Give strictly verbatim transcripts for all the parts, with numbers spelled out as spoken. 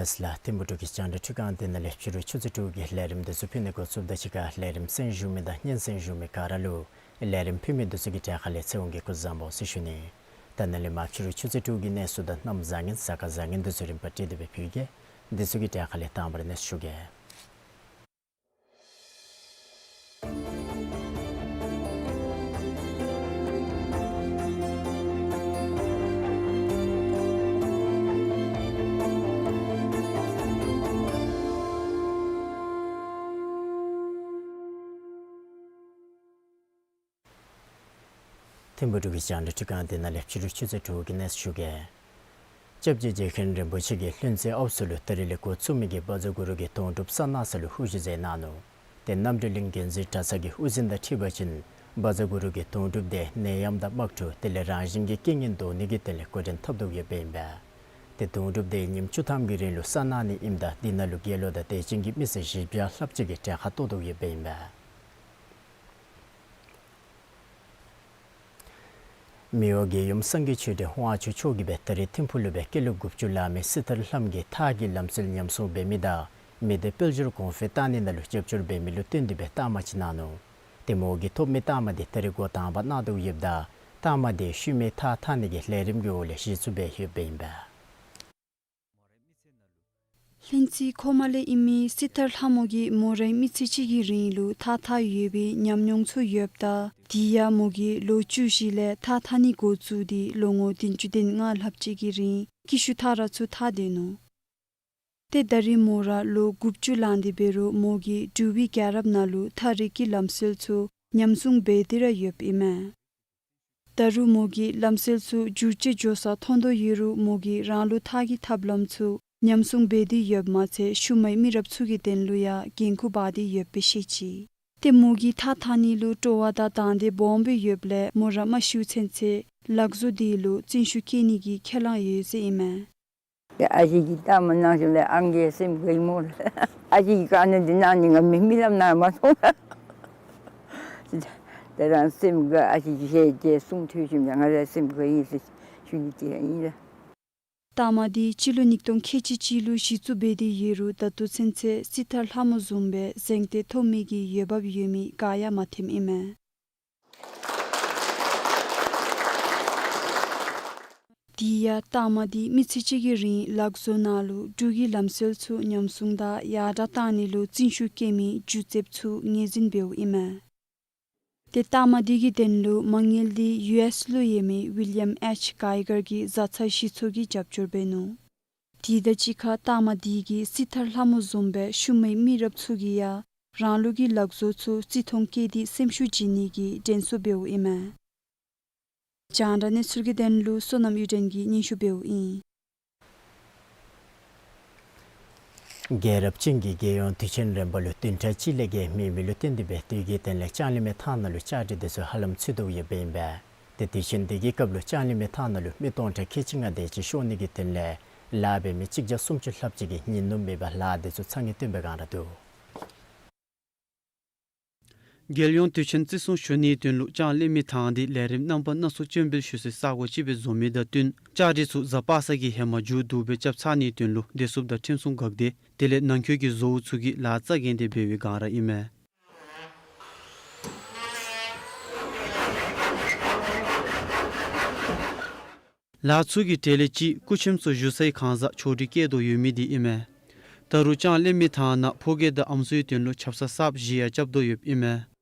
ལགས་ལགས། ཐིམ་ཕུ་འབྲུག་གི་རྒྱང་བསྒྲགས་འཕྲུལ་ཁང་འདི་ནང་ལས་ཕྱི་རུ་ཆུ་ཚོད་དྲུག་གི་ལས་རིམ་འདི་ཚུ་ཕུལ་ནི་འགོ་བཙུགསཔ་དང་གཅིག་ཁར་ལས་རིམ་གསན་བཞུགས་མི་དང་སྙན་གསན་བཞུགས་མི་ག་ར་ལུ་ལས་རིམ་ཕུལ་མི་འདི་ཚུ་གི་གྲལ་ཁ་ལས་ཚེ་དབང་གིས་སྐུ་གཟུགས་བཟང་པོ་ཟེར་ཞུ་ནི། ད་ནཱ་ལས་མར་ཕྱི་རུ་ཆུ་ཚོད་དྲུག་གི་གནས་ཚུལ་དང་གནམ་བཟང་ངན་གཟའ་སྐར་བཟང་ངན་འདི་ཚུ་རིམ་པ་བསྒྲིགས་ཏེ་སྦེ་ཕུལ་གེ། འདི་ཚུ་གི་གྲལ་ཁ་ལས་དང་པ་ར་གནས་ཚུལ་ཞུ་གེ། ཐིམ་ཕུ་འབྲུག་གི་རྒྱང་བསྒྲགས་འཕྲུལ་ཁང་འདི་ནང་ལས་ཕྱི་རུ་ཆུ་ཚོད་དྲུག་གི་གནས་ཚུལ་ཞུ་གེ། སྐྱབས་རྗེ་རྗེ་མཁན་རིན་པོ་ཆེ་གིས་ལྷུན་རྩེ་ཨའུ་ཚོ་ལུ་ད་རིས་ལས་འགོ་བཙུགས་མི་གི་བཛྲ་གུ་རུ་གི་དོན་གྲུབ་གསལ་སྣང་ས་ལུ་དབུ་བཞུགས་མཛད་གནང་ནུག། ཏེ་རྣམ་གྲོལ་གླིང་དགོན་འཛིན་གྲྭ་ཚང་གི་དབུ་འཛིན་དང་འཁྲིལ་བ་ཅིན་བཛྲ་གུ་རུ་གི་དོན་གྲུབ་དེ་ནད་ཡམས་དང་དམག་འཁྲུག་དེ་ལས་རང་བཞིན་གྱི་རྐྱེན་ངན་བཟློག་ནི་གི་དོན་ལས་འགོ་འདྲེན་འཐབ་དོ་ཡོདཔ་ཨིན་པས། ཏེ་དོན་གྲུབ་དེ་ཉིནམ་བཅུ་ཐམ་གྱི་རིང་ལུ་གསལ་སྣང་ནི་ཨིནམ་ད་འདི་ནང་ལུ་དགེ་སློང་དང་དད་ཅན་གྱི་མི་སེར་བཞི་བརྒྱ་ལྷགཔ་ཅིག་གིས་གྲལ་ཁར་གཏོགས་དོ་ཡོདཔ་ཨིན་པས། མི་དབང་རྒྱལ་ཡུམ་སངས་རྒྱས་ཆོས་སྒྲོན་དབང་ཕྱུག་མཆོག་གིས་སྦེ་ད་རིས་ཐིམ་ཕུག་ལུ་སྦེ་སྐྱེས་ལོ་དགུ་བཅུ་ལང་མི་སྲི་ཐར་ལྷ་མོ་གི་ཐགས་ཀྱི་ལམ་སྲོལ་ཉམས་སྲུང་འབད་མི་དང་མི་སྡེ་དཔལ་འབྱོར་གོང་འཕེལ་བཏང་ནི་ནང་ལུ་རྒྱབ་སྐྱོར་འབད་མི་ལུ་བསྟུན་ཏེ་སྦེ་རྟགས་མ་ཅིག་གནང་ནུག། ཏེ་མོ་གིས་ཐོབ་མི་རྟགས་མ་འདི་ད་རིས་འགོ་དང་པ་གནང་དོ་ཡོདཔ་ད་རྟགས་མ་འདི་ཤུལ་མའི་ཐགས་འཐག་ནི་གི་ལས་རིམ་གྱི་འོག་ལས་གཞི་བཙུགས་འབད་ཡོདཔ་ཨིན་པས། ལྷུན་རྩེ་ཁོ་མ་ལས་ཨིན་མི་སྲི་ཐར་ལྷ་མོ་གིས་མོ་རའི་མི་ཚེ་གཅིག་གི་རིང་ལུ་ཐགས་འཐག་ཡོད་པའི་ཉམས་མྱོང་ཚུ་ཡོདཔ་ད་དེ་ཡང་མོ་གིས་ལོ་བཅུ་བཞི་ལས་ཐགས་འཐག་ནི་འགོ་བཙུགས་ཏེ་ལོ་ངོ་བདུན་ཅུ་དོན་ལྔ་ལྷགཔ་ཅིག་གི་རིང་སྐྱིད་ཤོས་ཐགས་ར་ཚུ་འཐག་སྡོད་ནུག། ཏེ་ད་རིས་མོ་ར་ལོ་དགུ་བཅུ་ལང་སྟེ་འབད་རུང་མོ་གིས་འབྲུག་པའི་རྒྱལ་རབས་ནང་ལུ་ཐགས་རིག་གི་ལམ་སྲོལ་ཚུ་ཉམས་སྲུང་འབད་དེ་ར་ཡོདཔ་ཨིན་མས། ད་རུང་མོ་གིས་ལམ་སྲོལ་ཚུ་འགྱུར་བཅོས་འགྱོ་ས་མཐོང་དོ་ཡོད་རུང་མོ་གིས་རང་ལུགས་ཐགས་ཀྱི་ཐབས་ལམ་ཚུ་ཉམས་སྲུང་འབད་དེ་ཡོདཔ་མ་ཚད་ཤུལ་མའི་མི་རབས་ཚུ་གི་དོན་ལུ་ཡང་འགན་ཁུར་འབག་སྟེ་ཡོདཔ་སྦེ་ཤེས་ཅི། ཏེ་མོ་གིས་ཐགས་འཐག་ནི་ལུ་སྤྲོ་བ་དང་དང་འདོད་སྦོམ་སྦེ་ཡོདཔ་ལས་མོ་ར་མ་ཤིཝ་ཚུན་ཚོད་ལག་བཟོ་དེ་ལུ་བརྩོན་ཤུགས་བསྐྱེད་ནི་གི་ཁས་བླངས་ཡོད་ཟེར་ཨིན་མས། ཏེ་ཨ་ཅེ་གིས་རྟགས་མ་གནང་ཞིནམ་ལས་ཨང་རྒས་སེམས་དགའ་ཡི་སྨོ་ལགས། ཨ་ཅེ་གིས་བཀའ་གནང་འདི་གནང་ནི་ང་མི་རྨི་ལམ་ནང་མ་མཐོང་ལགས། ད་རང་སེམས་དགའ། ཨ་ཅེ་གིས་ཞལ་མཇལ་གསུང་ཐོས་ཞིནམ་ལས་ང་ར་སེམས་དགའ་ཡི་ཟེར་ཞུ་ནི་དེ་ར་ཨིན་ལགས། རྟགས་མ་འདི་སྤྱི་ལོ་ཉིས་སྟོང་ཁལ་གཅིག་གཅིག་ལུ་གཞི་བཙུགས་འབད་དེ་ཡོད་རུང་ད་ལྟོ་ཚུན་ཚོད་སྲི་ཐར་ལྷ་མོ་བཟུམ་སྦེ་གཟེངས་བསྟོད་ཐོབ་མི་གི་འོས་འབབ་ཡོད་མི་ག་ཡང་མ་ཐོནམ་ཨིན་མས། དེ་ཡང་རྟགས་མ་འདི་མི་ཚེ་གཅིག་གི་རིང་ལག་བཟོ་ནང་ལུ་འབྲུག་གི་ལམ་སྲོལ་ཚུ་ཉམས་སྲུང་དང་ཡར་དྲག་བཏང་ནི་ལུ་བརྩོན་ཤུགས་བསྐྱེད་མི་སྒྱུ་རྩལཔ་ཚུ་ངོས་འཛིན་འབདཝ་ཨིན་མས། ཏེ་རྟགས་མ་འདི་གི་དོན་ལུ་མ་དངུལ་འདི་ཡུ་ཨེསི་ལུ་ཡོད་མི་ཝི་ལི་ཡམ་ཨེཆ་གྷའི་གར་གྱི་བཟའ་ཚང་གཞི་ཚོགས་ཀྱིས་རྒྱབ་སྐྱོར་འབད་ནུག། དེ་དང་གཅིག་ཁར་རྟགས་མ་འདི་གིས་སྲི་ཐར་ལྷ་མོ་བཟུམ་སྦེ་ཤུལ་མའི་མི་རབས་ཚུ་གིས་ཡང་རང་ལུགས་ཀྱི་ལག་བཟོ་ཚུ་བརྩི་མཐོང་བསྐྱེད་དེ་སེམས་ཤུགས་བྱིན་ནི་གི་དྲན་གསོ་འབདཝ་ཨིན་མས། རྒྱང་བསྒྲགས་གནས་ཚུལ་གྱི་དོན་ལུ་བསོད་ནམས་གཡུ་སྒྲོན་གྱིས་སྙན་ཞུ་འབདཝ་ཨིན། རྒྱལ་རབས་ཅན་གྱི་རྒྱལ་ཡོངས་དུས་ཆེན་རིམ་པ་ལུ་བདུན་ཕྲག་གཅིག་ལས་བརྒལ་མེད་མི་ལུ་བརྟེན་ཏེ་སྦེ་དུས་ཀྱི་སྟེང་ལས་ལྕང་གླིང་མའི་ཐང་ནང་ལུ་བཅའ་སྒྲིག་འདི་ཚུ་ཧ་ལམ་ཚུད་དོ་ཡོདཔ་ཨིན་པས། ཏེ་དུས་ཆེན་འདི་གི་སྐབས་ལུ་ལྕང་གླིང་མའི་ཐང་ནང་ལུ་མི་སྟོང་ཕྲག་ཁལ་གཅིག་ལྔ་དེ་ཅིག་ཤོང་ནི་གི་དོན་ལས་ལཱ་འབད་མི་གཅིག་བརྒྱ་སུམ་ཅུ་ལྷགཔ་ཅིག་གིས་ཉིན་ནུབ་མེད་པར་ལཱ་འདི་ཚུ་ཚ་ནི་སྟོན་པའི་སྒང་ར་འདུག། རྒྱལ་ཡོངས་དུས་ཆེན་བརྩི་སྲུང་ཞུ་ནིའི་དོན་ལུ་ལྕང་གླིང་མའི་ཐང་འདི་ལས་རིམ་རྣམ་པ་སྣ་ཚོགས་སྤྱན་འབུལ་ཞུ་སའི་ས་གོ་ཅིག་སྦེ་བཟོ་མི་དང་བསྟུན་བཅའ་སྒྲིག་ཚུ་གཟའ་པ་སངས་ཀྱི་ཧེ་མ་མཇུག་བསྡུ་སྦེ་རྐྱབ་ཚར་ནིའི་དོན་ལུ་བདེ་སྲུངཔ་དང་ཁྲིམས་སྲུང་འགག་སྡེ་དེ་ལས་ནང་འཁོད་ཀྱི་བཟོ་བོ་ཚུ་གིས་ལཱ་རྩ་འགེངས་ཏེ་འབད་བའི་སྒང་ར་ཨིན་མས། ལཱ་ཚུ་གི་གྲས་ལས་གཅིག་སྐུ་ཆེམས་ཚུ་བཞུགས་སའི་ཁང་བཟང་ཆོག་སྒྲིག་བཀལ་དོ་ཡོད་མི་འདི་ཨིན་མས། ད་རུང་ལྕང་གླིང་མའི་ཐང་ནང་ཕོ་སྐྱེས་དང་ཨམ་སྲུའི་དོན་ལུ་ཆབ་གསང་གསརཔ་བཞེས་ཡང་རྐྱབ་དོ་ཡོདཔ་ཨིན་མས།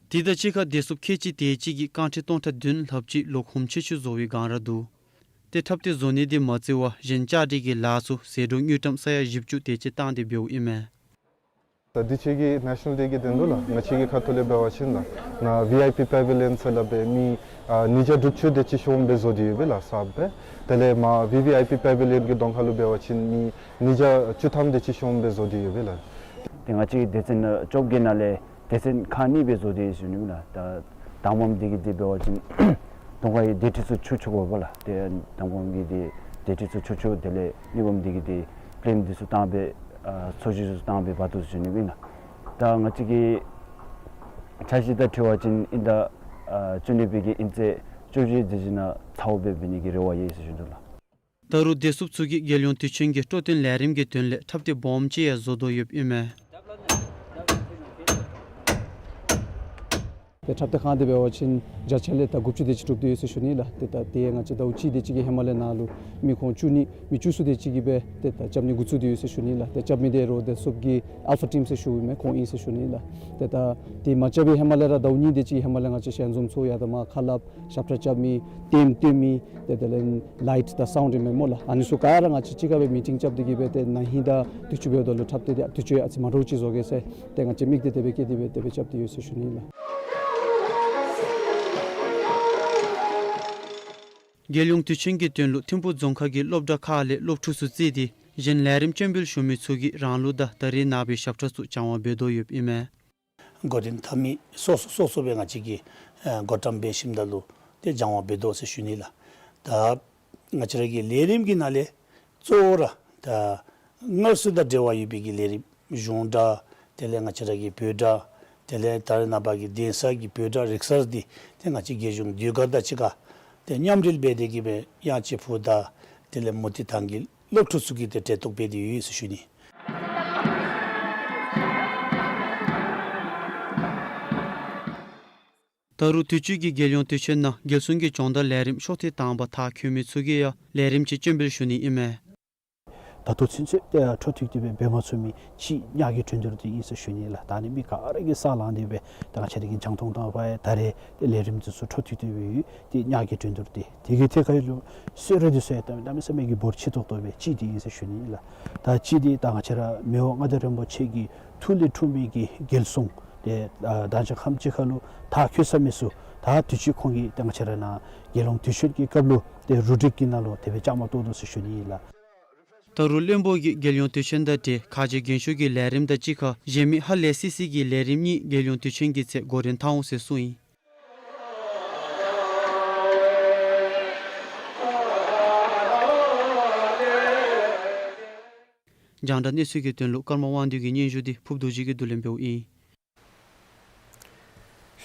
དེ་དང་གཅིག་ཁར་བདེ་སྲུངཔ་ཁལ་གཅིག་དེ་ཅིག་གིས་རྐང་ཁྲི་སྟོང་ཕྲག་བདུན་ལྷགཔ་ཅིག་ལོག་ཧོམ་ཆེ་ཆུང་བཟོ་བའི་སྒང་ར་འདུག། ཏེ་འཁྲབ་སྟོན་བཟོ་ནི་འདི་མ་བརྩི་བར་གཞན་བཅའ་སྒྲིག་གི་ལཱ་ཚུ་ཟད་འགྲོ་དངུལ་ཀྲམ་ས་ཡ་བཞི་བཅུ་དེ་ཅིག་བཏང་སྟེ་འབདཝ་ཨིན་མས། ད་འདི་ཕྱི་གི་National Day གི་དོན་ལུ་ལགས། ང་བཅས་ཀྱི་ཁ་ཐུག་ལས་འབད་བ་ཅིན་ལགས། ནཱ་V I P Pavilion ཟེར་སླབ་སྦེ་མི་ཨ་ཉིས་བརྒྱ་དྲུག་ཅུ་དེ་ཅིག་ཤོངམ་སྦེ་བཟོ་སྟེ་ཡོད་པས་ལགས་གསརཔ་སྦེ། དེ་ལས་མར་V V I P Pavilion གི་གདོང་ཁ་ལུ་འབད་བ་ཅིན་མི་ཉིས་བརྒྱ་བཅུ་ཐམ་དེ་ཅིག་ཤོངམ་སྦེ་བཟོ་སྟེ་ཡོད་པས་ལགས། ཏེ་ང་བཅས་ཀྱི་སྡེ་ཚན་བཅོ་བརྒྱད་ནང་ལས་སྡེ་ཚན་ཁག་གཉིས་སྦེ་བཟོ་སྟེ་ཡོད་ཟེར་ཞུ་ནི་ལགས། ད་དང་པམ་འདི་གིས་འདི་འབད་བ་ཅིན་གདོང་ཁའི་སྡེ་ཁྲི་ཚུ་ཆུང་ཆུང་དགོ་པས་ལགས། ཏེ་དང་པམ་གི་འདི་སྡེ་ཁྲི་ཚུ་ཆུང་ཆུང་དེ་ལས་གཉིས་པམ་འདི་གིས་འདི་པླེནམ་འདི་ཚུ་བཏང་སྦེ་ཨ་ཚོས་གཞི་ཚུ་བཏང་སྦེ་འབག་དོ་ཟེར་ཞུ་ནི་ཨིན་ལགས། ད་ང་བཅས་ཀྱི་འཆར་གཞི་དང་འཁྲིལ་བ་ཅིན་ཨིན་ཟླ་ཨ་བཅུ་གཉིས་པའི་གི་དབྱིན་ཚེས་བཅུ་བཞི་དེ་ཅིག་ནང་ཚརཝ་སྦེ་འབད་ནི་གི་རེ་བ་ཡོད་ཟེར་ཞུ་དོ་ལགས། ད་རུང་བདེ་སྲུངཔ་ཚུ་གིས་རྒྱལ་ཡོངས་དུས་ཆེན་གྱི་སྤྲོ་སྟོན་ལས་རིམ་གྱི་དོན་ལས་འཁྲབ་སྟོན་སྦོམ་ཅིག་ཡང་བཟོ་དོ་ཡོདཔ་ཨིན་མས། ཏེ་འཁྲབ་སྟོན་ཁང་འདི་འབད་བ་ཅིན་བརྒྱ་ཆ་ལས་ད་དགུ་བཅུ་དེ་ཅིག་གྲུབ་སྟེ་ཡོད་ཟེར་ཞུ་ནི་ལགས། ཏེ་ད་དེ་ང་བཅས་ཟླཝ་གཅིག་དེ་ཅིག་གི་ཧེ་མ་ལས་ནཱ་ལུ་མི་ཁོང་བཅུ་གཉིས་མི་བཅུ་གསུམ་དེ་ཅིག་གིས་སྦེ་ཏེ་ད་རྐྱབ་ནི་འགོ་བཙུགས་ཏེ་ཡོད་ཟེར་ཞུ་ནི་ལགས། ཏེ་རྐྱབ་མི་དེ་རོགས་བདེ་སྲུངཔ་གི་Alpha Team ཟེར་ཞུཝ་མས། ཁོང་ཨིན་ཟེར་ཞུ་ནི་ལགས། ཏེ་ད་དེ་མ་རྐྱབ་པའི་ཧེ་མ་ལས་ར་ཟླཝ་གཉིས་དེ་ཅིག་ཧེ་མ་ལས་ང་བཅས་ཞལ་འཛོམས་ཚོགས་ཡར་དང་མར་ཁ་སླབ་ཞབས་ཁྲ་རྐྱབ་མི་ལྟདམོ་སྟོན་མི་ཏེ་དེ་ལས་ལའིཊ་དང་སའུནཌ་ཨིན་མས་སྨོ་ལགས། ཨ་ནི་ཚུ་ག་ར་ང་བཅས་གཅིག་ཁར་སྦེ་མི་ཊིང་རྐྱབ་སྟེ་གིས་སྦེ་ཏེ་ན་ཧིང་དང་དུས་ཅི་འབདཝ་ད་ལུ་འཁྲབ་སྟོན་དེ་དུས་ཅི་ཨ་ཙི་མ་འདྲཝ་ཅིག་བཟོ་གེ་ཟེར་ཏེ་ང་བཅས་དམིགས་གཏད་དེ་སྦེ་བསྐྱེད་དེ་སྦེ་དེ་སྦེ་རྐྱབ་སྟེ་ཡོད་ཟེར་ཞུ་ནི་ལགས། རྒྱལ་ཡོངས་དུས་ཆེན་གྱི་དོན་ལུ་ཐིམ་ཕུག་རྫོང་ཁག་གི་སློབ་གྲྭ་ཁག་ལས་སློབ་ཕྲུག་ཚུ་བརྩིས་ཏེ་གཞན་ལས་རིམ་སྤྱན་འབུལ་ཞུ་མི་ཚུ་གིས་རང་ལུགས་དང་ད་རེས་ནངས་པའི་ཞབས་ཁྲ་ཚུ་སྦྱང་བ་འབད་དོ་ཡོདཔ་ཨིན་མས། འགོ་འདྲེན་འཐབ་མི་སོ་སོ་སོ་སོ་སྦེ་ང་བཅས་ཀྱིས་ཨ་བགོ་བཀྲམ་འབད་ཞིནམ་ད་ལུ་ཏེ་སྦྱང་བ་འབད་དོ་ཟེར་ཞུ་ནི་ལགས། ད་ང་བཅས་ར་གི་ལས་རིམ་གྱི་ནང་ལས་གཙོ་བོ་ར་ད་སྔར་སྲོལ་དང་འབྲེལ་བ་ཡོད་པའི་གི་ལས་རིམ་གཞུང་སྒྲ་དེ་ལས་ང་བཅས་ར་གི་བོད་སྒྲ་དེ་ལས་ད་རེས་ནངས་པ་གི་གདན་ས་གི་བོད་སྒྲ་རིག་གསར་འདི་ཏེ་ང་བཅས་རྒྱལ་གཞུང་ཟློས་གར་དང་གཅིག་ཁར་ཏེ་མཉམ་འབྲེལ་འབད་དེ་གིས་སྦེ་དབྱངས་ཅན་ཕུག་དང་དེ་ལས་མུ་ཏིག་ཐང་གི་སློབ་ཕྲུག་ཚུ་གིས་ཏེ་གྲལ་གཏོགས་འབད་དེ་ཡོད་ཟེར་ཞུ་ནི། ད་རུང་དུས་ཅི་གི་རྒྱལ་ཡོངས་དུས་ཆེན་ནང་རྒྱལ་སྲུང་གི་སྦྱོང་བརྡར་ལས་རིམ་ཤོག་ཐེངས་དང་པ་མཐར་འཁྱོལ་མི་ཚུ་གིས་ཡང་ལས་རིམ་ཅིག་སྤྱན་འབུལ་ཞུ་ནི་ཨིན་མས། ད་ལྟོ་ཚུན་ཚོད་ཏེ་འཕྲོ་མཐུད་དེ་སྦེ་འབད་མ་ཚུགས་མི་གཅིག་ཉ་གི་འགྲན་བསྡུར་འདི་ཨིན་ཟེར་ཞུ་ནི་ལགས། ད་ནི་མི་ག་ར་གིས་ས་ལངས་ཏེ་སྦེ་ད་ང་བཅས་ར་གི་རྒྱང་མཐོང་དང་པ་ཡང་ད་རེས་ཏེ་ལས་རིམ་འདི་ཚུ་འཕྲོ་མཐུད་དེ་སྦེ་ཡོད། ཏེ་ཉ་གི་འགྲན་བསྡུར་འདི་དེ་གི་ཐད་ཁར་ལུ་གསོལ་རས་འདི་ཚུ་ཡང་ད་གནམ་མེད་ས་མེད་ཀྱི་འབོར་ཆེ་ཏོག་ཏོ་སྦེ་གཅིག་འདི་ཨིན་ཟེར་ཞུ་ནི་ལགས། ད་གཅིག་འདི་ད་ང་བཅས་ར་མི་དབང་མངའ་བདག་རིན་པོ་ཆེ་གི་ཐུགས་ལས་འཁྲུངས་མི་གི་རྒྱལ་སྲུང་ཏེ་ཨ་ད་ཅི་ཁམས་ཅིག་ཁར་ལུ་མཐར་འཁྱོལ་ཚར་མི་ཚུ་ད་དུས་ཅི་ཁོང་གིས་ད་ང་བཅས་ར་ནཱ་རྒྱལ་ཡོངས་དུས་ཆེན་གྱི་སྐབས་ལུ་ཏེ་རུ་སྒྲིག་གི་ནང་ལུ་དེ་སྦེ་བཅའ་མར་གཏོགས་དོ་ཟེར་ཞུ་ནི་ཨིན་ལགས། ད་རུང་བློན་པོ་གིས་རྒྱལ་ཡོངས་དུས་ཆེན་དང་འབྲེལ་ཁ་རྗེ་རྒྱན་ཤོག་གི་ལས་རིམ་དང་གཅིག་ཁར་གཞན་མི་ཧ་ལས་སི་སི་གི་ལས་རིམ་གཉིས་རྒྱལ་ཡོངས་དུས་ཆེན་གྱི་ཚེས་འགོ་འདྲེན་འཐབ་འོང་ཟེར་གསུངས་ཡི། རྒྱང་བསྒྲགས་གནས་ཚུལ་གྱི་དོན་ལུ་ཀརྨ་དབང་འདུས་ཀྱི་སྙན་ཞུ་འདི་ཕུརབ་རྡོ་རྗེ་གིས་བསྡུ་ལེན་འབདཝ་ཨིན།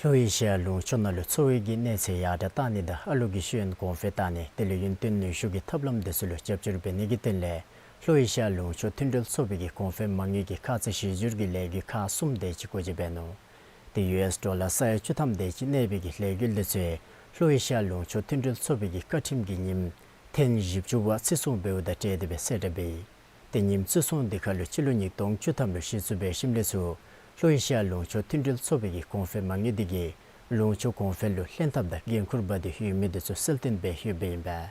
ལྷོ་ཨེ་ཤི་ཡ་ལུང་ཕྱོགས་ནང་ལུ་འཚོ་བའི་གི་གནས་ཚད་ཡར་དྲག་གཏང་ནི་དང་ཨ་ལོ་གི་ཤེས་ཡོན་གོང་འཕེལ་གཏང་ནི་དེ་ལས་ཡུན་བརྟན་ནུས་ཤུགས་ཀྱི་ཐབས་ལམ་འདི་ཚུ་ལུ་རྒྱབ་སྐྱོར་འབད་ནི་གི་དོན་ལས་ལྷོ་ཨེ་ཤི་ཡ་ལུང་ཕྱོགས་མཐུན་འབྲེལ་ཚོགས་པའི་གི་གོང་འཕེལ་མ་དངུལ་གྱི་ཁ་ཚ་ཞི་འགྱུར་གྱི་ལས་འགུལ་ཁག་གསུམ་དེ་ཅིག་འགོ་འབྱེད་འབད་ནུག། ཏེ་ཡུ་ཨེསི་ཌོ་ལར་ས་ཡ་བཅུ་ཐམ་དེ་ཅིག་གནས་པའི་གི་ལས་འགུལ་འདི་ཚུ་ལྷོ་ཨེ་ཤི་ཡ་ལུང་ཕྱོགས་མཐུན་འབྲེལ་ཚོགས་པའི་གི་བཀའ་ཁྲིམས་ཀྱི་ཉིནམ་ཐེངས་བཞི་བཅུ་པ་བརྩི་སྲུང་འབདཝ་དང་འབྲེལ་ཏེ་སྦེ་གསལ་བསྒྲགས་འབད་ཡི། ཏེ་ཉིནམ་བརྩི་སྲུང་འདི་ཁར་ལུ་སྤྱི་ལོ་ཉིས་སྟོང་བཅུ་ཐམ་ལུ་གཞི་བཙུགས་འབད་ཞིནམ་ལས་ཚུར་ལྷོ་ཨེ་ཤི་ཡ་ལུང་ཕྱོགས་མཐུན་འབྲེལ་ཚོགས་པའི་གི་གོང་འཕེལ་མ་དངུལ་འདི་གིས་ལུང་ཕྱོགས་གོང་འཕེལ་ལུ་ལྷན་ཐབས་དང་འགན་ཁུར་འབག་སྟེ་ཡོད་མི་འདི་ཚུ་གསལ་སྟོན་འབད་ཡོདཔ་ཨིན་པས།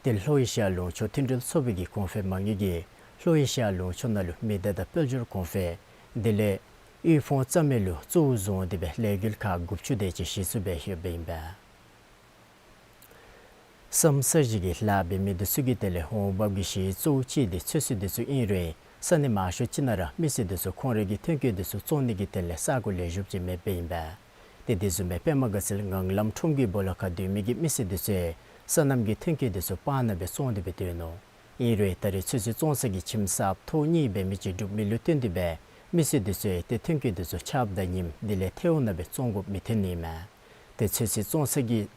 ཏེ་ལྷོ་ཨེ་ཤི་ཡ་ལུང་ཕྱོགས་མཐུན་འབྲེལ་ཚོགས་པའི་གི་གོང་འཕེལ་མ་དངུལ་གྱིས་ལྷོ་ཨེ་ཤི་ཡ་ལུང་ཕྱོགས་ནང་ལུ་མི་སྡེ་དང་དཔལ་འབྱོར་གོང་འཕེལ་དེ་ལས་དབུལ་ཕོངས་རྩ་མེད་ལུ་གཙོ་བོ་བཟུང་སྟེ་སྦེ་ལས་འགུལ་ཁག་དགུ་བཅུ་དེ་ཅིག་གཞི་བཙུགས་འབད་ཡོདཔ་ཨིན་པས། སམ་ས་གཞི་གི་ལཱ་འབད་མི་འདི་ཚུ་གི་དོན་ལས་འོང་འབབ་ཀྱི་གཞི་གཙོ་བོ་ཅིག་འདི་ཚོད་བསྲེ་འདི་ཚུ་ཨིན་རུང་ས་གནས་མང་ཤོས་ཅིག་ནང་ར་མི་སེར་འདི་ཚུ་ཁོང་རའི་གི་ཐོན་སྐྱེད་འདི་ཚུ་བཙོང་ནི་གི་དོན་ལས་ས་གོ་ལེགས་ཤོམ་ཅིག་མེདཔ་ཨིན་པས། ཏེ་དེ་བཟུམ་སྦེ་པདྨ་དགའ་ཚལ་ངང་ལམ་ཁྲོམ་གྱི་སྦོ་ལོགས་ཁར་སྡོད་མི་གི་མི་སེར་འདི་ཚུ་ཡང་སོ་ནམ་གྱི་ཐོན་སྐྱེད་འདི་ཚུ་སྤང་ནང་སྦེ་བཙོང་སྟེ་སྦེ་སྡོད་ནུག། ཨིན་རུང་ད་རེས་ཚོད་བསྲེ་བཙོང་ས་གི་ཁྱིམ་གསརཔ་ཐོག་གཉིས་འབད་མི་ཅིག་འགྲུབ་མི་ལུ་བརྟེན་ཏེ་སྦེ་མི་སེར་འདི་ཚུ་ཡང་ཏེ་ཐོན་སྐྱེད་འདི་ཚུ་ཆརཔ་དང་ཉིམ་དེ་ལས་ཐལཝ་ནང་སྦེ་བཙོང་དགོཔ་མི་ཐོན་ནི་ཨིན་མས། ཏེ་ཚོད་བསྲེ་བཙོང་ས་གི་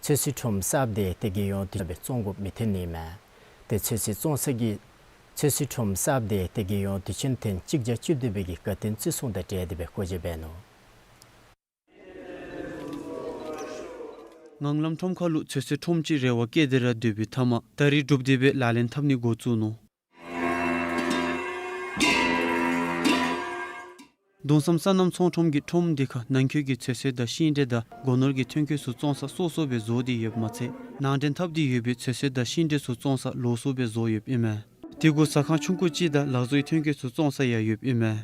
ཚོད་བསྲེ་ཁྲོམ་གསརཔ་འདི་ཏེ་རྒྱལ་ཡོངས་དུས་ཆེན་སྦེ་བཙོང་དགོཔ་མི་ཐོན་ནི་ཨིན་མས། ཏེ་ཚོད་བསྲེ་བཙོང་ས་གི་ཚོད་བསྲེ་ཁྲོམ་གསརཔ་འདི་ཏེ་རྒྱལ་ཡོངས་དུས་ཆེན་ཐེངས་གཅིག་བརྒྱ་བཅུ་བདུན་པའི་གི་དགའ་སྟོན་བརྩི་སྲུང་དང་འབྲེལ་ཏེ་སྦེ་སྒོ་འབྱེད་འབད་ནུག། ངང་ལམ་ཁྲོམ་ཁ་ལུ་ཚོད་བསྲེ་ཁྲོམ་ཅིག་རེ་བ་བསྐྱེད་དེ་ར་སྡོད་པའི་མཐའ་མ་ད་རེས་འགྲུབ་སྟེ་སྦེ་ལག་ལེན་འཐབ་ནི་འགོ་བཙུགས་ནུག། གདུང་བསམ་སོ་ནམ་ཚོང་ཁྲོམ་གྱི་ཁྲོམ་འདི་ཁར་ནང་འཁོད་ཀྱི་ཚོད་བསྲེ་དང་ཤིང་འབྲས་དང་སྒོ་ནོར་གྱི་ཐོན་སྐྱེད་ཚུ་བཙོང་ས་སོ་སོ་སྦེ་བཟོ་སྟེ་ཡོདཔ་མ་ཚད་ནང་འདྲེན་འཐབ་སྟེ་ཡོད་པའི་ཚོད་བསྲེ་དང་ཤིང་འབྲས་ཚུ་བཙོང་ས་ལོགས་སུ་སྦེ་བཟོ་ཡོདཔ་ཨིན་མས། དེ་གུ་ཟ་ཁང་ཆུང་ཀུ་ཅིག་དང་ལག་བཟོའི་ཐོན་སྐྱེད་ཚུ་བཙོང་ས་ཡང་ཡོདཔ་ཨིན་མས།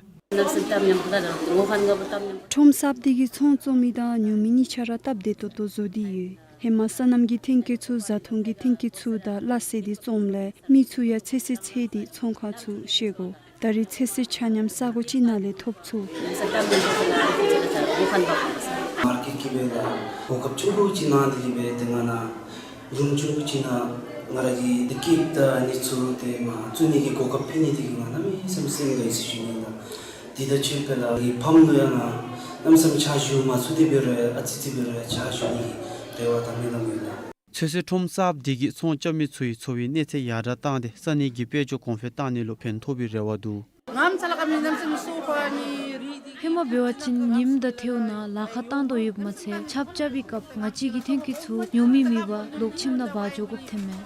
ཁྲོམ་གསརཔ་འདི་གིས་ཚོང་བཙོང་མི་དང་ཉོ་མི་གཉིས་ཆ་ར་སྟབས་བདེ་ཏོག་ཏོ་བཟོ་སྟེ་ཡོད། ཧེ་མ་སོ་ནམ་གྱི་ཐོན་སྐྱེད་ཚུ་བཟའ་འཐུང་གི་ཐོན་སྐྱེད་ཚུ་དང་སླ་བསྲེ་སྟེ་བཙོངམ་ལས་མི་ཚུ་ཡང་ཚོད་བསྲེ་འཚོལ་ཏེ་ཚོང་ཁང་ཚུ་བཤལ་དགོ། ད་རེས་ཚོད་བསྲེ་ཆ་མཉམ་ས་གོ་གཅིག་ནང་ལས་ཐོབ་ཚུགས། མར་ཀེཊ་ཀྱི་སྦེ་ད་གོ་སྐབས་ཆུང་ཀུ་ཅིག་གནང་སྟེ་གི་སྦེ་ཏེ་ང་ནཱ་རུམ་ཆུང་ཀུ་ཅིག་ནང་ང་ར་གི་ཏེ་ཀེཊ་དང་ཨ་ནི་ཚུ་ཏེ་མར་བཙུགས་ནི་གི་གོ་སྐབས་ཕུལ་ནི་དེ་གིས་ང་གནམ་མེད་ས་མེད་སེམས་དགའ་ཡི་ཟེར་ཞུ་ནི་ཨིན། དེ་དང་ཕྱདཔ་ལས་ངེའི་ཕམ་ལུ་ཡང་ང་གནམ་མེད་ས་མེད་ཕྱག་ཞུ་མ་ཚུགས་ཏེ་འབད་རུང་ཨ་ཙི་ཙི་འབད་རུང་ཕྱག་ཞུ་ནི་གི་རེ་བ་དང་སྨོན་ལམ་ཡོད་ལགས། ཚོད་བསྲེ་ཁྲོམ་གསརཔ་འདི་གིས་ཚོང་རྐྱབ་མི་ཚུ་གི་འཚོ་བའི་གནས་ཚད་ཡར་དྲགས་བཏང་སྟེ་ས་གནས་ཀྱི་དཔལ་འབྱོར་གོང་འཕེལ་བཏང་ནི་ལུ་ཕན་ཐོགས་པའི་རེ་བ་འདུག། ཧེ་མ་འབད་བ་ཅིན་ཉིམ་དང་ཐལཝ་ནང་ལཱ་ཁག་བཏང་དོ་ཡོདཔ་མ་ཚད་ཆརཔ་རྐྱབ་པའི་སྐབས་ང་བཅས་ཀྱི་ཐོན་སྐྱེད་ཚུ་ཉོ་མི་མེད་པར་ལོག་ཁྱིམ་ནང་འབག་འགྱོ་དགོཔ་ཐོནམ་མས།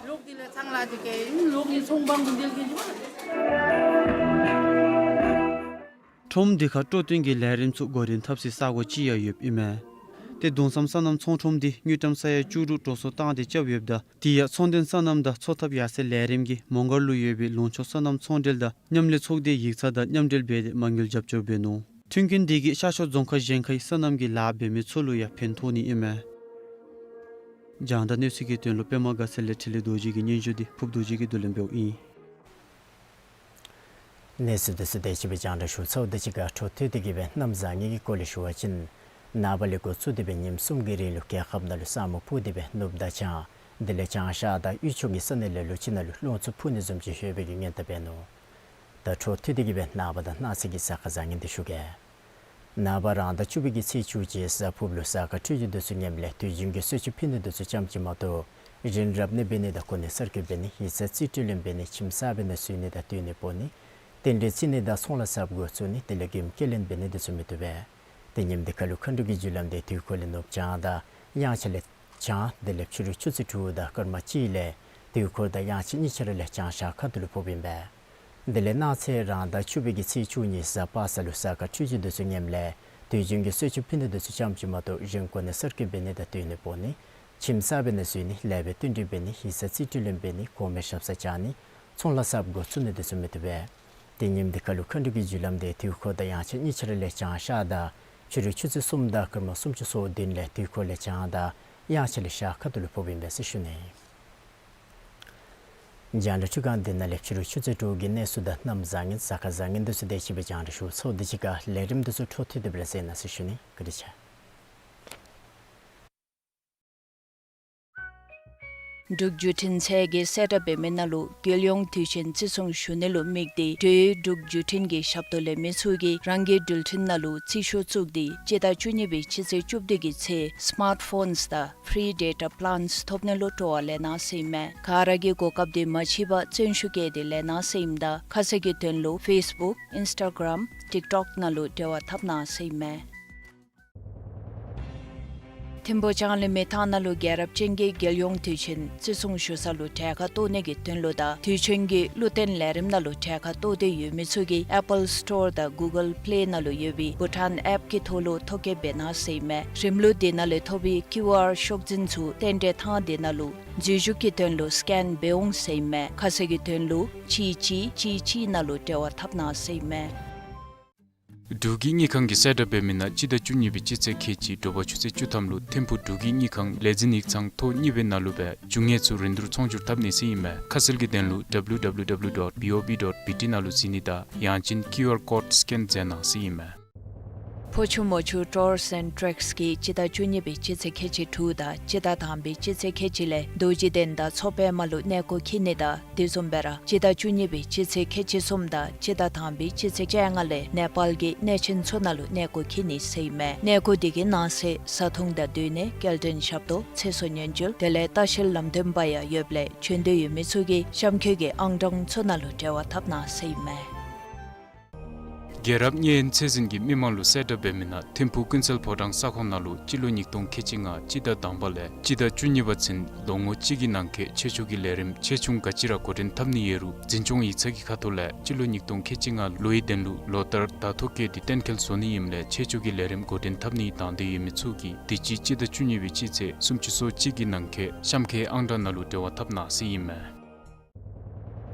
ཁྲོམ་འདི་ཁར་སྤྲོ་སྟོན་གྱི་ལས་རིམ་ཚུ་འགོ་འདྲེན་འཐབ་སའི་ས་གོ་ཅིག་ཡང་ཡོདཔ་ཨིན་མས། ཏེ་གདུང་བསམ་སོ་ནམ་ཚོང་ཁྲོམ་འདི་དངུལ་ཀྲམ་ས་ཡ་བཅུ་དྲུག་འགྲོ་སོང་བཏང་སྟེ་རྐྱབ་ཡོདཔ་ད་དེ་ཡང་ཚོང་དོན་སོ་ནམ་དང་འཚོ་ཐབས་ཡར་སེང་ལས་རིམ་གྱིས་མོང་སྒར་ལུ་ཡོད་པའི་ལུང་ཕྱོགས་སོ་ནམ་ཚོང་འབྲེལ་དང་མཉམ་ལས་ཚོགས་སྡེའི་ཡིག་ཚང་དང་མཉམ་འབྲེལ་འབད་དེ་མ་དངུལ་རྒྱབ་སྐྱོར་འབད་ནུག། མཐུན་རྐྱེན་འདི་གིས་ཤར་ཕྱོགས་རྫོང་ཁག་གཞན་ཁའི་སོ་ནམ་གྱི་ལཱ་འབད་མི་ཚུ་ལུ་ཡང་ཕན་ཐོགས་ནི་ཨིན་མས། རྒྱང་བསྒྲགས་གནས་ཚུལ་གྱི་དོན་ལུ་པདྨ་དགའ་ཚལ་ལས་འཕྲིན་ལས་རྡོ་རྗེ་གི་སྙན་ཞུ་འདི་ཕུབ་རྡོ་རྗེ་གིས་བསྡུ་ལེན་འབདཝ་ཨིན། གནས་ཚུལ་འདི་ཚུ་དེ་ཅིག་སྦེ་རྒྱང་བསྒྲགས་ཞུ་ཚརཝ་དང་གཅིག་ཁར་འཕྲོ་མཐུད་དེ་གི་སྦེ་གནམ་བཟང་ངན་གྱི་སྐོར་ལས་ཞུ་བ་ཅིན་ནངས་པ་ལས་འགོ་བཙུགས་ཏེ་སྦེ་ཉིནམ་གསུམ་གྱི་རིང་ལུ་རྒྱལ་ཁབ་ནང་ལུ་ས་སྨུག་ཕུབ་སྟེ་སྦེ་ནུབ་དང་བྱང་དེ་ལས་བྱང་ཤར་དང་དབུས་ཕྱོགས་ཀྱི་ས་གནས་ལ་ལུ་ཅིག་ནང་ལུ་རླུང་འཚུབ་འཕུ་ནི་བཟུམ་ཅིག་ཡོད་པའི་གི་སྔོན་བརྡ་འབད་ནུག། ད་འཕྲོ་མཐུད་དེ་གི་སྦེ་ནངས་པ་དང་གནངས་ཚེ་གི་གཟའ་སྐར་བཟང་ངན་འདི་ཞུ་གེ། ནངས་པ་རང་ཟླ་བཅུ་པའི་གི་ཚེས་བཅུ་གཅིག་གཟའ་ཕུར་བུ་ལུ་གཟའ་སྐར་འཕྲོད་སྦྱོར་འདི་ཚུ་ངནམ་ལས་དུས་རྒྱུན་གྱི་གསོལ་མཆོད་ཕུལ་ནི་འདི་ཚུ་ཙམ་ཅིག་མ་གཏོགས་གཞན་རབ་གནས་འབད་ནི་དང་གོ་གནས་གསར་བསྐོ་འབད་ནི་ཡིག་ཚང་རྩིས་སྤྲོད་ལེན་འབད་ནི་ཁྱིམ་གསར་པའི་ནང་འཛུལ་ནི་དང་སྡོད་གནས་སྤོ་ནི་རྟེན་འབྲེལ་བརྩི་ནི་དང་ཚོང་ལཱ་གསརཔ་འགོ་བཙུགས་ནི་དེ་ལས་མགྱོནམ་སྐྱེལ་ལེན་འབད་ནི་འདི་ཚུ་མི་བཏུབ་པས། ཏེ་ཉིནམ་འདི་ཁར་ལུ་མཁའ་འགྲོ་གི་རྒྱུ་ལམ་འདི་དུས་འཁོར་ལས་ནུབ་བྱང་དང་དབྱངས་འཆར་ལས་བྱང་དེ་ལས་ཕྱི་རུ་ཆུ་ཚོད་དྲུག་དང་སྐར་མ་གཅིག་ལས་དུས་འཁོར་དང་དབྱངས་འཆར་གཉིས་ཆ་ར་ལས་བྱང་ཤར་ཁ་ཐུག་ལུ་ཕོགཔ་ཨིན་པས། དེ་ལས་གནངས་ཚེ་རང་ཟླ་བཅུ་པའི་གི་ཚེས་བཅུ་གཉིས་གཟའ་པ་སངས་ལུ་གཟའ་སྐར་འཕྲོད་སྦྱོར་འདི་ཚུ་ངནམ་ལས་དུས་རྒྱུན་གྱི་གསོལ་མཆོད་ཕུལ་ནི་འདི་ཚུ་ཙམ་ཅིག་མ་གཏོགས་གཞན་གོ་གནས་གསར་བསྐོ་འབད་ནི་དང་སྡོད་གནས་སྤོ་ནི་ཁྱིམ་གསར་པའི་ནང་འཛུལ་ནི་ལེགས་པའི་བསྟུན་གྲོས་འབད་ནི་ཡིག་ཚང་རྩིས་སྤྲོད་ལེན་འབད་ནི་གོང་མའི་ཞབས་སར་བཅར་ནི་ཚོང་ལཱ་གསརཔ་འགོ་བཙུགས་ནི་འདི་ཚུ་མི་བཏུབ་པས། ཏེ་ཉིནམ་འདི་ཁར་ལུ་མཁའ་འགྲོ་གི་རྒྱུ་ལམ་འདི་དུས་འཁོར་དང་དབྱངས་འཆར་གཉིས་ཆ་ར་ལས་བྱང་ཤར་དང་ཕྱི་རུ་ཆུ་ཚོད་གསུམ་དང་སྐར་མ་སུམ་ཅུ་སོ་བདུན་ལས་དུས་འཁོར་ལས་བྱང་དང་དབྱངས་འཆར་ལས་ཤར་ཁ་ཐུག་ལུ་ཕོགཔ་ཨིན་པས་ཟེར་ཞུ་ནི། རྒྱང་བསྒྲགས་འཕྲུལ་ཁང་འདི་ནང་ལས་ཕྱི་རུ་ཆུ་ཚོད་དྲུག་གི་གནས་ཚུལ་དང་གནམ་བཟང་ངན་གཟའ་སྐར་བཟང་ངན་འདི་ཚུ་དེ་ཅིག་སྦེ་རྒྱང་བསྒྲགས་ཞུ་ཚརཝ་དང་གཅིག་ཁར་ལས་རིམ་འདི་ཚུ་འཕྲོ་མཐུད་དེ་སྦེ་གསན་གནང་ཟེར་ཞུ་ནི། བཀའ་དྲིན་ཆེ། འབྲུག་བརྒྱུད་འཕྲིན་ཚད་བརྒལ་གསལ་བསྒྲགས་འབད་མི་ནང་ལུ་རྒྱལ་ཡོངས་དུས་ཆེན་བརྩི་སྲུང་ཞུ་ནི་ལུ་དམིགས་ཏེ་འབྲུག་བརྒྱུད་འཕྲིན་གྱི་ཞབས་ཏོག་ལེན་མི་ཚུ་གིས་རང་གི་འགྲུལ་འཕྲིན་ནང་ལུ་རྩིས་ཤོག་བཙུགས་ཏེ་སྤྱི་ཟླ་བཅུ་གཉིས་པའི་སྤྱི་ཚེས་བཅུ་བདུན་གྱི་ཚེ་སི་མཱརཊ་ཕོནསི་དང་ཕི་རི་ཌེ་ཊ་པི་ལཱནསི་ཐོབ་ནི་ལུ་སྤྲོ་བ་ལེན་གནང་ཟེར་ཨིན་མས། ག་ར་གིས་གོ་སྐབས་འདི་མ་འཕྱད་པར་བརྩོན་ཤུགས་བསྐྱེད་དེ་ལེན་གནང་ཟེར་ཨིནམ་ད་ཁ་གསལ་གྱི་དོན་ལུ་ཕེསི་བུཀ་ཨིནསི་ཊ་གརམ་ཊིཀ་ཊོཀ་ནང་ལུ་འབྲེལ་བ་འཐབ་གནང་ཟེར་ཨིན་མས། ཐིམ་ཕུ་ལྕང་གླིང་མི་ཐང་ནང་ལུ་རྒྱལ་རབས་ཅན་གྱི་རྒྱལ་ཡོངས་དུས་ཆེན་བརྩི་སྲུང་ཞུ་ས་ལུ་གྲལ་ཁར་གཏོགས་ནི་གི་དོན་ལུ་དང་དུས་ཆེན་གྱི་བློ་བརྟན་ལས་རིམ་ནང་ལུ་གྲལ་ཁར་གཏོགས་ཏེ་ཡོད་མི་ཚུ་གིས་ཨེ་པཱལ་སི་ཊོར་དང་གུ་གཱལ་པི་ལེ་ནང་ལུ་ཡོད་པའི་བྷུ་ཊཱན་ཨེཔ་ཀྱི་ཐོག་ལུ་ཐོ་བཀོད་འབད་གནང་ཟེར་ཨིན་མས། རིམ་ལུགས་འདི་ནང་ལས་ཐོབ་པའི་ཀིའུ་ཨར་ཤོག་འཛིན་ཚུ་རྟེན་འབྲེལ་ཐང་འདི་ནང་ལུ་འཛུལ་ཞུགས་ཀྱི་དོན་ལུ་སི་ཀེན་འབད་འོང་ཟེར་ཨིན་མས། ཁ་གསལ་གྱི་དོན་ལུ་གཅིག་གཅིག་གཅིག་གཅིག་ནང་ལུ་འབྲེལ་བ་འཐབ་གནང་ཟེར་ཨིན་མས། འབྲུག་གི་དངུལ་ཁང་གིས་གསལ་བསྒྲགས་འབད་མི་ནང་སྤྱི་ཟླ་བཅུ་གཉིས་པའི་སྤྱི་ཚེས་ཁལ་གཅིག་དྲོ་པ་ཆུ་ཚོད་བཅུ་ཐམ་ལུ་ཐིམ་ཕུག་འབྲུག་གི་དངུལ་ཁང་ལས་འཛིན་ཡིག་ཚང་ཐོག་གཉིས་པའི་ནང་ལུ་སྦེ་རྒྱུ་དངོས་ཚུ་རིན་བསྡུར་ཚོང་སྒྱུར་འཐབ་ནི་ཟེར་ཨིན་མས། ཁ་གསལ་གྱི་དོན་ལུ་W W W dot B O B dot B T ནང་ལུ་གཟིགས་ནི་དང་ཡང་ཅིན་ཀིའུ་ཨར་ཀོཌ་སི་ཀེན་མཛད་གནང་ཟེར་ཨིན་མས། ཕོ་ཆུ་མོ་ཆུ་ཊུརསི་ཨེནཌ་ཊེགསི་གིས་སྤྱི་ཟླ་བཅུ་གཉིས་པའི་སྤྱི་ཚེས་ཁལ་གཅིག་དྲུག་དང་སྤྱི་ཟླ་དང་པའི་སྤྱི་ཚེས་ཁལ་གཅིག་ལས་རྡོ་རྗེ་གདན་དང་མཚོ་པདྨ་ལུ་གནས་སྐོར་འཁྱིད་ནི་དང་དེ་བཟུམ་སྦེ་ར་སྤྱི་ཟླ་བཅུ་གཉིས་པའི་སྤྱི་ཚེས་ཁལ་གཅིག་གསུམ་དང་སྤྱི་ཟླ་དང་པའི་སྤྱི་ཚེས་བཅོ་ལྔ་ལས་ནེ་པཱལ་གྱི་གནས་ཆེན་ཚུ་ནང་ལུ་གནས་སྐོར་འཁྱིད་ནི་ཟེར་ཨིན་མས། གནས་སྐོར་དེ་གི་ནང་གསེས་བཟའ་འཐུང་དང་སྡོད་གནས་སྐྱེལ་འདྲེན་ཞབས་ཏོག་ཚེ་སྲོག་ཉེན་བཅོལ་དེ་ལས་ལྟ་བཤལ་ལམ་སྟོན་པ་ཡང་ཡོདཔ་ལས་བྱོན་འདོད་ཡོད་མི་ཚུ་གིས་གཤམ་འཁོད་ཀྱི་ཨང་གྲངས་ཚུ་ནང་ལུ་འབྲེལ་བ་འཐབ་གནང་ཟེར་ཨིན་མས། རྒྱལ་རབས་མཉེས་དབྱིངས་ཚད་འཛིན་གྱིས་མི་མང་ལུ་གསལ་བསྒྲགས་འབད་མི་ནང་ཐིམ་ཕུག་ཀུན་གསལ་ཕོ་བྲང་ས་ཁོངས་ནང་ལུ་སྤྱི་ལོ་ཉིས་སྟོང་ཁལ་གཅིག་ལྔ་སྤྱི་ཟླ་དང་པ་ལས་སྤྱི་ཟླ་བཅུ་གཉིས་པ་ཚུན་ལོ་ངོ་གཅིག་གི་ནང་འཁོད་ཆེ་ཆུང་གི་ལས་རིམ་ཆེ་ཆུང་ག་ཅི་ར་འགོ་འདྲེན་འཐབ་ནི་ཡོད་རུང་འཛིན་སྐྱོང་ཡིག་ཚང་གི་ཁ་ཐུག་ལས་སྤྱི་ལོ་ཉིས་སྟོང་ཁལ་གཅིག་ལྔ་ལོའི་དོན་ལུ་ལོ་ལྟར་ཟླ་ཐོ་བཀོད་དེ་གཏན་འཁེལ་བཟོ་ནི་ཨིནམ་ལས་ཆེ་ཆུང་གི་ལས་རིམ་འགོ་འདྲེན་འཐབ་ནི་དང་འདོད་ཡོད་མི་ཚུ་གིས་དུས་ཅི་སྤྱི་ཟླ་བཅུ་གཉིས་པའི་སྤྱི་ཚེས་སུམ་ཅུ་སོ་གཅིག་གི་ནང་འཁོད་གཤམ་འཁོད་ཨང་གྲངས་ནང་ལུ་འབྲེལ་བ་འཐབ་གནང་ཟེར་ཨིན་མས།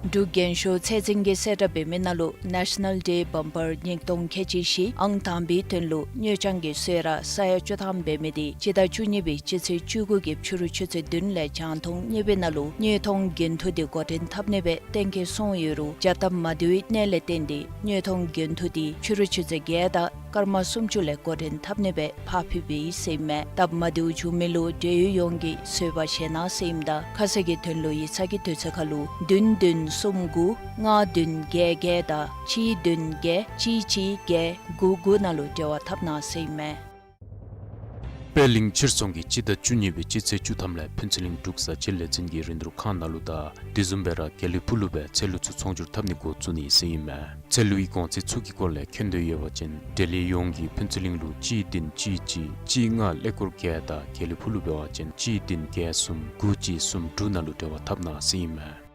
འབྲུག་རྒྱན་ཤོག་ཚད་འཛིན་གྱིས་གསལ་བསྒྲགས་འབད་མི་ནང་ལུ་ནེ་ཤ་ནཱལ་ཌེ་བམ་པར་ཉིས་སྟོང་ཁལ་གཅིག་བཞི་ཨང་དང་པའི་དོན་ལུ་དངུལ་རྐྱང་གི་གསོལ་རས་ས་ཡ་བཅུ་ཐམ་འབད་མི་དེ་སྤྱི་ཟླ་བཅུ་གཉིས་པའི་སྤྱི་ཚེས་བཅུ་དགུ་གི་ཕྱི་རུ་ཆུ་ཚོད་བདུན་ལས་རྒྱང་མཐོང་གཉིས་པའི་ནང་ལུ་དངུལ་མཐོང་འགན་འཁྲི་དེ་འགོ་འདྲེན་འཐབ་ནི་སྦེ་གཏན་འཁེལ་སོང་ཡོད་རུང་བྱ་སྟབས་མ་བདེ་བའི་གནད་ལས་བརྟེན་ཏེ་དངུལ་མཐོང་འགན་འཁྲི་དེ་ཕྱི་རུ་ཆུ་ཚོད་བརྒྱད་དང་སྐར་མ་སུམ་ཅུ་ལས་འགོ་འདྲེན་འཐབ་ནི་སྦེ་ཕར་ཕུལ་བའི་ཟེར་ཨིན་མས། སྟབས་མ་བདེཝ་བྱུང་མི་ལུ་འབྲེལ་ཡོད་ཡོངས་ཀྱིས་བཟོད་པ་བཞེས་གནང་ཟེར་ཨིནམ་ད་ཁ་གསལ་གྱི་དོན་ལུ་ཡིག་ཚང་གི་དུས་ཚོད་ཁར་ལུ་བདུན་བདུན་གསུམ་དགུ་ལྔ་བདུན་བརྒྱད་བརྒྱད་དང་གཅིག་བདུན་བརྒྱད་གཅིག་གཅིག་བརྒྱད་དགུ་དགུ་ནང་ལུ་འབྲེལ་བ་འཐབ་གནང་ཟེར་ཨིན་མས། པད་གླིང་ཕྱིར་ཚོང་གིས་སྤྱི་ཟླ་བཅུ་གཉིས་པའི་སྤྱི་ཚེས་བཅུ་ཐམ་ལས་ཕུན་ཚོགས་གླིང་འབྲུག་བཟའ་ཆས་ལས་འཛིན་གྱི་རིན་བསྡུར་ཁང་ནང་ལུ་དང་དེ་བཟུམ་སྦེ་ར་དགེ་ལེགས་ཕུག་ལུ་སྦེ་ཚལ་ལུ་ཚུ་ཚོང་སྒྱུར་འཐབ་ནི་འགོ་བཙུགས་ནི་ཟེར་ཨིན་མས། ཚལ་ལུའི་གོང་ཚད་ཚུ་གི་སྐོར་ལས་མཁྱེན་འདོད་ཡོད་པ་ཅིན་འབྲེལ་ཡོད་ཡོངས་ཀྱིས་ཕུན་ཚོགས་གླིང་ལུ་གཅིག་བདུན་གཅིག་གཅིག་གཅིག་ལྔ་ཀླད་ཀོར་བརྒྱད་དང་དགེ་ལེགས་ཕུག་ལུ་འབད་བ་ཅིན་གཅིག་བདུན་བརྒྱད་གསུམ་དགུ་གཅིག་གསུམ་དྲུག་ནང་ལུ་འབྲེལ་བ་འཐབ་གནང་ཟེར་ཨིན་མས།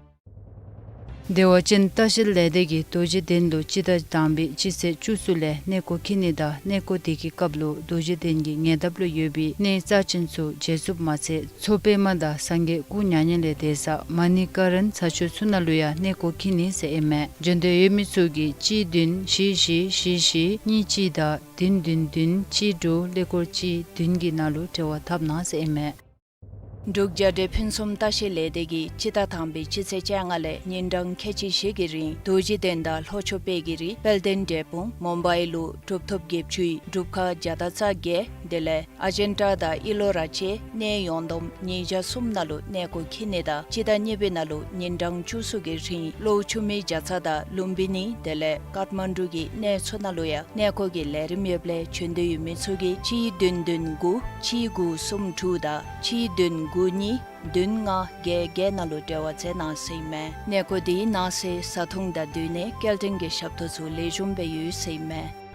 དེ་འབད་བ་ཅིན་ལྟ་བཤལ་ལས་སྡེ་གིས་རྡོ་རྗེ་གདན་ལུ་སྤྱི་ཟླ་དང་པའི་སྤྱི་ཚེས་བཅུ་གསུམ་ལས་གནས་སྐོར་འཁྱིད་ནི་དང་གནས་སྐོར་དེ་གི་སྐབས་ལུ་རྡོ་རྗེ་གདན་གྱི་ཉེ་འདབས་ལུ་ཡོད་པའི་གནས་རྩ་ཆེན་ཚུ་མཇལ་ཚུགསཔ་མ་ཚད་མཚོ་པདྨ་དང་སངས་རྒྱས་སྐུ་མྱ་ངན་ལས་འདས་ས་མ་ཎི་ཀ་རན་ས་ཆུ་ཚུ་ནང་ལུ་ཡང་གནས་སྐོར་འཁྱིད་ནི་ཟེར་ཨིན་མས། བྱོན་འདོད་ཡོད་མི་ཚུ་གིས་གཅིག་བདུན་བཞི་བཞི་བཞི་བཞི་གཉིས་གཅིག་དང་བདུན་བདུན་བདུན་གཅིག་དྲུག་ཀླད་ཀོར་གཅིག་བདུན་གྱི་ནང་ལུ་འབྲེལ་བ་འཐབ་གནང་ཟེར་ཨིན་མས། འབྲུག་རྒྱ་འབྲས་ཕུན་སུམ་ལྟ་བཤལ་ལས་སྡེ་གིས་སྤྱི་ཟླ་དང་པའི་སྤྱི་ཚེས་བཅོ་ལྔ་ལས་ཉིན་གྲངས་ཁལ་གཅིག་བཞི་གི་རིང་རྡོ་རྗེ་གདན་དང་ལྷོ་ཕྱོགས་དཔལ་གྱི་རི་དཔལ་ལྡན་འབྲས་སྤུངས་མུམ་བའི་ལུ་གྲུབ་ཐོབ་བརྒྱད་ཅུའི་སྒྲུབ་ཁང་བརྒྱ་དང་རྩ་བརྒྱད་དེ་ལས་ཨ་ཇན་ཏ་དང་ཨི་ལོ་ར་བཅས་གནས་ཡོངས་བསྡོམས་ཉིས་བརྒྱ་གསུམ་ནང་ལུ་གནས་སྐོར་འཁྱིད་ནི་དང་སྤྱི་ཟླ་གཉིས་པའི་ནང་ལུ་ཉིན་གྲངས་བཅུ་གསུམ་གྱི་རིང་གློ་ཆུ་མིག་རྒྱ་ཚ་དང་ལུམ་བི་ནི་དེ་ལས་ཀཏ་མན་ཌུ་གི་གནས་ཚུ་ནང་ལུ་ཡང་གནས་སྐོར་གྱི་ལས་རིམ་ཡོདཔ་ལས་བྱོན་འདོད་ཡོད་མི་ཚུ་གིས་གཅིག་བདུན་བདུན་དགུ་གཅིག་དགུ་གསུམ་དྲུག་དང་གཅིག་བདུན་དགུ་གཉིས་བདུན་ལྔ་བརྒྱད་བརྒྱད་ནང་ལུ་འབྲེལ་བ་མཛད་གནང་ཟེར་ཨིན་མས། གནས་སྐོར་དེའི་ནང་གསེས་བཟའ་འཐུང་དང་སྡོད་གནས་སྐྱེལ་འདྲེན་གྱི་ཞབས་ཏོག་ཚུ་ལེགས་ཤོམ་སྦེ་ཡོད་ཟེར་ཨིན་མས།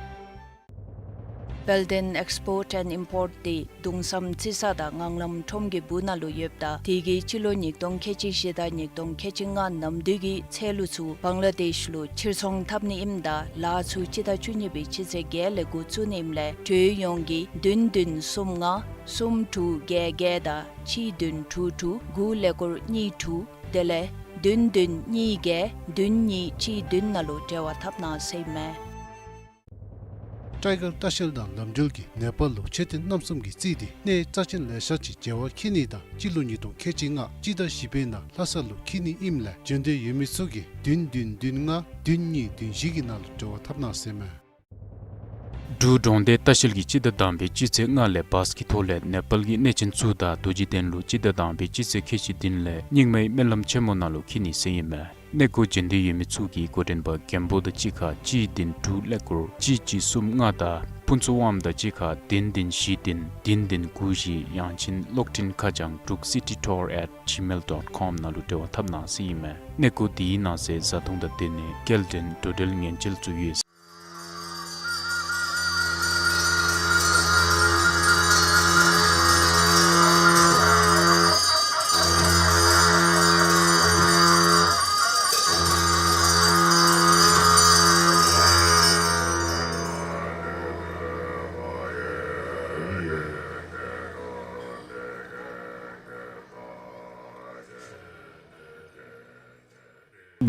དཔལ་ལྡན་ཨེགསི་པོརཊ་ཨེནཌ་ཨིམ་པོརཊ་དེ་གདུང་བསམ་རྩི་ས་དང་ངང་ལམ་ཁྲོམ་གྱི་སྦུག་ནང་ལུ་ཡོདཔ་ད་དེ་གིས་སྤྱི་ལོ་ཉིས་སྟོང་ཁལ་གཅིག་བཞི་དང་ཉིས་སྟོང་ཁལ་གཅིག་ལྔ་ནམ་དུས་ཀྱི་ཚལ་ལུ་ཚུ་བང་ལ་དེཤ་ལུ་ཕྱིར་ཚོང་འཐབ་ནི་ཨིནམ་ད་ལཱ་ཚུ་སྤྱི་ཟླ་བཅུ་གཉིས་པའི་སྤྱི་ཚེས་བརྒྱད་ལས་འགོ་བཙུགས་ནི་ཨིནམ་ལས་འབྲེལ་ཡོད་ཡོངས་ཀྱིས་བདུན་བདུན་གསུམ་ལྔ་གསུམ་དྲུག་བརྒྱད་བརྒྱད་དང་གཅིག་བདུན་དྲུག་དྲུག་དགུ་ཀླད་ཀོར་གཉིས་དྲུག་དེ་ལས་བདུན་བདུན་གཉིས་བརྒྱད་བདུན་གཉིས་གཅིག་བདུན་ནང་ལུ་འབྲེལ་བ་འཐབ་གནང་ཟེར་ཨིན་མས། ཊའི་གར་ལྟ་བཤལ་དང་ལམ་འགྲུལ་གྱིས་ནེ་པཱལ་ལུ་མཆོད་རྟེན་རྣམ་གསུམ་གྱིས་རྩིས་ཏེ་གནས་རྩ་ཆེན་ལེ་ཤ་ཅིག་མཇལ་བར་འཁྱིད་ནི་དང་སྤྱི་ལོ་ཉིས་སྟོང་ཁལ་གཅིག་ལྔ་སྤྱི་ཟླ་བཞི་པའི་ནང་ལྷ་ས་ལུ་འཁྱིད་ནི་ཨིནམ་ལས་བྱོན་འདོད་ཡོད་མི་ཚུ་གིས་བདུན་བདུན་བདུན་ལྔ་བདུན་གཉིས་བདུན་བཞི་གི་ནང་ལུ་འབྲེལ་བ་འཐབ་གནང་ཟེར་ཨིན་མས། འབྲུག་འབྲོང་སྡེ་ལྟ་བཤལ་གྱིས་སྤྱི་ཟླ་དང་པའི་སྤྱི་ཚེས་ལྔ་ལས་བཱས་ཀྱི་ཐོག་ལས་ནེ་པཱལ་གྱི་གནས་ཆེན་ཚུ་དང་རྡོ་རྗེ་གདན་ལུ་སྤྱི་ཟླ་དང་པའི་སྤྱི་ཚེས་ཁལ་གཅིག་བདུན་ལས་རྙིང་མའི་སྨོན་ལམ་ཆེན་མོ་ནང་ལུ་འཁྱིད་ནི་ཟེར་ཨིན་མས། གནས་སྐོར་བྱོན་འདོད་ཡོད་མི་ཚུ་གིས་འགོ་འདྲེན་པ་རྒན་པོ་དང་གཅིག་ཁར་གཅིག་བདུན་དྲུག་ཀླད་ཀོར་གཅིག་གཅིག་གསུམ་ལྔ་དང་ཕུན་ཚོགས་དབངམོ་དང་གཅིག་ཁར་བདུན་བདུན་བཞི་བདུན་བདུན་བདུན་དགུ་བཞི་ཡང་ཅིན་གློག་འཕྲིན་ཁ་བྱང་འབྲུག་སི་ཊི་ཊུར་ཨེཊ་ཇི་མེལ་ཌོཊ་ཀོམ་ནང་ལུ་འབྲེལ་བ་འཐབ་གནང་ཟེར་ཨིན་མས། གནས་སྐོར་དེའི་ནང་གསེས་བཟའ་འཐུང་དང་སྡོད་གནས་སྐྱེལ་འདྲེན་འགྲོ་འགྲུལ་ཉེན་བཅོལ་ཚུ་ཡོད།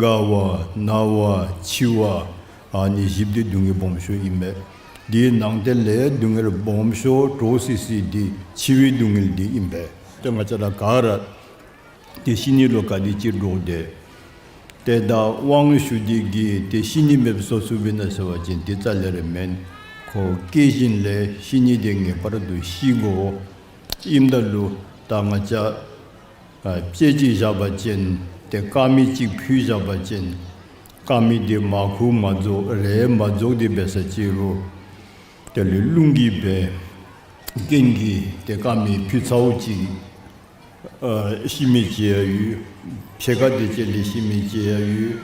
དགའ་བ་ན་བ་འཆི་བ་ ཨ་ནི་བཞི་པོ་འདི་སྡུག་བསྔལ་སྦོམ་ཤོས་ཨིན་པས། དེའི་ནང་དེ་ལས་སྡུག་བསྔལ་སྦོམ་ཤོས་འདྲོག་སི་སི་འདི་འཆི་བའི་སྡུག་བསྔལ་འདི་ཨིན་པས། ཏེ་ང་བཅས་ར་ག་ར་ཏེ་ཤི་ནི་ལུ་ག་དེ་ཅིག་འདྲོག་སྟེ། ཏེ་ད་དབང་ཞུ་སྟེ་གིས་ཏེ་ཤི་ནི་མེདཔ་བཟོ་ཚུགས་པས་ན་ཟེར་བ་ཅིན་དེ་རྩ་ལས་ར་མེན། ཁོ་སྐྱེ་བཞིན་ལས་ཤི་ནི་དེ་ངེས་པར་དུ་ཤི་དགོ། ཨིནམ་ད་ལུ་ད་ང་བཅས་ཨ་དཔེ་ཅིག་བཞག་པ་ཅིན་ཏེ་དཀར་མེ་ཅིག་ཕུལ་བཞག་པ་ཅིན་དཀར་མེ་དེ་མར་ཁུ་མ་རྫོགས་རས་མ་རྫོགས་དེ་འབད་ས་ཅིག་རུང་དེ་ལས་རླུང་གིས་འབད་རྐྱེན་གྱིས་ཏེ་དཀར་མེ་ཕུལ་ཚརཝ་ཅིག་ཨ་ཤི་མི་ཅིག་ཡང་ཡོད། ཕྱེད་ཀ་དེ་ཅིག་ལས་ཤི་མི་ཅིག་ཡང་ཡོད།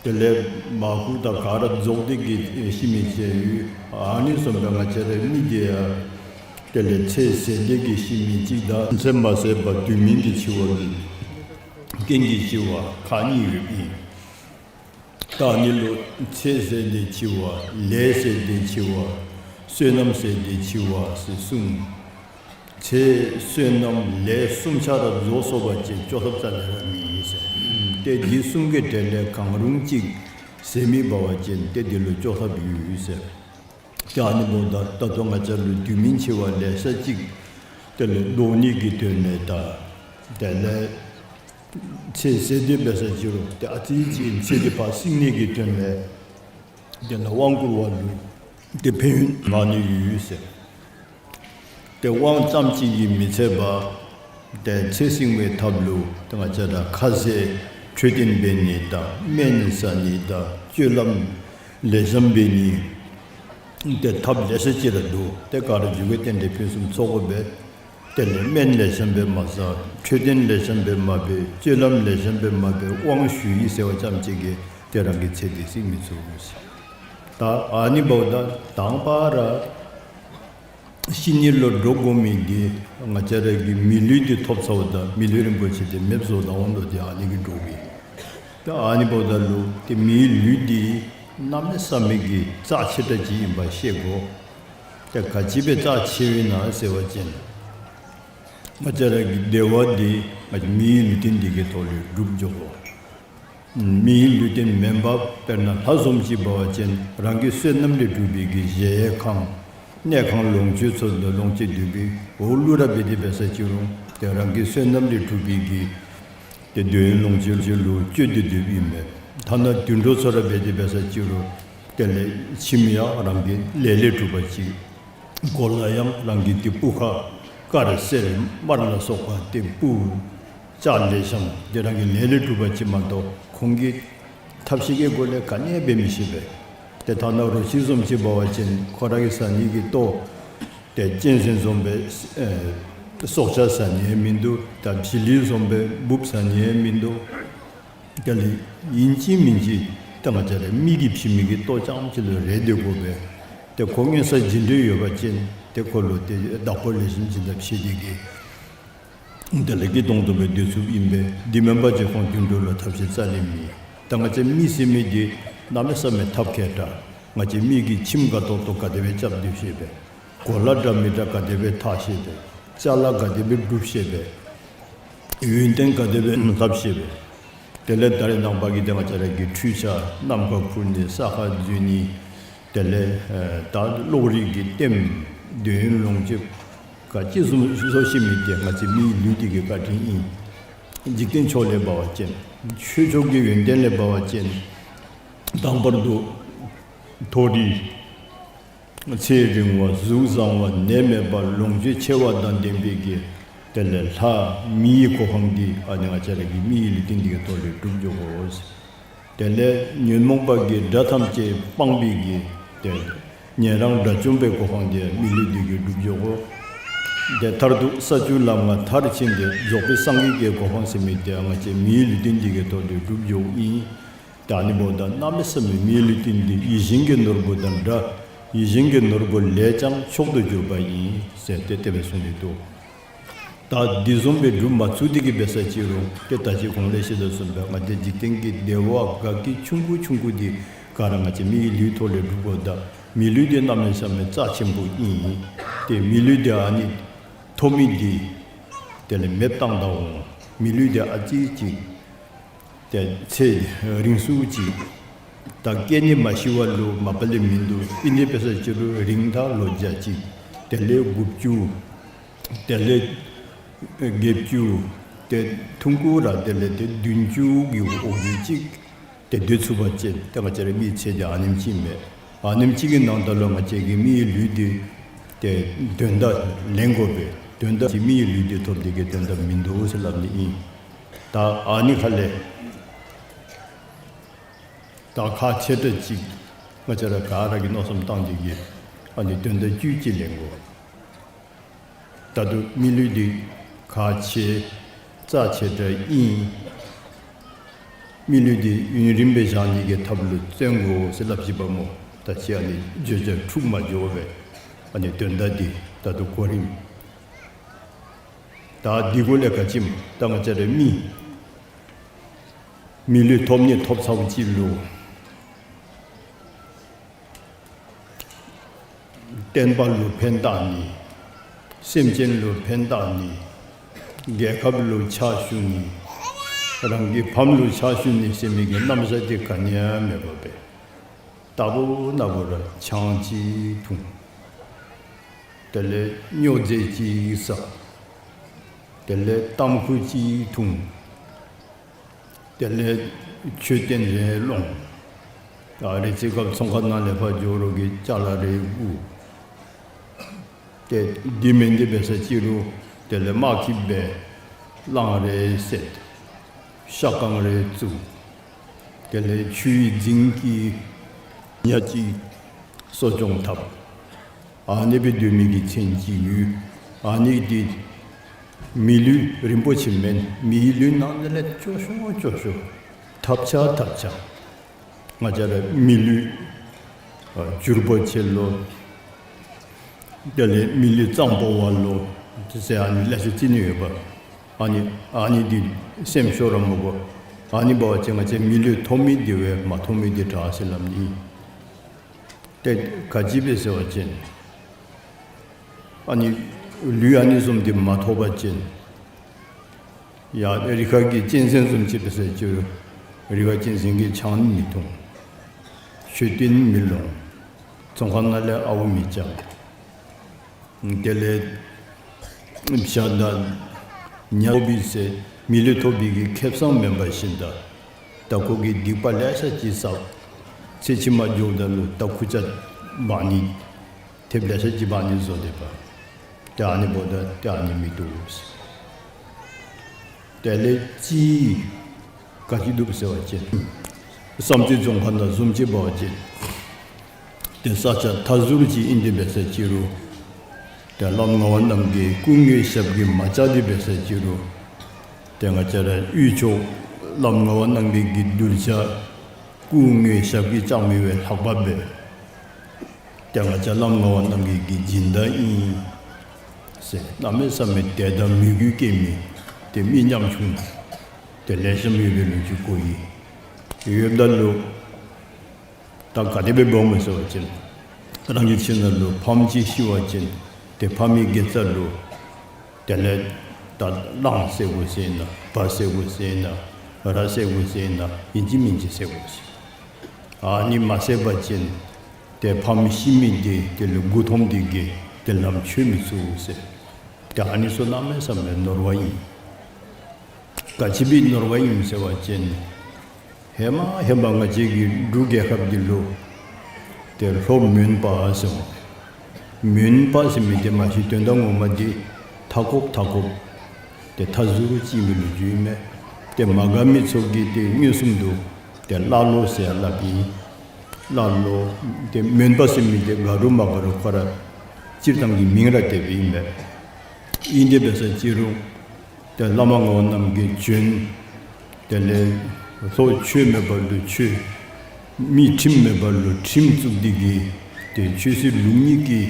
དེ་ལས་མར་ཁུ་དང་ག་ར་རྫོགས་ཏེ་གིས་ཤི་མི་ཅིག་ཡང་ཡོད། ཨ་ནི་བཟུམ་སྦེ་ང་བཅས་རའི་མི་དེ་ཡང་དེ་ལས་ཚེ་ཟད་དེ་གིས་ཤི་མི་ཅིག་དང་ཚེ་མ་ཟད་པར་དུས་མིན་གྱི་འཆི་བ་གི་རྐྱེན་གྱིས་འཆི་བ་ཁག་གཉིས་ཡོདཔ་ཨིན། ད་ཨ་ནི་ལུ་ཚེ་ཟད་དེ་འཆི་བ། ལས་ཟད་དེ་འཆི་བ། བསོད་ནམས་ཟད་དེ་འཆི་བ་ཟེར་གསུམ། ཚེ་བསོད་ནམས་ལས་གསུམ་ཆ་ར་རྫོགས་སོང་པ་ཅིན་སྐྱོབ་ཐབས་རྩ་ལས་ར་མེད་ཟེར། ཏེ་འདི་གསུམ་གྱི་གྲས་ལས་གང་རུང་ཅིག་ཟད་མི་འབད་བ་ཅིན་ཏེ་འདི་ལུ་སྐྱོབ་ཐབས་ཡོད་ཟེར། ཏེ་ཨ་ནི་འབདཝ་ད་ད་ལྟོ་ང་བཅས་ལུ་དུས་མིན་འཆི་བ་ལེ་ཤ་ཅིག་དེ་ལས་བཟློག་ནི་གི་དོན་ལས་དང་དེ་ལས་ཚེ་ཟད་དེ་འབད་ས་ཅིག་རུང་ཏེ་ཨ་ཙི་ཅིག་ཚེ་འདི་ཕར་བསྲིང་ནི་གི་དོན་ལས་དེ་ལས་དབང་བསྐུར་བ་ལུ་ཏེ་ཕན་ཡོན་མང་ནི་ཡོད་ཟེར། ཏེ་དབང་ཙམ་ཅིག་གིས་མི་ཚད་པར་ཏེ་ཚེ་བསྲིང་བའི་ཐབས་ལུ་ཏེ་ང་བཅས་ར་ཁ་ཟས་འཕྲོད་བསྟེན་འབད་ནི་དང་སྨན་ཟ་ནི་དང་སྤྱོད་ལམ་ལེགས་ཤོམ་འབད་ནི་ཏེ་ཐབས་ལེ་ཤ་ཅིག་ར་འདུག། ཏེ་ག་ར་མཇུག་གི་རྟེན་འབྲེལ་ཕུན་སུམ་ཚོགས་པ་འབད། དེ་ལས་སྨན་ལེགས་ཤོམ་སྦེ་མ་ཟ། འཕྲོད་བསྟེན་ལེགས་ཤོམ་སྦེ་མ་འབད། སྤྱོད་ལམ་ལེགས་ཤོམ་སྦེ་མ་འབད། དབང་ཞུ་ཡི་ཟེར་བ་ཙམ་ཅིག་གིས་ཏེ་རང་གི་ཚེ་འདི་བསྲིང་མི་ཚུགས། ད་ཨ་ནི་འབདཝ་ད་དང་པ་ར་ཤི་ནི་ལུ་འདྲོག་དགོ་མི་འདི་ང་བཅས་ར་གིས་མི་ལུས་འདི་ཐོབ་ཚརཝ་ད་མི་ལུས་རིན་པོ་ཆེ་འདི་མེདཔ་བཟོ་ད་འོང་དོ། ཏེ་ཨ་ནི་གིས་འདྲོག་གི། ད་ཨ་ནི་འབདཝ་ད་ལུ་ཏེ་མིའི་ལུས་འདི་གནམ་མེད་ས་མེད་ཀྱི་རྩ་ཆེ་དྲགས་ཅིག་ཨིནམ་ཤེས་དགོ། ཏེ་ག་ཅི་སྦེ་རྩ་ཆེཝ་ཨིན་ན་ཟེར་བ་ཅིན་ང་བཅས་ར་གི་བདེ་བ་འདི་ང་བཅས་མིའི་ལུས་རྟེན་འདི་གི་ཐོག་ལས་སྒྲུབ་འགྱོ་དགོ། མིའི་ལུས་རྟེན་མེན་པར་དཔེར་ན་ལྷ་བཟུམ་ཅིག་འབད་བ་ཅིན་རང་གི་བསོད་ནམས་ལས་གྲུབ་པའི་གི་གཞལ་ཡས་ཁང་གནས་ཁང་ལོངས་སྤྱོད་ཚུ་ལོངས་སྤྱོད་འདོད་པའི་འོག་ལུ་ར་འབད་དེ་འབད་ས་ཅིག་རུང་ཏེ་རང་གི་བསོད་ནམས་ལས་གྲུབ་པའི་གི་ཏེ་འདོད་ཡོན་ལོངས་སྤྱོད་ལུ་སྤྱོད་དེ་སྡོདཔ་ཨིན་པས། ཐ་ན་དུད་འགྲོ་ཚུ་ར་འབད་དེ་འབད་ས་ཅིག་རུང་དེ་ལས་ཁྱིམ་ཡང་རང་གི་ལས་ལས་གྲུབ་པ་ཅིག། གོ་ལ་ཡང་རང་གི་ཏེ་སྤུ་ཁ་དཀར་སེར་དམར་ལ་སོགས་པ་ཏེ་སྤུ་ལྕགས་ལེགས་ཤོམ་ཏེ་རང་གི་ལས་ལས་གྲུབ་པ་ཅིག་མ་གཏོགས་ཁོང་གི་ཐབས་ཤེས་ཀྱི་སྒོ་ལས་ག་ནི་ཡང་འབད་མི་ཤེས་པས། ཏེ་ཐ་ན་རོ་ཁྱི་བཟུམ་ཅིག་འབད་བ་ཅིན་ཁོ་ར་གིས་ཟ་ནི་གི་ལྟོ་ཏེ་གཅན་གཟན་བཟུམ་སྦེ་ཨེ་སྲོག་ཆགས་ཟ་ནི་ཡང་མིན་འདུག། ད་བྱི་ལི་བཟུམ་སྦེ་འབུཔ་ཟ་ནི་ཡང་མིན་འདུག། དེ་ལས་ཨིན་ཅི་མིན་ཅི་ད་ང་བཅས་ར་མི་གིས་བྱིན་མི་གི་ལྟོ་རྐྱངམ་ཅིག་ལུ་རེ་སྡོད་དགོ་པས། ཏེ་ཁོ་མངོན་གསལ་ཇི་འདྲ་ཡོད་པ་ཅིན་ཏེ་ཁོ་ལུ་ཏེ་བདག་པོ་ལེགས་ཤོམ་ཅིག་ད་བྱིན་ཏེ་གིས་དེ་ལས་སྐྱིད་ཏོང་ཏོ་སྦེ་སྡོད་ཚུགསཔ་ཨིན་པས། དེ་མེན་པ་ཅིན་ཁོང་དུད་འགྲོ་ལུ་ཐབས་ཤེས་རྩ་ལས་མེད། ད་ང་བཅས་མི་ཟེར་མི་འདི་གནམ་མེད་ས་མེད་ཐབས་མཁས་དྲགས། ང་བཅས་མི་གིས་ཁྱིམ་དགའ་ཏོག་ཏོ་ག་དེ་སྦེ་རྐྱབ་སྡོད་ཤེས་པས། གོ་ལ་འདྲ་མི་འདྲ་ག་དེ་སྦེ་འཐག་ཤེས་པས། ཅ་ལ་ག་དེ་སྦེ་སྒྲུབ་ཤེས་པས། ཡོན་ཏན་ག་དེ་སྦེ་ལྷབ་ཤེས་པས། དེ་ལས་ད་རེས་ནངས་པ་གི་ཏེ་ང་བཅས་ར་གི་འཕྲུལ་ཆས་ནམ་མཁའ་འཕུར་ནི་ས་ཁར་འཛུལ་ནི་དེ་ལས་ཨེ་ད་གློག་རིག་གི་ལྟདམོ་འདོད་ཡོན་ལོངས་སྤྱོད་ག་ཅི་བཟུམ་བཟོ་ཤེས་མི་འདི་ང་བཅས་མིའི་ལུས་འདི་གི་བཀའ་དྲིན་ཨིན། འཇིག་རྟེན་ཕྱོགས་ལས་འབད་བ་ཅིན་ཆོས་ཕྱོགས་ཀྱི་ཡོན་ཏན་ལས་འབད་བ་ཅིན་དང་པར་དུ་མཐོ་རིས་ཚེ་རིང་བ་གཟུགས་བཟང་བ་ནད་མེད་པ་ལོངས་སྤྱོད་ཆེ་བ་དང་ལྡན་པའི་གི་དེ་ལས་ལྷ་མིའི་གོ་འཕང་འདི་ཨ་ནི་ང་བཅས་ར་གི་མིའི་ལུས་རྟེན་འདི་གི་ཐོག་ལས་སྒྲུབ་འགྱོ་དགོ། དེ་ལས་ཉོན་མོངས་པ་གི་དགྲ་ཐམས་ཅད་སྤངས་པའི་གི་ཏེ་ཉན་རང་དགྲ་བཅོམ་པའི་གོ་འཕང་འདི་མི་ལུས་འདི་གིས་སྒྲུབ་འགྱོ་དགོ། ཏེ་མཐར་ཐུག་ས་བཅུ་ལམ་ལྔ་མཐར་ཕྱིན་ཏེ་རྫོགས་པའི་སངས་རྒྱས་ཀྱི་གོ་འཕང་ཟེར་མི་འདི་ང་བཅས་མིའི་ལུས་རྟེན་འདི་གི་ཐོག་ལས་སྒྲུབ་འགྱོཝ་ཨིན། ད་ཨ་ནི་འབདཝ་ད་གནམ་མེད་ས་མེད་མིའི་ལུས་རྟེན་འདི་ཡིད་བཞིན་གྱི་ནོར་བུ་དང་འདྲ། ཡིད་བཞིན་གྱི་ནོར་བུ་ལས་ཀྱང་མཆོག་ཏུ་གྱུར་པ་ཡིན་ཟེར་ཏེ་དེ་སྦེ་གསུངས་ཏེ་འདུག། ད་འདི་བཟུམ་སྦེ་སྒྲུབ་མ་ཚུགས་ཏེ་གིས་འབད་ས་ཅིག་རུང་ཏེ་ད་ཅི་གོང་ལས་བཤད་དོ་བཟུམ་སྦེ་ང་བཅས་འཇིག་རྟེན་གྱི་བདེ་བ་དགའ་སྐྱིད་ཆུང་ཀུ་ཆུང་ཀུ་འདི་ག་ར་ང་བཅས་མིའི་ལུས་ཐོག་ལས་སྒྲུབ་དགོཔ་ད་མི་ལུས་འདི་གནམ་མེད་ས་མེད་རྩ་ཆེན་པོ་ཨིན། ཏེ་མི་ལུས་འདི་ཨ་ནི་ཐོབ་མི་འདི་དེ་ལས་མེདཔ་བཏང་ད་འོང་། མི་ལུས་འདི་ཨ་ཙི་ཅིག་ཏེ་ཚེ་རིང་སུ་ཅིག་ ད་སྐྱེ་ནི་མ་ཤི་བ་ལུ་མ་པ་ལས་མིན་འདུག། ཨིན་དེ་འབད་ས་ཅིག་རུང་རིང་ཐག་ལོ་བརྒྱ་གཅིག། དེ་ལས་དགུ་བཅུ། དེ་ལས་བརྒྱད་ཅུ། ཏེ་ཐུང་ཀུ་ར་དེ་ལས་ཏེ་བདུན་ཅུ་གི་འོག་ལུ་ཅིག་ཏེ་སྡོད་ཚུགས་པ་ཅིན་ཏེ་ང་བཅས་ར་མི་ཚེ་འདི་ཨ་ནེམ་ཅིག་མས། ཨ་ནེམ་ཅིག་གི་ནང་ད་ལུ་ང་བཅས་ཀྱི་མིའི་ལུས་འདི་ཏེ་དོན་དག་ལེན་དགོ་པས། དོན་དག་ཅིག་མིའི་ལུས་འདི་ཐོབ་འདི་གིས་དོན་དག་མིན་འདུག་ཟེར་སླབ་ནི་ཨིན། ད་ཨ་ནི་ཁ་ལས་ད་ཁག་ཆེ་དྲགས་ཅིག་ང་བཅས་ར་ག་ར་གིས་མནོ་བསམ་བཏང་འདི་གིས་ཨ་ནི་དོན་དག་བཅུད་ཅིག་ལེན་དགོ། ད་ལྟོ་མི་ལུས་འདི་ཁག་ཆེ་རྩ་ཆེ་དྲགས་ཨིན། མི་ལུས་འདི་ཡུན་རིངམོ་སྦེ་བཞག་ནི་གི་ཐབས་ལུ་བརྩོན་དགོ་ཟེར་སླབ་ཅི་པ་སྨོ། ད་ཅི་ཨ་ནི་བརྗོད་བྱ་འཁྲུགས་མ་འགྱོ་བས། ཨ་ནི་དོན་དག་འདི་ད་ལྟོ་གོ་རིམ། ད་འདི་གུ་ལས་ག་ཅི་སྨོ། ད་ང་བཅས་ར་མི་མི་ལུས་ཐོབ་ནི་ཐོབ་ཚརཝ་ཅིག་ལུ་བསྟན་པ་ལུ་ཕན་བཏགས་ནི། སེམས་ཅན་ལུ་ཕན་བཏགས་ནི། རྒྱལ་ཁབ་ལུ་ཕྱག་ཞུ་ནི། རང་གི་ཕམ་ལུ་ཕྱག་ཞུ་ནི་ཟེར་མི་གི་རྣམ་གཞག་འདི་ག་ནི་ཡང་མེད་པར་སྦེ་རྟག་བུ་ན་བུ་ར་ཆང་ཅིག་འཐུང་། དེ་ལས་སྨྱོ་རྫས་ཅིག་ཟ། དེ་ལས་ཏམ་ཁུ་ཅིག་འཐུང་། དེ་ལས་མཆོད་རྟེན་རེ་སློང་། ད་རེ་ཚེ་སྐབས་ཚོང་ཁང་ནང་ལས་ཕར་འགྱོ་རོགས་ཀྱི་ཅ་ལ་རེ་བསྒུག། ཏེ་འདི་མེན་འདི་འབད་ས་ཅིག་རུང་དེ་ལས་དམག་གི་སྦེ་གླང་རེ་བསད། ཤ་ཁང་རེ་བཙུགས། དེ་ལས་ཆུའི་རྫིང་གི་ཉ་ཅིག་གསོ་སྐྱོང་འཐབ། ཨ་ནི་སྦེ་སྡོད་མི་གི་ཚེ་གཅིག་ཡོད། ཨ་ནི་འདི་མི་ལུས་རིན་པོ་ཆེ་མེན། མིའི་ལུས་ནང་ན་ལས་སྐྱོ་ཤོས་སྐྱོ་ཤོས་ཐབས་ཆག་ཐབས་ཆག། ང་བཅས་ར་མི་ལུས་ཨ་འགྱུར་བ་ཆེ་ལོ། དེ་ལས་མི་ལུས་གཙང་པོ་བ་ལོ། དེ་ཟེར་ཨ་ནི་ལེ་ཤ་ཅིག་ནི་ཡོདཔ། ཨ་ནི་ཨ་ནི་འདི་སེམས་ཤོར་ར་མི་དགོ། ཨ་ནི་འབད་བ་ཅིན་ང་བཅས་མི་ལུས་ཐོབ་མི་འདི་བས་མ་ཐོབ་མི་འདི་དྲག་ཟེར་སླབ་ནི། ཏེ་ག་ཅི་སྦེ་ཟེར་བ་ཅིན་ཨ་ནི་ལུས་ཨ་ནི་བཟུམ་འདི་མ་ཐོབ་པ་ཅིན་ཡ་རི་ཁ་གི་གཅན་གཟན་བཟུམ་ཅིག་འབད་ས་ཅིག་རུང་རི་ཁ་གཅན་གཟན་གྱིས་ཆང་མི་འཐུང་། མཆོད་རྟེན་མི་སློང་། ཚོང་ཁང་ནང་ལས་ཨརཝ་མི་རྐྱབ། དེ་ལས་བྱ་དང་ཉ་ཐོབ་པའི་ཚེ་མི་ལུས་ཐོབ་པའི་གི་ཁེ་བཟང་མེན་པར་ཞིནམ་ད་ད་ཁོ་གིས་སྡིག་པ་ལེ་ཤ་ཅིག་བསགས། ཚེ་ཕྱི་མ་འགྱོཝ་ད་ལུ་ད་ཁུར་ཆ་འབག་ནི་ཐེབས་ལེ་ཤ་ཅིག་འབག་ནི་བཟོ་སྡོདཔ། ཏེ་ཨ་ནི་འབདཝ་ད་ཏེ་ཨ་ནི་མི་བཏུབ་ཟེར། དེ་ལས་ཅིག་ག་ཅི་འདུག་ཟེར་བ་ཅིན་བསམ་རྩེ་རྫོང་ཁ་ནང་བཟུམ་ཅིག་འབད་བ་ཅིན་ཏེ་ས་ཆ་མཐའ་ཟུར་ཅིག་ཨིན་ཏེ་འབད་ས་ཅིག་རུང་ཏེ་བླམ་ངག་དབང་རྣམ་རྒྱལ་སྐུ་དངོས་ཞབས་ཀྱིས་མ་བཅགས་ཏེ་འབད་ས་ཅིག་རུང་ཏེ་ང་བཅས་ར་དབུས་ཕྱོགས་བླམ་ངག་དབང་རྣམ་རྒྱལ་གྱི་གདུལ་བྱ་སྐུ་དངོས་ཞབས་ཀྱིས་བཅགས་མི་བས་ལྷག་པ་སྦེ་ཏེ་ང་བཅས་བླམ་ངག་དབང་རྣམ་རྒྱལ་གྱི་སྦྱིན་བདག་ཨིན་ཟེར་གནམ་མེད་ས་མེད་དད་དང་མོས་གུས་སྐྱེ་མི་ཏེ་མི་ཉམ་ཆུང་ཏེ་ལེགས་ཤོམ་ཡོད་པའི་ལོ་རྒྱུས་གོ་ཡི། ཡོདཔ་ད་ལུ་ད་ག་དེ་སྦེ་འབདཝ་སྨོ་ཟེར་བ་ཅིན་རང་གི་ཁྱིམ་ནང་ལུ་ཕམ་ཅིག་ཤི་བ་ཅིན་ཏེ་ཕམ་གི་དགེ་རྩ་ལུ་དེ་ལས་ད་གླང་བསད་དགོ་ཟེར་ན་བ་བསད་དགོ་ཟེར་ན་ར་བསད་དགོ་ཟེར་ན་ཨིན་ཅི་མིན་ཅི་བསད་དགོ་ཟེར། ཨ་ནི་མ་བསད་པ་ཅིན་ཏེ་ཕམ་ཤི་མི་འདི་དེ་ལུ་མགུ་འཐོམས་འདི་གིས་ཏེ་ལམ་ཆོད་མི་ཚུགས་ཟེར། ཏེ་ཨ་ནི་ཚུ་གནམ་མེད་ས་མེད་ནོར་བ་ཨིན། ག་ཅི་སྦེ་ནོར་བ་ཨིན་ཟེར་བ་ཅིན་ཧེ་མ་ཧེ་མ་ང་བཅས་ཀྱི་འབྲུག་རྒྱལ་ཁབ་འདི་ལུ་ཏེ་ལྷོ་མོན་པ་ཟེར་སྨོ། མོན་པ་ཟེར་མི་འདི་མ་གཞི་དོན་དག་ངོ་མ་འདི་མཐའ་འཁོབ་མཐའ་འཁོབ་ཏེ་མཐའ་ཟུར་ཅིག་ཨིན་པའི་ལོ་རྒྱུས་ཨིན་མས། ཏེ་མ་དགའ་མི་ཚུ་གིས་ཏེ་མངོན་སུམ་དུ་ཏེ་ཀླ་ཀློ་ཟེར་སླབ་ཨིན། ཀླ་ཀློ་ཏེ་མོན་པ་ཟེར་མི་འདི་དགའ་རུང་མ་དགའ་རུང་ཁོ་ར་སྤྱིར་བཏང་གི་མིང་ར་དེ་སྦེ་ཨིན་མས། ཨིན་ཏེ་འབད་ས་ཅིག་རུང་ཏེ་བླ་མ་ངག་དབང་རྣམ་རྒྱལ་བྱོན། དེ་ལས་ལྷོ་ཆོས་མེད་པ་ལུ་ཆོས། མི་ཁྲིམས་མེད་པ་ལུ་ཁྲིམས་བཙུགས་འདི་གིས་ཏེ་ཆོས་སྲིད་ལུགས་གཉིས་ཀྱི་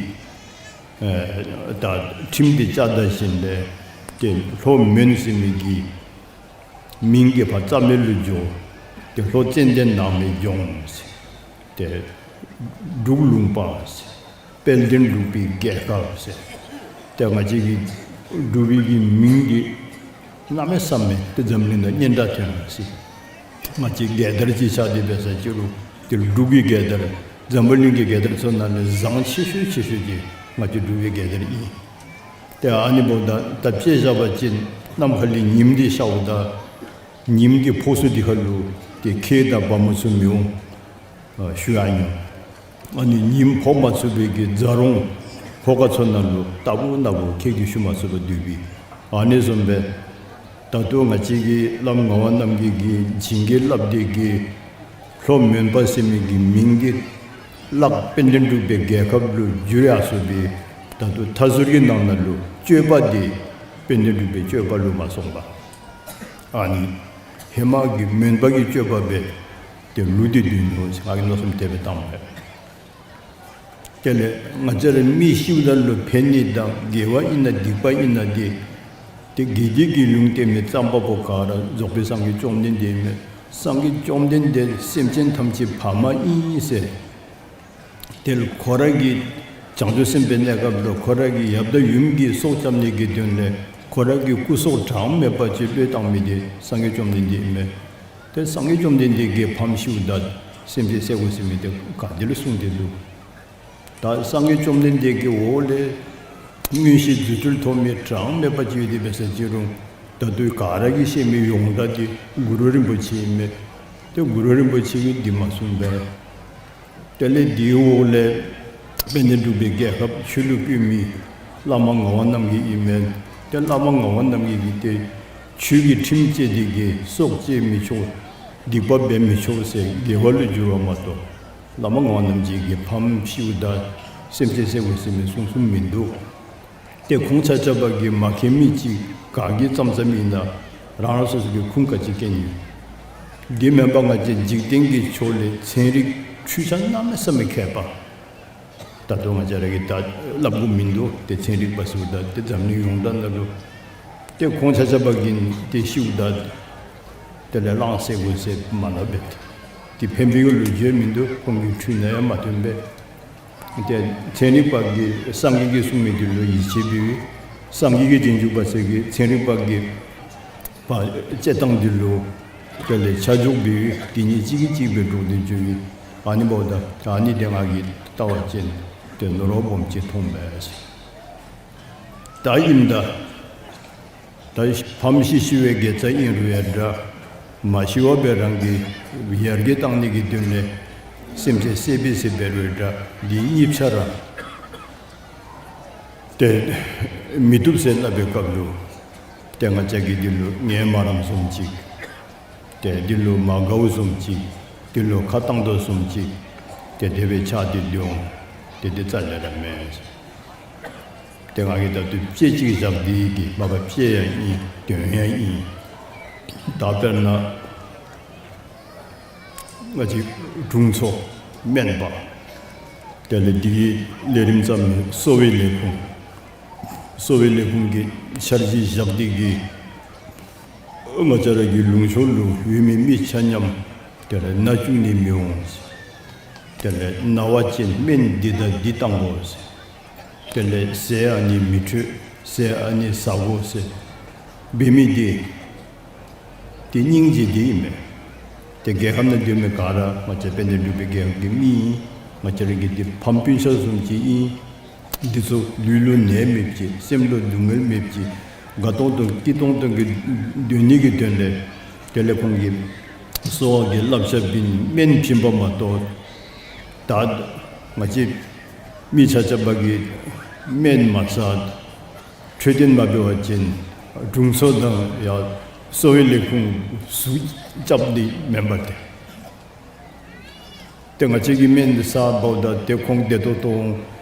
ཨེ་ད་ཁྲིམས་འདི་བཅའ་ད་ཞིནམ་ལས་ཏེ་ལྷོ་མོན་ཟེར་མི་གི་མིང་གི་ཕར་རྩ་མེད་ལུ་འགྱོ། ཏེ་ལྷོ་ཙན་དན་ནགས་མའི་ལྗོངས་ཟེར། ཏེ་འབྲུག་ལུང་པ་ཟེར། དཔལ་ལྡན་འབྲུག་པའི་རྒྱལ་ཁབ་ཟེར། ཏེ་ང་བཅས་ཀྱི་འབྲུག་པའི་གི་མིང་འདི་གནམ་མེད་ས་མེད་ཏེ་འཛམ་གླིང་ནང་སྙན་གྲགས་ཐོན་ཡི་ཟེར། ང་བཅས་རྒྱལ་དར་ཅིག་ཤར་ཏེ་འབད་ས་ཅིག་རུང་ཏེ་ འབྲུག་གི་རྒྱལ་དར་འཛམ་བུ་གླིང་གི་རྒྱལ་དར་ཚུ་ནང་ལས་བཟང་ཆེ་ཤོས་ཆེ་ཤོས་ཅིག་ང་བཅས་འབྲུག་གི་རྒྱལ་དར་ཨིན། ཏེ་ཨ་ནི་འབདཝ་ད་ད་དཔྱེ་བཞག་པ་ཅིན་ནམ་མཁའ་ལས་ཉིམ་འདི་ཤརཝ་ད་ཉིམ་གྱི་ཕོག་ས་འདི་ཁ་ལུ་ཏེ་ཁྱེགས་དང་བ་མོ་ཚུ་མི་འོང་ཨ་ཞུ་ཡང་ཉོན། ཨ་ནི་ཉིམ་ཕོག་མ་ཚུགས་པའི་གི་རྫ་རོང་ཧོ་ཀ་ཚུ་ནང་ལུ་རྟག་བུ་ནམ་བུ་ཁྱེགས་ཀྱིས་ཞུ་མ་ཚུགས་པར་སྡོད་པས། ཨ་ནི་བཟུམ་སྦེ་ད་ལྟོ་ང་བཅས་ཀྱི་བླམ་ངག་དབང་རྣམ་རྒྱལ་གྱིས་བྱིན་གྱིས་བརླབས་ཏེ་གི་ལྷོ་མོན་པ་ཟེར་མི་གི་མིང་འདི་གླགས་དཔལ་ལྡན་འབྲུག་པའི་རྒྱལ་ཁབ་ལུ་བསྒྱུར་ཡར་སོང་སྦེ་ད་ལྟོ་མཐའ་ཟུར་གྱི་ནང་ན་ལུ་སྤྱོད་པ་འདི་དཔལ་ལྡན་འབྲུག་པའི་སྤྱོད་པ་ལུ་མ་སོང་པར་ཨ་ནི་ཧེ་མ་གི་མོན་པ་གི་སྤྱོད་པ་སྦེ་ཏེ་ལུས་ཏེ་སྡོད་ནུག་ཟེར་ང་གིས་མནོ་བསམ་དེ་སྦེ་བཏངམ་མས། དེ་ལས་ང་བཅས་ར་མི་ཤིཝ་ད་ལུ་ཕན་ནི་དང་དགེ་བ་ཨིན་ན་སྡིག་པ་ཨིན་ན་འདི་ཏེ་དགེ་སྡིག་གི་ལུང་བསྟན་མི་རྩོམ་པ་པོ་ག་ར་རྫོགས་པའི་སངས་རྒྱས་བཅོམ་ལྡན་འདས་ཨིན་མས། སངས་རྒྱས་བཅོམ་ལྡན་འདས་སེམས་ཅན་ཐམས་ཅད་ཕ་མ་ཨིན་ཟེར། དེ་ལུ་ཁོ་ར་གི་བྱང་ཆུབ་སེམས་དཔའི་གནས་སྐབས་ལུ་ཁོ་ར་གི་ཡབ་དང་ཡུམ་གྱི་སྲོག་སྐྱབས་ནི་གི་དོན་ལས་ཁོ་ར་གི་སྐུ་སྲོག་གྲངས་མེད་པ་ཅིག་བློས་བཏང་མི་དེ་སངས་རྒྱས་བཅོམ་ལྡན་འདས་ཨིན་མས། ཏེ་སངས་རྒྱས་བཅོམ་ལྡན་འདས་ཀྱིས་ཕམ་ཤིཝ་ད་སེམས་ཅན་བསད་དགོ་ཟེར་མི་དེ་ག་ཏེ་ལུ་གསུངས་ཏེ་འདུག། ད་སངས་རྒྱས་བཅོམ་ལྡན་འདས་ཀྱི་འོག་ལས་མངོན་ཤེས་རྫུ་འཕྲུལ་ཐོབ་མི་གྲངས་མེད་པ་ཅིག་ཡོད་དེ་འབད་ས་ཅི་རུང་ད་ལྟོ་ག་ར་གིས་ཤེས་མི་ཡོངས་གྲགས་དེ་གུ་རུ་རིན་པོ་ཆེ་ཨིན་མས། ཏེ་གུ་རུ་རིན་པོ་ཆེ་གིས་འདི་མ་གསུངས་པས། དེ་ལས་དེའི་འོག་ལས་དཔལ་ལྡན་འབྲུག་པའི་རྒྱལ་ཁབ་ཆོས་ལུ་བཀོད་མི་བླ་མ་ངག་དབང་རྣམ་རྒྱལ་ཨིན་མས། ཏེ་བླ་མ་ངག་དབང་རྣམ་རྒྱལ་གྱིས་ཏེ་ཆོས་ཀྱི་ཁྲིམས་བཅས་ཏེ་གི་སྲོག་བཅད་མི་ཆོག། སྡིག་པ་འབད་མི་ཆོག་ཟེར་དགེ་བ་ལུ་བསྒྱུར་བ་མ་གཏོགས་བླ་མ་ངག་དབང་རྣམ་རྒྱལ་གྱིས་ཕམ་ཤིཝ་ད་སེམས་ཅན་བསད་དགོ་ཟེར་མི་གསུངས་གསུངསམ་མིན་འདུག། ཏེ་ཁོང་ཆ་ཁྱབ་ཀྱིས་མ་མཁྱེན་མི་ཅིག་ག་གིས་བརྩམས་བརྩམསམ་ཨིན་ན་རང་རང་སོ་སོ་གི་ཁུངས་ག་ཅི་མཁྱེན་ཡོད། འདི་མེན་པར་ང་བཅས་འཇིག་རྟེན་གྱི་ཕྱོགས་ལས་ཚན་རིག་འཕྲུལ་ཆས་གནམ་མེད་ས་མེད་མཁས་པ། ད་ལྟོ་ང་བཅས་ར་གིས་ད་སླབ་དགོཔ་མིན་འདུག། ཏེ་ཚན་རིག་པ་ཚུ་ད་ཏེ་འཛམ་གླིང་ཡོངས་གྲགས་ནང་ལུ་ཏེ་ཁོང་ཆ་ཁྱབ་ཀྱིས་ཏེ་ཤིཝ་ད་དེ་ལས་གླང་བསད་དགོ་ཟེར་མ་སླབ་པས། ཏེ་ཕན་པའི་ལོ་རྒྱུས་མིན་འདུག། ཁོང་གི་འཕྲུལ་ནང་ཡང་མ་ཐོན་པས། ཏེ་ཚན་རིག་པ་གིས་སངས་རྒྱས་ཀྱིས་གསུངས་མི་དེ་ལུ་ཡིད་ཆེས་འབད་བའི་སངས་རྒྱས་ཀྱི་རྗེས་འཇུག་པ་ཚུ་གིས་ཚན་རིག་པ་གི་བ་དཔྱད་གཏང་དེ་ལུ་དེ་ལས་ཆ་འཇོག་འབད་བའི་དེ་གཉིས་གཅིག་གིས་གཅིག་སྦེ་འགྲོགས་ཏེ་འགྱོ་བའི་ཨ་ནི་འབདཝ་ད་ཨ་ནི་དེ་ང་གིས་བལྟ་བ་ཅིན་ཏེ་ནོར་བ་སྦོམ་ཅིག་མཐོངམ་མས། ད་ཨིནམ་ད་ད་ཕམ་ཤི་ཤི་བའི་དགེ་རྩ་ཨིན་རུང་ཡང་འདྲ། མ་ཤི་བར་སྦེ་རང་གི་ཡར་རྒྱས་གཏང་ནི་གི་དོན་ལས་སེམས་ཅན་བསད་པས་ཟེར་འབད་རུང་འདྲ། འདི་གཉིས་ཆ་ར་ཏེ་མི་བཏུབ་ཟེར་སླབ་པའི་སྐབས་ལུ་ཏེ་ང་བཅས་ཀྱིས་འདི་ལུ་ངལ་མ་རངསམ་བཟུམ་ཅིག། ཏེ་འདི་ལུ་མ་དགའཝ་བཟུམ་ཅིག། འདི་ལུ་ཁ་བཏང་དོ་བཟུམ་ཅིག། ཏེ་དེ་སྦེ་ཆགས་ཏེ་སྡོད་འོང་། ཏེ་འདི་རྩ་ལས་ར་མེན། ཏེ་ང་གིས་ད་ལྟོ་དཔྱེ་ཅིག་བཞག་སྟེ་གི་མ་པ་དཔྱེ་ཡང་ཨིན། དོན་ཡང་ཨིན། ད་དཔེར་ན་ང་བཅས་དྲུང་འཚོ་སྨན་པ་དེ་ལས་འདི་གི་ལས་རིམ་བརྩམ་མི་གསོ་བའི་ལས་ཁུངས་གསོ་བའི་ལས་ཁུངས་ཀྱི་འཆར་གཞི་བཞག་སྟེ་གི་ང་བཅས་ར་གི་ལུང་ཕྱོགས་ལུ་ཡོད་མི་མི་ཆ་མཉམ་དེ་ལས་ན་བཅུག་ནི་མི་འོང་། དེ་ལས་ན་བ་ཅིན་སྨན་འདི་དང་འདི་བཏང་དགོ། དེ་ལས་ཟས་ཨ་ནི་མི་འཕྲོད། ཟས་ཨ་ནི་ཟ་དགོ་ཟེར་འབད་མི་འདི་ཏེ་སྙིང་རྗེ་འདི་ཨིན་མས། ཏེ་རྒྱལ་ཁབ་ནང་སྡོད་མི་ག་ར་ང་བཅས་དཔལ་ལྡན་འབྲུག་པའི་རྒྱལ་ཁབ་ཀྱི་མི་ཨིན། ང་བཅས་ར་གི་འདི་ཕམ་སྤུན་ཆ་བཟུམ་ཅིག་ཨིན། འདི་ཚུ་ལུས་ལུ་ནད་མེདཔ་ཅིག། སེམས་ལུ་སྡུག་བསྔལ་མེདཔ་ཅིག། དགའ་ཏོང་ཏོ་སྐྱིད་ཏོང་ཏོ་གི་སྡོད་ནི་གི་དོན་ལས་དེ་ལས་ཁོང་གིས་གསོ་བ་གི་བསླབ་བྱ་བྱིན་སྨན་བྱིན་པ་མ་གཏོགས་ད་ང་བཅས་མི་ཆ་ཁྱབ་ཀྱིས་སྨན་མ་ཟ་འཕྲོད་བསྟེན་མ་འབད་བ་ཅིན་དྲུང་འཚོ་དང་ཡང་གསོ་བའི་ལས་ཁུངས་ཟུག་རྐྱབ་ནི་མེན་པ་ཏེ། ཏེ་ང་བཅས་ཀྱིས་སྨན་ཟ་འབདཝ་ད་ཏེ་ཁོང་བདེ་ཏོག་ཏོ་འོང་།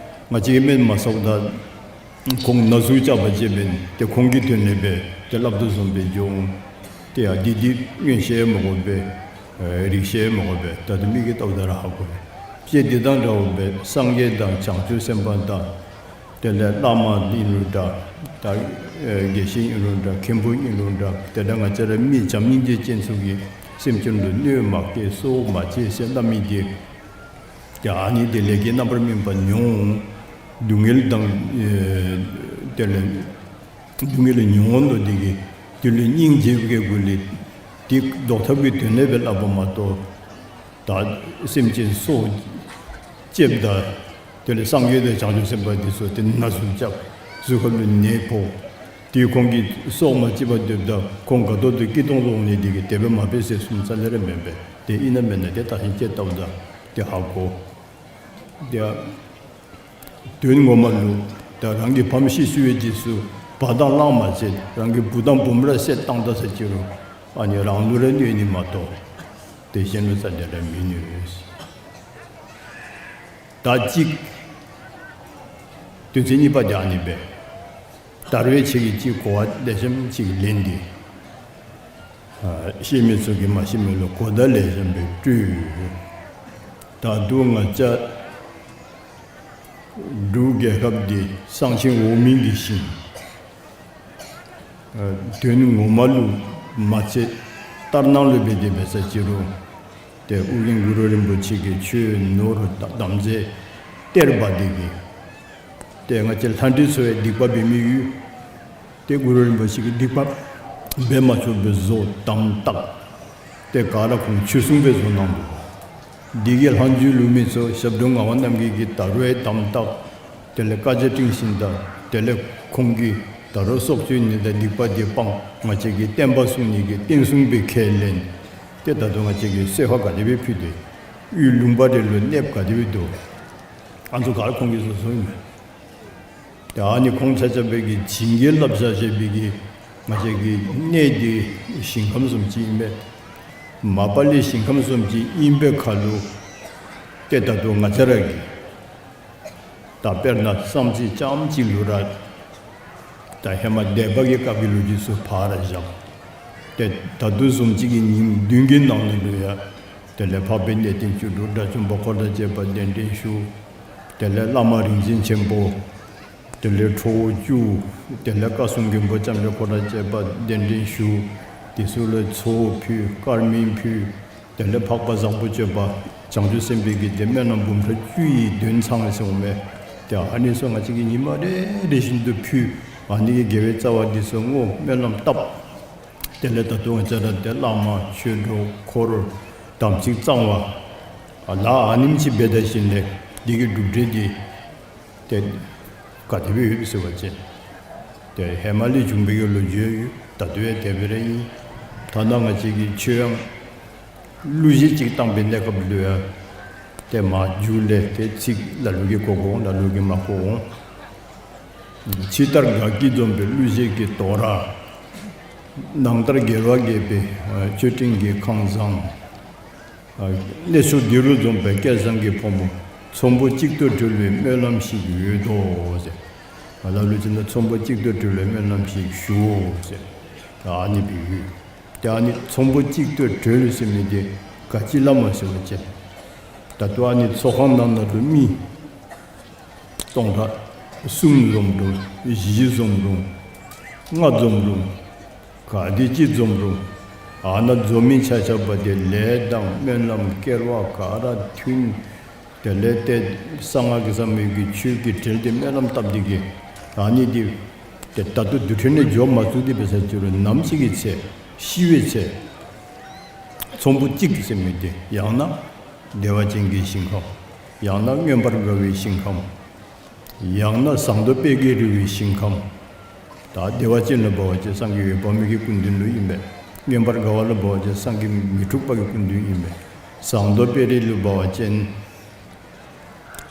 ང་བཅས་ཀྱིས་སྨན་མ་ཟཝ་ད་ཁོང་ན་ཟུག་རྐྱབ་པ་ཅིན་ཏེ་ཁོང་གི་དོན་ལས་འབད་ཏེ་སླབ་དོ་བཟུམ་སྦེ་འགྱོ་འོང་། ཏེ་ཡ་འདི་འདི་མངོན་ཤེས་མ་དགོ་པས། ཨེ་རིག་ཤེས་མ་དགོ་པས། ད་ལྟོ་མི་གིས་བལྟཝ་ད་ར་ཧ་གོ་པས། དཔྱེ་འདི་དང་འདྲཝ་སྦེ་སངས་རྒྱས་དང་བྱང་ཆུབ་སེམས་དཔའ་དང་དེ་ལས་བླ་མ་ཨིན་རུང་འདྲ། ད་ཨེ་དགེ་བཤེས་ཨིན་རུང་འདྲ། མཁན་པོ་ཨིན་རུང་འདྲ། དེ་འདྲ་ང་བཅས་ར་མི་བྱམས་སྙིང་རྗེ་ཅན་ཚུ་གིས་སེམས་ཅན་ལུ་གནོད་མ་བསྐྱལ་གསོད་མ་བྱེད་ཟེར་སླབ་མི་འདི་ཏེ་ཨ་ནི་དེ་ལས་ཀྱི་རྣམ་པར་སྨིན་པ་མྱོང་། སྡུག་བསྔལ་དང་ཨེ་དེ་ལས་སྡུག་བསྔལ་མྱོང་དོ་འདི་གིས་དེ་ལུ་སྙིང་རྗེ་བའི་སྒོ་ལས་དེ་བཟློག་ཐབས་ཀྱི་དོན་ལས་སྦེ་སླབ་པ་མ་གཏོགས་ ད་སེམས་ཅན་སྲོག་བཅདཔ་ད་དེ་ལས་སངས་རྒྱས་དང་བྱང་ཆུབ་སེམས་དཔའ་འདི་ཚུ་ཏེ་ན་ཟུག་རྐྱབ། གཟུགས་ཁ་ལུ་ནད་ཕོག། དེ་ཁོང་གི་སྲོག་མ་བཅད་པར་སྡོདཔ་ད་ཁོང་ག་ཏོག་ཏོ་སྐྱིད་ཏོང་ཏོ་འོང་ནི་དེ་གིས་དེ་སྦེ་མ་འབད་ཟེར་གསུངས་ས་ལས་ར་མེན་པས། དེ་ཨིན་ན་མེན་ན་དེ་ད་ཤིང་ཅིག་བལྟཝ་ད་དེ་ཧ་གོ། དེ་དོན་ངོ་མ་ལུ་ད་རང་གི་ཕམ་ཤི་སོང་བའི་རྗེས་སུ་བ་དང་གླང་མ་བསད། རང་གི་བུ་དང་བུམོ་ར་བསད་བཏང་ད་ཟེར་ཅི་རུང་ཨ་ནི་རང་ལུ་ར་གནོད་ནི་མ་གཏོགས་དེ་གཞན་ལུ་རྩ་དེ་ར་མི་གནོད། ད་གཅིག་དོན་ཚན་གཉིས་པ་དེ་ཨ་ནི་སྦེ། ད་རུང་ཁྱེད་ཀྱིས་གཅིག་གོ་བ་ལེགས་ཤོམ་ཅིག་ལེན་ཏེ། ཨ་ཤེས་མི་ཚུ་གིས་མ་ཤེས་མི་ལུ་གོ་བརྡ་ལེགས་ཤོམ་སྦེ་སྤྲོད། ད་རུང་ང་བཅས་འབྲུག་རྒྱལ་ཁབ་འདི་གསང་ཆེན་འོག་མིན་གྱི་ཞིང་། ཨ་དོན་ངོ་མ་ལུ་མ་ཚད་ལྟར་སྣང་ལུ་འབད་དེ་འབད་ས་ཅི་རུང་ཏེ་ཨོ་རྒྱན་གུ་རུ་རིན་པོ་ཆེ་གིས་ཆོས་ནོར་དམ་རྫས་གཏེར་སྦ་སྟེ་གིས་ཏེ་ང་བཅས་ལྷ་འདྲེ་ཚུ་ཡང་སྡིག་པ་འབད་མི་ཡོད། ཏེ་གུ་རུ་རིན་པོ་ཆེ་གིས་སྡིག་པ་འབད་མ་ཆོགཔ་སྦེ་བཟོ་དམ་བཏགས། ཏེ་ག་ར་ཁོང་ཆོས་སྲུང་སྦེ་བཟོ་གནང་འདུག། འདི་གི་ལྷག་མཇུག་ལུ་མི་ཚུ་ཞབས་དྲུང་ངག་དབང་རྣམ་རྒྱལ་གྱིས་ད་རུང་ཡང་དམ་བཏགས། དེ་ལས་བཀའ་རྒྱ་སྤྲིངས་ཞིནམ་ད་དེ་ལས་ཁོང་གིས་ད་རུང་སྲོག་གཅོད་ནི་དང་སྡིག་པ་འདི་སྤང་ང་བཅས་ཀྱི་བསྟན་པ་སྲུང་ནི་གི་བསྟན་སྲུང་སྦེ་ཁས་ལེན། ཏེ་ད་རུང་ང་བཅས་ཀྱིས་གསོལ་བ་ག་དེ་སྦེ་ཕུལ་ཏེ་ཡུལ་ལུང་པ་རེ་ལུ་གནསཔ་ག་དེ་སྦེ་འདུག། ཨ་ནི་ཚུ་ག་ར་ཁོང་གིས་བཟོ་བཟོཝ་ཨིན་མས། ཏེ་ཨ་ནི་ཁོང་ཆ་ཁྱབ་སྦེ་གིས་བྱིན་གྱིས་བརླབས་བཞག་བཞག་པའི་གི་ང་བཅས་ཀྱི་གནས་འདི་ཞིང་ཁམས་བཟུམ་ཅིག་ཨིན་པས། མ་པ་ལས་ཞིང་ཁམས་བཟུམ་ཅིག་ཨིན་པའི་ཁར་ལུ་ཏེ་ད་རུང་ང་བཅས་ར་གིས་ད་དཔེར་ན་བསམ་རྩེ་རྐྱངམ་ཅིག་ལུ་ར་ད་ཧེ་མ་སྡེ་པ་གི་སྐབས་ཀྱི་ལོ་རྒྱུས་ཚུ་ཕར་བཞག། ཏེ་ད་ལྟོ་བཟུམ་ཅིག་གི་ཉིནམ་བདུན་གྱི་ནང་ན་ལུ་ཡང་དེ་ལས་འཕགས་པའི་གནས་བརྟན་བཅུ་དྲུག་དགྲ་བཅོམ་པ་འཁོར་དང་བཅས་པ་གདན་འདྲེན་ཞུ། དེ་ལས་བླ་མ་རིག་འཛིན་ཆེན་པོ། དེ་ལས་ཁྲོ་བོ་བཅུ། དེ་ལས་བཀའ་སྲུང་མགོན་པོ་ལྕམ་དྲལ་འཁོར་དང་བཅས་པ་གདན་འདྲེན་ཞུ། དེ་ཚུ་ལུ་ཚོགས་ཕུལ། དཀར་མེ་ཕུལ། དེ་ལས་འཕགས་པ་བཟང་པོ་སྤྱོད་པ་བྱང་ཆུབ་སེམས་དཔའི་གི་དེ་སྨོན་ལམ་འབུམ་ཕྲག་བཅུ་ཡི་དོན་ཚང་ཟེར་འོང་མས། ཏེ་ཨ་ནི་ཚུ་ང་བཅས་ཀྱིས་ཉི་མ་རེ་རེ་བཞིན་དུ་ཕུལ། ཨ་ནི་གི་དགེ་བའི་རྩ་བ་འདི་ཚུ་བསྔོ་སྨོན་ལམ་བཏབ། དེ་ལས་ད་ལྟོ་ང་བཅས་ར་ཏེ་བླ་མ་ཆོས་གྲོགས་འཁོར་དམ་ཚིག་གཙང་བ་ལ་ཨ་ནེམ་ཅིག་འབད་ད་ཞིནམ་ལས་འདི་གི་གྲུབ་འབྲས་འདི་ཏེ་ག་དེ་སྦེ་ཡོདཔ་ཟེར་བ་ཅིན་ཏེ་ཧེ་མ་ལས་བྱུང་བའི་གི་ལོ་རྒྱུས་ཡོད། ད་ལྟོ་ཡང་དེ་སྦེ་ར་ཨིན། ཐ་ན་ང་བཅས་ཀྱིས་ཆོས་ཡང་གླུ་གཞས་ཅིག་བཏང་པའི་གནས་སྐབས་ལུ་ཡང་ཏེ་མ་མཇུག་ལས་ཏེ་ཚིག་ལ་ལུ་གིས་གོ་གོ་འོང་། ལ་ལུ་གིས་མ་གོ་འོང་། ཕྱི་ལྟར་དགའ་སྐྱིད་འཛོམས་པའི་གླུ་གཞས་ཀྱི་དོ་ར། ནང་ལྟར་རྒྱལ་བ་དགྱེས་པའི་མཆོད་སྤྲིན་གྱི་ཁང་བཟང་། གནས་མཆོག་འདི་རུ་འཛོམས་པའི་སྐལ་བཟང་གི་ཕོ་མོ། ཚོམ་བུ་གཅིག་ཏུ་སྒྲིལ་བའི་སྨོན་ལམ་ཞིག་ཡོད་དོ་ཟེར། ལ་ལུ་ཅིག་ནང་ཚོམ་བུ་གཅིག་ཏུ་སྒྲིལ་བའི་སྨོན་ལམ་ཞིག་ཞུའོ་ཟེར། ཨ་ནི་སྦེ་ཡོད། ཏེ་ཨ་ནི་ཚོམ་བུ་གཅིག་ཏུ་སྒྲིལ་ཟེར་མི་འདི་ག་ཅི་སླབ་མས་ཟེར་བ་ཅིན་ད་ལྟོ་ཨ་ནི་ཚོགས་ཁང་ནང་ན་ལུ་མི་སྟོང་ཕྲག་གསུམ་འཛོམས་རུང་བཞི་འཛོམས་རུང་ལྔ་འཛོམས་རུང་ག་དེ་ཅིག་འཛོམས་རུང་ཨ་ནཱ་འཛོམས་མི་ཆ་ཁྱབ་འདི་ལས་དང་སྨོན་ལམ་སྐལ་བ་ག་ར་མཐུན། དེ་ལས་ཏེ་གསང་སྔགས་ཀྱི་ཟབ་མོའི་གི་ཆོས་ཀྱི་གྲལ་ཏེ་སྨོན་ལམ་བཏབ་སྟེ་གིས་ཨ་ནི་འདི་ཏེ་ད་ལྟོ་དུས་ཁྲོད་ནས་འགྱོ་མ་ཚུགས་ཏེ་འབད་ས་ཅི་རུང་ནམ་ཞིག་གི་ཚེ་ཤི་བའི་ཚེ་ཚོམ་བུ་གཅིག་ཟེར་མི་འདི་ཡང་ན་བདེ་བ་ཅན་གྱི་ཞིང་ཁམས། ཡང་ན་མངོན་པར་དགའ་བའི་ཞིང་ཁམས། ཡང་ན་ཟངས་མདོག་དཔལ་གྱིས་རི་བོའི་ཞིང་ཁམས། ད་བདེ་བ་ཅན་ལུ་འབད་བ་ཅིན་སངས་རྒྱས་འོད་དཔག་མེད་ཀྱི་སྐུ་མདུན་ལུ་ཨིན་པས། མངོན་པར་དགའ་བ་ལུ་འབད་བ་ཅིན་སངས་རྒྱས་མི་འཁྲུགས་པ་གི་སྐུ་མདུན་ཨིན་པས། ཟངས་མདོག་དཔལ་རི་ལུ་འབད་བ་ཅིན་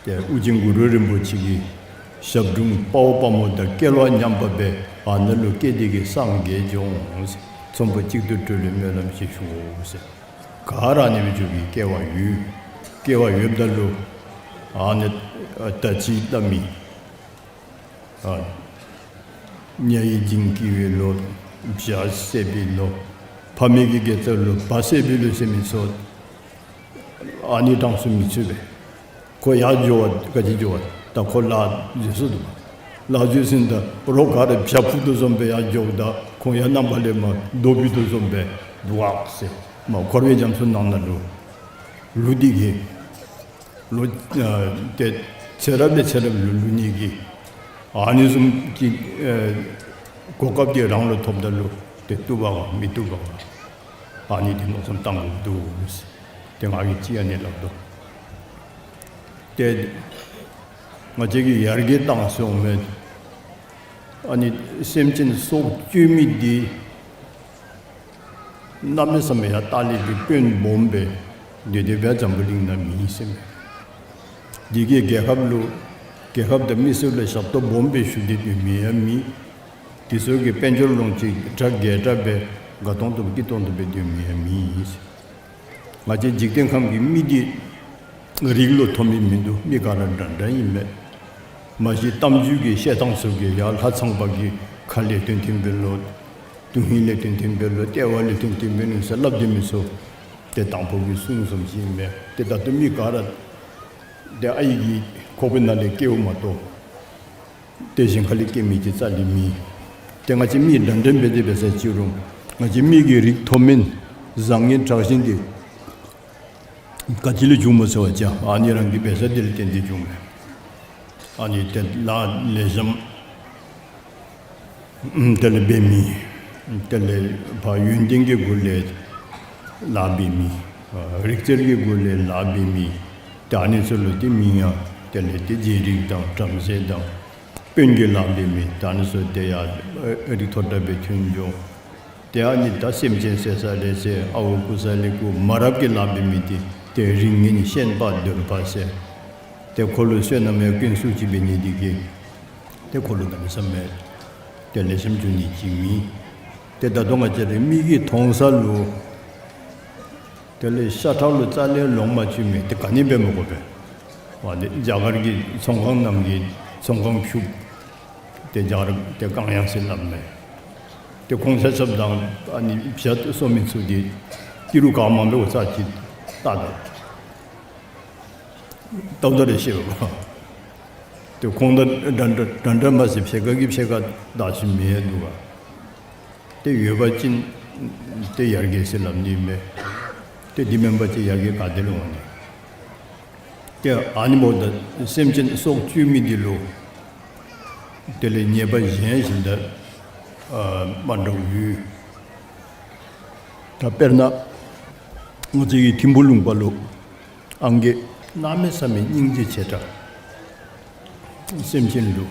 ཏེ་ཨོ་རྒྱན་གུ་རུ་རིན་པོ་ཆེ་གི་ཞབས་དྲུང་དཔའ་བོ་དཔའ་མོ་དང་སྐལ་བ་མཉམ་པ་སྦེ་ཨ་ནཱ་ལུ་སྐྱེས་ཏེ་གིས་སངས་རྒྱས་འགྱོ་འོང་ཟེར། ཚོམ་བུ་གཅིག་ཏུ་སྒྲིལ་བའི་སྨོན་ལམ་ཞིག་ཞུའོ་ཟེར། ག་ར་ཨ་ནི་སྦེ་འགྱོ་བའི་སྐལ་བ་ཡོད། སྐལ་བ་ཡོདཔ་ད་ལུ་ཨ་ནི་ད་ཅི་སླབ་མི་ཨ་ཉ་ཡི་འཇིང་སྐྱིད་པའི་ལོ། བྱ་བསད་པའི་ལོ། ཕ་མའི་གི་དགེ་རྩ་ལུ་བ་བསད་པའི་ལོ་ཟེར་མི་ཚུ་ཨ་ནི་གྲངས་སུ་མི་ཚུད་པས། ཁོ་ཡར་འགྱོ་བ་ག་ཅི་འགྱོ་བ་ད་ཁོ་ལཱ་འཛོལ་སོ་ནུག། ལཱ་འཛོལ་ཞིནམ་ད་རོགས་ག་ར་བྱ་ཕུད་དོ་བཟུམ་སྦེ་ཡར་འགྱོཝ་ད་ཁོང་ཡང་རྣམ་པ་ལས་མར་རྡོ་ཕུད་དོ་བཟུམ་སྦེ་འབག་ཟེར། མར་འཁོར་བའི་རྒྱ་མཚོ་ནང་ན་ལུ་ལུ་སྟེ་གིས་ལོ་ཨ་ཏེ་ཚེ་རབས་ལས་ཚེ་རབས་ལུ་ལུ་ནི་གི་ཨ་ནི་བཟུམ་གྱི་ཨེ་གོ་སྐབས་འདི་རང་ལུ་ཐོབ་ད་ལུ་ཏེ་བཏུབ་པ་ག་མི་བཏུབ་པ་ག་ཨ་ནི་འདི་མནོ་བསམ་བཏང་དགོཔ་འདུག། ཏེ་ང་གིས་ཅིག་ཨ་ནི་སླབ་དོ། ཏེ་ང་བཅས་ཀྱིས་ཡར་རྒྱས་བཏང་སོང་མས། ཨ་ནི་སེམས་ཅན་སྲོག་གཅོད་མི་འདི་གནམ་མེད་ས་མེད་ཡང་ལྟག་ལས་ཀྱི་དཔོན་སྦོམ་སྦེ་འདི་དེ་སྦེ་འཛམ་བུ་གླིང་ནང་མེད་ཟེར་མས། འདི་གིས་རྒྱལ་ཁབ་ལུ་རྒྱལ་ཁབ་དང་མི་སེར་ལུ་ཞབས་ཏོག་སྦོམ་སྦེ་ཞུ་སྟེ་སྡོད་མི་ཡང་མེད། དེ་ཚུ་གིས་དཔལ་འབྱོར་ལོངས་སྤྱོད་གྲ་རྒྱས་དྲགས་སྦེ་དགའ་ཏོང་ཏོ་སྐྱིད་ཏོང་ཏོ་སྦེ་སྡོད་མི་ཡང་མེད་ཟེར། ང་བཅས་འཇིག་རྟེན་ཁམས་ཀྱི་མི་འདི་རིགས་ལུ་མཐོ་དམན་མིན་འདུག། མི་ག་ར་འདྲ་འདྲ་ཨིན་མས། མ་གཞི་གཏམ་རྒྱུད་ཀྱི་བཤད་ཐངས་ཚུ་གིས་ཡར་ལྷ་ཚངས་པ་གི་ཁ་ལས་ཐོན་ཐོན་པའི་ལོ། དོན་ཧིང་ལས་ཐོན་ཐོན་པའི་ལོ། ལྟེ་བ་ལས་ཐོན་ཐོན་པའི་ལོ་ཟེར་སླབ་སྡོད་མི་ཚུ་ཏེ་དང་ཕུ་གི་གསུང་བཟུམ་ཅིག་ཨིན་མས། ཏེ་ད་ལྟོ་མི་ག་ར་ཏེ་ཨའི་གི་ཁོག་པའི་ནང་ལས་སྐྱེཝ་མ་གཏོགས་ཏེ་གཞན་ཁ་ལས་སྐྱེ་མི་ཅིག་རྩ་ལས་མེད། ཏེ་ང་བཅས་མི་འདྲ་འདྲ་འབད་དེ་འབད་ས་ཅིག་རུང་ང་བཅས་མི་གི་རིགས་མཐོ་དམན་བཟང་ངན་དྲག་ཞན་འདི་ག་ཅི་ལས་བྱུངམ་སྨོ་ཟེར་བ་ཅིན་ཨ་ནི་རང་གི་འབད་ས་འདི་ལས་བརྟེན་ཏེ་བྱུངམ་མས། ཨ་ནི་ཏེ་ལཱ་ལེགས་ཤོམ་ཨམ་དེ་ལས་འབད་མི་དེ་ལས་ཕར་ཡོན་ཏན་གྱི་སྒོ་ལས་ལཱ་འབད་མི་ཨ་རིག་རྩལ་གྱི་སྒོ་ལས་ལཱ་འབད་མི་ཏེ་ཨ་ནི་ཚུ་ལུ་ཏེ་མིང་ཡང་དེ་ལས་ཏེ་རྗེ་རིགས་དང་བྲམ་ཟེ་དང་དཔོན་གྱི་ལཱ་འབད་མི་ད་ཨ་ནི་ཚུ་ཏེ་ཡར་རིགས་མཐོ་དྲགས་སྦེ་ཐོན་འགྱོ། ཏེ་ཨ་ནི་ད་སེམས་ཅན་བསད་ས་ལས་བསད། ཨརཝ་རྐུ་ས་ལས་རྐུ། མ་རབས་ཀྱི་ལཱ་འབད་མི་འདི་ཏེ་རིགས་ངན་ཤན་པ་གདོལ་པ་ཟེར། ཏེ་ཁོ་ལུ་བསོད་ནམས་ཡང་སྐྱོན་ཚུ་ཅིག་འབད་ནི་འདི་གིས་ཏེ་ཁོ་ལུ་གནམ་མེད་ས་མེད་ཏེ་ལེགས་ཤོམ་འགྱོ་ནི་ཅིག་མེད། ཏེ་ད་ལྟོ་ང་བཅས་ར་མིག་གིས་མཐོང་ས་ལུ་དེ་ལས་ཤ་ཁྲག་ལུ་རྩ་ལས་ལོང་མ་བཅུག་མི་དེ་ག་ནི་འབད་མི་དགོ་པས། ཨ་ནི་རྒྱ་གར་གྱི་ཚོང་ཁང་ནང་གི་ཚོང་ཁང་ཕྱུགཔོ་དེ་རྒྱ་གར་དེ་ཀང་ཡང་ཟེར་སླབ་མས། དེ་ཁོང་ཆ་ཁྱབ་དང་ཨ་ནི་བྱ་སོང་མི་ཚུ་དེ་ཏི་རུ་ག་མང་པོ་ཨོ་ཙ་ཅིག་བལྟ་ད། ཏོག་ཏོ་རེ་ཤེས་པ། དེ་ཁོང་དང་འདྲ་འདྲ་འདྲ་འདྲ་མ་ཟད་ཕྱེད་ཀ་གིས་ཕྱེད་ཀ་བདག་ཤི་མི་ཡང་འདུག་ག། དེ་ཡོད་པ་ཅིན་དེ་ཡར་རྒྱས་ཟེར་སླབ་ནི་མས། དེ་འདི་མེན་པ་ཅིན་ཡར་རྒྱས་ག་ཏེ་ལུ་འོང་ནི། དེ་ཨ་ནི་འབདཝ་ད་སེམས་ཅན་སྲོག་གཅོད་མི་འདི་ལུ་དེ་ལས་ཉེས་པ་གཞན་བཞིན་དུ་ཨ་མ་འདྲཝ་ཡོད། ད་དཔེར་ན་ང་བཅས་ཀྱི་ཐིམ་ཕུ་ལུང་པ་ལུ་ཨང་རྒས་གནམ་མེད་ས་མེད་སྙིང་རྗེ་ཆེ་དྲགས། སེམས་ཅན་ལུ་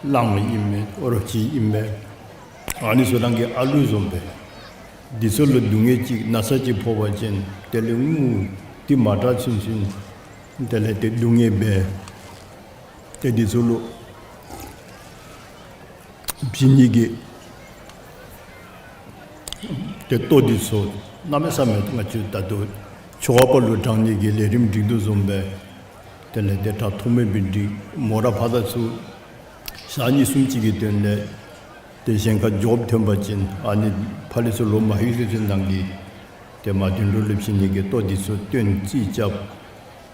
གླང་ཨིན་མས། རོ་ཁྱི་ཨིན་མས། ཨ་ནི་ཚུ་རང་གི་ཨ་ལུ་བཟུམ་སྦེ། འདི་ཚུ་ལུ་སྡུག་བསྔལ་ཅིག་ན་ཚ་ཅིག་ཕོག་པ་ཅིན་དེ་ལས་ངུ་སྟེ་མ་དྲག་ཚུན་ཚུན་དེ་ལས་དེ་སྡུག་བསྔལ་འབད། དེ་འདི་ཚུ་ལུ་བྱིན་ནི་གི་དེ་ལྟོ་འདི་ཚུ་གནམ་མེད་ས་མེད་ང་བཅས་ད་ལྟོ་ཆོས་པ་ལུ་དྲང་ནི་གི་ལས་རིམ་སྒྲིག་དོ་བཟུམ་སྦེ། དེ་ལས་དེ་དྲག་ཐོགས་མེད་སྦེ་སྒྲིག། མོ་ར་ཕར་དང་ཚུར་ཞག་གཉིས་གསུམ་ཅིག་གི་དོན་ལས་དེ་གཞན་ཁར་འགྱོ་ཐོན་པ་ཅིན་ཨ་ནི་ཕར་ལས་ཚུར་ལོག་མ་ལྷོད་ཚུན་ཚོད་ནང་གི་དེ་མ་དོན་འགྲུབ་ལུ་བྱིན་ནི་གི་ལྟོ་འདི་ཚུ་སྟོན་རྩིས་རྐྱབ།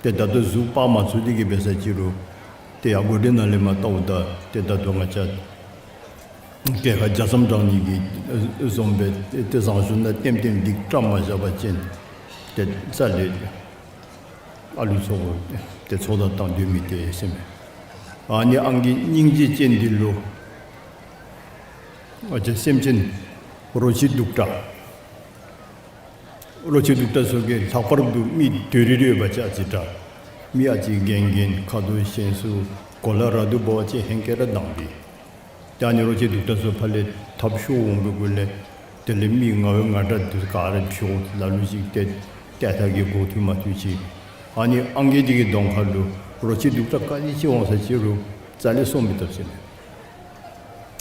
དེ་ད་ལྟོ་གཟུགས་སྤར་མ་ཚུགས་དེ་གིས་འབད་ས་ཅིག་རུང་དེ་ཡང་གོ་དེ་ནང་ལས་མར་བལྟཝ་ད་དེ་ད་ལྟོ་ང་བཅས་སྐྱེད་ཀ་རྒྱ་མཚམས་དྲང་ནི་གི་བཟུམ་སྦེ་དེ་བཟང་ཤོས་ནང་ལྟེམ་ལྟེམ་སྒྲིག་བཀྲམ་མ་བཞག་པ་ཅིན་དེ་རྩ་ལས་ཨ་ལུ་ཚུ་དེ་ཚོགས་བདའ་བཏང་སྡོད་མི་དེ་ཟེར་མས། ཨ་ནི་ཨང་རྒས་སྙིང་རྗེ་ཅན་འདི་ལུ་ང་བཅས་སེམས་ཅན་རོ་ཁྱི་གདུག་དྲགས། རོ་ཁྱི་གདུག་དྲགས་ཚུ་གིས་ལྷག་པར་དུ་མི་དོ་རི་རི་ཡོད་པ་ཅིན་ཨ་ཙི་དྲག། མི་ཨ་ཙི་རྒན་རྒན་ཁ་དོག་ཞན་སུ་གོ་ལ་ར་དུ་འབད་བ་ཅིན་ཧེང་སྐལ་ར་དྭངས་པས། ད་ཨ་ནི་རོ་ཁྱི་གདུག་དྲགས་ཚུ་ཕར་ལས་ཐབས་ཤོར་འོང་པའི་གུ་ལས་དེ་ལས་མི་ང་བའི་ང་དྲག་འདི་ག་ར་ཕྱོགས་ལ་ལུ་ཅིག་ཏེ་ཏེ་ཐ་གི་འགོ་ཐུག་མ་ཐུག་ཅིག། ཨ་ནི་ཨང་རྒས་འདི་གི་གདོང་ཁ་ལུ་རོ་ཁྱི་གདུག་དྲགས་ག་ཅི་ཅིག་འོང་ས་ཅིག་རུང་རྩ་ལས་སྲོག་མི་བཏབ་ཟེར་མས།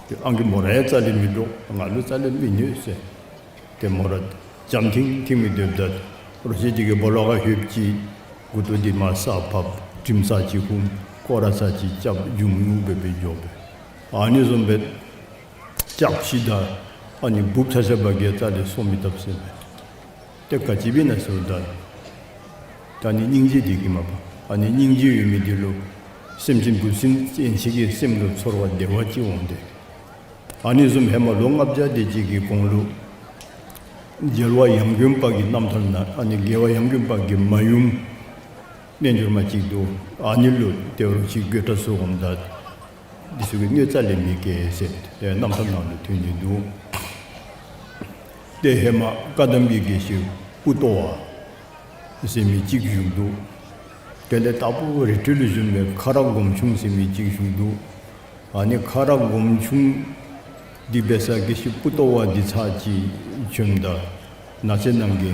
ཏེ་ཨང་རྒས་མོ་ར་ཡང་རྩ་ལས་མི་འདྲོག། ང་ལུ་རྩ་ལས་མི་གནོད་ཟེར། ཏེ་མོ་ར་འཇམ་ཐིང་ཐིང་སྦེ་སྡོདཔ་ད་རོ་ཁྱི་འདི་གིས་སྦོ་ལོགས་ཁར་ལྷོདཔ་ཅིག་མགུ་ཏོ་འདི་མར་ས་ཕབ། དྲིམ་ས་ཅིག་ཧུམ། སྐོར་ར་ས་ཅིག་རྐྱབ། འཇུམ་ཉུག་སྦེ་སྦེ་འགྱོ་སྦེ། ཨ་ནི་བཟུམ་སྦེ་ལྕགས་ཕྱེ་དང་ཨ་ནི་འབུཔ་ཆ་ཁྱབ་ཀྱིས་རྩ་ལས་སྲོག་མི་བཏབ་ཟེར་མས། ཏེ་ག་ཅི་འབད་ན་ཟེརཝ་ད་ད་ཨ་ནི་སྙིང་རྗེ་འདི་གིས་མས་པ། ཨ་ནི་སྙིང་རྗེ་ཡོད་མི་འདི་ལུ་སེམས་ཅན་འབུ་སྲིན་ཅན་ཅིག་གི་སེམས་ལུ་ཚོར་བ་བདེ་བ་ཅིག་འོང་སྟེ། ཨ་ནི་བཟུམ་ཧེ་མ་ལོ་ལྔ་བརྒྱ་དེ་ཅིག་གི་གོང་ལུ་རྒྱལ་བ་ཡང་དགོན་པ་གི་རྣམ་ཐར་ནང་ཨ་ནི་རྒྱལ་བ་ཡང་དགོན་པ་གི་མ་ཡུམ་རྣལ་འབྱོར་མ་ཅིག་འདུག། ཨ་ནི་ལུ་ཏེ་རོ་ཁྱི་རྒོད་དྲགས་ཚུ་འོངམ་ད་འདི་ཚུ་གིས་གནོད་རྩ་ལས་མི་བཀལ་ཟེར་ཏེ་རྣམ་ཐར་ནང་ལུ་ཐོན་ནི་འདུག། ཏེ་ཧེ་མ་བཀའ་གདམས་ཀྱི་དགེ་བཤེས་ པུ་ཏོ་བ་ཟེར་མི་ཅིག་བཞུགས་འདུག། དེ་ལས་དྭགས་པོ་རི་ཁྲོད་ལུ་བཞུགས་མི་ཁ་རག་སྒོམ་ཆུང་ཟེར་མི་ཅིག་བཞུགས་འདུག། ཨ་ནི་ཁ་རག་སྒོམ་ཆུང་འདི་འབད་ས་དགེ་བཤེས་པུ་ཏོ་བ་འདི་ཚར་གཅིག་བྱོནམ་ད་ནགས་ཚལ་ནང་གི་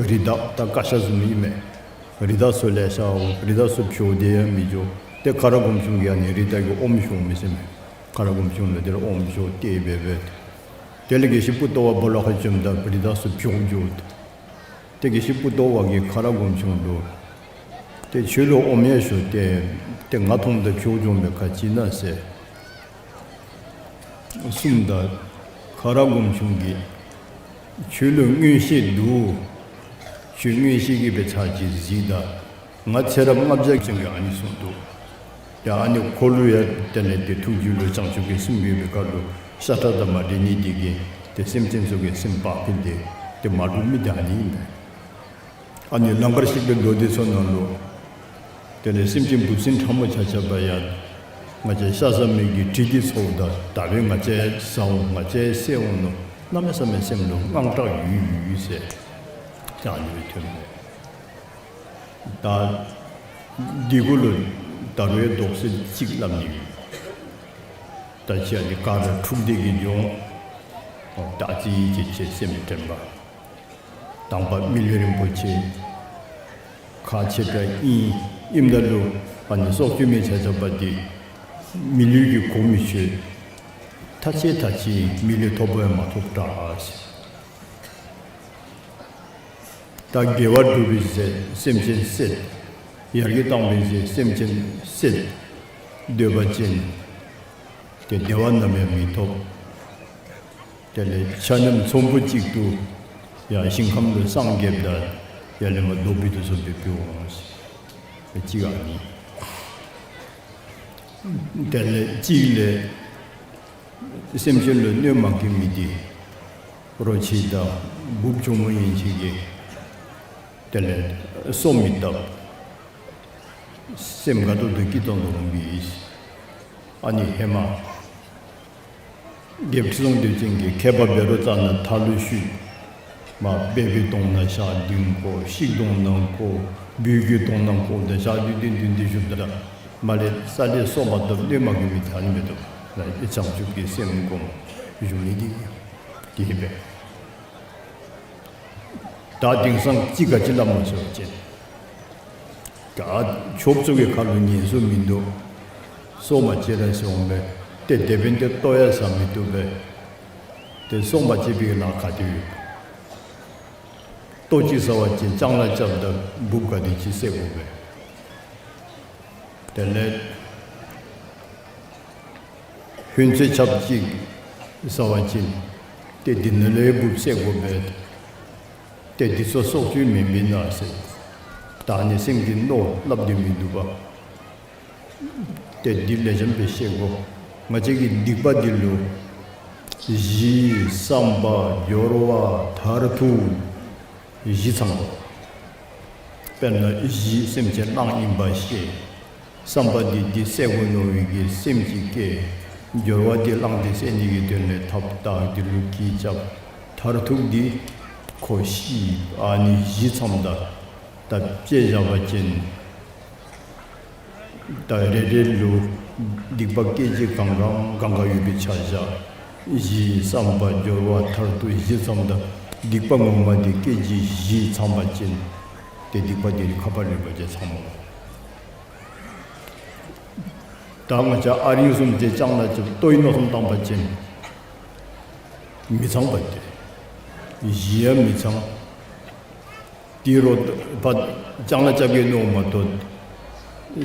རི་དྭགས་ད་ཀ་ཤ་བཟུམ་ཨིན་མས། རི་དྭགས་ཚུ་ལེ་ཤ་འོང་། རི་དྭགས་ཚུ་བྱོག་སྟེ་ཡང་མི་འགྱོ། ཏེ་ཁ་རག་སྒོམ་ཆུང་གིས་ཨ་ནི་རི་དྭགས་ཀྱི་ཨོམ་བཤོ་མི་ཟེར་མས། ཁ་རག་སྒོམ་ཆུང་ལུ་དེ་ལས་ཨོམ་བཤོ་སྟེ་འབད་འབད། དེ་ལས་དགེ་བཤེས་པུ་ཏོ་བ་སྦོ་ལོགས་ཁར་བྱོནམ་ད་རི་དྭགས་ཚུ་བྱོག་འགྱོ། ཏེ་དགེ་བཤེས་པུ་ཏོ་བ་གིས་ཁ་རག་སྒོམ་ཆུང་ལུ་ཏེ་ཁྱོད་ལུ་ཨོམ་ཡང་བཤོ་སྟེ་ཏེ་ང་མཐོངམ་ད་བྱོག་འགྱོ་མི་ག་ཅི་ཨིན་ན་ཟེར་གསུངམ་ད་ཁ་རག་སྒོམ་ཆུང་གིས་ཁྱོད་ལུ་མངོན་ཤེས་འདུག། ཁྱོད་མངོན་ཤེས་ཀྱིས་འབད་ཚར་གཅིག་གཟིགས་ད། ང་ཚེ་རབས་ལྔ་བརྒྱ་ཅིག་གི་ཨ་ནི་གསུངས་འདུག། ཡ་ཨ་ནི་ཁོ་ལུ་ཡང་དེ་ལས་ཏེ་ཐུགས་རྒྱུད་ལུ་བྱང་ཆུབ་ཀྱི་སེམས་ཡོད་པའི་ཁར་ལུ་ཤ་ཁྲག་དང་མ་འདྲེས་ནི་དེ་གིས་ཏེ་སེམས་ཅན་ཚུ་གི་སེམས་བག་ཕེབས་ཏེ་ཏེ་མ་འདྲོག་མི་དེ་ཨ་ནི་ཨིན་པས། ཨ་ནི་ལང་ཀར་གཤེགས་པའི་མདོ་སྡེ་ཚུ་ནང་ལུ་དེ་ལས་སེམས་ཅན་འབུ་སྲིན་ཕྲ་མོ་ཆ་ཁྱབ་ཡང་ང་བཅས་ཤ་ཟ་མི་གི་དྲི་འདི་ཚོརཝ་ད་ད་རེས་ང་བཅས་ཟ་འོང་ང་བཅས་བསད་འོང་མནོ་གནམ་མེད་ས་མེད་སེམས་ལུ་དངངས་སྐྲག་ཡོད་ཡོད་ཟེར་ད་ཨ་ནི་སྦེ་ཐོན་མས། ད་འདི་གུ་ལུ་ད་རུང་ཡང་དོགས་སེལ་ཅིག་སླབ་ནི་ཡོད། ད་ཅི་ཨ་ནི་ག་ར་འཁྲུགས་འདི་གིས་འབྱུང་། ད་ཅི་ཅི་ཅི་སེམས་དྲན་པ། དང་པ་མི་ལུས་རིན་པོ་ཆེ་ཁག་ཆེ་དྲགས་ཨིན། ཨིནམ་ད་ལུ་ཨ་ནི་སྲོག་གཅོད་མི་ཆ་ཁྱབ་འདི་མི་ལུས་ཀྱི་གོ་མི་ཆོད། ཐ་ཆད་ཐ་ཆད་མི་ལུས་ཐོབ་པ་ཡང་མ་ཐོབ་དྲགས། ད་དགེ་བ་སྒྲུབ་པའི་ཚེ་སེམས་ཅན་བསད། ཡར་རྒྱས་བཏང་བའི་ཚེ་སེམས་ཅན་བསད། འདོད་པ་ཅན་ཏེ་བདེ་བ་ནམ་ཡང་མི་ཐོབ། དེ་ལས་ཆ་མཉམ་ཚོམ་བུ་གཅིག་ཏུ་ཡང་ཞིང་ཁམས་ལུ་སངས་རྒྱསཔ་ད་ཡར་ལས་མར་རྡོ་སྦིས་དུ་སོང་སྦེ་འབྱུང་འོང་། གཅིག་ཨ་ནི། དེ་ལས་གཅིག་ལས་སེམས་ཅན་ལུ་གནོད་མ་བཀལ་མི་འདི་རོ་ཁྱི་དང་འབུཔ་གྱོག་མོ་ཡན་ཆད་ཀྱིས་དེ་ལས་སོ་མི་བཏབ། སེམས་དགའ་ཏོག་ཏོ་སྐྱིད་ཏོང་ཏོ་འོང་པས། ཨ་ནི་ཧེ་མ་རྒྱལཔོ་ཁྲི་སྲོང་ལྡེའུ་བཙན་གྱིས་མཁས་པ་བཻ་རོ་ཙ་ན་མཐའ་ལུ་ཞུ། མ་སྦལ་པའི་གདོང་ནང་ཞག་བདུན་བཀོ། ཤིང་སྡོང་ནང་བཀོ། སྦུལ་གྱི་གདོང་ནང་བཀོ་ད་ཞག་བདུན་བདུན་བདུན་བདུན་བཞུགསཔ་ད་མར་ལས་ས་ལས་སོ་མ་བཏབ། གནོད་མ་བཀལ་མི་ད་ཨ་ནི་མེད་དོ། བྱང་ཆུབ་ཀྱི་སེམས་བསྒོམ་བཞུགས་ནི་འདི་དེ་སྦེ། ད་དེང་སང་ཅིག་ག་ཅི་སླབ་མོ་ཟེར་བ་ཅིན་ད་ཆོསཔ་ཚུ་གི་ཁ་ལུ་ཉན་སྲོལ་མིན་འདུག། སྲོག་མ་བཅད་ར་ཟེར་འོང་པས། ཏེ་དེ་འབདན་ཏེ་ལྟོ་ཡང་ཟ་མི་བཏུབ་པས། ཏེ་སྲོག་མ་བཅད་པའི་ལཱ་ག་ཏེ་ཡོད། ལྟོ་ཅིག་ཟ་བ་ཅིན་ལྕང་ལཱ་རྐྱབ་ད་འབུཔ་ག་དེ་ཅིག་བསད་དགོ་པས། དེ་ལས་ཧོན་ཚོད་ཆབ་ཅིག་ཟ་བ་ཅིན་ཏེ་འདི་ནང་ལས་འབུཔ་བསད་དགོ་པས། ཏེ་འདི་ཚུ་སྲོག་གཅོད་མེན་པས་ན་ཟེར། ད་ཨ་ནི་སེམས་ཀྱི་མནོ་སླབ་སྟེ་མི་འདུག་པ། ཏེ་འདི་ལེགས་ཤོམ་སྦེ་ཤེས་དགོ། ང་བཅས་ཀྱི་སྡིག་པ་འདི་ལུ་གཞི་བསམ་པ་སྦྱོར་བ་མཐར་ཐུག་བཞི་ཚང་དགོ། དཔེར་ན་གཞི་སེམས་ཅན་གླང་ཨིན་པ་ཤེས། བསམ་པ་འདི་འདི་བསད་དགོ་མནོ་བའི་གི་སེམས་ཅིག་སྐྱེ། སྦྱོར་བ་འདི་གླང་འདི་བསད་ནི་གི་དོན་ལས་ཐབས་དང་འདི་ལུ་གི་རྐྱབ། མཐར་ཐུག་འདི་ཁོ་ཤི། ཨ་ནི་བཞི་ཚངམ་ད་ད་དཔྱེ་བཞག་པ་ཅིན་ད་རེ་རེ་ལུ་སྡིག་པ་སྐད་ཅིག་གང་གང་གང་ག་ཡོད་པའི་ཆ་བཞག། གཞི་བསམ་པ་སྦྱོར་བ་མཐར་ཐུག་བཞི་ཚངམ་ད་སྡིག་པ་ངོ་མ་འདི་སྐད་ཅིག་བཞི་ཚང་པ་ཅིན་ཏེ་སྡིག་པ་འདི་ནི་ཁ་ཕར་ལུས་པ་ཅིན་ཚང་མོ། ད་ང་བཅས་ཨ་རིང་བཟུམ་ཅིག་ལྕང་ལཱ་རྐྱབ་ལྟོའི་མནོ་བསམ་བཏང་པ་ཅིན་མི་ཚང་པ་ཏེ། གཞི་ཡང་མི་ཚང་། དེ་རུ་ཕར་ལྕང་ལཱ་རྐྱབ་ཀྱི་མནོཝ་མ་གཏོགས་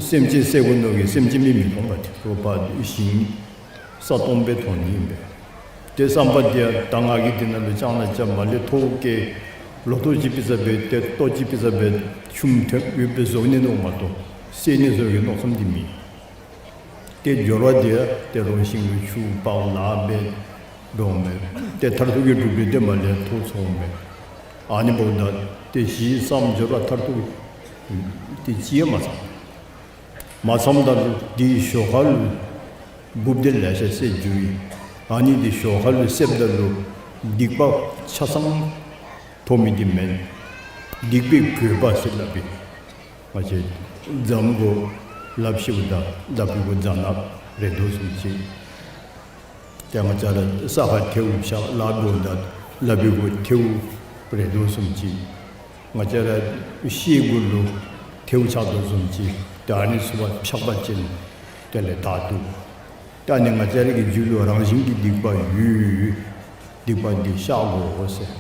སེམས་ཅན་བསད་དགོ་མནོ་གི་སེམས་ཅན་མི་མི་མཐོང་པ་ཏེ། རོགས་ཕར་ཞིང་ས་སྟོང་སྦེ་མཐོང་ནི་ཨིན་པས། ཏེ་བསམ་པ་འདི་ཡང་ད་ང་གིས་འདི་ནང་ལུ་ལྕང་ལཱ་རྐྱབ་མ་ལས་ཐོག་བཀལ་ལོ་ཐོག་ཅིག་ཕུལ་ས་སྦེ་ཏེ་ལྟོ་ཅིག་ཕུལ་ས་སྦེ་ཆུམ་ཐོན་ཡོདཔ་སྦེ་བཟོ་ནི་མནོཝ་མ་གཏོགས་བསད་ནི་བཟོ་གི་མནོ་བསམ་འདི་མེད། ཏེ་སྦྱོར་བ་འདི་ཡང་ཏེ་རོགས་ཞིང་ལུ་ཆུ་ཕར་ལཱ་འབད་འགྱོཝ་མས། ཏེ་མཐར་ཐུག་གི་གྲུབ་འབྲས་འདི་མ་ལས་ཐོབ་སོངམ་མས། ཨ་ནི་འབདཝ་ད་ཏེ་གཞི་བསམ་སྦྱོར་བ་མཐར་ཐུག་ཏེ་ཅིག་ཡང་མ་ཚང་། མ་ཚངམ་ད་ལུ་འདི་ཞོར་ཁ་ལུ་འབུཔ་འདི་ལེ་ཤ་བསད་འགྱོ་ཡི། ཨ་ནི་འདི་ཞོར་ཁ་ལུ་བསདཔ་ད་ལུ་སྡིག་པ་ཆ་ཚང་ཐོབ་མི་འདི་མེན། སྡིག་པའི་བཀོད་པ་ཟེར་སླབ་པས། ང་བཅས་རྫམ་གུ་ལགཔ་བཤེད་པ་དང་ལགཔ་གུ་རྫ་ནག་རེག་དོ་བཟུམ་ཅིག། ཏེ་ང་བཅས་ར་ས་ཁར་ཐལཝ་བཞག་ལགཔ་གུ་དང་ལགཔ་གུ་ཐལཝ་རེག་དོ་བཟུམ་ཅིག། ང་བཅས་ར་ཤེལ་གུ་ལུ་ཐལཝ་ཆགས་དོ་བཟུམ་ཅིག། ཏེ་ཨ་ནི་ཚུ་ཕྱག་ཕྱིན་དེ་ལས་དག་འདུག། ཏེ་ཨ་ནི་ང་བཅས་ར་གི་རྒྱུད་ལུ་རང་བཞིན་གྱི་སྡིག་པ་ཡོད། སྡིག་པ་འདི་བཤགས་དགོ་ཟེར།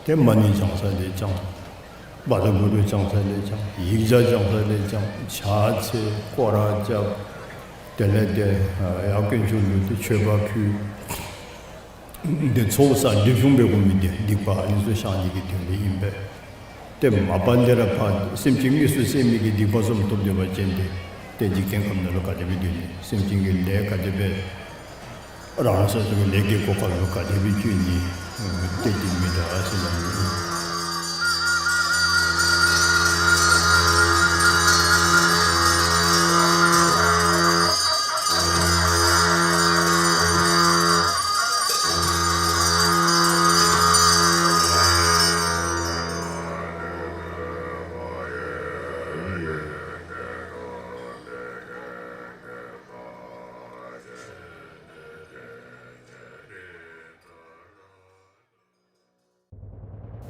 ཏེ་མ་ཎི་བགྱང་ས་ལས་བགྱང་། བཛྲ་གུ་རུ་བགྱང་ས་ལས་བགྱང་། ཡིག་བརྒྱ་བགྱང་ས་ལས་བགྱང་། ཕྱག་འཚལ། སྐོར་ར་རྐྱབ། དེ་ལས་ཏེ་ཡར་དཀོན་མཆོག་ལུ་ཏེ་མཆོད་པ་ཕུལ། འདི་ཚོགས་བསགས་སྒྲིབ་སྦྱོང་འབད་དགོ་མི་འདི་སྡིག་པ་ཨ་ནི་ཚུ་བཤགས་ནི་གི་དོན་ལུ་ཨིན་པས། ཏེ་མ་པ་ལས་ར་ཕར་སེམས་ཅན་དངོས་སུ་བསད་མི་གི་སྡིག་པ་བཟུམ་ཐོབ་སྡོད་པ་ཅིན་ཏེ་ཏེ་འཇིག་རྟེན་ཁམས་ནང་ལུ་ག་དེ་སྦེ་སྡོད་ནི། སེམས་ཅན་གྱི་ལས་ག་དེ་སྦེ་རང་སོ་སོ་གི་ལས་ཀྱི་གོ་སྐབས་ལུ་ག་དེ་སྦེ་བཅུག་ནི། ཏེ་འདི་མི་འདྲ་ཟེར་ལ།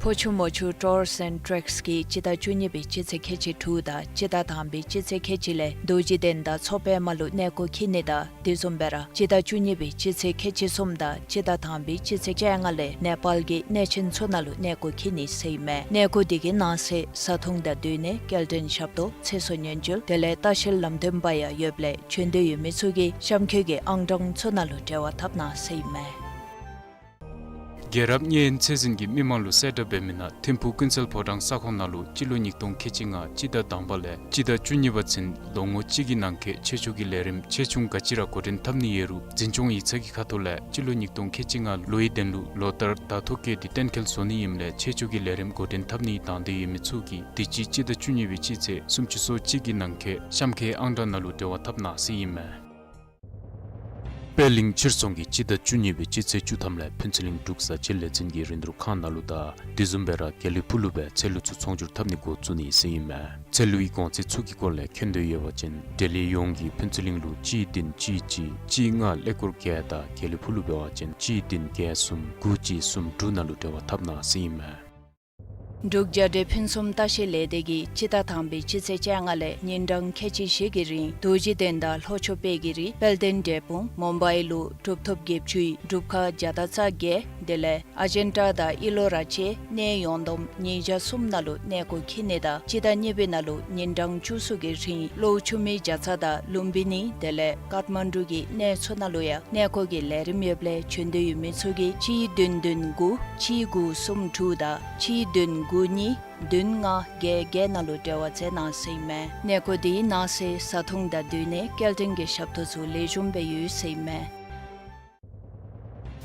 ཕོ་ཆུ་མོ་ཆུ་Tours and Treks གིས་སྤྱི་ཟླ་བཅུ་གཉིས་པའི་སྤྱི་ཚེས་ཁལ་གཅིག་དྲུག་དང་སྤྱི་ཟླ་དང་པའི་སྤྱི་ཚེས་ཁལ་གཅིག་ལས་རྡོ་རྗེ་གདན་དང་མཚོ་པདྨ་ལུ་གནས་སྐོར་འཁྱིད་ནི་དང་དེ་བཟུམ་སྦེ་ར་སྤྱི་ཟླ་བཅུ་གཉིས་པའི་སྤྱི་ཚེས་ཁལ་གཅིག་གསུམ་དང་སྤྱི་ཟླ་དང་པའི་སྤྱི་ཚེས་བཅོ་ལྔ་ལས་ནེ་པཱལ་གྱི་གནས་ཆེན་ཚུ་ནང་ལུ་གནས་སྐོར་འཁྱིད་ནི་ཟེར་ཨིན་མས། གནས་སྐོར་འདི་གི་ནང་གསེས་བཟའ་འཐུང་དང་སྡོད་གནས་སྐྱེལ་འདྲེན་ཞབས་ཏོག་ཚེ་སྲོག་ཉེན་བཅོལ་དེ་ལས་ལྟ་བཤལ་ལམ་སྟོན་པ་ཡང་ཡོདཔ་ལས་བྱོན་འདོད་ཡོད་མི་ཚུ་གིས་གཤམ་འཁོད་ཀྱི་ཨང་གྲངས་ཚུ་ནང་ལུ་འབྲེལ་བ་འཐབ་གནང་ཟེར་ཨིན་མས། རྒྱལ་རབས་བརྙན་ཚད་འཛིན་གྱིས་མི་མང་ལུ་གསལ་བསྒྲགས་འབད་མི་ནང་ཐིམ་ཕུག་ཀུན་གསལ་ཕོ་བྲང་ས་ཁོངས་ནང་ལུ་སྤྱི་ལོ་ཉིས་སྟོང་ཁལ་གཅིག་ལྔ་སྤྱི་ཟླ་དང་པ་ལས་སྤྱི་ཟླ་བཅུ་གཉིས་པ་ཚུན་ལོ་ངོ་གཅིག་གི་ནང་འཁོད་ཆེད་བཅུག་གི་ལས་རིམ་ཆེ་ཆུང་ག་ཅི་ར་འགོ་འདྲེན་འཐབ་ནི་ཡོད་རུང་འཛིན་སྐྱོང་ཡིག་ཚང་གི་ཁ་ཐུག་ལས་སྤྱི་ལོ་ཉིས་སྟོང་ཁལ་གཅིག་ལྔ་ལོའི་དོན་ལུ་ལོ་ལྟར་ཟླ་ཐོ་བཀོད་དེ་གཏན་འཁེལ་བཟོ་ནི་ཨིནམ་ལས་ཆེད་བཅུག་གི་ལས་རིམ་འགོ་འདྲེན་འཐབ་ནི་དང་འདོད་ཡོད་མི་ཚུ་གིས་དུས་ཅི་སྤྱི་ཟླ་བཅུ་གཉིས་པའི་སྤྱི་ཚེས་སུམ་ཅུ་སོ་གཅིག་གི་ནང་འཁོད་གཤམ་འཁོད་ཨང་གྲངས་ནང་ལུ་འབྲེལ་བ་འཐབ་གནང་ཟེར་ཨིན་མས། པད་གླིང་ཕྱིར་ཚོང་གིས་སྤྱི་ཟླ་བཅུ་གཉིས་པའི་སྤྱི་ཚེས་བཅུ་ཐམ་ལས་ཕུན་ཚོགས་གླིང་འབྲུག་བཟའ་ཆས་ལས་འཛིན་གྱི་རིན་བསྡུར་ཁང་ནང་ལུ་དང་དེ་བཟུམ་སྦེ་ར་དགེ་ལེགས་ཕུག་ལུ་སྦེ་ཚལ་ལུ་ཚུ་ཚོང་སྒྱུར་འཐབ་ནི་འགོ་བཙུགས་ནི་ཟེར་ཨིན་མས། ཚལ་ལུའི་གོང་ཚད་ཚུ་གི་སྐོར་ལས་མཁྱེན་འདོད་ཡོད་པ་ཅིན་འབྲེལ་ཡོད་ཡོངས་ཀྱིས་ཕུན་ཚོགས་གླིང་ལུ་གཅིག་བདུན་གཅིག་གཅིག་གཅིག་ལྔ་ཀླད་ཀོར་བརྒྱད་དང་དགེ་ལེགས་ཕུག་ལུ་འབད་བ་ཅིན་གཅིག་བདུན་བརྒྱད་གསུམ་དགུ་གཅིག་གསུམ་དྲུག་ནང་ལུ་འབྲེལ་བ་འཐབ་གནང་ཟེར་ཨིན་མས། འབྲུག་རྒྱལ་སྒྲོལ་ཕུན་སུམ་ལྟ་བཤལ་ལས་སྡེ་གིས་སྤྱི་ཟླ་དང་པའི་སྤྱི་ཚེས་བཅོ་ལྔ་ལས་ཉིན་གྲངས་ཁལ་གཅིག་བཞི་གི་རིང་རྡོ་རྗེ་གདན་དང་ལྷོ་ཕྱོགས་དཔལ་གྱི་རི་དཔལ་ལྡན་འབྲས་སྤུངས་མུམ་བའི་ལུ་གྲུབ་ཐོབ་བརྒྱད་ཅུའི་སྒྲུབ་ཁང་བརྒྱ་དང་རྩ་བརྒྱད་དེ་ལས་ཨ་ཇན་ཏ་དང་ཨི་ལོ་ར་བཅས་གནས་ཡོངས་བསྡོམས་ཉིས་བརྒྱ་གསུམ་ནང་ལུ་གནས་སྐོར་འཁྱིད་ནི་དང་སྤྱི་ཟླ་གཉིས་པའི་ནང་ལུ་ཉིན་གྲངས་བཅུ་གསུམ་གྱི་རིང་གློ་བོ་མཆོད་མེ་བརྒྱ་རྩ་དང་ལུམ་བི་ནི་དེ་ལས་ཀཏ་མན་ཌུ་གི་གནས་ཚུ་ནང་ལུ་ཡང་གནས་སྐོར་གྱི་ལས་རིམ་ཡོདཔ་ལས་བྱོན་འདོད་ཡོད་མི་ཚུ་གིས་གཅིག་བདུན་བདུན་དགུ་གཅིག་དགུ་གསུམ་དྲུག་དང་གཅིག་བདུན་དགུ་གཉིས་བདུན་ལྔ་བརྒྱད་བརྒྱད་ནང་ལུ་འབྲེལ་བ་མཛད་གནང་ཟེར་ཨིན་མས། གནས་སྐོར་འདི་ནང་གསེས་བཟའ་འཐུང་དང་སྡོད་གནས་སྐྱེལ་འདྲེན་གྱི་ཞབས་ཏོག་ཚུ་ལེགས་ཤོམ་སྦེ་ཡོད་ཟེར་ཨིན་མས།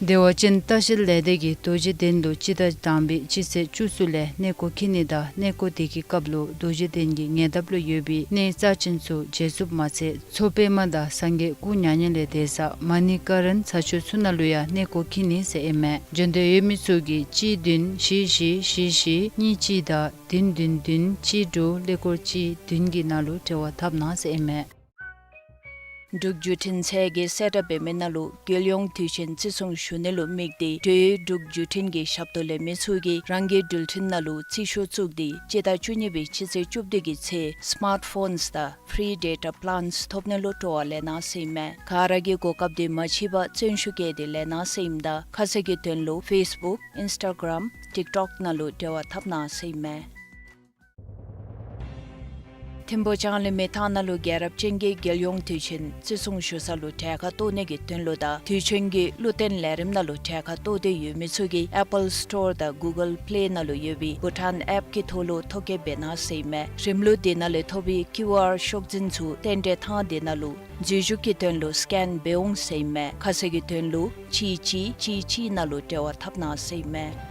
བདེ་བ་ཅན་ལྟ་བཤལ་ལས་སྡེ་གིས་རྡོ་རྗེ་གདན་ལུ་སྤྱི་ཟླ་དང་པའི་སྤྱི་ཚེས་བཅུ་གསུམ་ལས་གནས་སྐོར་འཁྱིད་ནི་དང་གནས་སྐོར་དེ་གི་སྐབས་ལུ་རྡོ་རྗེ་གདན་གྱི་ཉེ་འདབས་ལུ་ཡོད་པའི་གནས་རྩ་ཆེན་ཚུ་མཇལ་ཚུགསཔ་མ་ཚད་མཚོ་པདྨ་དང་སངས་རྒྱས་སྐུ་མྱ་ངན་ལས་འདས་ས་མ་ཎི་ཀ་རན་ས་ཆ་ཚུ་ནང་ལུ་ཡང་གནས་སྐོར་འཁྱིད་ནི་ཟེར་ཨིན་མས། བྱོན་འདོད་ཡོད་མི་ཚུ་གིས་གཅིག་བདུན་བཞི་བཞི་བཞི་བཞི་གཉིས་གཅིག་དང་བདུན་བདུན་བདུན་གཅིག་དྲུག་ཀླད་ཀོར་གཅིག་བདུན་གྱི་ནང་ལུ་འབྲེལ་བ་འཐབ་གནང་ཟེར་ཨིན་མས། འབྲུག་བརྒྱུད་འཕྲིན་ཚད་ཀྱིས་གསལ་བསྒྲགས་འབད་མི་ནང་ལུ་རྒྱལ་ཡོངས་དུས་ཆེན་བརྩི་སྲུང་ཞུ་ནི་ལུ་དམིགས་ཏེ་འབྲེལ་ཡོད་འབྲུག་བརྒྱུད་འཕྲིན་གྱི་ཞབས་ཏོག་ལེན་མི་ཚུ་གིས་རང་གི་འགྲུལ་འཕྲིན་ནང་ལུ་རྩིས་ཤོག་བཙུགས་ཏེ་སྤྱི་ཟླ་བཅུ་གཉིས་པའི་སྤྱི་ཚེས་བཅུ་བདུན་གྱི་ཚེ་སི་མཱརཊ་ཕོནསི་དང་ཕི་རི་ཌེ་ཊ་པི་ལཱནསི་ཐོབ་ནི་ལུ་སྤྲོ་བ་ལེན་གནང་ཟེར་ཨིན་མས། ག་ར་གིས་གོ་སྐབས་འདི་མ་འཕྱད་པར་བརྩོན་ཤུགས་བསྐྱེད་དེ་ལེན་གནང་ཟེར་ཨིནམ་ད་ཁ་གསལ་གྱི་དོན་ལུ་ཕེསི་བུཀ་ཨིནསི་ཊ་གརམ་ཊིཀ་ཊོཀ་ནང་ལུ་འབྲེལ་བ་འཐབ་གནང་ཟེར་ཨིན་མས། ཐིམ་ཕུ་ལྕང་གླིང་མི་ཐང་ནང་ལུ་རྒྱལ་རབས་ཅན་གྱི་རྒྱལ་ཡོངས་དུས་ཆེན་བརྩི་སྲུང་ཞུ་ས་ལུ་གྲལ་ཁར་གཏོགས་ནི་གི་དོན་ལུ་དང་དུས་ཆེན་གྱི་བློ་བརྟན་ལས་རིམ་ནང་ལུ་གྲལ་ཁར་གཏོགས་ཏེ་ཡོད་མི་ཚུ་གིས་ཨེ་པཱལ་སི་ཊོར་དང་གུ་གཱལ་པི་ལེ་ནང་ལུ་ཡོད་པའི་བྷུ་ཊཱན་ཨེཔ་ཀྱི་ཐོག་ལུ་ཐོ་བཀོད་འབད་གནང་ཟེར་ཨིན་མས། རིམ་ལུགས་དེ་ནང་ལས་ཐོབ་པའི་ཀིའུ་ཨར་ཤོག་འཛིན་ཚུ་རྟེན་འབྲེལ་ཐང་དེ་ནང་ལུ་འཛུལ་ཞུགས་ཀྱི་དོན་ལུ་སི་ཀེན་འབད་འོང་ཟེར་ཨིན་མས། ཁ་གསལ་གྱི་དོན་ལུ་གཅིག་གཅིག་གཅིག་གཅིག་ནང་ལུ་འབྲེལ་བ་འཐབ་གནང་ཟེར་ཨིན་མས།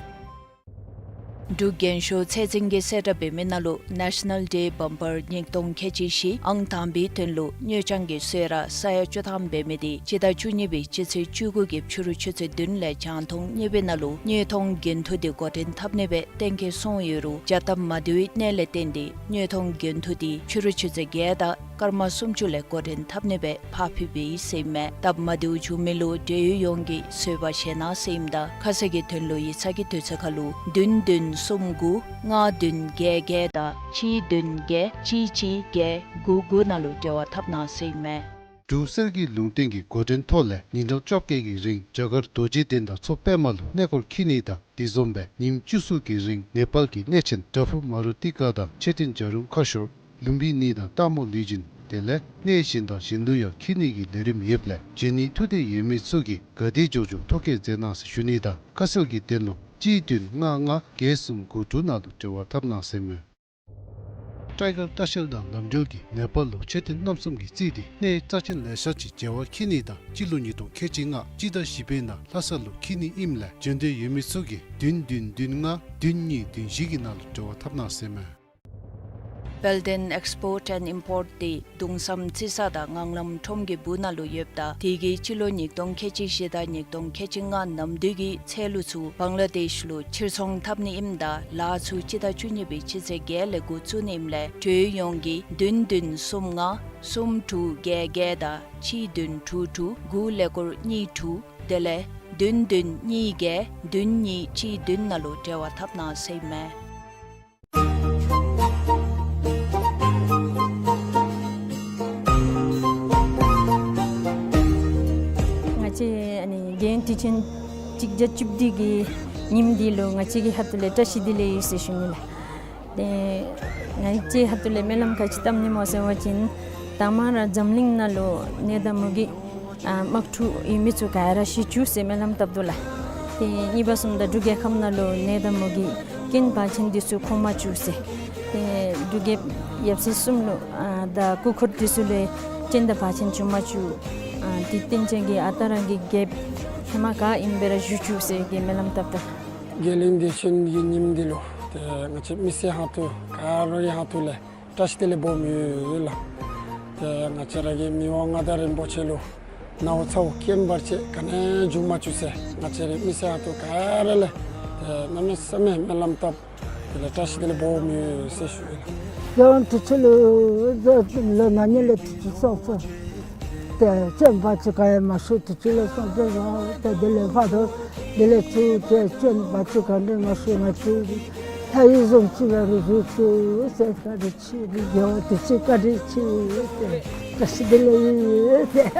འབྲུག་རྒྱན་ཤོག་ཚད་འཛིན་གྱིས་གསལ་བསྒྲགས་འབད་མི་ནང་ལུ་National Day Bumper ཉིས་སྟོང་ཁལ་གཅིག་བཞི་ཨང་དང་པའི་དོན་ལུ་དངུལ་རྐྱང་གི་གསོལ་རས་ས་ཡ་བཅུ་ཐམ་འབད་མི་དེ་སྤྱི་ཟླ་བཅུ་གཉིས་པའི་སྤྱི་ཚེས་བཅུ་དགུ་གི་ཕྱི་རུ་ཆུ་ཚོད་བདུན་ལས་རྒྱང་མཐོང་གཉིས་པའི་ནང་ལུ་དངོས་མཐོང་འགན་ཐུག་དེ་འགོ་འདྲེན་འཐབ་ནི་སྦེ་གཏན་འཁེལ་སོང་ཡོད་རུང་བྱ་སྟབས་མ་བདེ་བའི་གནད་ལས་བརྟེན་ཏེ་དངོས་མཐོང་འགན་ཐུག་དེ་ཕྱི་རུ་ཆུ་ཚོད་བརྒྱད་དང་སྐར་མ་སུམ་ཅུ་ལས་འགོ་འདྲེན་འཐབ་ནི་སྦེ་ཕར་འཕུལ་འབད་ཡི་ཟེར་ཨིན་མས། སྟབས་མ་བདེཝ་བྱུང་མི་ལུ་འབྲེལ་ཡོད་ཡོངས་ཀྱིས་བཟོད་པ་བཞེས་གནང་ཟེར་ཨིནམ་ད་ཁ་གསལ་གྱི་དོན་ལུ་ཡིག་ཚང་གི་དུས་ཚོད་ཁར་ལུ་བདུན་བདུན་གསུམ་དགུ་ལྔ་བདུན་བརྒྱད་བརྒྱད་དང་གཅིག་བདུན་བརྒྱད་གཅིག་གཅིག་བརྒྱད་དགུ་དགུ་ནང་ལུ་འབྲེལ་བ་འཐབ་གནང་ཟེར་ཨིན་མས། འབྲུག་གསེར་གྱི་ལུང་བསྟན་གྱི་འགོ་འདྲེན་ཐོག་ལས་ཉིན་གྲངས་བཅོ་བརྒྱད་ཀྱི་རིང་རྒྱ་གར་རྡོ་རྗེ་གདན་དང་མཚོ་པདྨ་ལུ་གནས་སྐོར་འཁྱིད་ནི་དང་དེ་བཟུམ་སྦེ་ཉིནམ་བཅུ་གསུམ་གྱི་རིང་ནེ་པཱལ་གྱི་གནས་ཆེན་བྲག་ཕུག་མ་རུ་ཏི་ཀ་དང་མཆོད་རྟེན་བྱ་རུང་མཁར་ཤོར་ལུམ་བི་ནི་དང་སྟག་མོ་ལུས་སྦྱིན་དེ་ལས་གནས་གཞན་དང་གཞན་ལུ་ཡང་འཁྱིད་ནི་གི་ལས་རིམ་ཡོདཔ་ལས་འབྱོན་ནི་ཐུགས་འདོད་ཡོད་མི་ཚུ་གིས་ག་དེ་མགྱོགས་མགྱོགས་ཐོ་བཀོད་མཛད་གནང་ཟེར་ཞུ་ནི་དང་ཁ་གསལ་གྱི་དོན་ལུ་གཅིག་བདུན་ལྔ་ལྔ་བརྒྱད་གསུམ་དགུ་དྲུག་ནང་ལུ་འབྲེལ་བ་འཐབ་གནང་ཟེར་མས། སྤྲེལ་ཀར་ལྟ་བཤལ་དང་ལམ་འགྲུལ་གྱིས་ནེ་པཱལ་ལུ་མཆོད་རྟེན་རྣམ་གསུམ་གྱིས་རྩིས་ཏེ་གནས་རྩ་ཆེན་ལེ་ཤ་ཅིག་མཇལ་བར་འཁྱིད་ནི་དང་སྤྱི་ལོ་ཉིས་སྟོང་ཁལ་གཅིག་ལྔ་སྤྱི་ཟླ་བཞི་པའི་ནང་ལྷ་ས་ལུ་འཁྱིད་ནི་ཨིནམ་ལས་འབྱོན་འདོད་ཡོད་མི་ཚུ་གིས་བདུན་བདུན་བདུན་ལྔ་བདུན་གཉིས་བདུན་བཞི་གི་ནང་ལུ་འབྲེལ་བ་འཐབ་གནང་ཟེར་མས། Belden Export and Import དེ་གདུང་བསམ་རྩི་ས་དང་ངང་ལམ་ཁྲོམ་གྱི་སྦུག་ན་ལུ་ཡོདཔ་ད་དེ་གིས་སྤྱི་ལོ་ཉིས་སྟོང་ཁལ་གཅིག་བཞི་དང་ཉིས་སྟོང་ཁལ་གཅིག་ལྔ་ནམ་དུས་ཀྱི་ཚེས་ལོ་ཚུ་བང་ལ་དེཤ་ལུ་ཕྱིར་ཚོང་འཐབ་ནི་ཨིནམ་ད་ལཱ་ཚུ་སྤྱི་ཟླ་བཅུ་གཉིས་པའི་སྤྱི་ཚེས་བརྒྱད་ལས་འགོ་བཙུགས་ནི་ཨིནམ་ལས་འབྲེལ་ཡོད་ཡོངས་ཀྱིས་བདུན་བདུན་གསུམ་ལྔ་གསུམ་དྲུག་བརྒྱད་བརྒྱད་དང་གཅིག་བདུན་དྲུག་དྲུག་དགུ་ཀླད་ཀོར་གཉིས་དྲུག་དེ་ལས་བདུན་བདུན་གཉིས་བརྒྱད་བདུན་གཉིས་གཅིག་བདུན་ནང་ལུ་འབྲེལ་བ་འཐབ་གནང་ཟེར་ཨིན་མས། ང་བཅས་ཨ་ནི་རྒྱལ་ཡོངས་དུས་ཆེན་གཅིག་བརྒྱ་བཅུ་བདུན་གྱི་ཉིནམ་འདི་ལུ་ང་བཅས་ཀྱི་ཁ་ཐུག་ལས་བཀྲ་ཤིས་བདེ་ལེགས་ཡོད་ཟེར་ཞུ་ནི་ལགས། ཏེ་ང་བཅས་ཁ་ཐུག་ལས་སྨོན་ལམ་ག་ཅི་བཏབ་ནི་སྨོ་ཟེར་བ་ཅིན་དང་པ་ར་འཛམ་གླིང་ནང་ལུ་ནད་དང་མུ་གེ་ཨ་དམག་འཁྲུག་ཡོད་མི་ཚུ་ག་ར་ཞི་བཅུག་ཟེར་སྨོན་ལམ་བཏབ་དོ་ལགས། ཏེ་གཉིས་པ་བཟུམ་ད་འབྲུག་རྒྱལ་ཁབ་ནང་ལུ་ནད་དང་མུ་གེ་རྐྱེན་བར་ཆད་འདི་ཚུ་འཁོར་མ་བཅུག་ཟེར། ཏེ་འབྲུག་རྒྱལ་ཡབ་སྲས་གསུམ་ལུ་ཨ་དང་སྐུ་འཁོར་འདི་ཚུ་ལུ་རྐྱེན་དང་བར་ཆད་བྱུང་མ་བཅུག། ཨ་དེ་སྟོན་ཅན་གྱི་ཨ་རྟག་རང་གི་རྒྱལཔོ་ཧེ་མ་ག་ཨིན་པ་ར་བཞུགས་བཅུག་ཟེར་གྱི་སྨོན་ལམ་བཏབ་དོ། རྒྱལ་ཡོངས་དུས་ཆེན་གྱི་ཉིནམ་འདི་ལུ་ཏེ་ང་བཅས་མི་སེར་ཁ་ཐུག་ག་ར་གི་ཁ་ཐུག་ལས་བཀྲ་ཤིས་བདེ་ལེགས་འབོ་མི་ཡོད་ལགས། ཏེ་ང་བཅས་ར་གི་མི་དབང་མངའ་བདག་རིན་པོ་ཆེ་ལུ་ནཝ་ཚཝ་རྐྱེན་བར་ཆད་ག་ནི་ཡང་འབྱུང་མ་བཅུག་ཟེར་ང་བཅས་རའི་མི་སེར་ཁ་ཐུག་ག་ར་ལས་ཏེ་གནམ་མེད་ས་མེད་སྨོན་ལམ་བཏབ། དེ་ལས་བཀྲ་ཤིས་བདེ་ལེགས་འབོ་མི་ཡོད་ཟེར་ཞུ་ཡི་ལགས། རྒྱལ་ཡོངས་དུས་ཆེན་ལུ་ལོ་ན་ནིང་ལས་དུས་ཆེན་སོང་སོང་། ཏེ་རྐྱེན་བར་ཆད་ག་ཡང་མ་བྱུང་དུས་ཆེན་ལུ་སོང་སྟེ་ལོ་ཏེ་དེ་ལས་ཕར་དུ་དེ་ལས་ཚུར་ཏེ་རྐྱེན་བར་ཆད་ག་ནི་མ་བྱུང་ང་བཅས་ལྷ་ཡུལ་བཟུམ་ཅིག་ལུ་རུ་བཞུགས་ཚུགས་ཟེར་བཀའ་དྲིན་ཆེ། རྒྱལ་ཡོངས་དུས་ཆེན་བཀའ་དྲིན་ཆེ་ཟེར་བཀྲ་ཤིས་བདེ་ལེགས་ཡོད་ཟེར།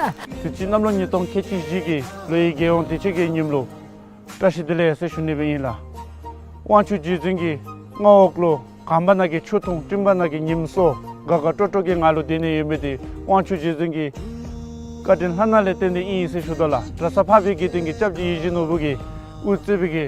དུས་ཅི་གནམ་ལོ་ཉིས་སྟོང་ཁལ་གཅིག་བཞི་གི་ལོ་ཡི་རྒྱལ་ཡོངས་དུས་ཆེན་གྱི་ཉིནམ་ལུ་བཀྲ་ཤིས་བདེ་ལེགས་ཟེར་ཞུ་ནི་སྦེ་ཨིན་ལགས། དབང་ཕྱུག་རྗེ་བཙུན་གྱི་མངའ་འོག་ལུ་གངས་བར་ནང་གི་ཆུ་འཐུང་སྤྲིན་བར་ནང་གི་ཉིམ་སྲོ་དགའ་དགའ་སྤྲོ་སྤྲོ་གི་ངང་ལུ་སྡོད་ནི་ཡོད་མི་འདི་དབང་ཕྱུག་རྗེ་བཙུན་གྱི་བཀའ་དྲིན་ལྷ་ནག་ལས་བརྟེན་ཏེ་ཨིན་ཟེར་ཞུ་དོ་ལགས།་གྲྭ་ཚང་འཕགས་པའི་དགེ་འདུན་གྱི་སྐྱབས་རྗེ་ཡིད་བཞིན་ནོར་བུ་གིས་དབུ་གཙོས་པའི་གི་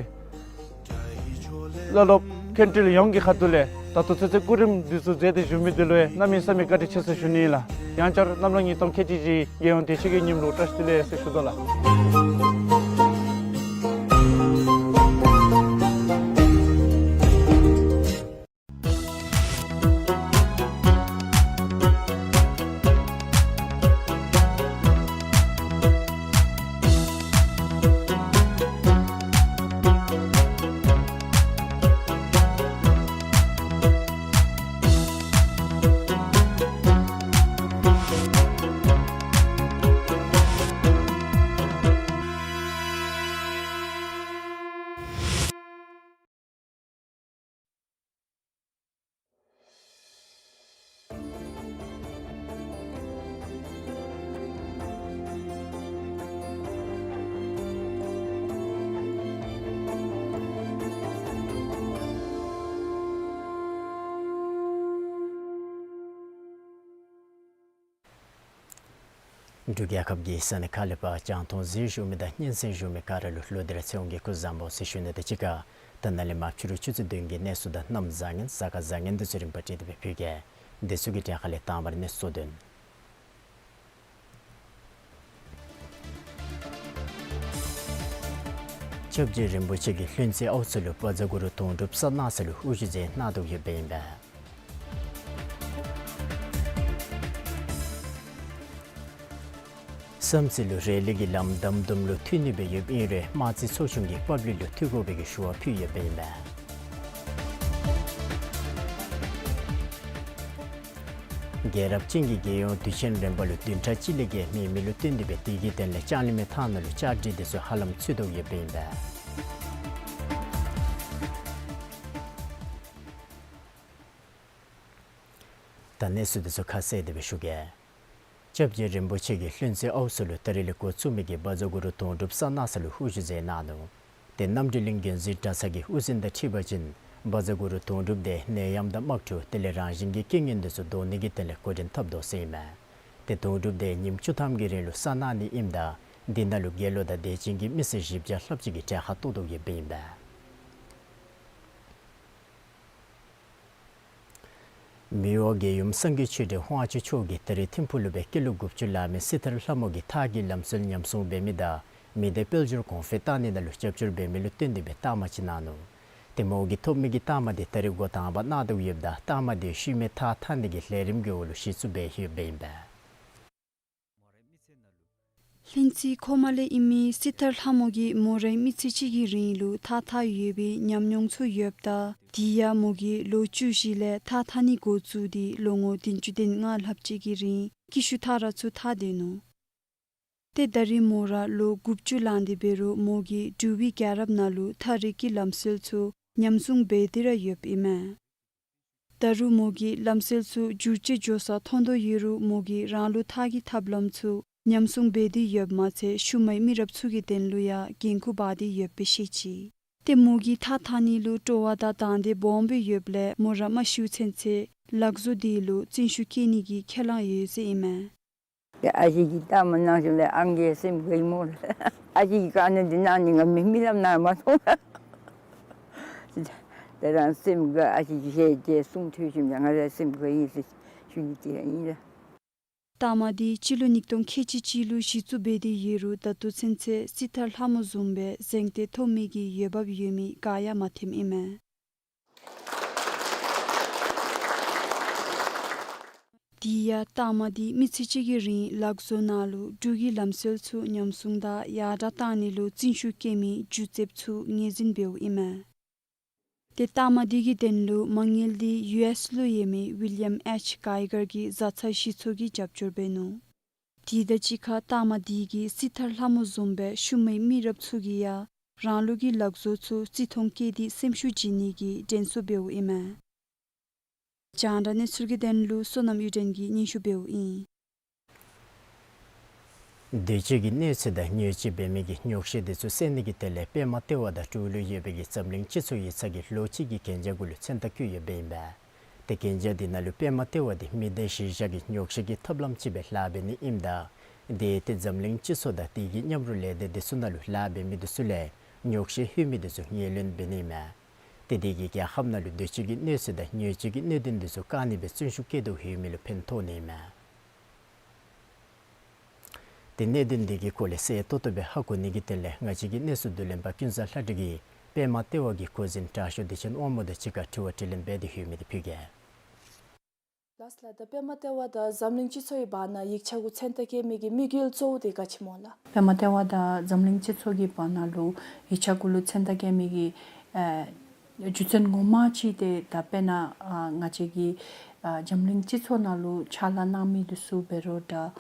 བླ་སློབ་མཁན་སྤྲུལ་ཡོངས་ཀྱི་ཁ་ཐུག་ལས་ད་ལྟོ་ཚེ་ཚེ་སྐུ་རིམ་འདི་ཚུ་མཛད་དེ་བཞུགས་མི་འདི་ལུ་ཡང་གནམ་མེད་ས་མེད་བཀའ་དྲིན་ཆེ་ཟེར་ཞུ་ནི་ཨིན་ལགས། ཡང་བསྐྱར་གནམ་ལོ་ཉིས་སྟོང་ཁལ་གཅིག་བཞི་རྒྱལ་ཡོངས་དུས་ཆེན་གྱི་ཉིནམ་ལུ་བཀྲ་ཤིས་བདེ་ལེགས་ཟེར་ཞུ་དོ་ལགས། འབྲུག་རྒྱལ་ཁབ་ཀྱི་ས་གནས་ཁག་ལས་ཕར་རྒྱང་མཐོང་གཟིགས་བཞུགས་མི་དང་སྙན་གསན་བཞུགས་མི་ག་ར་ལུ་ལོག་སྟེ་ར་ཚེ་དབང་གི་སྐུ་གཟུགས་བཟང་པོ་ཟེར་ཞུ་ནི་དང་གཅིག་ཁར་ད་ནཱ་ལས་མར་ཕྱི་རུ་ཆུ་ཚོད་བདུན་གྱི་གནས་ཚུལ་དང་གནམ་བཟང་ངན་གཟའ་སྐར་བཟང་ངན་དེ་ཚུ་རིམ་པ་བསྒྲིགས་ཏེ་སྦེ་ཕུལ་གེ། དེ་ཚུ་གི་གྲས་ཁ་ལས་དང་པ་ར་གནས་ཚུལ་དོན། སྐྱབས་རྗེ་རིན་པོ་ཆེ་གིས་ལྷུན་རྩེ་ཨའུ་ཚོ་ལུ་བཛྲ་གུ་རུ་དོན་གྲུབ་གསལ་གནང་ས་ལུ་དབུ་བཞུགས་མཛད་གནང་དོ་ཡོདཔ་ཨིན་པས། བསམ་རྩེ་ལུ་རེ་ལི་གི་ལམ་དམ་དུམ་ལུ་མཐུད་ནི་སྦེ་ཡོདཔ་ཨིན་རུང་དམངས་རྩིས་ཚོགས་ཆུང་གིས་པབ་ལིག་ལུ་མཐུད་དགོ་པའི་གི་ཞུ་བ་ཕུལ་ཡོདཔ་ཨིན་པས། རྒྱལ་རབས་ཅན་གྱི་རྒྱལ་ཡོངས་དུས་ཆེན་རིམ་པ་ལུ་བདུན་ཕྲག་གཅིག་ལས་བརྒལ་མེད་མི་ལུ་བརྟེན་ཏེ་སྦེ་དེ་གི་དོན་ལས་ལྕང་གླིང་མའི་ཐང་ནང་ལུ་བཅའ་སྒྲིག་དེ་ཚུ་ཧ་ལམ་ཚུད་དོ་ཡོདཔ་ཨིན་པས། ད་གནས་ཚུལ་དེ་ཚུ་ཁ་གསལ་ཏེ་སྦེ་ཞུ་གེ། སྐྱབས་རྗེ་རིན་པོ་ཆེ་གིས་ལྷུན་རྩེ་ཨའུ་ཚོ་ལུ་ད་རིས་ལས་འགོ་བཙུགས་མི་གི་བཛྲ་གུ་རུ་དོན་གྲུབ་གསལ་གནང་ས་ལུ་དབུ་བཞུགས་མཛད་གནང་ནུག། ཏེ་རྣམ་གྲོལ་གླིང་དགོན་འཛིན་གྲྭ་ཚང་གི་དབུ་འཛིན་དང་འཁྲིལ་བ་ཅིན་བཛྲ་གུ་རུ་དོན་གྲུབ་དེ་ནད་ཡམས་དང་དམག་འཁྲུག་དེ་ལས་རང་བཞིན་གྱི་རྐྱེན་ངན་དེ་ཚུ་བཟློག་ནི་གི་དོན་ལས་འགོ་འདྲེན་འཐབ་དོ་ཟེར་ཨིན་མས། ཏེ་དོན་གྲུབ་དེ་ཉིནམ་བཅུ་ཐམ་གྱི་རིང་ལུ་གསལ་གནང་ནི་ཨིནམ་ད་དེ་ནང་ལུ་དགེ་སློང་དང་དད་ཅན་གྱི་མི་སེར་བཞི་བརྒྱ་ལྷགཔ་ཅིག་གིས་གྲལ་ཁར་གཏོགས་དོ་ཡོདཔ་ཨིན་པས། མི་དབང་རྒྱལ་ཡུམ་སངས་རྒྱས་ཆོས་སྒྲོན་དབང་ཕྱུག་མཆོག་གིས་ད་རིས་ཐིམ་ཕུག་ལུ་སྦེ་སྐྱེས་ལོ་དགུ་བཅུ་ལང་མི་སྲི་ཐར་ལྷ་མོ་གིས་ཐགས་ཀྱི་ལམ་སྲོལ་ཉམས་སྲུང་འབད་མི་དང་མི་སྡེ་དཔལ་འབྱོར་གོང་འཕེལ་གཏང་ནི་ནང་ལུ་རྒྱབ་སྐྱོར་འབད་མི་ལུ་བརྟེན་ཏེ་སྦེ་རྟགས་མ་ཅིག་གནང་ནུག། ཏེ་མོ་གིས་ཐོབ་མི་གི་རྟགས་མ་དེ་ད་རིས་འགོ་དང་པ་གནང་དོ་ཡོདཔ་ད་རྟགས་མ་དེ་ཤུལ་མའི་ཐགས་འཐག་ནི་གི་ལས་རིམ་གྱི་འོག་ལུ་གཞི་བཙུགས་འབད་ཡོདཔ་ཨིན་པས། ལྷུན་རྩེ་ཁོ་མ་ལས་ཨིན་མི་སྲི་ཐར་ལྷ་མོ་གིས་མོ་རའི་མི་ཚེ་གཅིག་གི་རིང་ལུ་ཐགས་འཐག་ཡོད་པའི་ཉམས་མྱོང་ཚུ་ཡོདཔ་ད་དེ་ཡང་མོ་གིས་ལོ་བཅུ་བཞི་ལས་ཐགས་འཐག་ནི་འགོ་བཙུགས་ཏེ་ལོ་ངོ་བདུན་ཅུ་དོན་ལྔ་ལྷགཔ་ཅིག་གི་རིང་སྐྱིད་ཤོས་ཐགས་ར་ཚུ་འཐག་སྡོད་ནུག། ཏེ་ད་རིས་མོ་ར་ལོ་དགུ་བཅུ་ལང་སྟེ་འབད་རུང་མོ་གིས་འབྲུག་པའི་རྒྱལ་རབས་ནང་ལུ་ཐགས་རིག་གི་ལམ་སྲོལ་ཚུ་ཉམས་སྲུང་འབད་དེ་ར་ཡོདཔ་ཨིན་མས། ད་རུང་མོ་གིས་ལམ་སྲོལ་ཚུ་འགྱུར་བཅོས་འགྱོ་ས་མཐོང་དོ་ཡོད་རུང་མོ་གིས་རང་ལུགས་ཐགས་ཀྱི་ཐབས་ལམ་ཚུ་ཉམས་སྲུང་འབད་དེ་ཡོདཔ་མ་ཚད་ཤུལ་མའི་མི་རབས་ཚུ་གི་དོན་ལུ་ཡང་འགན་ཁུར་འབག་སྟེ་ཡོདཔ་སྦེ་བཤད་ཅི། ཏེ་མོ་གིས་ཐགས་འཐག་ནི་ལུ་སྤྲོ་བ་དང་དང་འདོད་སྦོམ་སྦེ་ཡོདཔ་ལས་མོ་ར་མ་ཤིཝ་ཚུན་ཚོད་ལག་བཟོ་དེ་ལུ་བརྩོན་ཤུགས་བསྐྱེད་ནི་གི་ཁས་བླངས་ཡོད་ཟེར་ཨིན་མས། ཏེ་ཨ་ཞེ་གིས་ལྟ་མ་གནང་ཞིནམ་ལས་ཨང་རྒས་སེམས་དགའ་ཡི་སྨོ་ལགས། ཨ་ཞེ་གིས་དཀའ་གནད་འདི་གནང་ནི་ང་མི་མི་རབས་ནང་མ་མཐོང་ལགས། ཏེ་རང་སེམས་དགའ་ཨ་ཞེ་གིས་ཞལ་གྱིས་གསུང་ཐོས་ཞིནམ་ལས་ང་ར་སེམས་དགའ་ཡི་ཟེར་ཞུ་ནི་དེ་ར་ཨིན་ལགས། རྟགས་མ་དེ་སྤྱི་ལོ་ཉིས་སྟོང་ཁལ་གཅིག་གཅིག་ལུ་གཞི་བཙུགས་འབད་དེ་ཡོད་རུང་ད་ལྟོ་ཚུན་ཚོད་སྲི་ཐར་ལྷ་མོ་བཟུམ་སྦེ་གཟེངས་བསྟོད་ཐོབ་མི་གི་འོས་འབབ་ཡོད་མི་ག་ཡང་མ་ཐོནམ་ཨིན་མས། དེ་ཡང་རྟགས་མ་དེ་མི་ཚེ་གཅིག་གི་རིང་ལག་བཟོ་ནང་ལུ་འབྲུག་གི་ལམ་སྲོལ་ཚུ་ཉམས་སྲུང་དང་ཡར་དྲག་གཏང་ནི་ལུ་བརྩོན་ཤུགས་བསྐྱེད་མི་སྒྱུ་རྩལཔ་ཚུ་ངོས་འཛིན་འབདཝ་ཨིན་མས། ཏེ་རྟགས་མ་དེ་གི་དོན་ལུ་མ་དངུལ་དེ་ཡུ་ཨེསི་ལུ་ཡོད་མི་ཝི་ལི་ཡམ་ཨེཆ་གྷའི་གར་གྱི་བཟའ་ཚང་གཞི་ཚོགས་ཀྱིས་རྒྱབ་སྐྱོར་འབད་ནུག། དེ་དང་གཅིག་ཁར་རྟགས་མ་དེ་གིས་སྲི་ཐར་ལྷ་མོ་བཟུམ་སྦེ་ཤུལ་མའི་མི་རབས་ཚུ་གིས་ཡང་རང་ལུགས་ཀྱི་ལག་བཟོ་ཚུ་བརྩི་མཐོང་བསྐྱེད་དེ་སེམས་ཤུགས་བསྐྱེད་ནི་གི་དྲན་གསོ་འབདཝ་ཨིན་མས། རྒྱང་བསྒྲགས་གནས་ཚུལ་གྱི་དོན་ལུ་བསོད་ནམས་གཡུ་སྒྲོན་གྱིས་སྙན་ཞུ་འབདཝ་ཨིན། དུས་ཅི་གི་གནོད་འཚེ་དང་ཉེས་སྤྱོད་འབད་མི་གི་ཉོགས་བཤད་དེ་ཚུ་སེལ་ནི་གི་དོན་ལས་པདྨ་ལྟེ་བ་དང་འབྲུག་ལུ་ཡོད་པའི་གི་འཛམ་གླིང་སྤྱི་ཚོགས་ཡིག་ཚང་གིས་ལོ་གཅིག་གི་གན་རྒྱ་གུ་ལུ་མཚན་རྟགས་བཀོད་ཡོདཔ་ཨིན་པས། ཏེ་གན་རྒྱ་དེ་ནང་ལུ་པདྨ་ལྟེ་བ་དེ་མི་སྡེ་གཞིར་བཞག་གི་ཉོགས་བཤད་ཀྱི་ཐབས་ལམ་ཅིག་སྦེ་ལཱ་འབད་ནི་ཨིནམ་ད་དེ་ཏེ་འཛམ་གླིང་སྤྱི་ཚོགས་དང་དེ་གི་མཉམ་རོགས་ལས་སྡེ་དེ་ཚུ་ནང་ལུ་ལཱ་འབད་མི་དེ་ཚུ་ལས་ཉོགས་བཤད་ལྷོད་མི་དེ་ཚུ་ངོས་ལེན་འབད་ནི་ཨིན་མས། ཏེ་དེ་གིས་རྒྱལ་ཁབ་ནང་ལུ་དུས་ཅི་གི་གནོད་འཚེ་དང་ཉེས་སྤྱོད་ཀྱི་གནད་དོན་དེ་ཚུ་བཀག་ནི་སྦེ་བརྩོན་ཤུགས་བསྐྱེད་དོ་ཡོད་མི་ལུ་ཕན་ཐོགས་ནི་ཨིན་མས། ཏེ་གནད་དོན་དེ་གི་སྐོར་ལས་གསལ་ཏོག་ཏོ་སྦེ་ཧ་གོ་ནི་གི་དོན་ལས་ང་བཅས་ཀྱི་གནས་ཚུལ་བསྡུ་ལེན་པ་ཀུན་བཟང་ལྷ་སྒྲོན་གྱིས་པདྨ་ལྟེ་བ་གི་འགོ་འཛིན་དྲག་ཤོས་བདེ་ཆེན་དབང་མོ་དང་གཅིག་ཁར་དྲི་བ་དྲིས་ལན་འབད་དེ་ཡོད་མི་དེ་ཕུལ་གེ། ལགས་ལགས། ད་པདྨ་ལྟེ་བ་དང་འཛམ་གླིང་སྤྱི་ཚོགས་ཀྱི་བར་ན་ཡིག་ཆ་གུ་མཚན་རྟགས་བཀོད་མི་གི་དམིགས་ཡུལ་གཙོ་བོ་དེ་ག་ཅི་སྨོ་ལགས། པདྨ་ལྟེ་བ་དང་འཛམ་གླིང་སྤྱི་ཚོགས་ཀྱི་བར་ན་ལུ་ཡིག་ཆ་གུ་ལུ་མཚན་རྟགས་བཀོད་མི་གི་ཨ་རྒྱུ་མཚན་ངོ་མ་ཅིག་དེ་ད་དཔེར་ན་ཨ་ང་བཅས་ཀྱི་ཨ་འཛམ་གླིང་སྤྱི་ཚོགས་ནང་ལུ་ཕྱག་ལཱ་གནང་མི་དེ་ཚུ་འབད་རུང་འདྲ།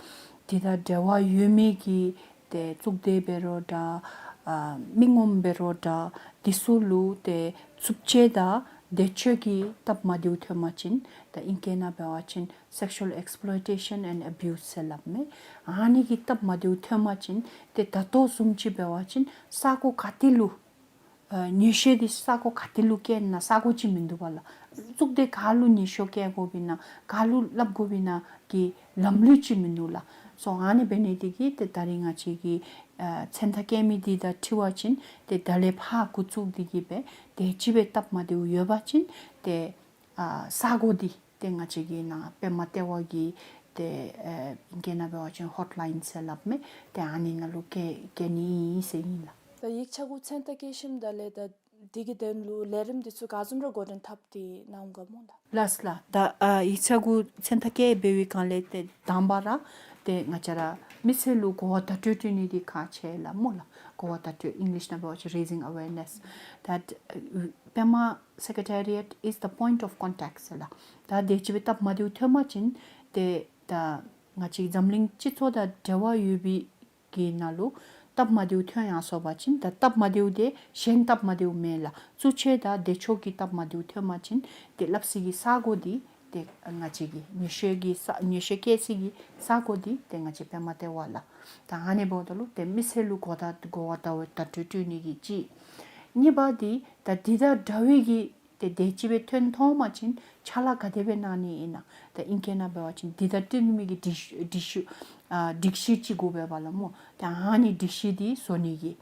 དེ་དང་འབྲེལ་བ་ཡོད་མི་གི་ཏེ་གཙུག་སྡེ་འབད་རུང་འདྲ། ཨ་མི་ངོམ་འབད་རུང་འདྲ། དེ་ཚུ་ལུ་ཏེ་རྩུབ་སྤྱོད་དང་འདས་མཆོད་ཀྱི་སྟབས་མ་བདེཝ་ཐོན་པ་ཅིན་ད་ཨིང་སྐད་ནང་འབད་བ་ཅིན་sexual exploitation and abuse ཟེར་སླབ་མས། ཨ་ནི་གི་སྟབས་མ་བདེཝ་ཐོན་པ་ཅིན་ཏེ་ད་ལྟོ་བཟུམ་ཅིག་འབད་བ་ཅིན་ས་གོ་ག་ཏེ་ལུ་ཨ་ཉེས་ཤོས་དེ་ས་གོ་ག་ཏེ་ལུ་བཀལ་ན་ས་གོ་ཅིག་མིན་འདུག་པ་ལགས། གཙུག་སྡེ་ག་ལུ་ཉེས་ཤོས་བཀལ་དགོཔ་ཨིན་ན་ག་ལུ་སླབ་དགོཔ་ཨིན་ན་གི་ལམ་ལུགས་ཅིག་མིན་འདུག་ལགས། སོ་ཨ་ནི་འབད་ནི་དེ་གིས་ཏེ་ད་རིས་ང་བཅས་ཀྱིས་ཨ་མཚན་རྟགས་བཀོད་མི་དེ་དང་འཁྲིལ་བ་ཅིན་ཏེ་ད་ལས་ཕར་འགོ་བཙུགས་ཏེ་གིས་སྦེ་དེ་ཅིག་སྦེ་སྟབས་མ་བདེཝ་ཡོད་པ་ཅིན་ཏེ་ཨ་ས་གོ་དེ་ཏེ་ང་བཅས་ཀྱི་ནཱ་པདྨ་ལྟེ་བ་གི་ཏེ་ཨ་ཨིང་སྐད་ནང་འབད་བ་ཅིན་ཧོཊ་ལའིན་ཟེར་སླབ་མས། ཏེ་ཨ་ནི་ནང་ལུ་བཀལ་བཀལ་ནི་ཨིན་ཟེར་ཨིན་ལགས། ད་ཡིག་ཆ་གུ་མཚན་རྟགས་བཀོད་ཞིནམ་ད་ལས་ད་འདི་གི་དོན་ལུ་ལས་རིམ་འདི་ཚུ་ག་བཟུམ་ར་འགོ་འདྲེན་འཐབ་སྟེ་གནང་ག་སྨོ་ལགས། ལགས་ལགས། ད་ཨ་ཡིག་ཆ་གུ་མཚན་རྟགས་བཀོད་འབད་བའི་སྒང་ལས་ཏེ་དང་པ་ར་ཏེ་ང་བཅས་ར་མི་སེར་ལུ་གོ་བ་བརྡ་སྤྲོད་སྤྲོད་ནི་འདི་ཁག་ཆེ་ལགས་སྨོ་ལགས། གོ་བ་བརྡ་སྤྲོད་ཨིང་ལིཤ་ནང་འབད་བ་ཅིན་raising awareness that uh, Pema Secretariat is the point of contact ཟེར་ལགས། ད་དེ་ཅིག་སྦེ་སྟབས་མ་བདེཝ་ཐོན་པ་ཅིན་ཏེ་ད་ང་བཅས་འཛམ་གླིང་སྤྱི་ཚོགས་དང་འབྲེལ་བ་ཡོད་པའི་གི་ནང་ལུ་སྟབས་མ་བདེཝ་ཐོན་ཡར་སོང་པ་ཅིན་ད་སྟབས་མ་བདེཝ་དེ་གཞན་སྟབས་མ་བདེཝ་མེན་ལགས། གཙོ་ཆེ་ད་བདེ་མཆོག་གི་སྟབས་མ་བདེཝ་ཐོན་པ་ཅིན་ཏེ་སླབ་སའི་གི་ས་གོ་འདི་ཏེ་ང་བཅས་ཀྱི་ཉེས་བཤད་ཀྱི་ས་ཉེས་བཤད་བཀལ་སའི་གི་ས་གོ་འདི་ཏེ་ང་བཅས་པདྨ་ལྟེ་བ་ལགས། ད་ཨ་ནི་འབདཝ་ད་ལུ་ཏེ་མི་སེར་ལུ་གོ་བརྡ་གོ་བ་བརྡ་བརྡ་སྤྲོད་སྤྲོད་ནི་གི་གཅིག། གཉིས་པ་འདི་ད་འདི་དང་འདྲ་བའི་གི་ཏེ་དེ་ཅིག་སྦེ་ཐོན་ཐོན་པ་ཅིན་ཕྱག་ལཱ་ག་དེ་སྦེ་གནང་ནི་ཨིན་ན། ད་ཨིང་སྐད་ནང་འབད་བ་ཅིན་འདི་དང་བསྟུན་མི་གི་སྒྲིག་སྒྲིག་གཞི་ཨ་སྒྲིག་གཞི་ཅིག་དགོ་པས་པ་ལགས་སྨོ། ད་ཨ་ནི་སྒྲིག་གཞི་འདི་བཟོ་ནི་གི།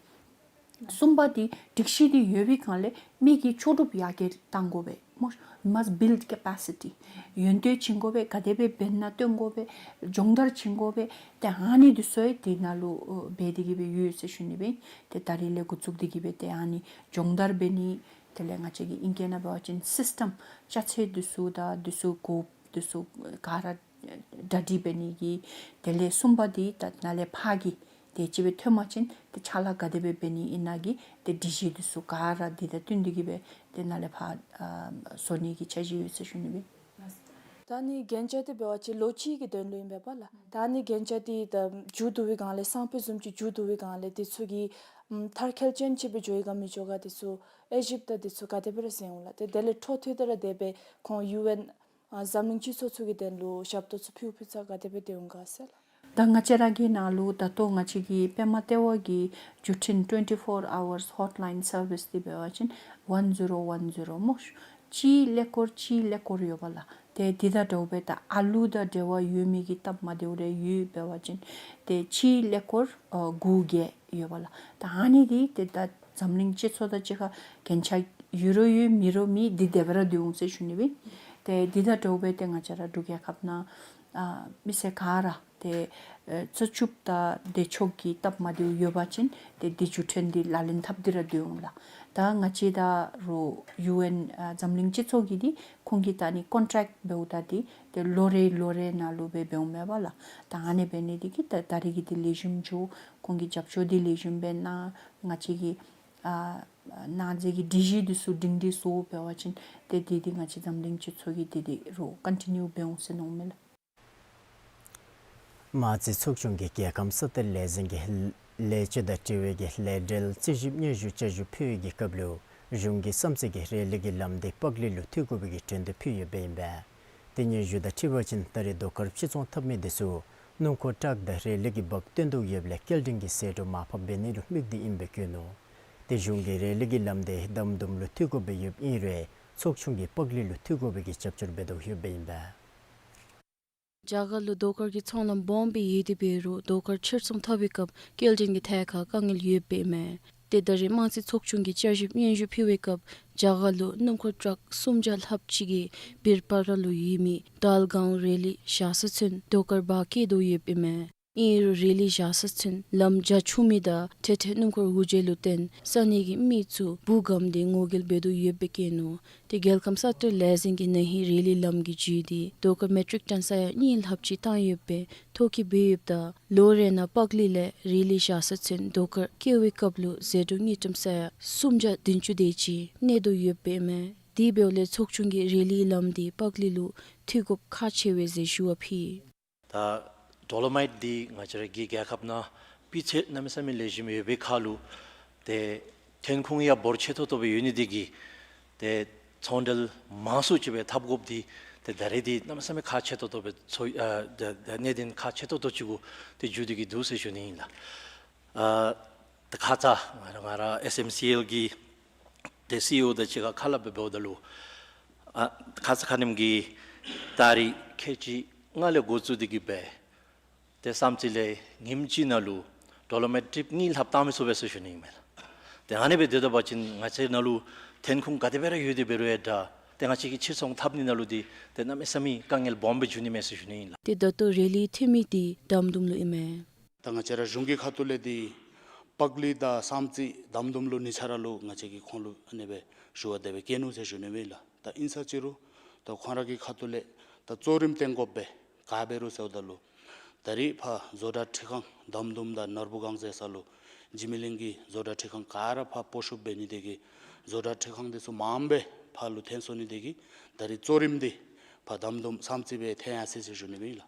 གསུམ་པ་འདི་སྒྲིག་གཞི་འདི་ཡོད་པའི་སྒང་ལས་མི་གི་ལྕོགས་གྲུབ་ཡར་རྒྱས་གཏང་དགོ་པས་སྨོ། You must build capacity. ཡོན་ཏན་བྱིན་དགོ་པས། ག་དེ་སྦེ་འབད་ན་སྟོན་དགོ་པས། སྦྱོང་བརྡར་བྱིན་དགོ་པས། ཏེ་ཨ་ནི་འདི་ཚུ་ཡང་འདི་ནང་ལུ་འབད་དེ་གི་སྦེ་ཡོད་ཟེར་ཞུ་ནི་སྦེ། ཏེ་ད་རིས་ལས་འགོ་བཙུགས་ཏེ་གི་སྦེ་ཏེ་ཨ་ནི་སྦྱོང་བརྡར་འབད་ནི། དེ་ལས་ང་བཅས་ཀྱི་ཨིང་སྐད་ནང་འབད་བ་ཅིན་སིསི་ཊམ་ཅ་ཆས་འདི་ཚུ་དང་འདི་ཚུ་གོ་འདི་ཚུ་ག་ར་གྲ་སྒྲིག་འབད་ནི་གི། དེ་ལས་གསུམ་པ་འདི་ད་ནཱ་ལས་ཕར་གི་དེ་ཅིག་སྦེ་ཐོན་པ་ཅིན་ཏེ་ཕྱག་ལཱ་ག་དེ་སྦེ་འབད་ནི་ཨིན་ན་གི་ཏེ་སྒྲིག་གཞི་འདི་ཚུ་ག་ར་འདི་དང་བསྟུན་ཏེ་གི་སྦེ་ཏེ་ནཱ་ལས་ཕར་ཨ་བཟོ་ནི་གི་འཆར་གཞི་ཡོད་ཟེར་ཞུ་ནི་སྦེ། ད་ནི་གན་རྒྱ་འདི་འབད་བ་ཅིན་ལོ་གཅིག་གི་དོན་ལུ་ཨིན་པས་པ་ལགས། ད་ནི་གན་རྒྱ་འདི་ད་མཇུག་བསྡུ་བའི་སྒང་ལས་སང་ཕོད་བཟུམ་ཅིག་མཇུག་བསྡུ་བའི་སྒང་ལས་འདི་ཚུ་གི་ཨམ་མཐར་འཁྱོལ་ཅན་ཅིག་སྦེ་འགྱོ་ཡི་ག་མི་འགྱོ་ག་འདི་ཚུ་དབྱེ་ཞིབ་དང་འདི་ཚུ་ག་དེ་སྦེ་ར་མཛད་འོང་ལགས། ཏེ་དེ་ལས་འཕྲོ་མཐུད་དེ་ར་དེ་སྦེ་ཁོང་ཡུ་ཨེན་ཨ་འཛམ་གླིང་སྤྱི་ཚོགས་ཚུ་གི་དོན་ལུ་ཞབས་ཏོག་ཚུ་ཕུལ་ཕུལ་ས་ག་དེ་སྦེ་སྡོད་འོང་ག་ཟེར་ལགས། ད་ང་བཅས་ར་གི་ནང་ལུ་ད་ལྟོ་ང་བཅས་ཀྱི་པདྨ་ལྟེ་བ་གི་བརྒྱུད་འཕྲིན་twenty-four hours hotline service འདི་འབད་བ་ཅིན་one zero one zero སྨོ། གཅིག་ཀླད་ཀོར་གཅིག་ཀླད་ཀོར་ཡོད་པ་ལགས། ཏེ་འདི་དང་འདྲཝ་སྦེ་ད་ཨ་ལུ་དང་འབྲེལ་བ་ཡོད་མི་གི་སྟབས་མ་བདེཝ་རེ་ཡོད་འབད་བ་ཅིན་ཏེ་གཅིག་ཀླད་ཀོར་ཨ་དགུ་བརྒྱད་ཡོད་པ་ལགས། ད་ཨ་ནི་འདི་ཏེ་ད་འཛམ་གླིང་སྤྱི་ཚོགས་དང་གཅིག་ཁར་གན་རྒྱ་ཡོད་རུང་ཡོད་མེད་རུང་མེད་འདི་དེ་སྦེ་ར་སྡོད་འོང་ཟེར་ཞུ་ནི་སྦེ། ཏེ་འདི་དང་འདྲཝ་སྦེ་ཏེ་ང་བཅས་ར་འབྲུག་རྒྱལ་ཁབ་ནང་ཨ་མི་སེར་ག་ར་ཏེ་ཨེ་རྩ་ཆུབ་དང་བདེ་མཆོག་གི་སྟབས་མ་བདེཝ་ཡོད་པ་ཅིན་ཏེ་འདི་བརྒྱུད་འཕྲིན་འདི་ལག་ལེན་འཐབ་སྟེ་ར་སྡོད་འོང་ལགས། ད་ང་བཅས་ད་རུང་ཡུ་ཨེན་ཨ་འཛམ་གླིང་སྤྱི་ཚོགས་ཀྱི་འདི་ཁོང་གིས་ད་ནི་ཀོན་ཊེཀཊ་འབདཝ་ད་འདི་ཏེ་ལོ་རེ་ལོ་རེ་ནང་ལུ་སྦེ་འབདཝ་མས་པ་ལགས། ད་ཨ་ནི་འབད་ནི་འདི་གིས་ད་ད་རིས་ཀྱི་འདི་ལེགས་ཤོམ་འགྱོ། ཁོང་གིས་རྒྱབ་སྐྱོར་འདི་ལེགས་ཤོམ་སྦེ་གནང་། ང་བཅས་ཀྱི་ཨ་གནང་མཛད་ཀྱི་སྒྲིག་གཞི་འདི་ཚུ་སྒྲིང་སྒྲི་བཟོ་འབད་བ་ཅིན་ཏེ་འདི་འདི་ང་བཅས་འཛམ་གླིང་སྤྱི་ཚོགས་ཀྱི་འདི་འདི་རུང་ཀོན་ཊི་ནིའུ་འབད་འོང་ཟེར་མནོཝ་མས་ལགས། དམངས་རྩིས་ཚོགས་ཆུང་གིས་རྒྱལ་ཁམས་ས་གཏེར་ལས་འཛིན་གྱི་ལས་བྱེད་དང་འབྲེལ་བའི་གི་ལས་འབྲེལ་རྩིས་ཞིབ་སྙན་ཞུ་བསྐྱར་ཞིབ་ཕུལ་བའི་གི་སྐབས་ལུ་གཞུང་གིས་བསམ་རྩེ་གི་རེ་ལི་གི་ལམ་འདི་པག་ལི་ལུ་མཐུད་དགོ་པའི་གི་དྲན་རྟེན་ཕུལ་ཡོདཔ་ཨིན་པས། ཏེ་སྙན་ཞུ་དང་འཁྲིལ་བ་ཅིན་ད་རེས་རྡོ་དཀར་ཕྱིར་ཚོང་འཐབ་མི་འདི་ཚུ་སྣུམ་འཁོར་ཊག་དང་རེ་ལི་གི་བག་སྟོན་དོ་ཡོདཔ་ལས་སྐྱེལ་འདྲེན་གྱི་ཟད་འགྲོ་མར་ཕབ་འབད་ནི་ལུ་དམིགས་ཏེ་ཨིནམ་སྦེ་བཀོད་ནུག། ཏེ་གཞུང་གིས་རེ་ལི་གི་ལམ་འདི་དམ་དུམ་ལུ་མཐུད་དགོཔ་སྦེ་ཡོདཔ་ཨིན་རུང་ཚོགས་ཆུང་གིས་པག་ལི་ལུ་མཐུད་དགོ་པའི་གི་རྒྱབ་སྐྱོར་འབད་དོ་ཡོདཔ་ཨིན་པས། རྒྱ་གར་ལུ་རྡོ་དཀར་གྱི་ཚོང་ལམ་སྦོམ་སྦེ་ཡོད་དེ་འབད་རུང་རྡོ་དཀར་ཕྱིར་ཚོང་འཐབ་པའི་སྐབས་སྐྱེལ་འདྲེན་གྱི་ཐད་ཁར་དཀའ་ངལ་ཡོདཔ་ཨིན་མས། ཏེ་ད་རེས་དམངས་རྩིས་ཚོགས་ཆུང་གིས་བསྐྱར་ཞིབ་སྙན་ཞུ་ཕུལ་བའི་སྐབས་རྒྱ་གར་ལུ་སྣུམ་འཁོར་ཊག་སུམ་བརྒྱ་ལྷགཔ་ཅིག་གིས་བིར་པ་ར་ལུ་ཡོད་མི་དཱལ་གོང་རེ་ལི་བཞག་ས་ཚུན་རྡོ་དཀར་འབག་བསྐྱལ་དོ་ཡོདཔ་ཨིན་མས། ཨིན་རུང་རེ་ལི་བཞག་ས་ཚུན་ལམ་རྒྱ་ཆུང་མི་དང་ཐེ་ཐེ་སྣུམ་འཁོར་འུར་བརྗེད་ལུ་བརྟེན་ས་གནས་ཀྱི་མི་ཚུ་འབུ་སྒམ་སྟེ་ངོ་རྒོལ་འབད་དོ་ཡོདཔ་སྦེ་བཀོད་ནུག། ཏེ་རྒྱལ་ཁམས་ས་གཏེར་ལས་འཛིན་གྱིས་ན་ཧིང་རེ་ལི་ལམ་གྱི་རྒྱུད་འདི་རྡོ་དཀར་མེ་ཊིག་ཊོན་ས་ཡ་གཉིས་ལྷགཔ་ཅིག་བཏང་ཡོདཔ་སྦེ་ཐོ་བཀོད་འབད་ཡོདཔ་ད་ལོ་རེ་ནང་པག་ལི་ལས་རེ་ལི་བཞག་ས་ཚུན་རྡོ་དཀར་སྐྱེལ་བའི་སྐབས་ལུ་ཟད་འགྲོ་དངུལ་ཀྲམ་ས་ཡ་སུམ་བརྒྱ་བདུན་ཅུ་དེ་ཅིག་གནས་དོ་ཡོདཔ་ཨིན་མས། དེ་འབདཝ་ལས་ཚོགས་ཆུང་གིས་རེ་ལིའི་ལམ་འདི་པག་ལི་ལུ་མཐུད་དགོཔ་ཁག་ཆེ་བས་ཟེར་ཞུ་བ་ཕུལ། ད་ཌོ་ལོ་མའིཊ་འདི་ང་བཅས་ར་གི་རྒྱལ་ཁབ་ནང་སྤུས་ཚད་གནམ་མེད་ས་མེད་ལེགས་ཤོམ་ཡོད་པའི་ཁར་ལུ་ཏེ་ཐོན་ཁུངས་ཡང་འབོར་ཆེ་ཏོག་ཏོ་སྦེ་ཡོད་ནི་འདི་གིས་ཏེ་ཚོང་འབྲེལ་མང་སུ་ཅིག་སྦེ་འཐབ་དགོཔ་འདི་ཏེ་ད་རེས་འདི་གནམ་མེད་ས་མེད་ཁག་ཆེ་ཏོག་ཏོ་སྦེ་ཚོར་ཨ་ད་ད་གནད་དོན་ཁག་ཆེ་ཏོག་ཏོ་ཅིག་གུ་ཏེ་འགྱུར་ཏེ་གི་འདུག་ཟེར་ཞུ་ནི་ཨིན་ལགས། ཨ་ད་ཁ་ཙ་ང་ར་ང་ར་ཨེསི་ཨེམ་སི་ཨེལ་གི་ཏེ་སི་ཨི་ཨོ་དང་གཅིག་ཁར་ཁ་སླབ་སྦེ་འབདཝ་ད་ལུ་ཨ་ཁ་ཙ་ཁ་ཉིནམ་གི་ཏ་རིག་ཁལ་གཅིག་ལྔ་ལས་འགོ་བཙུགས་ཏེ་གི་སྦེ་ཏེ་བསམ་རྩེ་ལས་ཉིནམ་གཅིག་ནང་ལུ་ཌོ་ལོ་མའིཊ་ཊིབ་གཉིས་ལྷགཔ་བཏང་མི་ཚུགས་པས་ཟེར་ཞུ་ནི་ཨིན་མས་ལགས། ཏེ་ཨ་ནི་སྦེ་སྡོད་ད་པ་ཅིན་ང་བཅས་ནང་ལུ་ཐོན་ཁུངས་ག་དེ་སྦེ་ར་ཡོད་དེ་འབད་རུང་ཡང་འདྲ་ཏེ་ང་བཅས་ཀྱིས་ཕྱིར་ཚོང་འཐབ་ནི་ནང་ལུ་འདི་ཏེ་གནམ་མེད་ས་མེད་དཀའ་ངལ་སྦོམ་སྦེ་འབྱུང་ནི་མས་ཟེར་ཞུ་ནི་ཨིན་ལགས། ཏེ་ད་ལྟོ་རེ་ལི་ཐོན་མི་འདི་དམ་དུམ་ལུ་ཨིན་མས། ད་ང་བཅས་ར་གཞུང་གི་ཁ་ཐུག་ལས་འདི་ པག་ལི་དང་བསམ་རྩེ་དམ་དུམ་ལུ་གཉིས་ཆ་ར་ལུ་ང་བཅས་ཀྱིས་ཁོང་ལུ་ཨ་ནི་སྦེ་ཞུ་བ་དེ་སྦེ་བཀོད་ནུག་ཟེར་ཞུ་ནི་ཨིན་ལགས། ད་ཨིན་ས་ཅི་རུང་ད་ཁོང་ར་གི་ཁ་ཐུག་ལས་ད་གཙོ་རིམ་སྟོན་དགོཔ་སྦེ་ག་འབད་རུང་ཟེརཝ་ད་ལུ་ད་རིས་ཕར་བཟོ་གྲྭ་ཁྲི་ཁང་དམ་དུམ་དང་ནོར་བུ་སྒང་ཟེར་ས་ལུ་འཇིགས་མེད་གླིང་གི་བཟོ་གྲྭ་ཁྲི་ཁང་ག་ར་ཕར་སྤོ་བཤུད་འབད་ནི་དེ་གིས་བཟོ་གྲྭ་ཁྲི་ཁང་དེ་ཚུ་མངམ་སྦེ་ཕར་ལུ་འཐོན་སོང་ནི་དེ་གིས་ད་རིས་གཙོ་རིམ་འདི་ཕར་དམ་དུམ་བསམ་རྩེ་སྦེ་འཐོན་ཡར་སོ་ཡི་ཟེར་ཞུ་ནི་ཨིན་ལགས།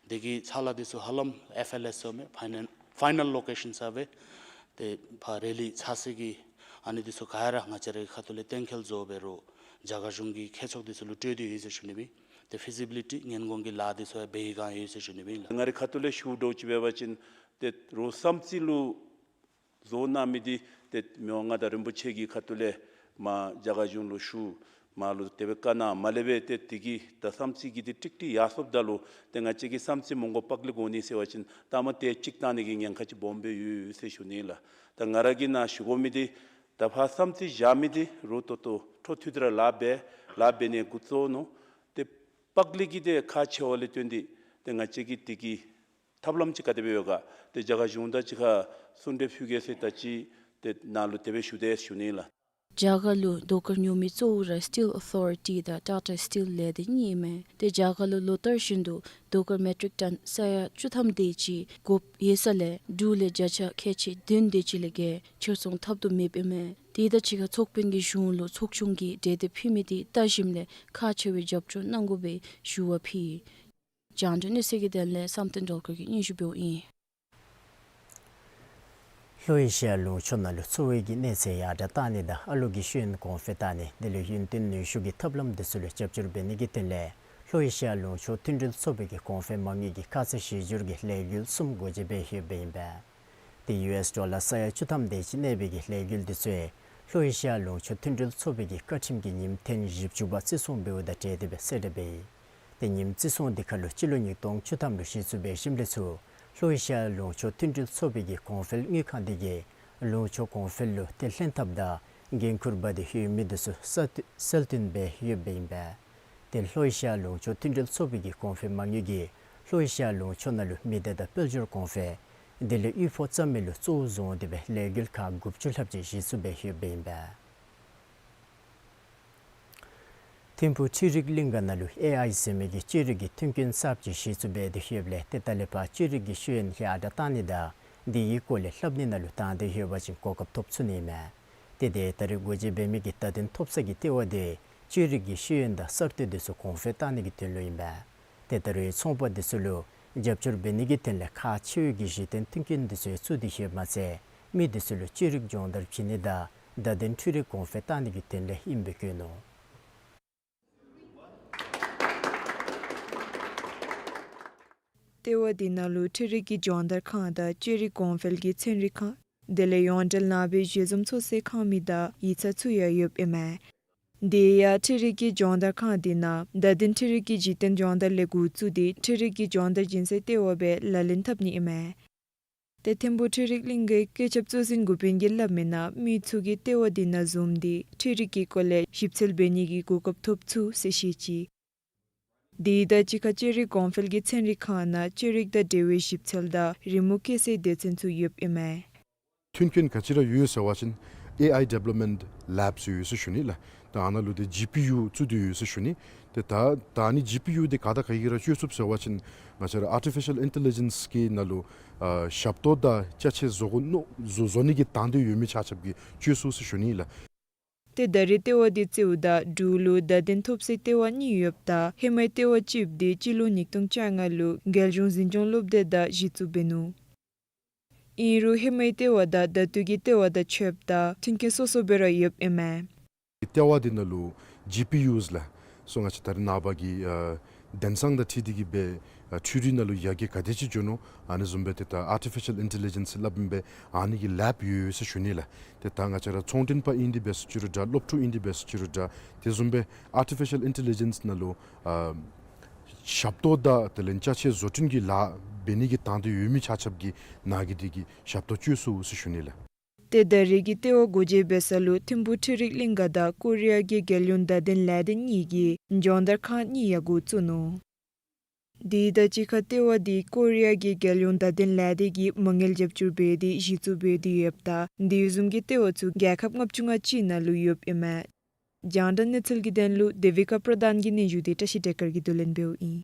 དེ་གི་ཕྱག་ལཱ་དེ་ཚུ་ཧ་ལམ་ཨེཕ་ཨེལ་ཨེས་ཟེར་མི་ཕའི་ནལ་ཕའི་ནལ་ལོ་ཀེ་ཤཱན་ས་སྦེ་ཏེ་ཕར་རེ་ལི་ཚར་སོང་ཡི། ཨ་ནི་དེ་ཚུ་ག་ར་ང་བཅས་རའི་ཁ་ཐུག་ལས་གཏན་འཁེལ་བཟོ་འབད་རུང་རྒྱ་གར་གཞུང་གི་མཁས་མཆོག་དེ་ཚུ་ལུ་སྤྲོད་དེ་ཡོད་ཟེར་ཞུ་ནི་ཨིན། ཏེ་ཕི་ཟི་བི་ལི་ཊི་ཉན་དགོངས་ཀྱི་ལཱ་དེ་ཚུ་ཡང་འབད་བའི་བསྒང་ཡོད་ཟེར་ཞུ་ནི་ཨིན་ལགས། ང་རའི་ཁ་ཐུག་ལས་ཞུ་དོ་ཅིག་འབད་བ་ཅིན་ཏེ་རོགས་བསམ་རྩེ་ལུ་བཟོ་གནང་མི་འདི་ཏེ་མི་དབང་མངའ་བདག་རིན་པོ་ཆེ་གི་ཁ་ཐུག་ལས་མར་རྒྱ་གར་གཞུང་ལུ་ཞུ། མར་ལུ་དེ་སྦེ་བཀའ་གནང་མ་ལས་སྦེ་ཏེ་དེ་གིས་ད་བསམ་རྩེ་གི་འདི་ཀྲིག་ཀྲི་ཡར་སོངམ་ད་ལུ་ཏེ་ང་བཅས་ཀྱིས་བསམ་རྩེ་མོང་སྒོ་པག་ལི་དགོ་ནི་ཟེར་བ་ཅིན་ད་མ་ཏེ་ཅིག་བཏང་ནི་གི་ཉེན་ཁ་ཅིག་སྦོམ་སྦེ་ཡོད་ཟེར་ཞུ་ནི་ལགས། ད་ང་ར་གིས་ནཱ་ཞུ་དགོ་མི་འདི་ད་ཕར་བསམ་རྩེ་བཞག་མི་འདི་རུང་ཏོག་ཏོ་འཕྲོ་མཐུད་དེ་ར་ལཱ་འབད་ལཱ་འབད་ནི་འགོ་བཙུགས་ནུག། ཏེ་པག་ལི་གི་འདི་ཁག་ཆེ་བ་ལས་བརྟེན་ཏེ་ཏེ་ང་བཅས་ཀྱིས་དེ་གི་ཐབས་ལམ་ཅིག་ག་དེ་སྦེ་ཡོད་ག་ཏེ་རྒྱ་གར་གཞུང་དང་གཅིག་ཁར་གསུང་གྲོས་ཕུལ་གེ་ཟེར་ད་ཅི་ཏེ་ནཱ་ལུ་དེ་སྦེ་ཞུ་དེས་ཞུ་ནི་ལགས། རྒྱ་གར་ལུ་ཟློས་གར་ཉོ་མི་གཙོ་བོ་ར་སི་ཊིལ་ཨོ་ཐོ་རི་ཊི་དང་ཊ་ཊ་སི་ཊིལ་ལས་སྡེ་གཉིས་ཨིན་མས། ཏེ་རྒྱ་གར་ལུ་ལོ་ལྟར་བཞིན་དུ་ཟློས་གར་མེ་ཊིག་ཊོན་ས་ཡ་བཅུ་ཐམ་དེ་ཅིག་དགོཔ་ཡོད་ས་ལས་འབྲུག་ལས་བརྒྱ་ཆ་ཁལ་གཅིག་བདུན་དེ་ཅིག་ལས་བརྒལ་ཕྱིར་ཚོང་འཐབ་དོ་མེདཔ་ཨིན་མས། དེ་དང་གཅིག་ཁར་ཚོགས་དཔོན་གྱིས་གཞུང་ལུ་ཚོགས་ཆུང་གི་གྲོས་འདེབས་ཕུལ་མི་དེ་བལྟ་ཞིནམ་ལས་ཁག་ཆེ་བའི་རྒྱབ་སྐྱོར་གནང་དགོ་པའི་ཞུ་བ་ཕུལ་ཡི། རྒྱང་བསྒྲགས་གནས་ཚུལ་གྱི་དོན་ལས་བསམ་གཏན་སྒྲོལ་དཀར་གྱིས་སྙན་ཞུ་འབདཝ་ཨིན། ལྷོ་ཨེ་ཤི་ཡ་ལུང་ཕྱོགས་ནང་ལུ་འཚོ་བའི་གི་གནས་ཚད་ཡར་དྲག་གཏང་ནི་དང་ཨ་ལོ་གི་ཤེས་ཡོན་གོང་འཕེལ་གཏང་ནི་དེ་ལས་ཡུན་བརྟན་ནུས་ཤུགས་ཀྱི་ཐབས་ལམ་དེ་ཚུ་ལུ་རྒྱབ་སྐྱོར་འབད་ནི་གི་དོན་ལས་ལྷོ་ཨེ་ཤི་ཡ་ལུང་ཕྱོགས་མཐུན་སྒྲིལ་ཚོགས་པའི་གི་གོང་འཕེལ་མ་དངུལ་གྱི་ཁ་ཚ་ཞི་འགྱུར་གྱི་ལས་འགུལ་གསུམ་སྒོ་འབྱེད་འབད་ཡོདཔ་ཨིན་པས། ཏེ་ཡུ་ཨེསི་ཌོ་ལར་ས་ཡ་བཅུ་ཐམ་དེ་ཅིག་གནས་པའི་གི་ལས་འགུལ་དེ་ཚུ་ལྷོ་ཨེ་ཤི་ཡ་ལུང་ཕྱོགས་མཐུན་སྒྲིལ་ཚོགས་པའི་གི་བཀའ་ཁྲིམས་ཀྱི་ཉིནམ་ཐེངས་བཞི་བཅུ་པ་བརྩི་སྲུང་འབདཝ་དང་འབྲེལ་ཏེ་སྦེ་གསལ་བསྒྲགས་འབད་ཡི། ཏེ་ཉིནམ་བརྩི་སྲུང་དེ་ཁར་ལུ་སྤྱི་ལོ་ཉིས་སྟོང་བཅུ་ཐམ་ལུ་གཞི་བཙུགས་འབད་ཞིནམ་ལས་ཚུར་ལྷོ་ཨེ་ཤི་ཡ་ལུང་ཕྱོགས་མཐུན་སྒྲིལ་ཚོགས་པའི་གི་གོང་འཕེལ་དངུལ་ཁང་དེ་གིས་ལུང་ཕྱོགས་གོང་འཕེལ་ལུ་ཏེ་ལྷན་ཐབས་དང་འགན་ཁུར་འབག་སྟེ་ཡོད་མི་དེ་ཚུ་གསལ་གསལ་སྟོན་འབད་ཡོདཔ་ཨིན་པས། ཏེ་ལྷོ་ཨེ་ཤི་ཡ་ལུང་ཕྱོགས་མཐུན་སྒྲིལ་ཚོགས་པའི་གི་གོང་འཕེལ་མ་དངུལ་གྱིས་ལྷོ་ཨེ་ཤི་ཡ་ལུང་ཕྱོགས་ནང་ལུ་མི་སྡེ་དང་དཔལ་འབྱོར་གོང་འཕེལ་དེ་ལས་དབུལ་ཕོངས་རྩ་མེད་ལུ་གཙོ་བོ་བཟུང་སྟེ་སྦེ་ལས་འགུལ་ཁག་དགུ་བཅུ་ལྷགཔ་ཅིག་གཞི་བཙུགས་འབད་ཡོདཔ་ཨིན་པས། ཐིམ་ཕུག་འཕྲུལ་རིག་གླིང་ག་ནང་ལུ་ཨེ་ཨའི་ཟེར་མི་གི་བཅོས་རིག་གི་མཐུན་རྐྱེན་གསརཔ་ཅིག་གཞི་བཙུགས་འབད་དེ་ཡོདཔ་ལས་ཏེ་ད་ལས་ཕར་བཅོས་རིག་གི་ཤེས་ཡོན་ཡར་དྲག་གཏང་ནི་དང་དེའི་སྐོར་ལས་ལྷབ་ནི་ནང་ལུ་དང་འདོད་ཡོད་པ་ཅིན་གོ་སྐབས་ཐོབ་ཚུགས་ནི་ཨིན་མས། ཏེ་དེ་ད་རེས་སྒོ་འབྱེད་འབད་མི་གི་བརྡ་དོན་ཐོབ་ས་གི་ལྟེ་བ་དེ་བཅོས་རིག་གི་ཤེས་ཡོན་དང་གསར་གཏོད་དེ་ཚུ་གོང་འཕེལ་གཏང་ནི་གི་དོན་ལུ་ཨིན་པས། ཏེ་ད་རེས་ཚོང་པ་དེ་ཚུ་ལུ་རྒྱབ་སྐྱོར་འབད་ནི་གི་དོན་ལས་ཁག་ཆེ་བའི་གི་གཞི་རྟེན་མཐུན་རྐྱེན་དེ་ཚུ་བཙུགས་ཏེ་ཡོདཔ་མ་ཚད་མི་དེ་ཚུ་ལུ་བཅོས་རིག་སྦྱོང་བརྡར་བྱིན་ནི་དང་བརྡ་དོན་འཕྲུལ་རིག་གོང་འཕེལ་གཏང་ནི་གི་དོན་ལས་ཨིནམ་སྦེ་བཀོད་ནུག། ལྟེ་བ་དེ་ནང་ལུ་འཕྲུལ་རིག་གི་སྦྱོང་བརྡར་ཁང་དང་བཅོས་རིག་གོང་འཕེལ་གྱི་ཚན་རིག་ཁང་དེ་ལས་ཡོངས་འབྲེལ་ནང་པའི་བཞེད་འཛོམས་ཚོགས་སའི་ཁང་མིག་དང་ཡིག་ཚང་ཚུ་ཡང་ཡོདཔ་ཨིན་མས། དེ་ཡང་འཕྲུལ་རིག་གི་སྦྱོང་བརྡར་ཁང་དེ་ནང་བརྡ་དོན་འཕྲུལ་རིག་གི་གཞི་རྟེན་སྦྱོང་བརྡར་ལས་འགོ་བཙུགས་ཏེ་འཕྲུལ་རིག་གི་སྦྱོང་བརྡར་སྦྱིན་སའི་ལྟེ་བ་སྦེ་ལག་ལེན་འཐབ་ནི་ཨིན་མས། ཏེ་ཐིམ་ཕུག་འཕྲུལ་རིག་གླིང་གི་བཀོད་ཁྱབ་གཙོ་འཛིན་འགོ་དཔོན་གྱིས་སླབ་མིའི་ནང་མི་ཚུ་གིས་ལྟེ་བ་དེ་ནང་འཛོམས་ཏེ་འཕྲུལ་རིག་གི་སྐོར་ལས་ཞིབ་འཚོལ་འབད་ནི་གི་གོ་སྐབས་ཐོབ་ཚུགས་ཟེར་བཤད་ཅི། དེ་དང་གཅིག་ཁར་བཅོས་རིག་གོང་འཕེལ་གྱི་ཚན་རིག་ཁང་ནང་བཅོས་རིག་དང་འབྲེལ་བའི་ཞིབ་འཚོལ་དང་རི་མོ་བཀོད་སའི་སྡེ་ཚན་ཚུ་ཡོདཔ་ཨིན་མས། མཐུན་རྐྱེན་ག་ཅི་ར་ཡོད་ཟེར་བ་ཅིན་ཨེ་ཨའི་ཌི་བེ་ལོབ་མེནཊ་ལེབ་ཟེར་ཡོད་ཟེར་ཞུ་ནི་ལགས། ད་ཨ་ནཱ་ལུ་ཏེ་ཇི་པི་ཡུ་བཙུགས་ཏེ་ཡོད་ཟེར་ཞུ་ནི། ཏེ་ད་ད་ཨ་ནི་ཇི་པི་ཡུ་དེ་ག་དང་ག་གིས་ར་སྤྱོད་ཚུགསཔ་ཟེར་བ་ཅིན་ང་བཅས་ར་ཨར་ཊི་ཕི་ཤཱལ་ཨིན་ཊེ་ལི་ཇེནསི་གི་ནང་ལུ་ཨ་ཞབས་ཏོག་དང་ཅ་ཆས་བཟོ་དགོ་མནོ་བཟོ་བཟོ་ནི་གི་དང་འདོད་ཡོད་མི་ཆ་ཁྱབ་ཀྱིས་སྤྱོད་ཚུགས་ཟེར་ཞུ་ནི་ལགས། ཏེ་ད་རེས་ལྟེ་བ་དེ་བཙུགསཔ་ད་འབྲུག་ལུ་བརྡ་དོན་ཐོབ་སའི་ལྟེ་བ་གཉིས་ཡོདཔ་ད་ཧེ་མའི་ལྟེ་བ་གཅིག་དེ་སྤྱི་ལོ་ཉིས་སྟོང་བཅོ་ལྔ་ལུ་རྒྱལ་གཞུང་འཛིན་སྐྱོང་སློབ་སྡེ་དང་གཞི་བཙུགས་འབད་ནུག། ཨིན་རུང་ཧེ་མའི་ལྟེ་བ་དང་ད་ལྟོ་གི་ལྟེ་བ་དང་ཕྱདཔ་ད་མཐུན་རྐྱེན་སོ་སོ་སྦེ་ར་ཡོདཔ་ཨིན་མས། ལྟེ་བ་དེ་ནང་ལུ་ཇི་པི་ཡུ་ལགས་སོ་ང་བཅས་ད་རེས་ནངས་པ་གི་ཨ་དེང་སང་དང་འཁྲིལ་ཏེ་གི་སྦེ་ཨ་འཕྲུལ་རིག་ནང་ལུ་ཡར་རྒྱས་ག་དེ་ཅིག་འགྱོ་ནུག། ཨ་ནི་བཟུམ་སྦེ་ཏེ་ད་ཨར་ཊི་ཕི་ཤཱལ་ཨིན་ཊེ་ལི་ཇེནསི་སླབ་ཨིན་པས། ཨ་ནི་གི་ལེབ་ཡོད་ཟེར་ཞུ་ནི་ལགས། ཏེ་ད་ང་བཅས་ར་ཚོང་མགྲོན་པ་ཨིན་ཏེ་འབད་ས་ཅི་རུང་འདྲ་སློབ་ཕྲུག་ཨིན་ཏེ་འབད་ས་ཅི་རུང་འདྲ་དེ་བཟུམ་སྦེ་ཨར་ཊི་ཕི་ཤཱལ་ཨིན་ཊེ་ལི་ཇེནསི་ནང་ལུ་ཨ་ཞབས་ཏོག་དང་དེ་ལས་ཅ་ཆས་བཟོ་སྐྲུན་གྱི་ལཱ་འབད་ནི་གི་དང་འདོད་ཡོད་མི་ཆ་ཁྱབ་ཀྱིས་ནཱ་གི་དེ་གི་ཞབས་ཏོག་སྤྱོད་ཚུགས་ཟེར་ཞུ་ནི་ལགས། ཏེ་ད་རེས་ཀྱི་ལྟེ་བ་སྒོ་འབྱེད་འབད་ས་ལུ་ཐིམ་ཕུག་འཕྲུལ་རིག་གླིང་ག་དང་ཀོ་རི་ཡ་གི་རྒྱལ་ཡོངས་བརྡ་དོན་ལས་སྡེ་གཉིས་ཀྱི་སྦྱོང་བརྡར་ཁང་གཉིས་ཡང་འགོ་བཙུགས་ནུག། དེ་དང་གཅིག་ཁར་ལྟེ་བ་དེ་ཀོ་རི་ཡ་གི་རྒྱལ་ཡོངས་བརྡ་དོན་ལས་སྡེ་གིས་མ་དངུལ་རྒྱབ་སྐྱོར་འབད་དེ་གཞི་བཙུགས་འབད་དེ་ཡོདཔ་ད་དེ་བཟུམ་གྱི་ལྟེ་བ་ཚུ་རྒྱལ་ཁབ་ལྔ་བཅུ་ང་གཅིག་ནང་ལུ་ཡོདཔ་ཨིན་མས། རྒྱང་བསྒྲགས་གནས་ཚུལ་གྱི་དོན་ལུ་དེ་བི་ཀ་པྲ་དཱན་གྱི་སྙན་ཞུ་དེ་བཀྲ་ཤིས་བདེ་དཀར་གྱིས་བསྡུ་ལེན་འབདཝ་ཨིན།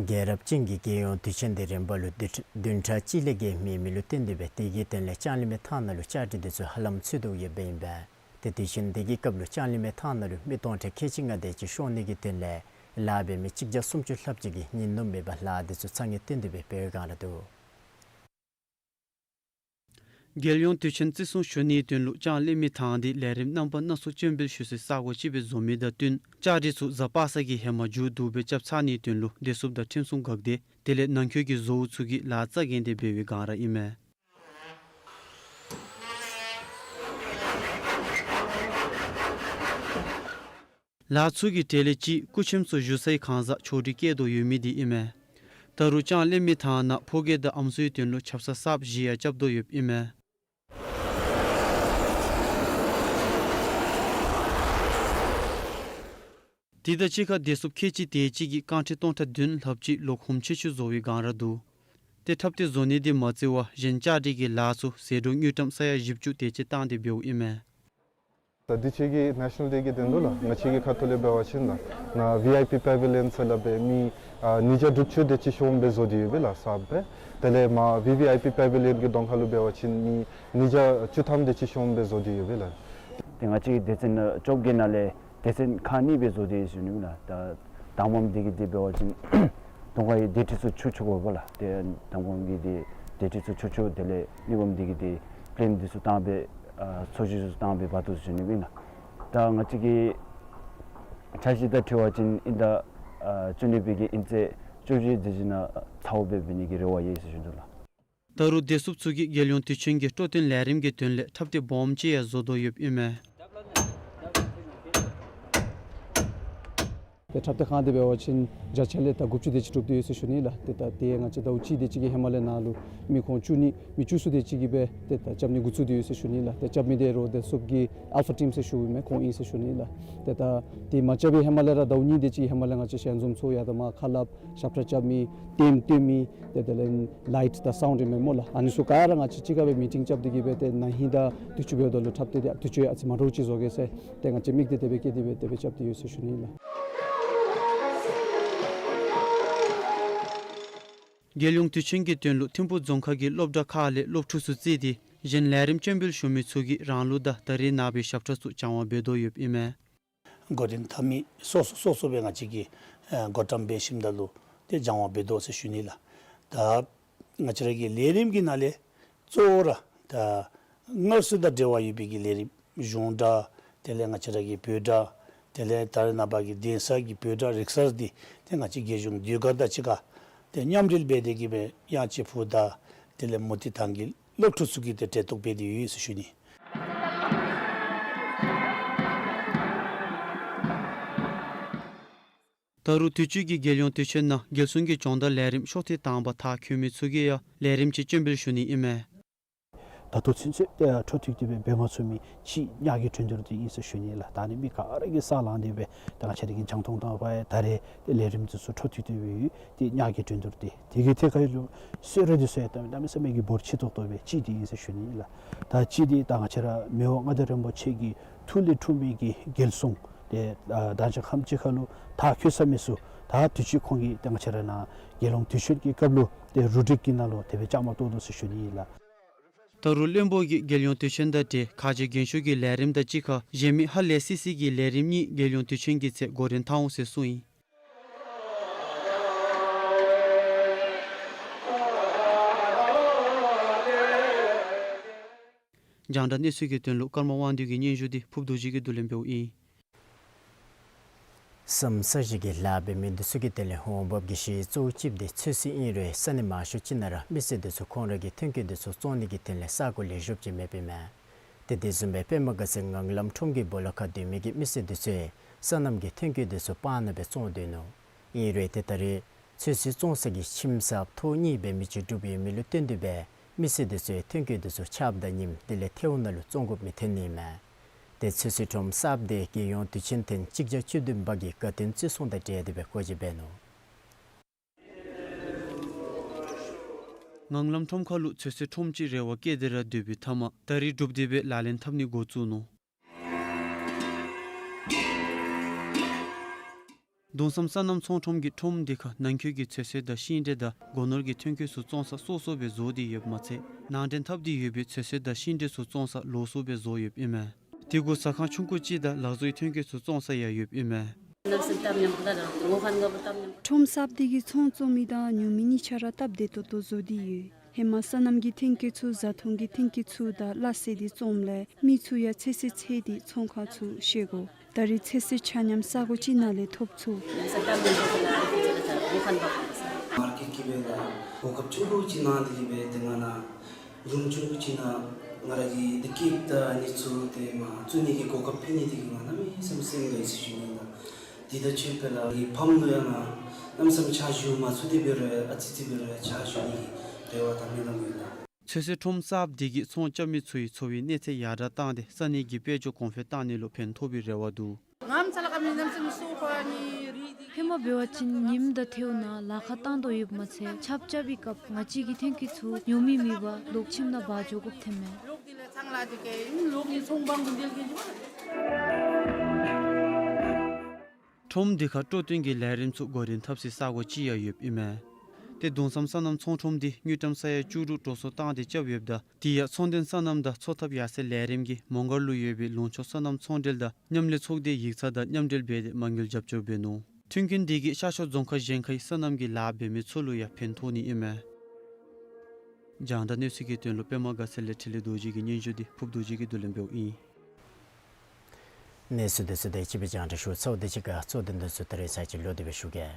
རྒྱལ་རབས་ཅན་གྱི་རྒྱལ་ཡོངས་དུས་ཆེན་དེ་རིམ་པ་ལུ་བདུན་བདུན་ཕྲག་གཅིག་ལས་བརྒལ་མེད་མི་ལུ་བརྟེན་ཏེ་སྦེ་དེ་གི་དོན་ལས་ལྕང་གླིང་མའི་ཐང་ནང་ལུ་བཅའ་སྒྲིག་དེ་ཚུ་ཧ་ལམ་ཚུད་དོ་ཡོདཔ་ཨིན་པས། ཏེ་དུས་ཆེན་དེ་གི་སྐབས་ལུ་ལྕང་གླིང་མའི་ཐང་ནང་ལུ་མི་སྟོང་ཕྲག་ཁལ་གཅིག་ལྔ་དེ་ཅིག་ཤོང་ནི་གི་དོན་ལས་ལཱ་འབད་མི་གཅིག་བརྒྱ་སུམ་ཅུ་ལྷགཔ་ཅིག་གིས་ཉིན་ནུབ་མེད་པར་ལཱ་དེ་ཚུ་ཚ་ནན་བཏོན་ཏེ་སྦེ་འབད་བའི་སྒང་ར་འདུག། རྒྱལ་ཡོངས་དུས་ཆེན་བརྩི་སྲུང་ཞུ་ནིའི་དོན་ལུ་ལྕང་གླིང་མའི་ཐང་འདི་ལས་རིམ་རྣམ་པ་སྣ་ཚོགས་སྤྱན་འབུལ་ཞུ་སའི་ས་གོ་ཅིག་སྦེ་བཟོ་མི་དང་བསྟུན་བཅའ་སྒྲིག་ཚུ་གཟའ་པ་སངས་ཀྱི་ཧེ་མ་མཇུག་བསྡུ་སྦེ་རྐྱབ་ཚར་ནིའི་དོན་ལུ་བདེ་སྲུངཔ་དང་ཁྲིམས་སྲུང་འགག་སྡེ་དེ་ལས་ནང་འཁོད་ཀྱི་བཟོ་བོ་ཚུ་གིས་ལཱ་རྩ་འགེངས་ཏེ་འབད་བའི་སྒང་ར་ཨིན་མས། ལཱ་ཚུ་གི་གྲས་ལས་གཅིག་སྐུ་ཁྲིམས་ཚུ་ཞུ་སའི་ཁང་གསར་ཕྱོགས་སྒྲིག་བཀལ་དོ་ཡོད་མི་འདི་ཨིན་མས། ད་རུང་ལྕང་གླིང་མའི་ཐང་ནང་ཕོ་སྐྱེས་དང་ཨམ་སྲུའི་དོན་ལུ་ཆབ་གསང་གསརཔ་བཞི་ཡང་རྐྱབ་དོ་ཡོདཔ་ཨིན་མས། དེ་དང་གཅིག་ཁར་བདེ་སྲུངཔ་ཁལ་གཅིག་དེ་ཅིག་གིས་རྐང་ཁྲི་སྟོང་ཕྲག་བདུན་ལྷགཔ་ཅིག་ལོག་ཧུམ་ཆེ་ཆུང་བཟོ་བའི་སྒང་ར་འདུག། ཏེ་འཁྲབ་སྟོན་བཟོ་ནི་དེ་མ་བརྩི་བར་གཞན་བཅའ་སྒྲིག་གི་ལཱ་ཚུ་ཟད་འགྲོ་དངུལ་ཀྲམ་ས་ཡ་བཞི་བཅུ་དེ་ཅིག་བཏང་སྟེ་འབདཝ་ཨིན་མས། ད་དུས་ཆེན་གྱི་ནེ་ཤ་ནཱལ་ཌེ་གི་དོན་ལུ་ལགས་ང་བཅས་ཀྱི་ཁ་ཐུག་ལས་འབད་བ་ཅིན་ལགས་ང་བི་ཨའི་པི་པེ་བི་ལི་ཡོན་ཟེར་སླབ་སྦེ་མི་ཨ་ཉིས་བརྒྱ་དྲུག་ཅུ་དེ་ཅིག་ཤོངམ་སྦེ་བཟོ་སྟེ་ཡོད་པས་ལགས་གསརཔ་སྦེ། དེ་ལས་མར་བི་བི་ཨའི་པི་པེ་བི་ལི་ཡོན་གྱི་གདོང་ཁ་ལུ་འབད་བ་ཅིན་མི་ཉིས་བརྒྱ་བཅུ་ཐམ་དེ་ཅིག་ཤོངམ་སྦེ་བཟོ་སྟེ་ཡོད་པས་ལགས། ཏེ་ང་བཅས་ཀྱི་སྡེ་ཚན་བཅོ་བརྒྱད་ནང་ལས་སྡེ་ཚན་ཁག་གཉིས་སྦེ་བཟོ་སྟེ་ཡོད་ཟེར་ཞུ་ནི་ལགས། ད་དང་པམ་འདི་གིས་འདི་འབད་བ་ཅིན་དང་པ་གི་སྡེ་ཁྲི་ཚུ་ཆུང་ཆུང་དགོ་པས་ལགས། ཏེ་དང་པམ་གི་འདི་སྡེ་ཁྲི་ཚུ་ཆུང་ཆུང་དེ་ལས་གཉིས་པམ་འདི་གིས་འདི་པི་ལེམ་འདི་ཚུ་བཏང་སྦེ་ཨ་ཚོས་གཞི་ཚུ་བཏང་སྦེ་འབག་དོ་ཟེར་ཞུ་ནི་ཨིན་ལགས། ད་ང་བཅས་ཀྱི་འཆར་གཞི་དང་འཁྲིལ་བ་ཅིན་ཨིན་ཟླ་ཨ་བཅུ་གཉིས་པའི་གི་དབྱིན་ཚེས་བཅུ་བཞི་དེ་ཅིག་ནང་ཚརཝ་སྦེ་འབད་ནི་གི་རེ་བ་ཡོད་ཟེར་ཞུ་དོ་ལགས། ད་རུང་བདེ་སྲུངཔ་ཚུ་གིས་རྒྱལ་ཡོངས་དུས་ཆེན་གྱི་སྤྲོ་སྟོན་ལས་རིམ་གྱི་དོན་ལས་འཁྲབ་སྟོན་སྦོམ་ཅིག་ཡང་བཟོ་དོ་ཡོདཔ་ཨིན་མས། ཏེ་འཁྲབ་སྟོན་ཁང་འདི་འབད་བ་ཅིན་བརྒྱ་ཆ་ལས་ད་དགུ་བཅུ་དེ་ཅིག་གྲུབ་སྟེ་ཡོད་ཟེར་ཞུ་ནི་ལགས། ཏེ་ད་དེ་ང་བཅས་ཟླཝ་གཅིག་དེ་ཅིག་གི་ཧེ་མ་ལས་ནཱ་ལུ་མི་ཁོང་བཅུ་གཉིས་མི་བཅུ་གསུམ་དེ་ཅིག་གིས་སྦེ་ཏེ་ད་རྐྱབ་ནི་འགོ་བཙུགས་ཏེ་ཡོད་ཟེར་ཞུ་ནི་ལགས། ཏེ་རྐྱབ་མི་དེ་རོགས་བདེ་སྲུངཔ་གི་ཨལ་ཕ་ཊིམ་ཟེར་ཞུཝ་མས། ཁོང་ཨིན་ཟེར་ཞུ་ནི་ལགས། ཏེ་ད་དེ་མ་རྐྱབ་པའི་ཧེ་མ་ལས་ར་ཟླཝ་གཉིས་དེ་ཅིག་ཧེ་མ་ལས་ང་བཅས་ཞལ་འཛོམས་ཚུ་ཡང་དང་མ་ཁ་སླབ་ཞབས་ཁྲ་རྐྱབ་མི་ལྟདམོ་སྟོན་མི་ཏེ་དེ་ལས་ལའིཊ་དང་སའུནཌ་ཨིན་མས་སྨོ་ལགས། ཨ་ནི་ཚུ་ག་ར་ང་བཅས་གཅིག་ཁར་སྦེ་མི་ཊིང་རྐྱབ་སྟེ་གིས་སྦེ་ཏེ་ན་ཧིང་དང་དུས་ཚོད་འབདཝ་ད་ལུ་འཁྲབ་སྟོན་དེ་དུས་ཚོད་ཨ་ཙི་མ་འདྲཝ་ཅིག་བཟོ་གེ་ཟེར་ཏེ་ང་བཅས་དམིགས་ཏེ་དེ་སྦེ་བསྐྱེད་དེ་སྦེ་དེ་སྦེ་རྐྱབ་སྟེ་ཡོད་ཟེར་ཞུ་ནི་ལགས། རྒྱལ་ཡོངས་དུས་ཆེན་གྱི་དོན་ལུ་ཐིམ་ཕུག་རྫོང་ཁག་གི་སློབ་གྲྭ་ཁག་ལས་སློབ་ཕྲུག་ཚུ་བརྩིས་ཏེ་གཞན་ལས་རིམ་སྤྱན་འབུལ་ཞུ་མི་ཚུ་གིས་རང་ལུགས་དང་ད་རེས་ནངས་པའི་ཞབས་ཁྲ་ཚུ་སྦྱང་བ་འབད་དོ་ཡོདཔ་ཨིན་མས། འགོ་འདྲེན་འཐབ་མི་སོ་སོ་སོ་སོ་སྦེ་ང་བཅས་ཀྱིས་ཨ་བགོ་བཀྲམ་འབད་ཞིནམ་ད་ལུ་ཏེ་སྦྱང་བ་འབད་དོ་ཟེར་ཞུ་ནི་ལགས། ད་ང་བཅས་ར་གི་ལས་རིམ་གྱི་ནང་ལས་གཙོ་བོ་ར་ད་སྔར་སྲོལ་དང་འབྲེལ་བ་ཡོད་པའི་གི་ལས་རིམ་གཞུང་སྒྲ་དེ་ལས་ང་བཅས་ར་གི་བོད་སྒྲ་དེ་ལས་ད་རེས་ནངས་པ་གི་གདན་ས་གི་བོད་སྒྲ་རིག་གསར་འདི་ཏེ་ང་བཅས་རྒྱལ་གཞུང་ཟློས་གར་དང་གཅིག་ཁར་ཏེ་མཉམ་འབྲེལ་འབད་དེ་གིས་སྦེ་དབྱངས་ཅན་ཕོ་དང་དེ་ལས་མུ་ཏིག་ཐང་གི་སློབ་ཕྲུག་ཚུ་གིས་ཏེ་གྲལ་གཏོགས་འབད་དེ་ཡོད་ཟེར་ཞུ་ནི། ད་རུང་དུས་ཅི་གི་རྒྱལ་ཡོངས་དུས་ཆེན་ནང་རྒྱལ་སྲུང་གི་སྦྱོང་བརྡར་ལས་རིམ་ཤོག་ཐེངས་དང་པ་མཐར་འཁྱོལ་མི་ཚུ་གིས་ཡང་ལས་རིམ་ཅིག་སྤྱན་འབུལ་ཞུ་ནི་ཨིན་མས། ད་ལྟོ་ཚུན་ཚོད་ཏེ་འཕྲོ་མཐུད་དེ་སྦེ་འབད་མ་ཚུགས་མི་ཅིག་ཉག་གི་གྲོས་བསྡུར་འདི་ཨིན་ཟེར་ཞུ་ནི་ལགས། ད་ཨ་ནི་མི་ག་ར་གིས་ས་ལངས་ཏེ་སྦེ་ད་ང་བཅས་ར་གི་རྒྱང་མཐོང་དང་པ་ཡང་ད་རེས་ཏེ་ལས་རིམ་འདི་ཚུ་འཕྲོ་མཐུད་དེ་སྦེ་ཡོད། ཏེ་ཉག་གི་གྲོས་བསྡུར་འདི་དེ་གི་ཐད་ཁར་ལུ་གསོལ་རས་འདི་ཚུ་ཡང་ད་གནམ་མེད་ས་མེད་ཀྱི་འབོར་ཆེ་ཏོག་ཏོ་སྦེ་ཅིག་འདི་ཨིན་ཟེར་ཞུ་ནི་ལགས། ད་ཅིག་འདི་ད་ང་བཅས་ར་མི་དབང་མངའ་བདག་རིན་པོ་ཆེ་གི་ཐུགས་ལས་འཁྲུངས་མི་གི་རྒྱལ་སྲུང་ཏེ་ཨ་ད་ཅི་ཁམས་ཅིག་ཁར་ལུ་མཐར་འཁྱོལ་ཚར་མི་ཚུ་ད་དུས་ཅི་ཁོང་གིས་ཏེ་ང་བཅས་ར་ནཱ་རྒྱལ་ཡོངས་དུས་ཆེན་གྱི་སྐབས་ལུ་ཏེ་རུ་སྒྲིག་གི་ནང་ལུ་དེ་སྦེ་བཅའ་མར་གཏོགས་དོ་ཟེར་ཞུ་ནི་ཨིན་ལགས། ད་རུང་བློན་པོ་གིས་རྒྱལ་ཡོངས་དུས་ཆེན་དང་འབྲེལ་ཁ་རྗེ་རྒྱན་ཤོག་གི་ལས་རིམ་དང་གཅིག་ཁར་གཞན་མི་ཧ་ལས་སི་སི་གི་ལས་རིམ་གཉིས་རྒྱལ་ཡོངས་དུས་ཆེན་གྱི་ཚེ་འགོ་འདྲེན་འཐབ་འོང་ཟེར་གསུངས་ཡི། རྒྱང་བསྒྲགས་གནས་ཚུལ་གྱི་དོན་ལུ་ཀརྨ་དབང་འདུས་ཀྱི་སྙན་ཞུ་འདི་ཕུབ་རྡོ་རྗེ་གིས་བསྡུ་ལེན་འབདཝ་ཨིན། སམ་ས་གཞི་གི་ལཱ་འབད་མི་འདི་ཚུ་གི་དོན་ལས་འོང་འབབ་ཀྱི་གཞི་གཙོ་བོ་ཅིག་འདི་ཚོད་བསྲེ་ཨིན་རུང་ས་གནས་མང་ཤོས་ཅིག་ནང་ར་མི་སེར་འདི་ཚུ་ཁོང་ར་གི་ཐོན་སྐྱེད་འདི་ཚུ་བཙོང་ནི་གི་དོན་ལས་ས་གོ་ལེགས་ཤོམ་ཅིག་མེདཔ་ཨིན་མས། ཏེ་དེ་བཟུམ་སྦེ་པདྨ་དགའ་ཚལ་ངང་ལམ་ཁྲོམ་གྱི་སྦོ་ལོགས་ཁར་སྡོད་མི་གི་མི་སེར་འདི་ཚུ་སོ་ནམ་གྱི་ཐོན་སྐྱེད་འདི་ཚུ་སྤང་ནང་སྦེ་བཙོང་སྡོད་ནུག། ཨིན་རུང་ཏེ་ད་རེས་ཚོད་བསྲེ་བཙོང་ས་གི་ཁྱིམ་གསརཔ་ཐོག་གཉིས་སྦེ་མི་ཅིག་གྲུབ་ཡོད་མི་ལུ་བརྟེན་ཏེ་སྦེ་མི་སེར་འདི་ཚུ་ཐོན་སྐྱེད་འདི་ཚུ་ཆརཔ་དང་ཉིམ་དེ་ལས་ཐལཝ་ནང་ལུ་བཙོང་དགོཔ་མི་ཐོན་ནི་ཨིན་མས། ཏེ་ཚོད་བསྲེ་ཁྲོམ་གསརཔ་དེ་རྒྱལ་ཡོངས་དུས་ཆེན་ཐེངས་གཅིག་བརྒྱ་བཅུ་བདུན་པ་གི་དགའ་སྟོན་བརྩི་སྲུང་དང་འབྲེལ་ཏེ་སྦེ་སྒོ་འབྱེད་འབད་ནུག། ངང་ལམ་ཁྲོམ་ཁ་ལུ་ཚོད་བསྲེ་ཁྲོམ་ཅིག་རེ་བ་བསྐྱེད་དེ་ར་སྡོད་པའི་མཐའ་མ་ད་རིས་གྲུབ་སྟེ་སྦེ་ལག་ལེན་འཐབ་ནི་འགོ་བཙུགས་ནུག། གདུང་བསམ་སོ་ནམ་ཚོང་ཁྲོམ་གྱི་ཁྲོམ་འདི་ཁར་ནང་འཁོད་ཀྱི་ཚོད་བསྲེ་དང་ཤིང་འབྲས་དང་སྒོ་ནོར་གྱི་ཐོན་སྐྱེད་ཚུ་བཙོང་ས་སོ་སོ་སྦེ་བཟོ་སྟེ་ཡོདཔ་མ་ཚད་ནང་འདྲེན་འཐབ་སྟེ་ཡོད་པའི་ཚོད་བསྲེ་དང་ཤིང་འབྲས་ཚུ་བཙོང་ས་ལོགས་སུ་སྦེ་བཟོ་ཡོདཔ་ཨིན་མས། དེ་གུ་ཟ་ཁང་ཆུང་ཀུ་ཅིག་དང་ལག་བཟོའི་ཐོན་སྐྱེད་ཚུ་བཙོང་ས་ཡང་ཡོདཔ་ཨིན་མས། ཁྲོམ་གསརཔ་འདི་གིས་ཚོང་བཙོང་མི་དང་ཉོ་མི་གཉིས་ཆ་ར་སྟབས་བདེ་ཏོག་ཏོ་བཟོ་སྟེ་ཡོད། ཧེ་མ་སོ་ནམ་གྱི་ཐོན་སྐྱེད་ཚུ་བཟའ་འཐུང་གི་ཐོན་སྐྱེད་ཚུ་དང་སླ་བསྲེ་སྟེ་བཙོངམ་ལས་མི་ཚུ་ཡང་ཚོད་བསྲེ་འཚོལ་ཏེ་ཚོང་ཁང་ཚུ་བཤལ་དགོ། ད་རེས་ཚོད་བསྲེ་ཆ་མཉམ་ས་གོ་གཅིག་ནང་ལས་ཐོབ་ཚུགས། མར་ཀེཊ་ཀྱི་སྦེ་ལགས་གོ་སྐབས་ཆུང་ཀུ་ཅིག་གནང་སྟེ་གིས་སྦེ་ཏེ་ང་ནཱ་རུམ་ཆུང་ཀུ་ཅིག་ནང་ང་ར་གི་ཏེ་ཀེཊ་དང་ཨ་ནི་ཚུ་ཏེ་མར་བཙུགས་ནི་གི་གོ་སྐབས་ཕུལ་ནི་དེ་གིས་ང་གནམ་མེད་ས་མེད་སེམས་དགའ་ཡི་ཟེར་ཞུ་ནི་ཨིན་ལགས། དེ་དང་ཕྱདཔ་ལས་ཕམ་ལུ་ཡང་ང་གནམ་མེད་ས་མེད་ཕྱག་ཞུ་མ་ཚུགས་ཏེ་འབད་རུང་ཨ་ཙི་ཙི་འབད་རུང་ཕྱག་ཞུ་ནི་གི་རེ་བ་དང་སྨོན་ལམ་ཡོད་ལགས། ཚོད་བསྲེ་ཁྲོམ་གསརཔ་འདི་གིས་ཚོང་རྐྱབ་མི་ཚུ་གི་འཚོ་བའི་གནས་ཚད་ཡར་དྲག་བཏང་སྟེ་ས་གནས་ཀྱི་དཔལ་འབྱོར་གོང་འཕེལ་བཏང་ནི་ལུ་ཕན་ཐོགས་པའི་རེ་བ་འདུག། ཧེ་མ་འབད་བ་ཅིན་ཉིམ་དང་ཐལཝ་ནང་ལཱ་ཁག་བཏང་དོ་ཡོདཔ་མ་ཚད་ཆརཔ་རྐྱབ་པའི་སྐབས་ང་བཅས་ཀྱི་ཐོན་སྐྱེད་ཚུ་ཉོ་མི་མེད་པར་ལོག་ཁྱིམ་ནང་འབག་འགྱོ་དགོཔ་ཐོནམ་མས། ཁྲོམ་འདི་ཁར་སྤྲོ་སྟོན་གྱི་ལས་རིམ་ཚུ་འགོ་འདྲེན་འཐབ་སའི་ས་གོ་ཅིག་ཡང་ཡོདཔ་ཨིན་མས། ཏེ་གདུང་བསམ་སོ་ནམ་ཚོང་ཁྲོམ་འདི་དངུལ་ཀྲམ་ས་ཡ་བཅུ་དྲུག་འགྲོ་སོང་བཏང་སྟེ་རྐྱབ་ཡོདཔ་ད་དེ་ཡང་ཚོང་དོན་སོ་ནམ་དང་འཚོ་ཐབས་ཡར་སེང་ལས་རིམ་གྱིས་མོང་སྒར་ལུ་ཡོད་པའི་ལུང་ཕྱོགས་སོ་ནམ་ཚོང་འབྲེལ་དང་མཉམ་ལས་ཚོགས་སྡེའི་ཡིག་ཚང་དང་མཉམ་འབྲེལ་འབད་དེ་མ་དངུལ་རྒྱབ་སྐྱོར་འབད་ནུག། མཐུན་རྐྱེན་འདི་གིས་ཤར་ཕྱོགས་རྫོང་ཁག་གཞན་ཁའི་སོ་ནམ་གྱི་ལཱ་འབད་མི་ཚུ་ལུ་ཡང་ཕན་ཐོགས་ནི་ཨིན་མས། རྒྱང་བསྒྲགས་གནས་ཚུལ་གྱི་དོན་ལུ་པདྨ་དགའ་ཚལ་ལས་འཕྲིན་ལས་རྡོ་རྗེ་གི་སྙན་ཞུ་འདི་ཕུབ་རྡོ་རྗེ་གིས་བསྡུ་ལེན་འབདཝ་ཨིན། གནས་ཚུལ་འདི་ཚུ་དེ་ཅིག་སྦེ་རྒྱང་བསྒྲགས་ཞུ་ཚརཝ་དང་གཅིག་ཁར་གཙོ་དོན་འདི་ཚུ་ད་རེས་ཚར་གཅིག་ལོག་སྟེ་སྦེ་ཞུ་གེ།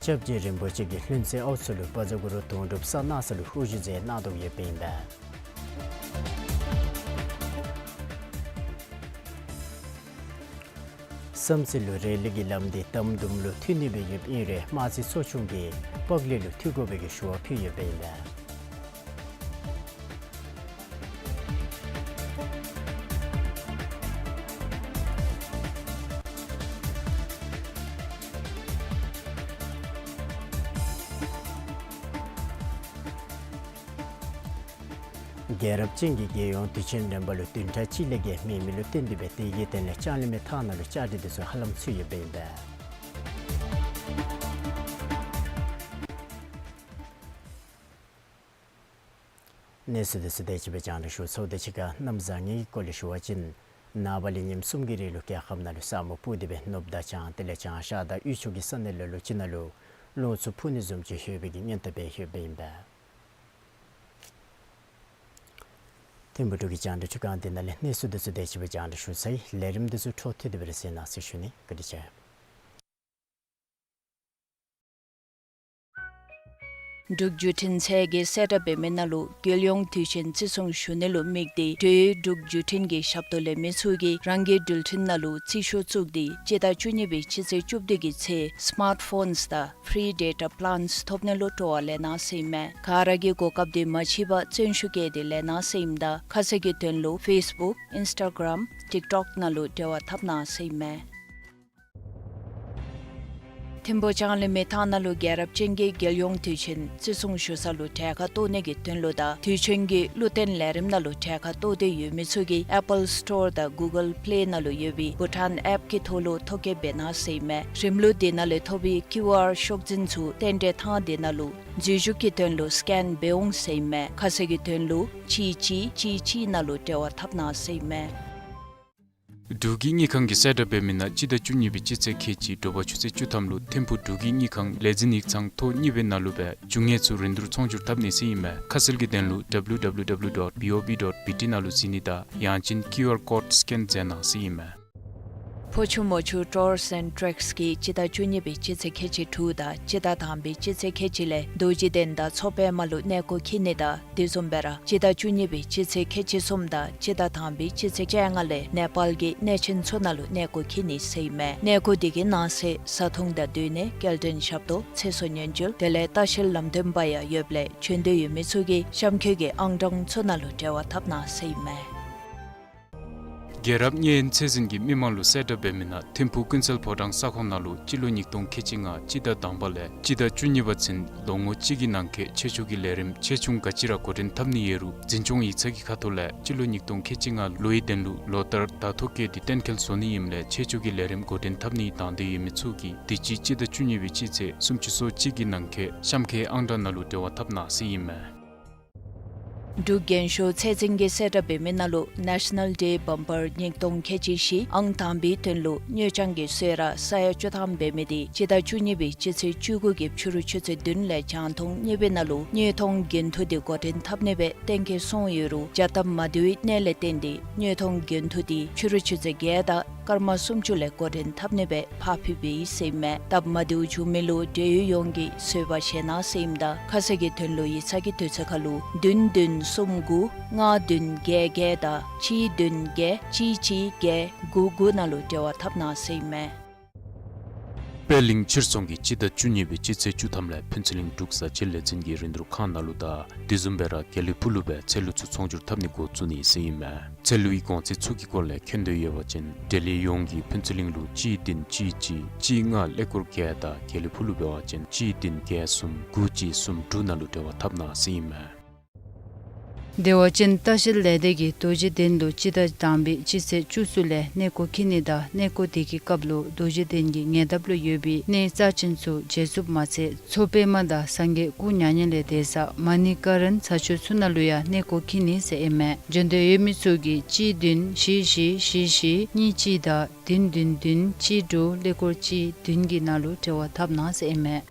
སྐྱབས་རྗེ་རིན་པོ་ཆེ་གིས་ལྷུན་རྩེ་ཨའུ་ཚོ་ལུ་བཛྲ་གུ་རུ་དུང་སྒྲུབ་གསར་གནང་ས་ལུ་དབུ་བཞུགས་མཛད་གནང་དོ་ཡོདཔ་ཨིན་པས། བསམ་རྩེ་ལུ་རེ་ལི་གི་ལམ་འདི་དམ་དུམ་ལུ་མཐུད་ནི་སྦེ་ཡོདཔ་ཨིན་རུང་དམར་རྩེ་ཚོ་ཆུང་གིས་པག་ལེབ་ལུ་མཐུད་དགོ་པའི་གི་ཞུ་བ་ཕུལ་ཡོདཔ་ཨིན་པས། རྒྱལ་རབས་ཅན་གྱི་རྒྱལ་ཡོངས་དུས་ཆེན་རིམ་པ་ལུ་བདུན་ཕྲག་གཅིག་ལས་བརྒལ་མེད་མི་ལུ་བརྟེན་ཏེ་སྦེ་དེ་གི་དོན་ལས་ལྕང་གླིང་མའི་ཐང་ནང་ལུ་ལྕགས་རི་འདི་ཚུ་ཧ་ལམ་ཚུད་ཡོདཔ་ཨིན་པས། གནས་ཚུལ་འདི་ཚུ་དེ་ཅིག་སྦེ་རྒྱང་བསྒྲགས་ཞུ་ཚརཝ་དང་གཅིག་ཁར་གནམ་བཟང་ངན་གྱི་སྐོར་ལས་ཞུ་བ་ཅིན་ནངས་པ་ལས་ཉིནམ་གསུམ་གྱི་རིང་ལུ་རྒྱལ་ཁབ་ནང་ལུ་ས་སྨུག་སྤུབས་ཏེ་སྦེ་ནུབ་དང་བྱང་དེ་ལས་བྱང་ཤར་དང་དབུས་ཕྱོགས་ཀྱི་ས་གནས་ལ་ལུ་ཅིག་ནང་ལུ་རླུང་འཚུབ་འཕུ་ནི་བཟུམ་ཅིག་ལྷོད་པའི་གི་སྔོན་བརྡ་སྦེ་ཡོདཔ་ཨིན་པས། ཐིམ་ཕུ་འབྲུག་གི་རྒྱང་བསྒྲགས་ཁྲི་ཁང་འདི་ནང་ལས་གནས་ཚུལ་འདི་ཚུ་དེ་ཅིག་སྦེ་རྒྱང་བསྒྲགས་ཞུ་ཚར་ཡི། ལས་རིམ་འདི་ཚུ་འཕྲོ་མཐུད་དེ་སྦེ་ར་གཟིགས་གནང་ཟེར་ཞུ་ནི། བཀའ་དྲིན་ཆེ། འབྲུག་བརྒྱུད་འཕྲིན་ཚད་བརྒལ་གསལ་བསྒྲགས་འབད་མི་ནང་ལུ་རྒྱལ་ཡོངས་དུས་ཆེན་བརྩི་སྲུང་ཞུ་ནི་ལུ་དམིགས་ཏེ་འབྲེལ་ཡོད་འབྲུག་བརྒྱུད་འཕྲིན་གྱི་ཞབས་ཏོག་ལེན་མི་ཚུ་གིས་རང་གི་འགྲུལ་འཕྲིན་ནང་ལུ་རྩིས་ཤོག་བཙུགས་ཏེ་སྤྱི་ཟླ་བཅུ་གཉིས་པའི་སྤྱི་ཚེས་བཅུ་བདུན་གྱི་ཚེ་སི་མཱརཊ་ཕོནསི་དང་ཕི་རི་ཌེ་ཊ་པི་ལཱནསི་ཐོབ་ནི་ལུ་སྤྲོ་བ་ལེན་གནང་ཟེར་ཨིན་མས། ག་ར་གིས་གོ་སྐབས་འདི་མ་འཕྱད་པར་བརྩོན་ཤུགས་བསྐྱེད་དེ་ལེན་གནང་ཟེར་ཨིནམ་ད་ཁ་གསལ་གྱི་དོན་ལུ་ཕེསི་བུཀ་ཨིནསི་ཊ་གརམ་ཊིཀ་ཊོཀ་ནང་ལུ་འབྲེལ་བ་འཐབ་གནང་ཟེར་ཨིན་མས། ཐིམ་ཕུ་ལྕང་གླིང་མའི་ཐང་ནང་ལུ་རྒྱལ་རབས་ཅན་གྱི་རྒྱལ་ཡོངས་དུས་ཆེན་བརྩི་སྲུང་ཞུ་ས་ལུ་གྲལ་ཁར་གཏོགས་ནི་གི་དོན་ལུ་དང་དུས་ཆེན་གྱི་བློ་བརྟན་ལས་རིམ་ནང་ལུ་གྲལ་ཁར་གཏོགས་ཏེ་ཡོད་མི་ཚུ་གིས་ཨེ་པཱལ་སི་ཊོར་དང་གུ་གཱལ་པི་ལེ་ནང་ལུ་ཡོད་པའི་བྷུ་ཊཱན་ཨེཔ་ཀྱི་ཐོག་ལུ་ཐོ་བཀོད་འབད་གནང་ཟེར་ཨིན་མས། རིམ་ལུགས་འདི་ནང་ལས་ཐོབ་པའི་ཀིའུ་ཨར་ཤོག་འཛིན་ཚུ་རྟེན་འབྲེལ་ཐང་འདི་ནང་ལུ་འཛུལ་ཞུགས་ཀྱི་དོན་ལུ་སི་ཀེན་འབད་འོང་ཟེར་ཨིན་མས། ཁ་གསལ་གྱི་དོན་ལུ་གཅིག་གཅིག་གཅིག་གཅིག་ནང་ལུ་འབྲེལ་བ་འཐབ་གནང་ཟེར་ཨིན་མས། འབྲུག་གི་དངུལ་ཁང་གིས་གསལ་བསྒྲགས་འབད་མི་ནང་སྤྱི་ཟླ་བཅུ་གཉིས་པའི་སྤྱི་ཚེས་ཁལ་གཅིག་དྲོ་པ་ཆུ་ཚོད་བཅུ་ཐམ་ལུ་ཐིམ་ཕུ་འབྲུག་གི་དངུལ་ཁང་ལས་འཛིན་ཡིག་ཚང་ཐོག་གཉིས་པའི་ནང་ལུ་སྦེ་རྒྱུ་དངོས་ཚུ་རིན་བསྡུར་ཚོང་སྒྱུར་འཐབ་ནི་ཟེར་ཨིན་མས། ཁ་གསལ་གྱི་དོན་ལུ་ཌབ་ལུ་ཌབ་ལུ་ཌབ་ལུ་ཌོཊ་བི་ཨོ་བི་ཌོཊ་བི་ཊི་ནང་ལུ་གཟིགས་ནི་དང་ཡང་ཅིན་ཀིའུ་ཨར་ཀོཌ་སི་ཀེན་མཛད་གནང་ཟེར་ཨིན་མས། ཕོ་ཆུ་མོ་ཆུ་ཊུརསི་ཨེནཌ་ཊྲེཀསི་གིས་སྤྱི་ཟླ་བཅུ་གཉིས་པའི་སྤྱི་ཚེས་ཁལ་གཅིག་དྲུག་དང་སྤྱི་ཟླ་དང་པའི་སྤྱི་ཚེས་ཁལ་གཅིག་ལས་རྡོ་རྗེ་གདན་དང་མཚོ་པདྨ་ལུ་གནས་སྐོར་འཁྱིད་ནི་དང་དེ་བཟུམ་སྦེ་ར་སྤྱི་ཟླ་བཅུ་གཉིས་པའི་སྤྱི་ཚེས་ཁལ་གཅིག་གསུམ་དང་སྤྱི་ཟླ་དང་པའི་སྤྱི་ཚེས་བཅོ་ལྔ་ལས་ནེ་པཱལ་གྱི་གནས་ཆེན་ཚུ་ནང་ལུ་གནས་སྐོར་འཁྱིད་ནི་ཟེར་ཨིན་མས། གནས་སྐོར་དེ་གི་ནང་གསེས་བཟའ་འཐུང་དང་སྡོད་གནས་སྐྱེལ་འདྲེན་ཞབས་ཏོག་ཚེ་སྲོག་ཉེན་བཅོལ་དེ་ལས་ལྟ་བཤལ་ལམ་སྟོན་པ་ཡང་ཡོདཔ་ལས་བྱོན་འདོད་ཡོད་མི་ཚུ་གིས་གཤམ་འཁོད་ཀྱི་ཨང་གྲངས་ཚུ་ནང་ལུ་འབྲེལ་བ་འཐབ་གནང་ཟེར་ཨིན་མས། རྒྱལ་རབས་མངའ་དབྱིན་ཚད་འཛིན་གྱིས་མི་མང་ལུ་གསལ་བསྒྲགས་འབད་མི་ནང་ཐིམ་ཕུག་ཀུན་གསལ་ཕོ་བྲང་ས་ཁོངས་ནང་ལུ་སྤྱི་ལོ་ཉིས་སྟོང་ཁལ་གཅིག་ལྔ་སྤྱི་ཟླ་དང་པ་ལས་སྤྱི་ཟླ་བཅུ་གཉིས་པ་ཚུན་ལོ་ངོ་གཅིག་གི་ནང་འཁོད་ཆེད་བཅུག་གི་ལས་རིམ་ཆེ་ཆུང་ག་ཅི་ར་འགོ་འདྲེན་འཐབ་ནི་ཡོད་རུང་འཛིན་སྐྱོང་ཡིག་ཚང་གི་ཁ་ཐུག་ལས་སྤྱི་ལོ་ཉིས་སྟོང་ཁལ་གཅིག་ལྔ་ལོའི་དོན་ལུ་ལོ་ལྟར་བརྡ་ཐོ་བཀོད་དེ་གཏན་འཁེལ་བཟོ་ནི་ཨིནམ་ལས་ཆེད་བཅུག་གི་ལས་རིམ་འགོ་འདྲེན་འཐབ་ནི་དང་འདོད་ཡོད་མི་ཚུ་གིས་དུས་ཅི་སྤྱི་ཟླ་བཅུ་གཉིས་པའི་སྤྱི་ཚེས་སུམ་ཅུ་སོ་གཅིག་གི་ནང་འཁོད་གཤམ་འཁོད་ཨང་གྲངས་ནང་ལུ་འབྲེལ་བ་འཐབ་གནང་ཟེར་ཨིན་མས། འབྲུག་རྒྱན་ཤོག་ཚད་འཛིན་གྱིས་གསལ་བསྒྲགས་འབད་མི་ནང་ལུ་ནེ་ཤ་ནཱལ་ཌེ་བཱམ་པར་ཉིས་སྟོང་ཁལ་གཅིག་བཞི་ཨང་དང་པའི་དོན་ལུ་དངུལ་རྐྱང་གི་གསོལ་རས་ས་ཡ་བཅུ་ཐམ་འབད་མི་དེ་སྤྱི་ཟླ་བཅུ་གཉིས་པའི་སྤྱི་ཚེས་བཅུ་དགུ་གི་ཕྱི་རུ་ཆུ་ཚོད་བདུན་ལས་རྒྱང་མཐོང་གཉིས་པའི་ནང་ལུ་དངོས་མཐོང་རྒྱན་ཐུ་དེ་འགོ་འདྲེན་འཐབ་ནི་སྦེ་གཏན་འཁེལ་སོང་ཡོད་རུང་བྱ་སྟབས་མ་བདེ་བའི་གནད་ལས་བརྟེན་ཏེ་དངོས་མཐོང་རྒྱན་ཐུ་དེ་ཕྱི་རུ་ཆུ་ཚོད་བརྒྱད་དང་སྐར་མ་སུམ་ཅུ་ལས་འགོ་འདྲེན་འཐབ་ནི་སྦེ་ཕར་ཕུལཝ་ཨིན་ཟེར་ཨིན་མས། སྟབས་མ་བདེཝ་བྱུང་མི་ལུ་འབྲེལ་ཡོད་ཡོངས་ཀྱིས་བཟོད་པ་བཞེས་གནང་ཟེར་ཨིནམ་ད་ཁ་གསལ་གྱི་དོན་ལུ་ཡིག་ཚང་གི་དུས་ཚོད་ཁར་ལུ་བདུན་བདུན་གསུམ་དགུ་ལྔ་བདུན་བརྒྱད་བརྒྱད་དང་གཅིག་བདུན་བརྒྱད་གཅིག་གཅིག་བརྒྱད་དགུ་དགུ་ནང་ལུ་འབྲེལ་བ་འཐབ་གནང་ཟེར་ཨིན་མས། པད་གླིང་ཕྱིར་ཚོང་གིས་སྤྱི་ཟླ་བཅུ་གཉིས་པའི་སྤྱི་ཚེས་བཅུ་ཐམ་ལས་ཕུན་ཚོགས་གླིང་འབྲུག་བཟའ་ཆས་ལས་འཛིན་གྱི་རིན་བསྡུར་ཁང་ནང་ལུ་དང་དེ་བཟུམ་སྦེ་ར་དགེ་ལེགས་ཕུག་ལུ་སྦེ་ཚལ་ལུ་ཚུ་ཚོང་བསྒྱུར་འཐབ་ནི་འགོ་བཙུགས་ནི་ཟེར་ཨིན་མས། ཚལ་ལུའི་གོང་ཚད་ཚུ་གི་སྐོར་ལས་མཁྱེན་འདོད་ཡོད་པ་ཅིན་འབྲེལ་ཡོད་ཡོངས་ཀྱིས་ཕུན་ཚོགས་གླིང་ལུ་གཅིག་བདུན་གཅིག་གཅིག་གཅིག་ལྔ་ཀླད་ཀོར་བརྒྱད་དང་དགེ་ལེགས་ཕུག་ལུ་འབད་བ་ཅིན་གཅིག་བདུན་བརྒྱད་གསུམ་དགུ་གཅིག་གསུམ་དྲུག་ནང་ལུ་འབྲེལ་བ་འཐབ་གནང་ཟེར་ཨིན་མས། བདེ་བ་ཅན་ལྟ་བཤལ་ལས་སྡེ་གིས་རྡོ་རྗེ་གདན་ལུ་སྤྱི་ཟླ་དང་པའི་སྤྱི་ཚེས་བཅུ་གསུམ་ལས་གནས་སྐོར་འཁྱིད་ནི་དང་གནས་སྐོར་དེ་གི་སྐབས་ལུ་རྡོ་རྗེ་གདན་གྱི་ཉེ་འདབས་ལུ་ཡོད་པའི་གནས་རྩ་ཅན་ཚུ་མཇལ་ཚུགསཔ་མ་ཚད་མཚོ་པདྨ་དང་སངས་རྒྱས་སྐུ་མྱ་ངན་ལས་འདས་ས་མ་ཎི་ཀ་རན་ས་ཆུ་ཚུ་ནང་ལུ་ཡང་གནས་སྐོར་འཁྱིད་ནི་ཟེར་ཨིན་མས། བྱོན་འདོད་ཡོད་མི་ཚུ་གིས་གཅིག་བདུན་བཞི་བཞི་བཞི་བཞི་གཉིས་གཅིག་དང་བདུན་བདུན་བདུན་གཅིག་དྲུག་ཀླད་ཀོར་གཅིག་བདུན་གྱི་ནང་ལུ་འབྲེལ་བ་འཐབ་གནང་ཟེར་ཨིན་མས།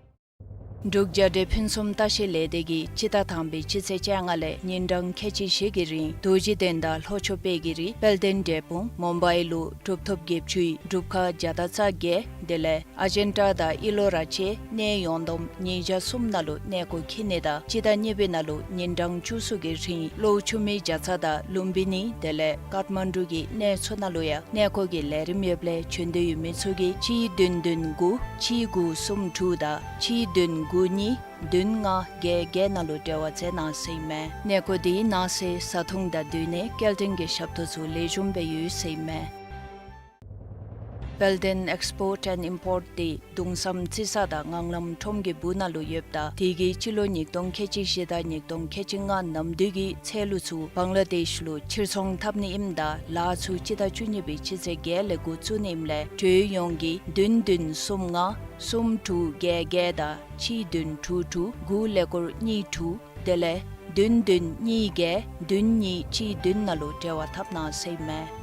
འབྲུག་རྒྱལ་འདྲེ་ཕུན་སུམ་ལྟ་བཤལ་ལས་སྡེ་གིས་སྤྱི་ཟླ་དང་པའི་སྤྱི་ཚེས་བཅོ་ལྔ་ལས་ཉིན་གྲངས་ཁལ་གཅིག་བཞི་གི་རིང་རྡོ་རྗེ་གདན་དང་ལྷོ་ཕྱོགས་དཔལ་གྱི་རི་དཔལ་ལྡན་འབྲས་སྤུངས་མུམ་བའི་ལུ་གྲུབ་ཐོབ་བརྒྱད་ཅུའི་སྒྲུབ་ཁང་བརྒྱ་དང་རྩ་བརྒྱད་དེ་ལས་ཨ་ཇན་ཊ་དང་ཨི་ལོ་ར་བཅས་གནས་ཡོངས་བསྡོམས་ཉིས་བརྒྱ་གསུམ་ནང་ལུ་གནས་སྐོར་འཁྱིད་ནི་དང་སྤྱི་ཟླ་གཉིས་པའི་ནང་ལུ་ཉིན་གྲངས་བཅུ་གསུམ་གྱི་རིང་གློ་ཆུ་མིག་བརྒྱ་རྩ་དང་ལུམ་བི་ནི་དེ་ལས་ཀཏ་མན་ཌུ་གི་གནས་ཚུ་ནང་ལུ་ཡང་གནས་སྐོར་གྱི་ལས་རིམ་ཡོདཔ་ལས་བྱོན་འདོད་ཡོད་མི་ཚུ་གིས་གཅིག་བདུན་བདུན་དགུ་གཅིག་དགུ་གསུམ་དྲུག་དང་གཅིག་བདུན་དགུ་གཉིས་བདུན་ལྔ་བརྒྱད་བརྒྱད་ནང་ལུ་འབྲེལ་བ་མཛད་གནང་ཟེར་ཨིན་མས། གནས་སྐོར་དེའི་ནང་གསེས་བཟའ་འཐུང་དང་སྡོད་གནས་སྐྱེལ་འདྲེན་གྱི་ཞབས་ཏོག་ཚུ་ལེགས་ཤོམ་སྦེ་ཡོད་ཟེར་ཨིན་མས། དཔལ་ལྡན་ཨེགསི་པོརཊ་ཨེནཌ་ཨིམ་པོརཊ་དེ་གདུང་བསམ་རྩི་ས་དང་ངང་ལམ་ཁྲོམ་གྱི་སྦུག་ནང་ལུ་ཡོདཔ་ད་དེ་གིས་སྤྱི་ལོ་ཉིས་སྟོང་ཁལ་གཅིག་བཞི་དང་ཉིས་སྟོང་ཁལ་གཅིག་ལྔ་ནམ་དུས་ཀྱི་ཚལ་ལུ་ཚུ་བང་ལ་དེཤ་ལུ་ཕྱིར་ཚོང་འཐབ་ནི་ཨིནམ་ད་ལཱ་ཚུ་སྤྱི་ཟླ་བཅུ་གཉིས་པའི་སྤྱི་ཚེས་བརྒྱད་ལས་འགོ་བཙུགས་ནི་ཨིནམ་ལས་འབྲེལ་ཡོད་ཡོངས་ཀྱིས་བདུན་བདུན་གསུམ་ལྔ་གསུམ་དྲུག་བརྒྱད་བརྒྱད་དང་གཅིག་བདུན་དྲུག་དྲུག་དགུ་ཀླད་ཀོར་གཉིས་དྲུག་དེ་ལས་བདུན་བདུན་གཉིས་བརྒྱད་བདུན་གཉིས་གཅིག་བདུན་ནང་ལུ་འབྲེལ་བ་འཐབ་གནང་ཟེར་ཨིན་མས།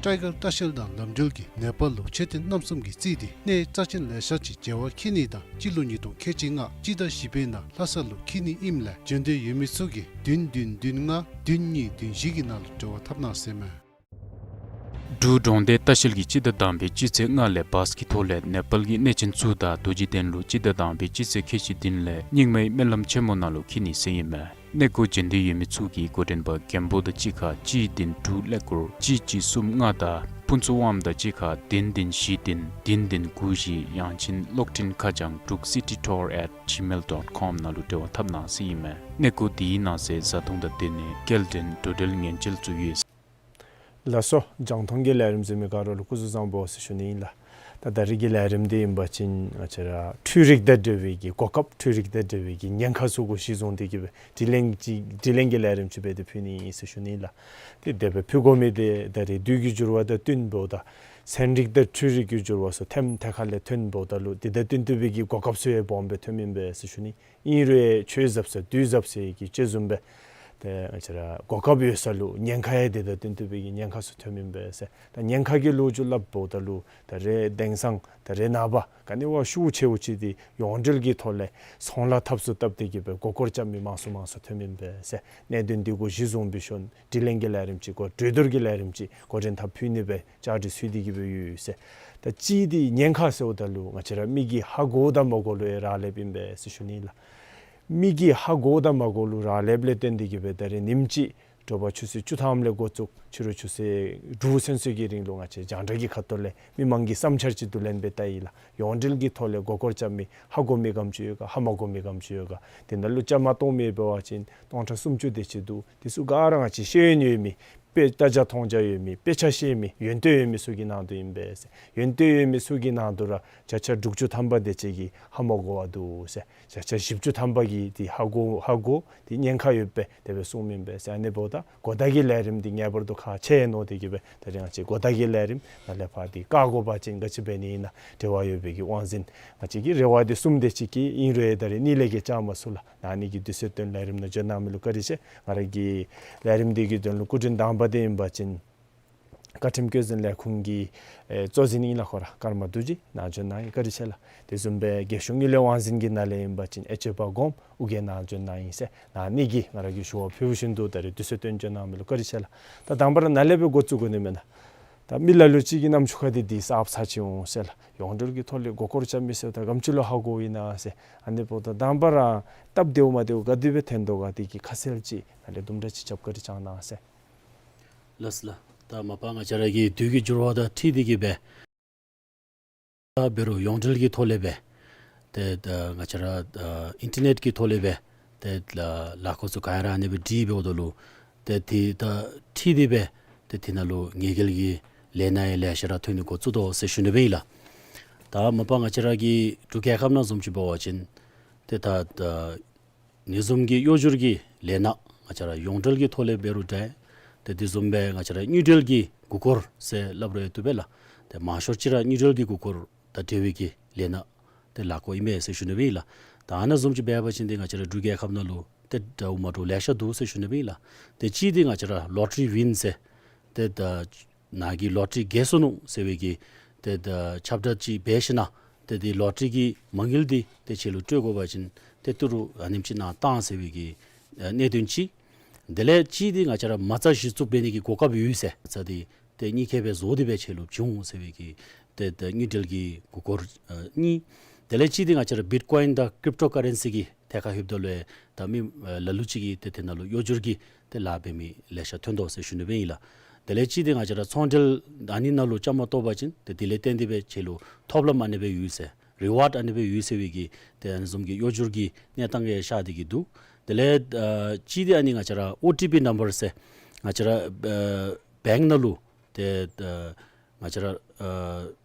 ཊའི་གར་ལྟ་བཤལ་དང་ལམ་འགྲུལ་གྱིས་ནེ་པཱལ་ལུ་མཆོད་རྟེན་རྣམ་གསུམ་གྱི་རྩིས་ཏེ་གནས་རྩ་ཅན་ལེ་ཤ་ཅིག་མཇལ་བར་འཁྱིད་ནི་དང་སྤྱི་ལོ་ཉིས་སྟོང་ཁལ་གཅིག་ལྔ་སྤྱི་ཟླ་བཞི་པའི་ནང་ལྷ་ས་ལུ་འཁྱིད་ནི་ཨིནམ་ལས་བྱོན་འདོད་ཡོད་མི་ཚུ་གིས་བདུན་བདུན་བདུན་ལྔ་བདུན་གཉིས་བདུན་བཞི་གི་ནང་ལུ་འབྲེལ་བ་འཐབ་གནང་ཟེར་ཨིན་མས། འབྲུག་གྲོང་སྡེ་ལྟ་བཤལ་གྱིས་སྤྱི་ཟླ་དང་པའི་སྤྱི་ཚེས་ལྔ་ལས་བཱས་ཀྱི་ཐོག་ལས་ནེ་པཱལ་གྱི་གནས་ཆེན་ཚུ་དང་རྡོ་རྗེ་གདན་ལུ་སྤྱི་ཟླ་དང་པའི་སྤྱི་ཚེས་ཁལ་གཅིག་བདུན་ལས་རྙིང་མའི་སྨོན་ལམ་ཆེན་མོ་ནང་ལུ་འཁྱིད་ནི་ཟེར་ཨིན་མས། གནས་སྐོར་བྱོན་འདོད་ཡོད་མི་ཚུ་གིས་འགོ་འདྲེན་པ་མགོན་པོ་དང་གཅིག་ཁར་གཅིག་བདུན་དྲུག་ཀླད་ཀོར་གཅིག་གཅིག་གསུམ་ལྔ་དང་ཕུན་ཚོགས་དབངམོ་དང་གཅིག་ཁར་བདུན་བདུན་བཞི་བདུན་བདུན་བདུན་དགུ་བཞི་ཡང་ཅིན་གློག་འཕྲིན་ཁ་བྱང་འབྲུག་སི་ཊི་ཊུར་ཨེཊ་ཇི་མེལ་ཌོཊ་ཀོམ་ནང་ལུ་འབྲེལ་བ་འཐབ་གནང་ཟེར་ཨིན་མས། གནས་སྐོར་དེའི་ནང་གསེས་བཟའ་འཐུང་དང་སྡོད་གནས་སྐྱེལ་འདྲེན་འགྲོ་འགྲུལ་ཉེན་བཅོལ་ཚུ་ཡོད། ལགས་སོ། རྒྱང་མཐོང་གི་ལས་རིམ་གཟིགས་མི་ག་ར་ལུ་སྐུ་གཟུགས་བཟང་པོ་ཟེར་ཞུ་ནི་ཨིན་ལགས། ད་ད་རིས་ཀྱི་ལས་རིམ་འདི་ཨིན་པ་ཅིན་ང་བཅས་ར་འཕྲུལ་རིག་དང་འབྲེལ་བའི་གི་གོ་སྐབས་འཕྲུལ་རིག་དང་འབྲེལ་བའི་གི་ཉེན་ཁ་ཚུ་གུ་གཞི་བཟུང་སྟེ་གི་སྦེ་དྲི་ལན་གྱི་དྲི་ལན་གྱི་ལས་རིམ་ཅིག་འབད་དེ་ཕུལ་ནི་ཨིན་ཟེར་ཞུ་ནི་ཨིན་ལགས། ཏེ་དེ་སྦེ་ཕུལ་དགོ་མི་འདི་ད་རིས་དུས་ཀྱི་འགྱུར་བ་དང་བསྟུན་འབདཝ་ད་ཚན་རིག་དང་འཕྲུལ་རིག་གི་འགྱུར་བ་ཚུ་ཐེམ་ཐེ་ཁ་ལས་ཐོན་འབདཝ་ད་ལུ་དེ་དང་བསྟུན་ཏེ་སྦེ་གི་གོ་སྐབས་ཚུ་ཡང་སྦོམ་སྦེ་ཐོནམ་ཨིན་པས་ཟེར་ཞུ་ནི། ཨིན་རུང་ཆོས་ཟབ་ས་དུས་ཟབ་ས་གི་དཔྱད་བཟུམ་སྦེ་ ཏེ་ང་བཅས་ར་གོ་སྐབས་ཡོད་ས་ལུ་ཉེན་ཁ་ཡང་དེ་དང་བསྟུན་ཏེ་སྦེ་གི་ཉེན་ཁ་ཚུ་ཐོནམ་ཨིན་པས་ཟེར། ད་ཉེན་ཁ་གི་ལོ་རྒྱུས་སླབ་འབདཝ་ད་ལུ་ད་རེས་དེང་སང་ད་རེས་ནངས་པ་ག་ནི་བ་ཤུགས་ཆེཝ་ཅིག་འདི་ཡོངས་འབྲེལ་གྱི་ཐོག་ལས་ཚོང་ལཱ་འཐབ་སུ་བཏབ་སྟེ་གི་སྦེ་མགུ་སྐོར་རྐྱབ་མི་མང་སུ་མང་སུ་ཐོནམ་ཨིན་པས་ཟེར། གནད་དོན་འདི་གུ་གཞི་བཟུང་སྦེ་ཞུ་ན་དྲི་ལན་གྱི་ལས་རིམ་ཅིག་གོ་གྲོས་བསྡུར་གྱི་ལས་རིམ་ཅིག་འགོ་འདྲེན་འཐབ་ཕུལ་ནི་སྦེ་བཅའ་སྒྲིག་ཚུད་དེ་གི་སྦེ་ཡོད་ཟེར། ད་གཅིག་འདི་ཉེན་ཁ་ཟེརཝ་ད་ལུ་ང་བཅས་ར་མི་གིས་ཧ་གོ་དང་མ་གོ་ལུ་ཡང་རག་ལསཔ་ཨིན་པས་ཟེར་ཞུ་ནི་ལགས། མི་གིས་ཧ་གོ་དང་མ་གོ་ལུ་རག་ལསཔ་ལས་བརྟེན་ཏེ་གི་སྦེ་ད་རེས་ཉིནམ་གཅིག་དྲོ་པ་ཆུ་ཚོད་བཅུ་ཐམ་ལས་འགོ་བཙུགས་ཕྱི་རུ་ཆུ་ཚོད་དྲུག་ཚུན་ཚོད་ཀྱི་རིང་ལུ་ང་བཅས་རྒྱང་བསྒྲགས་ཀྱི་ཁ་ཐུག་ལས་མི་མང་གི་བསམ་འཆར་ཅིག་བསྡུ་ལེན་འབད་བལྟ་ཡི་ལགས། ཡོངས་འབྲེལ་གྱི་ཐོག་ལས་མགུ་སྐོར་རྐྱབ་མི་ཧ་གོ་མི་ག་དེམ་ཅིག་ཡོད་ག་ཧ་མ་གོ་མི་ག་དེམ་ཅིག་ཡོད་ག་དེ་ནང་ལུ་བཅའ་མར་གཏོགས་མི་འབད་བ་ཅིན་སྟོང་ཕྲག་སུམ་ཅུ་དེ་ཅིག་འདུག། དེ་ཚུ་ག་ར་ང་བཅས་ཤེས་ཡོན་ཡོད་མི་དཔེ་ལྟ་རྒྱ་མཐོང་རྒྱ་ཡོད་མི་དཔེ་ཆ་ཤེས་མི་ཡོན་ཏན་ཡོད་མི་ཚུ་གི་ནང་དུ་ཨིན་པས་ཟེར། ཡོན་ཏན་ཡོད་མི་ཚུ་གི་ནང་དུ་ར་བརྒྱ་ཆ་དྲུག་ཅུ་ཐམ་པ་དེ་ཅིག་གིས་ཧ་མ་གོ་བར་འདུག་ཟེར། བརྒྱ་ཆ་བཞི་བཅུ་ཐམ་པ་གིས་དེ་ཧ་གོ་ཧ་གོ་དེ་ཉེན་ཁ་ཡོདཔ་སྦེ་དེ་སྦེ་གསུངམ་ཨིན་པས་ཟེར། ཨ་ནི་འབདཝ་ད་གོ་བརྡ་གི་ལས་རིམ་འདི་ངེས་པར་དུ་ཁག་ཆེ་མནོ་སྟེ་གི་སྦེ་ད་རེས་ང་བཅས་གོ་བརྡ་གི་ལས་རིམ་ནཱ་ལས་ཕར་འདི་བཀག་དགོ་པ་ཅིན་ག་ཅི་འབད་ནི་ཨིན་ན་འབྲེལ་བ་ཡོད་པའི་གི་དབང་འཛིན་ང་བཅས་ཀྱི་རེ་བ་འདི་གསུངམ་དེ་ཅིག་གིས་ཨིན་རུང་ད་རེས་གཉིད་ལས་ཀྱི་བཅའ་མར་ཚུད་ལགས། ཨ་ནི་གི་དུས་ཚོད་བཏོན་ལས་རིམ་ནང་འབྱོན་གནང་མི་ལུ་བཀའ་དྲིན་ཆེ། ང་ར་གི་ལས་རིམ་འདི་གི་དོན་ལུ་སྐུ་མགྲོན་དང་པ་འདི་ཨིན་པ་ཅིན་བཀའ་ཁྲིམས་བཀོད་འཛིན་ལས་ཁུངས་ཀྱི་ཨེ་གཙོ་འཛིན་ཨིན་ལགས། ཁོ་ར་ཀརྨ་རྡོ་རྗེ་ནཱ་འབྱོན་གནང་ཡི། བཀའ་དྲིན་ཆེ་ལགས། དེ་བཟུམ་སྦེ་རྒྱལ་གཞུང་དངུལ་ལས་དབང་འཛིན་གྱི་ནང་ལས་ཨིན་པ་ཅིན་ཨེ་ཆོས་པ་གོངམ་ཨོ་རྒྱན་ནཱ་འབྱོན་གནང་ཡི་ཟེར། ཨ་ནི་གིས་ང་ར་གིས་ཞུ་བ་ཕུལ་བཞིན་དུ་ད་རེས་དུས་ཚོད་བཏོན་འབྱོན་གནང་མི་ལུ་བཀའ་དྲིན་ཆེ་ལགས། ད་དང་པ་ར་ནཱ་ལས་སྦེ་འགོ་བཙུགས་དགོ་ནི་མེན་ན། ད་མི་ལ་ལུ་ཅིག་གི་རྣམ་ཅོ་ཁར་འདི་འདི་གསརཔ་ཚར་ཅིག་འོང་ཟེར་ལགས། ཡོངས་འབྲེལ་གྱི་ཐོག་ལས་མགུ་སྐོར་རྐྱབ་མི་ཟེརཝ་ད་ག་དེམ་ཅིག་ལུ་ཧ་གོཝ་ཨིན་ན་ཟེར། ཨ་ནི་འབདཝ་ད་དང་པ་ར་སྟབས་བདེཝ་མ་བདེཝ་ག་དེ་སྦེ་ཐོན་དོ་ག་དེ་གི་ཁ་གསལ་ཅིག་ནཱ་ལས་དུམ་གྲ་ཅིག་རྒྱབ་བཀའ་དྲིན་བསྐྱང་གནང་ཟེར། ལགས་ལགས། ད་མ་པ་ང་བཅས་ར་གི་དུས་ཀྱི་འགྱུར་བ་དང་འཁྲིལ་ཏེ་གི་སྦེ་ད་འབད་རུང་ཡོངས་འབྲེལ་གྱི་ཐོག་ལས་སྦེ་ཏེ་ད་ང་བཅས་ར་ཨ་ཨིན་ཊར་ནེཊ་ཀྱི་ཐོག་ལས་སྦེ་ཏེ་ལ་ལཱ་འགོ་ཚུ་ག་ར་ཨ་ནི་སྦེ་སྒྲིག་འབདཝ་ད་ལུ་ཏེ་དེ་དང་འཁྲིལ་ཏེ་སྦེ་ཏེ་དེ་ནང་ལུ་ཉེས་འགེལ་གྱི་ལས་སྣ་ཡང་ལེ་ཤ་ར་ཐོན་ནི་འགོ་བཙུགས་དོ་ཟེར་ཞུ་ནི་སྦེ་ཨིན་ལགས། ད་མ་པ་ང་བཅས་ར་གི་འབྲུག་རྒྱལ་ཁབ་ནང་བཟུམ་ཅིག་འབད་བ་ཅིན་ཏེ་ད་ད་ཨ་ནི་བཟུམ་གྱི་གཡོ་སྒྱུར་གྱི་ལས་སྣ་ང་བཅས་ར་ཡོངས་འབྲེལ་གྱི་ཐོག་ལས་འབད་རུང་འདྲ། ཏེ་དེ་བཟུམ་སྦེ་ང་བཅས་ར་དངུལ་འབྲེལ་གྱི་མགུ་སྐོར་ཟེར་སླབ་རུང་ཡང་བཏུབ་པས་ལགས། ཏེ་མང་ཤོས་ཅིག་ར་དངུལ་འབྲེལ་གྱི་མགུ་སྐོར་དང་འབྲེལ་བའི་གི་ལས་སྣ་ཏེ་ལཱ་འགོ་ཨིན་མས་ཟེར་ཞུ་ནི་སྦེ་ཨིན་ལགས། ད་ཨ་ནཱ་བཟུམ་ཅིག་འབད་བ་ཅིན་ཏེ་ང་བཅས་ར་འབྲུག་རྒྱལ་ཁབ་ནང་ལུ་ཏེ་འདྲཝ་མ་འདྲཝ་ལེ་ཤ་འདུག་ཟེར་ཞུ་ནི་སྦེ་ཨིན་ལགས། ཏེ་གཅིག་འདི་ང་བཅས་ར་ལོ་ཊ་རི་ཝིན་ཟེར་ཏེ་ད་ནཱ་གིས་ལོ་ཊ་རི་རྒྱལ་སོ་ནུག་ཟེར་བའི་གི་ཏེ་ད་ཁྱབ་བསྒྲགས་ཅིག་འབད་ཞིནམ་ཏེ་དེ་ལོ་ཊ་རི་གི་མ་དངུལ་འདི་ཏེ་ཁྱེད་ལུ་སྤྲོད་དགོ་པ་ཅིན་ཏེ་ཏི་རུ་ཨ་ནེམ་ཅིག་ནཱ་བཏང་ཟེར་བའི་གི་ཨ་གནད་དོན་ཅིག། དེ་ལས་གཅིག་འདི་ང་བཅས་ར་མ་རྩ་གཞི་བཙུགས་འབད་ནི་གི་གོ་སྐབས་ཡོད་ཟེར། མ་རྩ་འདི་ཏེ་གཉིས་ཀ་སྦེ་བཟོ་སྟེ་སྦེ་ཁྱེད་ལུ་བྱིན་འོང་ཟེར་བའི་གི་ཏེ་ད་དངུལ་འབྲེལ་གྱི་མགུ་སྐོར་ཨ་གཉིས། དེ་ལས་གཅིག་འདི་ང་བཅས་ར་བིཊ་ཀོ་ཡིན་དང་ཀྲིབ་ཊོ་ཀ་རེན་སི་གི་ཐད་ཁར་ལྷོདཔ་ད་ལུ་ཡང་ད་མི་ཨ་ལ་ལུ་ཅིག་གིས་ཏེ་དེ་ནང་ལུ་གཡོ་སྒྱུར་གྱི་ཏེ་ལཱ་འབད་མི་ལེ་ཤ་ཐོན་དོ་ཟེར་ཞུ་ནི་སྦེ་ཨིན་ལགས། དེ་ལས་གཅིག་འདི་ང་བཅས་ར་ཚོང་འབྲེལ་ཨ་ནི་ནང་ལུ་བཅའ་མར་གཏོགས་པ་ཅིན་ཏེ་དེ་ལས་བརྟེན་ཏེ་སྦེ་ཁྱེད་ལུ་ཐོབ་ལམ་ཨ་ནི་སྦེ་ཡོད་ཟེར་རི་ཝཱརཌ་ཨ་ནི་སྦེ་ཡོད་ཟེར་བའི་གི་ཏེ་ཨ་ནི་བཟུམ་གྱི་གཡོ་སྒྱུར་གྱི་གནས་སྟངས་ཡང་ཤར་ཏེ་གི་འདུག། དེ་ལས་ཨ་གཅིག་འདི་ཨ་ནི་ང་བཅས་ར་ཨོ་ཊི་པི་ནམ་བར་ཟེར་ང་བཅས་ར་ཨ་བེངཀ་ནང་ལུ་ཏེ་ཨ་ང་བཅས་ར་ཨ་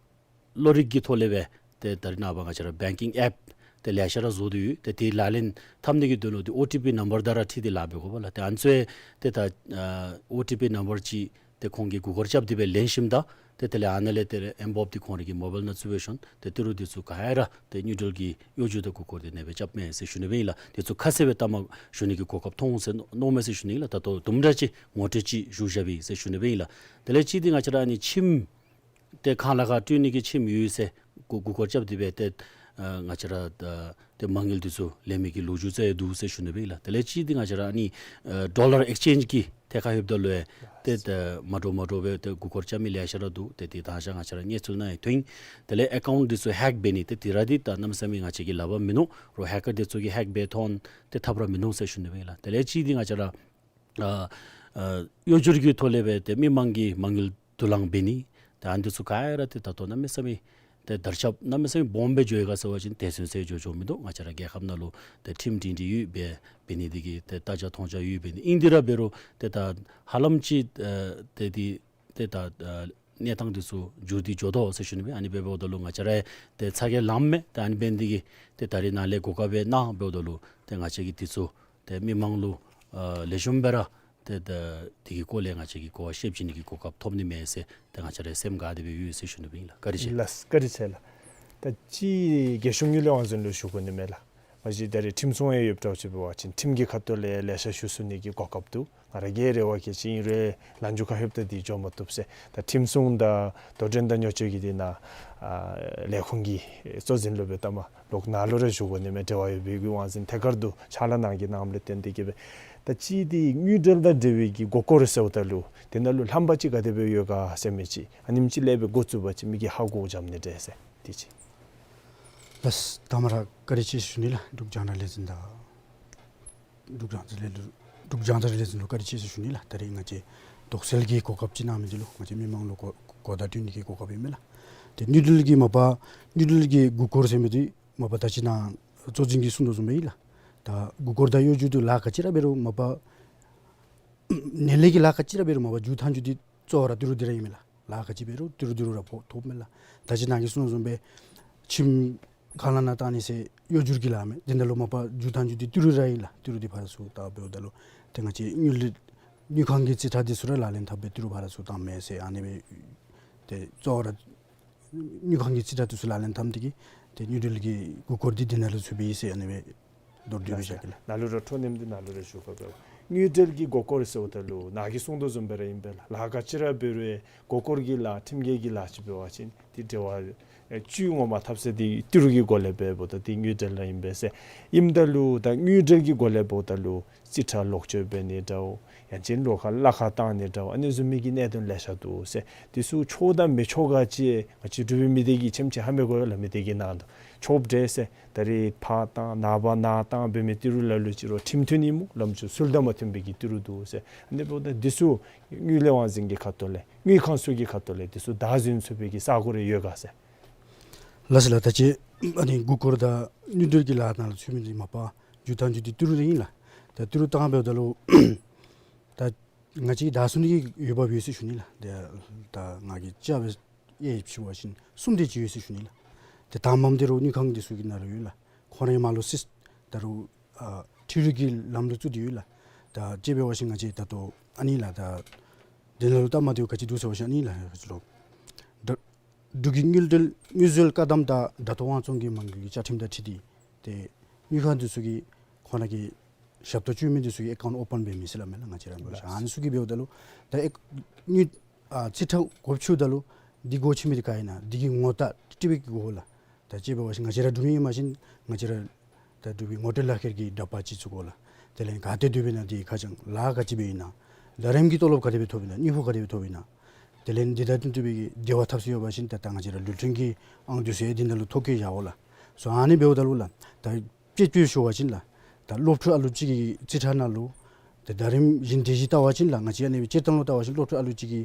གློག་རིག་གི་ཐོག་ལས་སྦེ་ཏེ་ད་རེས་ནངས་པ་ང་བཅས་ར་བེངཀ་ཨེཔ་ཏེ་ལེ་ཤ་ར་བཟོ་སྟེ་ཡོད། ཏེ་དེ་ལག་ལེན་འཐབ་ནི་གི་དོན་ལུ་ཏེ་ཨོ་ཊི་པི་ནམ་བར་དང་ར་འཁྲིལ་ཏེ་ལཱ་འབད་དགོ་པས་ལགས། ཏེ་ཨ་ནི་ཚུ་ཡང་ཏེ་ད་ཨ་ཨོ་ཊི་པི་ནམ་བར་ཅིག་ཏེ་ཁོང་གིས་གུ་གལ་རྐྱབ་སྟེ་སྦེ་ལེན་ཞིནམ་ད་ཏེ་དེ་ལས་ཨ་ནཱ་ལས་ཏེ་ཨེམ་བོབ་འདི་ཁོང་རའི་གི་མོ་བཱའིལ་ནང་བཙུགས་སྦེ་ཞིནམ་ཏེ་ཏི་རུ་འདི་ཚུ་ག་ར་ཏེ་དངུལ་འབྲེལ་གྱི་གཡོ་སྒྱུ་དང་གུ་གལ་འདི་ཨ་ནི་སྦེ་རྐྱབ་མས་ཟེར་ཞུ་ནི་སྦེ་ཨིན་ལགས། འདི་ཚུ་ཁ་གསལ་སྦེ་ལྟ་མ་ཞུ་ནི་གི་གོ་སྐབས་ཐོབ་འོང་ཟེར་མནོཝ་མས་ཟེར་ཞུ་ནི་ཨིན་ལགས། ད་ལྟོ་དུམ་གྲ་ཅིག་ངོ་སྤྲོད་ཅིག་ཞུ་བཞགཔ་ཨིན་ཟེར་ཞུ་ནི་སྦེ་ཨིན་ལགས། དེ་ལས་གཅིག་འདི་ང་བཅས་ར་ཨ་ནི་ཁྱིམ་ཏེ་ཁང་གླ་ཁར་སྤྲོད་ནི་གི་ཁྱིམ་ཡོད་ཟེར་གུ་གུ་གལ་རྐྱབ་སྟེ་སྦེ་ཏེ་ཨ་ང་བཅས་ར་ཨ་ཏེ་མ་དངུལ་འདི་ཚུ་ལེན་མི་གི་ལོ་རྒྱུས་ཚུ་ཡང་འདུག་ཟེར་ཞུ་ནི་སྦེ་ཨིན་ལགས། དེ་ལས་གཅིག་འདི་ང་བཅས་ར་ཨ་ནི་ཨ་ཌོ་ལར་ཨེགསི་ཅེནཇ་གི་ཐད་ཁར་ལྷོདཔ་ད་ལུ་ཡང་ཏེ་ཨ་མ་འདྲཝ་མ་འདྲཝ་སྦེ་ཏེ་གུ་གལ་རྐྱབ་མི་ལེ་ཤ་ར་འདུག། ཏེ་དེ་ད་ཅི་ང་བཅས་ར་གནས་ཚུལ་ནང་ཡང་ཐོན། དེ་ལས་ཨེ་ཀའུནཊ་འདི་ཚུ་ཧེག་འབད་ནི་ཏེ་དེ་ར་འདི་ད་གནམ་མེད་ས་མེད་ང་བཅས་ཀྱིས་ལག་པར་མིན་ནུག། རོགས་ཧེ་ཀར་འདི་ཚུ་གིས་ཧེག་འབད་ཐོན་ཏེ་ཐབས་ར་མིན་ནུག་ཟེར་ཞུ་ནི་སྦེ་ཨིན་ལགས། དེ་ལས་གཅིག་འདི་ང་བཅས་ར་ཨ་ཨ་གཡོ་སྒྱུར་གྱི་ཐོག་ལས་སྦེ་ཏེ་མི་མང་གི་མ་དངུལ་བསྡུ་ལེན་འབད་ནི་ཏེ་ཨ་ནི་འདི་ཚུ་ག་ར་ཏེ་ད་ལྟོ་གནམ་མེད་ས་མེད་ཏེ་དར་ཁྱབ་གནམ་མེད་ས་མེད་སྦོམ་སྦེ་འགྱོ་ཡི་ག་ཟེར་བ་ཅིན་དེ་ཚུན་ཚོད་འགྱོ་འགྱོཝ་མིན་འདུག། ང་བཅས་ར་རྒྱལ་ཁབ་ནང་ལུ་ཏེ་ཁྲིམས་སྒྲིང་སྒྲི་ཡོད་པའི་འབད་ནི་འདི་གིས་ཏེ་ལྟ་རྒྱ་མཐོང་རྒྱ་ཡོད་འབད་ནི་ཨིན། དེ་ར་འབད་རུང་ཏེ་ད་ཧ་ལམ་ཅིག་ཨ་ཏེ་འདི་ཏེ་ད་ཨ་གནས་སྟངས་འདི་ཚུ་འགྱུར་ཏེ་འགྱོ་དོ་ཟེར་ཞུ་ནི་སྦེ། ཨ་ནི་འབདཝ་ད་ལུ་ང་བཅས་ར་ཏེ་ཚ་གྱང་ལངམ་མས། ཏེ་ཨ་ནི་འབད་ནི་འདི་གིས་ཏེ་ད་རེས་ནཱ་ལས་གོ་སྐབས་སྦེ་གནང་འབདཝ་ད་ལུ་ཏེ་ང་བཅས་ཀྱིས་འདི་ཚུ་ཏེ་མི་མང་ལུ་ཨ་ལེགས་ཤོམ་སྦེ་ར་ཏེ་ད་དེ་གི་སྐོར་ལས་ང་བཅས་ཀྱིས་གོ་བ་བཤད་བྱིན་ནི་གི་གོ་སྐབས་ཐོབ་ནི་མས་ཟེར་ཏེ་ང་བཅས་ར་སེམས་དགའ་སྟེ་སྦེ་ཡོད་ཟེར་ཞུ་ནི་སྦེ་ཨིན་ལགས། བཀའ་དྲིན་ཆེ། ལགས་བཀའ་དྲིན་ཆེ་ལགས། ད་ཅི་རྒྱལ་གཞུང་དངུལ་ལས་དབང་འཛིན་ལུ་ཞུ་དགོ་ནི་མས་ལགས། མ་གཞི་ད་རེས་ཁྲིམས་སྲུང་ཡང་ཡོདཔ་འདྲཝ་ཅིག་འབད་བ་ཅིན་ཁྲིམས་ཀྱི་ཁ་ཐུག་ལས་ལེ་ཤ་ཞུ་ཚུགས་ནི་གི་གོ་སྐབས་འདུག། ང་ར་གིས་རེ་བ་བསྐྱེད་ཅི། ཨིན་རུང་ལན་འཇུ་ཁ་ལྷོདཔ་ད་འདི་འགྱོ་མ་བཏུབ་ཟེར། ད་ཁྲིམས་སྲུང་དང་དོ་འགྲན་དང་ཉོ་སྤྱོད་ཀྱི་འདི་ནང་ཨ་ལས་ཁུངས་ཀྱི་གཙོ་འཛིན་ལུ་སྦེ་ད་མ་ལོག་ནཱ་ལུ་ར་ཞུ་དགོ་ནི་མས། འབྲེལ་བ་ཡོད་པའི་གི་དབང་འཛིན་ཐད་ཀར་དུ་ཕྱག་ལཱ་གནང་གི་གནངམ་ལས་བརྟེན་ཏེ་གིས་སྦེ། ད་ཅི་འདི་དངུལ་འབྲེལ་དང་འབྲེལ་བའི་གི་མགུ་སྐོར་ཟེརཝ་ད་ལུ་དེ་ནང་ལུ་རྣམ་པ་ཅིག་ག་དེ་སྦེ་ཡོད་ག་ཟེར་མི་ཅིག། ཨ་ནེམ་ཅིག་ལས་སྦེ་འགོ་བཙུགས་པ་ཅིན་མི་གིས་ཧ་གོ་འཇམ་ནི་འདྲས་ཟེར། དེ་ཅིག། ལགས། དང་པ་ར་བཀའ་དྲིན་ཆེ་ཞུ་ནི་ལགས། འབྲུག་རྒྱང་བསྒྲགས་ལས་འཛིན་དང་འབྲུག་རྒྱང་བསྒྲགས་ལས་འབྲུག་རྒྱང་བསྒྲགས་ལས་འཛིན་ལུ་བཀའ་དྲིན་ཆེ་ཞུ་ནི་ལགས། ད་རེས་ང་བཅས་དོགས་སེལ་གྱི་གོ་སྐབས་ཅིག་གནང་མི་འདི་ལུ་ང་བཅས་མི་མང་ལུ་གོ་གོ་བརྡ་སྤྲོད་ནི་གི་གོ་སྐབས་ཨིན་མས་ལགས། ཏེ་དངུལ་འབྲེལ་གྱི་མ་པ་དངུལ་འབྲེལ་གྱི་མགུ་སྐོར་ཟེར་མི་འདི་མ་པ་ད་ཅི་ནཱ་གཙོ་འཛིན་གྱིས་གསུངས་དོ་བཟུམ་སྦེ་ཨིན་ལགས། ད་མགུ་སྐོར་དང་གཡོ་སྒྱུ་འདི་ལཱ་ག་ཅི་ར་འབད་རུང་མ་པ་ནེ་ལས་ཀྱི་ལཱ་ག་ཅི་ར་འབད་རུང་མ་པ་མཇུག་མཐའ་མཇུག་འདི་གཙོ་བོ་ར་ཏི་རུ་འདི་ར་ཨིན་མས་ལགས། ལཱ་ག་ཅི་འབད་རུང་ཏི་རུ་འདི་རུ་ར་ཕོག་ཐོབ་མས་ལགས། ད་ཅི་ནཱ་གིས་གསུངས་དོ་བཟུམ་སྦེ་ཁྲིམས་ཁ་ལས་ནང་བཏང་ནི་ཟེར་གཡོ་སྒྱུ་གི་ལཱ་མས། དེ་ནང་ལུ་མ་པ་མཇུག་མཐའ་མཇུག་འདི་ཏི་རུ་ར་ཨིན་ལགས། ཏི་རུ་འདི་ཕར་ཚུར་ད་འབདཝ་ད་ལུ་ཏེ་ང་བཅས་དངུལ་དངུལ་ཁང་གི་རྩིས་ཁྲ་འདི་ཚུ་ར་ལག་ལེན་འཐབ་སྦེ་ཏི་རུ་ཕར་ཚུར་བཏངམ་མས་ཟེར་ཨ་ནི་སྦེ་ཏེ་གཙོ་བོ་ར་དངུལ་ཁང་གི་རྩིས་ཁྲ་འདི་ཚུ་ལག་ལེན་འཐབ་སྟེ་གིས་ཏེ་དངུལ་འབྲེལ་གྱི་མགུ་སྐོར་འདི་དེ་ནང་ལུ་ཚུདཔ་ཨིན་ཟེར་ཨ་ནི་སྦེ་མདོར་བསྡུས་སྦེ་བཞག་གེ་ལགས། ནཱ་ལུ་ར་འཕྲོ་མཉམ་འདི་ནཱ་ལུ་ར་ཞུ་དགོ་པས། དངུལ་འབྲེལ་གྱི་མགུ་སྐོར་ཟེརཝ་ད་ལུ་ནཱ་གིས་གསུངས་དོ་བཟུམ་སྦེ་ར་ཨིན་པས་ལགས། ལཱ་ག་ཅི་ར་འབད་རུང་མགུ་སྐོར་གྱི་ལཱ་ཁྲིམས་འགལ་གྱི་ལཱ་ཅིག་འབད་བ་ཅིན་འདི་འབྲེལ་བ་ཨེ་བཅུད་ངོ་མ་འཐབ་ས་འདི་ཏི་རུ་གི་སྒོ་ལས་འབདཝ་ད་འདི་དངུལ་འབྲེལ་ར་ཨིན་པས་ཟེར། ཨིནམ་ད་ལུ་ད་དངུལ་འབྲེལ་གྱི་སྒོ་ལས་འབདཝ་ད་ལུ་རྩིས་ཁྲ་ལོག་སྤྱོད་འབད་ནི་འདྲཝ་ཡང་ཅིན་ལོག་ཁ་གླ་ཁར་བཏང་ནི་འདྲཝ་ཨ་ནི་བཟུམ་མའི་གི་གནད་དོན་ལེ་ཤ་འདུག་ཟེར། འདི་ཚུ་ཆོག་དང་མི་ཆོག་ག་ཅིག་ང་བཅས་འབྲུག་པའི་མི་སྡེ་གིས་ཆེམ་ཆེ་ཧ་མི་གོ་ཡོད་ལགས། མི་སྡེ་གི་ནང་དུ་ཆོགཔ་འདྲས་ཟེར། ད་རེས་ཕར་བཏང་ནངས་པ་ནཱ་བཏང་འབད་མི་ཏི་རུ་ལ་ལུ་ཅིག་རུང་ཁྲིམས་མཐུན་ཨིན་སྨོ། ལམ་ཆུ་ཚུལ་དང་མ་མཐུན་པའི་གི་ཏི་རུ་འདུག་ཟེར། ཨ་ནི་འབདཝ་ད་འདི་ཚུ་དངུལ་ལས་དབང་འཛིན་གྱི་ཁ་ཐུག་ལས་དངུལ་ཁང་ཚུ་གི་ཁ་ཐུག་ལས་འདི་ཚུ་བདའ་འཛིན་ཚུགས་པའི་གི་ས་གོ་རེ་ཡོད་ག་ཟེར། ལགས་སོ་ལགས། ད་ཅི་ཨ་ནི་མགུ་སྐོར་དང་དངུལ་འབྲེལ་གྱི་ལཱ་ནང་ལུ་ཚུད་མི་འདི་མ་པ་མཇུག་མཐའ་མཇུག་འདི་ཏི་རུ་འདི་ཨིན་ལགས། ད་ཏི་རུ་བཏང་འབདཝ་ད་ལུ་ད་ང་བཅས་བདའ་ཚུགས་ནི་གི་འོས་འབབ་ཡོད་ཟེར་ཞུ་ནི་ལགས། ད་ད་ང་གིས་དཔྱ་སྦེ་དབྱེ་ཞིབ་ཞུ་བ་ཅིན་གསུམ་དེ་ཅིག་ཡོད་ཟེར་ཞུ་ནི་ལགས། ཏེ་དང་པམ་འདི་རུང་དངུལ་ཁང་འདི་ཚུ་གི་ནང་ལུ་ཡོད་ལགས། ཁོང་རའི་མར་ལུ་སིས་ད་རུང་ཨ་འཕྲུལ་རིག་གི་ལམ་ལུགས་བཙུགས་ཏེ་ཡོད་ལགས། ད་དཔྱེ་འབད་བ་ཅིན་ང་བཅས་ད་ལྟོ་ཨ་ནི་ལགས། ད་དེ་ནང་ལུ་སྟབས་མ་བདེཝ་ག་ཅི་འདུག་ཟེར་བ་ཅིན་ཨ་ནི་ལགས། ག་ཅི་ལོ། འབྲུག་འབྲུག་གི་དངུལ་འབྲེལ་དངུལ་འཛོལ་བཀག་སྡོམ་དང་དྲག་རྟོག་དབང་བཙོང་གི་མ་དངུལ་གྱི་བཅའ་ཁྲིམས་དང་འཁྲིལ་ཏེ་ཏེ་དངུལ་ཁང་འདི་ཚུ་གིས་ཁོང་ར་གི་ཞབས་ཏོག་བཅོལ་མི་འདི་ཚུ་གིས་ཨེ་ཀའུནཊ་ཨོ་པཱན་འབད་མི་ཟེར་སླབ་མས་ལགས། ང་བཅས་ར་འབད་བ་ཅིན་ཨ་ནི་ཚུ་གིས་འབདཝ་ད་ལུ་ད་ཨེ་དངུལ་ཨ་རྩིས་ཁྲ་སྒོ་ཕྱེཝ་ད་ལུ་འདི་སྒོ་ཕྱེ་མི་འདི་ག་ཨིན་ན་འདི་གི་ངོ་རྟགས་སྤྲོད་པའི་གི་སྒོ་ལགས། ད་དཔྱེ་འབད་བ་ཅིན་ང་བཅས་ར་འབྲུག་མི་ཨིན་པ་ཅིན་ང་བཅས་ར་ད་འབྲུག་པའི་ངོ་སྤྲོད་ལག་ཁྱེར་གྱི་འདྲ་པར་ཅིག་བཙུགས་དགོ་ལགས། དེ་ལས་ག་ཏེ་སྡོད་པའི་ན་འདི་ཁ་བྱང་ལཱ་ག་ཅི་འབད་ཡི་ན། ཟླ་རིམ་གྱི་ཏོ་ལོབ་ག་དེ་སྦེ་ཐོབ་ཡི་ན། དངུལ་ཕོགས་ག་དེ་སྦེ་ཐོབ་ཡི་ན། དེ་ལས་འདི་དང་བསྟུན་པའི་གི་འབྲེལ་བ་འཐབ་ས་ཡོད་པ་ཅིན་ད་ད་ང་བཅས་ར་ལུས་རྩལ་གྱི་ཨང་འདི་ཚུ་ཡང་འདི་ནང་ལུ་ཐོ་བཀོད་བཞག་དགོ་ལགས། སོ་ཨ་ནི་འབདཝ་ད་ལུ་ལགས་ད་དཔྱེ་དཔྱེ་ཞུ་བ་ཅིན་ལགས་ད་སློབ་ཕྲུག་ཨ་ལུ་ཅིག་གི་རྩིས་ཁྲ་ནང་ལུ་ཏེ་ཟླ་རིམ་བཞིན་དེ་བཞིན་བལྟ་བ་ཅིན་ལགས་ང་བཅས་ཨ་ནི་སྦེ་སྤྱིར་བཏང་ལུ་བལྟ་བ་ཅིན་སློབ་ཕྲུག་ཨ་ལུ་ཅིག་གི་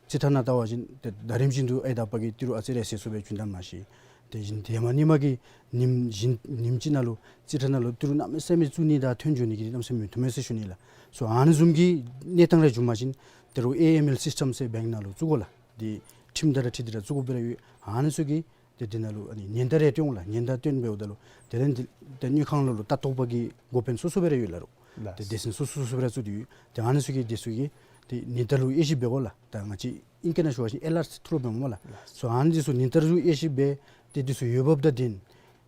རྩིས་ཁྲ་ནང་བལྟ་བ་ཅིན་ཏེ་ཟླ་རིམ་བཞིན་དུ་ཨའི་དང་ཨ་པ་གིས་ཏི་རུ་ཨ་ཙི་རེ་ཟད་སོང་སྦེ་བྱུང་ད་མ་ཤེས། དེ་བཞིན་ཏེ་མ་ནི་མ་གི་ཉིནམ་བཞིན་ཉིནམ་གཅིག་ནང་ལུ་རྩིས་ཁྲ་ནང་ལུ་ཏི་རུ་གནམ་མེད་ས་མེད་བཙུགས་ནི་དང་ཐོན་འགྱོ་ནི་གི་གནམ་མེད་ས་མེད་མི་བཏུབ་མས་ཟེར་ཞུ་ནི་ལགས། སོ་ཨ་ནི་བཟུམ་གྱི་གནས་སྟངས་རེ་བྱུང་པ་ཅིན་ཏི་རུ་ཨེ་ཨེམ་ཨེལ་སིསི་ཊེམ་ཟེར་བེངཀ་ནང་ལུ་བཙུགས་དགོ་ལགས། འདི་ཁྲིམས་དང་འཁྲིལ་ཏེ་ར་བཙུགས་དགོཔ་ར་ཡོད། ཨ་ནི་ཚུ་གི་ཏེ་འདི་ནང་ལུ་ཨ་ནི་ཉེན་བརྡ་རེ་སྟོན་དགོ་ལགས། ཉེན་བརྡ་སྟོན་འབདཝ་ད་ལུ་དེ་ལས་འདི་ཏེ་དངུལ་ཁང་ལུ་ལུ་ལྟ་རྟོག་པ་གི་འགོ་དཔོན་སོ་སོ་སྦེ་ར་ཡོད་ལགས་རོགས། ལགས། ཏེ་སྡེ་ཚན་སོ་སོ་སོ་སོ་སྦེ་ར་བཙུགས་ཏེ་ཡོད། ཏེ་ཨ་ནི་ཚུ་གིས་འདི་ཚུ་གི་ཏེ་ཉེན་བརྡ་ལུ་དབྱེ་ཞིབ་འབད་དགོ་ལགས། ད་ང་བཅས་ཨིང་སྐད་ནང་ཞུ་བ་ཅིན་ཨེ་ལརཊ་ཐུག་རོགས་འབད་སྨོ་ལགས། ལགས། སོ་ཨ་ནི་འདི་ཚུ་ཉེན་བརྡ་ལུ་དབྱེ་ཞིབ་འབད་ཏེ་འདི་ཚུ་འོས་འབབ་དང་ལྡན་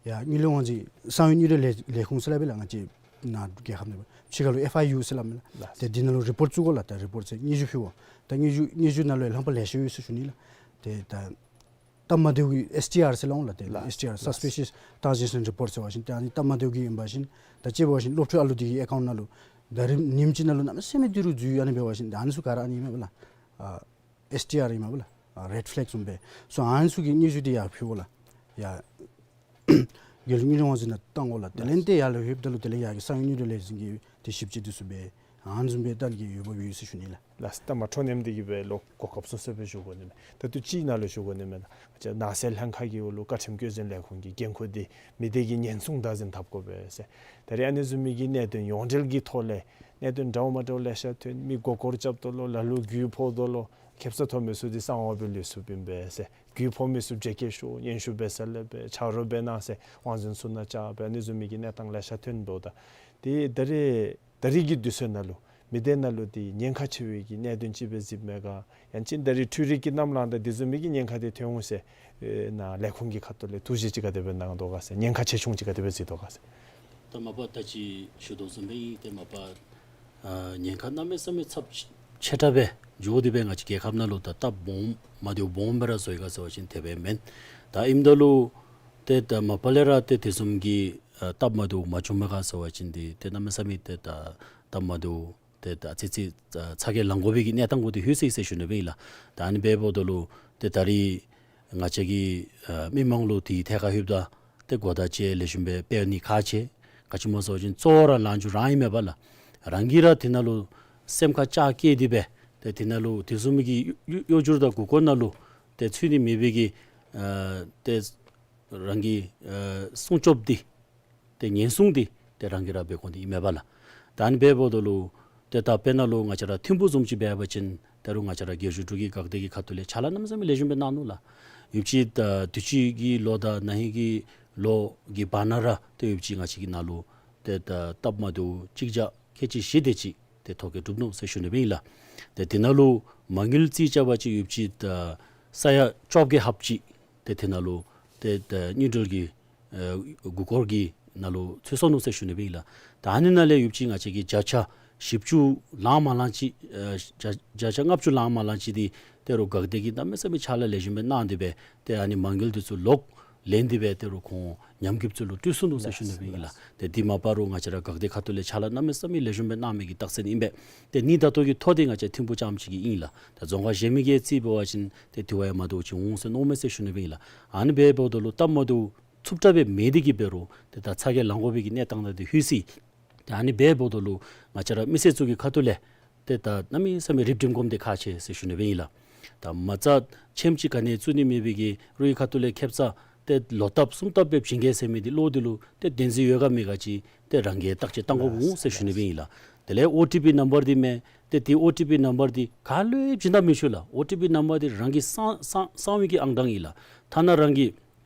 ཡར་དངུལ་ལས་དབང་འཛིན་གསང་བའི་དངུལ་འབྲེལ་ལས་ལས་ཁུངས་ཟེར་སླབ་ཨིན་ལགས། ང་བཅས་ནཱ་རྒྱལ་ཁབ་ནང་ཕྱི་ཁ་ལུ་ཨེཕ་ཨའི་ཡུ་ཟེར་སླབ་ཨིན་ལགས། ལགས། ཏེ་འདི་ནང་ལུ་རི་པོརཊ་བཙུགས་དགོ་ལགས། ད་རི་པོརཊ་ཟེར་སྙན་ཞུ་ཕུལ་དགོ། ད་སྙན་ཞུ་སྙན་ཞུ་ནང་ལུ་ཡང་ལྷག་པར་ལེ་ཤ་ཡོད་ཟེར་ཞུ་ནི་ལགས། ཏེ་ད་སྟབས་མ་བདེཝ་གི་ཨེསི་ཊི་ཨར་ཟེར་སླབ་འོང་ལགས། ཏེ་ལགས། ཨེསི་ཊི་ཨར། ལགས། སསི་པི་ཤཱས་ཊེན་ཇེ་ཤཱན་རི་པོརཊ་ཟེར་བ་ཅིན་ཏེ་ཨ་ནི་སྟབས་མ་བདེཝ་གི་ཨིན་པ་ཅིན་ད་དཔྱེ་འབད་བ་ཅིན་སློབ་ཕྲུག་ཨ་ལུ་འདི་གི་ཨེ་ཀའུནཊ་ནང་ལུ་ད་རིམ་ཉིནམ་གཅིག་ནང་ལུ་གནམ་མེད་ས་མེད་ཏི་རུ་འཛུལ་ཡི་ཨ་ནི་འབད་བ་ཅིན་ད་ཨ་ནི་ཚུ་ག་ར་ཨ་ནི་ཨིན་མས་པ་ལགས། ཨ་ཨེསི་ཊི་ཨར་ཨིན་མས་པ་ལགས། ཨ་རེཌ་ཕི་ལེག་བཟུམ་སྦེ། སོ་ཨ་ནི་ཚུ་གི་སྙན་ཞུ་འདི་ཡར་ཕུལ་དགོ་ལགས། ཡར་རྒྱལ་ཡོངས་དངུལ་ལས་དབང་འཛིན་ནང་བཏང་དགོ་ལགས། དེ་ལས་ཏེ་ཡར་ལུ་ལྷོདཔ་ད་ལུ་དེ་ལས་ཡར་གྱི་གསང་བའི་དངུལ་འབྲེལ་ལས་འཛིན་གྱིས་ཏེ་ཞིབ་དཔྱད་འདི་ཚུ་འབད་ཨ་ནི་བཟུམ་སྦེ་བལྟ་ནི་གི་འོས་འབབ་ཡོད་ཟེར་ཞུ་ནི་ལགས། ལགས། ད་མ་འཕྲོ་མཉམ་འདི་གིས་སྦེ་ལོག་གོ་སྐབས་སོང་སོང་སྦེ་ཞུ་དགོ་ནི་མས། ད་ལྟོ་ཅིག་ནཱ་ལུ་ཞུ་དགོ་ནི་མས། ང་བཅས་ནགས་ཚལ་ལྷན་ཁག་གི་འོག་ལུ་བཀའ་ཁྲིམས་བཀོད་འཛིན་ལས་ཁུངས་ཀྱི་འགན་ཁུར་འདི་མི་སྡེ་གི་ཉེན་སྲུང་བདག་འཛིན་འཐབ་དགོ་པས་ཟེར། ད་རེས་ཨ་ནི་བཟུམ་མའི་གི་གནད་དོན་ཡོངས་འབྲེལ་གྱི་ཐོག་ལས་གནད་དོན་འདྲཝ་མ་འདྲཝ་ལེ་ཤ་ཐོན། མི་མགུ་སྐོར་རྐྱབ་དོ་ལོ། ལ་ལུ་རྒུད་ཕོག་དོ་ལོ། ཁེབ་ས་ཐོབ་མི་ཚུ་འདི་གསང་བ་སྦེ་ལུས་སོཔ་ཨིན་པས་ཟེར། རྒུད་ཕོག་མི་ཚུ་བརྗེ་སྐྱེལ་ཞུ། སྙན་ཞུ་འབད་ས་ལས་འབད་ཆ་རོགས་འབད་གནང་ཟེར་དབང་འཛིན་ཚུ་ནང་བཅར་སྦེ་ཨ་ནི་བཟུམ་མའི་གི་གནས་སྟངས་ལེ་ཤ་ཐོན་འབདཝ་ད་ཏེ་ད་རེས་ད་རེས་ཀྱི་དུས་ཚོད་ནང་ལུ་མི་སྡེ་ནང་ལུ་ཏེ་ཉེན་ཁ་ཆེ་བའི་གི་གནད་དོན་ཅིག་སྦེ་གཟིགསཔ་མས་ག། ཡང་ཅིན་ད་རེས་འཕྲུལ་རིག་གི་གནམ་ལངས་ད་འདི་བཟུམ་མའི་གི་ཉེན་ཁ་འདི་ཐོན་འོང་ཟེར་ཨེ་ནཱ་ལས་ཁུངས་ཀྱི་ཁ་ཐུག་ལས་ཐུགས་བཞེད་ཅིག་ག་དེ་སྦེ་གནང་དོ་ག་ཟེར། ཉེན་ཁ་ཆེ་ཆུང་ཅིག་ག་དེ་སྦེ་གཟིགས་དོ་ག་ཟེར། ད་མ་པ་ད་ཅི་ཞུ་དོ་བཟུམ་སྦེ་ཨིན། ཏེ་མ་པ་ཨ་ཉེན་ཁ་གནམ་མེད་ས་མེད་ཚབས་ཆེ་དྲགས་སྦེ་འགྱོ་སྟེ་སྦེ་ང་བཅས་རྒྱལ་ཁབ་ནང་ལུ་ད་སྟབས་སྦོམ་མ་བདེཝ་སྦོམ་སྦེ་ར་བཟོ་ཡི་ག་ཟེར་བ་ཅིན་དེ་སྦེ་མེན། ད་ཨིནམ་ད་ལུ་ཏེ་ད་མ་པ་ལས་ར་ཏེ་དེ་བཟུམ་གྱི་ཨ་སྟབས་མ་བདེཝ་མ་བྱུངམ་མས་ག་ཟེར་བ་ཅིན་འདི་ཏེ་གནམ་མེད་ས་མེད་ཏེ་ད་སྟབས་མ་བདེཝ་ཏེ་ད་ཨ་ཙི་ཙི་ཨ་ཚ་གྱང་ལང་དགོ་པའི་གི་གནས་སྟངས་གུ་འདི་ལྷོད་སོ་ཡི་ཟེར་ཞུ་ནི་སྦེ་ཨིན་ལགས། ད་ཨ་ནི་འབདཝ་ད་ལུ་ཏེ་ད་རིས་ང་བཅས་ཀྱི་ཨ་མི་མང་ལུ་དེའི་ཐད་ཁར་ལྷོདཔ་ད་ཏེ་གོ་བརྡ་ཅིག་ལེགས་ཤོམ་སྦེ་སྤེལ་ནི་ཁག་ཆེ། ག་ཅི་སྨོ་ཟེར་བ་ཅིན་གཙོ་བོ་ར་ལངས་རྒྱུ་རང་ཨིན་མས་པ་ལགས། རང་གིས་ར་དེ་ནང་ལུ་སེམས་ཁར་ལྕག་བཀལ་ཏེ་སྦེ་ཏེ་དེ་ནང་ལུ་དེ་བཟུམ་གྱི་གཡོ་གཡོ་སྒྱུ་དང་མགུ་སྐོར་ནང་ལུ་ཏེ་ཚུད་ནི་མེད་པའི་གི་ཨ་ཏེ་རང་གི་ཨ་སྲུང་སྐྱོབ་འདི་ཏེ་ཉེན་སྲུང་འདི་ཏེ་རང་གིས་ར་འབད་དགོ་ནི་ཨིན་མས་པ་ལགས། ད་ཨ་ནི་འབདཝ་ད་ལུ་ཏེ་ད་དཔེར་ན་ལུ་ང་བཅས་ར་ཐིམ་ཕུག་བཟུམ་ཅིག་འབད་བ་ཅིན་ད་རུང་ང་བཅས་ར་རྒྱལ་བཞུགས་འབྲུག་གི་འགག་སྡེ་གི་ཁ་ཐུག་ལས་ཕྱག་ལཱ་གནམ་མེད་ས་མེད་ལེགས་ཤོམ་སྦེ་གནང་ནུག་ལགས། ཡོདཔ་ཅིག་ད་དུས་ཅི་གི་ལོ་དང་ན་ཧིང་གི་ལོ་གི་བར་ན་ར་ཏེ་ཡོདཔ་ཅིག་ང་བཅས་ཀྱི་ནང་ལུ་ཏེ་ད་སྟབས་མ་བདེཝ་གཅིག་བརྒྱ་ཁལ་གཅིག་བཞི་དེ་ཅིག་ཏེ་ཐོ་བཀོད་གྲུབ་ནུག་ཟེར་ཞུ་ནི་སྦེ་ཨིན་ལགས། ཏེ་དེ་ནང་ལུ་མ་དངུལ་རྩིས་རྐྱབ་པ་ཅིན་ཡོདཔ་ཅིག་ད་ས་ཡ་བཅོ་བརྒྱད་ལྷགཔ་ཅིག་ཏེ་དེ་ནང་ལུ་ཏེ་ད་དངུལ་འབྲེལ་གྱི་ཨ་མགུ་སྐོར་གྱི་ནང་ལུ་ཚུད་སོ་ནུག་ཟེར་ཞུ་ནི་སྦེ་ཨིན་ལགས། ད་ཨ་ནི་ནང་ལས་ཡོདཔ་ཅིག་ང་བཅས་ཀྱིས་བརྒྱ་ཆ་བཞི་བཅུ་ལང་མ་ལང་ཅིག་ཨ་བརྒྱ་བརྒྱ་ཆ་ལྔ་བཅུ་ལང་མ་ལང་ཅིག་འདི་ད་རུང་འགག་སྡེ་གིས་གནམ་མེད་ས་མེད་ཕྱག་ལཱ་ལེགས་ཤོམ་སྦེ་གནང་སྟེ་སྦེ་ཏེ་ཨ་ནི་མ་དངུལ་འདི་ཚུ་ལོག་ལེན་ཏེ་སྦེ་ད་རུང་ཁོང་ཉམས་རྒུདཔ་ཚུ་ལུ་སྤྲོད་སོ་ནུག་ཟེར་ཞུ་ནི་སྦེ་ཨིན་ལགས། ཏེ་འདི་མ་པ་རུང་ང་བཅས་ར་འགག་སྡེ་ཁ་ཐུག་ལས་ཕྱག་ལཱ་གནམ་མེད་ས་མེད་ལེགས་ཤོམ་སྦེ་གནང་མི་གི་རྟགས་མཚན་ཨིན་པས། ཏེ་ཨ་ནི་ད་ལྟོ་གི་ཐོ་འདི་ང་བཅས་ཐིམ་ཕུག་རྐྱངམ་ཅིག་གི་ཨིན་ལགས། ད་རྫོང་ཁག་གཞན་མི་གིས་རྩིས་འབད་བ་ཅིན་ཏེ་དེ་བ་ཡང་མ་བདེཝ་ཅིག་འོང་ཟེར་མནོཝ་མས་ཟེར་ཞུ་ནི་སྦེ་ཨིན་ལགས། ཨ་ནི་འབདཝ་ད་ལུ་སྟབས་མ་བདེཝ་ཚུབ་དྲགས་སྦེ་མེད་དེ་གིས་འབད་རུང་ཏེ་ད་ཚ་གྱང་ལང་དགོ་པའི་གི་གནས་སྟངས་ནང་འདི་ལྷོད་སོ་ཡི། ཏེ་ཨ་ནི་འབདཝ་ད་ལུ་ང་བཅས་ར་མི་སེར་ཚུ་གི་ཁ་ཐུག་ལས་ཏེ་ད་གནམ་མེད་ས་མེད་རིགཔ་སྒྲིམ་དགོཔ་འདི་ཁག་ཆེ་ཟེར་ཞུ་ནི་སྦེ་ཨིན་ལགས། ད་མ་རྩ་ཁྱིམ་ཅིག་ག་ནི་བཙུགས་ནི་མེད་པའི་གི་རོགས་ཀྱི་ཁ་ཐུག་ལས་ཁེབ་ས་ཏེ་ལོ་བཏབ་གསུམ་བཏབ་སྦེ་བྱིན་གེ་ཟེར་མི་འདི་བློ་འདི་ལུ་ཏེ་བདེན་འཛིན་ཡོད་ག་མེད་ག་ཅིག་ཏེ་རང་གིས་བརྟག་དཔྱད་གཏང་དགོཔ་འོང་ཟེར་ཞུ་ནི་སྦེ་ཨིན་ལགས། དེ་ལས་ཨོ་ཊི་པི་ནམ་བར་འདི་མས། ཏེ་དེ་ཨོ་ཊི་པི་ནམ་བར་འདི་ག་ལུ་ཡང་བྱིན་ད་མི་ཆོག་ལགས། ཨོ་ཊི་པི་ནམ་བར་འདི་རང་གི་གསང་གསང་གསང་བའི་གི་ཨང་གྲངས་ཨིན་ལགས། ཐ་ན་རང་གི་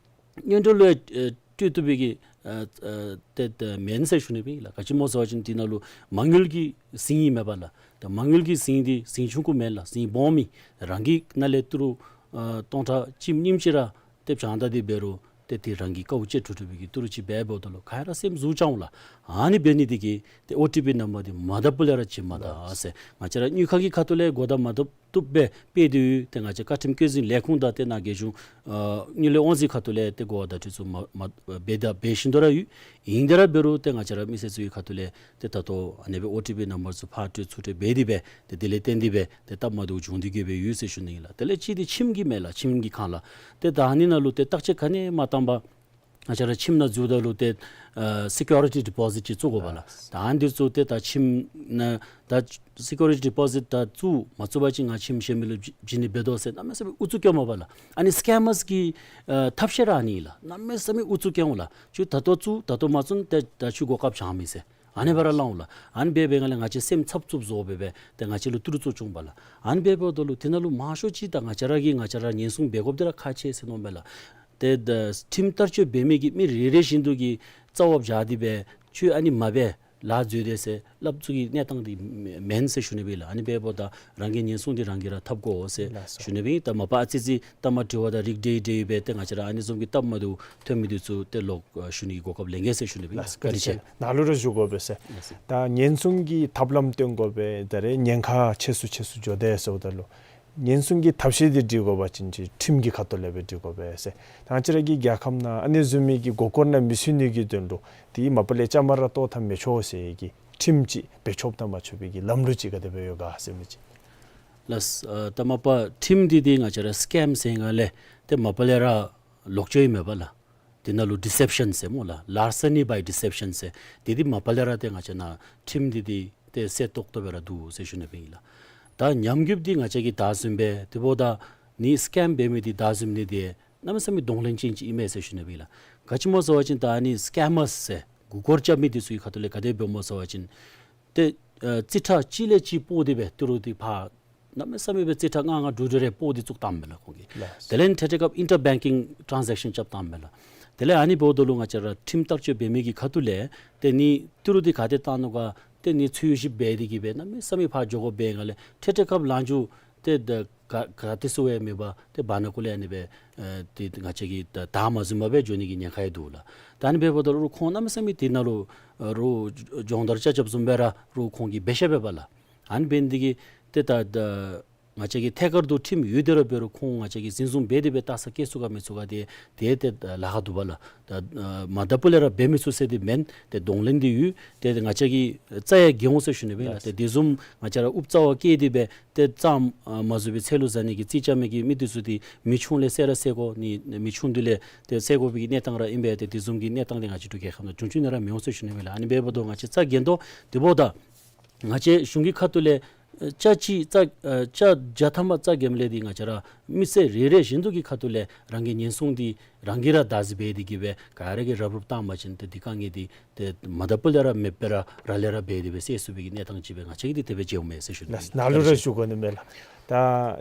སྔོན་འགྲོ་ལུ་ཡང་ཨེ་སྤྲོད་བཏུབ་པའི་གི་ཨ་ཨ་ཏེ་ཏེ་མེན་ཟེར་ཞུ་ནི་སྦེ་ཨིན་ལགས། ག་ཅི་སྨོ་ཟེར་བ་ཅིན་དེ་ནང་ལུ་མ་དངུལ་གྱི་ཟིང་ཨིན་མས་པ་ལགས། ཏེ་མ་དངུལ་གྱི་ཟིང་འདི་ཟིང་ཆུང་ཀུ་མེན་ལགས། ཟིང་སྦོམ་ཨིན། རང་གི་ནང་ལས་ཏི་རུ་ཨ་སྟོང་ཕྲག་གཅིག་གཉིས་ཅིག་ར་ཏེ་བྱང་ད་དེ་འབད་རུང་ཏེ་དེ་རང་གི་དཀའཝ་སྤྱད་འགྲོ་འགྲོ་བའི་གི་ཏི་རུ་ཅིག་འབདཝ་ད་ལུ་ག་ར་སེམས་ཟུག་ཅིག་འོང་ལགས། ཨ་ནི་འབད་ནི་དེ་གིས་ཏེ་ཨོ་ཊི་པི་ནམ་བར་འདི་མ་བཏབ་པ་ལས་ར་བྱིན་མ་ད་ཟེར། ང་བཅས་ར་དངུལ་ཁང་གི་ཁ་ཐུག་ལས་གོ་བརྡ་མ་བཏབ་བཏུབ་སྦེ་སྤེལ་ཏེ་ཡོད། ཏེ་ང་བཅས་བཀའ་ཁྲིམས་བཀོད་འཛིན་ལས་ཁུངས་དང་ཏེ་ནཱ་རྒྱལ་གཞུང་ཨ་དངུལ་ལས་དབང་འཛིན་ཁ་ཐུག་ལས་ཏེ་གོ་བ་བརྡ་སྤྲོད་ཚུ་མ་མ་འབད་ད་འབད་བཞིན་དུ་ར་ཡོད། ཨིན་དེ་ར་འབད་རུང་ཏེ་ང་བཅས་ར་མི་སེར་ཚུ་གི་ཁ་ཐུག་ལས་ཏེ་ད་ལྟོ་ཨ་ནི་སྦེ་ཨོ་ཊི་པི་ནམ་བར་ཚུ་ཕར་སྤྲོད་ཚུར་སྤྲོད་འབད་དེ་སྦེ་ཏེ་དེ་ལས་བརྟེན་ཏེ་སྦེ་ཏེ་སྟབས་མ་བདེཝ་བྱུང་སྟེ་གིས་སྦེ་ཡོད་ཟེར་ཞུ་ནི་ཨིན་ལགས། དེ་ལས་གཅིག་འདི་ཁྱིམ་གྱི་མས་ལགས། ཁྱིམ་གྱི་ཁར་ལགས། ཏེ་ད་ཨ་ནི་ནང་ལུ་ཏེ་བརྟག་དཔྱད་ག་ནི་མ་བཏང་པར་ང་བཅས་ར་ཁྱིམ་ནང་འཛུལཝ་ད་ལུ་ཏེ་ཨ་སི་ཀུ་རི་ཊི་ཌི་པོ་ཟིཊ་ཅིག་བཙུགས་དགོ་པ་ལགས། ད་ཨ་ནི་འདི་ཚུ་ཏེ་ད་ཁྱིམ་ནང་ད་སི་ཀུ་རི་ཊི་ཌི་པོ་ཟིཊ་ད་བཙུགས་མ་བཙུགས་པ་ཅིན་ང་ཁྱིམ་གཞན་མི་ལུ་བྱིན་ནི་འབད་དོ་ཟེར་གནམ་མེད་ས་མེད་ཨུ་ཚུགས་སྐྱེཝ་མས་པ་ལགས། ཨ་ནི་སི་ཀེམ་མརསི་གི་ཨ་ཐབས་ཤེས་ར་ཨ་ནི་ཨིན་ལགས། གནམ་མེད་ས་མེད་ཨུ་ཚུགས་སྐྱེཝ་ལགས། ཁྱོད་ད་ལྟོ་བཙུགས་ད་ལྟོ་མ་བཙུགས་ཏེ་ད་ཁྱོད་གོ་སྐབས་བྱང་མི་ཟེར། ཨ་ནི་སྦེ་ར་སླབ་འོང་ལགས། ཨ་ནི་འབད་འབད་སྒང་ལས་ང་བཅས་སེམས་འཚབ་འཚུབ་བཟོ་སྦེ་སྦེ་ཏེ་ང་བཅས་ལུ་ཏི་རུ་ཚུ་བྱུང་པ་ལགས། ཨ་ནི་འབདཝ་ད་ལུ་དེ་ནང་ལུ་མང་ཤོས་ཅིག་ད་ང་བཅས་ར་གིས་ང་བཅས་ར་ཉེན་སྲུང་འབད་དགོཔ་འདི་ར་ཁག་ཆེ་ཟེར་མནོཝ་མས་ལགས། ཏེ་ད་ཁྲིམས་བསྟར་སྤྱོད་འབད་མི་གི་མི་རེ་རེ་བཞིན་དུ་གིས་རྩ་བ་བཞག་སྟེ་སྦེ་ཁྱོད་ཨ་ནི་མ་འབད་ལཱ་འཛོལ་ཏེ་ཟེར་སླབ་ཚུགས་ཀྱི་གནས་སྟངས་འདི་མེན་ཟེར་ཞུ་ནི་སྦེ་ལགས། ཨ་ནི་འབདཝ་ད་རང་གི་ཉེན་སྲུང་འདི་རང་གིས་ར་འཐབ་དགོ་ཟེར་ཞུ་ནི་སྦེ། ད་མ་པ་ཨ་ཙི་ཅིག་ད་མ་དྲི་བ་ད་རིགས་འགྲེ་འགྲེ་སྦེ་ཏེ་ང་བཅས་ར་ཨ་ནི་བཟུམ་གྱི་སྟབས་མ་བདེཝ་ཐོན་མི་འདི་ཚུ་ཏེ་ལོག་ཨ་ཞུ་ནི་གི་གོ་སྐབས་ལེན་གེ་ཟེར་ཞུ་ནི་སྦེ་ལགས། བཀའ་དྲིན་ཆེ། ནཱ་ལུ་ར་ཞུ་དགོ་པས་ཟེར། ད་ཉེན་སྲུང་གི་ཐབས་ལམ་སྟོན་དགོ་པས། ད་རེས་ཉེན་ཁ་ཆེ་སུ་ཆེ་སུ་འགྱོ་དེས་ཟེརཝ་ད་ལུ་ཉེན་སྲུང་གི་ཐབས་ཤེས་འདི་སྒྲིག་དགོ་པ་ཅིན་ཅིག་ཁྲིམས་ཀྱི་ཁ་ཐུག་ལས་སྦེ་སྒྲིག་དགོ་པས་ཟེར། ད་ང་བཅས་ར་གི་རྒྱལ་ཁབ་ནང་ཨ་ནི་བཟུམ་མའི་གི་མགུ་སྐོར་ནང་མི་ཚུད་ནི་གི་དོན་ལུ་དེ་མ་པ་ལས་བཅའ་མར་གཏོགས་ད་མི་ཆོག་ཟེར་གྱི་ཁྲིམས་ཅིག་འབད་ཆོགཔ་དང་མ་ཆོག་པའི་གི་ལམ་ལུགས་ཅིག་ག་དེ་སྦེ་ཡོད་ག་ཟེར་མི་ཅིག། ལགས། ཨ་ད་མ་པ་ཁྲིམས་འདི་འདི་ང་བཅས་ར་སི་ཀེམ་ཟེར་སྒང་ལས་ཏེ་མ་པ་ལས་ར་ལོག་སྤྱོད་ཨིན་མས་པ་ལགས། དེ་ནང་ལུ་ཌི་སེབ་ཤཱན་ཟེར་སྨོ་ལགས། ལར་སི་ནི་བའི་ཌི་སེབ་ཤཱན་ཟེར། དེ་འདི་མ་པ་ལས་ར་ཏེ་ང་བཅས་ནཱ་ཁྲིམས་འདི་འདི་ཏེ་གསལ་ཏོག་ཏོ་སྦེ་ར་འདུག་ཟེར་ཞུ་ནི་སྦེ་ཨིན་ལགས། ད་ཉམས་རྒུདཔ་འདི་ང་བཅས་ཀྱིས་ད་བཟུམ་སྦེ་དེ་འབདཝ་ད་ནི་སི་ཀེམ་འབད་མི་འདི་ད་བཟུམ་ནི་འདི་གནམ་མེད་ས་མེད་གདོང་ལེན་ཅན་ཅིག་ཨིན་མས་ཟེར་ཞུ་ནི་སྦེ་ཨིན་ལགས། ག་ཅི་སྨོ་ཟེར་བ་ཅིན་ད་ཨ་ནི་སི་ཀེམ་མརསི་ཟེར་མགུ་སྐོར་རྐྱབ་མི་འདི་ཚུ་གི་ཁ་ཐུག་ལས་ག་དེ་འབདཝ་སྨོ་ཟེར་བ་ཅིན་ཏེ་ཨ་རྩིས་ཁྲ་གཅིག་ལས་གཅིག་སྤོ་སྟེ་སྦེ་ཏི་རུ་འདི་ཕར་གནམ་མེད་ས་མེད་སྦེ་རྩིས་ཁྲ་ལྔ་ལྔ་དྲུག་དྲུག་རེ་སྤོ་སྟེ་བཙུགས་བཏངམ་མས་ལགས་ཁོང་གིས། ལགས། དེ་ལས་ཐད་ཐད་སྐབས་ཨིན་ཊར་བེང་ཀིང་ཊཱན་ཛེཀ་ཤཱན་རྐྱབ་བཏངམ་མས་ལགས། དེ་ལས་ཨ་ནི་འབདཝ་ད་ལུ་ང་བཅས་ར་ཁྲིམས་བསྟར་སྤྱོད་འབད་མི་གི་ཁ་ཐུག་ལས་ཏེ་ནི་ཏི་རུ་འདི་ག་ཏེ་བཏང་ནུག་ག་ཏེ་ནི་འཚོལ་ཞིབ་འབད་དེ་གིས་སྦེ་གནམ་མེད་ས་མེད་ཕར་འགྱོ་དགོཔ་འབད་སྒང་ལས་ཐད་ཐད་སྐབས་ལངས་རྒྱུ་ཏེ་ད་ ག་ག་ཏེ་ཚུ་ཡང་མེད་པར་ཏེ་བར་ན་ཀུ་ལས་ཨ་ནི་སྦེ་ཨེ་ཏེ་ང་བཅས་ཀྱིས་ད་བདའ་མ་ཟུན་པར་སྦེ་འགྱོ་ནི་གི་ཉེན་ཁ་ཡང་འདུག་ལགས། ད་ཨ་ནི་འབདཝ་ད་ལུ་རུང་ཁོང་གནམ་མེད་ས་མེད་དེ་ནང་ལུ་ཨ་རུང་སྦྱོང་བརྡར་རྐྱབ་རྐྱབ་བཟུམ་སྦེ་ར་རུང་ཁོང་གིས་འབད་ཤ་འབད་བས་ལགས། ཨ་ནི་འབད་ནི་འདི་གིས་ཏེ་ད་ད་ང་བཅས་ཀྱི་ཐད་ཀར་དུ་ཁྲིམས་ཡོད་དེ་ར་འབད་རུང་ཁོང་ང་བཅས་ཀྱིས་འཛིན་བཟུང་འབད་དེ་སྦེ་ལྟ་ས་བཀལ་ཚུགས་ག་མི་ཚུགས་ག་དེ་དེ་ཏེ་ལཱ་ཁག་འདུག་པ་ལགས། ད་ཨ་མ་ད་པུ་ལས་ར་འབད་མི་ཚུགས་ཟེར་དེ་མེན། ཏེ་གདོང་ལེན་འདི་ཡོད། ཏེ་ང་བཅས་ཀྱིས་རྩ་ཡང་འགེལ་འོང་ཟེར་ཞུ་ནི་སྦེ་ལགས། ཏེ་དེ་བཟུམ་ང་བཅས་ར་ཨུབ་རྩ་བ་བཀལ་ཏེ་སྦེ་ཏེ་རྩ་ཨ་མ་བཟོ་བའི་ཚལ་ལུ་བཟའ་ནི་གི་རྩིས་རྐྱབ་མི་གི་མི་འདི་ཚུ་འདི་མི་ཆུང་ལས་བསད་ར་བསད་དགོ་ནི་མི་ཆུང་འདི་ལས་ཏེ་བསད་དགོ་པའི་གི་གནས་སྟངས་ར་ཨིན་པས། ཏེ་དེ་བཟུམ་གྱི་གནས་སྟངས་འདི་ང་བཅས་འབྲུག་རྒྱལ་ཁབ་ནང་བྱུང་བྱུང་ནི་ར་མི་འོང་ཟེར་ཞུ་ནི་སྦེ་ལགས། ཨ་ནི་འབདཝ་ད་ང་བཅས་རྩ་འགེལ་དོ། དེ་འབདཝ་ད་ང་བཅས་གཞུང་གི་ཁ་ཐུག་ལས་ཨེ་ཅ་གཅིག་རྩ་ཨེ་ཅ་བརྒྱ་ཐམ་པ་རྩ་འགེལ་མི་ལས་འདི་ང་བཅས་ར་མི་སེར་རེ་རེ་བཞིན་དུ་གི་ཁ་ཐུག་ལས་རང་གི་ཉེན་སྲུང་འདི་རང་གིས་ར་བདག་འཛིན་འབད་དེ་གི་སྦེ་ག་ར་གིས་རུབ་རུབ་བཏང་པ་ཅིན་ཏེ་འདི་དཀའ་ངལ་འདི་ཏེ་མ་ད་པུ་ལས་ར་མེདཔ་སྦེ་ར་ར་ལས་ར་འབད་དེ་སྦེ་སེལ་ཚུགས་པའི་གི་གནས་སྟངས་ཅིག་སྦེ་ང་བཅས་ཀྱིས་འདི་དེ་སྦེ་མཇལཝ་མས་ཟེར་ཞུ་ནི། ནཱ་ལུ་ར་ཞུ་དགོ་ནི་མས་ལགས། ད་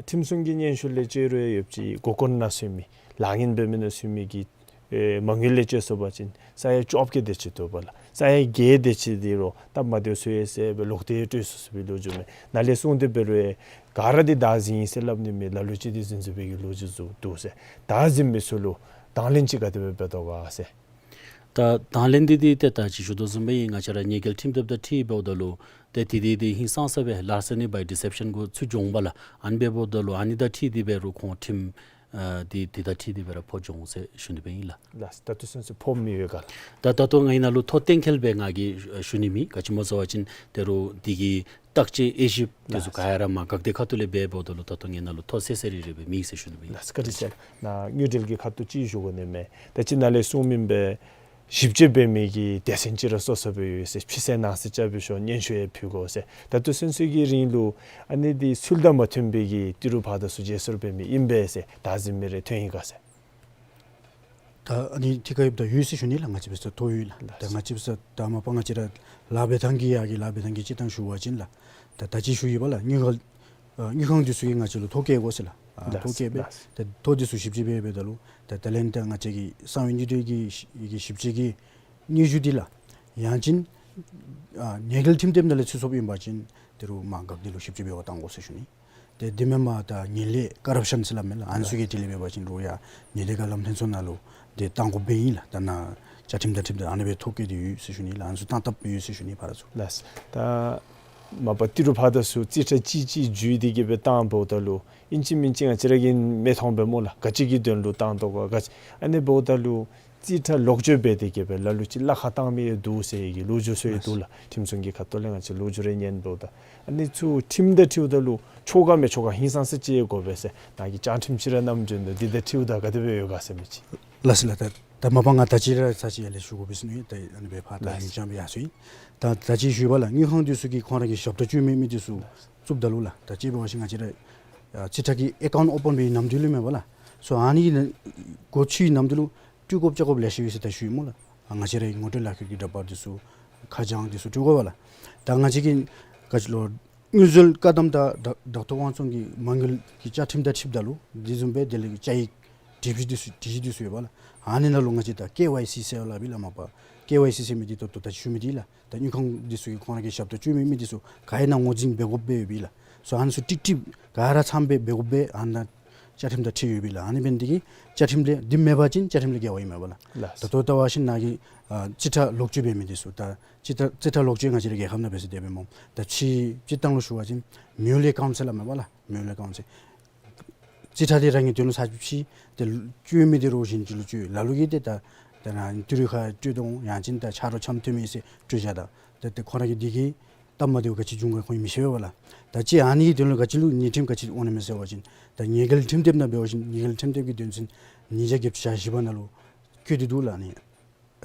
ཁྲིམས་སྲུང་གི་སྙན་ཞུ་ལས་བཅད་རུང་ཡོདཔ་ཅིག་མགོ་སྐོར་ནང་སོང་མི་ལཱ་ངན་འབད་མི་ནང་སོང་མི་གི་ཨེ་མ་དངུལ་ལས་བཅད་སོང་པ་ཅིན་ས་ཡ་བཅོ་བརྒྱད་དེ་ཅིག་འདུག་པ་ལགས། ས་ཡ་བརྒྱད་དེ་ཅིག་འདི་རུང་སྟབས་མ་བདེཝ་ཚུ་ཡང་བསལ་སྦེ་ལོག་སྟེ་སྤྲོད་ཚུགས་ཚུགས་པའི་ལོ་རྒྱུས་མས། ནཱ་ལས་གསུངས་ཏེ་འབད་རུང་ཡང་ག་ར་འདི་བདག་འཛིན་ཨིན་ཟེར་སླབ་ནི་མེད། ལ་ལུ་ཅིག་འདི་འཛིན་ཚུགས་པའི་གི་ལོ་རྒྱུས་ཚུ་འདུག་ཟེར། བདག་འཛིན་མི་ཚུ་ལུ་དང་ལེན་ཅིག་ག་དེ་སྦེ་འབད་དོ་ག་ཟེར། ད་དང་ལེན་འདི་འདི་ཏེ་ད་ཅི་ཞུ་དོ་བཟུམ་སྦེ་ང་བཅས་ར་ཉེས་འགེལ་ཁྲིམས་དེབ་དང་འཁྲིལ་འབདཝ་ད་ལུ་ཏེ་དེ་དེ་དེ་ཧིང་སངས་ས་སྦེ་larceny by deception གུ་ཚུད་འགྱོ་འོང་པ་ལགས། ཨ་ནི་འབདཝ་ད་ལུ་ཨ་ནི་དང་འཁྲིལ་ཏེ་འབད་རུང་ཁོང་ཁྲིམས་ཨ་དེ་དེ་དང་འཁྲིལ་ཏེ་འབད་རུང་ཕོག་འགྱོ་འོང་ཟེར་ཞུ་ནི་སྦེ་ཨིན་ལགས། ལགས། ད་ལྟོ་ཚུན་ཚོད་ཕོག་མི་ཡོད་ག་ལགས། ད་ད་ལྟོ་ང་ཨ་ནཱ་ལུ་ཐོ་གཏན་འཁེལ་སྦེ་ང་གིས་ཞུ་ནི་མེད། ག་ཅི་སྨོ་ཟེར་བ་ཅིན་ད་རུང་དེ་གི་བརྟག་དཔྱད་དབྱེ་ཞིབ་དེ་ཚུ་ག་ར་མར་འགག་སྡེ་ཁ་ཐུག་ལས་འབད་འབདཝ་ད་ལུ་ད་ལྟོ་ང་ཨ་ནཱ་ལུ་ཐོ་གསལ་གསལ་རི་རི་སྦེ་མེད་ཟེར་ཞུ་ནི་སྦེ་ཨིན་ལགས། ལགས། བཀའ་དྲིན་ཆེ་ལགས། ནཱ་དངུལ་འབྲེལ་གྱི་ཁ་ཐུག་ཅིག་ཞུ་དགོ་ནི་མས། ད་ཅི་ནཱ་ལས་གསུངས་མི་སྦེ་ཞིབ་དཔྱད་འབད་མི་གི་སྡེ་ཚན་ཅིག་ར་གསོ་གསོཝ་ཡོད་ཟེར། ཕྱི་གསལ་ནང་གསལ་རྐྱབ་སྦེ་ཤོག། སྙན་ཞུ་ཡང་ཕུལ་དགོ་ཟེར། ད་ལྟོ་ཚུན་ཚོད་ཀྱི་རིང་ལུ་ཨ་ནི་འདི་ཚུལ་དང་མ་མཐུན་པའི་གི་ཏི་རུ་ཕར་དང་ཚུར་བརྗེ་སོར་འབད་མི་ཨིན་པས་ཟེར་བདག་འཛིན་མི་རེ་ཐོན་ཡི་ག་ཟེར། ད་ཨ་ནི་ཐད་ཀར་ཡོདཔ་ད་ཡོད་ཟེར་ཞུ་ནི་ལགས། ང་བཅས་འབད་ས་ཐོ་ཡོད་ལགས། ད་ང་བཅས་འབད་ས་ད་མ་པ་ང་བཅས་ར་ལཱ་འབད་ཐངས་ཀྱི་ཡ་གི་ལཱ་འབད་ཐངས་ཀྱི་སྤྱིར་བཏང་ཞུ་བ་ཅིན་ལགས། ད་ད་ཅི་ཞུ་ཡི་པ་ལགས། དངུལ་ཁང་ཨ་དངུལ་ཁང་འདི་ཚུ་གིས་ང་བཅས་ལུ་ཐོ་བཀོད་དགོ་ཟེར་ལགས། ཨ་ཐོ་བཀོད་སྦེ་ད་ཐོ་འདི་ཚུ་ཞིབ་དཔྱད་འབད་འབདཝ་ད་ལུ་ད་ད་ལན་ད་ང་བཅས་ཀྱི་གསང་བའི་དངུལ་འབྲེལ་གྱི་ཞིབ་དཔྱད་ཀྱི་སྙན་ཞུ་འདི་ལགས། ཡང་ཅིན་ཨ་ཉེས་འགེལ་ཁྲིམས་དེབ་ནང་ལས་ཚུད་སོངམ་ཨིན་པ་ཅིན་ད་རུང་མར་འགག་སྡེ་ལུ་ཞིབ་དཔྱད་འབད་བར་བཏང་དགོ་ཟེར་ཞུ་ནི། ཏེ་དེ་མེན་པར་ད་ངན་ལྷད་ཀ་རབ་ཤཱན་ཟེར་སླབ་མས་ལགས། ཨ་ནི་ཚུ་གི་དེ་ལས་འབད་བ་ཅིན་རུང་ཡང་ཉེས་དོན་ག་ལམ་སྟོན་ཚུ་ནང་ལུ་ཏེ་བཏང་དགོཔ་སྦེ་ཨིན་ལགས། ད་ནཱ་བཅའ་ཁྲིམས་དང་འཁྲིལཝ་ད་ཨ་ནི་སྦེ་ཐོ་བཀོད་དེ་ཡོད་ཟེར་ཞུ་ནི་ལགས། ཨ་ནི་ཚུ་བཏང་བཏངམ་ཡོད་ཟེར་ཞུ་ནི་ཕར་ཚུར། ལགས། ད་མ་པ་ཏི་རུ་ཕར་དང་ཚུར་རྩིས་ཁྲ་གཅིག་གཅིག་བརྒྱུད་དེ་གི་སྦེ་བཏང་འབདཝ་ད་ལུ་ཨིན་ཅི་མིན་ཅི་ང་བཅས་ར་གིས་མི་མཐོང་པས་སྨོ་ལགས། ག་ཅི་གི་དོན་ལུ་བཏང་དོ་ག་ག་ཅི། ཨ་ནི་འབདཝ་ད་ལུ་རྩིས་ཁྲ་ལོག་སྤྱོད་འབད་དེ་གི་སྦེ་ལ་ལུ་ཅིག་གླ་ཁར་བཏང་མི་ཡང་འདུག་ཟེར་གི་ལོ་རྒྱུས་ཚུ་ཡང་འདུག་ལགས། ཁྲིམས་སྲུང་གི་ཁ་ཐུག་ལས་ང་བཅས་ལོ་རྒྱུས་རེ་ཉན་འབདཝ་ད་ཨ་ནི་ཚུ་ཁྲིམས་དང་འཁྲིལཝ་ད་ལུ་ཆོ་ག་མི་ཆོ་ག་ཧིང་སངས་ས་ཅིག་དགོ་པས་ཟེར་ནཱ་གིས་བཅའ་ཁྲིམས་ཅིག་ར་བསྣམས་བྱོན་ནུག། འདི་དང་འཁྲིལཝ་ད་ག་དེ་སྦེ་ཡོད་ག་ཟེར་མི་ཅིག། ལགས་སོ་ལགས། ད་ད་མ་པ་ང་ད་ཅི་ར་ཚར་གཅིག་ཡར་ལས་ཞུ་དགོ་པས་ཟེར་ནི། ད་ཨ་ནི་སྦེ་ཕར་ད་ལགས། ཉིན་རྐྱང་སྦེ་ཡར་སོང་ཡི། ད་ད་ཅི་ཞུ་བ་ལགས། དངུལ་ཁང་འདི་ཚུ་གིས་ཁོང་ར་གི་ཞབས་ཏོག་སྤྱོད་མི་མི་འདི་ཚུ་བཙུགསཔ་ད་ལུ་ལགས། ད་ཅི་འབད་བ་ཅིན་ང་བཅས་ར་ཨ་རྩིས་ཁྲ་གི་ཨེ་ཀའུནཊ་ཨོ་པཱན་འབད་བའི་ནམ་དུས་ལུ་མེན་པ་ལགས། སོ་ཨ་ནི་གི་ནང་སྒོ་ཕྱེ་བའི་ནམ་དུས་ལུ་སྤྲོད་དགོཔ་བཅག་དགོཔ་ལེ་ཤ་ཡོད་ཟེར་ད་ཞུ་ཡི་སྨོ་ལགས། ཨ་ང་བཅས་ར་གི་ངོ་སྤྲོད་ལག་ཁྱེར་གྱི་འདྲ་པར་འདི་ཚུ་ཁ་བྱང་འདི་ཚུ་སྤྲོད་དགོ་པས་ལགས། ད་ང་བཅས་ཀྱིས་ག་ཅི་ལོ་དངུལ་འཛོལ་བཀག་སྡོམ་དང་བདག་བདག་ཐོབ་དབང་བཙོང་གི་མ་དངུལ་གྱི་བཅའ་ཁྲིམས་དང་འཁྲིལཝ་ད་ལུ་དེ་བཟུམ་སྦེ་དེ་ལས་བཅའ་ཡིག་སྒྲིག་གཞི་འདི་ཚུ་སྒྲིག་གཞི་འདི་ཚུ་ཡོད་པ་ལགས། ཨ་ནི་ནང་ལུ་ང་བཅས་ད་ཀེ་ཝའི་སི་ཟེར་སླབ་ཨིན་ལགས་མ་པ། ཀེ་ཝའི་སི་ཟེར་མི་འདི་ད་ལྟོ་ད་ཅི་ཞུ་མི་འདི་ལགས། ད་དངུལ་ཁང་འདི་ཚུ་གིས་ཁོང་ར་གི་ཞབས་ཏོག་སྤྱོད་མི་མི་འདི་ཚུ་ག་ཨིན་ན་ངོས་འཛིན་འབད་དགོཔ་སྦེ་ཡོད་པས་ལགས། སོ་ཨ་ནི་ཚུ་ཀྲིག་ཀྲི་ག་ར་ཚངམ་སྦེ་འབད་དགོཔ་སྦེ་ཨ་ནཱ་བཅའ་ཁྲིམས་དང་འཁྲིལ་ཡོད་པས་ལགས། ཨ་ནི་འབད་ནི་འདི་གིས་བཅའ་ཁྲིམས་ལས་འདི་མེད་པ་ཅིན་བཅའ་ཁྲིམས་ལས་འགལ་བ་ཨིན་མས་པ་ལགས། ལགས། ད་ལྟོ་ལྟ་བ་ཅིན་ནཱ་གི་ཨ་རྩིས་ཁྲ་ལོག་སྤྱོད་འབད་མི་འདི་ཚུ་ད་རྩིས་ཁྲ་རྩིས་ཁྲ་ལོག་སྤྱོད་ང་བཅས་ར་རྒྱལ་ཁབ་ནང་འབད་ས་དེ་སྦེ་སྨོ། ད་ཕྱི་སྤྱིར་བཏང་ལུ་ཞུ་བ་ཅིན་མེའུ་ལེ་ཀའུནཊ་ཟེར་སླབ་མས་པ་ལགས། མེའུ་ལེ་ཀའུནཊ་ཟེར། རྩིས་ཁྲ་འདི་རང་གི་དོན་ལུ་ཚར་གཅིག་ཕྱེ། ཏེ་སྤྱོད་མི་འདི་རོགས་གཞན་ཅིག་ལུ་སྤྱོད། ལ་ལུ་གིས་ཏེ་ད་ད་རང་ཏི་རུ་ཁར་སྤྲོད་དོ་ཡང་ཅིན་ད་ཆ་རོགས་འཆམ་མཐུན་མི་ཟེར་སྤྲོད་བཞག་ད། ཏེ་ཏེ་ཁོང་ར་གི་འདི་གིས་སྟབས་མ་བདེཝ་ག་ཅི་འབྱུང་ག་ཁོང་གིས་མི་ཤེས་པས་པ་ལགས། ད་ཅི་ཨ་ནི་གི་དོན་ལུ་ག་ཅི་ལུ་ཉེས་ཁྲིམས་ག་ཅི་འོང་ནི་མས་ཟེར་བ་ཅིན་ད་ཉེས་འགེལ་ཁྲིམས་དེབ་ནང་འབད་བ་ཅིན་ཉེས་འགེལ་ཁྲིམས་དེབ་ཀྱི་དོན་ཚན་ཉིས་བརྒྱ་བརྒྱད་ཅུ་གྱ་བཞི་པ་ནང་ལུ་བཀོད་དེ་འདུག་ལགས། ཨ་ནི་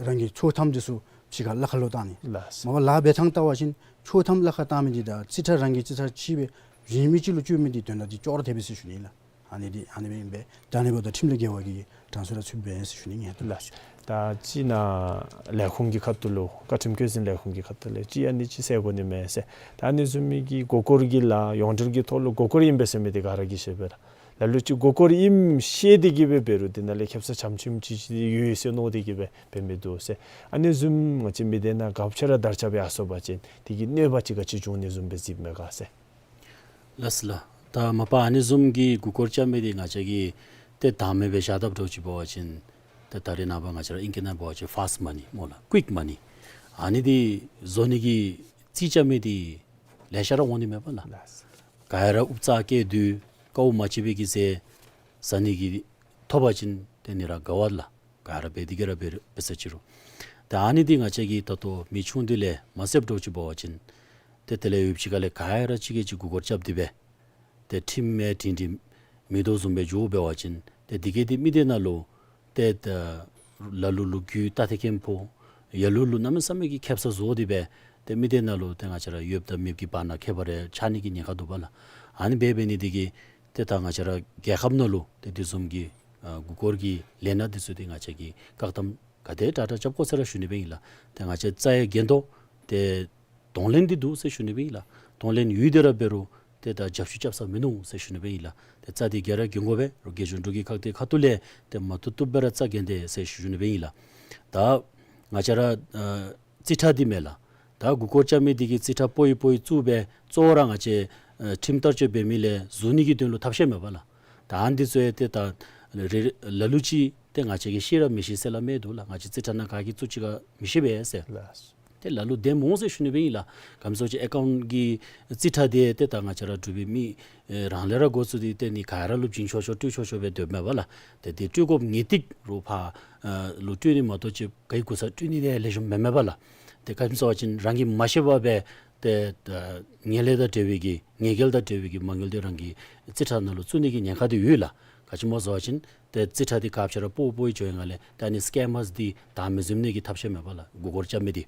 རང་གི་ཆོག་ཐམ་འདི་ཚུ་ཕྱི་ཁར་གླ་ཁར་ལོག་བཏང་ནི། ལགས། མ་པ་ལཱ་འབད་ཐངས་ལྟ་བ་ཅིན་ཆོག་ཐམ་གླ་ཁར་བཏང་མི་འདི་དང་རྩིས་ཁྲ་རང་གི་རྩིས་ཁྲ་ཕྱེ་སྦེ་གཞན་མི་ཅིག་ལུ་སྤྱོད་མི་འདི་དོན་དག་འདི་ཅོག་ར་འཐད་པས་ཟེར་ཞུ་ནི་ལགས། ཨ་ནི་འདི་ཨ་ནི་སྦེ་ཨིན་པས། ད་ཨ་ནི་འབདཝ་ད་ཁྲིམས་ལས་འགལ་བ་གི་གྲངས་སུ་ར་ཚུདཔ་མས་ཟེར་ཞུ་ནི་ཨིན། ལགས། ད་ཅི་ནཱ་ལས་ཁུངས་ཀྱི་ཁ་ཐུག་ལུ་བཀའ་ཁྲིམས་བཀོད་འཛིན་ལས་ཁུངས་ཀྱི་ཁ་ཐུག་ལས་ཅིག་ཨ་ནི་ཅིག་ཟེར་དགོ་ནི་མས་ཟེར། ད་ཨ་ནི་བཟུམ་མའི་གི་མགོ་སྐོར་གྱི་ལཱ་ཡོངས་འབྲེལ་གྱི་ཐོག་ལུ་མགོ་སྐོར་ཨིན་པས་ཟེར་མི་འདི་ག་ར་གིས་ཤེས་པས་ལགས། ལ་ལུ་ཅིག་མགོ་སྐོར་ཨིནམ་ཤེས་ཏེ་གི་སྦེ་འབད་རུང་འདི་ནང་ལས་ཁེབ་ས་ཆམ་ཆིམ་ཅིག་ཅིག་ཡོད་ཟེར་མནོ་སྟེ་གི་སྦེ་འབད་མི་འདུག་ཟེར། ཨ་ནི་བཟུམ་ང་བཅས་མི་སྡེ་ནང་ག་ཅི་ར་དར་ཁྱབ་ཡར་སོང་པ་ཅིན་དེ་གིས་གནོད་པ་ཅིག་ག་ཅི་འབྱུང་ནི་བཟུམ་སྦེ་གཟིགསཔ་མས་ག་ཟེར། ལགས་སོ་ལགས། ད་མ་པ་ཨ་ནི་བཟུམ་གྱི་མགུ་སྐོར་རྐྱབ་མི་འདི་ང་བཅས་ཀྱིས་ཏེ་དང་མེད་པའི་བཞག་དཔ་འདྲཝ་ཅིག་འབད་བ་ཅིན་ཏེ་ད་རེས་ནངས་པ་ང་བཅས་ར་ཨིང་སྐད་ནང་འབད་བ་ཅིན་ཕཱསཊ་མ་ནི་སྨོ་ལགས། ཀུའིཀ་མ་ནི། ཨ་ནི་འདི་བཟོ་ནི་གི་རྩིས་རྐྱབ་མི་འདི་ལེ་ཤ་ར་འོང་ནི་མས་པ་ལགས། ལགས། ག་ར་ཨུབ་རྩ་བཀལ་དོ་དཀའཝ་མ་སྤྱད་པའི་གི་ཟས་ཟ་ནི་གི་ཐོབ་པ་ཅིན་ཏེ་ནི་ར་དགའ་བ་ལགས། ག་ར་འབད་དེ་གི་ར་འབད་འབད་ས་ཅིག་རུང་། ཏེ་ཨ་ནི་འདི་ང་བཅས་ཀྱིས་ད་ལྟོ་མི་ཆུང་དུས་ལས་མ་བསླབ་འདྲཝ་ཅིག་འབད་བ་ཅིན་ཏེ་དེ་ལས་ཡུདཔ་ཅིག་ཁ་ལས་ག་ར་གཅིག་གིས་གཅིག་མགུ་སྐོར་རྐྱབ་སྟེ་སྦེ་ཏེ་ཁྲིམས་མེད་དྲིན་དྲི་མེད་དོ་བཟུམ་སྦེ་འགྱོ་འབད་བ་ཅིན་ཏེ་འདི་གིས་ཏེ་མི་སྡེ་ནང་ལུ་ཏེ་ད་ལ་ལུ་ལུ་རྒྱུ་ད་ཏེ་ཁེམ་ཕོག། ཡ་ལུ་ལུ་གནམ་མེད་ས་མེད་ཀྱི་ཁེབ་ས་བཟོ་སྟེ་སྦེ་ཏེ་མི་སྡེ་ནང་ལུ་ཏེ་ང་བཅས་ར་ཡོདཔ་དང་མེདཔ་གི་བར་ན་ཁྱད་པར་རེ་ཆགས་ནི་གི་ཉེན་ཁ་འདུག་པ་ལགས། ཨ་ནི་འབད་འབད་ནི་འདི་གིས་ཏེ་ད་ང་བཅས་ར་རྒྱལ་ཁབ་ནང་ལུ་ཏེ་དེ་བཟུམ་གྱི་ཨ་མགུ་སྐོར་གྱི་ལས་སྣ་འདི་ཚུ་ཏེ་ང་བཅས་ཀྱིས་བཀག་དམ་ག་དེ་དྲག་དྲག་རྐྱབ་དགོ་ཟེར་ར་ཞུ་ནི་སྦེ་ཨིན་ལགས། ཏེ་ང་བཅས་རྩ་ཡི་འགན་ཐོག་ཏེ་གདོང་ལེན་འདི་འདུག་ཟེར་ཞུ་ནི་སྦེ་ཨིན་ལགས། གདོང་ལེན་ཡོད་དེ་ར་འབད་རུང་ཏེ་ད་རྒྱབ་བཤུད་རྐྱབ་ས་མིན་ནུག་ཟེར་ཞུ་ནི་སྦེ་ཨིན་ལགས། ཏེ་རྩ་འདི་ག་ར་འགན་དགོ་པས། རོགས་རྒྱལ་གཞུང་འབྲུག་གི་ཁག་དེ་ཁ་ཐུག་ལས་ཏེ་མ་བཏུབ་བཏུབ་སྦེ་ར་རྩ་འགེངས་ཏེ་ཟེར་ཞུ་ནི་སྦེ་ཨིན་ལགས། ད་ང་བཅས་ར་ཨ་རྩིས་ཁྲ་འདི་མས་ལགས། ད་མགུ་སྐོར་རྐྱབ་མི་འདི་གིས་རྩིས་ཁྲ་སྤོ་ཡི་སྤོ་ཡི་བཙུགས་སྦེ་གཙོ་བོ་ར་ང་བཅས་ཨ་ཁྲིམས་བསྟར་སྤྱོད་འབད་མི་ལས་ཟུར་ནི་གི་དོན་ལུ་ཐབས་ཤེས་མས་པ་ལགས། ད་ཨ་ནི་འདི་ཚུ་ཡང་ཏེ་ད་རེ་ལ་ལུ་ཅིག་ཏེ་ང་བཅས་ཀྱིས་ཤེས་ར་མི་ཤེས་ཟེར་སླབ་མི་འདུག་ལགས། ང་བཅས་རྩིས་ཁྲ་ནང་ག་གིས་བཙུགས་ཅི་ག་མི་ཤེས་པས་ཟེར། ལགས། ཏེ་ལ་ལུ་བདེན་འོང་ཟེར་ཞུ་ནི་སྦེ་ཨིན་ལགས། ག་ཅི་སྨོ་ཟེར་བ་ཅིན་ཨེ་ཀའུནཊ་གི་རྩིས་ཁྲ་འདི་ཏེ་ད་ང་བཅས་ར་འབྲུག་པའི་མི་ཨེ་རང་ལས་ར་འགོ་བཙུགས་ཏེ་ཏེ་ནི་ག་ར་ལུ་བྱིན་ཆོག་ཆོག་སྤྲོད་ཆོག་ཆོག་སྦེ་སྡོདཔ་མས་པ་ལགས། ཏེ་འདི་སྤྲོད་དགོཔ་ངེས་ཏིག་རོགས་ཕར་ཨ་ལུ་སྤྲོད་ནི་མ་གཏོགས་ཅིག་ག་གི་གུ་ས་སྤྲོད་ནི་ལེགས་ཤོམ་མེན་མས་པ་ལགས། ཏེ་ག་ཅི་སྨོ་ཟེར་བ་ཅིན་རང་གིས་མ་ཤེས་པར་སྦེ་ཏེ་ཨ་ངན་ལྷད་དང་འབྲེལ་བའི་གི་ངན་སྐལ་དང་འབྲེལ་བའི་གི་མ་དངུལ་འདི་རང་གི་རྩིས་ཁྲ་ནང་ལུ་བཙུགས་ནི་གི་ཉེན་ཁ་འདི་ཡོད་ལགས། ག་ཅི་སྨོ་ཟེར་བ་ཅིན་ཏེ་རྩིས་ཁྲ་འདི་ག་ཅི་ར་སྤོ་སྤོ་ཡི་འགྱོ་བའི་སྒང་ལས་ཏེ་ཨ་ནི་སི་ཀེམ་མརས་འདི་བདག་མེད་བཟུམ་ནི་གི་ཐབས་ཤེས་མས་པ་ལགས། མགུ་སྐོར་རྐྱབ་མི་འདི།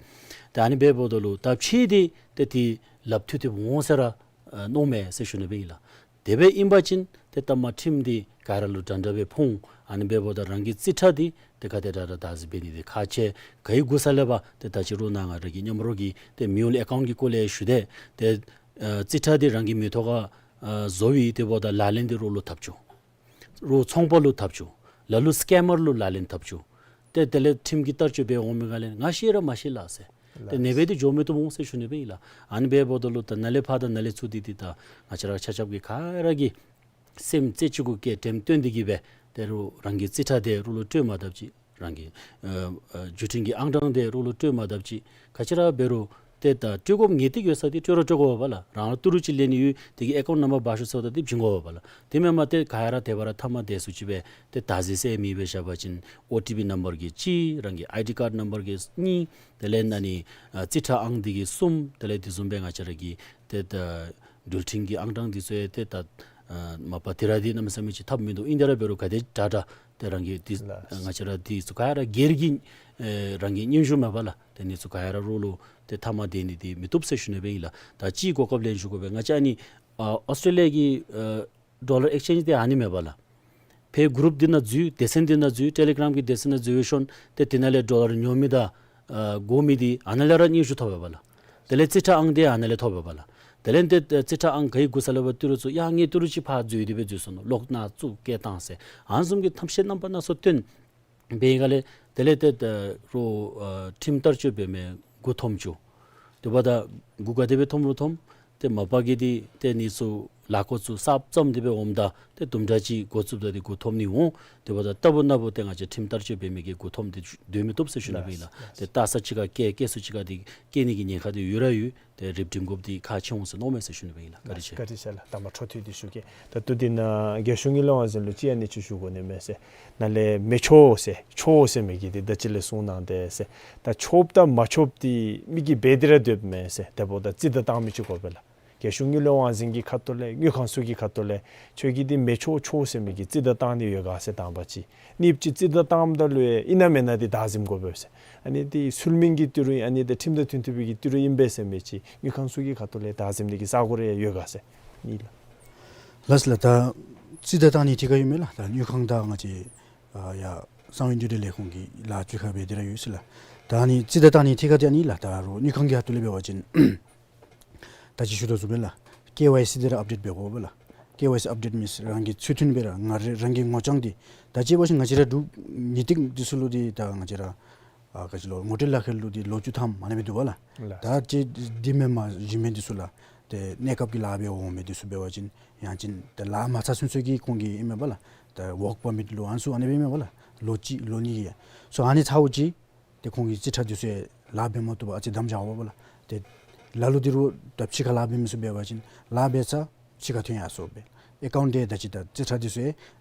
ཏེ་ཨ་ནི་འབདཝ་ད་ལུ་ད་ཕྱིས་འདི་ཏེ་འདི་ལགཔ་མཐུད་དེ་འོང་ཟེར་ར་ཨ་མནོཝ་མས་ཟེར་ཞུ་ནི་སྦེ་ཨིན་ལགས། དེ་སྦེ་ཨིན་པ་ཅིན་ཏེ་ལྟ་མ་ཁྲིམས་འདི་ག་ར་ལུ་འདྲ་འདྲ་སྦེ་ཕོག། ཨ་ནི་འབདཝ་ད་རང་གི་རྩིས་ཁྲ་འདི་ཏེ་ག་དེ་དྲག་དྲག་བདག་འཛིན་འབད་ནི་འདི་ཁག་ཆེ། ག་གི་གུ་ས་ལས་འབད་ཏེ་ད་ཅི་རོགས་ནཱ་ང་ར་གི་མཉམ་རོགས་ཀྱི་ཏེ་མེ་ཡུལ་ཨེ་ཀའུནཊ་གི་སྐོར་ལས་ཞུ་དེས། ཏེ་ཨ་རྩིས་ཁྲ་འདི་རང་གི་མིང་ཐོག་ཁར་ཨ་བཟོ་བའི་དེ་འབདཝ་ད་ལག་ལེན་འདི་རོགས་ལུ་འཐབ་བཅུག། རོགས་ཚོང་པ་ལུ་འཐབ་བཅུག། ལ་ལུ་སི་ཀེམ་མར་ལུ་ལག་ལེན་འཐབ་བཅུག། ཏེ་དེ་ལས་ཁྲིམས་ཀྱི་བསྟར་སྤྱོད་འབད་འོང་མི་སྒང་ལས་ང་ཤེས་ར་མ་ཤེས་ལགས་ཟེར། ཏེ་ཨ་ནི་སྦེ་འདི་འགྱོ་མི་བཏུབ་འོང་ཟེར་ཞུ་ནི་སྦེ་ཨིན་ལགས། ཨ་ནི་འབདཝ་ད་ལུ་ད་ནཱ་ལས་ཕར་དང་ནཱ་ལས་ཚུར་འདི་འདི་ད་ང་བཅས་ར་ཆ་ཁྱབ་ཀྱིས་ག་ར་གིས་སེམས་རྩེ་གཅིག་གུ་བསྐྱེད་དྲནམ་བཏོན་ཏེ་གིས་སྦེ་ཏེ་རོགས་རང་གི་རྩིས་ཁྲ་འདི་རོགས་ལུ་སྤྲོད་མ་བཏུབ་ཅིག། རང་གི་ཨ་ཨ་བརྒྱུད་འཕྲིན་གྱི་ཨང་གྲངས་འདི་རོགས་ལུ་སྤྲོད་མ་བཏུབ་ཅིག། ག་ཅི་ར་འབད་རུང་ཏེ་ད་སྤྲོད་དགོཔ་ངེས་ཏིག་ཡོད་ས་འདི་སྤྲོད་ར་སྤྲོད་དགོ་པས་ལགས། རང་ལུ་ཏི་རུ་ཅིག་ལེན་ནི་ཡོད་དེ་གི་ཨེ་ཀའུནཊ་ནམ་བར་འབག་ཤོག་ཟེརཝ་ད་འདི་བྱིན་དགོ་པས་ལགས། དེ་མེན་པར་ཏེ་ག་ར་དེ་སྦེ་ར་མཐའ་མ་དེ་ཚུ་ཅིག་སྦེ་ཏེ་བདག་འཛིན་ཟེར་མི་སྦེ་བཞག་པ་ཅིན་ཨོ་ཊི་པི་ནམ་བར་གི་གཅིག། རང་གི་ཨའི་ཌི་ཀཱཌ་ནམ་བར་གི་གཉིས། དེ་ལས་ཨ་ནི་ཨ་རྩིས་ཁྲ་ཨང་འདི་གི་གསུམ། དེ་ལས་དེ་བཟུམ་སྦེ་ང་བཅས་ར་གི་ཏེ་ད་འགྲུལ་འཕྲིན་གྱི་ཨང་གྲངས་འདི་ཚུ་ཡང་ཏེ་ད་ཨ་མ་པ་དེ་ར་འདི་གནམ་མེད་ས་མེད་ཅིག་ཐབས་མིན་འདུག། ཨིན་དེ་ར་འབད་རུང་ག་དེ་དྲག་དྲག་ཏེ་རང་གི་འདི་ལགས། ང་བཅས་ར་འདི་ཚུ་ག་ར་སྒེར་གྱི་ཨེ་རང་གི་སྙན་ཞུ་མས་པ་ལགས། ཏེ་འདི་ཚུ་ག་ར་རོགས་ལུ་ཏེ་མཐའ་མ་དེ་ནི་འདི་མི་བཏུབ་ཟེར་ཞུ་ནི་སྦེ་ཨིན་ལགས། ད་ཅིག་གོ་སྐབས་ལེན་ཞུ་དགོ་པས། ང་བཅས་ཨ་ནི་ཨ་ཨོསི་ཊྲེ་ལི་ཡ་གི་ཨ་ཌོ་ལར་ཨེགསི་ཅེནཇ་འདི་ཨ་ནི་མས་པ་ལགས། ཕར་གུ་རུབ་འདི་ནང་འཛུལ། སྡེ་ཚན་འདི་ནང་འཛུལ། ཊེ་ལི་གི་རམ་གྱི་སྡེ་ཚན་ནང་འཛུལ་ཞིནམ་ཏེ་དེ་ནང་ལས་ཌོ་ལར་ཉོ་མི་དང་ཨ་དགོ་མི་འདི་ཨ་ནཱ་ལས་ར་སྙན་ཞུ་ཐོབ་པས་པ་ལགས། དེ་ལས་རྩིས་ཁྲ་ཨང་འདི་ཨ་ནཱ་ལས་ཐོབ་པས་པ་ལགས། དེ་ལས་ཏེ་རྩིས་ཁྲ་ཨང་ག་གི་གུ་ས་ལས་འབད་ཏི་རུ་བཙུགས། ཡ་ངེའི་ཏི་རུ་ཅིག་ཕར་འཛུལ་ཏེ་སྦེ་འཛུལ་སོང་ནུག། ལོག་ནཱ་བཙུགས་སྐད་བཏང་ཟེར། ཨ་ནི་བཟུམ་གྱི་ཐབས་ཤེས་རྣམ་པ་སྣ་ཚོགས་སྟོན་པའི་སྒང་ལས་དེ་ལས་ཏེ་ད་རོགས་ཨ་ཁྲིམས་བསྟར་སྤྱོད་འབད་མི་མགུ་འཐོམ་བཅུག། དེ་འབདཝ་ད་མགུ་ག་དེ་སྦེ་འཐོམ་རུང་འཐོམ། ཏེ་མ་པ་གི་འདི་ཏེ་ཨ་ནི་ཚུ་ལཱ་འགོ་བཙུགས་གསརཔ་བརྩམས་ཏེ་སྦེ་འོངམ་ད་ཏེ་དུམ་གྲ་ཅིག་འགོ་བཙུགསཔ་ད་འདི་མགུ་འཐོམ་ནི་འོང་། དེ་འབདཝ་ད་རྟག་བུ་ནམ་བུ་ཏེ་ང་བཅས་ཁྲིམས་བསྟར་སྤྱོད་འབད་མི་གི་མགུ་འཐོམ་འདི་སྡོད་མི་བཏུབ་ཟེར་ཞུ་ནི་སྦེ་ཨིན་ལགས། ལགས། ཏེ་ལྟ་ས་ཅིག་ཁར་བཀལ་བཀལ་ས་ཅིག་ཁར་འདི་བཀལ་ནི་གི་ཉེན་ཁ་འདི་ཡོད་ར་ཡོད། ཏེ་རིགཔ་སྒྲིམ་དགོཔ་འདི་ཁག་ཆེ་འོང་ཟེར་མནོཝ་མས་ཟེར་ཞུ་ནི་སྦེ་ཨིན་ལགས། བཀའ་དྲིན་ཆེ། བཀའ་དྲིན་ཆེ་ལགས། དང་པ་འཕྲོ་མཐུད་དེ་ཞུ་གེ། ད་ལྟོ་འདི་ནང་རྒྱལ་གཞུང་གི་ལས་དབང་འཛིན་ལུ་ཅིག་ཨ་ནི་ཅིག་ཞུ་དགོ་ནི་མས་ཟེར། ནཱ་ལས་མི་ཆོག་ཟེར་ཆོག་ཟེར་མི་གི་འདི་ད་ཅི་ལས་གསུངས་གནང་དེས་ཟེར། ད་ཆོགཔ་དང་མ་ཆོགཔ་འདི་མི་གིས་འབད་དེ་ར་སྡོདཔ་མས་ཟེར། དེ་འབདཝ་ད་རྩིས་བདའ་བཏང་མི་ཅིག་དགོ་པས་ལགས། རྒྱལ་གཞུང་གི་ལས་དབང་འཛིན་གྱི་ཁ་ཐུག་ལས་དངུལ་ཁང་ཚུ་གི་ཁ་ཐུག་ལས་ཁྱོད་ཀྱིས་འདི་མི་ཆོག་ཆོག་ཟེར་མི་གི་རྩིས་བདའ་བཏང་ནི་ཡོད་ག་ཟེར་དང་པ་ཅིག། གཉིས་པ་ཅིག་རྩིས་བདའ་བཏངམ་ད་ལུ་ཨིན་ན་མེན་ན་འདི་བདའ་ཟིནམ་དགོ་པས་ཟེར། ཨ་ནི་འདི་ཚུལ་མིན་གྱི་ཏི་རུ་ཨ་ནི་འདི་ཁྲིམས་དང་མཐུན་མཐུན་པའི་གི་ཏི་རུ་ཨིན་པས་ཟེར་མི་ཅིག་དངུལ་ཁང་ཚུ་གི་ཁ་ཐུག་ལས་བདའ་ཟིནམ་འདི་གི་ས་གོ་རེ་ཡོད་ག་ཟེར། ཨིན་ལགས། ལགས་ལགས། ད་རྩིས་བདའ་བཏང་ནི་ཐད་ཁར་ཡོད་མས་ལགས། ད་དངུལ་ཁང་དང་ང་བཅས་ཨ་ཡ་གསང་བའི་འདུས་སྡེ་ལས་ཁུངས་ཀྱི་ལཱ་ཅིག་ཁར་འབད་དེ་ར་ཡོད་ཟེར་ལགས། ད་ཨ་ནི་རྩིས་བདའ་བཏང་ནི་ཐད་ཁར་འདི་ཨ་ནི་ལགས། ད་རོགས་དངུལ་ཁང་གི་ཁ་ཐུག་ལས་འབད་བ་ཅིན་ད་ཅི་ཞུ་དོ་བཟུམ་སྦེ་ལགས། ཀེ་ཝའི་སི་འདི་ར་ཨཔ་ཌེཊ་འབད་དགོ་པས་ལགས། ཀེ་ཝའི་སི་ཨཔ་ཌེཊ་མིནསི་རང་གི་ཚུལ་མཐུན་སྦེ་ར་ང་ར་རང་གི་ངོ་རྐྱང་འདི་ད་ཅི་འབད་བ་ཅིན་ང་བཅས་ར་འབྲུག་ཉིས་སྟེང་འདི་ཚུ་ལུ་འདི་ད་ང་བཅས་ར་ཨ་ག་ཅི་ལོ་ངོ་སྤྲོད་ལཱ་ཁག་ལུ་འདི་ལོ་བཅུ་ཐམ་ཨ་ནི་སྦེ་འདུག་པ་ལགས། ལགས། ད་ཅི་འདི་མེན་པར་གཞན་མི་འདི་ཚུ་ལགས། ཏེ་གནས་སྐབས་ཀྱི་ལཱ་འབད་འོང་མི་འདི་ཚུ་འབད་བ་ཅིན་ཡང་ཅིན་ཏེ་ལཱ་མ་ཚར་ཚུན་ཚོད་ཀྱི་ཁོང་གི་ཨིན་མས་པ་ལགས། ཏེ་ཝོརཀ་པར་མིཊ་ལུ་ཨ་ནི་ཚུ་ཨ་ནི་སྦེ་ཨིན་མས་པ་ལགས། ལོ་གཅིག་ལོ་གཉིས་ཀྱི་ཡ། སོ་ཨ་ནི་ཚརཝ་ཅིག་ཏེ་ཁོང་གི་རྩིས་ཁྲ་འདི་ཚུ་ཡང་ལཱ་འབད་མ་བཏུབ་པར་ཨ་ཙི་བསྡམ་བཞག་འོང་པ་ལགས། ཏེ་ལ་ལུ་འདི་རུ་ད་ཕྱི་ཁར་ལཱ་འབད་མི་ཚུ་འབད་བ་ཅིན་ལཱ་འབད་ཚར་ཕྱི་ཁར་ཐོན་ཡར་སོང་སྦེ་ཨེ་ཀའུནཊ་འདི་ད་ཅི་ད་རྩིས་ཁྲ་འདི་ཚུ་ཡང་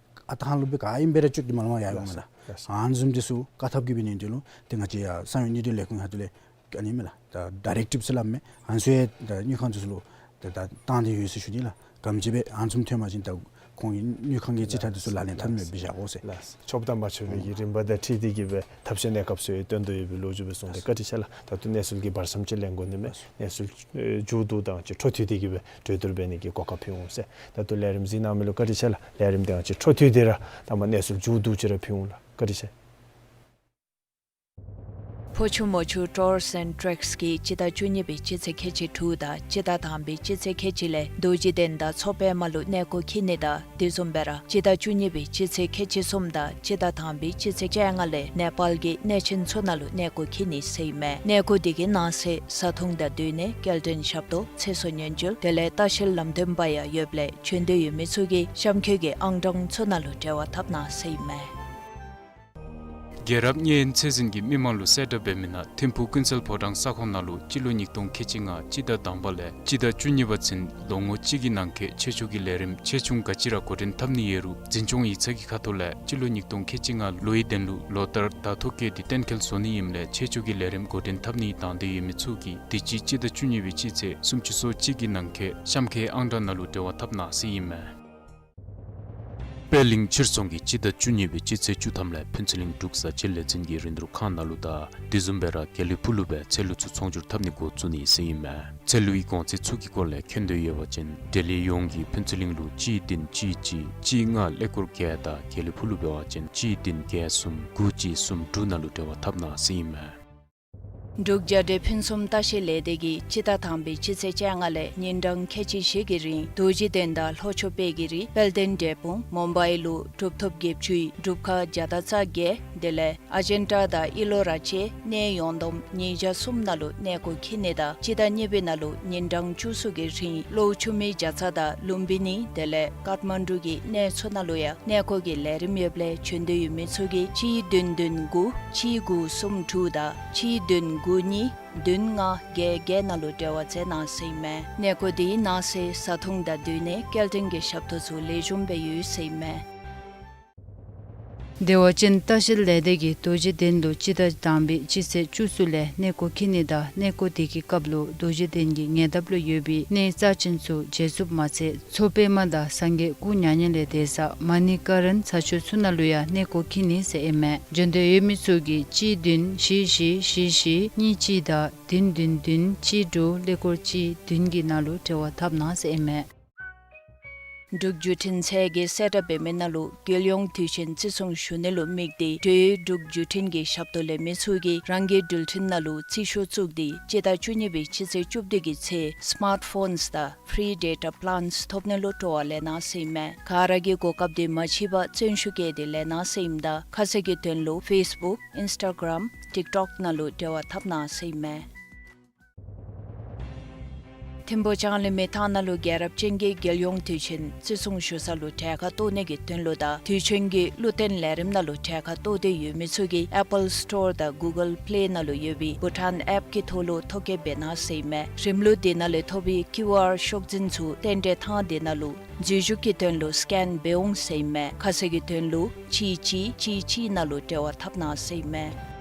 ཨ་རྟག་ཧང་ལུ་སྦེ་ག་ཨིནམ་སྦེ་ར་བཅུག་སྟེ་མ་ལང་པར་ཡར་འོང་མས་ལགས། ལགས་སོ། ལགས་སོ། ཨ་ནི་བཟུམ་འདི་ཚུ་བཀག་ཐབས་ཀྱི་འབད་ནི་འདི་ལུ་ཏེ་ང་བཅས་ཡར་གསང་བའི་གནས་སྡུད་ལས་ཁུངས་ཁ་ཐུག་ལས་ཨ་ནི་མས་ལགས། ད་ཌའི་རེག་ཊིབ་ཟེར་སླབ་མས། ཨ་ནི་ཚུ་ཡང་ད་དངུལ་ཁང་འདི་ཚུ་ལུ་ད་ད་བཏང་སྟེ་ཡོད་ཟེར་ཞུ་ནི་ལགས། ག་དེམ་ཅིག་སྦེ་ཨ་ནི་བཟུམ་ཐོན་པ་ཅིན་ད་ཁོང་གི་དངུལ་ཁང་གི་རྩིས་ཁྲ་འདི་ཚུ་ལག་ལེན་འཐབ་ནི་སྦེ་བཞག་དགོ་ཟེར། ལགས་སོ། ཆོགཔ་དང་མ་ཆོགཔ་ཀྱི་རིམ་པ་དང་འཁྲིལ་ཏེ་གི་སྦེ་ཐབས་ཤེས་གནས་སྐབས་སུ་བཏོན་དོ་ཡོད་པའི་ལོ་རྒྱུས་སྦེ་གསུངས་ཏེ། བཀའ་དྲིན་ཆེ་ལགས། ད་ལྟོ་གནས་ཚུལ་གྱི་བར་མཚམས་ཅིག་ལེན་དགོ་ནི་མས། གནས་ཚུལ་ཨེ་མཇུག་བསྡུ་དང་ཅིག་འཕྲོ་མཐུད་དེ་གི་སྦེ་གྲོས་བསྡུར་འབད་ནི་གི་གོ་སྐབས་ཕུལ་འོང་ཟེར། ད་ལྟོ་ལས་རིམ་གཟིགས་གནང་མི་ལུ་བཀའ་དྲིན་ཆེ་ལགས། ལས་རིམ་དེ་ཡང་ཅིག་འཕྲོ་མཐུད་དེ་ར་ད་མ་གནས་ཚུལ་མཇུག་བསྡུ་ཅིག་ར་ཕུལ་འོང་ལགས། བཀའ་དྲིན་ཆེ། ཕོ་ཆུ་མོ་ཆུ་ཊུརསི་ཨེནཌ་ཊྲེཀསི་གིས་སྤྱི་ཟླ་བཅུ་གཉིས་པའི་སྤྱི་ཚེས་ཁལ་གཅིག་དྲུག་དང་སྤྱི་ཟླ་དང་པའི་སྤྱི་ཚེས་ཁལ་གཅིག་ལས་རྡོ་རྗེ་གདན་དང་མཚོ་པདྨ་ལུ་གནས་སྐོར་འཁྱིད་ནི་དང་དེ་བཟུམ་སྦེ་ར་སྤྱི་ཟླ་བཅུ་གཉིས་པའི་སྤྱི་ཚེས་ཁལ་གཅིག་གསུམ་དང་སྤྱི་ཟླ་དང་པའི་སྤྱི་ཚེས་བཅོ་ལྔ་ལས་ནེ་པཱལ་གྱི་གནས་ཆེན་ཚུ་ནང་ལུ་གནས་སྐོར་འཁྱིད་ནི་ཟེར་ཨིན་མས། གནས་སྐོར་དེ་གི་ནང་གསེས་བཟའ་འཐུང་དང་སྡོད་གནས་སྐྱེལ་འདྲེན་ཞབས་ཏོག་ཚེ་སྲོག་ཉེན་བཅོལ་དེ་ལས་ལྟ་བཤལ་ལམ་སྟོན་པ་ཡང་ཡོདཔ་ལས་བྱོན་འདོད་ཡོད་མི་ཚུ་གིས་གཤམ་འཁོད་ཀྱི་ཨང་གྲངས་ཚུ་ནང་ལུ་འབྲེལ་བ་འཐབ་གནང་ཟེར་ཨིན་མས། རྒྱལ་རབས་རྙེད་དབྱེ་ཚད་འཛིན་གྱི་མི་མང་ལུ་གསལ་བསྒྲགས་འབད་མི་ནང་ཐིམ་ཕུག་ཀུན་གསལ་ཕོ་བྲང་ས་ཁོངས་ནང་ལུ་སྤྱི་ལོ་ཉིས་སྟོང་ཁལ་གཅིག་ལྔ་སྤྱི་ཟླ་དང་པ་ལས་སྤྱི་ཟླ་བཅུ་གཉིས་པ་ཚུན་ལོ་ངོ་གཅིག་གི་ནང་འཁོད་ཆེད་བཅུག་གི་ལས་རིམ་ཆེ་ཆུང་ག་ཅི་ར་འགོ་འདྲེན་འཐབ་ནི་ཡོད་རུང་འཛིན་སྐྱོང་ཡིག་ཚང་གི་ཁ་ཐུག་ལས་སྤྱི་ལོ་ཉིས་སྟོང་ཁལ་གཅིག་ལྔ་ལོའི་དོན་ལུ་ལོ་ལྟར་བརྡ་ཐོ་བཀོད་དེ་གཏན་འཁེལ་བཟོ་ནི་ཨིནམ་ལས་ཆེད་བཅུག་གི་ལས་རིམ་འགོ་འདྲེན་འཐབ་ནི་དང་འདོད་ཡོད་མི་ཚུ་གིས་དུས་ཅི་སྤྱི་ཟླ་བཅུ་གཉིས་པའི་སྤྱི་ཚེས་སུམ་ཅུ་སོ་གཅིག་གི་ནང་འཁོད་གཤམ་འཁོད་ཨང་གྲངས་ནང་ལུ་འབྲེལ་བ་འཐབ་གནང་ཟེར་ཨིན་མས། པད་གླིང་ཕྱིར་ཚོང་གིས་སྤྱི་ཟླ་བཅུ་གཉིས་པའི་སྤྱི་ཚེས་བཅུ་ཐམ་ལས་ཕུན་ཚོགས་གླིང་འབྲུག་བཟའ་ཆས་ལས་འཛིན་གྱི་རིན་བསྡུར་ཁང་ནང་ལུ་དང་དེ་བཟུམ་སྦེ་ར་དགེ་ལེགས་ཕུག་ལུ་སྦེ་ཚལ་ལུ་ཚུ་ཚོང་སྒྱུར་འཐབ་ནི་འགོ་བཙུགས་ནི་ཟེར་ཨིན་མས། ཚལ་ལུའི་གོང་ཚད་ཚུ་གི་སྐོར་ལས་མཁྱེན་འདོད་ཡོད་པ་ཅིན་འབྲེལ་ཡོད་ཡོངས་ཀྱིས་ཕུན་ཚོགས་གླིང་ལུ་གཅིག་བདུན་གཅིག་གཅིག་གཅིག་ལྔ་ཀླད་ཀོར་བརྒྱད་དང་དགེ་ལེགས་ཕུག་ལུ་འབད་བ་ཅིན་གཅིག་བདུན་བརྒྱད་གསུམ་དགུ་གཅིག་གསུམ་དྲུག་ནང་ལུ་འབྲེལ་བ་འཐབ་གནང་ཟེར་ཨིན་མས། འབྲུག་རྒྱལ་འབྲེལ་ཕུན་སུམ་ལྟ་བཤལ་ལས་སྡེ་གིས་སྤྱི་ཟླ་དང་པའི་སྤྱི་ཚེས་བཅོ་ལྔ་ལས་ཉིན་གྲངས་ཁལ་གཅིག་བཞི་གི་རིང་རྡོ་རྗེ་གདན་དང་ལྷོ་ཕྱོགས་དཔལ་གྱི་རི་དཔལ་ལྡན་འབྲས་སྤུངས་མུམ་བའི་ལུ་གྲུབ་ཐོབ་བརྒྱད་ཅུའི་སྒྲུབ་ཁང་བརྒྱ་དང་རྩ་བརྒྱད་དེ་ལས་ཨ་ཇན་ཊ་དང་ཨི་ལོ་ར་བཅས་གནས་ཡོངས་བསྡོམས་ཉིས་བརྒྱ་གསུམ་ནང་ལུ་གནས་སྐོར་འཁྱིད་ནི་དང་སྤྱི་ཟླ་གཉིས་པའི་ནང་ལུ་ཉིན་གྲངས་བཅུ་གསུམ་གྱི་རིང་ལྷོ་ཆུ་མིག་རྒྱ་ཚ་དང་ལུམ་བི་ནི་དེ་ལས་ཀཏ་མན་ཌུ་གི་གནས་ཚུ་ནང་ལུ་ཡང་གནས་སྐོར་གྱི་ལས་རིམ་ཡོདཔ་ལས་བྱོན་འདོད་ཡོད་མི་ཚུ་གིས་གཅིག་བདུན་བདུན་དགུ་གཅིག་དགུ་གསུམ་དྲུག་དང་གཅིག་བདུན་དགུ་གཉིས་བདུན་ལྔ་བརྒྱད་བརྒྱད་ནང་ལུ་འབྲེལ་བ་མཛད་གནང་ཟེར་ཨིན་མས། གནས་སྐོར་དེའི་ནང་གསེས་བཟའ་འཐུང་དང་སྡོད་གནས་སྐྱེལ་འདྲེན་གྱི་ཞབས་ཏོག་ཚུ་ལེགས་ཤོམ་སྦེ་ཡོད་ཟེར་ཨིན་མས། དེ་འབད་བ་ཅིན་ལྟ་བཤལ་ལས་སྡེ་གིས་རྡོ་རྗེ་གདན་ལུ་སྤྱི་ཟླ་དང་པའི་སྤྱི་ཚེས་བཅུ་གསུམ་ལས་གནས་སྐོར་འཁྱིད་ནི་དང་གནས་སྐོར་དེ་གི་སྐབས་ལུ་རྡོ་རྗེ་གདན་གྱི་ཉེ་འདབས་ལུ་ཡོད་པའི་གནས་རྩ་ཆེན་ཚུ་མཇལ་ཚུགསཔ་མ་ཚད་མཚོ་པདྨ་དང་སངས་རྒྱས་སྐུ་མྱ་ངན་ལས་འདས་ས་མ་ཎི་ཀ་རཎ་ས་ཆུ་ཚུ་ནང་ལུ་ཡང་གནས་སྐོར་འཁྱིད་ནི་ཟེར་ཨིན་མས། བྱོན་འདོད་ཡོད་མི་ཚུ་གིས་གཅིག་བདུན་བཞི་བཞི་བཞི་བཞི་གཉིས་གཅིག་དང་བདུན་བདུན་བདུན་གཅིག་དྲུག་ཀླད་ཀོར་གཅིག་བདུན་གྱི་ནང་ལུ་འབྲེལ་བ་འཐབ་གནང་ཟེར་ཨིན་མས། འབྲུག་བརྒྱུད་འཕྲིན་ཚད་ཀྱིས་གསལ་བསྒྲགས་འབད་མི་ནང་ལུ་རྒྱལ་ཡོངས་དུས་ཆེན་བརྩི་སྲུང་ཞུ་ནི་ལུ་དམིགས་ཏེ་འབྲེལ་ཡོད་འབྲུག་བརྒྱུད་འཕྲིན་གྱི་ཞབས་ཏོག་ལེན་མི་ཚུ་གིས་རང་གི་འགྲུལ་འཕྲིན་ནང་ལུ་རྩིས་ཤོག་བཙུགས་ཏེ་སྤྱི་ཟླ་བཅུ་གཉིས་པའི་སྤྱི་ཚེས་བཅུ་བདུན་གྱི་ཚེས་སི་མཱརཊ་ཕོནསི་དང་ཕི་རི་ཌེ་ཊ་པི་ལཱནསི་ཐོབ་ནི་ལུ་སྤྲོ་བ་ལེན་གནང་ཟེར་ཨིན་མས། ག་ར་གིས་གོ་སྐབས་དེ་མ་ཕྱིས་པར་བརྩོན་ཤུགས་བསྐྱེད་དེ་ལེན་གནང་ཟེར་ཨིནམ་ད་ཁ་གསལ་གྱི་དོན་ལུ་ཕེསི་བུཀ་ཨིནསི་ཊ་གརམ་ཊིཀ་ཊོཀ་ནང་ལུ་འབྲེལ་བ་འཐབ་གནང་ཟེར་ཨིན་མས། ཐིམ་ཕུ་ལྕང་གླིང་མི་ཐང་ནང་ལུ་རྒྱལ་རབས་ཅན་གྱི་རྒྱལ་ཡོངས་དུས་ཆེན་བརྩི་སྲུང་ཞུ་ས་ལུ་གྲལ་ཁར་གཏོགས་ནི་གི་དོན་ལུ་དང་དུས་ཆེན་གྱི་བློ་བརྟན་ལས་རིམ་ནང་ལུ་གྲལ་ཁར་གཏོགས་ཏེ་ཡོད་མི་ཚུ་གིས་ཨེ་པཱལ་སི་ཊོར་དང་གུ་གཱལ་པི་ལེ་ནང་ལུ་ཡོད་པའི་བྷུ་ཊཱན་ཨེཔ་ཀྱི་ཐོག་ལུ་ཐོ་བཀོད་འབད་གནང་ཟེར་ཨིན་མས། རིམ་ལུགས་དེ་ནང་ལས་ཐོབ་པའི་ཀིའུ་ཨར་ཤོག་འཛིན་ཚུ་རྟེན་འབྲེལ་ཐང་དེ་ནང་ལུ་འཛུལ་ཞུགས་ཀྱི་དོན་ལུ་སི་ཀེན་འབད་འོང་ཟེར་ཨིན་མས། ཁ་གསལ་གྱི་དོན་ལུ་གཅིག་གཅིག་གཅིག་གཅིག་ནང་ལུ་འབྲེལ་བ་འཐབ་གནང་ཟེར་ཨིན་མས།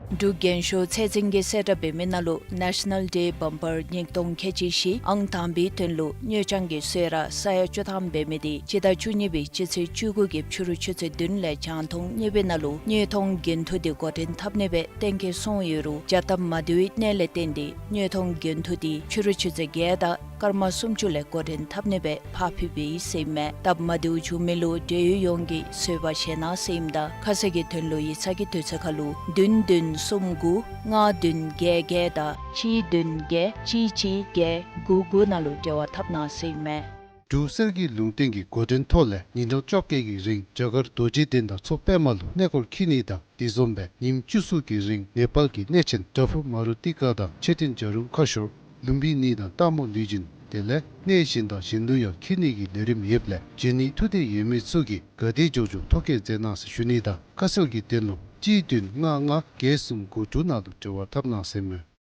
འབྲུག་རྒྱན་ཤོག་ཚད་འཛིན་གྱིས་གསལ་བསྒྲགས་འབད་མི་ནང་ལུ་ནེ་ཤ་ནཱལ་ཌེ་བམ་པར་ཉིས་སྟོང་ཁལ་གཅིག་བཞི་ཨང་དང་པའི་དོན་ལུ་དངུལ་རྐྱང་གི་གསོལ་རས་ས་ཡ་བཅུ་ཐམ་འབད་མི་དེ་སྤྱི་ཟླ་བཅུ་གཉིས་པའི་སྤྱི་ཚེས་བཅུ་དགུ་གི་ཕྱི་རུ་ཆུ་ཚོད་བདུན་ལས་རྒྱང་མཐོང་གཉིས་པའི་ནང་ལུ་དངོས་མཐོང་འགན་ཐུག་དེ་འགོ་འདྲེན་འཐབ་ནི་སྦེ་གཏན་འཁེལ་སོང་ཡོད་རུང་བྱ་སྟབས་མ་བདེ་བའི་གནད་ལས་བརྟེན་ཏེ་དངོས་མཐོང་འགན་ཐུག་དེ་ཕྱི་རུ་ཆུ་ཚོད་བརྒྱད་དང་སྐར་མ་སུམ་ཅུ་ལས་འགོ་འདྲེན་འཐབ་ནི་སྦེ་ཕར་འཕུལ་བའི་ཟེར་ཨིན་མས། སྟབས་མ་བདེཝ་བྱུང་མི་ལུ་འབྲེལ་ཡོད་ཡོངས་ཀྱིས་བཟོད་པ་བཞེས་གནང་ཟེར་ཨིནམ་ད་ཁ་གསལ་གྱི་དོན་ལུ་ཡིག་ཚང་གི་དུས་ཚོད་ཁར་ལུ་བདུན་བདུན་གསུམ་དགུ་ལྔ་བདུན་བརྒྱད་བརྒྱད་དང་གཅིག་བདུན་བརྒྱད་གཅིག་གཅིག་བརྒྱད་དགུ་དགུ་ནང་ལུ་འབྲེལ་བ་འཐབ་གནང་ཟེར་ཨིན་མས། འབྲུག་གསེར་གྱི་ལུང་བསྟན་གྱི་འགོ་འདྲེན་ཐོག་ལས་ཉིན་གྲངས་བཅོ་བརྒྱད་ཀྱི་རིང་རྒྱ་གར་རྡོ་རྗེ་གདན་དང་མཚོ་པདྨ་ལུ་གནས་སྐོར་འཁྱིད་ནི་དང་དེ་བཟུམ་སྦེ་ཉིནམ་བཅུ་གསུམ་གྱི་རིང་ནེ་པཱལ་གྱི་གནས་ཆེན་པྲ་བྷུ་མ་རུ་ཏི་ཀ་དང་མཆོད་རྟེན་བྱ་རུང་ཁ་ཤོར་ ལུམ་བི་ནི་དང་སྟག་མོ་ལུས་སྦྱིན་དེ་ལས་གནས་གཞན་དང་གཞན་དུ་ཡང་འཁྱིད་ནི་གི་ལས་རིམ་ཡོདཔ་ལས་འབྱོན་ནི་ཐུགས་འདོད་ཡོད་མི་ཚུ་གིས་ག་དེ་མགྱོགས་མགྱོགས་ཐོ་བཀོད་མཛད་གནང་ཟེར་ཞུ་ནི་དང་ཁ་གསལ་གྱི་དོན་ལུ་གཅིག་བདུན་ལྔ་ལྔ་བརྒྱད་གསུམ་དགུ་དྲུག་ནང་ལུ་འབྲེལ་བ་འཐབ་གནང་ཟེར་མས།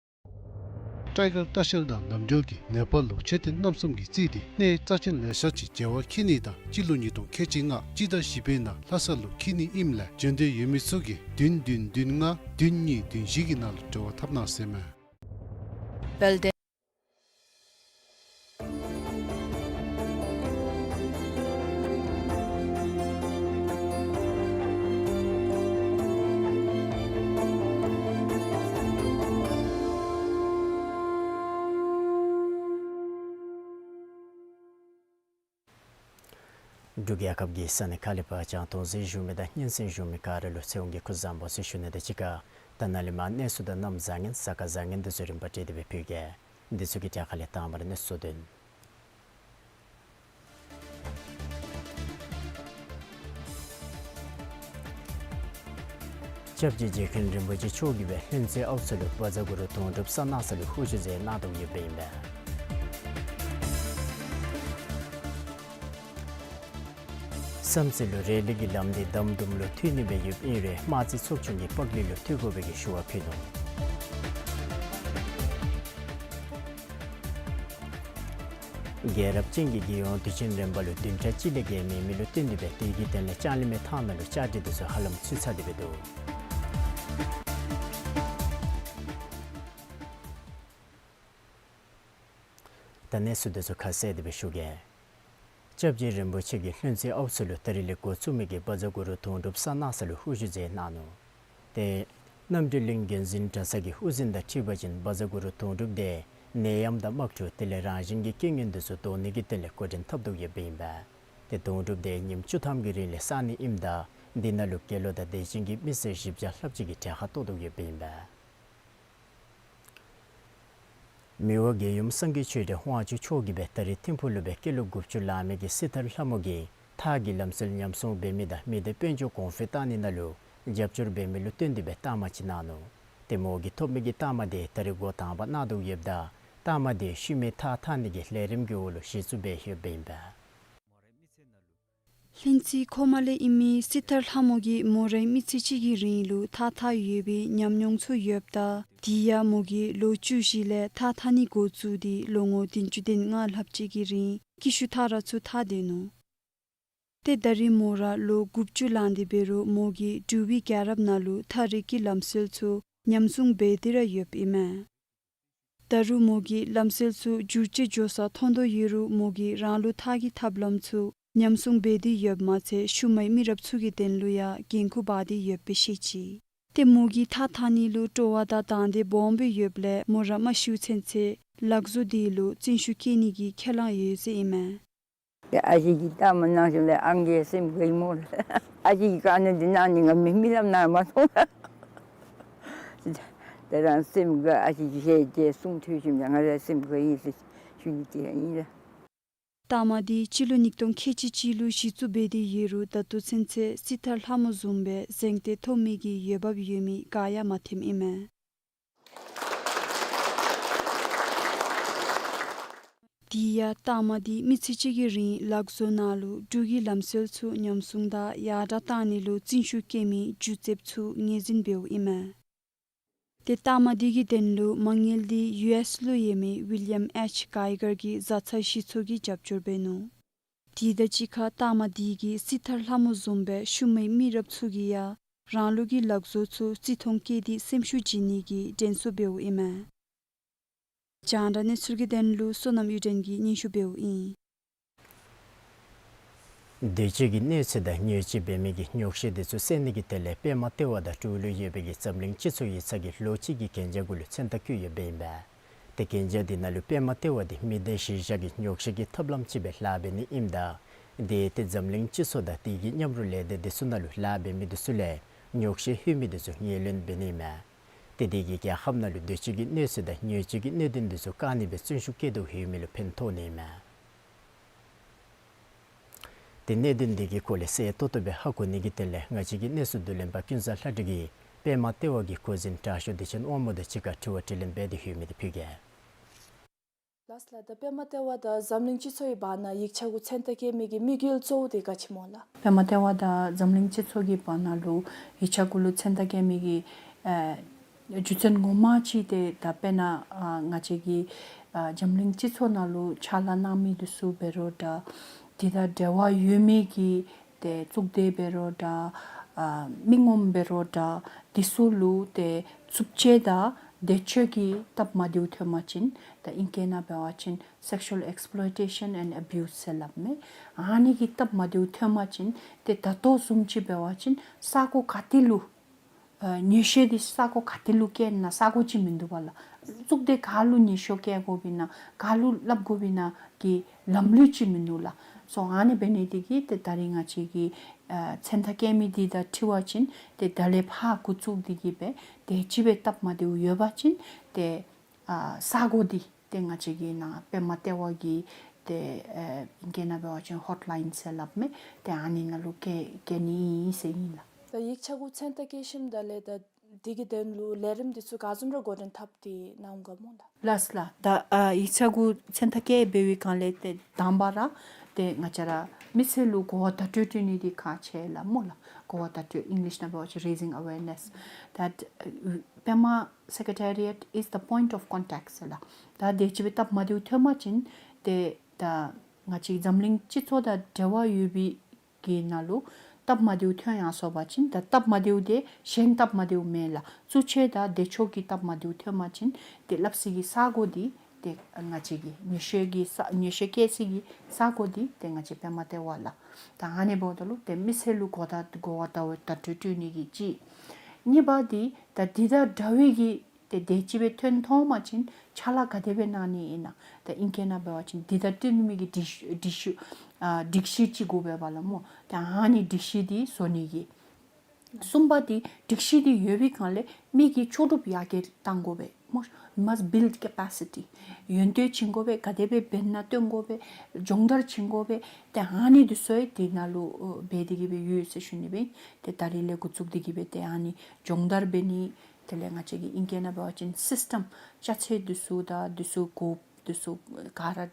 ཊའི་གར་ལྟ་བཤལ་དང་ལམ་འགྲུལ་གྱིས་ནེ་པཱལ་ལུ་མཆོད་རྟེན་རྣམ་གསུམ་གྱིས་རྩིས་ཏེ་གནས་རྩ་ཆེན་ལེ་ཤ་ཅིག་མཇལ་བར་འཁྱིད་ནི་དང་སྤྱི་ལོ་ཉིས་སྟོང་ཁལ་གཅིག་ལྔ་སྤྱི་ཟླ་བཞི་པའི་ནང་ལྷ་ས་ལུ་འཁྱིད་ནི་ཨིནམ་ལས་འབྱོན་འདོད་ཡོད་མི་ཚུ་གིས་བདུན་བདུན་བདུན་ལྔ་བདུན་གཉིས་བདུན་བཞི་གི་ནང་ལུ་འབྲེལ་བ་འཐབ་གནང་ཟེར་མས། དཔལ་ལྡན། འབྲུག་རྒྱལ་ཁབ་ཀྱི་ས་གནས་ཁག་ལས་ཕར་ཅང་གདུང་སེམས་ཞུ་མི་དང་སྙན་སེང་ཞུ་མི་ག་ར་ལུ་ཚེ་དབང་གིས་སྐུ་གཟུགས་བཟང་པོ་ཟེར་ཞུ་ནི་དང་གཅིག་ཁར་ད་ནཱ་ལས་མར་གནས་ཚུལ་དང་གནམ་བཟང་ངན་ས་ཁ་བཟང་ངན་འདི་ཚུ་རིམ་པ་བསྒྲིགས་ཏེ་སྦེ་ཕུལ་གེ། འདི་ཚུ་གི་གྲས་ཁ་ལས་དང་པ་ར་གནས་ཚུལ་དོན། སྐྱབས་རྗེ་རྗེ་མཁན་རིན་པོ་ཆེ་མཆོག་གིས་སྦེ་ལྷུན་རྩེ་ཨའུ་ཚོ་ལུ་བཛྲ་གུ་རུ་དུང་སྒྲུབ་གསང་སྔགས་ས་ལུ་དབུ་བཞུགས་མཛད་གནང་དོ་ཡོདཔ་ཨིན་པས། བསམ་རྩེ་ལུ་རེ་ལི་གི་ལམ་འདི་འདམ་དུམ་ལུ་ཐུག་ནི་སྦེ་ཡོདཔ་ཨིན་རུང་དམར་རྩེ་ཚོགས་ཆུང་གིས་སྤག་ལི་ལུ་ཐུག་དགོ་པའི་གི་ཞུ་བ་ཕུལ་ནུག། རྒྱལ་རབས་ཅན་གྱི་རྒྱལ་ཡོངས་དུས་ཆེན་རིམ་པ་ལུ་བདུན་ཕྲག་གཅིག་ལས་བརྒལ་མེད་མི་ལུ་བརྟེན་ཏེ་སྦེ་དེ་གི་དོན་ལས་ལྕང་གླིང་མའི་ཐང་ནང་ལུ་བཅའ་སྒྲིག་འདི་ཚུ་ཧ་ལམ་ཚུད་ཚར་ཏེ་སྦེ་འདུག། ད་གནས་ཚུལ་འདི་ཚུ་ཁ་གསལ་ཏེ་སྦེ་ཞུ་གེ། སྐྱབས་རྗེ་རིན་པོ་ཆེ་གིས་ལྷུན་རྩེ་ཨའུ་ཚོ་ལུ་ད་རིས་ལས་འགོ་བཙུགས་མི་གི་བཛྲ་གུ་རུ་དུང་སྒྲུབ་གསང་སྔགས་ས་ལུ་དབུ་བཞུགས་མཛད་གནང་ནུག། ཏེ་རྣམ་གྲོལ་གླིང་དགོན་འཛིན་གྲྭ་ཚང་གི་དབུ་འཛིན་དང་འཁྲིལ་བ་ཅིན་བཛྲ་གུ་རུ་དུང་སྒྲུབ་དེ་ནད་ཡམས་དང་དམག་འཁྲུག་དེ་ལས་རང་བཞིན་གྱི་རྐྱེན་ངན་འདི་ཚུ་བཟློག་ནི་གི་དོན་ལས་འགོ་འདྲེན་འཐབ་དོ་ཡོདཔ་ཨིན་པས། ཏེ་དུང་སྒྲུབ་དེ་ཉིནམ་བཅུ་ཐམ་གྱི་རིང་ལས་བསག་ནི་ཨིནམ་ད་འདི་ནང་ལུ་དགེ་སློང་དང་དད་ཅན་གྱི་མི་སེར་བཞི་བརྒྱ་ལྷགཔ་ཅིག་གིས་གྲལ་ཁར་གཏོགས་དོ་ཡོདཔ་ཨིན་པས། མི་དབང་རྒྱལ་ཡུམ་སངས་རྒྱས་ཆོས་སྒྲོན་དབང་ཕྱུག་མཆོག་གིས་སྦེ་ད་རིས་ཐིམ་ཕུག་ལུ་སྦེ་སྐྱེས་ལོ་དགུ་བཅུ་ལང་མི་གི་སྲི་ཐར་ལྷ་མོ་གིས་ཐར་གྱི་ལམ་སྲོལ་ཉམས་སྲུང་འབད་མི་དང་མི་སྡེ་དཔལ་འབྱོར་གོང་འཕེལ་བཏང་ནི་ནང་ལུ་རྒྱབ་སྐྱོར་འབད་མི་ལུ་བརྟེན་ཏེ་སྦེ་རྟགས་མ་ཅིག་གནང་ནུག། ཏེ་མོ་གིས་ཐོབ་མི་གི་རྟགས་མ་དེ་ད་རིས་འགོ་དང་པ་གནང་དོ་ཡོདཔ་ད་རྟགས་མ་དེ་ཤུལ་མའི་ཐར་འཐག་ནི་གི་ལས་རིམ་གྱི་འོག་ལུ་གཞི་བཙུགས་འབད་ཡོདཔ་ཨིན་པས། ལྷུན་རྩེ་ཁོ་མ་ལས་ཨིན་མི་སྲི་ཐར་ལྷ་མོ་གིས་མོ་རའི་མི་ཚེ་གཅིག་གི་རིང་ལུ་ཐར་འཐག་ཡོད་པའི་ཉམས་མྱོང་ཚུ་ཡོདཔ་ད་དེ་ཡང་མོ་གིས་ལོ་བཅུ་བཞི་ལས་ཐར་འཐག་ནི་འགོ་བཙུགས་ཏེ་ལོ་ངོ་བདུན་ཅུ་དོན་ལྔ་ལྷགཔ་ཅིག་གི་རིང་སྐྱིད་ཤོད་ཐར་ར་ཚུ་འཐག་སྡོད་ནུག། ཏེ་ད་རིས་མོ་ར་ལོ་དགུ་བཅུ་ལང་སྟེ་འབད་རུང་མོ་གིས་འབྲུག་པའི་རྒྱལ་རབས་ནང་ལུ་ཐར་རི་གི་ལམ་སྲོལ་ཚུ་ཉམས་སྲུང་འབད་དེ་ར་ཡོདཔ་ཨིན་མས། ད་རུང་མོ་གིས་ལམ་སྲོལ་ཚུ་འགྱུར་བཅོས་འགྱོ་ས་མཐོང་དོ་ཡོད་རུང་མོ་གིས་རང་ལུགས་ཐར་གྱི་ཐབས་ལམ་ཚུ་ཉམས་སྲུང་འབད་དེ་ཡོདཔ་མ་ཚད་ཤུལ་མའི་མི་རབས་ཚུ་གི་དོན་ལུ་ཡང་འགན་ཁུར་འབག་སྟེ་ཡོདཔ་སྦེ་བཤད་ཅི། ཏེ་མོ་གིས་ཐར་འཐག་ནི་ལུ་སྤྲོ་བ་དང་དང་འདོད་སྦོམ་སྦེ་ཡོདཔ་ལས་མོ་ར་མ་ཤིཝ་ཚུན་ཚོད་ལག་བཟོ་འདི་ལུ་བརྩོན་ཤུགས་བསྐྱེད་ནི་གི་ཁས་བླངས་ཡོད་ཟེར་ཨིན་མས། ཏེ་ཨ་ཞེ་གིས་རྟགས་མ་གནང་ཞིནམ་ལས་ཨང་རྒས་སེམས་དགའ་ཡི་སྨོ་ལགས། ཨ་ཞེ་གིས་བཀའ་གནང་འདི་གནང་ནི་ང་མི་རྨི་ལམ་ནང་མ་མཐོང་ལགས། ཏེ་རང་སེམས་དགའ། ཨ་ཞེ་གིས་ཞལ་མཇལ་གསུང་ཐོས་ཞིནམ་ལས་ང་ར་སེམས་དགའ་ཡི་ཟེར་ཞུ་ནི་དེ་ཨིན་ལགས། རྟགས་མ་འདི་སྤྱི་ལོ་ཉིས་སྟོང་ཁལ་གཅིག་གཅིག་ལུ་གཞི་བཙུགས་འབད་དེ་ཡོད་རུང་ད་ལྟོ་ཚུན་ཚོད་སྲི་ཐར་ལྷ་མོ་བཟུམ་སྦེ་གཟེངས་བསྟོད་ཐོབ་མི་གི་འོས་འབབ་ཡོད་མི་ག་ཡང་མ་ཐོནམ་ཨིན་མས། དེ་ཡང་རྟགས་མ་འདི་མི་ཚེ་གཅིག་གི་རིང་ལག་བཟོ་ནང་ལུ་འབྲུག་གི་ལམ་སྲོལ་ཚུ་ཉམས་སྲུང་དང་ཡར་དྲག་བཏང་ནི་ལུ་བརྩོན་ཤུགས་བསྐྱེད་མི་སྒྱུ་རྩལཔ་ཚུ་ངོས་འཛིན་འབདཝ་ཨིན་མས། ཏེ་རྟགས་མ་འདི་གི་དོན་ལུ་མ་དངུལ་འདི་ཡུ་ཨེསི་ལུ་ཡོད་མི་ཝི་ལི་ཡམ་ཨེཆ་གྷའི་གར་གྱི་བཟའ་ཚང་གཞི་ཚོགས་ཀྱིས་རྒྱབ་སྐྱོར་འབད་ནུག། དེ་དང་གཅིག་ཁར་རྟགས་མ་འདི་གིས་སྲི་ཐར་ལྷ་མོ་བཟུམ་སྦེ་ཤུལ་མའི་མི་རབས་ཚུ་གིས་ཡང་རང་ལུགས་ཀྱི་ལག་བཟོ་ཚུ་བརྩི་མཐོང་བསྐྱེད་དེ་སེམས་ཤུགས་བསྐྱེད་ནི་གི་དྲན་གསོ་འབདཝ་ཨིན་མས། རྒྱང་བསྒྲགས་གནས་ཚུལ་གྱི་དོན་ལུ་བསོད་ནམས་གཡུ་སྒྲོན་གྱིས་སྙན་ཞུ་འབདཝ་ཨིན། དུས་ཅི་གི་གནོད་འཚེ་དང་ཉེས་སྤྱོད་འབད་མི་གི་ཉོགས་བཤད་འདི་ཚུ་སེལ་ནི་གི་དོན་ལས་པདྨ་ལྟེ་བ་དང་འབྲུག་ལུ་ཡོད་པའི་གི་འཛམ་གླིང་སྤྱི་ཚོགས་ཡིག་ཚང་གིས་ལོ་གཅིག་གི་གན་རྒྱ་གུ་ལུ་མཚན་རྟགས་བཀོད་ཡོདཔ་ཨིན་པས། ཏེ་གན་རྒྱ་འདི་ནང་ལུ་པདྨ་ལྟེ་བ་འདི་མི་སྡེ་གཞིར་བཞག་གི་ཉོགས་བཤད་ཀྱི་ཐབས་ལམ་ཅིག་སྦེ་ལཱ་འབད་ནི་ཨིནམ་ད་དེ་ཏེ་འཛམ་གླིང་སྤྱི་ཚོགས་དང་དེ་གི་མཉམ་རོགས་ལས་སྡེ་འདི་ཚུ་ནང་ལུ་ལཱ་འབད་མི་འདི་ཚུ་ལས་ཉོགས་བཤད་ཧུད་མི་འདི་ཚུ་ངོས་ལེན་འབད་ནི་ཨིན་མས། ཏེ་དེ་གིས་རྒྱལ་ཁབ་ནང་ལུ་དུས་ཅི་གི་གནོད་འཚེ་དང་ཉེས་སྤྱོད་ཀྱི་གནད་དོན་འདི་ཚུ་བཀག་ནི་སྦེ་བརྩོན་ཤུགས་བསྐྱེད་དོ་ཡོད་མི་ལུ་ཕན་ཐོགས་ནི་ཨིན་མས། ཏེ་གནད་དོན་འདི་གི་སྐོར་ལས་གསལ་ཏོག་ཏོ་སྦེ་ཧ་གོ་ནི་གི་དོན་ལས་ང་བཅས་ཀྱི་གནས་ཚུལ་བསྡུ་ལེན་པ་ཀུན་བཟང་ལྷ་སྒྲོན་གྱིས་པདྨ་ལྟེ་བ་གི་འགོ་འཛིན་དྲག་ཤོས་བདེ་ཆེན་དབང་མོ་དང་གཅིག་ཁར་དྲི་བ་དྲིས་ལན་འབད་དེ་ཡོད་མི་འདི་ཕུལ་གེ། ལགས་ལགས། ད་པདྨ་ལྟེ་བ་དང་འཛམ་གླིང་སྤྱི་ཚོགས་ཀྱི་བར་ན་ཡིག་ཆ་གུ་མཚན་རྟགས་བཀལ་མི་གི་དམིགས་ཡུལ་གཙོ་བོ་དེ་ག་ཅི་སྨོ་ལགས། པདྨ་ལྟེ་བ་དང་འཛམ་གླིང་སྤྱི་ཚོགས་ཀྱི་བར་ན་ལུ་ཡིག་ཆ་གུ་ལུ་མཚན་རྟགས་བཀལ་མི་གི་ཨ་རྒྱུ་མཚན་ངོ་མ་ཅིག་དེ་ད་དཔེར་ན་ཨ་ང་བཅས་ཀྱི་ཨ་འཛམ་གླིང་སྤྱི་ཚོགས་ནང་ལུ་ཕྱག་ལཱ་གནང་མི་འདི་ཚུ་འབད་རུང་འདྲ། དེ་དང་འབྲེལ་བ་ཡོད་མི་གི་ཏེ་གཙུག་སྡེ་འབད་རུང་འདྲ། ཨ་མི་ངོམ་འབད་རུང་འདྲ། འདི་ཚུ་ལུ་ཏེ་རྩུབ་སྤྱོད་དང་འདས་མཆོད་ཀྱི་སྟབས་མ་བདེཝ་ཐོན་པ་ཅིན་ད་ཨིང་སྐད་ནང་འབད་བ་ཅིན་sexual exploitation and abuse ཟེར་སླབ་མས། ཨ་ནི་གི་སྟབས་མ་བདེཝ་ཐོན་པ་ཅིན་ཏེ་ད་ལྟོ་བཟུམ་ཅིག་འབད་བ་ཅིན་ས་གོ་ག་ཏེ་ལུ་ཨ་ཉེས་བཤད་འདི་ས་གོ་ག་ཏེ་ལུ་བཀལ་ན་ས་གོ་ཅིག་མིན་འདུག་པ་ལགས། གཙུག་སྡེ་ག་ལུ་ཉེས་བཤད་བཀལ་དགོཔ་ཨིན་ན་ག་ལུ་སླབ་དགོཔ་ཨིན་ན་གི་ལམ་ལུགས་ཅིག་མིན་འདུག་ལགས། སོ་ཨ་ནི་འབད་ནི་འདི་གིས་ཏེ་ད་རིས་ང་བཅས་ཀྱིས་ཨ་མཚན་རྟགས་བཀལ་མི་འདི་དང་འཁྲིལ་བ་ཅིན་ཏེ་ད་ལས་ཕར་འགོ་བཙུགས་འདི་གིས་སྦེ་ཏེ་ཅིག་སྦེ་སྟབས་མ་བདེཝ་ཡོད་པ་ཅིན་ཏེ་ཨ་ས་གོ་འདི་ཏེ་ང་བཅས་ཀྱི་ནཱ་པདྨ་ལྟེ་བ་གི་ཏེ་ཨ་ཨིང་སྐད་ནང་འབད་བ་ཅིན་ཧོཊ་ལའིན་ཟེར་སླབ་མས། ཏེ་ཨ་ནི་ནང་ལུ་བཀལ་བཀལ་ནི་ཨིན་ཟེར་ཨིན་ལགས། ད་ཡིག་ཆ་གུ་མཚན་རྟགས་བཀལ་ཞིནམ་ད་ལས་ད་འདི་གི་དོན་ལུ་ལས་རིམ་འདི་ཚུ་ག་བཟུམ་ར་འགོ་འདྲེན་འཐབ་སྟེ་གནང་ག་སྨོ་ལགས། ལགས་ལགས། ད་ཨ་ཡིག་ཆ་གུ་མཚན་རྟགས་བཀལ་འབད་བའི་སྒང་ལས་ཏེ་དང་པ་ར་ཏེ་ང་བཅས་ར་མི་སེར་ལུ་གོ་བ་བརྡ་སྤྲོད་སྤྲོད་ནི་འདི་ཁག་ཆེ་ལགས་སྨོ་ལགས། གོ་བ་བརྡ་སྤྲོད་ཨིང་ལིཤ་ནང་འབད་བ་ཅིན་raising awareness that uh, Burma Secretariat is the point of contact ཟེར་ལགས། ད་དེ་ཅིག་སྦེ་སྟབས་མ་བདེཝ་ཐོན་པ་ཅིན་ཏེ་ད་ང་བཅས་འཛམ་གླིང་སྤྱི་ཚོགས་དང་འབྲེལ་བ་ཡོད་པའི་གི་ནང་ལུ་སྟབས་མ་བདེཝ་ཐོན་ཡར་སོང་པ་ཅིན་ད་སྟབས་མ་བདེཝ་དེ་གཞན་སྟབས་མ་བདེཝ་མེན་ལགས། རྩུབ་སྤྱོད་དང་འདས་མཆོད་ཀྱི་སྟབས་མ་བདེཝ་ཐོན་པ་ཅིན་ཏེ་སླབ་སའི་གི་ས་གོ་འདི་ཏེ་ང་བཅས་ཀྱི་ཉེས་བཤད་ཀྱི་ས་ཉེས་བཤད་བཀལ་སའི་གི་ས་གོ་འདི་ཏེ་ང་བཅས་པདྨ་ལྟེ་བ་ལགས། ད་ཨ་ནི་འབདཝ་ད་ལུ་ཏེ་མི་སེར་ལུ་གོ་བརྡ་གོ་བ་བརྡ་བརྡ་སྤྲོད་སྤྲོད་ནི་གི་གཅིག། གཉིས་པ་འདི་ད་འདི་དང་འདྲ་བའི་གི་ཏེ་དེ་ཅིག་སྦེ་ཐོན་ཐོན་པ་ཅིན་ཕྱག་ལཱ་ག་དེ་སྦེ་གནང་ནི་ཨིན་ན། ད་ཨིང་སྐད་ནང་འབད་བ་ཅིན་འདི་དང་བསྟུན་མི་གི་སྒྲིག་སྒྲིག་གཞི་ཨ་སྒྲིག་གཞི་ཅིག་དགོ་པས་པ་ལགས་སྨོ། ད་ཨ་ནི་སྒྲིག་གཞི་འདི་བཟོ་ནི་གི། གསུམ་པ་འདི་སྒྲིག་གཞི་འདི་ཡོད་པའི་སྒང་ལས་མི་གི་ལྕོགས་གྲུབ་ཡར་རྒྱས་གཏང་དགོ་པས་སྨོ། You must build capacity. ཡོན་ཏན་བྱིན་དགོ་པས། ག་དེ་སྦེ་འབད་ན་བཏོན་དགོ་པས། སྦྱོང་བརྡར་བྱིན་དགོ་པས། ཏེ་ཨ་ནི་འདི་ཚུ་ཡང་འདི་ནང་ལུ་འབད་དེ་གི་སྦེ་ཡོད་ཟེར་ཞུ་ནི་སྦེ། ཏེ་ད་རིས་ལས་འགོ་བཙུགས་ཏེ་གི་སྦེ་ཏེ་ཨ་ནི་སྦྱོང་བརྡར་འབད་ནི། དེ་ལས་ང་བཅས་ཀྱི་ཨིང་སྐད་ནང་འབད་བ་ཅིན་སིསི་ཊམ་ཅ་ཆས་འདི་ཚུ་དང་འདི་ཚུ་གོ་འདི་ཚུ་ག་ར་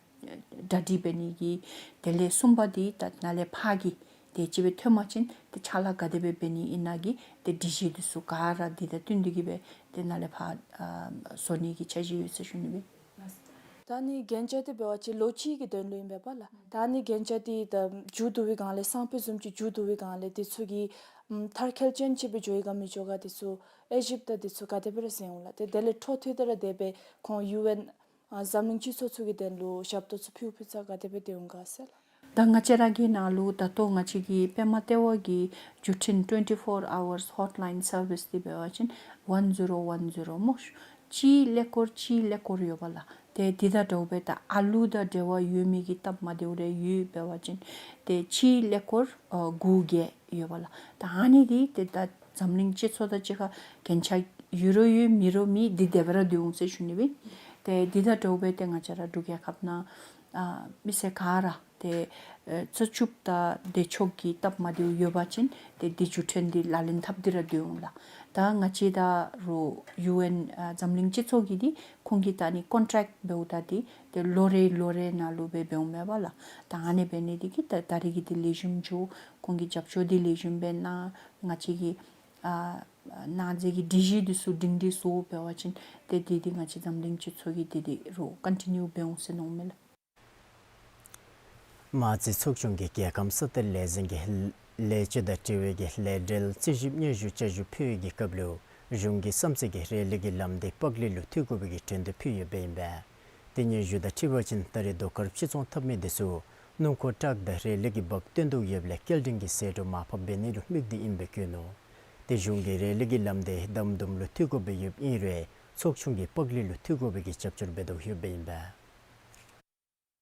གྲ་སྒྲིག་འབད་ནི་གི། དེ་ལས་གསུམ་པ་འདི་ད་ནཱ་ལས་ཕར་གྱི་དེ་ཅིག་སྦེ་ཐོན་པ་ཅིན་ཏེ་ཕྱག་ལཱ་ག་དེ་སྦེ་འབད་ནི་ཨིན་ན་གི་ཏེ་སྒྲིག་གཞི་འདི་ཚུ་ག་ར་འདི་དང་བསྟུན་ཏེ་གི་སྦེ་ཏེ་ནཱ་ལས་ཕར་ཨ་བཟོ་ནི་གི་འཆར་གཞི་ཡོད་ཟེར་ཞུ་ནི་སྦེ། ད་ནི་གན་རྒྱ་འདི་འབད་བ་ཅིན་ལོ་གཅིག་གི་དོན་ལུ་ཨིན་པས་པ་ལགས། ད་ནི་གན་རྒྱ་འདི་ད་མཇུག་བསྡུ་བའི་སྒང་ལས་སང་ཕོད་བཟུམ་ཅིག་མཇུག་བསྡུ་བའི་སྒང་ལས་འདི་ཚུ་གི་ཨམ་མཐར་འཁྱོལ་ཅན་ཅིག་སྦེ་འགྱོ་ཡི་ག་མི་འགྱོ་ག་འདི་ཚུ་དབྱེ་ཞིབ་དང་འདི་ཚུ་ག་དེ་སྦེ་ར་མཛད་འོང་ལགས། ཏེ་དེ་ལས་འཕྲོ་མཐུད་དེ་ར་དེ་སྦེ་ཁོང་ཡུ་ཨེན་ཨ་འཛམ་གླིང་སྤྱི་ཚོགས་ཚུ་གི་དོན་ལུ་ཞབས་ཏོག་ཚུ་ཕུལ་ཕུལ་ས་ག་དེ་སྦེ་སྡོད་འོང་ག་ཟེར་ལགས། ད་ང་བཅས་ར་གི་ནང་ལུ་ད་ལྟོ་ང་བཅས་ཀྱི་པདྨ་ལྟེ་བ་གི་བརྒྱུད་འཕྲིན་twenty four hours hotline service འདི་འབད་བ་ཅིན་one zero one zero སྨོ། གཅིག་ཀླད་ཀོར་གཅིག་ཀླད་ཀོར་ཡོད་པ་ལགས། ཏེ་འདི་དང་འདྲཝ་སྦེ་ད་ཨ་ལུ་དང་འབྲེལ་བ་ཡོད་མི་གི་སྟབས་མ་བདེཝ་རེ་ཡོད་འབད་བ་ཅིན་ཏེ་གཅིག་ཀླད་ཀོར་ཨ་དགུ་བརྒྱད་ཡོད་པ་ལགས། ད་ཨ་ནི་འདི་ཏེ་ད་འཛམ་གླིང་སྤྱི་ཚོགས་དང་གཅིག་ཁར་གན་རྒྱ་ཡོད་རུང་ཡོད་མེད་རུང་མེད་འདི་དེ་སྦེ་ར་སྡོད་འོང་ཟེར་ཞུ་ནི་སྦེ། ཏེ་འདི་དང་འདྲཝ་སྦེ་ཏེ་ང་བཅས་ར་འབྲུག་རྒྱལ་ཁབ་ནང་ཨ་མི་སེར་ག་ར་ཏེ་ཨེ་རྩུབ་སྤྱོད་དང་འདས་མཆོད་ཀྱི་སྟབས་མ་བདེཝ་ཡོད་པ་ཅིན་ཏེ་འདི་བརྒྱུད་འཕྲིན་འདི་ལག་ལེན་འཐབ་སྟེ་ར་སྡོད་འོང་ལགས། ད་ང་བཅས་ད་རུང་ཡུ་ཨེན་ཨ་འཛམ་གླིང་སྤྱི་ཚོགས་ཀྱི་འདི་ཁོང་གིས་ད་ནི་ཀོན་ཊེཀཊ་འབདཝ་ད་འདི་ཏེ་ལོ་རེ་ལོ་རེ་ནང་ལུ་སྦེ་འབདཝ་མས་པ་ལགས། ད་ཨ་ནི་འབད་ནི་འདི་གིས་ད་ད་རིས་ཀྱི་འདི་ལེགས་ཤོམ་འགྱོ། ཁོང་གིས་རྒྱབ་སྐྱོར་འདི་ལེགས་ཤོམ་སྦེ་གནང་། ང་བཅས་ཀྱི་ཨ་གནང་མཛད་ཀྱི་སྒྲིག་གཞི་འདི་ཚུ་སྒྲིང་སྒྲི་བཟོ་འབད་བ་ཅིན་ཏེ་འདི་འདི་ང་བཅས་འཛམ་གླིང་སྤྱི་ཚོགས་ཀྱི་འདི་འདི་རུང་ཀོན་ཊི་ནིའུ་འབད་འོང་ཟེར་མནོཝ་མས་ལགས། དམངས་རྩིས་ཚོགས་ཆུང་གིས་རྒྱལ་ཁམས་ས་གཏེར་ལས་འཛིན་གྱི་ལས་བྱེད་དང་འབྲེལ་བའི་གི་ལས་འབྲེལ་རྩིས་ཞིབ་སྙན་ཞུ་བསྐྱར་ཞིབ་ཕུལ་བའི་གི་སྐབས་ལུ་གཞུང་གི་བསམ་རྩེ་གི་རེ་ལིའི་གི་ལམ་འདི་པག་ལི་ལུ་མཐུད་དགོ་པའི་གི་དྲན་གསོ་ཕུལ་ཡོདཔ་ཨིན་པས། ཏེ་སྙན་ཞུ་དང་འཁྲིལ་བ་ཅིན་ད་རེས་རྡོ་དཀར་ཕྱིར་ཚོང་འཐབ་མི་འདི་ཚུ་སྣུམ་འཁོར་ཊཱག་དང་རེ་ལི་གི་བག་སྟོན་དོ་ཡོདཔ་ལས་སྐྱེལ་འདྲེན་གྱི་ཟད་འགྲོ་མར་ཕབ་འབད་ནི་ལུ་དམིགས་ཏེ་ཨིནམ་སྦེ་བཀོད་ནུག། ཏེ་གཞུང་གིས་རེ་ལི་གི་ལམ་འདི་དམ་དུམ་ལུ་མཐུད་དགོཔ་སྦེ་ཡོདཔ་ཨིན་རུང་ཚོགས་ཆུང་གིས་པག་ལི་ལུ་མཐུད་དགོ་པའི་གི་རྒྱབ་སྐྱོར་འབད་དོ་ཡོདཔ་ཨིན་པས།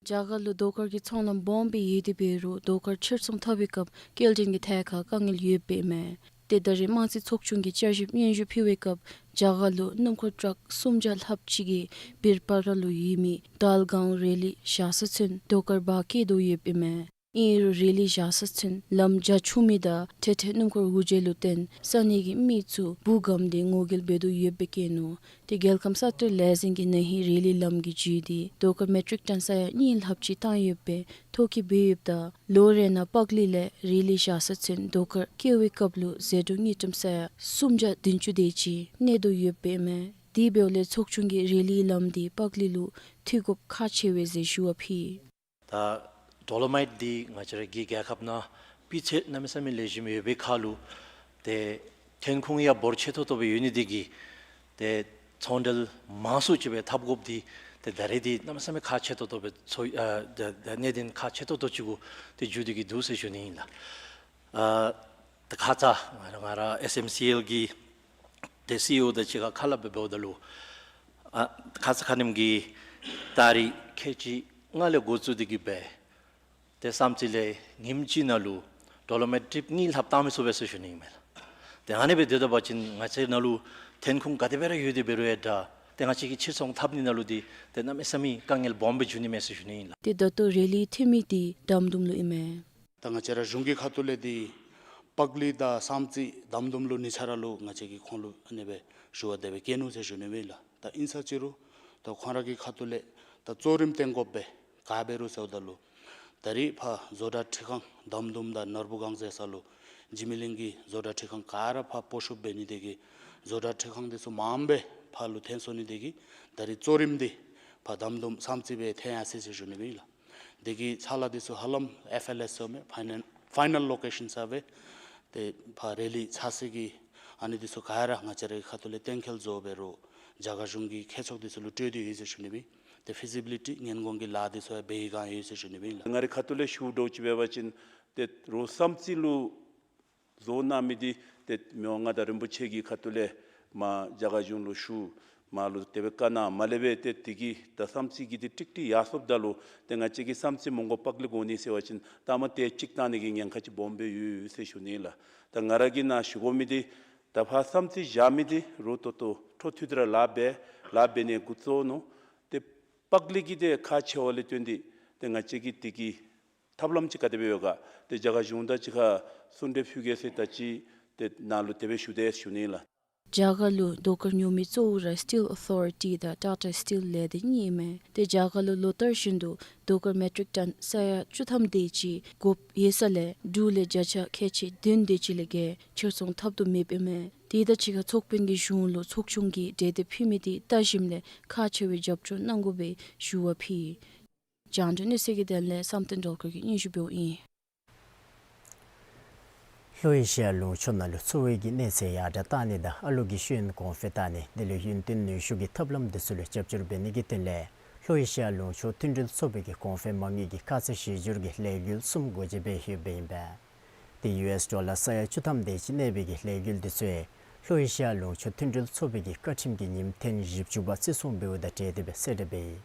རྒྱ་གར་ལུ་རྡོ་དཀར་གྱི་ཚོང་ལམ་སྦོམ་སྦེ་ཡོད་དེ་འབད་རུང་རྡོ་དཀར་ཕྱིར་ཚོང་འཐབ་པའི་སྐབས་སྐྱེལ་འདྲེན་གྱི་ཐད་ཁར་དཀའ་ངལ་ཡོདཔ་ཨིན་མས། ཏེ་ད་རེས་དམངས་རྩིས་ཚོགས་ཆུང་གིས་བསྐྱར་ཞིབ་སྙན་ཞུ་ཕུལ་བའི་སྐབས་རྒྱ་གར་ལུ་སྣུམ་འཁོར་ཊཱག་སུམ་བརྒྱ་ལྷགཔ་ཅིག་གིས་བིར་པ་ར་ལུ་ཡོད་མི་དཱལ་གོང་རེ་ལི་བཞག་ས་ཚུན་རྡོ་དཀར་འབག་སྐྱེལ་དོ་ཡོདཔ་ཨིན་མས། ཨིན་རུང་རི་ལི་བཞག་ས་ཚུན་ལམ་རྒྱ་ཆུང་མི་དང་འཕྲལ་འཕྲལ་སྣུམ་འཁོར་འགོར་འགྱོཝ་ལུ་བརྟེན་ས་གནས་ཀྱི་མི་ཚུ་འབུ་སྒམ་སྟེ་ངོ་རྒོལ་འབད་དོ་ཡོདཔ་སྦེ་བཀོད་ནུག། ཏེ་རྒྱལ་ཁམས་ས་མཐོའི་ལས་འཛིན་གྱིས་ན་ཧིང་རི་ལི་ལམ་གྱི་རྒྱུད་འདི་རྡོ་དཀར་མེ་ཊིག་ཊོན་ས་ཡ་གཉིས་ལྷགཔ་ཅིག་བཏང་ཡོདཔ་སྦེ་ཐོ་བཀོད་འབད་ཡོདཔ་ད་ལོ་རེ་ནང་པག་ལི་ལས་རི་ལི་བཞག་ས་ཚུན་རྡོ་དཀར་བཀལ་བའི་སྐབས་ལུ་ཟད་འགྲོ་དངུལ་ཀྲམ་ས་ཡ་སུམ་བརྒྱ་བདུན་ཅུ་དེ་ཅིག་གནས་དོ་ཡོདཔ་ཨིན་མས། དེ་འབདཝ་ལས་ཚོགས་ཆུང་གིས་རི་ལིའི་ལམ་འདི་པག་ལི་ལུ་མཐུད་དགོཔ་ཁག་ཆེ་བས་ཟེར་ཞུ་བ་ཕུལ། ད་ཌོ་ལོ་མའིཊ་འདི་ང་བཅས་ར་གི་རྒྱལ་ཁབ་ནང་སྤུས་ཚད་གནམ་མེད་ས་མེད་ལེགས་ཤོམ་ཡོད་པའི་ཁར་ལུ་ཏེ་ཐོན་ཁུངས་ཡང་འབོར་ཆེ་ཏོག་ཏོ་སྦེ་ཡོད་ནི་དེ་གིས་ཏེ་ཚོང་འབྲེལ་མང་སུ་ཅིག་སྦེ་འཐབ་དགོཔ་འདི་ཏེ་ད་རེས་འདི་གནམ་མེད་ས་མེད་ཁག་ཆེ་ཏོག་ཏོ་སྦེ་ཚོར་ཨ་ད་ད་གནད་དོན་ཁག་ཆེ་ཏོག་ཏོ་ཅིག་གུ་ཏེ་འགྱུར་ཏེ་གི་འདུག་ཟེར་ཞུ་ནི་ཨིན་ལགས། ཨ་ད་ཁ་ཙ་ང་ར་ང་ར་ཨེསི་ཨེམ་སི་ཨེལ་གྱི་ཏེ་སི་ཨི་ཨོ་དང་གཅིག་ཁར་ཁ་སླབ་སྦེ་འབདཝ་ད་ལུ་ཨ་ཁ་ཙ་ཁ་ཉིནམ་གི་ཏ་རིག་ཁལ་གཅིག་ལྔ་ལས་འགོ་བཙུགས་ཏེ་གི་སྦེ་ཏེ་བསམ་རྩེ་ལས་ཉིནམ་གཅིག་ནང་ལུ་ཌོ་ལོ་མའིཊ་ཊིབ་གཉིས་ལྷགཔ་བཏང་མི་ཚུགས་པས་ཟེར་ཞུ་ནི་ཨིན་མས་ལགས། ཏེ་ཨ་ནི་སྦེ་སྡོད་པ་ཅིན་ང་བཅས་ནང་ལུ་ཐོན་ཁུངས་ག་དེ་སྦེ་ར་ཡོད་དེ་འབད་རུང་ཡང་འདྲ་ཏེ་ང་བཅས་ཀྱིས་ཕྱིར་ཚོང་འཐབ་ནི་ནང་ལུ་འདི་ཏེ་གནམ་མེད་ས་མེད་དཀའ་ངལ་སྦོམ་སྦེ་འགྱུར་ནི་མས་ཟེར་ཞུ་ནི་ཨིན་ལགས། ཏེ་ད་ལྟོ་རི་ལི་ཐོན་མི་འདི་དམ་དུམ་ལུ་ཨིན་མས། ད་ང་བཅས་ར་གཞུང་གི་ཁ་ཐུག་ལས་འདི་པག་ལི་དང་བསམ་རྩེ་དམ་དུམ་ལུ་གཉིས་ཆ་ར་ལུ་ང་བཅས་ཀྱིས་ཁོང་ལུ་ཨ་ནི་སྦེ་ཞུ་བ་དེ་སྦེ་བཀོད་ནུག་ཟེར་ཞུ་ནི་ཨིན་ལགས། ད་ཨིན་ས་ཅི་རུང་ད་ཁོང་ར་གི་ཁ་ཐུག་ལས་ད་གཙོ་རིམ་བཏོན་དགོཔ་སྦེ་ག་འབད་རུང་ཟེརཝ་ད་ལུ་ད་རིས་ཕར་བཟོ་གྲྭ་འཕྲུལ་ཁང་དམ་དུམ་དང་ནོར་བུ་སྒང་ཟེར་ས་ལུ་འཇིགས་མེད་གླིང་གི་བཟོ་གྲྭ་འཕྲུལ་ཁང་ག་ར་ཕར་སྤོ་བཤུད་འབད་ནི་དེ་གིས་བཟོ་གྲྭ་འཕྲུལ་ཁང་དེ་ཚུ་མངམ་སྦེ་ཕར་ལུ་ཐོན་སོང་ནི་དེ་གིས་ད་རིས་གཙོ་རིམ་འདི་ཕར་དམ་དུམ་བསམ་རྩེ་སྦེ་ཐོན་ཡར་སོ་ཟེར་ཞུ་ནི་ཨིན་ལགས། དེ་གི་ཕྱག་ལཱ་དེ་ཚུ་ཧ་ལམ་ཨེཕ་ཨེལ་ཨེསི་ཟེར་མི་ཕའི་ནཱལ་ཕའི་ནཱལ་ལོ་ཀེ་ཤཱན་ས་སྦེ་ཏེ་ཕར་རི་ལི་ཚར་སོ་གི་ཨ་ནི་དེ་ཚུ་ག་ར་ང་བཅས་རའི་ཁ་ཐུག་ལས་གཏན་འཁེལ་བཟོ་འབད་རུང་རྒྱ་གར་གཞུང་གི་མཁས་མཆོག་དེ་ཚུ་ལུ་སྤྲོད་དེ་ཡོད་ཟེར་ཞུ་ནི་ཨིན། ཏེ་ཕི་ཟི་བི་ལི་ཊི་སྔོན་འགོག་གི་ལཱ་དེ་ཚུ་ཡང་འབད་བའི་བསྒང་ཡོད་ཟེར་ཞུ་ནི་ཨིན་ལགས། ང་རའི་ཁ་ཐུག་ལས་ཞུ་དོ་ཅིག་འབད་བ་ཅིན་ཏེ་རོགས་བསམ་རྩེ་ལུ་བཟོ་གནང་མི་འདི་ཏེ་མི་དབང་མངའ་བདག་རིན་པོ་ཆེ་གི་ཁ་ཐུག་ལས་མར་རྒྱ་གར་གཞུང་ལུ་ཞུ་མར་ལུ་དེ་སྦེ་བཀའ་གནང་མ་ལས་སྦེ་ཏེ་དེ་གིས་ད་བསམ་རྩེ་གི་འདི་ཀྲིག་ཀྲི་ཡར་སོངམ་ད་ལུ་ཏེ་ང་བཅས་ཀྱིས་བསམ་རྩེ་མོན་གྷོ་པག་ལི་དགོ་ནི་ཟེར་བ་ཅིན་ད་མ་ཏེ་ཅིག་བཏང་ནི་གི་ཉེན་ཁ་ཅིག་སྦོམ་སྦེ་ཡོད་ཟེར་ཞུ་ནི་ལགས། ད་ང་ར་གིས་ནཱ་ཞུ་དགོ་མི་འདི་ད་ཕར་བསམ་རྩེ་བཞག་མི་འདི་རོགས་ཏོག་ཏོ་འཕྲོ་མཐུད་དེ་ར་ལཱ་འབད་ལཱ་འབད་ནི་འགོ་བཙུགས་ནུག། ཏེ་པག་ལི་གི་འདི་ཁག་ཆེ་བ་ལས་བརྟེན་ཏེ་ཏེ་ང་བཅས་ཀྱིས་དེ་གི་ཐབས་ལམ་ཅིག་ག་དེ་སྦེ་ཡོད་ག་ཏེ་རྒྱ་གར་གཞུང་དང་གཅིག་ཁར་གསུང་གྲོས་ཕུལ་གེ་ཟེར་ད་ཅི་ཏེ་ནཱ་ལུ་དེ་སྦེ་ཞུ་དེས་ཞུ་ནི་ལགས། རྒྱ་གར་ལུ་རྡོ་དཀར་ཉོ་མི་གཙོ་བོ་ར་སི་ཊིལ་ཨོ་ཐོ་རི་ཊི་དང་ཊ་ཊ་སི་ཊིལ་ལས་སྡེ་གཉིས་ཨིན་མས། ཏེ་རྒྱ་གར་ལུ་ལོ་ལྟར་བཞིན་དུ་རྡོ་དཀར་མེ་ཊིག་ཊོན་ས་ཡ་བཅུ་ཐམ་དེ་ཅིག་དགོཔ་ཡོད་ས་ལས་འབྲུག་ལས་བརྒྱ་ཆ་ཁལ་གཅིག་བདུན་དེ་ཅིག་ལས་བརྒལ་ཕྱིར་ཚོང་འཐབ་དོ་མེདཔ་ཨིན་མས། དེ་དང་གཅིག་ཁར་ཚོགས་དཔོན་གྱིས་གཞུང་ལུ་ཚོགས་ཆུང་གིས་གྲོས་འདེབས་ཕུལ་མི་འདི་བལྟ་ཞིནམ་ལས་ཁག་ཆེ་བའི་རྒྱབ་སྐྱོར་གནང་དགོ་པའི་ཞུ་བ་ཕུལ། རྒྱང་བསྒྲགས་གནས་ཚུལ་གྱི་དོན་ལས་བསམ་གཏན་སྒྲོལ་དཀར་གྱིས་སྙན་ཞུ་འབདཝ་ཨིན། ལྷོ་ཨེ་ཤི་ཡ་ལུང་ཕྱོགས་ནང་ལུ་འཚོ་བའི་གི་གནས་ཚད་ཡར་དྲག་གཏང་ནི་དང་ཨ་ལོ་གི་ཤེས་ཡོན་གོང་འཕེལ་གཏང་ནི་དེ་ལས་ཡུན་བརྟན་ནུས་ཤུགས་ཀྱི་ཐབས་ལམ་དེ་ཚུ་ལུ་རྒྱབ་སྐྱོར་འབད་ནི་གི་དོན་ལས་ལྷོ་ཨེ་ཤི་ཡ་ལུང་ཕྱོགས་མཐུན་སྒྲིལ་ཚོགས་པའི་གི་གོང་འཕེལ་མ་དངུལ་གྱི་ཁ་ཚ་ཞི་འགྱུར་གྱི་ལས་འགུལ་གསུམ་སྒོ་འབྱེད་འབད་ཡོདཔ་ཨིན་པས། ཏེ་ཡུ་ཨེསི་ཌོ་ལར་ས་ཡ་བཅུ་ཐམ་དེ་ཅིག་གནས་པའི་གི་ལས་འགུལ་དེ་ཚུ་ལྷོ་ཨེ་ཤི་ཡ་ལུང་ཕྱོགས་མཐུན་སྒྲིལ་ཚོགས་པའི་གི་བཀའ་ཁྲིམས་ཀྱི་ཉིནམ་ཐེངས་བཞི་བཅུ་པ་བརྩི་སྲུང་འབདཝ་དང་འབྲེལ་ཏེ་སྦེ་གསལ་བསྒྲགས་འབད་ཡི།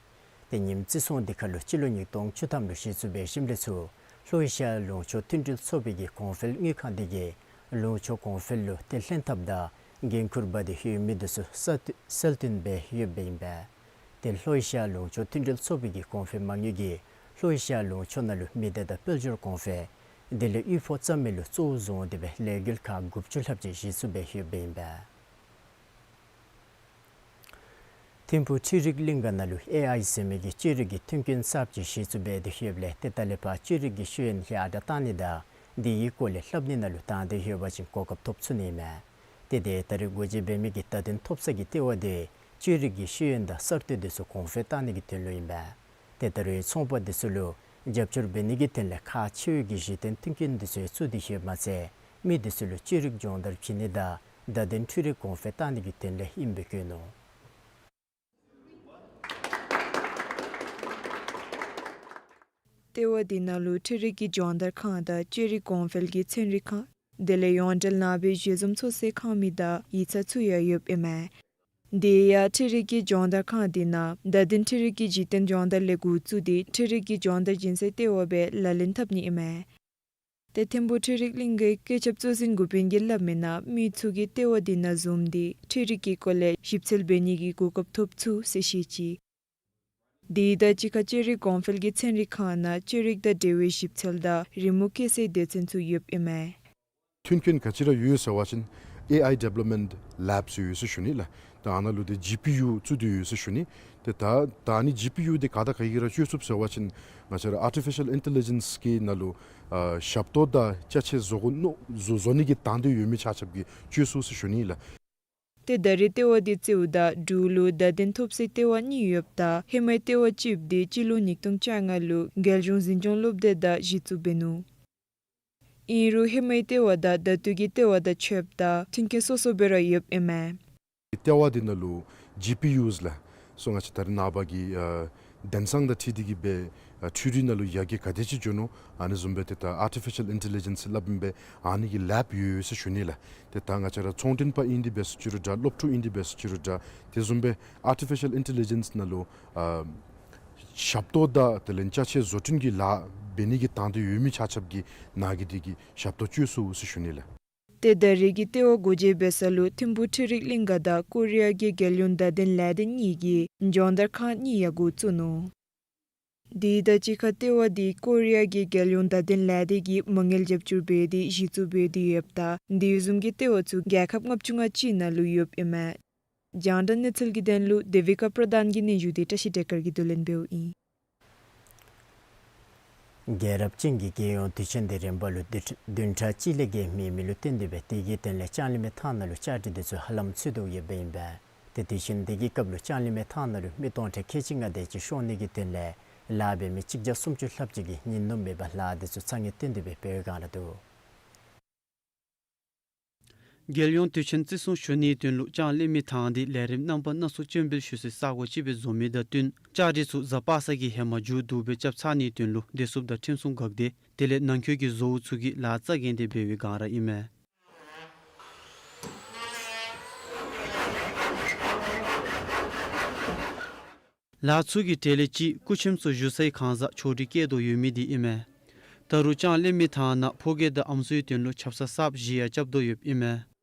ཏེ་ཉིནམ་བརྩི་སྲུང་དེ་ཁར་ལུ་སྤྱི་ལོ་ཉིས་སྟོང་བཅུ་ཐམ་ལུ་གཞི་བཙུགས་འབད་ཞིནམ་ལས་ཚུར་ལྷོ་ཨེ་ཤི་ཡ་ལུང་ཕྱོགས་མཐུན་སྒྲིལ་ཚོགས་པའི་གི་གོང་འཕེལ་དངུལ་ཁང་དེ་གིས་ལུང་ཕྱོགས་གོང་འཕེལ་ལུ་ཏེ་ལྷན་ཐབས་དང་འགན་ཁུར་འབག་སྟེ་ཡོད་མི་དེ་ཚུ་གསལ་སྟོན་འབད་ཡོདཔ་ཨིན་པས། ཏེ་ལྷོ་ཨེ་ཤི་ཡ་ལུང་ཕྱོགས་མཐུན་སྒྲིལ་ཚོགས་པའི་གི་གོང་འཕེལ་མ་དངུལ་གྱིས་ལྷོ་ཨེ་ཤི་ཡ་ལུང་ཕྱོགས་ནང་ལུ་མི་སྡེ་དང་དཔལ་འབྱོར་གོང་འཕེལ་དེ་ལས་དབུལ་ཕོངས་རྩ་མེད་ལུ་གཙོ་བོ་བཟུང་སྟེ་སྦེ་ལས་འགུལ་ཁག་དགུ་བཅུ་ལྷགཔ་ཅིག་གཞི་བཙུགས་འབད་ཡོདཔ་ཨིན་པས། ཐིམ་ཕུ་འཕྲུལ་རིག་གླིང་ག་ནང་ལུ་ཨེ་ཨའི་ཟེར་མི་གི་བཅོས་རིག་གི་མཐུན་རྐྱེན་གསརཔ་ཅིག་གཞི་བཙུགས་འབད་དེ་ཡོདཔ་ལས་ཏེ་ད་ལས་ཕར་བཅོས་རིག་གི་ཤེས་ཡོན་ཡར་དྲག་གཏང་ནི་དང་དེའི་སྐོར་ལས་སླབ་ནི་ནང་ལུ་བཏང་སྟེ་ཡོད་པ་ཅིན་གོ་སྐབས་ཐོབ་ཚུགས་ནི་ཨིན་མས། ཏེ་དེ་ད་རེས་སྒོ་འབྱེད་འབད་མི་གི་བརྡ་དོན་ཐོབ་ས་གི་ལྟེ་བ་དེ་བཅོས་རིག་གི་ཤེས་ཡོན་དང་གསར་གཏོད་དེ་ཚུ་གོང་འཕེལ་གཏང་ནི་གི་དོན་ལུ་ཨིན་པས། ཏེ་ད་རེས་ཚོང་པ་དེ་ཚུ་ལུ་རྒྱབ་སྐྱོར་འབད་ནི་གི་དོན་ལས་ཁག་ཆེ་བའི་གི་གཞི་རྟེན་མཐུན་རྐྱེན་དེ་ཚུ་བཙུགས་ཏེ་ཡོདཔ་མ་ཚད་མི་དེ་ཚུ་ལུ་བཅོས་རིག་སྦྱོང་བརྡར་བྱིན་ནི་དང་བརྡ་དོན་འཕྲུལ་རིག་གོང་འཕེལ་གཏང་ནི་གི་དོན་ལས་ཨིནམ་སྦེ་བཀོད་ནུག། ལྟེ་བ་དེ་ནང་ལུ་འཕྲུལ་རིག་གི་སྦྱོང་བརྡར་ཁང་དང་བཅོས་རིག་གོང་འཕེལ་གྱི་ཚན་རིག་ཁང་དེ་ལས་ཡོངས་འབྲེལ་ནང་པའི་གཞི་བཟུང་ཚོགས་སའི་ཁང་མིག་དང་ཡིག་ཚང་ཚུ་ཡང་ཡོདཔ་ཨིན་མས། དེ་ཡང་འཕྲུལ་རིག་གི་སྦྱོང་བརྡར་ཁང་དེ་ནང་བརྡ་དོན་འཕྲུལ་རིག་གི་གཞི་རྟེན་སྦྱོང་བརྡར་ལས་འགོ་བཙུགས་ཏེ་འཕྲུལ་རིག་གི་སྦྱོང་བརྡར་སྦྱིན་སའི་ལྟེ་བ་སྦེ་ལག་ལེན་འཐབ་ནི་ཨིན་མས། ཏེ་ཐིམ་ཕུ་འཕྲུལ་རིག་གླིང་གི་བཀོད་ཁྱབ་གཙོ་འཛིན་འགོ་དཔོན་གྱིས་སླབ་མི་ནང་མི་ཚུ་གིས་ལྟེ་བ་དེ་ནང་འཛོམས་ཏེ་འཕྲུལ་རིག་གི་སྐོར་ལས་ཞིབ་འཚོལ་འབད་ནི་གི་གོ་སྐབས་ཐོབ་ཚུགས་ཟེར་བཤད་ཅི། དེ་དང་གཅིག་ཁར་ཅོ་རིག་གོང་འཕེལ་གྱི་ཚན་རིག་ཁང་ནང་ཅོ་རིག་དང་འབྲེལ་བའི་ཞིབ་འཚོལ་དང་རི་མོ་བཀལ་སའི་སྡེ་ཚན་ཚུ་ཡོདཔ་ཨིན་མས། མཐུན་རྐྱེན་ག་ཅི་ར་ཡོད་ཟེར་བ་ཅིན་ཨེ་ཨའི་ཌི་བེ་ལོབ་མེནཊ་ལེབ་ཟེར་ཡོད་ཟེར་ཞུ་ནི་ལགས། ད་ཨ་ནཱ་ལུ་ཏེ་ཇི་པི་ཡུ་བཙུགས་ཏེ་ཡོད་ཟེར་ཞུ་ནི། ཏེ་ད་ད་ཨ་ནི་ཇི་པི་ཡུ་འདི་ག་དང་ག་གིས་ར་སྤྱོད་ཚུགསཔ་ཟེར་བ་ཅིན་ང་བཅས་ར་ཨར་ཊི་ཕི་ཤཱལ་ཨིན་ཊེ་ལི་ཇེནསི་གི་ནང་ལུ་ཨ་ཞབས་ཏོག་དང་ཅ་ཆས་བཟོ་དགོ་མནོ་བཟོ་བཟོ་ནི་གི་དང་འདོད་ཡོད་མི་ཆ་ཁྱབ་ཀྱིས་སྤྱོད་ཚུགས་ཟེར་ཞུ་ནི་ལགས། ཏེ་ད་རེས་ལྟེ་བ་འདི་རྩེའུ་དང་འབྲུག་ལུ་བརྡ་དོན་ཐོབ་སའི་ལྟེ་བ་གཉིས་ཡོདཔ་ད་ཧེ་མའི་ལྟེ་བ་གཅིགཔོ་འདི་སྤྱི་ལོ་ཉིས་སྟོང་བཅོ་ལྔ་ལུ་རྒྱལ་གཞུང་འཛིན་སྐྱོང་སློབ་སྡེ་དང་གཞི་བཙུགས་འབད་ནུག། ཨིན་རུང་ཧེ་མའི་ལྟེ་བ་དང་ད་ལྟོ་གི་ལྟེ་བ་དང་ཕྱདཔ་ད་མཐུན་རྐྱེན་སོ་སོ་སྦེ་ར་ཡོདཔ་ཨིན་མས། ལྟེ་བ་འདི་ནང་ལུ་ཇི་པི་ཡུ་ལགས་སོ་ང་བཅས་ད་རེས་ནངས་པ་གི་ཨ་གདན་ས་དང་འཁྲིལ་ཏེ་གི་སྦེ་ཨ་འཕྲུལ་རིག་ནང་ལུ་ཡར་རྒྱས་ག་དེ་ཅིག་འགྱོ་ནུག། ཨ་ནི་བཟུམ་སྦེ་ཏེ་ད་ཨར་ཊི་ཕི་ཤཱལ་ཨིན་ཊེ་ལི་ཇེནསི་སླབ་ཨིན་པས། ཨ་ནི་གི་ལེབ་ཡོད་ཡོད་ཟེར་ཞུ་ནི་ལགས། ཏེ་ད་ང་བཅས་ར་ཚོང་འབྲེལ་པ་ཨིན་ཏེ་འབད་ཟེར་ཅི་རུང་འདྲ་སློབ་ཕྲུག་ཨིན་ཏེ་འབད་ཟེར་ཅི་རུང་འདྲ་དེ་བཟུམ་སྦེ་ཨར་ཊི་ཕི་ཤཱལ་ཨིན་ཊེ་ལི་ཇེནསི་ནང་ལུ་ཨ་ཞབས་ཏོག་དང་དེ་ལས་ཅ་ཆས་བཟོ་སྐྲུན་གྱི་ལཱ་འབད་ནི་གི་དང་འདོད་ཡོད་མི་ཆ་ཁྱབ་ཀྱིས་ནཱ་གི་འདི་གི་ཞབས་ཏོག་སྤྱོད་ཚུགས་ཟེར་ཞུ་ནི་ལགས། ཏེ་ད་རེས་ཀྱི་ལྟེ་བ་སྒོ་འབྱེད་འབད་ས་ལུ་ཐིམ་ཕུག་འཕྲུལ་རིག་གླིང་ག་དང་ཀོ་རི་ཡ་གི་རྒྱལ་ཡོངས་བརྡ་དོན་ལས་སྡེ་གཉིས་ཀྱིས་སྦྱོང་བརྡར་ཁང་གཉིས་ཡང་འགོ་བཙུགས་ནུག། དེ་དང་གཅིག་ཁར་ལྟེ་བ་འདི་ཀོ་རི་ཡ་གི་རྒྱལ་ཡོངས་བརྡ་དོན་ལས་སྡེ་གིས་མ་དངུལ་རྒྱབ་སྐྱོར་འབད་དེ་གཞི་བཙུགས་འབད་དེ་ཡོདཔ་ད་དེ་བཟུམ་གྱི་ལྟེ་བ་ཚུ་རྒྱལ་ཁབ་ལྔ་བཅུ་ང་གཅིག་ནང་ལུ་ཡོདཔ་ཨིན་མས། རྒྱང་བསྒྲགས་གནས་ཚུལ་གྱི་དོན་ལུ་དེ་བི་ཀ་པྲ་དཱན་གྱི་སྙན་ཞུ་འདི་བཀྲ་ཤིས་བདེ་དཀར་གྱིས་བསྡུ་ལེན་འབདཝ་ཨིན། རྒྱལ་རབས་ཅན་གྱི་རྒྱལ་ཡོངས་དུས་ཆེན་འདི་རིམ་པ་ལུ་བདུན་ཕྲག་གཅིག་ལས་བརྒལ་མེད་མི་ལུ་བརྟེན་ཏེ་སྦེ་དེ་གི་དོན་ལས་ལྕང་གླིང་མའི་ཐང་ནང་ལུ་བཅའ་སྒྲིག་འདི་ཚུ་ཧ་ལམ་ཚུད་དོ་ཡོདཔ་ཨིན་པས། ཏེ་དུས་ཆེན་འདི་གི་སྐབས་ལུ་ལྕང་གླིང་མའི་ཐང་ནང་ལུ་མི་སྟོང་ཕྲག་ཁལ་གཅིག་ལྔ་དེ་ཅིག་ཤོང་ནི་གི་དོན་ལས་ལཱ་འབད་མི་གཅིག་བརྒྱ་སུམ་ཅུ་ལྷགཔ་ཅིག་གིས་ཉིན་ནུབ་མེད་པར་ལཱ་འདི་ཚུ་ཚ་ནན་བཏོན་ཏེ་སྦེ་འབད་བའི་བསྒང་ར་འདུག། རྒྱལ་ཡོངས་དུས་ཆེན་བརྩི་སྲུང་ཞུ་ནིའི་དོན་ལུ་ལྕང་གླིང་མའི་ཐང་འདི་ལས་རིམ་རྣམ་པ་སྣ་ཚོགས་སྤྱན་འབུལ་ཞུ་སའི་ས་གོ་ཅིག་སྦེ་བཟོ་མི་དང་བསྟུན་བཅའ་སྒྲིག་ཚུ་གཟའ་པ་སངས་ཀྱི་ཧེ་མ་མཇུག་བསྡུ་སྦེ་རྐྱབ་ཚར་ནིའི་དོན་ལུ་བདེ་སྲུངཔ་དང་ཁྲིམས་སྲུང་འགག་སྡེ་དེ་ལས་ནང་འཁོད་ཀྱི་བཟོ་བོ་ཚུ་གིས་ལཱ་རྩ་འགེངས་ཏེ་འབད་བའི་བསྒང་ར་ཨིན་མས། ལཱ་ཚུ་གི་གྲས་ལས་གཅིག་སྐུ་ཁྱིམ་ཚུ་བཞུགས་སའི་ཁང་གསར་ཕྱོགས་སྒྲིག་བཀལ་དོ་ཡོད་མི་འདི་ཨིན་མས། ད་རུང་ལྕང་གླིང་མའི་ཐང་ནང་ཕོ་སྐྱེས་དང་ཨམ་སྲུའི་དོན་ལུ་ཆབ་གསང་གསརཔ་བཞི་ཡང་རྐྱབ་དོ་ཡོདཔ་ཨིན་མས།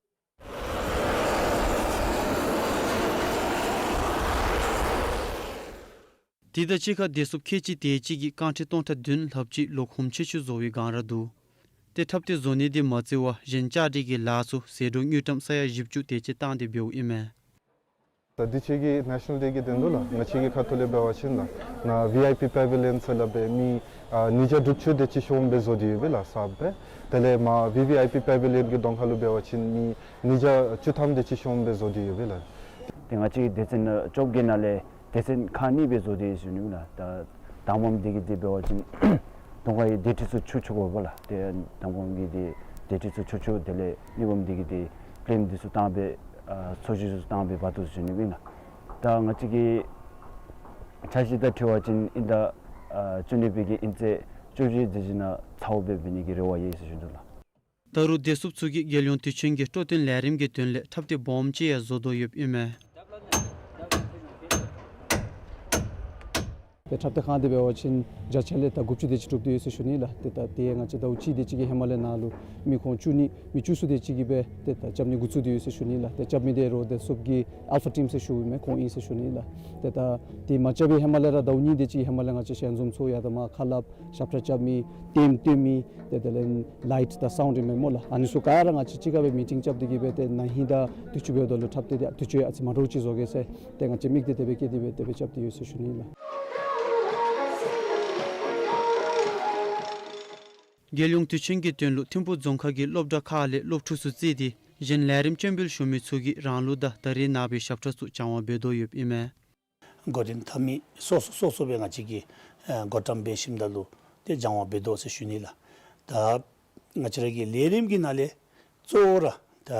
དེ་དང་གཅིག་ཁར་བདེ་སྲུངཔ་ཁལ་གཅིག་དེ་ཅིག་གིས་རྐང་ཁྲི་སྟོང་ཕྲག་བདུན་ལྷགཔ་ཅིག་ལོག་ཧོམ་ཆེ་ཆུང་བཟོ་བའི་བསྒང་ར་འདུག། ཏེ་འཁྲབ་སྟོན་བཟོ་ནི་འདི་མ་བརྩི་བར་གཞན་བཅའ་སྒྲིག་གི་ལཱ་ཚུ་ཟད་འགྲོ་དངུལ་ཀྲམ་ས་ཡ་བཞི་བཅུ་དེ་ཅིག་བཏང་སྟེ་འབདཝ་ཨིན་མས། ད་དུས་ཆེན་གྱི་ནེ་ཤ་ནཱལ་ཌེ་གི་དོན་ལུ་ལགས་ང་བཅས་ཀྱི་ཁ་ཐུག་ལས་འབད་བ་ཅིན་ལགས་ནཱ་ཝི་ཨའི་པི་པེ་བི་ལི་ཡོན་ཟེར་སླབ་སྦེ་མི་ཨ་ཉིས་བརྒྱ་དྲུག་ཅུ་དེ་ཅིག་ཤོངམ་སྦེ་བཟོ་སྟེ་ཡོད་པས་ལགས་གསརཔ་སྦེ། དེ་ལས་མར་ཝི་ཝི་ཨའི་པི་པེ་བི་ལི་ཡོན་གྱི་གདོང་ཁ་ལུ་འབད་བ་ཅིན་མི་ཉིས་བརྒྱ་བཅུ་ཐམ་དེ་ཅིག་ཤོངམ་སྦེ་བཟོ་སྟེ་ཡོད་པས་ལགས། ཏེ་ང་བཅས་ཀྱི་སྡེ་ཚན་བཅོ་བརྒྱད་ནང་ལས་སྡེ་ཚན་ཁག་གཉིས་སྦེ་བཟོ་སྟེ་ཡོད་ཟེར་ཞུ་ནི་ལགས། ད་དང་པམ་འདི་གི་འདི་འབད་བ་ཅིན་དང་པ་གི་སྡེ་ཁྲི་ཚུ་ཆུང་ཆུང་དགོ་པས་ལགས། ཏེ་དང་པམ་གི་འདི་སྡེ་ཁྲི་ཚུ་ཆུང་ཆུང་དེ་ལས་གཉིས་པམ་འདི་གི་འདི་པི་ལེམ་འདི་ཚུ་བཏང་སྦེ་ཨ་ཚོས་གཞི་ཚུ་བཏང་སྦེ་འབག་དོ་ཟེར་ཞུ་ནི་ཨིན་ལགས། ད་ང་བཅས་ཀྱི་འཆར་གཞི་དང་འཁྲིལ་བ་ཅིན་ཨིན་ད་ཨ་བཅུ་གཉིས་པའི་གི་དབྱིན་ཚེས་བཅུ་བཞི་དེ་ཅིག་ནང་ཚརཝ་སྦེ་འབད་ནི་གི་རེ་བ་ཡོད་ཟེར་ཞུ་དོ་ལགས། ད་རུང་བདེ་སྲུངཔ་ཚུ་གིས་རྒྱལ་ཡོངས་དུས་ཆེན་གྱི་སྤྲོ་སྟོན་ལས་རིམ་གྱི་དོན་ལས་འཁྲབ་སྟོན་སྦོམ་ཅིག་ཡང་བཟོ་དོ་ཡོདཔ་ཨིན་མས། ཏེ་འཁྲབ་སྟོན་ཁང་འདི་འབད་བ་ཅིན་བརྒྱ་ཆ་ལས་ད་དགུ་བཅུ་དེ་ཅིག་གྲུབ་སྟེ་ཡོད་ཟེར་ཞུ་ནི་ལགས། ཏེ་ད་དེ་ཡང་ང་བཅས་ཟླཝ་གཅིག་དེ་ཅིག་གི་ཧེ་མ་ལས་ནཱ་ལུ་མི་ཁོང་བཅུ་གཉིས་མི་བཅུ་གསུམ་དེ་ཅིག་གིས་སྦེ་ཏེ་ད་རྐྱབ་ནི་འགོ་བཙུགས་ཏེ་ཡོད་ཟེར་ཞུ་ནི་ལགས། ཏེ་རྐྱབ་མི་འདི་རོགས་བདེ་སྲུངཔ་གི་ཨལ་ཕ་ཊིམ་ཟེར་ཞུཝ་མས། ཁོང་ཨིན་ཟེར་ཞུ་ནི་ལགས། ཏེ་ད་དེ་མ་རྐྱབ་པའི་ཧེ་མ་ལས་ར་ཟླཝ་གཉིས་དེ་ཅིག་ཧེ་མ་ལས་ང་བཅས་ཞལ་འཛོམས་ཚོགས་ཡང་ད་མར་ཁ་སླབ་ཞབས་ཁྲ་རྐྱབ་མི་ལྟདམོ་སྟོན་མི་ཏེ་དེ་ལས་ལའིཊ་དང་སའུནཌ་ཨིན་མས་སྨོ་ལགས། ཨ་ནི་ཚུ་ག་ར་ང་བཅས་གཅིག་ཁར་སྦེ་མི་ཊིང་རྐྱབ་སྟེ་གི་སྦེ་ཏེ་ན་ཧིང་དང་དུས་ཅི་འབདཝ་ད་ལུ་འཁྲབ་སྟོན་འདི་དུས་ཅི་ཨ་ཙི་མ་འདྲཝ་ཅིག་བཟོ་གེ་ཟེར་ཏེ་ང་བཅས་དམིགས་གཏད་དེ་སྦེ་བསྐྱེད་དེ་སྦེ་དེ་སྦེ་རྐྱབ་སྟེ་ཡོད་ཟེར་ཞུ་ནི་ལགས། རྒྱལ་ཡོངས་དུས་ཆེན་གྱི་དོན་ལུ་ཐིམ་ཕུག་རྫོང་ཁག་གི་སློབ་གྲྭ་ཁག་ལས་སློབ་ཕྲུག་ཚུ་བརྩིས་ཏེ་གཞན་ལས་རིམ་སྤྱན་འབུལ་ཞུ་མི་ཚུ་གིས་རང་ལུགས་དང་ད་རེས་ནངས་པའི་ཞབས་ཁྲ་ཚུ་སྦྱང་བ་འབད་དོ་ཡོདཔ་ཨིན་མས། འགོ་འདྲེན་འཐབ་མི་སོ་སོ་སོ་སོ་སྦེ་ང་བཅས་ཀྱིས་ཨ་བགོ་བཀྲམ་འབད་ཞིནམ་ད་ལུ་ཏེ་སྦྱང་བ་འབད་དོ་ཟེར་ཞུ་ནི་ལགས། ད་ང་བཅས་ར་གི་ལས་རིམ་གྱི་ནང་ལས་གཙོ་བོ་ར་ད་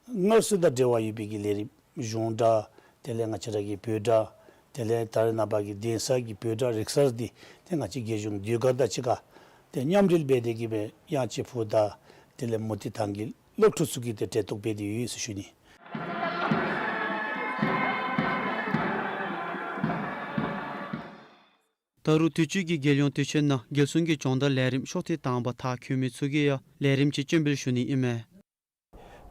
སྔར་སྲོལ་དང་འབྲེལ་བ་ཡོད་པའི་གི་ལས་རིམ་གཞུང་སྒྲ་དེ་ལས་ང་བཅས་ར་གི་བོད་སྒྲ་དེ་ལས་ད་རེས་ནངས་པ་གི་གདན་ས་གི་བོད་སྒྲ་རིག་གསར་འདི་ཏེ་ང་བཅས་རྒྱལ་གཞུང་ཟློས་གར་དང་གཅིག་ཁར་ཏེ་མཉམ་འབྲེལ་འབད་དེ་གི་སྦེ་དབྱངས་ཅན་ཕུག་དང་དེ་ལས་མུ་ཏིག་ཐང་གི་སློབ་ཕྲུག་ཚུ་གིས་ཏེ་གྲལ་གཏོགས་འབད་དེ་ཡོད་ཟེར་ཞུ་ནི། ད་རུང་དུས་ཅི་གི་རྒྱལ་ཡོངས་དུས་ཆེན་ནང་རྒྱལ་སྲུང་གི་སྦྱོང་བརྡར་ལས་རིམ་ཤོག་ཐེངས་དང་པ་མཐར་འཁྱོལ་མི་ཚུ་གིས་ཡང་ལས་རིམ་ཅིག་སྤྱན་འབུལ་ཞུ་ནི་ཨིན་མས།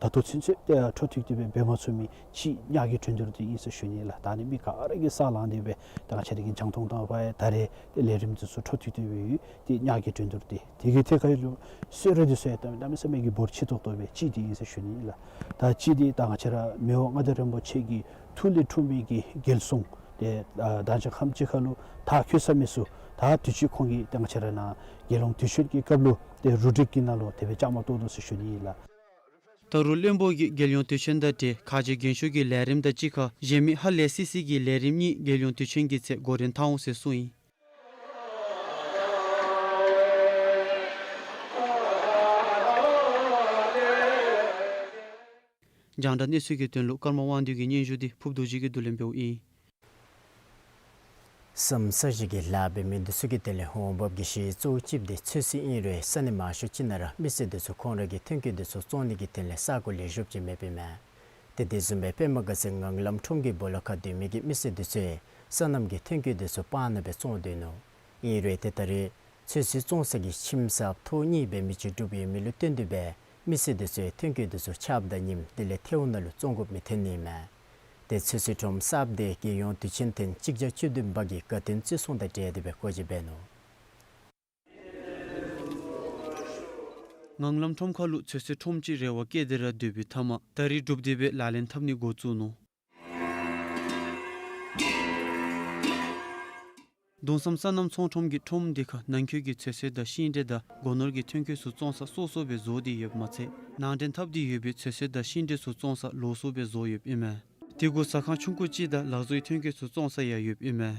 ད་ལྟོ་ཚུན་ཚོད་ཏེ་འཕྲོ་མཐུད་དེ་སྦེ་འབད་མ་ཚུགས་མི་ཅིག་ཉག་གི་འགྲན་བསྡུར་འདི་ཨིན་ཟེར་ཞུ་ནི་ལགས། ད་ཨ་ནི་མི་ག་ར་གིས་ས་ལངས་ཏེ་སྦེ་ད་ང་བཅས་ར་གིས་རྒྱང་མཐོང་བཏང་བའི་ད་རེས་ཏེ་ལས་རིམ་འདི་ཚུ་འཕྲོ་མཐུད་དེ་སྦེ་ཡོད། ཏེ་ཉག་གི་འགྲན་བསྡུར་འདི་དེ་གི་ཐད་ཁར་ལུ་གསོལ་རས་འདི་ཚུ་ཡང་གནམ་མེད་ས་མེད་ཀྱི་འབོར་ཆེ་ཏོག་ཏོ་སྦེ་ཅིག་འདི་ཨིན་ཟེར་ཞུ་ནི་ལགས། ད་ཅིག་འདི་ད་ང་བཅས་ར་མི་དབང་མངའ་བདག་རིན་པོ་ཆེ་གི་ཐུགས་ལས་འཁྲུངས་མི་གི་རྒྱལ་སྲུང་ཏེ་ཨ་མདང་ཞག་ཁམས་ཅིག་ཁར་ལུ་མཐར་འཁྱོལ་ས་མི་ཚུ་ད་དུས་ཅི་ཁོང་གིས་ཏེ་ང་བཅས་ར་ནཱ་རྒྱལ་ཡོངས་དུས་ཆེན་གྱི་སྐབས་ལུ་ཏེ་རུ་སྒྲིག་གི་ནང་ལུ་དེ་སྦེ་བཅའ་མར་གཏོགས་དོ་ཟེར་ཞུ་ནི་ཨིན་ལགས། ད་རུང་བློན་པོ་གིས་རྒྱལ་ཡོངས་དུས་ཆེན་དང་འབྲེལ་ཁ་རྗེ་རྒྱན་ཤོག་གི་ལས་རིམ་དང་གཅིག་ཁར་གཞན་མི་ཧ་ལས་སི་སི་གི་ལས་རིམ་གཉིས་རྒྱལ་ཡོངས་དུས་ཆེན་གྱི་ཚེ་འགོ་འདྲེན་འཐབ་འོང་ཟེར་གསུངས་ཡི། རྒྱང་བསྒྲགས་གནས་ཚུལ་གྱི་དོན་ལུ་ཀརྨ་དབང་འདུས་ཀྱི་སྙན་ཞུ་འདི་ཕུརབ་རྡོ་རྗེ་གིས་བསྡུ་ལེན་འབདཝ་ཨིན། སམ་ས་གཞི་གི་ལཱ་འབད་མི་འདི་ཚུ་གི་དོན་ལས་འོང་འབབ་ཀྱི་གཞི་གཙོ་བོ་ཅིག་འདི་ཚོད་བསྲེ་ཨིན་རུང་ས་གནས་མང་ཤོས་ཅིག་ནང་ར་མི་སེར་འདི་ཚུ་ཁོང་ར་གི་ཐོན་སྐྱེད་འདི་ཚུ་བཙོང་ནི་གི་དོན་ལས་ས་གོ་ལེགས་ཤོམ་ཅིག་མེདཔ་ཨིན་མས། ཏེ་དེ་བཟུམ་སྦེ་པདྨ་དགའ་ཚལ་ངང་ལམ་ཁྲོམ་གྱི་སྦོ་ལོགས་ཁར་སྡོད་མི་གི་མི་སེར་འདི་ཚུ་སོ་ནམ་གྱི་ཐོན་སྐྱེད་འདི་ཚུ་སྤང་ནང་སྦེ་བཙོང་སྡོད་ནུག། ཨིན་རུང་ཏེ་ད་རེས་ཚོད་བསྲེ་བཙོང་ས་གི་ཁྱིམ་གསརཔ་ཐོག་གཉིས་འབད་མི་ཅིག་གྲུབ་ཡོད་མི་ལུ་བརྟེན་ཏེ་སྦེ་མི་སེར་འདི་ཚུ་ཐོན་སྐྱེད་འདི་ཚུ་ཆརཔ་དང་ཉིམ་དེ་ལས་ཐལཝ་ནང་ལུ་བཙོང་དགོཔ་མི་ཐོན་ནི་ཨིན་མས། ཏེ་ཚོད་བསྲེ་ཁྲོམ་གསརཔ་འདི་རྒྱལ་ཡོངས་དུས་ཆེན་ཐེངས་གཅིག་བརྒྱ་བཅུ་བདུན་པ་གི་དགའ་སྟོན་བརྩི་སྲུང་དང་འབྲེལ་ཏེ་སྦེ་བཀོད་སྒྲིག་འབད་ནུག། ངང་ལམ་ཁྲོམ་ཁ་ལུ་ཚོད་བསྲེ་ཁྲོམ་ཅིག་རེ་བ་བསྐྱེད་དེ་ར་སྡོད་པའི་མཐའ་མར་ད་རིས་འབྲུགཔ་དེ་སྦེ་ལག་ལེན་འཐབ་ནི་འགོ་བཙུགས་ནུག། གདུང་བསམ་སོ་ནམ་ཚོང་ཁྲོམ་གྱི་ཁྲོམ་འདི་ཁར་ནང་འཁོད་ཀྱི་ཚོད་བསྲེ་དང་ཤིང་འབྲས་དང་སྒོ་ནོར་གྱི་ཐོན་སྐྱེད་ཚུ་བཙོང་ས་སོ་སོ་སྦེ་བཟོ་སྟེ་ཡོདཔ་མ་ཚད་ནང་འདྲེན་འཐབ་སྟེ་ཡོད་པའི་ཚོད་བསྲེ་དང་ཤིང་འབྲས་ཚུ་བཙོང་ས་ལོགས་སུ་སྦེ་བཟོ་ཡོདཔ་ཨིན་མས། དེ་གུ་ཟ་ཁང་ཆུང་ཀུ་ཅིག་དང་ལག་བཟོའི་ཐོན་སྐྱེད་ཚུ་བཙོང་ས་ཡང་ཡོདཔ་ཨིན་མས།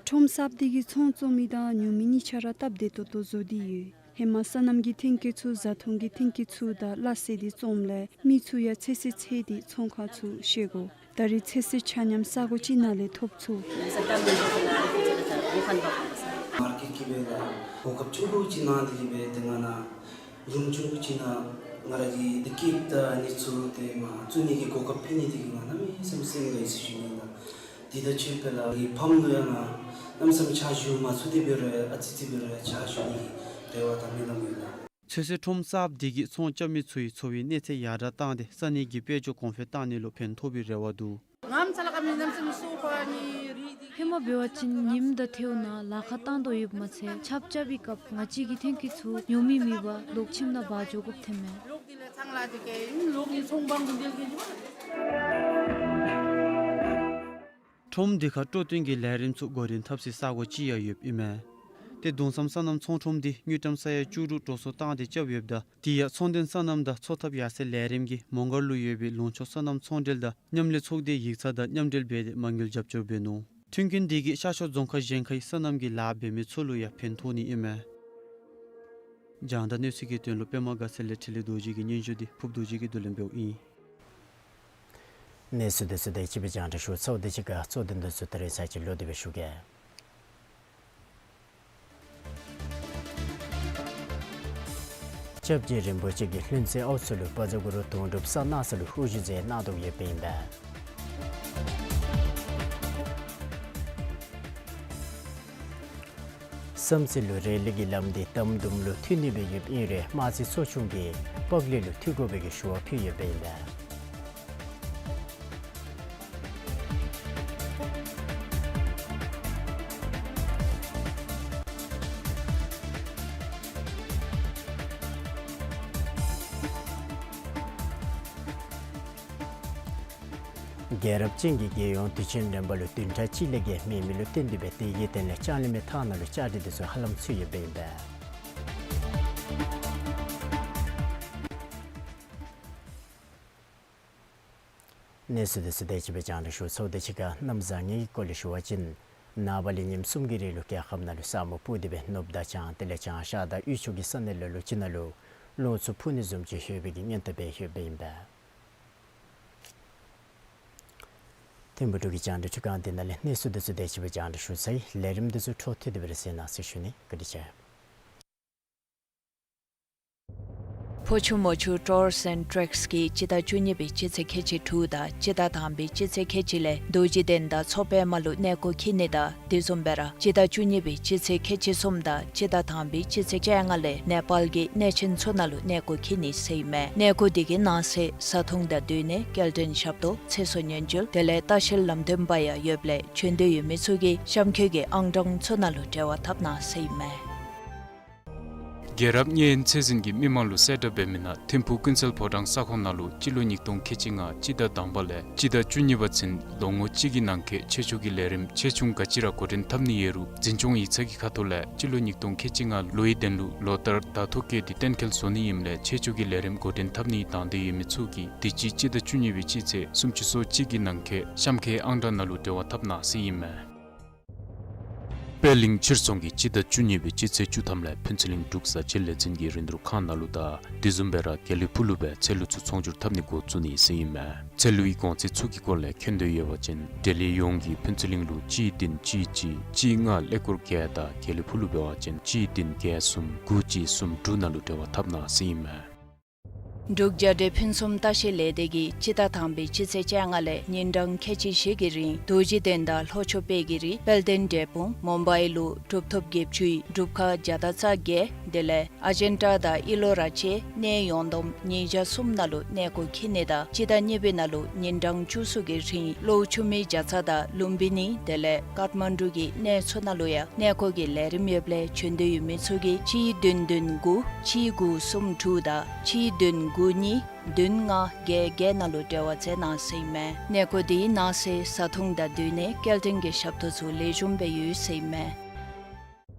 ཁྲོམ་གསརཔ་འདི་གིས་ཚོང་བཙོང་མི་དང་ཉོ་མི་གཉིས་ཆ་ར་སྟབས་བདེ་ཏོག་ཏོ་བཟོ་སྟེ་ཡོད། ཧེ་མ་སོ་ནམ་གྱི་ཐོན་སྐྱེད་ཚུ་བཟའ་འཐུང་གི་ཐོན་སྐྱེད་ཚུ་དང་སླ་བསྲེ་སྟེ་བཙོངམ་ལས་མི་ཚུ་ཡང་ཚོད་བསྲེ་འཚོལ་ཏེ་ཚོང་ཁང་ཚུ་བཤལ་དགོ། ད་རེས་ཚོད་བསྲེ་ཆ་མཉམ་ས་གོ་ཅིག་ནང་ལས་ཐོབ་ཚུགས། མར་ཀེཊ་ཀྱི་སྦེ་ལགས་གོ་སྐབས་ཆུང་ཀུ་ཅིག་གནང་སྟེ་གི་སྦེ་ཏེ་ང་ནཱ་རུམ་ཆུང་ཀུ་ཅིག་ནང་ང་ར་གི་ཏེ་ཀེཊ་དང་ཨ་ནི་ཚུ་ཏེ་མར་བཙུགས་ནི་གི་གོ་སྐབས་ཕུལ་ནི་དེ་གིས་ང་གནམ་མེད་ས་མེད་སེམས་དགའ་ཡི་ཟེར་ཞུ་ནི་ཨིན་ལགས། དེ་དང་ཆ་མཉམ་ལགས་ངེའི་ཕམ་ལུ་ཡང་ང་གནམ་མེད་ས་མེད་ཕྱག་ཞུ་མ་ཚུགས་ཏེ་འབད་རུང་ཨ་ཙི་ཙི་འབད་རུང་ཕྱག་ཞུ་ནི་གི་རེ་བ་དང་སྨོན་ལམ་ཡོད་ལགས། ཚོད་བསྲེ་ཁྲོམ་གསརཔ་འདི་གིས་ཚོང་རྐྱབ་མི་ཚུ་གི་འཚོ་བའི་གནས་ཚད་ཡར་དྲག་བཏང་སྟེ་ས་གནས་ཀྱི་དཔལ་འབྱོར་གོང་འཕེལ་བཏང་ནི་ལུ་ཕན་ཐོགས་པའི་རེ་བ་འདུག། ཧེ་མ་འབད་བ་ཅིན་ཉིམ་དང་ཐལཝ་ནང་ལཱ་ཁག་བཏང་དོ་ཡོདཔ་མ་ཚད་ཆརཔ་རྐྱབ་པའི་སྐབས་ང་བཅས་ཀྱི་ཐོན་སྐྱེད་ཚུ་ཉོ་མི་མེད་པར་ལོག་ཁྱིམ་ནང་འབག་འགྱོ་དགོཔ་ཐོནམ་མས། ཁྲོམ་འདི་ཁར་སྤྲོ་སྟོན་གྱི་ལས་རིམ་ཚུ་འགོ་འདྲེན་འཐབ་སའི་ས་གོ་ཅིག་ཡང་ཡོདཔ་ཨིན་མས། ཏེ་གདུང་བསམ་སོ་ནམ་ཚོང་ཁྲོམ་འདི་དངུལ་ཀྲམ་ས་ཡ་བཅུ་དྲུག་འགྲོ་སོང་བཏང་སྟེ་རྐྱབ་ཡོདཔ་ད་དེ་ཡང་ཚོང་དོན་སོ་ནམ་དང་འཚོ་ཐབས་ཡར་སེང་ལས་རིམ་གྱིས་མོང་སྒར་ལུ་ཡོད་པའི་ལུང་ཕྱོགས་སོ་ནམ་ཚོང་འབྲེལ་དང་མཉམ་ལས་ཚོགས་སྡེའི་ཡིག་ཚང་དང་མཉམ་འབྲེལ་འབད་དེ་མ་དངུལ་རྒྱབ་སྐྱོར་འབད་ནུག། མཐུན་རྐྱེན་འདི་གིས་ཤར་ཕྱོགས་རྫོང་ཁག་གཞན་ཁའི་སོ་ནམ་གྱི་ལཱ་འབད་མི་ཚུ་ལུ་ཡང་ཕན་ཐོགས་ནི་ཨིན་མས། རྒྱང་བསྒྲགས་གནས་ཚུལ་གྱི་དོན་ལུ་པདྨ་དགའ་ཚལ་ལས་འཕྲིན་ལས་རྡོ་རྗེ་གི་སྙན་ཞུ་འདི་ཕུརབ་རྡོ་རྗེ་གིས་བསྡུ་ལེན་འབདཝ་ཨིན། གནས་ཚུལ་འདི་ཚུ་དེ་ཅིག་སྦེ་རྒྱང་བསྒྲགས་ཞུ་ཚརཝ་དང་གཅིག་ཁར་གཙོ་དོན་དོན་ཚུ་ད་རིས་ཚར་གཅིག་ལོག་སྟེ་སྦེ་ཞུ་གེ། སྐྱབས་རྗེ་རིན་པོ་ཆེ་གིས་ལྷུན་རྩེ་ཨའུ་ཚོ་ལུ་བཛྲ་གུ་རུ་དུང་སྒྲུབ་གསར་གནང་ས་ལུ་དབུ་བཞུགས་མཛད་གནང་དོ་ཡོདཔ་ཨིན་པས། བསམ་རྩེ་ལུ་རེ་ལི་གི་ལམ་འདི་དམ་དུམ་ལུ་མཐུད་ནི་སྦེ་ཡོདཔ་ཨིན་རུང་དམག་རྩིས་ཚོགས་ཆུང་གིས་པག་ལེ་ལུ་མཐུད་དགོ་པའི་གི་ཞུ་བ་ཕུལ་ཡོདཔ་ཨིན་པས། རྒྱལ་རབས་ཅན་གྱི་རྒྱལ་ཡོངས་དུས་ཆེན་ལེན་པ་ལུ་བདུན་ཕྲག་གཅིག་ལས་བརྒལ་མེད་མི་ལུ་བརྟེན་ཏེ་སྦེ་དེ་གི་དོན་ལས་ལྕང་གླིང་མའི་ཐང་ནང་ལུ་བཅའ་སྒྲིག་འདི་ཚུ་ཧ་ལམ་ཚུད་ཡོདཔ་ཨིན་པས། གནས་ཚུལ་འདི་ཚུ་དེ་ཅིག་སྦེ་རྒྱང་བསྒྲགས་ཞུ་ཚརཝ་དང་གཅིག་ཁར་གནམ་བཟང་ངན་གྱི་སྐོར་ལས་ཞུ་བ་ཅིན་ནངས་པ་ལས་ཉིནམ་གསུམ་གྱི་རིང་ལུ་རྒྱལ་ཁབ་ནང་ལུ་ས་སྨུག་སྤུབས་ཏེ་སྦེ་ནུབ་དང་བྱང་དེ་ལས་བྱང་ཤར་དང་དབུས་ཕྱོགས་ཀྱི་ས་གནས་ལ་ལུ་ཅིག་ནང་ལུ་རླུང་འཚུབ་འཕུ་ནི་བཟུམ་ཅིག་ཡོད་པའི་གི་སྔོན་བརྡ་སྦེ་ཡོདཔ་ཨིན་པས། ཐིམ་ཕུག་འབྲུག་གི་རྒྱང་བསྒྲགས་ཁྲི་ཁང་འདི་ནང་ལས་གནས་ཚུལ་འདི་ཚུ་དེ་ཅིག་སྦེ་རྒྱང་བསྒྲགས་ཞུ་ཚར་ཡི། ལས་རིམ་འདི་ཚུ་འཕྲོ་མཐུད་དེ་སྦེ་ར་གཟིགས་གནང་ཟེར་ཞུ་ནི། བཀའ་དྲིན་ཆེ། ཕོ་ཆུ་མོ་ཆུ་ཊུརསི་ཨེནཌ་ཊེགསི་གིས་སྤྱི་ཟླ་བཅུ་གཉིས་པའི་སྤྱི་ཚེས་ཁལ་གཅིག་དྲུག་དང་སྤྱི་ཟླ་དང་པའི་སྤྱི་ཚེས་ཁལ་གཅིག་ལས་རྡོ་རྗེ་གདན་དང་མཚོ་པདྨ་ལུ་གནས་སྐོར་འཁྱིད་ནི་དང་དེ་བཟུམ་སྦེ་ར་སྤྱི་ཟླ་བཅུ་གཉིས་པའི་སྤྱི་ཚེས་ཁལ་གཅིག་གསུམ་དང་སྤྱི་ཟླ་དང་པའི་སྤྱི་ཚེས་བཅོ་ལྔ་ལས་ནེ་པཱལ་གྱི་གནས་ཆེན་ཚུ་ནང་ལུ་གནས་སྐོར་འཁྱིད་ནི་ཟེར་ཨིན་མས། གནས་སྐོར་དེ་གི་ནང་གསེས་བཟའ་འཐུང་དང་སྡོད་གནས་སྐྱེལ་འདྲེན་ཞབས་ཏོག་ཚེ་སྲོག་ཉེན་བཅོལ་དེ་ལས་ལྟ་བཤལ་ལམ་སྟོན་པ་ཡང་ཡོདཔ་ལས་བྱོན་འདོད་ཡོད་མི་ཚུ་གིས་གཤམ་འཁོད་ཀྱི་ཨང་གྲངས་ཚུ་ནང་ལུ་འབྲེལ་བ་འཐབ་གནང་ཟེར་ཨིན་མས། རྒྱལ་རབས་མངའ་དབྱིན་ཚད་འཛིན་གྱིས་མི་མང་ལུ་གསལ་བསྒྲགས་འབད་མི་ནང་ཐིམ་ཕུག་ཀུན་གསལ་ཕོ་བྲང་ས་ཁོངས་ནང་ལུ་སྤྱི་ལོ་ཉིས་སྟོང་ཁལ་གཅིག་ལྔ་སྤྱི་ཟླ་དང་པ་ལས་སྤྱི་ཟླ་བཅུ་གཉིས་པ་ཚུན་ལོ་ངོ་གཅིག་གི་ནང་འཁོད་ཆེ་ཆུང་གི་ལས་རིམ་ཆེ་ཆུང་ག་ཅི་ར་འགོ་འདྲེན་འཐབ་ནི་ཡོད་རུང་འཛིན་སྐྱོང་ཡིག་ཚང་གི་ཁ་ཐུག་ལས་སྤྱི་ལོ་ཉིས་སྟོང་ཁལ་གཅིག་ལྔ་ལོའི་དོན་ལུ་ལོ་ལྟར་བརྡ་ཐོ་བཀོད་དེ་གཏན་འཁེལ་བཟོ་ནི་ཨིནམ་ལས་ཆེ་ཆུང་གི་ལས་རིམ་འགོ་འདྲེན་འཐབ་ནི་དང་འདོད་ཡོད་མི་ཚུ་གིས་དུས་ཅི་སྤྱི་ཟླ་བཅུ་གཉིས་པའི་སྤྱི་ཚེས་སུམ་ཅུ་སོ་གཅིག་གི་ནང་འཁོད་གཤམ་འཁོད་ཨང་གྲངས་ནང་ལུ་འབྲེལ་བ་འཐབ་གནང་ཟེར་ཨིན་མས། པད་གླིང་ཕྱིར་ཚོང་གིས་སྤྱི་ཟླ་བཅུ་གཉིས་པའི་སྤྱི་ཚེས་བཅུ་ཐམ་ལས་ཕུན་ཚོགས་གླིང་འབྲུག་བཟའ་ཆས་ལས་འཛིན་གྱི་རིན་བསྡུར་ཁང་ནང་ལུ་དང་དེ་བཟུམ་སྦེ་ར་དགེ་ལེགས་ཕུག་ལུ་སྦེ་ཚལ་ལུ་ཚུ་ཚོང་སྒྱུར་འཐབ་ནི་འགོ་བཙུགས་ནི་ཟེར་ཨིན་མས། ཚལ་ལུའི་གོང་ཚད་ཚུ་གི་སྐོར་ལས་མཁྱེན་འདོད་ཡོད་པ་ཅིན་འབྲེལ་ཡོད་ཡོངས་ཀྱིས་ཕུན་ཚོགས་གླིང་ལུ་གཅིག་བདུན་གཅིག་གཅིག་གཅིག་ལྔ་ཀླད་ཀོར་བརྒྱད་དང་དགེ་ལེགས་ཕུག་ལུ་འབད་བ་ཅིན་གཅིག་བདུན་བརྒྱད་གསུམ་དགུ་གཅིག་གསུམ་དྲུག་ནང་ལུ་འབྲེལ་བ་འཐབ་གནང་ཟེར་ཨིན་མས། འབྲུག་རྒྱལ་སྒྲོལ་ཕུན་སུམ་ལྟ་བཤལ་ལས་སྡེ་གིས་སྤྱི་ཟླ་དང་པའི་སྤྱི་ཚེས་བཅོ་ལྔ་ལས་ཉིན་གྲངས་ཁལ་གཅིག་བཞི་གི་རིང་རྡོ་རྗེ་གདན་དང་ལྷོ་ཕྱོགས་དཔལ་གྱི་རི་དཔལ་ལྡན་འབྲས་སྤུངས་མུམ་བའི་ལུ་གྲུབ་ཐོབ་བརྒྱད་ཅུའི་སྒྲུབ་ཁང་བརྒྱ་དང་རྩ་བརྒྱད་དེ་ལས་ཨ་ཇན་ཏ་དང་ཨི་ལོ་ར་བཅས་གནས་ཡོངས་བསྡོམས་ཉིས་བརྒྱ་གསུམ་ནང་ལུ་གནས་སྐོར་འཁྱིད་ནི་དང་སྤྱི་ཟླ་གཉིས་པའི་ནང་ལུ་ཉིན་གྲངས་བཅུ་གསུམ་གྱི་རིང་གློ་ཆུ་མིག་རྒྱ་ཚ་དང་ལུམ་བི་ནི་དེ་ལས་ཀཏ་མན་ཌུ་གི་གནས་ཚུ་ནང་ལུ་ཡང་གནས་སྐོར་གྱི་ལས་རིམ་ཡོདཔ་ལས་བྱོན་འདོད་ཡོད་མི་ཚུ་གིས་གཅིག་བདུན་བདུན་དགུ་གཅིག་དགུ་གསུམ་དྲུག་དང་གཅིག་བདུན་དགུ་གཉིས་བདུན་ལྔ་བརྒྱད་བརྒྱད་ནང་ལུ་འབྲེལ་བ་མཛད་གནང་ཟེར་ཨིན་མས། གནས་སྐོར་དེའི་ནང་གསེས་བཟའ་འཐུང་དང་སྡོད་གནས་སྐྱེལ་འདྲེན་གྱི་ཞབས་ཏོག་ཚུ་ལེགས་ཤོམ་སྦེ་ཡོད་ཟེར་ཨིན་མས།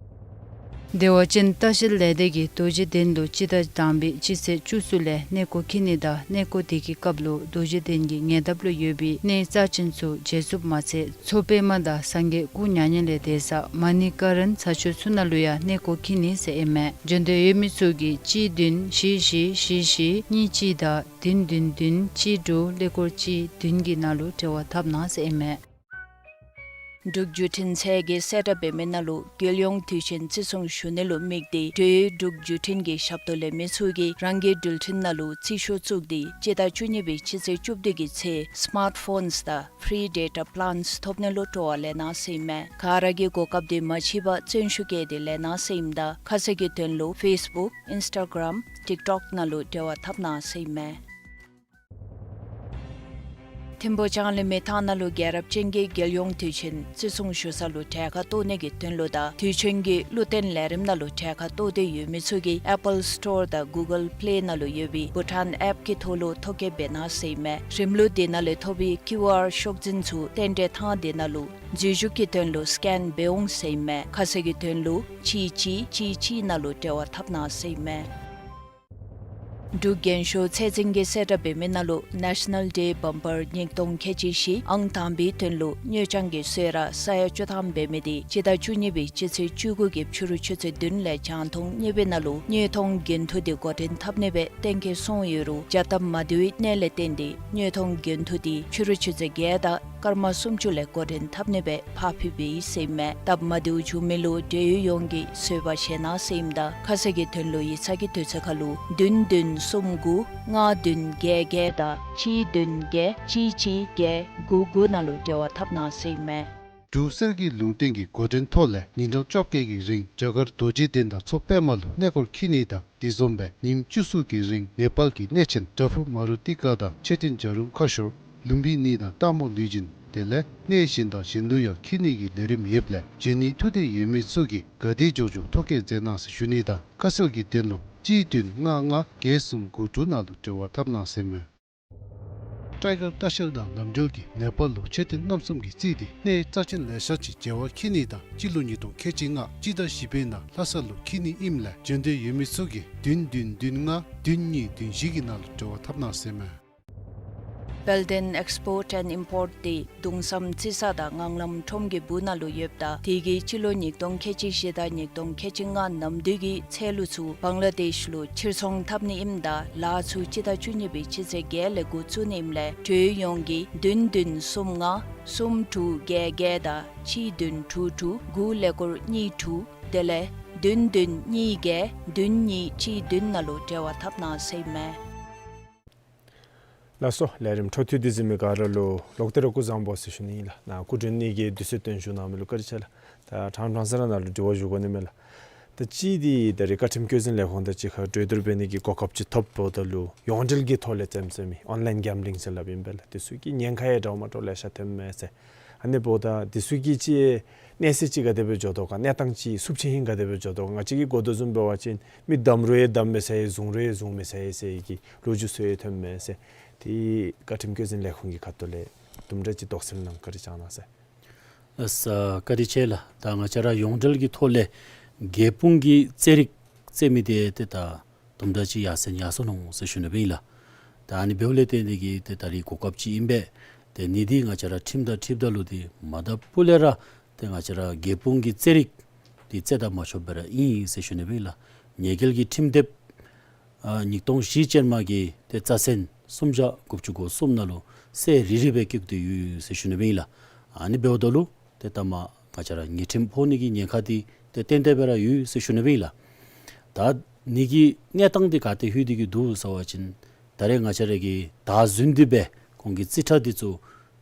བདེ་བ་ཅན་ལྟ་བཤལ་ལས་སྡེ་གིས་རྡོ་རྗེ་གདན་ལུ་སྤྱི་ཟླ་དང་པའི་སྤྱི་ཚེས་བཅུ་གསུམ་ལས་གནས་སྐོར་འཁྱིད་ནི་དང་གནས་སྐོར་དེ་གི་སྐབས་ལུ་རྡོ་རྗེ་གདན་གྱི་ཉེ་འདབས་ལུ་ཡོད་པའི་གནས་རྩ་ཆེན་ཚུ་མཇལ་ཚུགསཔ་མ་ཚད་མཚོ་པདྨ་དང་སངས་རྒྱས་སྐུ་མྱ་ངན་ལས་འདས་ས་མ་ཎི་ཀ་རན་ས་ཆ་ཚུ་ནང་ལུ་ཡང་གནས་སྐོར་འཁྱིད་ནི་ཟེར་ཨིན་མས། བྱོན་འདོད་ཡོད་མི་ཚུ་གིས་གཅིག་བདུན་བཞི་བཞི་བཞི་བཞི་གཉིས་གཅིག་དང་བདུན་བདུན་བདུན་གཅིག་དྲུག་ཀླད་ཀོར་གཅིག་བདུན་གྱི་ནང་ལུ་འབྲེལ་བ་འཐབ་གནང་ཟེར་ཨིན་མས། འབྲུག་བརྒྱུད་འཕྲིན་ཚད་ཀྱིས་གསལ་བསྒྲགས་འབད་མི་ནང་ལུ་རྒྱལ་ཡོངས་དུས་ཆེན་བརྩི་སྲུང་ཞུ་ནི་ལུ་དམིགས་ཏེ་འབྲེལ་ཡོད་འབྲུག་བརྒྱུད་འཕྲིན་གྱི་ཞབས་ཏོག་ལེན་མི་ཚུ་གིས་རང་གི་འགྲུལ་འཕྲིན་ནང་ལུ་རྩིས་ཤོག་བཙུགས་ཏེ་སྤྱི་ཟླ་བཅུ་གཉིས་པའི་སྤྱི་ཚེས་བཅུ་བདུན་གྱི་ཚེ་སི་མཱརཊ་ཕོནསི་དང་ཕི་རི་ཌེ་ཊ་པི་ལཱནསི་ཐོབ་ནི་ལུ་སྤྲོ་བ་ལེན་གནང་ཟེར་ཨིན་མས། ག་ར་གིས་གོ་སྐབས་དེ་མ་ཕྱིས་པར་བརྩོན་ཤུགས་བསྐྱེད་དེ་ལེན་གནང་ཟེར་ཨིནམ་ད་ཁ་གསལ་གྱི་དོན་ལུ་ཕེསི་བུཀ་ཨིནསི་ཊ་གརམ་ཊིཀ་ཊོཀ་ནང་ལུ་འབྲེལ་བ་འཐབ་གནང་ཟེར་ཨིན་མས། ཐིམ་ཕུག་ལྕང་གླིང་མི་ཐང་ནང་ལུ་རྒྱལ་རབས་ཅན་གྱི་རྒྱལ་ཡོངས་དུས་ཆེན་བརྩི་སྲུང་ཞུ་ས་ལུ་གྲལ་ཁར་གཏོགས་ནི་གི་དོན་ལུ་དང་དུས་ཆེན་གྱི་བློ་བརྟན་ལས་རིམ་ནང་ལུ་གྲལ་ཁར་གཏོགས་འདོད་ཡོད་མི་ཚུ་གིས་ཨེ་པཱལ་སི་ཊོར་དང་གུ་གཱལ་པི་ལེ་ནང་ལུ་ཡོད་པའི་བྷུ་ཊཱན་ཨེཔ་ཀྱི་ཐོག་ལུ་ཐོ་བཀོད་འབད་གནང་ཟེར་ཨིན་མས། རིམ་ལུགས་དེ་ནང་ལས་ཐོབ་པའི་ཀིའུ་ཨར་ཤོག་འཛིན་ཚུ་རྟེན་འབྲེལ་ཐང་དེ་ནང་ལུ་འཛུལ་ཞུགས་ཀྱི་དོན་ལུ་སི་ཀེན་འབད་འོང་ཟེར་ཨིན་མས། ཁ་གསལ་གྱི་དོན་ལུ་གཅིག་གཅིག་གཅིག་གཅིག་ནང་ལུ་འབྲེལ་བ་འཐབ་གནང་ཟེར་ཨིན་མས། འབྲུག་རྒྱན་ཤོག་ཚད་འཛིན་གྱིས་གསལ་བསྒྲགས་འབད་མི་ནང་ལུ་ནེ་ཤ་ནཱལ་ཌེ་བཱམ་པར་ཉིས་སྟོང་ཁལ་གཅིག་བཞི་ཨང་དང་པའི་དོན་ལུ་དངུལ་རྐྱང་གི་གསོལ་རས་ས་ཡ་བཅུ་ཐམ་འབད་མི་དེ་སྤྱི་ཟླ་བཅུ་གཉིས་པའི་སྤྱི་ཚེས་བཅུ་དགུ་གི་ཕྱི་རུ་ཆུ་ཚོད་བདུན་ལས་རྒྱང་མཐོང་གཉིས་པའི་ནང་ལུ་དངུལ་མཐོང་འགན་ཐུག་དེ་འགོ་འདྲེན་འཐབ་ནི་སྦེ་གཏན་འཁེལ་སོང་ཡོད་རུང་བྱ་སྟབས་མ་བདེཝ་གནས་ལས་བརྟེན་ཏེ་དངུལ་མཐོང་འགན་ཐུག་དེ་ཕྱི་རུ་ཆུ་ཚོད་བརྒྱད་དང་སྐར་མ་སུམ་ཅུ་ལས་འགོ་འདྲེན་འཐབ་ནི་སྦེ་ཕར་ཕུད་པའི་ཟེར་ཨིན་མས། སྟབས་མ་བདེཝ་བྱུང་མི་ལུ་འབྲེལ་ཡོད་ཡོངས་ཀྱིས་བཟོད་པ་བཞེས་གནང་ཟེར་ཨིནམ་ད་ཁ་གསལ་གྱི་དོན་ལུ་ཡིག་ཚང་གི་དུས་ཚོད་ཁར་ལུ་བདུན་བདུན་གསུམ་དགུ་ལྔ་བདུན་བརྒྱད་བརྒྱད་དང་གཅིག་བདུན་བརྒྱད་གཅིག་གཅིག་བརྒྱད་དགུ་དགུ་ནང་ལུ་འབྲེལ་བ་འཐབ་གནང་ཟེར་ཨིན་མས། འབྲུག་གསེར་གྱི་ལུང་བསྟན་གྱི་འགོ་འདྲེན་ཐོག་ལས་ཉིན་གྲངས་བཅོ་བརྒྱད་ཀྱི་རིང་རྒྱ་གར་རྡོ་རྗེ་གདན་དང་མཚོ་པདྨ་ལུ་གནས་སྐོར་འཁྱིད་ནི་དང་དེ་བཟུམ་སྦེ་ཉིནམ་བཅུ་གསུམ་གྱི་རིང་ནེ་པཱལ་གྱི་གནས་ཆེན་བྲག་ཕུག་མ་རུ་ཏི་ཀ་དང་མཆོད་རྟེན་བྱ་རུང་ཁ་ཤོར་ལུམ་བི་ནི་དང་སྟག་མོ་ལུས་སྦྱིན་དེ་ལས་གནས་གཞན་དང་གཞན་ལུ་ཡང་འཁྱིད་ནི་གི་ལས་རིམ་ཡོདཔ་ལས་བྱོན་ནི་ཐུགས་འདོད་ཡོད་མི་ཚུ་གིས་ག་དེ་མགྱོགས་མགྱོགས་ཐོ་བཀོད་མཛད་གནང་ཟེར་ཞུ་ནི་དང་ཁ་གསལ་གྱི་དོན་ལུ་གཅིག་བདུན་ལྔ་ལྔ་བརྒྱད་གསུམ་དགུ་དྲུག་ནང་ལུ་འབྲེལ་བ་འཐབ་གནང་ཟེར་ཨིན་མས། ཊའི་གར་ལྟ་བཤལ་དང་ལམ་འགྲུལ་གྱིས་ནེ་པཱལ་ལུ་མཆོད་རྟེན་རྣམ་གསུམ་གྱིས་རྩིས་ཏེ་གནས་རྩ་ཆེན་ལེ་ཤ་ཅིག་མཇལ་བར་འཁྱིད་ནི་དང་སྤྱི་ལོ་ཉིས་སྟོང་ཁལ་གཅིག་ལྔ་སྤྱི་ཟླ་བཞི་པའི་ནང་ལྷ་ས་ལུ་འཁྱིད་ནི་ཨིནམ་ལས་བྱོན་འདོད་ཡོད་མི་ཚུ་གིས་བདུན་བདུན་བདུན་ལྔ་བདུན་གཉིས་བདུན་བཞི་གི་ནང་ལུ་འབྲེལ་བ་འཐབ་གནང་ཟེར་ཨིན་མས། དཔལ་ལྡན་ཨེགསི་པོརཊ་ཨེནཌ་ཨིམ་པོརཊ་དེ་གདུང་བསམ་རྩི་ས་དང་ངང་ལམ་ཁྲོམ་གྱི་སྦུག་ནང་ལུ་ཡོདཔ་ད་དེ་གིས་སྤྱི་ལོ་ཉིས་སྟོང་ཁལ་གཅིག་བཞི་དང་ཉིས་སྟོང་ཁལ་གཅིག་ལྔ་ནམ་དུས་ཀྱི་ཚལ་ལུ་ཚུ་བང་ལ་དེཤ་ལུ་ཕྱིར་ཚོང་འཐབ་ནི་ཨིནམ་ད་ལཱ་ཚུ་སྤྱི་ཟླ་བཅུ་གཉིས་པའི་སྤྱི་ཚེས་བརྒྱད་ལས་འགོ་བཙུགས་ནི་ཨིནམ་ལས་འབྲེལ་ཡོད་ཡོངས་ཀྱིས་བདུན་བདུན་གསུམ་ལྔ་གསུམ་དྲུག་བརྒྱད་བརྒྱད་དང་གཅིག་བདུན་དྲུག་དྲུག་དགུ་ཀླད་ཀོར་གཉིས་དྲུག་དེ་ལས་ བདུན་བདུན་གཉིས་བརྒྱད་བདུན་གཉིས་གཅིག་བདུན་ནང་ལུ་འབྲེལ་བ་འཐབ་གནང་ཟེར་ཨིན་མས། ལགས་སོ། ལས་རིམ་འཕྲོ་མཐུད་དེ་གཟིགས་མི་ག་ར་ལུ་ལོག་སྟེ་ར་སྐུ་གཟུགས་བཟང་པོ་ཟེར་ཞུ་ནི་ཨིན་ལགས། ནཱ་སྐུ་མགྲོན་གཉིས་ཀྱིས་དུས་ཚོད་བཏོན་བཞུགས་གནང་མི་ལུ་བཀའ་དྲིན་ཆེ་ལགས། ད་ཕྲང་ཕྲང་ས་ར་ནཱ་ལུ་དྲི་བ་ཞུ་དགོ་ནི་མས་ལགས། ད་ཅི་འདི་ད་རེས་བཀའ་ཁྲིམས་བཀོད་འཛིན་ལས་ཁུངས་དང་གཅིག་ཁར་གྲོས་བསྡུར་འབད་ནི་གི་གོ་སྐབས་ཅིག་ཐོབ་འབདཝ་ད་ལུ་ཡོངས་འབྲེལ་གྱི་ཐོག་ལས་བཙེམ་བཙེམ་མི་ཨོན་ལཱའིན་གེམ་བི་ལིང་ཟེར་སླབ་ཨིན་པས་ལགས། དེ་ཚུ་གི་ཉེན་ཁ་ཡང་འདྲཝ་མ་འདྲཝ་ལེ་ཤ་ཐོནམ་མས་ཟེར། ཨ་ནི་འབདཝ་ད་དེ་ཚུ་གི་ཅིག་གནས་ཚད་ཅིག་ག་དེ་སྦེ་འགྱོ་དོ་ག་གནས་སྟངས་ཅིག་སུབ་ཆེ་ཧིང་ག་དེ་སྦེ་འགྱོ་དོ་ག། ང་བཅས་ཀྱིས་གོ་དོ་བཟུམ་འབད་བ་ཅིན་མི་བསྡམ་རུང་ཡང་བསྡམ་མི་ཚར་ཡི་བཟུང་རུང་ཡང་བཟུང་མི་ཚར་ཡི་ཟེར་གྱི་ལོ་རྒྱུས་ཚུ་ཡང་ཐོནམ་མས་ཟེར། དེ་བཀའ་ཁྲིམས་བཀོད་འཛིན་ལས་ཁུངས་ཀྱི་ཁ་ཐུག་ལས་དུམ་གྲ་ཅིག་དོགས་སེལ་གནང་བཀའ་དྲིན་བསྐྱང་གནང་ཟེར། ཨ་ས་བཀའ་དྲིན་ཆེ་ལགས། ད་ང་བཅས་ར་ཡོངས་འབྲེལ་གྱི་ཐོག་ལས་རྒྱལ་སྤུངས་ཀྱི་རྩེད་རིགས་རྩེད་མི་དེ་ཏེ་ད་དུམ་གྲ་ཅིག་ཡར་སེང་ཡར་སོང་ནུག་ཟེར་ཞུ་ནི་སྦེ་ཨིན་ལགས། ད་ཨ་ནི་འབདཝ་ལས་བརྟེན་ཏེ་གིས་ཏེ་ད་རེས་གོ་སྐབས་ཅིག་ཨིན་པས། ཏེ་ཨ་ནི་འདི་ང་བཅས་ར་ཁྲིམས་དང་འཁྲིལཝ་ད་ལུ་འདི་མ་དང་ཕུ་ལས་ར་ཏེ་ང་བཅས་ར་རྒྱལ་སྤུངས་ཀྱི་རྩེད་རིགས་འདི་རྩེད་ད་མ་ཆོགཔ་སྦེ་ར་ཨིན་ཟེར་ཞུ་ནི་སྦེ་ཨིན་ལགས། ཉེས་འགེལ་གྱི་ཁྲིམས་དེབ་ཨ་ཉིས་སྟོང་བཞི་ཅན་མ་གི་ཏེ་རྩ་ཚན་སུམ་བརྒྱ་དགུ་བཅུ་གོ་གསུམ་ནང་ལུ་གསལ་རི་རི་སྦེ་བཀོད་དེ་ཡོད་ཟེར་ཞུ་ནི་སྦེ་ཨིན་ལགས། ཨ་ནི་འབདཝ་ད་ལུ་ཏེ་ད་མ་ང་བཅས་ར་ཉེས་ཁྲིམས་ཕོག་ནི་གི་ཉེན་ཁ་འདི་ཏེ་ཏན་ཏན་སྦེ་ར་ཡོད་ཟེར་ཞུ་ནི་སྦེ་ཨིན་ལགས། ད་ཨ་ནི་གི་གནས་སྟངས་འདི་ག་ཏེ་ལྷོད་དེ་གིས་འདུག་ཟེར་བ་ཅིན་ད་རེས་ང་བཅས་ར་གིས་ད་བཟུམ་འདི་སྦེ་ཁོང་གི་རྩིས་ཁྲ་འདི་ཚུ་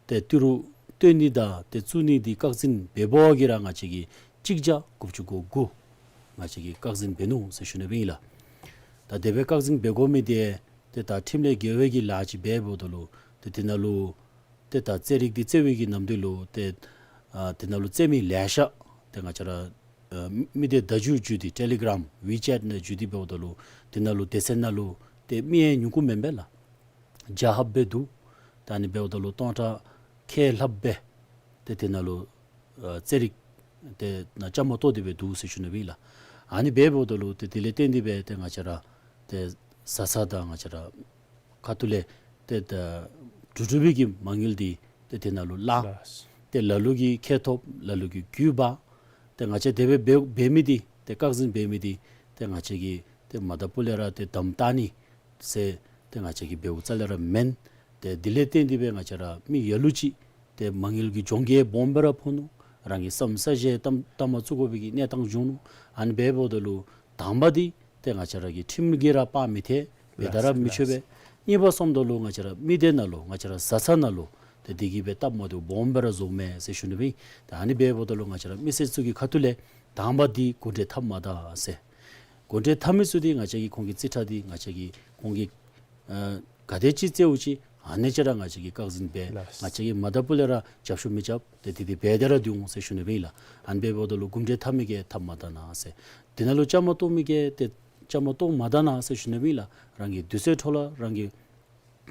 ཏེ་ཏི་རུ་བཏོན་ནི་དང་ཏེ་བཙུགས་ནི་འདི་བཀག་འཛིན་འབད་བའི་གི་ར་ང་བཅས་ཀྱིས་གཅིག་བརྒྱ་དགུ་བཅུ་གོ་དགུ་ང་བཅས་ཀྱིས་བཀག་འཛིན་འབད་ནུག་ཟེར་ཞུ་ནི་སྦེ་ཨིན་ལགས། ད་དེ་སྦེ་བཀག་འཛིན་འབད་དགོ་མི་འདི་ཏེ་ད་ཁྲིམས་ལས་འགལ་བའི་གི་ལཱ་ཅིག་འབད་འབདཝ་ད་ལུ་ཏེ་དེ་ནང་ལུ་ཏེ་ད་རྩེད་རིགས་འདི་རྩེད་པའི་གི་ནམ་དུས་ལུ་ཏེ་ཨ་དེ་ནང་ལུ་རྩེད་མི་ལེ་ཤ་ཏེ་ང་བཅས་ར་ཨ་མི་སྡེ་བརྡ་བརྒྱུད་བརྒྱུད་དེ་ཊེ་ལི་གྲམ་ཝི་ཅེཊ་ནང་བརྒྱུད་དེ་འབདཝ་ད་ལུ་དེ་ནང་ལུ་སྡེ་ཚན་ནང་ལུ་ཏེ་མི་ཡང་ཉུང་ཀུ་མེན་པས་ལགས། བརྒྱ་ལྷགཔ་སྦེ་འདུག། ད་ཨ་ནི་འབདཝ་ད་ལུ་སྟོང་ཕྲག་ཁལ་ལྷགཔ་སྦེ་ཏེ་དེ་ནང་ལུ་ཨ་རྩེད་རིགས་ཏེ་ནང་བཅའ་མར་གཏོགས་ཏེ་སྦེ་འདུག་ཟེར་ཞུ་ནི་སྦེ་ཨིན་ལགས། ཨ་ནི་འབདཝ་ད་ལུ་ཏེ་དེ་ལས་བརྟེན་ཏེ་སྦེ་ཏེ་ང་བཅས་ར་ཏེ་བཟའ་ཚང་དང་ང་བཅས་ར་ཁ་ཐུག་ལས་ཏེ་ད་འབྲུག་འབྲུག་པའི་གི་མ་དངུལ་འདི་ཏེ་དེ་ནང་ལུ་བླ་ཏེ་ལ་ལུ་གིས་ཁེ་ཐོབ་ལ་ལུ་གིས་རྒུད་འབག། ཏེ་ང་བཅས་དེ་སྦེ་འབད་འབད་མི་འདི་ཏེ་བཀག་འཛིན་འབད་མི་འདི་ཏེ་ང་བཅས་ཀྱིས་ཏེ་མ་དང་ཕུ་ལས་ར་ཏེ་དམ་བཏགས་ནི་ཟེར་ཏེ་ང་བཅས་ཀྱིས་འབདཝ་རྩ་ལས་ར་མེན། ཏེ་དེ་ལས་བརྟེན་ཏེ་སྦེ་ང་བཅས་ར་མི་ལ་ལུ་ཅིག་ཏེ་མ་དངུལ་གྱི་གྱོང་གུད་སྦོམ་སྦེ་ར་ཕོག་ནུག། རང་གི་ས་མི་ས་གཞི་གཏམ་གཏམ་མ་བཙུགས་དགོ་པའི་གི་གནས་སྟངས་བྱུང་ནུག། ཨ་ནི་འབདཝ་ད་ལུ་དང་པ་འདི་ཏེ་ང་བཅས་ར་གི་ཁྲིམས་ཀྱིས་ར་སྤང་མི་ཐེག། འབད་ད་ར་མི་ཆོག་པས། གཉིས་པ་སོངམ་ད་ལུ་ང་བཅས་ར་མི་སྡེ་ནང་ལུ་ང་བཅས་ར་བཟའ་ཚང་ནང་ལུ་ཏེ་དེ་གིས་སྦེ་སྟབས་མ་བདེཝ་སྦོམ་སྦེ་ར་བཟོཝ་མས་ཟེར་ཞུ་ནི་སྦེ་ཨིན། ད་ཨ་ནི་འབདཝ་ད་ལུ་ང་བཅས་ར་མི་སེར་ཚུ་གི་ཁ་ཐུག་ལས་དང་པ་འདི་གུང་ཁྲན་འཐབ་མ་ད་ཟེར། གུང་ཁྲན་འཐབ་མི་ཚུ་འདི་ང་བཅས་ཀྱིས་ཁོང་གི་རྩིས་ཁྲ་འདི་ང་བཅས་ཀྱིས་ཁོང་གིས་ཨ་ག་དེ་ཅིག་རྩེདཔ་ཅིག་ཨ་ནི་ཅིག་ར་ང་བཅས་ཀྱིས་བཀག་འཛིན་འབད། ལགས། ང་བཅས་ཀྱིས་མ་དང་ཕུ་ལས་ར་རྒྱབ་སྐྱོར་མི་རྐྱབ། ཏེ་དེ་འདི་འབད་དེ་ར་སྡོད་འོང་ཟེར་ཞུ་ནི་སྦེ་ཨིན་ལགས། ཨ་ནི་འབདཝ་ད་ལུ་གུང་ཁྲན་འཐབ་མི་གིས་འཐབ་མ་ད་ན་ཟེར། དེ་ནང་ལུ་བཅའ་མར་གཏོགས་མི་གིས་ཏེ་བཅའ་མར་གཏོགས་མ་ད་ན་ཟེར་ཞུ་ནི་སྦེ་ཨིན་ལགས། རང་གི་དུས་ཚོད་འཕྲོ་བརླག་རང་གི་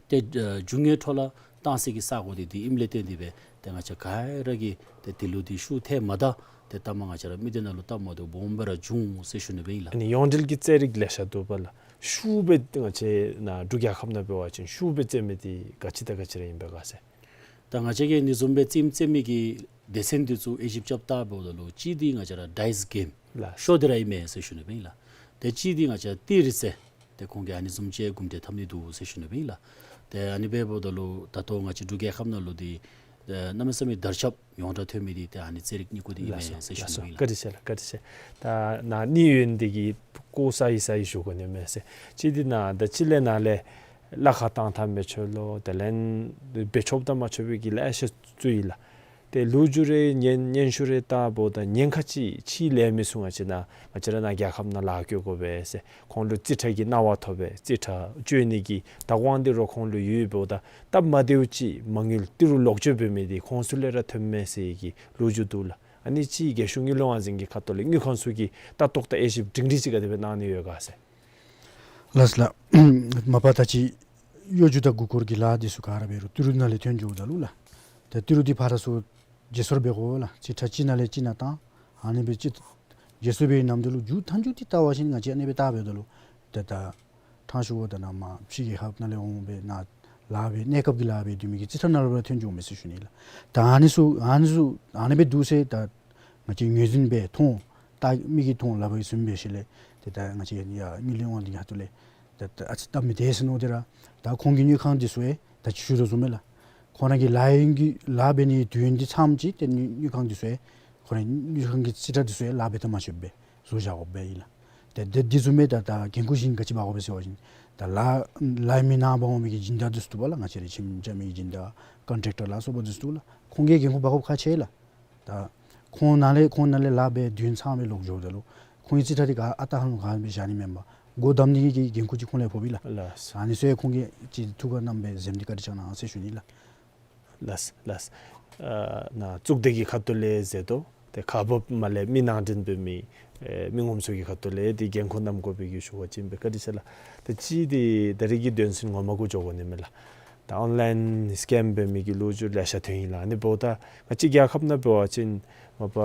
ཏེ་ཨ་རྒྱུ་དངོས་འཕྲོ་བརླག་གཏང་སའི་གི་ས་གོ་འདི་འདི་ཨིནམ་ལས་བརྟེན་ཏེ་སྦེ་ཏེ་ང་བཅས་ག་ར་གིས་ཏེ་དེ་ལུ་འདི་ཤུགས་ཐལ་མ་ད་ཏེ་ལྟ་མ་ང་བཅས་ར་མི་སྡེ་ནང་ལུ་སྟབས་མ་བདེཝ་སྦོམ་སྦེ་ར་བྱུང་ཟེར་ཞུ་ནི་སྦེ་ཨིན་ལགས། ཨ་ནི་ཡོངས་འབྲེལ་གྱི་རྩེད་རིགས་ལེ་ཤ་འདུག་པ་ལགས། ཤུགས་སྦེ་ང་བཅས་ནཱ་འབྲུག་རྒྱལ་ཁབ་ནང་འབད་བ་ཅིན་ཤུགས་སྦེ་རྩེད་མི་འདི་ག་ཅི་དང་ག་ཅི་ར་ཨིན་པས་ག་ཟེར། ད་ང་བཅས་ཀྱིས་ཨ་ནི་བཟུམ་སྦེ་རྩེདམོ་རྩེད་མི་གི་སྡེ་ཚན་འདི་ཚུ་དབྱེ་ཞིབ་རྐྱབ་བལྟཝ་ད་ལུ་གཅིག་འདི་ང་བཅས་ར་ཌའིསི་གེམ་ལགས། ཤོ་འདི་ར་ཨིན་མས་ཟེར་ཞུ་ནི་སྦེ་ཨིན་ལགས། ཏེ་གཅིག་འདི་ང་བཅས་ཏི་རི་རྩེད། ཏེ་ཁོང་གིས་ཨ་ནི་བཟུམ་ཅིག་གུང་ཁྲན་འཐབ་ནི་འདུག་ཟེར་ཞུ་ནི་སྦེ་ཨིན་ལགས། ཏེ་ཨ་ནི་འབདཝ་ད་ལུ་ད་ལྟོ་ང་བཅས་འབྲུག་རྒྱལ་ཁབ་ནང་ལུ་འདི་ཨེ་གནམ་མེད་ས་མེད་དར་ཁྱབ་ཡོངས་གྲགས་ཐོན་མི་འདི་ཏེ་ཨ་ནི་རྩེད་རིགས་གཉིས་ཀོ་འདི་ཨིན་མས་ཟེར་ཞུ་ནི་སྦེ་ཨིན་ལགས། བཀའ་དྲིན་ཆེ་ལགས། བཀའ་དྲིན་ཆེ། ད་ནཱ་གནས་ཡུན་འདི་གིས་སྐོར་ས་ཡི་ས་ཡི་ཞུ་དགོ་ནི་མས་ཟེར། གཅིག་འདི་ནཱ་ད་ཅི་ལས་ནཱ་ལས་གླ་ཁར་བཏང་བཏངམ་མི་ཆོག་ལོ། དེ་ལས་འབད་ཆོགཔ་དང་མ་ཆོག་པའི་གི་ལེ་ཤ་ཚུ་ཡོད་ལགས། ཏེ་ལོ་རྒྱུས་རེ་སྙན་སྙན་ཞུ་རེ་བལྟཝ་ད་ཉེན་ཁ་ཅིག་ཕྱི་ལས་མི་ཚུ་ང་བཅས་ནཱ་ང་བཅས་ར་ནཱ་རྒྱལ་ཁབ་ནང་ལཱ་བཀོད་དགོ་པས་ཟེར། ཁོང་ལུ་རྩིས་ཁྲ་གི་གནང་བ་ཐོབ་པས། རྩིས་ཁྲ་བཅོ་ནི་གི་བདག་དབང་འདི་ར་ཁོང་ལུ་ཡོདཔ་ད་སྟབས་མ་བདེཝ་ཅིག་མ་དངུལ་ཏི་རུ་ལོག་སྤྱོད་འབད་མི་འདི་ཁོང་ཚུ་ལས་ར་ཐོནམ་མས་ཟེར་གྱི་ལོ་རྒྱུས་འདུག་ལགས། ཨ་ནི་ཅིག་རྒྱལ་གཞུང་དངུལ་ལས་དབང་འཛིན་གྱི་ཁ་ཐུག་ལས་དངུལ་ཁང་ཚུ་གིས་ལྟ་རྟོག་དང་དབྱེ་ཞིབ་སྒྲིང་སྒྲིང་ཅིག་ག་དེ་སྦེ་གནང་ནི་ཡོད་ག་ཟེར། ལགས་ལགས། མ་པ་ད་ཅི་གཡོ་སྒྱུ་དང་མགུ་སྐོར་གྱི་ལཱ་འདི་ཚུ་ག་ར་འབད་རུང་ཏི་རུ་ནང་ལས་ཐོན་འགྱོཝ་ད་ལུ་ལགས། ཏེ་ཏི་རུ་འདི་ཕར་ཚུར་བརྗེ་སོར་འབད་དགོ་ལགས། རྩིས་ཁྲ་གཅིག་ནང་ལས་གཅིག་ནང་བཏང་། ཨ་ནི་སྦེ་ཅིག་བརྗེ་སོར་འབད་བའི་ནམ་དུས་ལུ་མཇུག་མཐའ་མཇུག་འདི་བལྟ་བ་ཅིན་ང་བཅས་ཨ་ནི་སྦེ་བལྟ་འབདཝ་ད་ལུ་ཏེ་ད་ཕྲང་ཞུཝ་ད་ནཱ་མར་ཕྱི་རྒྱལ་ཁབ་ནང་ལས་འོང་སྦེ་ནཱ་ལཱ་འབད་གནས་སྐབས་ཀྱི་ལཱ་འབད་སྡོད་མི་གི་རྩིས་ཁྲ་ནང་ལུ་ར་ཐོན་འགྱོཝ་མས་ཟེར་ཞུ་ནི་ལགས། ད་ཨ་ནི་ཚུ་ཨ་ནི་ཚུ་ཨ་ནི་སྦེ་འདུག་ཟེར་ད་ང་བཅས་ངོས་འཛིན་འབད་མཐོང་། ད་མིག་གིས་མཐོང་ལག་པས་བཟུང་འབད་ཞིནམ་ལས་ཏེ་ད་ང་བཅས་ཡར་དངུལ་ལས་དབང་འཛིན་གྱི་ཁ་ཐུག་ལས་ད་ད་ཨ་ཙི་སྟབས་མི་བདེ་ཟེར་མནོ་སྟེ་ར་ད་ཁོང་གི་དངུལ་ཁང་འདི་ཚུ་ཡང་ད་ཅི་ཞུ་དོ་བཟུམ་སྦེ་ལགས། ཁོང་ར་གི་ལཱ་ཡུན་གྱི་ལཱ་འབད་ནིའི་དུས་ཡུན་འདི་ཚངམ་ཅིག་ཏེ་དངུལ་དངུལ་ཁང་འདི་ཚུ་ཡང་ཁོང་ར་དངུལ་ཁང་གི་རྩིས་ཁྲ་འདི་ཚུ་ཡང་ལཱ་འབད་ད་མ་ཆོགཔ་སྦེ་ བཟོ་བཞག་དགོ་པས་ཨིན་ལགས། ཏེ་དེ་དེ་བཟུམ་སྦེ་ད་ད་འགན་ཁུར་ཅིག་ག་ཅི་འབག་དགོ་པས་ཟེར་བ་ཅིན་ད་ལཱ་ལཱ་མི་ནང་འབག་འོང་མི་གི་སྦྱིན་བདག་འདི་ཚུ་འདུག་པ་ལགས། ང་བཅས་རའི་ཁྱིམ་རྐྱབ་མི་གི་སྦྱིན་བདག་ཀོན་ཊེག་ཊར་ལ་སོགས་པ་འདི་ཚུ་འདུག་ལགས། ཁོང་གི་འགན་ཁུར་འབག་དགོཔ་ཁག་ཆེ་ལགས། ད་ཁོང་ནཱ་ལས་ཁོང་ནཱ་ལས་ལཱ་འབད་དུས་ཚང་སྦེ་ལོག་འགྱོཝ་ད་ལུ་ཁོང་གི་རྩིས་ཁྲ་འདི་ག་ཨ་རྟག་ཧ་ལམ་ག་སྦེ་བཞག་ནི་མེན་པར་སྒོ་བསྡམ་ནི་གི་འགན་ཁུར་ཅིག་ཁོང་ལས་ཕོག་པས་ལགས། ལགས། ཨ་ནི་ཚུ་ཡང་ཁོང་གིས་ཅིག་ཐུགས་ཁར་བསྣམས་སྦེ་འཛེམ་སྟེ་བཀའ་དྲིན་བསྐྱང་གནང་ཟེར་ཞུ་ནི་ལགས། ལགས་ལགས། ཨ་ནཱ་གཙུག་སྡེ་གི་ཁ་ཐུག་ལས་ཟེར་དོ། ཏེ་ཁག་འབགཔ་མ་ལས་མི་ནང་འདྲེན་འབད་མི་ཨེ་མི་ངོམ་ཚུ་གི་ཁ་ཐུག་ལས་ཏེ་འགན་ཁུར་བསྣམ་དགོ་པའི་གི་ཞུ་བ་ཅིན་སྦེ་བཀའ་དྲིན་ཆེ་ལགས། ཏེ་ཅིག་འདི་ད་རིས་ཀྱི་དོན་ཚན་ངོ་མ་གུ་འགྱོ་དགོ་ནི་མས་ལགས། ད་ཨོན་ལཱའིན་སི་ཀེམ་འབད་མི་གི་ལོ་རྒྱུས་ལེ་ཤ་ཐོན་ཡི་ལགས། ཨ་ནི་འབདཝ་ད་ང་བཅས་རྒྱལ་ཁབ་ནང་འབད་བ་ཅིན་མ་པ་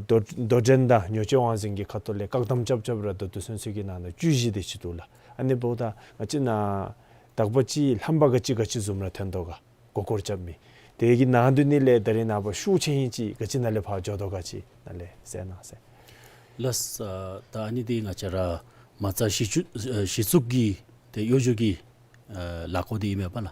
དོ་དོ་འགྲན་དང་ཉོ་སྤྱོད་དབང་འཛིན་གྱི་ཁ་ཐུག་ལས་བཀག་དམ་རྐྱབ་རྐྱབ་ར་ད་ལྟོ་ཚུན་ཚོད་ཀྱི་ནང་ན་བཅུ་བཞི་དེ་ཅིག་འདུག་ལགས། ཨ་ནི་འབདཝ་ད་ང་བཅས་ནཱ་དག་པ་ཅིག་རྣམ་པ་ག་ཅི་ག་ཅི་བཟུམ་ར་ཐོན་དོ་ག། མགུ་སྐོར་རྐྱབ་མི་དེ་གི་ནང་དོན་ནི་ལས་ད་རིས་ནངས་པ་ཤུགས་ཆེ་ཧིང་ཅིག་ག་ཅི་ནང་ལས་ཕར་འགྱོ་དོ་ག་ཅིག་ནཱ་ལས་གསལ་གནང་ཟེར། ལགས། ད་ཨ་ནི་འདི་ང་བཅས་ར་མ་རྩ་གཞི་བཙུགས་ཨ་གཞི་བཙུགས་ཀྱི་ཏེ་གཡོ་སྒྱུ་གི་ཨ་ལཱ་བཀོད་འདི་ཨིན་མས་པ་ལགས།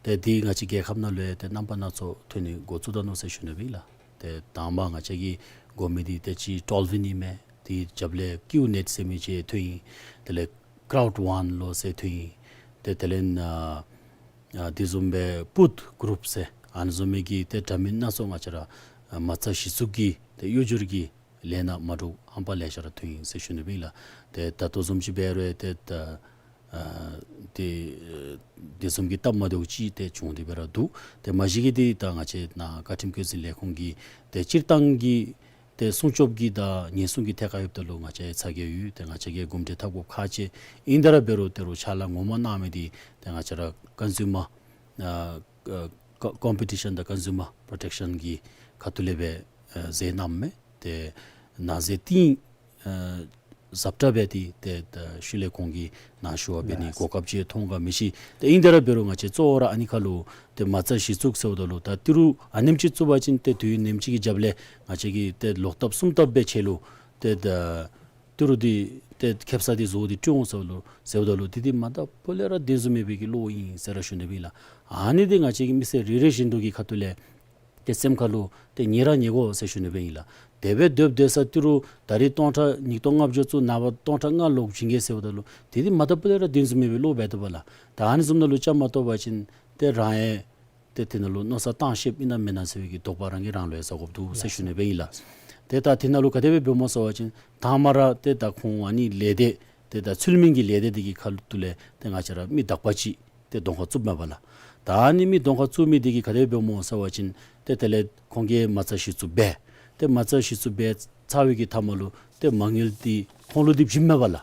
ཏེ་འདི་ང་བཅས་རྒྱལ་ཁབ་ནང་ལུ་ཡང་ཏེ་རྣམ་པ་སྣ་ཚོགས་ཐོན་ནི་འགོ་བཙུགས་ད་ནུག་ཟེར་ཞུ་ནི་སྦེ་ཨིན་ལགས། ཏེ་དང་པ་ང་བཅས་ཀྱིས་དགོ་མི་འདི་ཏེ་ཅིག་ཊོལ་ཝིན་ཨིན་མས། དེའི་རྒྱབ་ལས་ཀིའུ་ནེཊ་ཟེར་མི་ཅིག་ཐོན་ཡི། དེ་ལས་ཀརའུཌ་ཝཱན་ལོ་ཟེར་ཐོན་ཡི། ཏེ་དེ་ལས་ཨ་ཨ་དེ་བཟུམ་སྦེ་པུཊ་གུ་རུཔ་ཟེར་ཨ་ནི་བཟུམ་མའི་གི་ཏེ་འདྲ་མིན་སྣ་ཚོགས་ང་བཅས་ར་ཨ་མ་རྩ་གཞི་བཙུགས་ཀྱི་ཏེ་གཡོ་སྒྱུ་གི་ལས་སྣ་མ་འདྲཝ་རྣམ་པ་ལེ་ཤ་ར་ཐོན་ཡི་ཟེར་ཞུ་ནི་སྦེ་ཨིན་ལགས། ཏེ་ད་ལྟོ་བཟུམ་ཅིག་འབད་རུང་ཏེ་ད་ཨ་ཏེ་དེ་བཟུམ་གྱི་སྟབས་མ་བདེཝ་ཅིག་ཏེ་བྱུང་སྟེ་སྦེ་ར་འདུག། ཏེ་མ་གཞི་གི་འདི་ད་ང་བཅས་ནཱ་བཀའ་ཁྲིམས་བཀོད་འཛིན་ལས་ཁུངས་ཀྱི་ཏེ་སྤྱིར་བཏང་གི་ཏེ་སྲུང་སྐྱོབ་ཀྱི་དང་ཉེན་སྲུང་གི་ཐད་ཁར་ཡོདཔ་ད་ལུ་ང་བཅས་ཚ་གྱང་ཡོད། ཏེ་ང་བཅས་ཀྱིས་གོམས་འདྲིས་འཐབ་དགོཔ་ཁག་ཆེ། ཨིན་ཏེ་ར་འབད་རུང་ད་རུང་ཕྱག་ལཱ་ངོ་མ་གནང་མི་འདི་ཏེ་ང་བཅས་ར་ཀོན་སིའུ་མར་ཨ་ཀོ་ཀོམ་པི་ཊི་ཤཱན་དང་ཀོན་སིའུ་མར་པོརོ་ཊེག་ཤཱན་གྱི་ཁ་ཐུག་ལས་སྦེ་ཨ་མཛད་གནངམ་མས། ཏེ་ནང་གཟེར་ཏིང་ཨ་ཟབ་དྲགས་འབད་དེ་ཏེ་ད་ཤུལ་ལས་ཁོང་གིས་ནཱ་ཞུ་བ་འབད་ནི་ལགས། གོ་སྐབས་ཅིག་མཐོང་ག་མི་ཤེས། ཏེ་ཨིན་ཏེ་ར་འབད་རུང་ང་བཅས་གཙོ་བོ་ར་ཨ་ནི་ཁར་ལུ་ཏེ་མ་རྩ་གཞི་བཙུགས་ཟེརཝ་ད་ལུ་ད་ཏི་རུ་ཨ་ནེམ་ཅིག་བཙུགས་པ་ཅིན་ཏེ་དུས་ནེམ་ཅིག་གི་རྒྱབ་ལས་ང་བཅས་ཀྱིས་ཏེ་ལོག་ལྟབ་གསུམ་ལྟབ་འབད་ཆེ་ལུ་ཏེ་ད་ཏི་རུ་འདི་ཏེ་ཁེབ་ས་འདི་བཟོ་སྟེ་སྤྲོད་འོང་ཟེརཝ་ད་ལུ་ཟེརཝ་ད་ལུ་དེ་འདི་མ་ད་པོ་ལས་ར་བདེན་བཟུམ་མེད་པའི་གི་བློ་ཨིན་ཟེར་ར་ཞུ་ནི་སྦེ་ཨིན་ལགས། ཨ་ནི་འདི་ང་བཅས་ཀྱི་མི་སེར་རེ་རེ་བཞིན་དུ་གི་ཁ་ཐུག་ལས་ཏེ་སེམས་ཁར་ལུ་ཏེ་ཉེ་ར་ཉེ་དགོ་ཟེར་ཞུ་ནི་སྦེ་ཨིན་ལགས། དེ་སྦེ་སྡོད་སྡོད་ས་ཏི་རུ་ད་རིས་སྟོང་ཕྲག་ཉིས་སྟོང་ལྔ་བརྒྱ་བཙུགས། ནངས་པ་སྟོང་ཕྲག་ལྔ་ལོག་བྱིན་གེ་ཟེརཝ་ད་ལུ་དེ་འདི་མ་ད་པོ་ལས་ར་བདེན་བཟུམ་མེད་པའི་བློ་འབད་དོ་བ་ལགས། ད་ཨ་ནི་བཟུམ་ནང་ལུ་ཅིག་མ་གཏོགས་པ་ཅིན་ཏེ་རང་ཡང་ཏེ་དེ་ནང་ལུ་མནོ་བསམ་བཏང་ཤེསཔ་ཨིན་ན་མེན་ན་ཟེར་བའི་གི་དོགས་པ་རང་གིས་རང་ལུ་ཡང་ཟ་དགོཔ་འདུག་ཟེར་ཞུ་ནི་སྦེ་ཨིན་ལགས། ཏེ་ད་དེ་ནང་ལུ་ག་དེ་སྦེ་འབདཝ་སྨོ་ཟེར་བ་ཅིན་དང་པ་ར་ཏེ་ད་ཁོང་ཨ་ནི་ལས་སྡེ་ཏེ་ད་ཚུལ་མིན་གྱི་ལས་སྡེ་འདི་གི་ཁ་ཐུག་ལས་ཏེ་ང་བཅས་ར་མི་དག་པ་ཅིག་ཏེ་གདོང་ཁར་བཙུགསཔ་མས་པ་ལགས། ད་ཨ་ནི་མི་གདོང་ཁར་བཙུགས་མི་འདི་གིས་ག་དེ་སྦེ་འབདཝ་སྨོ་ཟེར་བ་ཅིན་ཏེ་དེ་ལས་ཁོང་གིས་མ་རྩ་གཞི་བཙུགས་འབད། ཏེ་མ་རྩ་གཞི་བཙུགས་འབད་ཚར་བའི་གི་མཐའ་མ་ལུ་ཏེ་མ་དངུལ་འདི་ཁོང་ལུ་འདི་བྱིནམ་མས་པ་ལགས།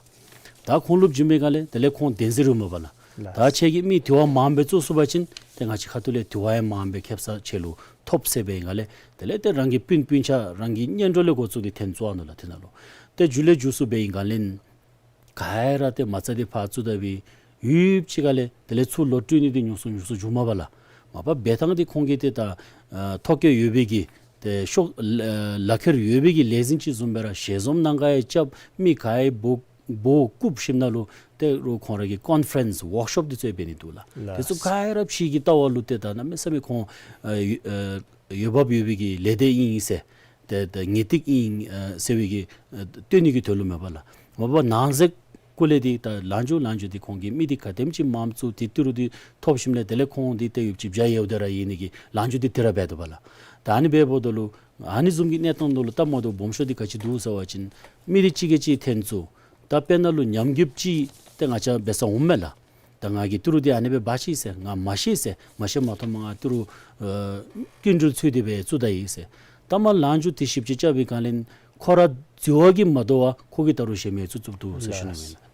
ད་ཁོང་ལུ་བྱིན་པའི་སྒང་ལས་དེ་ལས་ཁོང་བདེན་འཛིན་ར་འོངམ་མས་པ་ལགས། ལགས། ད་ཁྱེད་ཀྱིས་མི་དེ་བ་མངམ་སྦེ་བཙུགས་ཚུགས་པ་ཅིན་ཏེ་ང་བཅས་ཁ་ཐུག་ལས་དེ་བ་ཡང་མངམ་སྦེ་ཁེབ་ས་ཁྱེད་ལུ་ཐོབ་ཟེར་བའི་སྒང་ལས་དེ་ལས་ཏེ་རང་གི་སྤུན་སྤུན་ཆ་རང་གི་གཉེན་གྲོགས་ལས་འགོ་བཙུགས་ཏེ་འཐོན་བཙུགས་ནུག་ལགས། དེ་ནང་ལུ་ཏེ་མཇུག་ལས་མཇུག་སུ་འབད་བའི་སྒང་ལས་ག་ར་ཏེ་མ་རྩ་འདི་ཕར་བཙུགས་ད་སྦེ་ཡུདཔ་ཅིག་ཁ་ལས་དེ་ལས་ཚུར་ལོག་སྤྲོད་ནི་འདི་ཉུང་སུ་ཉུང་སུ་འགྱོཝ་མས་པ་ལགས། མ་པ་འབད་ཐངས་འདི་ཁོང་གིས་ཏེ་ད་ཨ་ཐོ་བཀོད་ཡོད་པའི་གི་ཏེ་ཤོག་ཨ་ལག་ཁྱེར་ཡོད་པའི་གི་ལས་འཛིན་ཅིག་བཟུམ་སྦེ་ར་ཞལ་འཛོམས་གནང་ག་ཡང་རྐྱབ། མི་ག་ཡང་འབོ་འབོ་བཀུག་ཞིནམ་ལས་ཏེ་རུང་ཁོང་ར་གིས་ཀོན་ཕ་རེནསི་ཝརཀ་ཤོབ་འདི་ཚུ་འབད་ནི་འདུག་ལགས། ལགས། དེ་ཚུ་ག་ར་ཕྱི་གི་ལྟ་བ་ལུ་ཏེ་ད་གནམ་མེད་ས་མེད་ཁོང་ཨ་ཨ་འོས་འབབ་ཡོད་པའི་གི་ལས་སྡེ་ཨིན་ཟེར། ཏེ་ཏེ་ངེས་ཏིག་ཨིན་ཨ་ཟེར་བའི་གི་ཨ་སྟོན་ནི་གི་དོན་ལུ་མས་པ་ལགས། མ་པ་ནང་གཟིགས་སྐོར་ལས་འདི་ད་ལང་ཇུ་ལང་ཇུ་འདི་ཁོང་གིས་མི་འདི་ག་དེམ་ཅིག་མངམ་བཙུགས་ཏེ་ཏི་རུ་འདི་ཐོབ་ཞིནམ་ལས་དེ་ལས་ཁོང་འདི་ཏེ་ཡུདཔ་ཅིག་བྱ་ཡོདཔ་དེ་ར་ཨིན་ནི་གི་ལང་ཇུ་འདི་དེ་ར་འབད་དོ་བ་ལགས། ད་ཨ་ནི་འབདཝ་ད་ལུ་ཨ་ནི་བཟུམ་གྱི་གནས་སྟངས་ནང་ལུ་སྟབས་མ་བདེཝ་སྦོམ་ཤོས་འདི་ག་ཅི་འདུག་ཟེར་བ་ཅིན་མི་འདི་གཅིག་གིས་གཅིག་འཐོན་བཙུགས། ད་དཔེར་ན་ལུ་ཉམས་རྒུདཔ་ཅིག་ཏེ་ང་བཅས་འབད་ས་འོངམ་མས་ལགས། ད་ང་གིས་ཏི་རུ་འདི་ཨ་ནི་སྦེ་འབག་ཅི་ཟེར་ང་མ་ཤེས་ཟེར་མ་ཤེས་མ་མཐོངམ་ང་ཏི་རུ་ཨ་སྐྱིན་འགྲུལ་འཚོལ་ཏེ་སྦེ་བཙུགས་ད་ཡི་ཟེར། ད་མ་ལང་ཇུ་འདི་ཞིབ་ཅིག་རྐྱབ་པའི་སྒང་ལས་ཁོ་ར་འཛོལ་བ་གིས་མ་དོ་བར་ཁོ་གིས་ད་རུང་ཞལ་མི་བཙུགས་བཙུགསཔ་འདུག་ཟེར་ཞུ་ནི་ཨིན་ལགས།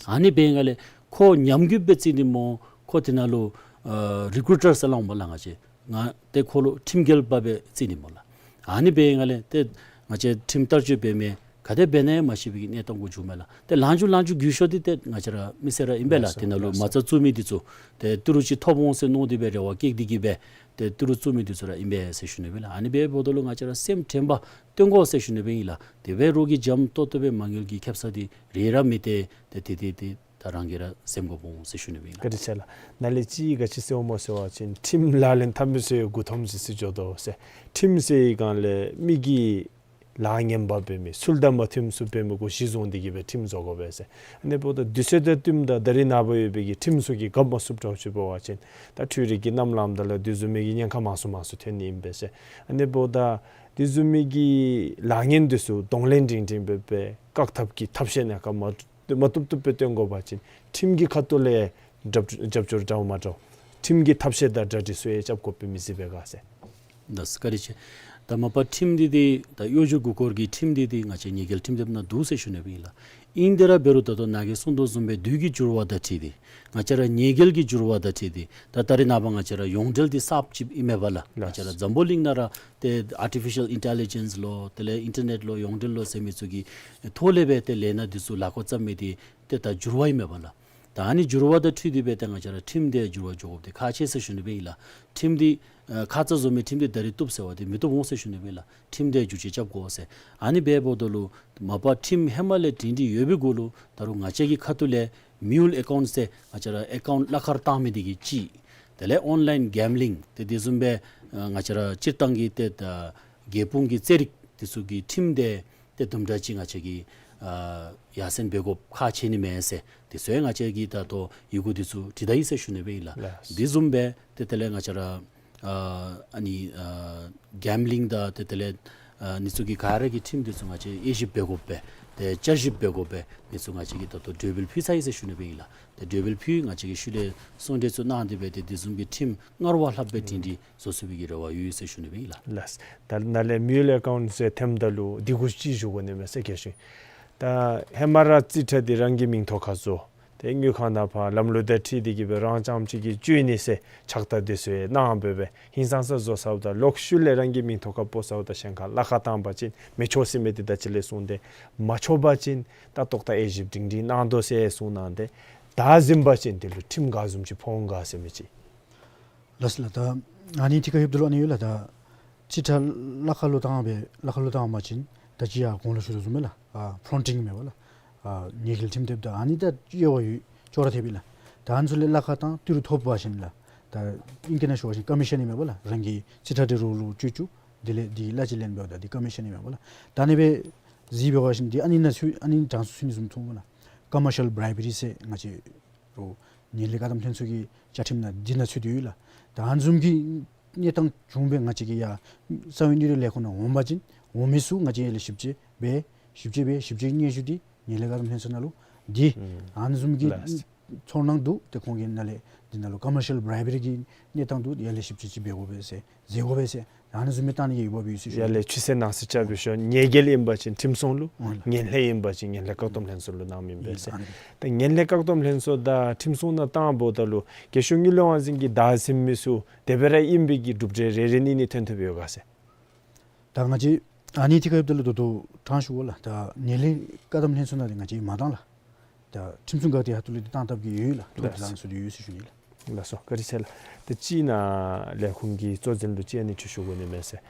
ཨ་ནི་འབད་བའི་སྒང་ལས་ཁོ་ཉམས་རྒུདཔ་སྦེ་བརྩི་ནི་སྨོ། ཁོ་དེ་ནང་ལུ་ཨ་རི་ཀུ་རུ་ཊར་ཟེར་སླབ་འོང་པ་ལགས། ང་བཅས་ང་ཏེ་ཁོ་ལུ་ཁྲིམས་འགལ་པ་སྦེ་བརྩི་ནི་སྨོ་ལགས། ཨ་ནི་འབད་བའི་སྒང་ལས་ཏེ་ང་བཅས་ཁྲིམས་བསྟར་སྤྱོད་འབད་མི་ག་དེ་འབད་ན་ཡང་མ་ཤེས་པའི་གི་གནས་སྟངས་གུ་འགྱོཝ་མས་ལགས། ཏེ་ལང་ཇུ་ལང་ཇུ་རྒྱུས་ཤོས་འདི་ཏེ་ང་བཅས་ར་མི་སེར་ར་ཨིན་པས་ལགས། ལགས་སོ། དེ་ནང་ལུ་ལགས་སོ། མ་རྩ་བཙུགས་མི་འདི་ཚུ་ཏེ་ཏི་རུ་ཅིག་ཐོབ་འོང་ཟེར་མནོ་སྟེ་སྦེ་རེ་བ་བསྐྱེད་དེ་གིས་སྦེ་ཏེ་ཏི་རུ་བཙུགས་མི་འདི་ཚུ་ར་ཨིན་པས་ཟེར་ཞུ་ནི་སྦེ་ཨིན་ལགས། ཨ་ནི་འབདཝ་ད་ལུ་ང་བཅས་ར་སེམས་དྲན་པ་བཏོན་དགོ་ཟེར་ཞུ་ནི་སྦེ་ཨིན་ལགས། དེ་འབད་རུང་གི་འཇམ་ཏོག་ཏོ་སྦེ་མ་དངུལ་གྱི་ཁེབ་ས་འདི་རེ་ར་མི་སྟེར། ཏེ་དེ་དེ་དེ་ད་རང་གིས་ར་སེམས་དགོཔ་འོང་ཟེར་ཞུ་ནི་སྦེ་ཨིན་ལགས། བཀའ་དྲིན་ཆེ་ལགས། ནཱ་ལས་ཅིག་ག་ཅི་ཟེར་འོང་སྨོ་ཟེར་བ་ཅིན་ཁྲིམས་ལག་ལེན་འཐབ་མི་ཚུ་མགུ་འཐོམ་ཟེར་ཟེར་འགྱོ་དོ་ཟེར། ཁྲིམས་ཟེར་བའི་སྒང་ལས་མི་གི་ ལཱ་ངན་པ་འབད་མི་ཚུལ་དང་མ་མཐུནམ་ཚུ་འབད་མི་གུ་གཞི་བཟུང་སྟེ་གི་སྦེ་ཁྲིམས་བཟོ་དགོ་པས་ཟེར། ཨ་ནི་འབདཝ་ད་དུས་ཚོད་དང་བསྟུནམ་ད་ད་རེས་ནངས་པ་ཡོད་པའི་གི་ཁྲིམས་ཚུ་གིས་འགབ་མ་ཚུགསཔ་འདྲཝ་ཅིག་འབད་བ་ཅིན་ད་འཕྲུལ་རིག་གི་གནམ་ལངམ་ད་ལུ་དེ་བཟུམ་མའི་གི་ཉེན་ཁ་མང་སུ་མང་སུ་ཐོན་ནི་ཨིན་པས་ཟེར། ཨ་ནི་འབདཝ་ད་དེ་བཟུམ་མའི་གི་ལཱ་ངན་འདི་ཚུ་གདོང་ལེན་སྒྲིང་སྒྲིང་སྦེ་སྦེ་བཀག་ཐབས་ཀྱི་ཐབས་ཤེས་ནམ་མཁའ་མ་མ་བཏུབ་བཏུབ་སྦེ་སྟོན་དགོ་པ་ཅིན་ཁྲིམས་ཀྱི་ཁ་ཐུག་ལས་རྒྱབ་རྒྱབ་སྐྱོར་འདྲཝ་མ་འདྲཝ་ཁྲིམས་ཀྱི་ཐབས་ཤེས་དང་གྲ་སྒྲིག་ཚུ་ཡང་རྐྱབ་དགོཔ་སྦེ་མི་གཟིགས་པས་ག་ཟེར། ལགས་སོ་བཀའ་དྲིན་ཆེ། ད་མ་པ་ཁྲིམས་འདི་འདི་ད་གཡོ་སྒྱུ་མགུ་སྐོར་གྱི་ཁྲིམས་འདི་འདི་ང་བཅས་ཉེས་འགེལ་ཁྲིམས་དེབ་ནང་འདུག་ཟེར་ཞུ་ནི་སྦེ་ཨིན་ལགས། ཨིན་དེ་ར་འབད་རུང་ད་ལྟོ་ནཱ་གིས་གསུངས་དོ་བཟུམ་སྦེ་དུས་ཀྱི་འགྱུར་བ་དང་འཁྲིལ་ཏེ་ང་བཅས་ར་ཉེས་འགེལ་གྱི་འགྱུར་བ་དང་འཁྲིལ་ཏེ་ད་ད་རེས་ནངས་པ་ང་བཅས་ར་ཡོངས་འབྲེལ་འདི་གསརཔ་ཅིག་ཨིན་མས་པ་ལགས། ང་བཅས་ར་འཛམ་བུ་གླིང་ནང་ར་ཏེ་ཨར་ཊི་ཕི་ཤལ་ཨིན་ཊེ་ལི་ཇེནསི་ལོ་དེ་ལས་ཨིན་ཊར་ནེཊ་ལོ་ཡོངས་འབྲེལ་ལོ་ཟེར་མི་ཚུ་གི་ཐོག་ལས་སྦེ་ཏེ་ལས་སྣ་འདི་ཚུ་ལཱ་འགོ་བརྩམས་མི་འདི་ཏེ་ད་འགྱུར་བ་ཨིན་མས་པ་ལགས། ད་ཨ་ནི་འགྱུར་བ་དང་འཁྲིལ་ཏེ་སྦེ་ཏེ་ང་བཅས་ར་ཁྲིམས་འདི་འགྱུར་བ་འགྱོ་དགོཔ་འདི་ཁག་ཆེ་ཟེར་ཞུ་ནི་སྦེ་ཨིན་ལགས། ཁྲིམས་འདི་ཨ་ཁ་ཙ་བཟོ་མི་ཁྲིམས་འདི་ད་རིས་བཏུབ་ཟེར་བ་འདི་མི་བཏུབ་འོང་ཟེར་ཞུ་ནི་སྦེ་ཨིན་ལགས། ཁྲིམས་འདི་བསྒྱུར་བཅོས་རྐྱབ་དགོ་ཟེར། ཨ་ནི་འབདཝ་ད་ལུ་མ་པ་ཁྲིམས་ཧེ་མ་ལས་སྒྲིང་སྒྲིང་ཡོད་པའི་གུ་ལུ་ད་རུང་ང་བཅས་ཀྱི་ཁ་ཐུག་ལས་མིའུལ་ཨེ་ཀའུནཊ་ཟེར་ང་བཅས་ར་ཨེ་ཀའུནཊ་གླ་ཁར་བཏང་མི་འདི་གིས་གཅིག། དེ་ལས་ཨོན་ལའིན་གེམ་བི་ལིང་ཏེ་དེ་བཟུམ་སྦེ་ཨ་ང་བཅས་ར་སྤྱིར་བཏང་གི་ཏེ་ད་རྒྱལ་སྤུངས་ཀྱི་རྩེད་རིགས་འདི་ཚུ་གི་ཁྲིམས་འདི་ཏེ་དུམ་གྲ་ཅིག་ང་བཅས་ཀྱིས་ཨ་ཡར་སེང་འབད་དགོཔ་ཁག་ཆེ་ནི་མས་ཟེར། དེ་ཚུ་ཡང་ང་བཅས་ཀྱིས་ད་ལྟོ་ཡི་གུ་འདི་ཚུ་བྲིས་ད་ཡི་ཟེར་ཞུ་ནི་སྦེ་ཨིན་ལགས། ལགས། དེ་བཟུམ་སྦེ་ཏེ་དེ་ལས་ང་བཅས་ར་ཨ་ཨ་ནི་ཨ་གེམ་བི་ལིང་དང་ཏེ་དེ་ལས་ཨ་ཨ་ནི་ཚུ་གི་ག་ར་གི་ཁྲིམས་འདི་ཚུ་ང་བཅས་དབྱེ་ཞིབ་འབད་དགོ་པས། ཏེ་བསྐྱར་ཞིབ་འབད་དགོ་པས། འདི་ཚུ་ང་བཅས་ཀྱིས་ད་ལྟོ་གྲོས་འབུལ་ཕུལ་ཚར་ཡི་ཟེར་ཞུ་ནི་སྦེ་ཨིན་ལགས། ཏེ་གྲོས་འབུལ་ཕུལ་ང་བཅས་ཀྱིས་ཤུལ་ལས་གསུང་གྲོས་ཚུ་གནང་སྟེ་སྦེ་ཏེ་དེ་བཟུམ་གྱི་ཁྲིམས་སྔར་བ་ལྷགཔ་སྦེ་སྒྲིང་སྒྲིང་བཟོ་ཚུགས་པའི་གི་རེ་བ་ཡོད་ཟེར་ཞུ་ནི་སྦེ་ཨིན་ལགས། ལགས། ད་ནཱ་ལས་མིའུལ་ཨེ་ཀའུནཊ་ཟེར་ཐོནམ་ད་ལུ་འདི་གུ་ཅིག་ཞུ་དགོ་ནི་མས་ཟེར་ཁྱེར་ཞུ་ཡི། ད་ཧེ་མ་ར་རྩིས་ཁྲ་འདི་རང་གི་མིང་ཐོག་ཁར་བཟོ། ཏེ་དངུལ་ཁང་ནང་ཕར་ལམ་ལུགས་དང་འཁྲིལ་ཏེ་གི་སྦེ་རང་རྐྱངམ་ཅིག་གིས་སྤྱོད་ནི་ཟེར་ཕྱག་རྟགས་འདི་ཚུ་ཡང་གནང་སྦེ་སྦེ་ཧིང་སངས་ས་བཟོ་ཚརཝ་ད་ལོག་ཤུལ་ལས་རང་གི་མིང་ཐོག་ཁར་སྤོ་ཚརཝ་ད་གཞན་ཁར་གླ་ཁར་བཏང་པ་ཅིན་མི་ཆོག་ཟེར་མི་འདི་ད་ཅི་ལས་གསུངས་ཏེ་མ་ཆོག་པ་ཅིན་ད་ཏོག་ཏ་དབྱེ་ཞིབ་སྒྲིང་སྒྲིང་གནང་དོ་ཟེར་གསུངས་གནང་སྟེ་ད་གཟིམ་པ་ཅིན་དེ་ལུ་ཁྲིམས་ག་བཟུམ་ཅིག་ཕོག་འོང་ག་ཟེར་མི་ཅིག། ལགས་སོ་ལགས། ད་ཨ་ནི་ཐད་ཁར་ལྷོདཔ་ད་ལུ་ཨ་ནི་ཡོད་ལགས། ད་རྩིས་ཁྲ་གླ་ཁར་ལུ་བཏང་སྦེ་གླ་ཁར་ལུ་བཏང་པ་ཅིན་ད་ཅི་ཡར་གོང་ལུ་ཞུ་དོ་བཟུམ་སྦེ་ལགས། ཨ་ཕོ་རོན་ཊིང་མས་པ་ལགས། ཨ་ཉེས་འགེལ་ཁྲིམས་དེབ་ད་ཨ་ནི་ད་དབྱེ་བ་ཡོད་ཅོག་ར་འཐདཔ་ཨིན་ལགས། ད་ཨ་ནི་ཚུ་ལས་གླ་ཁར་བཏང་ཏི་རུ་ཐོབ་པ་ཅིན་ལགས། ད་ཨིང་སྐད་ནང་ཞུ་བ་ཅིན་ཀོ་མི་ཤཱན་ཨིན་མས་པ་ལགས། རང་གི་རྩིས་ཁྲ་འདི་རོགས་ལུ་སྤྱོད་བཅུག། དེ་ལས་འདི་གླ་ཅིག་ལེན་འབདཝ་ད་འདི་ཀོ་མི་ཤཱན་ཨིན་མས་པ་ལགས། ད་ཨ་ནི་སྦེ་གཟིགས་འབད་བ་ཅིན་འདི་ཨ་ནི་ནང་ཚུད་ཨ་ནི་གྲངས་སུ་ཚུད་ནི་བཟུམ་མཐོང་མས་ལགས། ཀོ་མར་ཤལ་བི་རའིབ་རི་ཟེར་ང་བཅས་རོགས་ངན་ལྷད་བཀག་སྡོམ་ལྷན་ཚོགས་ཀྱི་བཅའ་ཁྲིམས་ནང་འདི་ནང་ཚུད་དེ་ཡོད་ལགས། ད་ཨ་ནི་བཟུམ་གྱི་གནས་སྟངས་བྱུང་སྦེ་ང་བཅས་ཀྱི་ཡར་རྩ་བའི་གནས་རིག་ལས་ཁུངས་ནང་འོང་པ་ཅིན་འོང་མི་ཚུ་ང་བཅས་ཡར་ལས་ཞིབ་དཔྱད་འབད་ཞིབ་དཔྱད་འབད་ཞིབ་དཔྱད་སྙན་ཞུ་འདི་ངན་ལྷད་བཀག་སྡོམ་ལྷན་ཚོགས་ནང་ལུ་འདི་ཨ་ནི་བཟུམ་གྱི་ལགས། ཚོར་སྣང་འདུག། ཏེ་ཁོང་གི་ནང་ལས་འདི་ནང་ལུ་ཀོ་མར་ཤལ་བི་རའིབ་རི་གི་གནས་སྟངས་འདུག། ཡར་ལས་ཞིབ་དཔྱད་ཅིག་འབད་དགོ་པས་ཟེར་མཛད་དགོ་པས་ཟེར་ཨ་ནི་བཟུམ་མའི་བཏང་ནི་གི་འོས་འབབ་ཡོད་ཟེར་ཞུ། ཡར་ལས་ཆུ་ཚོད་ནང་སུ་ཅིག་འབད་ཤོ་ཉེས་འགེལ་ཨིན་པ་ཅིན་ཁྲིམས་སྲུང་ལུ། འོང་ལགས། ངན་ལྷད་ཨིན་པ་ཅིན་ངན་ལྷད་བཀག་སྡོམ་ལྷན་ཚོགས་ལུ་གནངམ་ཨིན་པས་ཟེར། ཨ་ནི་ད་ངན་ལྷད་བཀག་སྡོམ་ལྷན་ཚོགས་དང་ཁྲིམས་སྲུང་ནང་བཏངམ་ད་ལུ་རྒྱལ་གཞུང་དངུལ་ལས་དབང་འཛིན་གྱིས་བདའ་ཟུན་མི་ཚུ་དེ་སྦེ་ར་ཨིན་པའི་གི་གྲུབ་འབྲས་རེ་རེ་གཉིས་གཉིས་ཐོན་ཐོནམ་ཡོད་ག་ཟེར། ད་ང་བཅས་ཨ་ནི་ཐད་ཁར་ལྷོདཔ་ད་ལུ་ད་ལྟོ་དྲང་ཞུ་དགོ་ལགས། ད་ངན་ལྷད་བཀག་སྡོམ་ལྷན་ཚོགས་ནང་ལས་ང་བཅས་མ་བཏང་ལགས། ད་ཁྲིམས་སྲུང་འགག་སྡེ་ཁ་ཐུག་ལས་འདི་བཏང་ཐབས་ཀྱི་ཡོད་ལགས། ཐུགས་ལགས། བདེན་ཚུ་འདི་ཡོད་ཟེར་ཞུ་ནི་ལགས། ལགས་སོ་བཀའ་དྲིན་ཆེ་ལགས། ཏེ་ཅིག་ནཱ་ལས་ཁུངས་ཀྱི་གཙོ་འཛིན་ལུ་ཅིག་ཨ་ནི་ཅིག་ཞུ་དགོ་ནི་མས་ཟེར།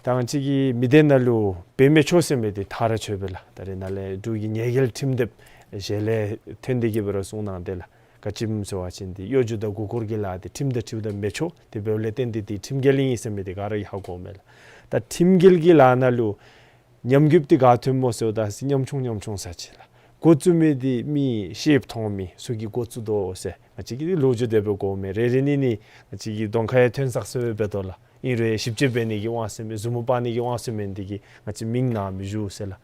ད་ང་བཅས་ཀྱི་མི་སྡེ་ནང་ལུ་འབད་མི་ཆོག་ཟེར་མི་འདི་ཐག་ར་ཆོད་པས་ལགས། ད་རེས་ནཱ་ལས་འབྲུག་གི་ཉེས་འགེལ་ཁྲིམས་དེབ་ཞལ་ལས་ཐོན་ཏེ་གི་སྦེ་ར་གསུངས་གནང་སྟེ་ལགས། ག་ཅི་སྨོ་ཟེར་བ་ཅིན་འདི་གཡོ་སྒྱུ་དང་མགུ་སྐོར་གྱི་ལཱ་འདི་ཁྲིམས་དང་འཁྲིལཝ་ད་མི་ཆོག། དེ་འབདཝ་ལས་བརྟེན་ཏེ་འདི་ཁྲིམས་འགལ་ཨིན་ཟེར་མི་འདི་ག་ར་ཧ་གོཝ་མས་ལགས། ད་ཁྲིམས་འགལ་གྱི་ལཱ་ནང་ལུ་ཉམས་རྒུདཔ་འདི་ག་ཐོནམ་སྨོ་ཟེརཝ་ད་ཉམ་ཆུང་ཉམ་ཆུང་ས་ཅིག་ལགས། འགོ་བཙུགས་མི་འདི་མི་ཤེསཔ་མཐོང་མི་ཚུ་གིས་འགོ་བཙུགས་དོ་ཟེར་ང་བཅས་ཀྱིས་འདི་ལོ་རྒྱུས་དེ་སྦེ་གོཝ་མས། རེ་རེ་གཉིས་གཉིས་ང་བཅས་ཀྱི་གདོང་ཁར་ཡང་ཐོན་ས་ཟེར་སྦེ་འབད་དོ་ལགས། ཨིན་རུང་ཞིབ་དཔྱད་འབད་ནི་གི་དབང་ཚད་མེད་མཛུབ་མོ་དཔག་ནི་གི་དབང་ཚད་མེད་འདི་གིས་ང་བཅས་མིང་ནང་མི་ཞུ་ཟེར་ལགས།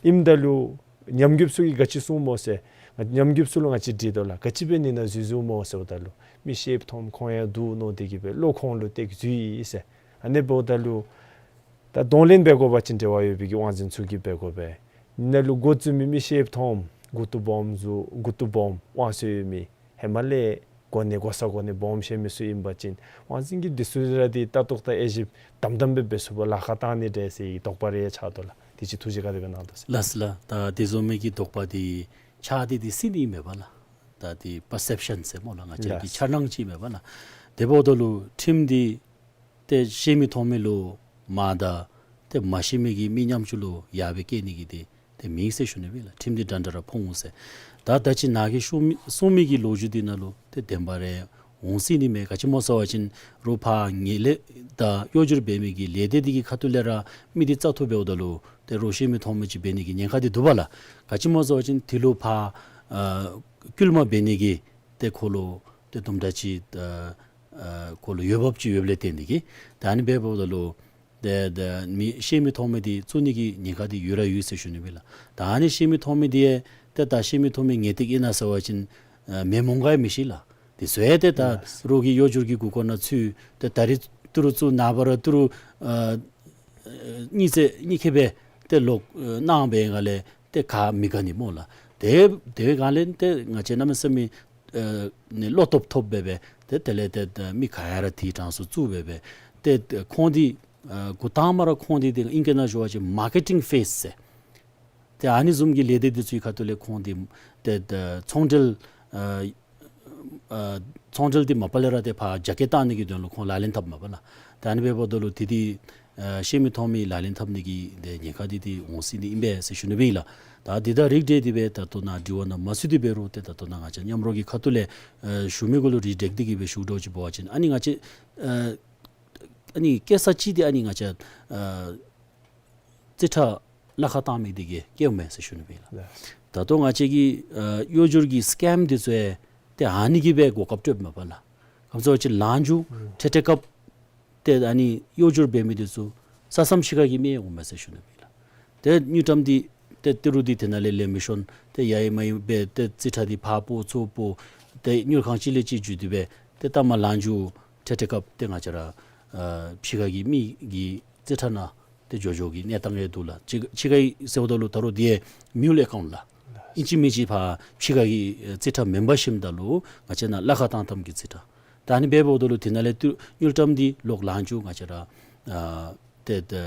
ཨིནམ་ད་ལུ་ཉམས་རྒུདཔ་ཚུ་གིས་ག་ཅི་གསུངས་སྨོ་ཟེར། ཉམས་རྒུདཔ་ཚུ་ལུ་ང་བཅས་དྲིས་དོ་ལགས། ག་ཅི་འབད་ནི་ནང་འཛུལ་འཛུལཝ་སྨོ་ཟེརཝ་ད་ལུ་མི་ཤེསཔ་མཐོངམ་ཁོང་ཡང་འདུག་མནོ་སྟེ་གི་སྦེ་བློ་ཁོང་ལུ་གཏད་འཛུལ་ཡི་ཟེར། ཨ་ནི་འབདཝ་ད་ལུ་ད་གདོང་ལེན་འབད་དགོ་པ་ཅིན་འབྲེལ་བ་ཡོད་པའི་གི་དབང་འཛིན་ཚུ་གིས་འབད་དགོ་པས། ནཱ་ལུ་འགོ་བཙུགས་མི་མི་ཤེསཔ་མཐོངམ་མགུ་ཏོ་སྦོམ་ཚུ་མགུ་ཏོ་སྦོམ་དབང་ཚད་ཡོད་མི་ཧེ་མ་ལས་གོ་གནས་གོ་ས་གོ་གནས་སྦོམ་བཞེས་མི་ཚུ་ཨིན་པ་ཅིན་དབང་འཛིན་གྱིས་འདི་ཚུ་ར་འདི་ལྟ་རྟོག་དང་དབྱེ་ཞིབ་དམ་དམ་སྦེ་འབད་ཚུགས་པར་ལཱ་ཁག་བཏང་ནི་འདྲས་ཟེར་བའི་དོགས་པ་རེ་ཆགས་དོ་ལགས། དེ་ཅིག་ཐུགས་རྗེ་ག་དེ་སྦེ་གནང་དོ་ཟེར། ལགས་སོ་ལགས། ད་དེ་བཟུམ་མའི་གི་དོགས་པ་འདི་ཆགས་ཏེ་འདི་སྲིད་ནི་མས་པ་ལགས། ད་འདི་པར་སེབ་ཤཱན་ཟེར་སྨོ་ལགས། ང་བཅས་ཀྱི་ལགས། འཆར་སྣང་ཅིག་མས་པ་ལགས། དེ་འབདཝ་ད་ལུ་ཁྲིམས་འདི་ཏེ་ཤེས་མི་མཐོང་མི་ལུ་མ་དང་ཏེ་མ་ཤེས་མི་གི་མི་ཉམ་ཆུང་ལུ་ཡར་སྦེ་བཀལ་ནི་གི་འདི་ཏེ་མེད་ཟེར་ཞུ་ནི་སྦེ་ལགས། ཁྲིམས་འདི་འདྲན་འདྲ་ར་ཕོག་འོང་ཟེར། ད་ད་ཅི་ནཱ་གིས་ཞུ་མི་གསུང་མི་གི་ལོ་རྒྱུས་འདི་ནང་ལུ་ཏེ་བདེན་པ་རེ་ འོང་སྲིད་ནི་མས། ག་ཅི་སྨོ་ཟེར་བ་ཅིན་རོགས་ཕར་ངན་ལྷད་དང་གཡོ་སྒྱུར་འབད་མི་གི་ལས་སྡེ་འདི་གི་ཁ་ཐུག་ལས་ར་མི་འདི་བཙག་འཐུ་འབདཝ་ད་ལུ་ཏེ་རོགས་ཤེས་མི་མཐོང་མི་ཅིག་འབད་ནི་གི་ཉེན་ཁ་འདི་འདུག་པ་ལགས། ག་ཅི་སྨོ་ཟེར་བ་ཅིན་དེ་ལུ་ཕར་ཨ་སྐུལ་མ་འབད་ནི་གི་ཏེ་ཁོ་ལུ་ཏེ་དུམ་གྲ་ཅིག་ཨ་ཨ་ཁོ་ལུ་འོས་འབབ་ཅིག་ཡོདཔ་ལས་བརྟེན་ཏེ་གིས། ད་ཨ་ནི་འབདཝ་ད་ལུ་ཏེ་ཏེ་མི་ཤེས་མི་མཐོང་མི་འདི་བཙུགས་ནི་གི་ཉེན་ཁ་འདི་ཡོད་ར་ཡོད་ཟེར་ཞུ་ནི་མས་ལགས། ད་ཨ་ནི་ཤེས་མི་མཐོང་མི་འདི་ཡང་ཏེ་ད་ཤེས་མི་མཐོང་མི་ངེས་ཏིག་ཨིན་ན་ཟེར་བ་ཅིན་ཨ་མེན་མོང་ག་ཡང་མི་ཤེས་ལགས། དེ་ཚུ་ཡང་ཏེ་ད་ལགས། རོགས་ཀྱི་གཡོ་སྒྱུར་གྱི་མགུ་སྐོར་ནང་ཚུད། ཏེ་ད་རིས་ཏི་རུ་བཙུགས་ནངས་པ་ར་ཏི་རུ་ཨ་གཉིས་ཚེ་གཉིས་ཁེ་སྦེ་ཏེ་ལོག་ཨ་གནང་བའི་སྒང་ལས་ཏེ་ག་མི་དགའ་ནི་སྨོ་ལགས། ཏེ་དེ་བའི་སྒང་ལས་ཏེ་ང་བཅས་གནམ་མེད་ས་མེད་ཨ་ནི་བློ་སྟོབས་ཐོབ་སྦེ་སྦེ་ཏེ་དེ་ལས་ཏེ་ཏེ་མི་ག་ཡ་ར་དེའི་གྲངས་སུ་བཙུགས་སྦེ་སྦེ་ཏེ་ཏེ་ཁོང་འདི་ཨ་འགོ་དང་པ་ར་ཁོང་འདི་ཏེ་ཨིང་སྐད་ནང་ཞུ་བ་ཅིན་མར་ཀེ་ཊིང་ཕེསི་ཟེར། ཏེ་ཨ་ནི་བཟུམ་གྱི་ལས་སྡེ་འདི་ཚུའི་ཁ་ཐུག་ལས་ཁོང་འདི་ཏེ་ཏེ་ཚོང་འབྲེལ་ཨ་ཨ་ཚོང་འབྲེལ་འདི་མ་པ་ལས་ར་ཏེ་ཕར་རྒྱ་སྐྱེད་བཏང་ནི་གི་དོན་ལུ་ཁོང་ལག་ལེན་འཐབ་མས་པ་ལགས། ད་ཨ་ནི་འབདཝ་ད་ལུ་ཏེ་འདི་ཨ་ཤེས་མི་མཐོང་མི་ལག་ལེན་འཐབ་ནི་གི་ཏེ་ཉེན་ཁ་འདི་ཏེ་འོང་སྲིད་ནི་ཨིན་པས་ཟེར་ཞུ་ནི་སྦེ་ཨིན་ལགས། ད་འདི་དང་རིགས་བསྒྲེས་ཏེ་སྦེ་ད་ལྟོ་ནཱ་དྲི་བ་ནང་མ་ཚུད་དེ་འབད་རུང་ཏེ་ད་ལྟོ་ནཱ་ང་བཅས་མཉམ་རོགས་ཀྱི་ཁ་ཐུག་ལས་ཨ་ཞུ་མི་གུ་ལུ་རིགས་བསྒྲེས་ཏེ་གིས་སྦེ་ཞུ་དོ་ཅིག་འབད་བ་ཅིན་ཨ་ནི་ང་བཅས་ཨ་ཨ་ནི་སྐྱེ་ས་ཅིག་འདི་ཨ་ནི་ང་བཅས་ཨ་རྩིས་ཁྲ་གླ་ཁར་བཏང་མི་འདི་གིས་སྐྱེཝ་མས་ཟེར་ཞུ་ནི་སྦེ་ཨིན་ལགས། ལགས། ད་ལྟོ་ང་བཅས་ཀྱི་ཨ་གཡོ་སྒྱུར་གྱི་སི་ཀེམ་འདི་ཚུ་ཡང་ཏེ་ཨ་ནི་གིས་སྦེ་གོ་སྐབས་སྤྲོདཔ་མས་པ་ལགས། ག་ཅི་སྨོ་ཟེར་བ་ཅིན་ལངས་རྒྱུ་ཨུམ་ཐེངས་ཐེངས་སྐབས་ཏེ་ཨ་ནི་གཡོ་སྒྱུར་འབད་མི་འདི་ཚུ་ས་མཚམས་ཕྱི་ཁ་གི་མི་ཡང་འོང་མས་ཟེར་ཞུ་ནི་སྦེ་ཨིན་ལགས། ཏེ་དངུལ་ཀྲམ་འདི་ཏེ་ཏི་རུ་འདི་དེ་ནང་ལས་ལེན་མི་ཤོང་། ཏེ་ཡར་ཡང་མར་ཡང་སྦེ་ཏེ་རྩིས་ཁྲ་འདི་ཕར་སྤོ་ཚུར་སྤོ། ཏེ་དངུལ་ཁང་གཅིག་ལས་གཅིག་བརྒྱུད་དེ་སྦེ་ཏེ་ལྟ་མ་ལངས་རྒྱུ་ཐེངས་ཐེངས་སྐབས་ཏེ་ང་བཅས་ར་ཨ་ཕྱི་ཁ་གི་མི་གི་རྩིས་ཁྲ་ནང་ཏེ་འགྱོ་འགྱོ་གི་གནས་སྟངས་ཡང་འདུག་ལགས། ཕྱི་ཕྱི་ཁ་གི་ཟེརཝ་ད་ལུ་ད་རུང་འདི་ཡང་མིའུལ་ཨེ་ཀའུནཊ་ལགས། ཨིན་ཅི་མིན་ཅི་ཕར་ཕྱི་ཁ་གི་ཨ་རྩིས་ཁྲ་མེན་པར་ཞིནམ་ད་ལུ་ང་བཅས་ནཱ་གླ་ཁར་བཏང་བཏངམ་གི་རྩིས་ཁྲ། ད་ཨ་ནི་འབདཝ་ད་ལུ་དེ་ནང་ལས་ཏེ་དངུལ་ཀྲམ་འདི་ལོག་ལངས་རྒྱུ་ང་བཅས་ར་ཨ་ཏེ་ཏེ་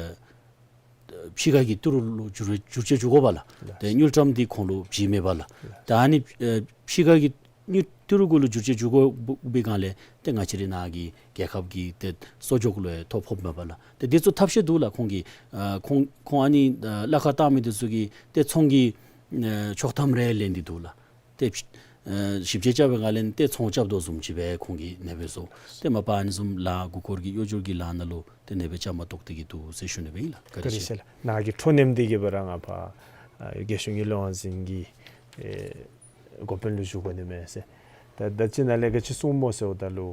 ཕྱི་ཁ་གི་ཏི་རུ་ལུ་བསྒྱུར་བསྒྱུར་བཅོས་འགྱོ་དགོ་པ་ལགས། ཏེ་དངུལ་ཀྲམ་འདི་ཁོང་ལུ་བྱིན་མེད་པ་ལགས། ད་ཨ་ནི་ཨ་ཕྱི་ཁ་གི་དངུལ་ཏི་རུ་གུ་ལུ་བསྒྱུར་བཅོས་འགྱོ་དགོ་པའི་སྒང་ལས་ཏེ་ང་བཅས་རའི་ནཱ་གི་རྒྱལ་ཁབ་ཀྱི་ཏེ་གསོག་འཇོག་ལུ་ཡང་ཐོ་ཕོགཔ་མས་པ་ལགས། ཏེ་འདི་ཚུ་ཐབས་ཤེས་འདུག་ལགས། ཁོང་གིས་ཨ་ཁོང་ཁོང་ཨ་ནི་ཨ་གླ་ཁར་བཏང་མི་འདི་ཚུ་གིས་ཏེ་ཚོང་གི་ཨ་ཆོག་ཐམ་རེ་ལེན་ཏེ་འདུག་ལགས། ཏེ་ཨ་ཞིབ་དཔྱད་རྐྱབ་པའི་སྒང་ལས་ཏེ་ཚོང་རྐྱབ་དོ་བཟུམ་ཅིག་སྦེ་ཁོང་གིས་ཨ་ནེ་སྦེ་བཟོ། ཏེ་མ་པ་ཨ་ནི་བཟུམ་ལཱ་མགུ་སྐོར་གྱི་གཡོ་སྒྱུར་གྱི་ལཱ་ནང་ལུ་ཏེ་ཨ་ནེ་སྦེ་བཅའ་མར་གཏོགས་ཏེ་གིས་འདུག་ཟེར་ཞུ་ནི་སྦེ་ཨིན་ལགས། བཀའ་དྲིན་ཆེ་ལགས། ནཱ་གི་འཕྲོ་མཉམ་འདི་གིས་སྦེ་ར་ང་ཕར་ཨ་རྒྱལ་གཞུང་གི་ལས་དབང་འཛིན་གྱི་ཨེ་འགོ་དཔོན་ལུ་ཞུ་དགོ་ནི་མས་ཟེར། ད་ད་ཅི་ནཱ་ལས་ག་ཅི་གསུངམ་སྨོ་ཟེརཝ་ད་ལུ་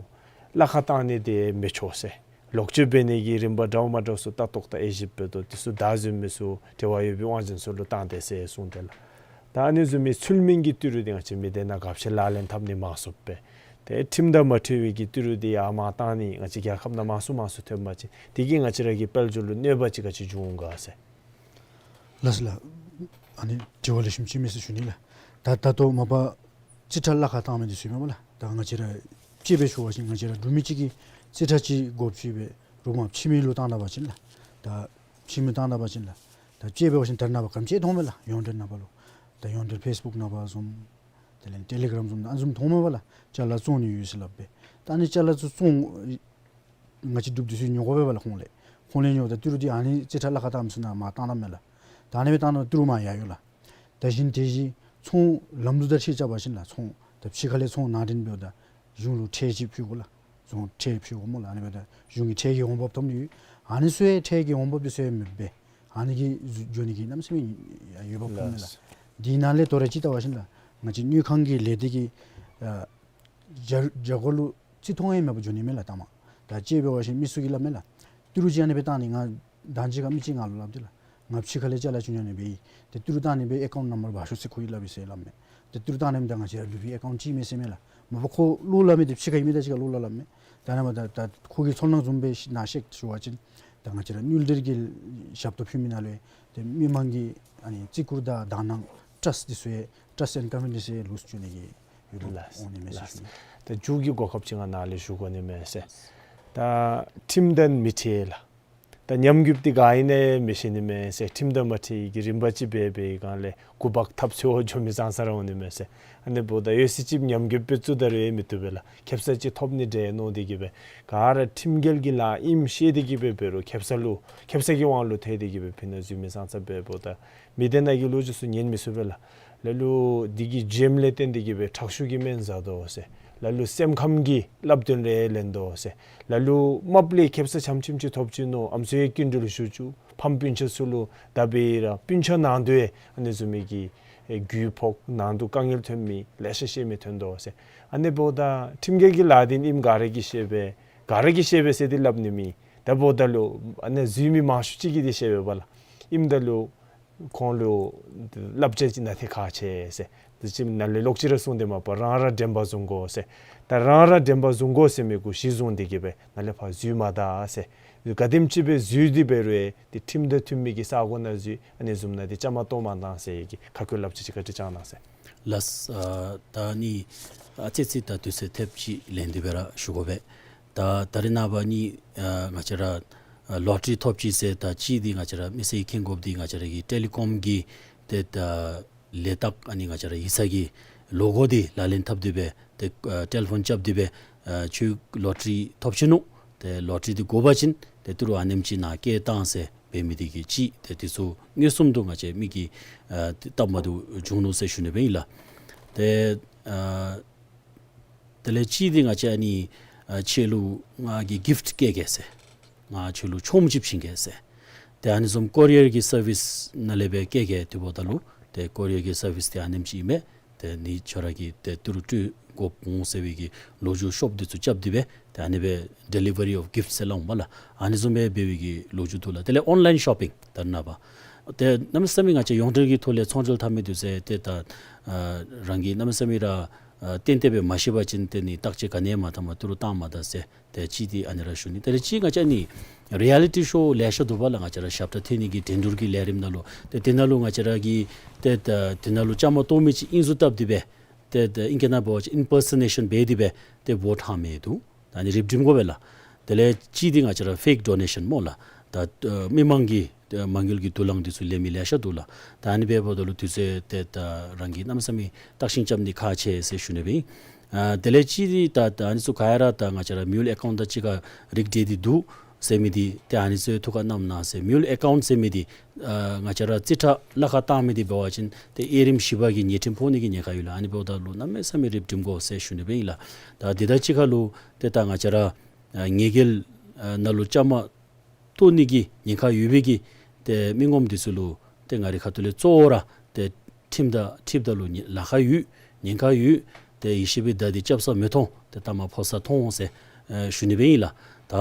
གླ་ཁར་བཏང་ནི་འདི་མི་ཆོག་ཟེར། ལོག་སྤྱོད་འབད་ནི་གི་རིམ་པ་འདྲཝ་མ་འདྲཝ་ཚུ་ལྟ་རྟོག་དང་དབྱེ་ཞིབ་འབད་དོ། དེ་ཚུ་བདའ་འཛུལ་མི་ཚུ་འབྲེལ་བ་ཡོད་པའི་དབང་འཛིན་ཚུ་ལུ་བཏང་སྟེ་ཟེར་གསུངས་ཏེ་ལགས། ད་ཨ་ནི་བཟུམ་མའི་ཚུལ་མིན་གྱི་ཏི་རུ་འདི་ང་བཅས་མི་སྡེ་ནང་ག་ཅི་ལག་ལེན་འཐབ་ནི་མང་སུ་སྦེ་ཏེ་ཁྲིམས་དང་མ་འཁྲིལ་བའི་གི་ཏི་རུ་འདི་ཡར་མར་བཏང་ནི་ང་བཅས་རྒྱལ་ཁབ་ནང་མང་སུ་མང་སུ་ཐོནམ་ཅིག་འདི་གིས་ང་བཅས་ར་གི་དཔལ་འབྱོར་ལུ་གནོད་པ་ཅིག་ག་ཅི་འབྱུང་ག་ཟེར། ལགས་སོ་ལགས། ཨ་ནི་དྲི་བ་ལེགས་ཤོམ་ཅིག་མས་ཟེར་ཞུ་ནི་ལགས། ད་ད་ལྟོ་མ་པ་རྩིས་ཁྲ་གླ་ཁར་བཏང་མི་འདི་ཚུ་ཨིན་མས་པ་ལགས། ད་ང་བཅས་ར་དཔྱེ་སྦེ་ཞུ་བ་ཅིན་ང་བཅས་ར་འབྲུག་མི་ཅིག་གིས་རྩིས་ཁྲ་ཅིག་དགོཔ་ཅིག་སྦེ་རུ་མ་ཕྱི་མི་ལུ་བཏང་ད་པ་ཅིན་ལགས། ད་ཕྱི་མི་བཏང་ད་པ་ཅིན་ལགས། ད་དཔྱེ་འབད་བ་ཅིན་ད་ནངས་པ་ག་ཅི་མཐོངམ་མས་ལགས། ཡོངས་འབྲེལ་ནང་པ་ལུ། ད་ཡོངས་འབྲེལ་ཕེསི་བུཀ་ནང་པ་བཟུམ་དེ་ལས་ཊེ་ལི་གརམ་བཟུམ་ཨ་ནི་བཟུམ་མཐོངམ་མས་པ་ལགས། ཅ་ལ་བཙོང་ནི་ཡོད་ཟེར་སླབ་སྦེ། ད་ཨ་ནི་ཅ་ལ་ཚུ་བཙོང་ང་བཅས་འབྲུགཔ་འདི་ཚུ་ཉོ་དགོ་པས་པ་ལགས་ཁོང་ལས། ཁོང་ལས་ཉོཝ་ད་ཏི་རུ་འདི་ཨ་ནི་རྩིས་ཁྲ་གླ་ཁར་བཏངམ་ཚུ་ནང་མར་བཏང་ད་མས་ལགས། ད་ཨ་ནི་སྦེ་བཏང་ད་ཏི་རུ་མར་ཡར་ཡོད་ལགས། ད་གཞན་དེ་བཞིན་ཚོང་ལམ་ལུགས་དང་འཁྲིལ་རྐྱབ་པ་ཅིན་ལགས། ཚོང་ད་ཕྱི་ཁ་ལས་ཚོང་ནང་འདྲེན་འབདཝ་ད་གཞུང་ལུ་ཁྲལ་ཅིག་ཕུལ་དགོ་ལགས། ཚོང་ཁྲལ་ཕུལ་དགོ་སྨོ་ལགས། ཨ་ནི་འབདཝ་ད་གཞུང་གི་ཁྲལ་གྱི་འོང་འབབ་ཐོབ་ནི་ཡོད། ཨ་ནི་ཚུ་ཡང་ཁྲལ་གྱི་འོང་འབབ་འདི་ཚུ་ཡང་མེདཔ་སྦེ་ཨ་ནི་གིས་འགྱོ་ནི་གི་གནམ་མེད་ས་མེད་འོས་འབབ་ཁུངས་མས་ལགས། འདི་ནང་ལས་དོ་རུང་ཅིག་བལྟ་བ་ཅིན་ལགས། ང་བཅས་དངུལ་ཁང་གི་ལས་སྡེ་གི་ཨ་རྒྱ་རྒྱ་སྒོར་ལུ་རྩིས་མཐོང་ཡང་མེད་པར་འགྱོ་ནི་མས་ལགས་ལྟ་མ། ད་དཔྱེ་འབད་བ་ཅིན་མི་ཚུ་གིས་སླབ་མས་ལགས། ཏི་རུ་ཅིག་ཨ་ནི་སྦེ་བཏང་ནི་ང་ད་ཅི་ཁར་མི་ཅིག་ང་ལུ་སླབ་སྟེ་ལགས། ང་ཕྱི་ཁ་ལས་ཅ་ལ་ཅིག་ཉོ་ནི་སྦེ་ཨིན། ཏེ་ཏི་རུ་བཏང་ནི་སྦེ་ཨེ་ཀའུནཊ་ནམ་བར་འབག་ཤོག་ཟེར་ཁོ་གིས་སླབ་ཨིན་ཟེར་སླབ་མས། ཏེ་ཏི་རུ་བཏང་ནི་མེན་ད་ང་བཅས་ར་འབྲུག་པའི་ཨེ་ཀའུནཊ་ཅིག་མས་ཟེར་མས་ལགས། མ་པ་ཁོ་བློ་སླབ་མི་འདི་ཕྱི་ཁ་གི་མི་དང་གཅིག་ཁར་བློ་སླབ་སླབ་མས། ད་ནཱ་མ་ད་ད་ཁོ་གི་ཚོར་སྣང་བཟུམ་སྦེ་ནཱ་བཤད་ཞུ་བ་ཅིན་ད་ང་བཅས་ར་དངུལ་འབྲེལ་གྱི་ཞབས་ཏོག་ཕུལ་མི་ནང་ལས་ཏེ་མི་མང་གི་ཨ་ནི་བརྩི་བཀུར་དང་དག་སྣང་ཊརསཊ་འདི་ཚུ་ཡང་ཊརསཊ་ཨེནཌ་ཀོན་ཕི་ཌེནསི་ཡང་ལུསི་འགྱོ་ནི་གི་ཡོད་ལུགས་ལགས། འོང་ནི་མས་ཟེར་ཞུ་ནི། ད་མཇུག་གི་གོ་སྐབས་ཅིག་ང་ནཱ་ལས་ཞུ་དགོ་ནི་མས་ཟེར། ད་ཁྲིམས་དང་མི་འཁྲིལ་ལགས། ད་ཉམས་རྒུདཔ་འདི་ག་ཨིན་ན་མི་ཤེས་ནི་མས་ཟེར། ཁྲིམས་དང་མ་འཁྲིལ་གྱི་རིམ་པ་ཅིག་འབད་བའི་སྒང་ལས་འགོ་འབག་ཐབས་ཚུ་འགྱོ་མི་ཙང་ཙ་ར་འོང་ནི་མས་ཟེར། ཨ་ནི་འབདཝ་ད་ཡོད་ཚད་ཅིག་ཉམས་རྒུདཔ་སྦེ་བཙུགས་ད་རུང་ཡང་མི་བཏུབ་པས་ལགས། ཁེབ་ས་ཅིག་ཐོབ་ནི་འདྲས་མནོ་སྟེ་གིས་སྦེ་ག་ར་ཁྲིམས་འགལ་གྱི་ལཱ་ཨིནམ་ཤེས་ཏེ་གིས་སྦེ་འབད་རུང་ཁེབ་ས་ལུ་ཁེབ་ས་གི་དབང་ལུ་ཐལ་ཏེ་གིས་སྦེ་ཕི་ནཱ་འཛུལ་མི་ཙང་ཙ་འབདཝ་ད་མི་སྡེ་ནང་གི་ལོ་རྒྱུས་ཚུ་ཉན་མི་ཚུགས་པས་ལགས། ལ་ལུ་འདི་གི་བྱེམ་ལས་བརྟེན་ཏེ་གིས་སྦེ་ཁྲག་ཤུགས་ཀྱི་སྨན་ཟ་དོ་ཟེར། ལ་ལུ་སེམས་ཁམས་ཀྱི་བསླབ་སྟོན་རེ་ལེན་དོ་ཟེར། ལ་ལུ་རྨགཔ་ལས་ཁེབ་ས་ཆམ་ཆིམ་ཅིག་ཐོབ་ཅི་ནུག། ཨམ་སྲུའི་སྐྱིན་འགྲུལ་ཞུ་བཅུག། ཕམ་སྤུན་ཆ་ཚུ་ལུ་ད་འབད་ར་སྤུན་ཆ་ནང་དུ་ཨ་ནི་བཟུམ་མའི་གི་ཨེ་རྒུད་ཕོག་ནང་དུ་དཀའ་ངལ་ཐོན་མི་ལེ་ཤ་ཤེས་མི་ཐོན་དོ་ཟེར། ཨ་ནི་འབདཝ་ད་ཁྲིམས་འགལ་གྱི་ལཱ་འདི་ཨིནམ་ག་ར་གིས་ཤེས་པས། ག་ར་གིས་ཤེས་པས་ཟེར་ཏེ་སླབ་ནི་མེད། ད་འབདཝ་ད་ལུ་ཨ་ནི་འཛུལ་མི་མང་ཤོས་ཅིག་གིས་འདི་ཤེས་པས་པ་ལགས། ཨིནམ་ད་ལུ་ཁོང་ལུ་བསླབ་བྱ་ཅིག་གནང་སྟེ་ཁག་ཆེ་ཟེར། དེ་ཅིག་ནཱ་ལས་ལོག་ཅི་ར་གསུངས་ཏེ་མ་པ་རང་ར་དྲན་པ་བཟུང་དགོ་ཟེར། ད་རང་ར་དྲན་པ་བཟུང་དགོ་ཟེར་མི་གུ་གཞི་བཟུང་སྟེ་གི་སྦེ་ནཱ་ལས་ཕར་འཛུལ་མ་ད་ཟེར། ག་དེམ་ཅིག་སྦེ་འཛུལ་ཏེ་འབད་རུང་ཏེ་ཁྲིམས་དང་མཐུན་མི་གི་ས་གོ་ནང་འཛུལ། ཨ་ནི་བཟུམ་ནང་འདི་བཅའ་མར་གཏོགས་མ་གཏང་ཟེར་གྱི་ཁ་སྐོང་བསླབ་བྱ་ཅིག་བཀའ་དྲིན་བསྐྱང་གནང་ཟེར། ལགས། ཨ་ད་ནི་ཨ་ཙི་ཙི་ད་དུས་ཚོད་ཐེབས་ཅིག་ལེན་ཏེ་སྦེ་ར་ཞུ་དགོ་པས། ད་ད་རེས་ནངས་པ་ནི་ཨ་ང་བཅས་ར་ཨ་ལོ་ཊ་རི་ཐོབ་ཅི་ཟེར། ད་ཅི་འདི་ང་བཅས་ར་མི་སེར་མཁྱེན་དགོཔ་འདི་ང་བཅས་ར་གི་ཊེ་ལི་ཀོམ་གི་ཏེ་ད་ལས་རྟགས་ཨ་ནི་ང་བཅས་ར་ཡིག་ཚང་གི་ལོ་གོ་འདི་ལག་ལེན་འཐབ་སྟེ་སྦེ་ཏེ་ཨ་ཊེ་ལི་ཕོན་རྐྱབ་སྟེ་སྦེ་ཨ་ཁྱོད་ལོ་ཊ་རི་ཐོབ་ཅི་ནུག། ཏེ་ལོ་ཊ་རི་འདི་དགོ་པ་ཅིན་ཏེ་ཏི་རུ་ཨ་ནེམ་ཅིག་ནཱ་བསྐྱལ་བཏང་ཟེར་འབད་མི་འདི་གིས་ཅིག་ཏེ་དེ་ཚུ་མངོན་སུམ་དུ་ང་བཅས་མིག་གིས་ཨ་སྟབས་མ་བདེཝ་བྱུང་ནུག་ཟེར་ཞུ་ནི་སྦེ་ཨིན་ལགས། ཏེ་ཨ་དེ་ལས་ཅིག་འདི་ང་བཅས་ཨ་ནི་ཨ་ཁྱོད་ལུ་ང་གིས་གིཕཊ་བསྐྱལ་གེ་ཟེར། ང་ཁྱོད་ལུ་ཆོངམ་ཅིག་བྱིན་གེ་ཟེར། ཏེ་ཨ་ནི་བཟུམ་ཀོ་རི་ཡར་གྱི་སར་བིསི་ནང་ལས་སྦེ་བསྐྱལ་གེ་ཟེར་འབདཝ་ད་ལུ་ཏེ་ཀོ་རི་ཡར་གྱི་སར་བིསི་འདི་ཨ་ནེམ་ཅིག་ཨིན་མས། ཏེ་ནི་ཁྱོད་ར་གིས་ཏེ་ཏི་རུ་སྤྲོད་དགོཔ་འོང་ཟེར་བའི་གི་ལོ་རྒྱུས་ཤོབ་འདི་ཚུ་རྐྱབ་སྟེ་སྦེ་ཏེ་ཨ་ནི་སྦེ་ཌེ་ལི་ཝ་རི་ཨོཕ་གིཕཊ་ཟེར་སླབ་འོང་པ་ལགས། ཨ་ནི་བཟུམ་སྦེ་འབད་བའི་གི་ལོ་རྒྱུས་འདུག་ལགས། དེ་ལས་ཨོན་ལའིན་ཤོ་པིང་ད་རེས་ནངས་པ་ཏེ་གནམ་མེད་ས་མེད་ང་བཅས་ཡོངས་འབྲེལ་གྱི་ཐོག་ལས་ཚོང་འབྲེལ་འཐབ་མི་འདི་ཚུ་ཏེ་ད་ཨ་རང་གིས་གནམ་མེད་ས་མེད་ར་ཨ་ཏན་ཏན་སྦེ་མ་ཤེས་པ་ཅིན་ཏེ་ནི་བརྟག་དཔྱད་ག་ནི་ཡང་མ་འཐབ་པར་ཏི་རུ་བཏང་མ་ད་ཟེར། ཏེ་ཅིག་འདི་ཨ་ནི་ར་ཞུ་ནི། དེ་ལས་ཅིག་ང་བཅས་ནི་རི་ཡ་ལི་ཊི་ཤོ་ལེ་ཤ་འདུག་པ་ལགས། ང་བཅས་ར་ཞབས་ཁྲ་འཐེན་ནི་གི་འགྲན་བསྡུར་གྱི་ལས་རིམ་ནང་ལུ་ཏེ་དེ་ནང་ལུ་ང་བཅས་ར་གིས་ཏེ་ད་དེ་ནང་ལུ་བཅའ་མར་གཏོགས་མི་ཅིག་ཨིན་ཟེར་བཏབ་སྟེ་སྦེ་ཏེ་ད་ཨིང་སྐད་ནང་འབད་བ་ཅིན་ཨིམ་པར་སོ་ནེ་ཤཱན་འབད་དེ་སྦེ་ཏེ་བོཊ་འཐུ་མི་འདུག། ད་ཨ་ནི་རིགཔ་སྒྲིམ་དགོ་པས་ལགས། དེ་ལས་ཅིག་འདི་ང་བཅས་ར་ཕེཀ་ཌོ་ནེ་ཤཱན་སྨོ་ལགས། ད་ཨ་མི་མང་གི་ཨ་མ་དངུལ་གྱི་དུག་རླངས་འདི་ཚུ་ལེན་མི་ལེ་ཤ་འདུག་ལགས། ད་ཨ་ནི་འབདཝ་ད་ལུ་དུས་ཚོད་ཏེ་ད་རང་གིས་གནམ་མེད་ས་མེད་བརྟག་ཞིབ་རྐྱབ་ནི་ཁག་ཆེ་ཟེར་ཞུ་ནི་སྦེ་ཨིན། ཨ་དེ་ལས་ཅིག་འདི་ད་ད་ཨ་ནི་ཚུ་ག་ར་ད་ང་བཅས་ར་མིའུལ་ཨེ་ཀའུནཊ་དང་གཅིག་ཁར་རིགས་འདྲེས་ཏེ་འདུག་ཟེར་མི་འདི་ཏེ་ཨ་ནི་ཚུ་ཐུགས་ཁར་བསྣམས་གནང་ཟེར། མིའུལ་ཨེ་ཀའུནཊ་ཟེར་མི་འདི་ཨ་ང་བཅས་ར་རྩིས་ཁྲ་ལཱ་ཁག་བཏང་མི་འདི་འབད་བ་ཅིན་ཏེ་དབྱེ་རིམ་བཞི་པ་གི་ཉེས་ཁྲིམས་ཕོག་ནི་གི་ཉེན་ཁ་ཡོད་ལགས། ཨ་ནི་འབདཝ་ད་ལུ་གནམ་མེད་ས་མེད་རིགཔ་སྒྲིམ་དགོ་ཟེར་ཞུ་ནི་སྦེ་ཨིན་ལགས། ད་འདི་དང་གཅིག་ཁར་ལུ་ཏེ་ད་ང་བཅས་ར་ཨ་ཉེས་འགེལ་ཨ་ནང་ལུ་བཅའ་མར་གཏོགས་ནི་གི་ཉེན་ཁ་ཡོད་པའི་གི་ཏེ་མི་ངོམ་འདི་ཚུ་ལུ་ཏེ་ང་རའི་ཁ་ཐུག་ལས་གཙོ་བོ་ར་ཏེ་ཁྲིམས་དང་འཁྲིལཝ་ད་ལུ་ཉེ་ལཱ་ཁག་ཡོད། ཉེན་ཁ་ཡོད། ཏེ་ཡེ་ཤེས་པའི་མདའ་འདི་རྐྱབ་ས་མི་མཐོང་། ཏེ་ལྟ་མ་ཕོ་ས་མཐོང་ཟེར་ཨེ་ཞུ་ནི་སྦེ་ཨིན་ལགས། ད་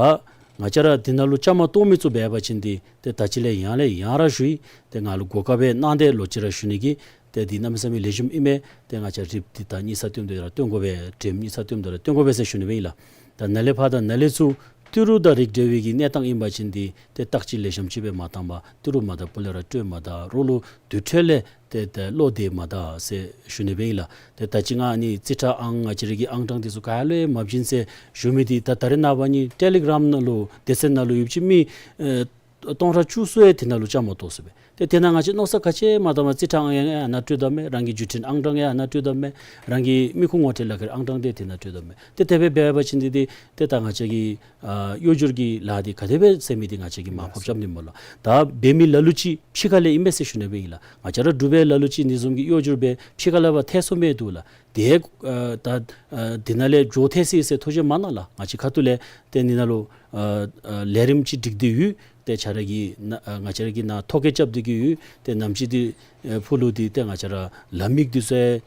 ང་བཅས་ར་འདི་ནང་ལུ་བཅའ་མར་གཏོགས་མི་ཚུ་འབད་བ་ཅིན་འདི་ཏེ་ད་ཅི་ལས་ཡང་ལས་ཡང་ར་ཞུ་ཡི། ཏེ་ང་ལུ་གོ་སྐབས་སྦེ་གནང་སྟེ་ལོག་ཅི་ར་ཞུ་ནི་གི་ཏེ་འདི་གནམ་མེད་ས་མེད་ལེགས་ཤོམ་ཨིན་མས། ཏེ་ང་བཅས་རིགཔ་འདི་ད་གཉིས་ས་བསྟུན་ཏེ་ར་བསྟུན་དགོ་པས། ཁྲིམས་གཉིས་ས་བསྟུན་ཏེ་ར་བསྟུན་དགོ་པས་ཟེར་ཞུ་ནི་སྦེ་ཨིན་ལགས། ད་ནཱ་ལས་ཕར་ད་ནཱ་ལས་ཚུར་ཏི་རུ་དང་རིགས་འདྲེས་པའི་གི་གནས་སྟངས་ཨིན་པ་ཅིན་འདི་ཏེ་བརྟག་དཔྱད་ལེགས་ཤོམ་ཅིག་སྦེ་མ་བཏང་པར་ཏི་རུ་མ་ད་པུ་ལས་ར་སྤྲོད་མ་ད་རོགས་ལུ་དུར་ཁྲོད་ལས་ཏེ་ཏེ་བློ་བདེ་མ་ད་ཟེར་ཞུ་ནི་སྦེ་ཨིན་ལགས། ཏེ་ད་ཅི་ང་ཨ་ནི་རྩིས་ཁྲ་ཨང་ང་བཅས་ར་གི་ཨང་གྲངས་འདི་ཚུ་ག་ལུ་ཡང་མ་བྱིན་ཟེར་ཞུ་མི་འདི་ད་ད་རེས་ནངས་པ་ནི་ཊེ་ལི་གྲམ་ནང་ལུ་སྡེ་ཚན་ནང་ལུ་ཡོདཔ་ཅིག་མི་ཨེ་སྟོང་ཕྲག་བཅུ་གསུམ་ཡང་དེ་ནང་ལུ་བཅའ་མར་གཏོགས་སོ་སྦེ། ཏེ་དེ་ནང་ང་བཅས་མནོ་བསམ་ག་ཅི་མ་བཏངམ་རྩིས་ཁྲ་ཨང་ཡང་ཨ་ནཱ་སྤྲོད་དོ་མས། རང་གི་བརྒྱུད་འཕྲིན་ཨང་གྲངས་ཡང་ཨ་ནཱ་སྤྲོད་དོ་མས། རང་གི་མི་ཁུངས་ངོ་སྤྲོད་ལག་ཁྱེར་ཨང་གྲངས་འདི་དེ་ནང་སྤྲོད་དོ་མས། ཏེ་དེ་སྦེ་འབད་བ་ཅིན་འདི་འདི་ཏེ་ད་ང་བཅས་ཀྱི་ཨ་གཡོ་སྒྱུ་གི་ལཱ་འདི་ག་དེ་སྦེ་ཟེར་མི་འདི་ང་བཅས་ཀྱིས་མར་ཕབ་རྐྱབ་ནི་སྨོ་ལགས། ད་འབད་མི་ལ་ལུ་ཅིག་ཕྱི་ཁ་ལས་ཨིན་མས་ཟེར་ཞུ་ནི་སྦེ་ཨིན་ལགས། ང་བཅས་ར་འབྲུག་པའི་ལ་ལུ་ཅིག་ཨ་ནི་བཟུམ་གྱི་གཡོ་སྒྱུ་སྦེ་ཕྱི་ཁ་ལས་ཕར་ཐལ་སོང་མི་འདུག་ལགས། དེ་ཨ་ད་ཨ་འདི་ནང་ལས་འགྱོ་ཐལ་སོ་ཡི་ཟེར་ཐུགས་བཞེད་མ་གནང་ལགས། ང་བཅས་ཁ་ཐུག་ལས་ཏེ་འདི་ནང་ལུ་ཨ་ཨ་ལས་རིམ་ཅིག་སྒྲིག་སྟེ་ཡོད། ཏེ་ཁྱེད་ར་གིས་ནཱ་ཨ་ང་བཅས་ར་གིས་ནཱ་ཐོ་བཀོད་རྐྱབ་སྟེ་གི་ཡོད། ཏེ་ནམ་ཅིག་འདི་ཨེ་ཕུལ་ལུ་འདི་ཏེ་ང་བཅས་ར་ལམ་ཡིག་འདི་ཚུ་ཨེ་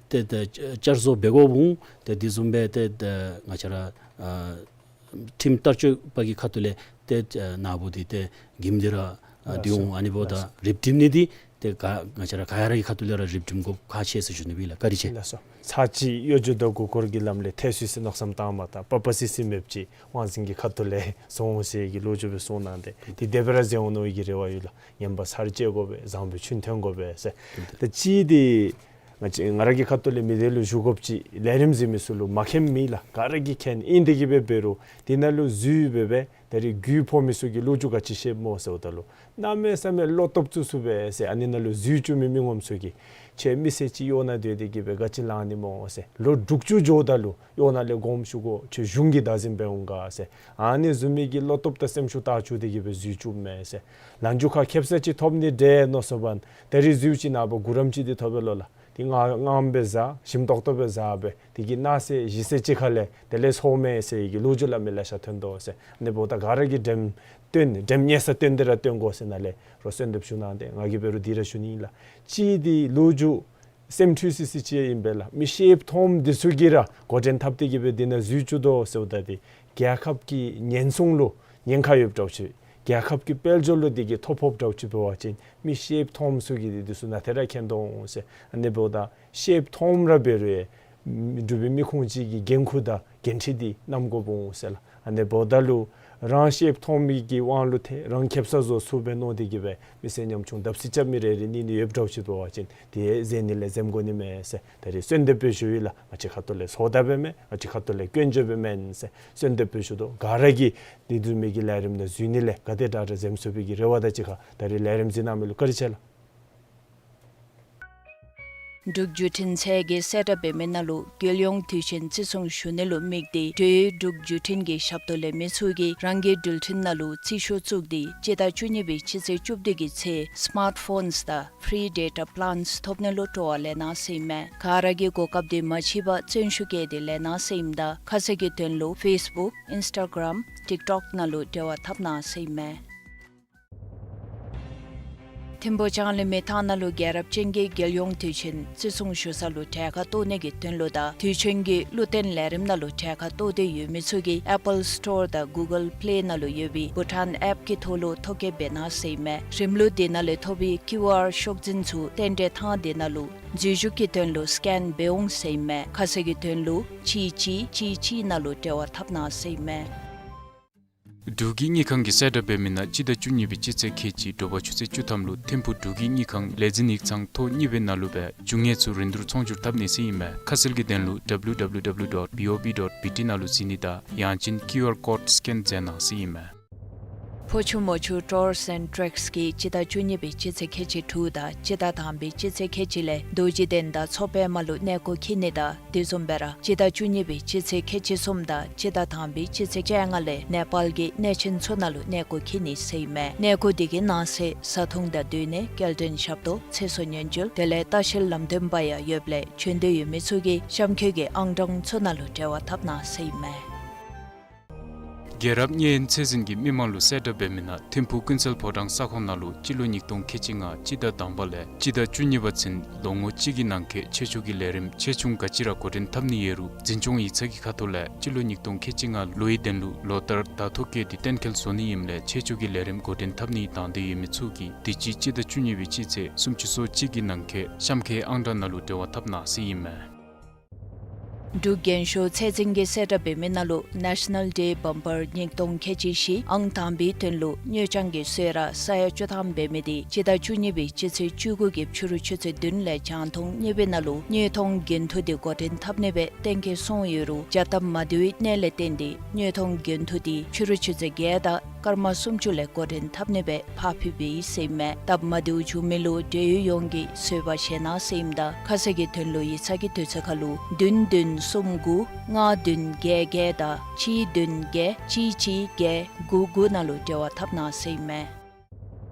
ཏེ་ཏེ་བསྐྱར་བཟོ་འབད་དགོཔ་འོང་། ཏེ་འདི་བཟུམ་སྦེ་ཏེ་ཏེ་ང་བཅས་ར་ཨ་ཁྲིམས་བསྟར་སྤྱོད་པ་གི་ཁ་ཐུག་ལས་ཏེ་ཨ་ནཱ་བུ་འདི་ཏེ་གིམ་འདི་ར་ཨ་ལགས་སོ། འདི་འོང་། ཨ་ནི་འབདཝ་ད་ལགས་སོ། རིགཔ་སྒྲིམ་ནི་འདི་ཏེ་ག་ང་བཅས་ར་ག་ར་གི་ཁ་ཐུག་ལས་ར་རིགཔ་སྒྲིམ་དགོཔ་ཁག་ཆེ་ཟེར་ཞུ་ནི་སྦེ་ཨིན་ལགས། བཀའ་དྲིན་ཆེ། ལགས་སོ། ཚར་གཅིག་གཡོ་སྒྱུ་དང་མགུ་སྐོར་གྱི་ལམ་ལས་ཐལ་སོ་ཡི་ཟེར་མནོ་བསམ་བཏངམ་ད་པ་པ་སི་སི་མེདཔ་ཅིག་དབང་འཛིན་གྱི་ཁ་ཐུག་ལས་སོང་ཟེར་གྱི་ལོ་རྒྱུས་སྦེ་གསུངས་གནང་སྟེ་འདི་དེ་སྦེ་ར་མཛད་འོང་མནོ་བའི་གི་རེ་བ་ཡོད་ལགས། ངན་པ་ཚར་བཅད་དགོ་པས། བཟང་པོའི་ཆོས་ཐོན་དགོ་པས་ཟེར། ད་ཅི་འདི་ང་བཅས་ང་ར་གི་ཁ་ཐུག་ལས་མི་སྡེ་ལུ་བཞུགས་དགོཔ་ཅིག་ལས་རིམ་གཟིགས་མི་ཚུ་ལུ་མ་མཁྱེནམ་མེད་ལགས། ག་ར་གིས་མཁྱེན། ཨིན་དེ་གིས་སྦེ་འབད་རུང་འདི་ནང་ལུ་འཛུལ་སྦེ་སྦེ་ད་རིས་རྒུད་ཕོག་མི་ཚུ་གིས་ལོ་རྒྱུས་ག་ཅི་བཤདཔ་སྨོ་ཟེརཝ་ད་ལུ་གནམ་མེད་ས་མེད་བློ་སྟོབས་བཙུགས་སོ་སྦེ་ཟེར། ཨ་ནི་ནང་ལུ་འཛུལ་བཅུག་མི་མི་ངོམ་ཚུ་གིས་ཁྱོད་མི་སེར་ཅིག་གཡོག་ནང་སྡོད་དེ་གིས་སྦེ་ག་ཅི་ལང་ནི་སྨོ་ཟེར། ལོ་དྲུག་ཅུ་འགྱོཝ་ད་ལུ་གཡོག་ནང་ལས་དགོངསམ་ཞུ་དགོ། ཁྱོད་གཞུང་གི་བདག་འཛིན་འབད་འོང་ག་ཟེར། ཨ་ནི་བཟུམ་མའི་གི་བློ་སྟོབས་དང་སེམས་ཤུགས་དྲག་བཅུག་སྟེ་གིས་སྦེ་འཛུལ་བཅུགཔ་མས་ཟེར། ལམ་འཇུག་ཁར་ཁེབ་ས་ཅིག་ཐོབ་ནི་འདྲས་མནོ་སོང་པ་ད་རིས་འཛུལ་ཅི་ནངས་པ་གུ་རམ་ཅིག་འདི་ཐོབ་པས་ལོ་ལགས། ཏེ་ངང་ངམ་སྦེ་བཟའ་ཞིམ་ཏོག་ཏོ་སྦེ་བཟའ་སྦེ་དེ་གིས་གནངས་ཚེ་གཞེས་ཚེ་གཅིག་ཁར་ལས་དེ་ལས་སོ་མས་ཟེར་གྱི་ལོ་རྒྱུས་སླབ་མི་ལེ་ཤ་ཐོན་དོ་ཟེར། ཨ་ནི་འབདཝ་ད་ག་ར་གིས་དྲནམ་སྟོན་དྲནམ་ཉེས་ས་སྟོན་ཏེ་ར་སྟོན་དགོ་ཟེར་ནཱ་ལས་རོགས་གསོལ་འདེབས་ཞུ་གནང་སྟེ་ང་གིས་འབད་རུང་འདི་ར་ཞུ་ནི་ཨིན་ལགས། གཅིག་འདི་ལོ་རྒྱུས་སེམས་འཁྲུལ་སི་སི་ཅིག་ཨིན་པས་ལགས། མི་ཤེསཔ་མཐོངམ་འདི་ཚུ་གིས་ར་འགོ་འདྲེན་འཐབ་སྟེ་གི་སྦེ་འདི་ནང་འཛུལ་བཅུག་དོ་ཟེརཝ་ད་འདི་རྒྱལ་ཁབ་ཀྱི་ཉེན་སྲུང་ལུ་ཉེན་ཁ་ཡོདཔ་འདྲཝ་ཅིག་རྒྱལ་ཁབ་ཀྱི་དཔལ་འབྱོར་ལུ་འདི་གིས་ཐོ་ཕོགཔ་འདྲཝ་ཅིག་འབད་བ་ཅིན་མི་ཤེསཔ་མཐོངམ་ཚུ་གིས་འདི་འདི་ཚུ་ནང་ཐད་ར་མཁྱེན་དོ་འོང་ཟེར། ཨ་ནི་འབདཝ་ད་ཤེསཔ་མཐོངམ་ར་འབད་རུང་ཡང་འབྲུག་པའི་མི་ཁུངས་ཅིག་གི་འགན་ཁུར་དང་འགན་འཁྲི་འདི་བསྣམ་དགོཔ་འོང་ཟེར་ལགས། ཨ་ནི་འབདཝ་ད་ལུ་རང་ཤེསཔ་མཐོང་མི་གི་དབང་ལུ་ཐལ། རང་ཁེབ་ས་བཟོ་ཚུགསཔ་སྦེ་མནོ་སྟེ་གི་སྦེ་མི་སེར་ཉམ་ཆུང་བརྡབ་གསིག་རྐྱབ་མི་རེ་རེ་གཉིས་གཉིས་ཡོདཔ་འདྲཝ་ཅིག་འབད་བ་ཅིན་དེ་ཡང་འཛེམ་ནི་ལས་འཛེམ་དགོ་ནི་མས་ཟེར་ད་རིས་གསོལ་འདེབས་སྦེ་ཞུ་ཡི་ལགས། ང་བཅས་ཁ་ཐུག་ལས་སོ་བདའ་འབདཝ་མེན། ང་བཅས་ཁ་ཐུག་ལས་སྐྱོན་བརྗོད་འབདཝ་མེན་ཟེར་གསོལ་འདེབས་སྦེ་ཞུ་དོ། ག་ར་གིས་འདི་བཟུམ་མའི་གི་ལས་རིམ་ནང་འཛུལ་ནི་ལས་ག་དེ་དྲག་དྲག་འཛེམ་ཚུགས་པའི་གི་རེ་བ་དང་གཅིག་ཁར་ད་རིས་ལས་རིམ་གཟིགས་གནང་མི་ལུ་བཀའ་དྲིན་ཆེ་ལགས། འབྲུག་བརྒྱུད་འཕྲིན་ཚད་བརྒྱད་གསལ་བསྒྲགས་འབད་མི་ནང་ལུ་རྒྱལ་ཡོངས་དུས་ཆེན་བརྩི་སྲུང་ཞུ་ནི་ལུ་དམིགས་ཏེ་འབྲེལ་ཡོད་འབྲུག་བརྒྱུད་འཕྲིན་གྱི་ཞབས་ཏོག་ལེན་མི་ཚུ་གིས་རང་གི་འགྲུལ་འཕྲིན་ནང་ལུ་རྩིས་ཤོག་བཙུགས་ཏེ་སྤྱི་ཟླ་བཅུ་གཉིས་པའི་སྤྱི་ཚེས་བཅུ་བདུན་གྱི་ཚེ་སི་མཱརཊ་ཕོནསི་དང་ཕི་རི་ཌེ་ཊ་པི་ལཱནསི་ཐོབ་ནི་ལུ་སྤྲོ་བ་ལེན་གནང་ཟེར་ཨིན་མས། ག་ར་གིས་གོ་སྐབས་འདི་མ་འཕྱད་པར་བརྩོན་ཤུགས་བསྐྱེད་དེ་ལེན་གནང་ཟེར་ཨིནམ་ད་ཁ་གསལ་གྱི་དོན་ལུ་ཕེསི་བུཀ་ཨིནསི་ཊ་གརམ་ཊིཀ་ཊོཀ་ནང་ལུ་འབྲེལ་བ་འཐབ་གནང་ཟེར་ཨིན་མས། ཐིམ་ཕུ་ལྕང་གླིང་མི་ཐང་ནང་ལུ་རྒྱལ་རབས་ཅན་གྱི་རྒྱལ་ཡོངས་དུས་ཆེན་བརྩི་སྲུང་ཞུ་ས་ལུ་གྲལ་ཁར་གཏོགས་ནི་གི་དོན་ལུ་དང་དུས་ཆེན་གྱི་བློ་བརྟན་ལས་རིམ་ནང་ལུ་གྲལ་ཁར་གཏོགས་ཏེ་ཡོད་མི་ཚུ་གིས་ཨེ་པཱལ་སི་ཊོར་དང་གུ་གཱལ་པི་ལེ་ནང་ལུ་ཡོད་པའི་བྷུ་ཊཱན་ཨེཔ་ཀྱི་ཐོག་ལུ་ཐོ་བཀོད་འབད་གནང་ཟེར་ཨིན་མས། རིམ་ལུགས་འདི་ནང་ལས་ཐོབ་པའི་ཀིའུ་ཨར་ཤོག་འཛིན་ཚུ་རྟེན་འབྲེལ་ཐངས་འདི་ནང་ལུ་འཛུལ་ཞུགས་ཀྱི་དོན་ལུ་སི་ཀེན་འབད་འོང་ཟེར་ཨིན་མས། ཁ་གསལ་གྱི་དོན་ལུ་གཅིག་གཅིག་གཅིག་གཅིག་ནང་ལུ་འབྲེལ་བ་འཐབ་གནང་ཟེར་ཨིན་མས། འབྲུག་གི་དངུལ་ཁང་གི་གསལ་བསྒྲགས་འབད་མི་ནང་སྤྱི་ཟླ་བཅུ་གཉིས་པའི་སྤྱི་ཚེས་ཁལ་གཅིག་དྲོ་པ་ཆུ་ཚོད་བཅུ་ཐམ་ལུ་ཐིམ་ཕུ་འབྲུག་གི་དངུལ་ཁང་ལས་འཛིན་ཡིག་ཚང་ཐོག་གཉིས་པའི་ནང་ལུ་སྦེ་རྒྱུ་དངོས་ཚུ་རིན་བསྡུར་ཚོང་སྒྱུར་འཐབ་ནི་ཟེར་ཨིན་མས། ཁ་གསལ་གྱི་དོན་ལུ་W W W dot B O B dot B T ནང་ལུ་གཟིགས་ནི་དང་ཡང་ཅིན་ཀིའུ་ཨར་ཀོཌ་སི་ཀེན་མཛད་གནང་ཟེར་ཨིན་མས། ཕོ་ཆུ་མོ་ཆུ་ཊུརསི་ཨེནཌ་ཊྲེཀསི་གིས་སྤྱི་ཟླ་བཅུ་གཉིས་པའི་སྤྱི་ཚེས་ཁལ་གཅིག་དྲུག་དང་སྤྱི་ཟླ་དང་པའི་སྤྱི་ཚེས་ཁལ་གཅིག་ལས་རྡོ་རྗེ་གདན་དང་མཚོ་པདྨ་ལུ་གནས་སྐོར་འཁྱིད་ནི་དང་དེ་བཟུམ་སྦེ་ར་སྤྱི་ཟླ་བཅུ་གཉིས་པའི་སྤྱི་ཚེས་ཁལ་གཅིག་གསུམ་དང་སྤྱི་ཟླ་དང་པའི་སྤྱི་ཚེས་བཅོ་ལྔ་ལས་ནེ་པཱལ་གྱི་གནས་ཆེན་ཚུ་ནང་ལུ་གནས་སྐོར་འཁྱིད་ནི་ཟེར་ཨིན་མས། གནས་སྐོར་འདི་གི་གནང་སའི་བཟའ་འཐུང་དང་སྡོད་གནས་སྐྱེལ་འདྲེན་ཞབས་ཏོག་ཚེ་སྲོག་ཉེན་བཅོལ་དེ་ལས་ལྟ་བཤལ་ལམ་སྟོན་པ་ཡང་ཡོདཔ་ལས་བྱོན་འདོད་ཡོད་མི་ཚུ་གིས་གཤམ་འཁོད་ཀྱི་ཨང་གྲངས་ཚུ་ནང་ལུ་འབྲེལ་བ་འཐབ་གནང་ཟེར་ཨིན་མས། རྒྱལ་རབས་མཉེས་ཡོན་ཚད་འཛིན་གྱིས་མི་མང་ལུ་གསལ་བསྒྲགས་འབད་མི་ནང་ཐིམ་ཕུ་ཀུན་གསལ་ཕོ་བྲང་ས་ཁོངས་ནང་ལུ་སྤྱི་ལོ་ཉིས་སྟོང་ཁལ་གཅིག་ལྔ་སྤྱི་ཟླ་དང་པ་ལས་སྤྱི་ཟླ་བཅུ་གཉིས་པ་ཚུན་ལོ་ངོ་གཅིག་གི་ནང་འཁོད་ཆེད་བཅུག་གི་ལས་རིམ་ཆེ་ཆུང་ག་ཅི་ར་འགོ་འདྲེན་འཐབ་ནི་ཡོད་རུང་འཛིན་སྐྱོང་ཡིག་ཚང་གི་ཁ་ཐུག་ལས་སྤྱི་ལོ་ཉིས་སྟོང་ཁལ་གཅིག་ལྔ་ལོའི་དོན་ལུ་ལོ་ལྟར་བརྡ་ཐོ་བཀོད་དེ་གཏན་འཁེལ་བཟོ་ནི་ཨིནམ་ལས་ཆེད་བཅུག་གི་ལས་རིམ་འགོ་འདྲེན་འཐབ་ནི་དང་འདོད་ཡོད་མི་ཚུ་གིས་དུས་ཅི་སྤྱི་ཟླ་བཅུ་གཉིས་པའི་སྤྱི་ཚེས་སུམ་ཅུ་སོ་གཅིག་གི་ནང་འཁོད་གཤམ་འཁོད་ཨང་གྲངས་ནང་ལུ་འབྲེལ་བ་འཐབ་གནང་ཟེར་ཨིན་མས། འབྲུག་རྒྱན་ཤོག་ཚད་འཛིན་གྱིས་གསལ་བསྒྲགས་འབད་མི་ནང་ལུ་ནེ་ཤ་ནཱལ་ཌེ་བཱམ་པར་ཉིས་སྟོང་ཁལ་གཅིག་བཞི་ཨང་དང་པའི་དོན་ལུ་དངུལ་རྐྱང་གི་གསོལ་རས་ས་ཡ་བཅུ་ཐམ་འབད་མི་འདི་སྤྱི་ཟླ་བཅུ་གཉིས་པའི་སྤྱི་ཚེས་བཅུ་དགུ་གི་ཕྱི་རུ་ཆུ་ཚོད་བདུན་ལས་རྒྱང་མཐོང་གཉིས་པའི་ནང་ལུ་དངོས་མཐོང་འགན་ཐུག་འདི་འགོ་འདྲེན་འཐབ་ནི་སྦེ་གཏན་འཁེལ་སོང་ཡོད་རུང་བྱ་སྟབས་མ་བདེ་བའི་གནད་ལས་བརྟེན་ཏེ་དངོས་མཐོང་འགན་ཐུག་འདི་ཕྱི་རུ་ཆུ་ཚོད་བརྒྱད་དང་སྐར་མ་སུམ་ཅུ་ལས་འགོ་འདྲེན་འཐབ་ནི་སྦེ་ཕར་འཕུལ་བའི་ཟེར་ཨིན་མས། སྟབས་མ་བདེཝ་བྱུང་མི་ལུ་འབྲེལ་ཡོད་ཡོངས་ཀྱིས་བཟོད་པ་བཞེས་གནང་ཟེར་ཨིནམ་ད་ཁ་གསལ་གྱི་དོན་ལུ་ཡིག་ཚང་གི་དུས་ཚོད་ཁར་ལུ་བདུན་བདུན་གསུམ་དགུ་ལྔ་བདུན་བརྒྱད་བརྒྱད་དང་གཅིག་བདུན་བརྒྱད་གཅིག་གཅིག་བརྒྱད་དགུ་དགུ་ནང་ལུ་འབྲེལ་བ་འཐབ་གནང་ཟེར་ཨིན་མས།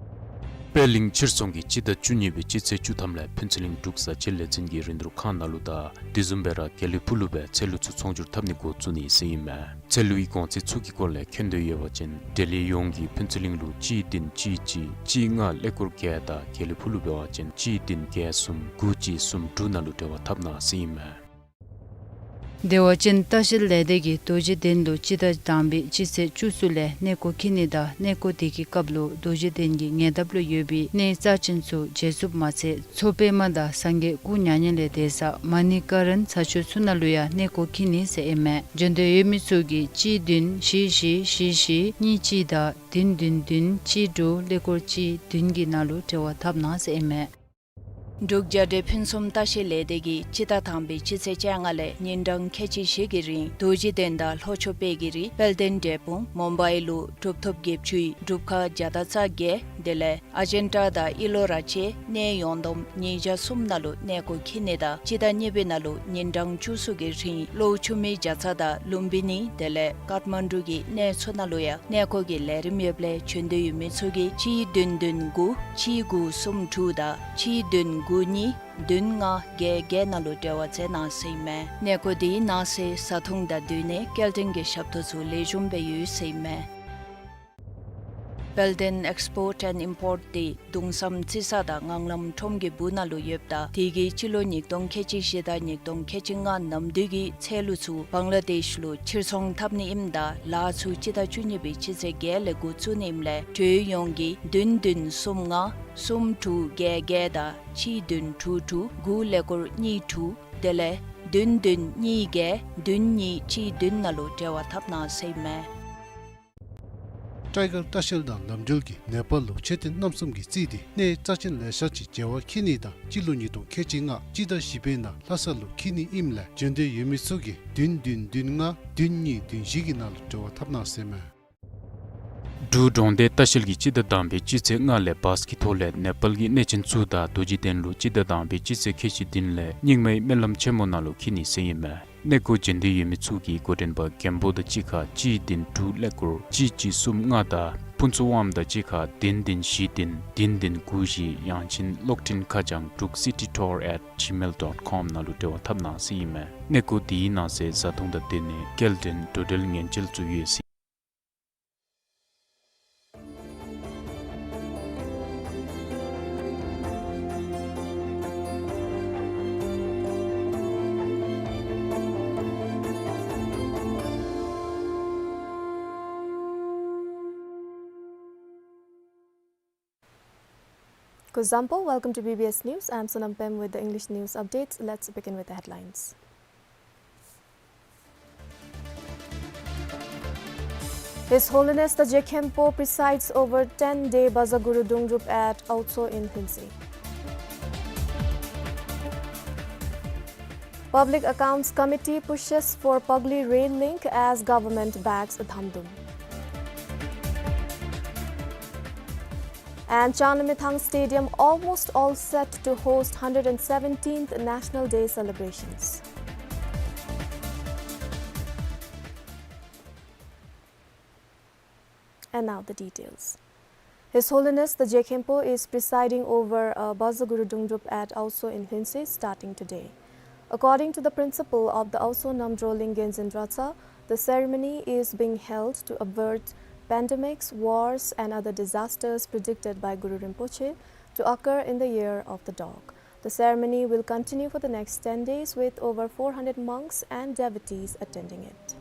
པད་གླིང་ཕྱིར་ཚོང་གིས་སྤྱི་ཟླ་བཅུ་གཉིས་པའི་སྤྱི་ཚེས་བཅུ་ཐམ་ལས་ཕུན་ཚོགས་གླིང་འབྲུག་བཟའ་ཆས་ལས་འཛིན་གྱི་རིན་བསྡུར་ཁང་ནང་ལུ་དང་དེ་བཟུམ་སྦེ་ར་དགེ་ལེགས་ཕུག་ལུ་སྦེ་ཚལ་ལུ་ཚུ་ཚོང་སྒྱུར་འཐབ་ནི་འགོ་བཙུགས་ནི་ཟེར་ཨིན་མས། ཚལ་ལུའི་གོང་ཚད་ཚུ་གི་སྐོར་ལས་མཁྱེན་འདོད་ཡོད་པ་ཅིན་འབྲེལ་ཡོད་ཡོངས་ཀྱིས་ཕུན་ཚོགས་གླིང་ལུ་གཅིག་བདུན་གཅིག་གཅིག་གཅིག་ལྔ་ཀླད་ཀོར་བརྒྱད་དང་དགེ་ལེགས་ཕུག་ལུ་འབད་བ་ཅིན་གཅིག་བདུན་བརྒྱད་གསུམ་དགུ་གཅིག་གསུམ་དྲུག་ནང་ལུ་འབྲེལ་བ་འཐབ་གནང་ཟེར་ཨིན་མས། དེ་བ་ཅིན་ལྟ་བཤལ་ལས་སྡེ་གིས་རྡོ་རྗེ་གདན་ལུ་སྤྱི་ཟླ་དང་པའི་སྤྱི་ཚེས་བཅུ་གསུམ་ལས་གནས་སྐོར་འཁྱིད་ནི་དང་གནས་སྐོར་དེ་གི་སྐབས་ལུ་རྡོ་རྗེ་གདན་གྱི་ཉེ་འདབས་ལུ་ཡོད་པའི་གནས་རྩ་ཅན་ཚུ་མཇལ་ཚུགསཔ་མ་ཚད་མཚོ་པདྨ་དང་སངས་རྒྱས་སྐུ་མྱ་ངན་ལས་འདས་ས་མ་ཎི་ཀ་རན་ཚ་ཆུ་ཚུ་ནང་ལུ་ཡང་གནས་སྐོར་འཁྱིད་ནི་ཟེར་ཨིན་མས། འབྱོན་འདོད་ཡོད་མི་ཚུ་གིས་གཅིག་བདུན་བཞི་བཞི་བཞི་བཞི་གཉིས་གཅིག་དང་བདུན་བདུན་བདུན་གཅིག་དྲུག་ཀླད་ཀོར་གཅིག་བདུན་གྱི་ནང་ལུ་འབྲེལ་བ་འཐབ་གནང་ཟེར་ཨིན་མས། འབྲུག་རྒྱ་འབྲས་ཕུན་སུམ་ལྟ་བཤལ་ལས་སྡེ་གིས་སྤྱི་ཟླ་དང་པའི་སྤྱི་ཚེས་བཅོ་ལྔ་ལས་ཉིན་གྲངས་ཁལ་གཅིག་བཞི་གི་རིང་རྡོ་རྗེ་གདན་དང་ལྷོ་ཕྱོགས་དཔལ་གྱི་རི་དཔལ་ལྡན་འབྲས་སྤུངས་མུམ་བའི་ལུ་གྲུབ་ཐོབ་བརྒྱད་ཅུའི་སྒྲུབ་ཁང་བརྒྱ་དང་རྩ་བརྒྱད་ དེ་ལས་ཨ་ཇན་ཊ་དང་ཨི་ལོ་ར་བཅས་གནས་ཡོངས་བསྡོམས་ཉིས་བརྒྱ་གསུམ་ནང་ལུ་གནས་སྐོར་འཁྱིད་ནི་དང་སྤྱི་ཟླ་གཉིས་པའི་ནང་ལུ་ཉིན་གྲངས་བཅུ་གསུམ་གྱི་རིང་གློ་ཆུ་མིག་བརྒྱ་རྩ་དང་ལུམ་བི་ནི་དེ་ལས་ཀཏ་མན་ཌུ་གི་གནས་ཚུ་ནང་ལུ་ཡང་གནས་སྐོར་གྱི་ལས་རིམ་ཡོདཔ་ལས་བྱོན་འདོད་ཡོད་མི་ཚུ་གིས་གཅིག་བདུན་བདུན་དགུ་གཅིག་དགུ་གསུམ་དྲུག་དང་གཅིག་བདུན་དགུ་གཉིས་བདུན་ལྔ་བརྒྱད་བརྒྱད་ནང་ལུ་འབྲེལ་བ་མཛད་གནང་ཟེར་ཨིན་མས། གནས་སྐོར་དེའི་ནང་གསེས་བཟའ་འཐུང་དང་བསྟུན་ནས་སྐྱེལ་འདྲེན་གྱི་ཞབས་ཏོག་ཚུ་ལེགས་ཤོམ་སྦེ་ཡོད་ཟེར་ཨིན་མས། Belden Export and Import དེ་གདུང་བསམ་རྩི་ས་དང་ངང་ལམ་ཁྲོམ་གྱི་སྦུག་ན་ལུ་ཡོདཔ་ད་དེ་གིས་སྤྱི་ལོ་ཉིས་སྟོང་ཁལ་གཅིག་བཞི་དང་ཉིས་སྟོང་ཁལ་གཅིག་ལྔ་ནམ་དུས་ཀྱི་ཚལ་ལུ་ཚུ་བང་ལ་དེཤ་ལུ་ཕྱིར་ཚོང་འཐབ་ནི་ཨིནམ་ད་ལཱ་ཚུ་སྤྱི་ཟླ་བཅུ་གཉིས་པའི་སྤྱི་ཚེས་བརྒྱད་ལས་འགོ་བཙུགས་ནི་ཨིནམ་ལས་འབྲེལ་ཡོད་ཡོངས་ཀྱིས་བདུན་བདུན་གསུམ་ལྔ་གསུམ་དྲུག་བརྒྱད་བརྒྱད་དང་གཅིག་བདུན་དྲུག་དྲུག་དགུ་ཀླད་ཀོར་གཉིས་དྲུག་དེ་ལས་བདུན་བདུན་གཉིས་བརྒྱད་བདུན་གཉིས་གཅིག་བདུན་ནང་ལུ་འབྲེལ་བ་འཐབ་གནང་ཟེར་ཨིན་མས། ཊའི་གར་ལྟ་བཤལ་དང་ལམ་འགྲུལ་གྱིས་ནེ་པཱལ་ལུ་མཆོད་རྟེན་རྣམ་གསུམ་གྱིས་རྩིས་ཏེ་གནས་རྩ་ཆེན་ལེ་ཤ་ཅིག་མཇལ་བར་འཁྱིད་ནི་དང་སྤྱི་ལོ་ཉིས་སྟོང་ཁལ་གཅིག་ལྔ་སྤྱི་ཟླ་བཞི་པའི་ནང་ལྷ་ས་ལུ་འཁྱིད་ནི་ཨིནམ་ལས་བྱོན་འདོད་ཡོད་མི་ཚུ་གིས་བདུན་བདུན་བདུན་ལྔ་བདུན་གཉིས་བདུན་བཞི་གི་ནང་ལུ་འབྲེལ་བ་འཐབ་གནང་ཟེར་ཨིན་མས། འབྲུག་གྲོང་སྡེ་ལྟ་བཤལ་གྱིས་སྤྱི་ཟླ་དང་པའི་སྤྱི་ཚེས་ལྔ་ལས་བཱས་ཀྱི་ཐོག་ལས་ནེ་པཱལ་གྱི་གནས་ཆེན་ཚུ་དང་རྡོ་རྗེ་གདན་ལུ་སྤྱི་ཟླ་དང་པའི་སྤྱི་ཚེས་ཁལ་གཅིག་བདུན་ལས་རྙིང་མའི་སྨོན་ལམ་ཆེན་མོ་ནང་ལུ་འཁྱིད་ནི་ཟེར་ཨིན་མས། གནས་སྐོར་མཇལ་འདོད་ཡོད་མི་ཚུ་གིས་འགོ་འདྲེན་པ་མགོན་པོ་དང་གཅིག་ཁར་གཅིག་བདུན་དྲུག་ཀླད་ཀོར་གཅིག་གཅིག་གསུམ་ལྔ་དང་ཕུན་ཚོགས་དབང་དང་གཅིག་ཁར་བདུན་བདུན་བཞི་བདུན་བདུན་བདུན་དགུ་བཞི་ཡང་ཅིན་གློག་འཕྲིན་ཁ་བྱང་འབྲུག་སི་ཊི་ཊུར་ཨེཊ་ཇི་མེལ་ཌོཊ་ཀོམ་ནང་ལུ་འབྲེལ་བ་འཐབ་གནང་ཟེར་ཨིན་མས། གནས་སྐོར་དེའི་ནང་གསེས་བཟའ་འཐུང་དང་བསྟུན་ནས་སྐྱེལ་འདྲེན་འགྲོ་འགྲུལ་ཉེན་བཅོལ་ཚུ་ཡོད་ཟེར། Kuzuzangpo, welcome to B B S News. I'm Sonam Pem with the English news updates. Let's begin with the headlines. His Holiness the Je Khenpo presides over ten-day Baza Guru Dongdrup at Aotso in Lhuentse. Public Accounts Committee pushes for Pagli rail link as government backs Dhamdum. And Changlamithang Stadium almost all set to host hundred and seventeenth National Day celebrations. And now the details. His Holiness the Je Khenpo is presiding over a Baza Guru Dongdrup at Aotso in Lhuentse starting today. According to the principal of the Aotso Namdrolling Genzin Dratsa, the ceremony is being held to avert pandemics, wars, and other disasters predicted by Guru Rinpoche to occur in the year of the dog. The ceremony will continue for the next ten days, with over four hundred monks and devotees attending it.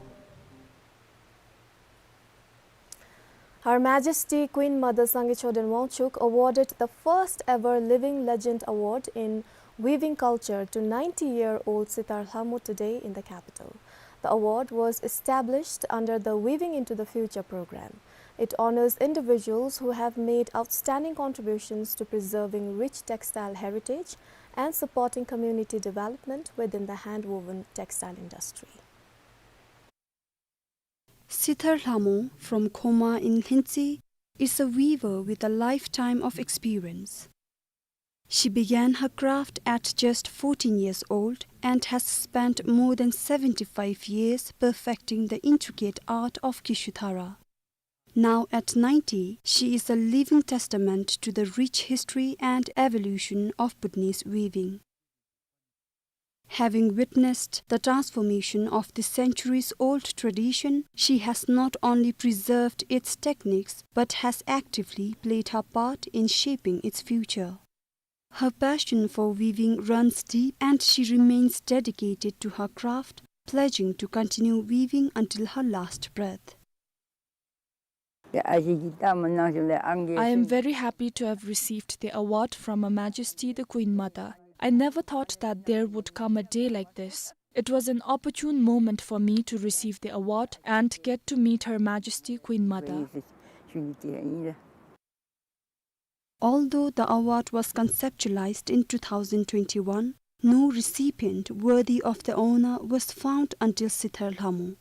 Her Majesty Queen Mother Sangay Choden Wangchuk awarded the first ever Living Legend Award in Weaving Culture to ninety-year-old Sitar Lhamo today in the capital. The award was established under the Weaving into the Future program. It honors individuals who have made outstanding contributions to preserving rich textile heritage and supporting community development within the handwoven textile industry. Sitar Lhamo from Khoma in Lhuentse is a weaver with a lifetime of experience. She began her craft at just fourteen years old and has spent more than seventy-five years perfecting the intricate art of Kishuthara. Now at ninety, she is a living testament to the rich history and evolution of Bhutanese weaving. Having witnessed the transformation of the centuries-old tradition, she has not only preserved its techniques but has actively played her part in shaping its future. Her passion for weaving runs deep, and she remains dedicated to her craft, pledging to continue weaving until her last breath. I am very happy to have received the award from Her Majesty the Queen Mother. I never thought that there would come a day like this. It was an opportune moment for me to receive the award and get to meet Her Majesty Queen Mother. Although the award was conceptualized in two thousand twenty-one, no recipient worthy of the honor was found until Sitar Lhamo.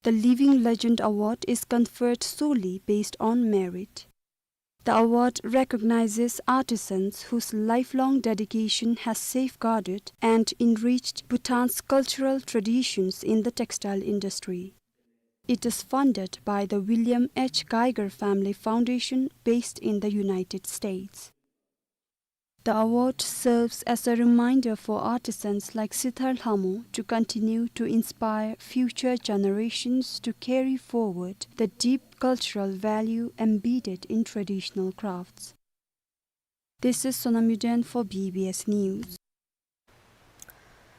The Living Legend Award is conferred solely based on merit. The award recognizes artisans whose lifelong dedication has safeguarded and enriched Bhutan's cultural traditions in the textile industry. It is funded by the William H Geiger Family Foundation based in the United States. The award serves as a reminder for artisans like Sithar Lhamo to continue to inspire future generations to carry forward the deep cultural value embedded in traditional crafts. This is Sonam Yuden for B B S News.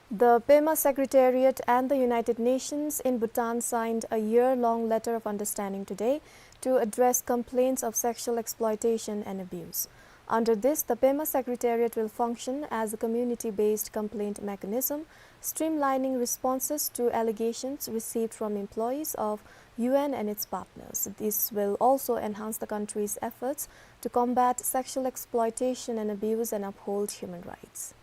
The Pema Secretariat and the United Nations in Bhutan signed a year-long letter of understanding today to address complaints of sexual exploitation and abuse. Under this, the Pema Secretariat will function as a community-based complaint mechanism, streamlining responses to allegations received from employees of U N and its partners. This will also enhance the country's efforts to combat sexual exploitation and abuse and uphold human rights.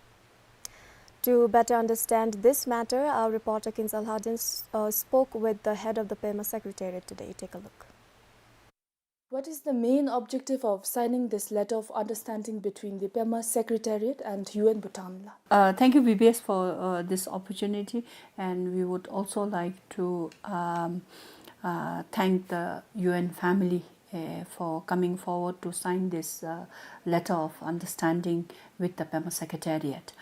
To better understand this matter, our reporter Kinzal Hadin s-, uh, spoke with the head of the Pema Secretariat today. Take a look. What is the main objective of signing this letter of understanding between the Pema Secretariat and U N Bhutan la? Uh, thank you, B B S, for, uh, this opportunity, and we would also like to, um, uh, thank the U N family, uh, for coming forward to sign this, uh, letter of understanding with the Pema Secretariat.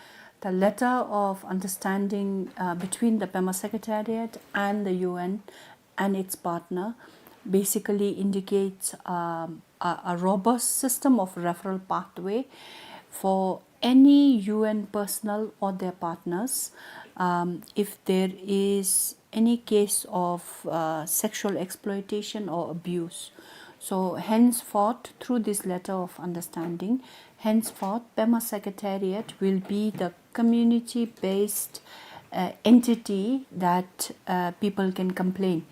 The letter of understanding, uh, between the Pema Secretariat and the U N and its partner basically indicates, um, a, a robust system of referral pathway for any U N personnel or their partners, um, if there is any case of, uh, sexual exploitation or abuse. So henceforth, through this letter of understanding, henceforth, Pema Secretariat will be the community-based, uh, entity that, uh, people can complain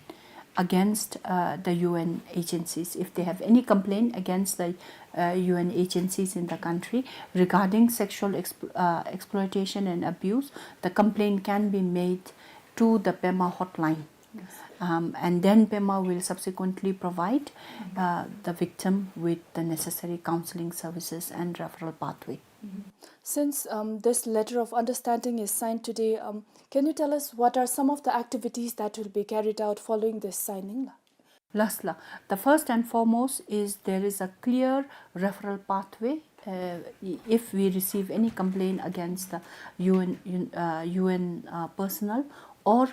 against, uh, the U N agencies. If they have any complaint against the, uh, U N agencies in the country regarding sexual expl-, uh, exploitation and abuse, the complaint can be made to the Pema hotline. Yes. Um, and then Pema will subsequently provide, mm-hmm, uh, the victim with the necessary counseling services and referral pathway. Mm-hmm. Since, um, this letter of understanding is signed today, um, can you tell us what are some of the activities that will be carried out following this signing? Last la, the first and foremost is there is a clear referral pathway. Uh, i-, if we receive any complaint against the U N, un-, uh, U N, uh, personnel or,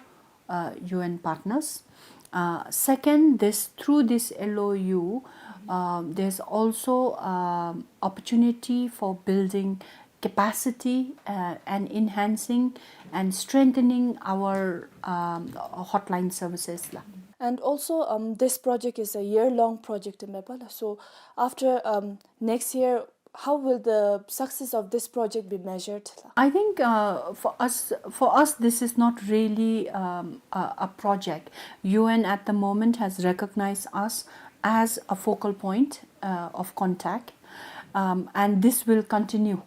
uh, U N partners. Uh, second, this, through this L O U, um, there's also, um, opportunity for building capacity, uh, and enhancing and strengthening our, um, hotline services la. And also, um, this project is a year-long project, eh, meba la. So after, um, next year, how will the success of this project be measured la? I think, uh, for us, for us, this is not really, um, a, a project. U N at the moment has recognized us as a focal point, uh, of contact, um, and this will continue.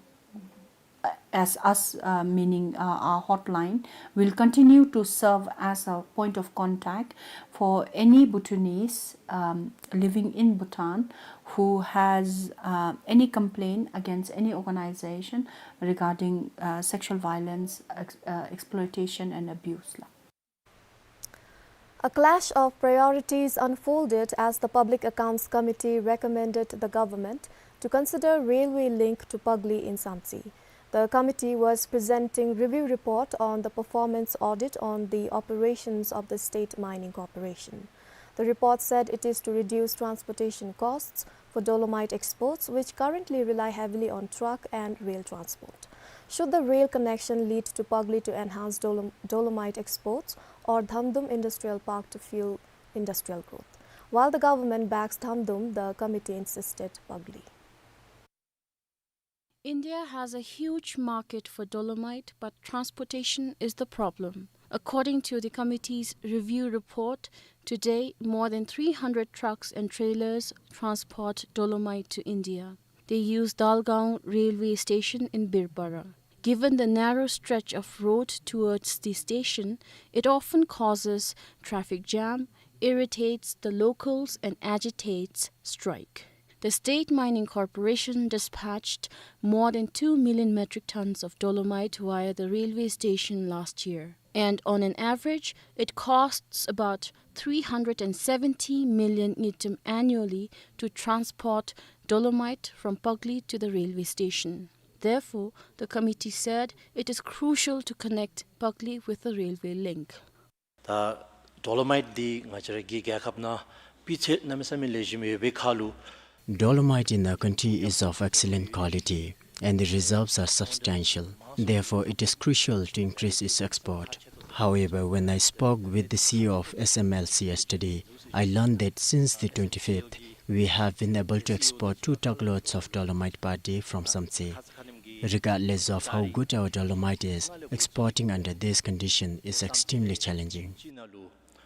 Uh, as us, uh, meaning, uh, our hotline, will continue to serve as a point of contact for any Bhutanese, um, living in Bhutan who has, uh, any complaint against any organization regarding, uh, sexual violence, ex-, uh, exploitation and abuse la. A clash of priorities unfolded as the Public Accounts Committee recommended the government to consider railway link to Pagli in Samtse. The committee was presenting review report on the performance audit on the operations of the State Mining Corporation. The report said it is to reduce transportation costs for dolomite exports, which currently rely heavily on truck and rail transport. Should the rail connection lead to Pagli to enhance dolom-, dolomite exports or Dhamdum Industrial Park to fuel industrial growth? While the government backs Dhamdum, the committee insisted Pagli. India has a huge market for dolomite, but transportation is the problem. According to the committee's review report, today more than three hundred trucks and trailers transport dolomite to India. They use Dalgaon railway station in Birpara. Given the narrow stretch of road towards the station, it often causes traffic jam, irritates the locals, and agitates strike. The State Mining Corporation dispatched more than two million metric tons of dolomite via the railway station last year, and on an average, it costs about three hundred and seventy million ngultrum annually to transport dolomite from Pagli to the railway station. Therefore, the committee said it is crucial to connect Pagli with a railway link. ད་ཌོ་ལོ་མའིཊ་འདི་ང་བཅས་ར་གི་རྒྱལ་ཁབ་ནང་སྤུས་ཚད་གནམ་མེད་ས་མེད་ལེགས་ཤོམ་ཡོད་པའི་ཁར་ལུ། Dolomite in the country is of excellent quality, and the reserves are substantial. Therefore, it is crucial to increase its export. However, when I spoke with the C E O of S M L C yesterday, I learned that since the twenty-fifth, we have been able to export two truckloads of dolomite per day from Samtse. Regardless of how good our dolomite is, exporting under this condition is extremely challenging.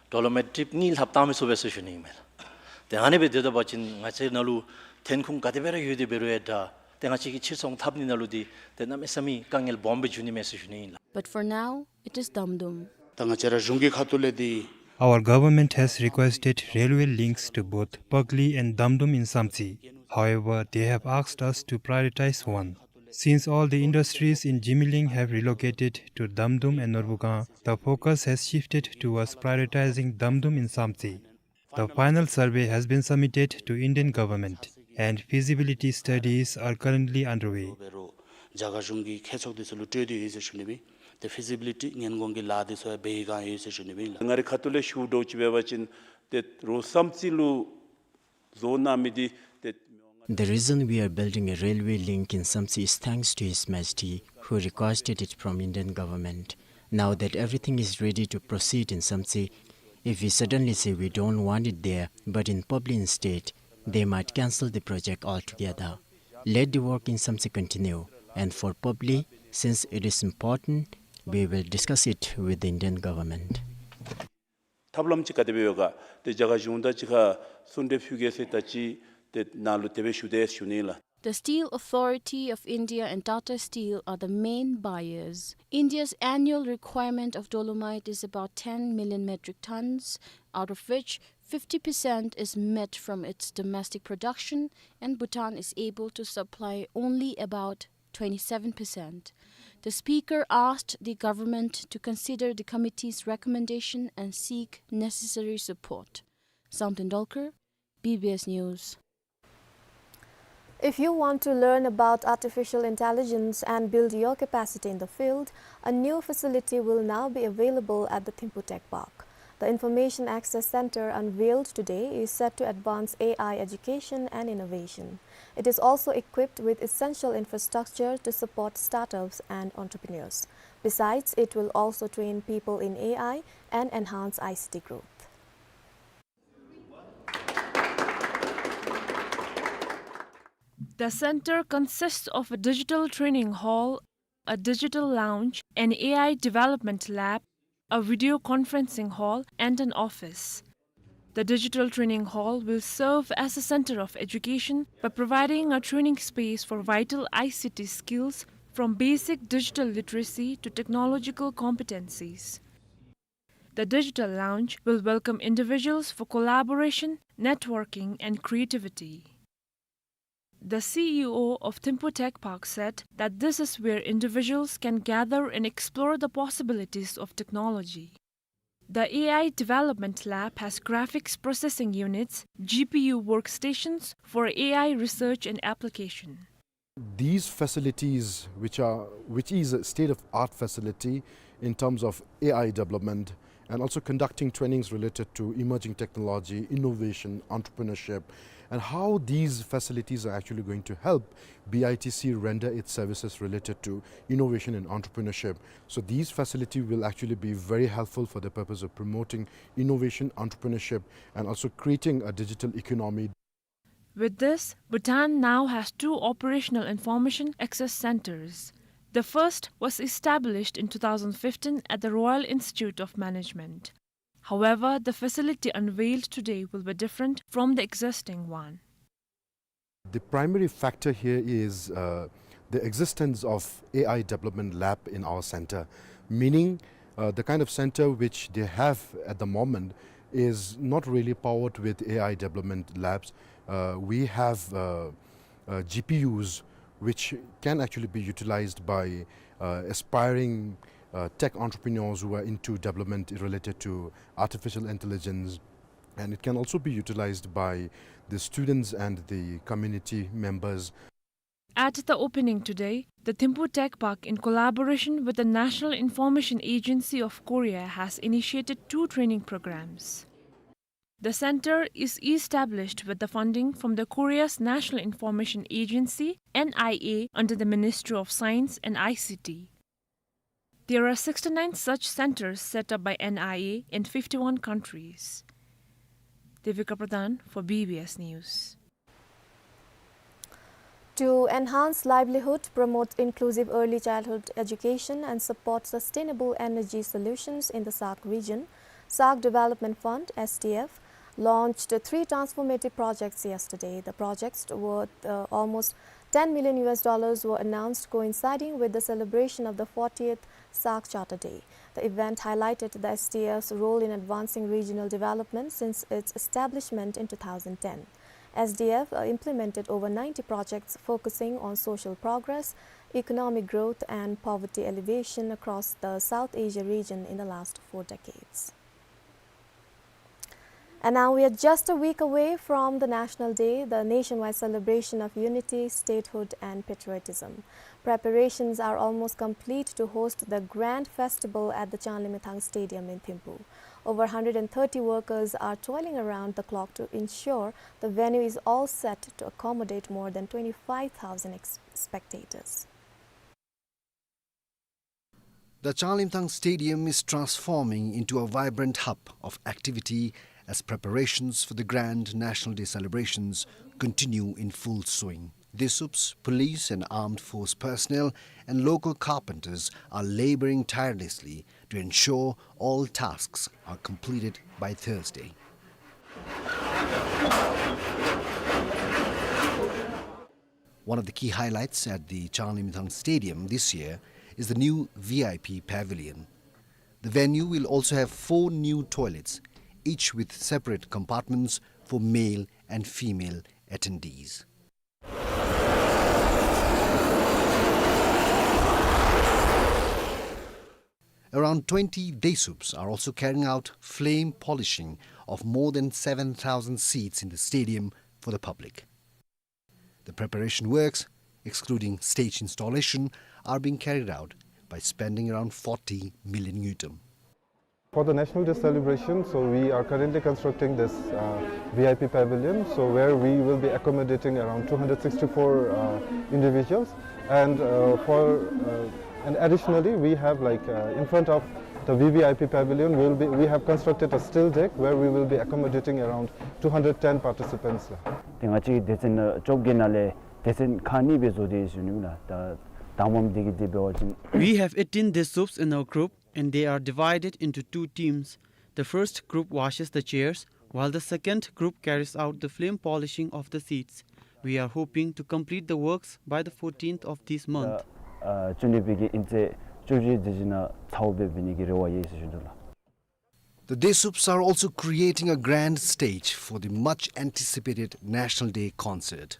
ཌོ་ལོ་མའིཊ་ཊིབ་གཉིས་ལྷག་བཏང་མི་ཚུགས་པས་ཟེར་ཞུ་ནི་ཨིན་མས་ལགས། ཏེ་ཨ་ནི་སྦེ་སྡོད་པ་ཅིན་ང་བཅས་ནང་ལུ་ཐོན་ཁུངས་ག་དེ་སྦེ་ར་ཡོད་དེ་འབད་རུང་ཡང་འདྲ། ཏེ་ང་བཅས་ཀྱི་ཕྱིར་ཚོང་འཐབ་ནི་ནང་ལུ་འདི་ཏེ་གནམ་མེད་ས་མེད་དཀའ་ངལ་སྦོམ་སྦེ་འབྱུང་ནི་མས་ཟེར་ཞུ་ནི་ཨིན་ལགས། But for now, it is Damdum. ད་ང་བཅས་ར་གཞུང་གི་ཁ་ཐུག་ལས་འདི། Our government has requested railway links to both Pagli and Damdum in Samtse. However, they have asked us to prioritize one. Since all the industries in Jimileng have relocated to Damdum and Norbugang, the focus has shifted towards prioritizing Damdum in Samtse. The final survey has been submitted to Indian government and feasibility studies are currently underway. རྒྱ་གར་གཞུང་གི་མཁས་མཆོག་འདི་ཚུ་ལུ་སྤྲོད་དེ་ཡོད་ཟེར་ཞུ་ནི་ཨིན། ཏེ་ཕི་ཛི་བི་ལི་ཊི་སྔོན་འགོག་གི་ལཱ་འདི་ཚུ་ཡང་འབད་བའི་བསྒང་ཡོད་ཟེར་ཞུ་ནི་ཨིན་ལགས། ང་རའི་ཁ་ཐུག་ལས་ཞུ་དོ་ཅིག་འབད་བ་ཅིན་ཏེ་རོགས་སམ་རྩེ་ལུ་བཟོ་གནང་མི་འདི་ཏེ། The reason we are building a railway link in Samtse is thanks to His Majesty, who requested it from Indian government. Now that everything is ready to proceed in Samtse, if we suddenly say we don't want it there, but in Pagli instead, they might cancel the project altogether. Let the work in Samtse continue, and for Pagli, since it is important, we will discuss it with the Indian government. ཐབས་ལམ་ཅིག་ག་དེ་སྦེ་ཡོད་ག། ཏེ་རྒྱ་གར་གཞུང་དང་གཅིག་ཁར་གསུང་གྲོས་ཕུལ་གེ་ཟེར་ད་ཅི་ཏེ་ནཱ་ལུ་དེ་སྦེ་ཞུ་དེས་ཞུ་ནི་ལགས། The Steel Authority of India and Tata Steel are the main buyers. India's annual requirement of dolomite is about ten million metric tons, out of which fifty percent is met from its domestic production, and Bhutan is able to supply only about twenty-seven percent. The speaker asked the government to consider the committee's recommendation and seek necessary support. Samten Dolkar, B B S News. If you want to learn about artificial intelligence and build your capacity in the field, a new facility will now be available at the Thimphu Tech Park. The Information Access Center unveiled today is set to advance A I education and innovation. It is also equipped with essential infrastructure to support startups and entrepreneurs. Besides, it will also train people in A I and enhance I C T growth. The center consists of a digital training hall, a digital lounge, an A I development lab, a video conferencing hall, and an office. The digital training hall will serve as a center of education by providing a training space for vital I C T skills, from basic digital literacy to technological competencies. The digital lounge will welcome individuals for collaboration, networking, and creativity. The C E O of Thimphu Tech Park said that this is where individuals can gather and explore the possibilities of technology. The A I development lab has graphics processing units, G P U workstations for A I research and application. These facilities, which are, which is a state-of-art facility in terms of A I development, and also conducting trainings related to emerging technology, innovation, entrepreneurship, and how these facilities are actually going to help B I T C render its services related to innovation and entrepreneurship. So these facilities will actually be very helpful for the purpose of promoting innovation, entrepreneurship, and also creating a digital economy. With this, Bhutan now has two operational information access centers. The first was established in two thousand fifteen at the Royal Institute of Management. However, the facility unveiled today will be different from the existing one. The primary factor here is, uh, the existence of A I development lab in our center, meaning, uh, the kind of center which they have at the moment is not really powered with A I development labs. Uh, we have, uh, uh, G P Us which can actually be utilized by, uh, aspiring, uh, tech entrepreneurs who are into development related to artificial intelligence, and it can also be utilized by the students and the community members. At the opening today, the Thimphu Tech Park, in collaboration with the National Information Agency of Korea, has initiated two training programs. The center is established with the funding from the Korea's National Information Agency, N I A, under the Ministry of Science and I C T. There are sixty-nine such centers set up by N I A in fifty-one countries. Devika Pradhan for B B S News. To enhance livelihood, promote inclusive early childhood education, and support sustainable energy solutions in the SAARC region, SAARC Development Fund, S D F, launched three transformative projects yesterday. The projects worth, uh, almost ten million U S dollars were announced, coinciding with the celebration of the fortieth SAARC Charter Day. The event highlighted the S D F's role in advancing regional development since its establishment in two thousand ten. S D F, uh, implemented over ninety projects focusing on social progress, economic growth, and poverty alleviation across the South Asia region in the last four decades. And now we are just a week away from the National Day, the nationwide celebration of unity, statehood, and patriotism. Preparations are almost complete to host the grand festival at the Changlimithang Stadium in Thimphu. Over hundred and thirty workers are toiling around the clock to ensure the venue is all set to accommodate more than twenty-five thousand ex-, spectators. The Changlimithang Stadium is transforming into a vibrant hub of activity as preparations for the grand National Day celebrations continue in full swing. DESUPs, police and armed force personnel, and local carpenters are laboring tirelessly to ensure all tasks are completed by Thursday. One of the key highlights at the Changlimithang Stadium this year is the new V I P pavilion. The venue will also have four new toilets, each with separate compartments for male and female attendees. Around twenty DESUPs are also carrying out flame polishing of more than seven thousand seats in the stadium for the public. The preparation works, excluding stage installation, are being carried out by spending around forty million ngultrum. For the National Day celebration, so we are currently constructing this, uh, V I P pavilion, so where we will be accommodating around two hundred sixty-four, uh, individuals, and, uh, for, uh, and additionally, we have, like, uh, in front of the V V I P pavilion, we'll be, we have constructed a still deck where we will be accommodating around two hundred ten participants. ཏེ་ང་བཅས་སྡེ་ཚན་བཅོ་བརྒྱད་ནང་ལས་སྡེ་ཚན་ཁག་གཉིས་སྦེ་བཟོ་སྟེ་ཡོད་ཟེར་ཞུ་ནི་ལགས། ད་དང་པམ་འདི་གི་འདི་འབད་བ་ཅིན། We have eighteen DESUPs in our group, and they are divided into two teams. The first group washes the chairs, while the second group carries out the flame polishing of the seats. We are hoping to complete the works by the fourteenth of this month. ཨ་བཅུ་གཉིས་པའི་གི་དབྱིན་ཚེས་བཅུ་བཞི་དེ་ཅིག་ནང་ཚརཝ་སྦེ་འབད་ནི་གི་རེ་བ་ཡོད་ཟེར་ཞུ་དོ་ལགས། The DESUPs are also creating a grand stage for the much anticipated National Day concert.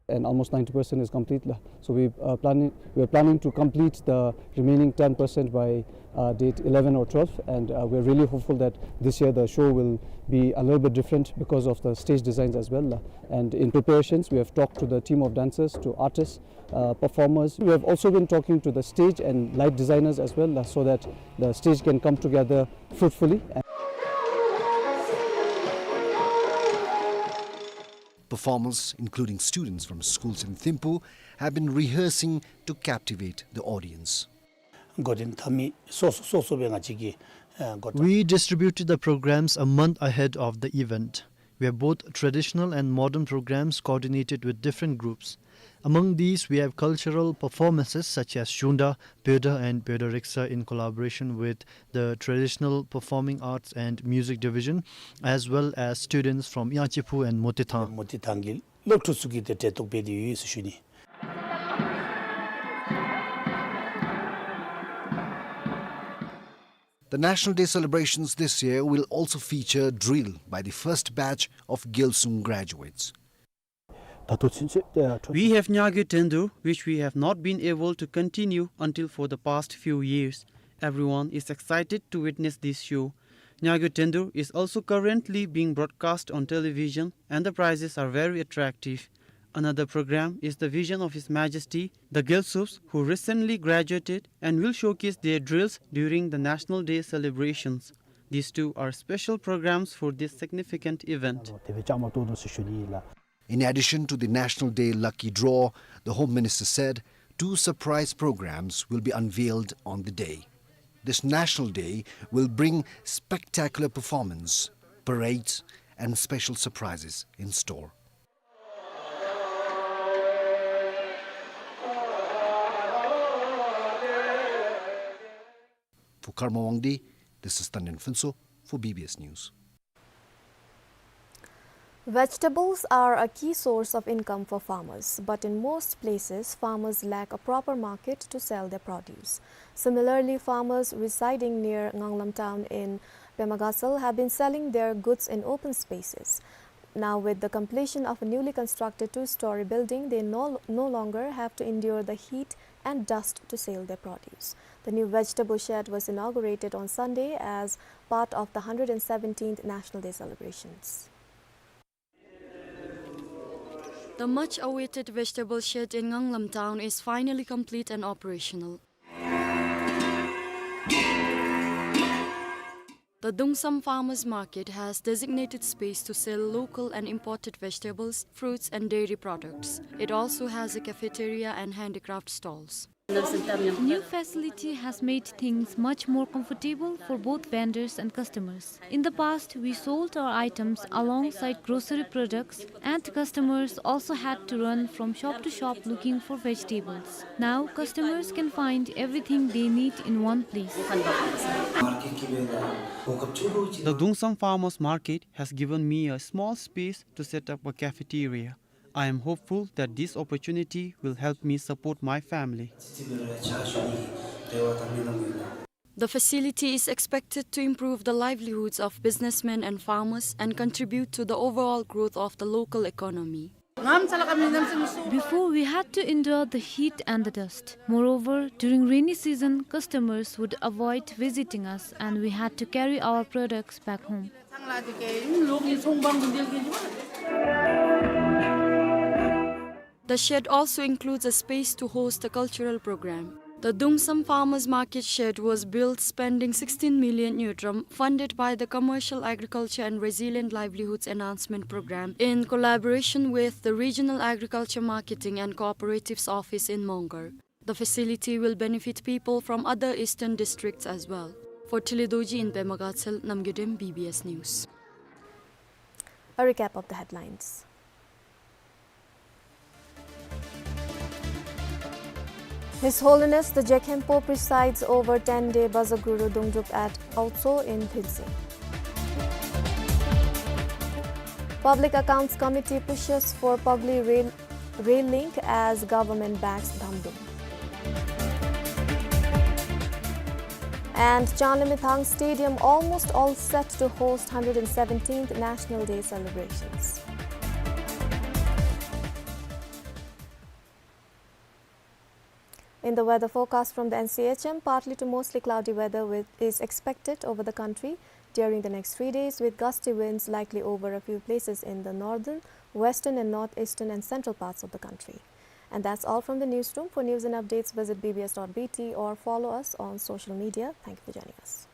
And almost ninety percent is complete, la. So we, uh, planning, we are planning to complete the remaining ten percent by, uh, date eleven or twelve, and, uh, we're really hopeful that this year the show will be a little bit different because of the stage designs as well, la. And in preparations, we have talked to the team of dancers, to artists, uh, performers. We have also been talking to the stage and light designers as well, la, so that the stage can come together fruitfully. Performers, including students from schools in Thimphu, have been rehearsing to captivate the audience. འགོ་འདྲེན་འཐབ་མི་སོ་སོ་སོ་སོ་སྦེ་ང་བཅས་ཀྱིས་ཨ་འགོ་དྲངས། We distributed the programs a month ahead of the event. We have both traditional and modern programs coordinated with different groups. Among these, we have cultural performances such as Shungda, Pyoda and Pyoda Reksa in collaboration with the Traditional Performing Arts and Music Division, as well as students from Yangchiphu and Motithang. མོ་ཏི་ཐང་གི་སློབ་ཕྲུག་ཚུ་གིས་ཏེ་གྲལ་གཏོགས་འབད་དེ་ཡོད་ཟེར་ཞུ་ནི། The National Day celebrations this year will also feature drill by the first batch of Gyalsum graduates. ད་ལྟོ་ཚུན་ཚོད་ཏེ་ཁྲོ- We have Nyagyo Tendur, which we have not been able to continue until for the past few years. Everyone is excited to witness this show. Nyagyo Tendur is also currently being broadcast on television and the prizes are very attractive. Another program is the vision of His Majesty, the Gyalsums, who recently graduated and will showcase their drills during the National Day celebrations. These two are special programs for this significant event. ཏེ་བཅའ་མར་གཏོགས་དོ་ཟེར་ཞུ་ནི་ལགས། In addition to the National Day lucky draw, the Home Minister said two surprise programs will be unveiled on the day. This National Day will bring spectacular performance, parades, and special surprises in store. For Karma Wangdi, this is Tandin Phuntsho for B B S News. Vegetables are a key source of income for farmers, but in most places, farmers lack a proper market to sell their produce. Similarly, farmers residing near Nganglam town in Pema Gatshel have been selling their goods in open spaces. Now, with the completion of a newly constructed two-story building, they no, no longer have to endure the heat and dust to sell their produce. The new vegetable shed was inaugurated on Sunday as part of the hundred and seventeenth National Day celebrations. The much-awaited vegetable shed in Nganglam town is finally complete and operational. The Dungsam Farmers Market has designated space to sell local and imported vegetables, fruits, and dairy products. It also has a cafeteria and handicraft stalls. New facility has made things much more comfortable for both vendors and customers. In the past, we sold our items alongside grocery products, and customers also had to run from shop to shop looking for vegetables. Now, customers can find everything they need in one place. The Dungsam Farmers Market has given me a small space to set up a cafeteria. I am hopeful that this opportunity will help me support my family. The facility is expected to improve the livelihoods of businessmen and farmers and contribute to the overall growth of the local economy. Before, we had to endure the heat and the dust. Moreover, during rainy season, customers would avoid visiting us and we had to carry our products back home. The shed also includes a space to host a cultural program. The Dungsam Farmers Market shed was built spending sixteen million ngultrum, funded by the Commercial Agriculture and Resilient Livelihoods Enhancement Program in collaboration with the Regional Agriculture Marketing and Cooperatives Office in Mongar. The facility will benefit people from other eastern districts as well. For Thili Dorji in Pema Gatshel, Namgay Dem, B B S News. A recap of the headlines. His Holiness the Jekhempo presides over ten-day Bazaguru Dungdrup at Aotso in Philtse. Public Accounts Committee pushes for Pagli rail, rail link as government backs Dhamdung. And Changlimithang Stadium almost all set to host hundred and seventeenth National Day celebrations. In the weather forecast from the N C H M, partly to mostly cloudy weather with, is expected over the country during the next three days, with gusty winds likely over a few places in the northern, western and northeastern and central parts of the country. And that's all from the newsroom. For news and updates, visit B B S dot B T or follow us on social media. Thank you for joining us.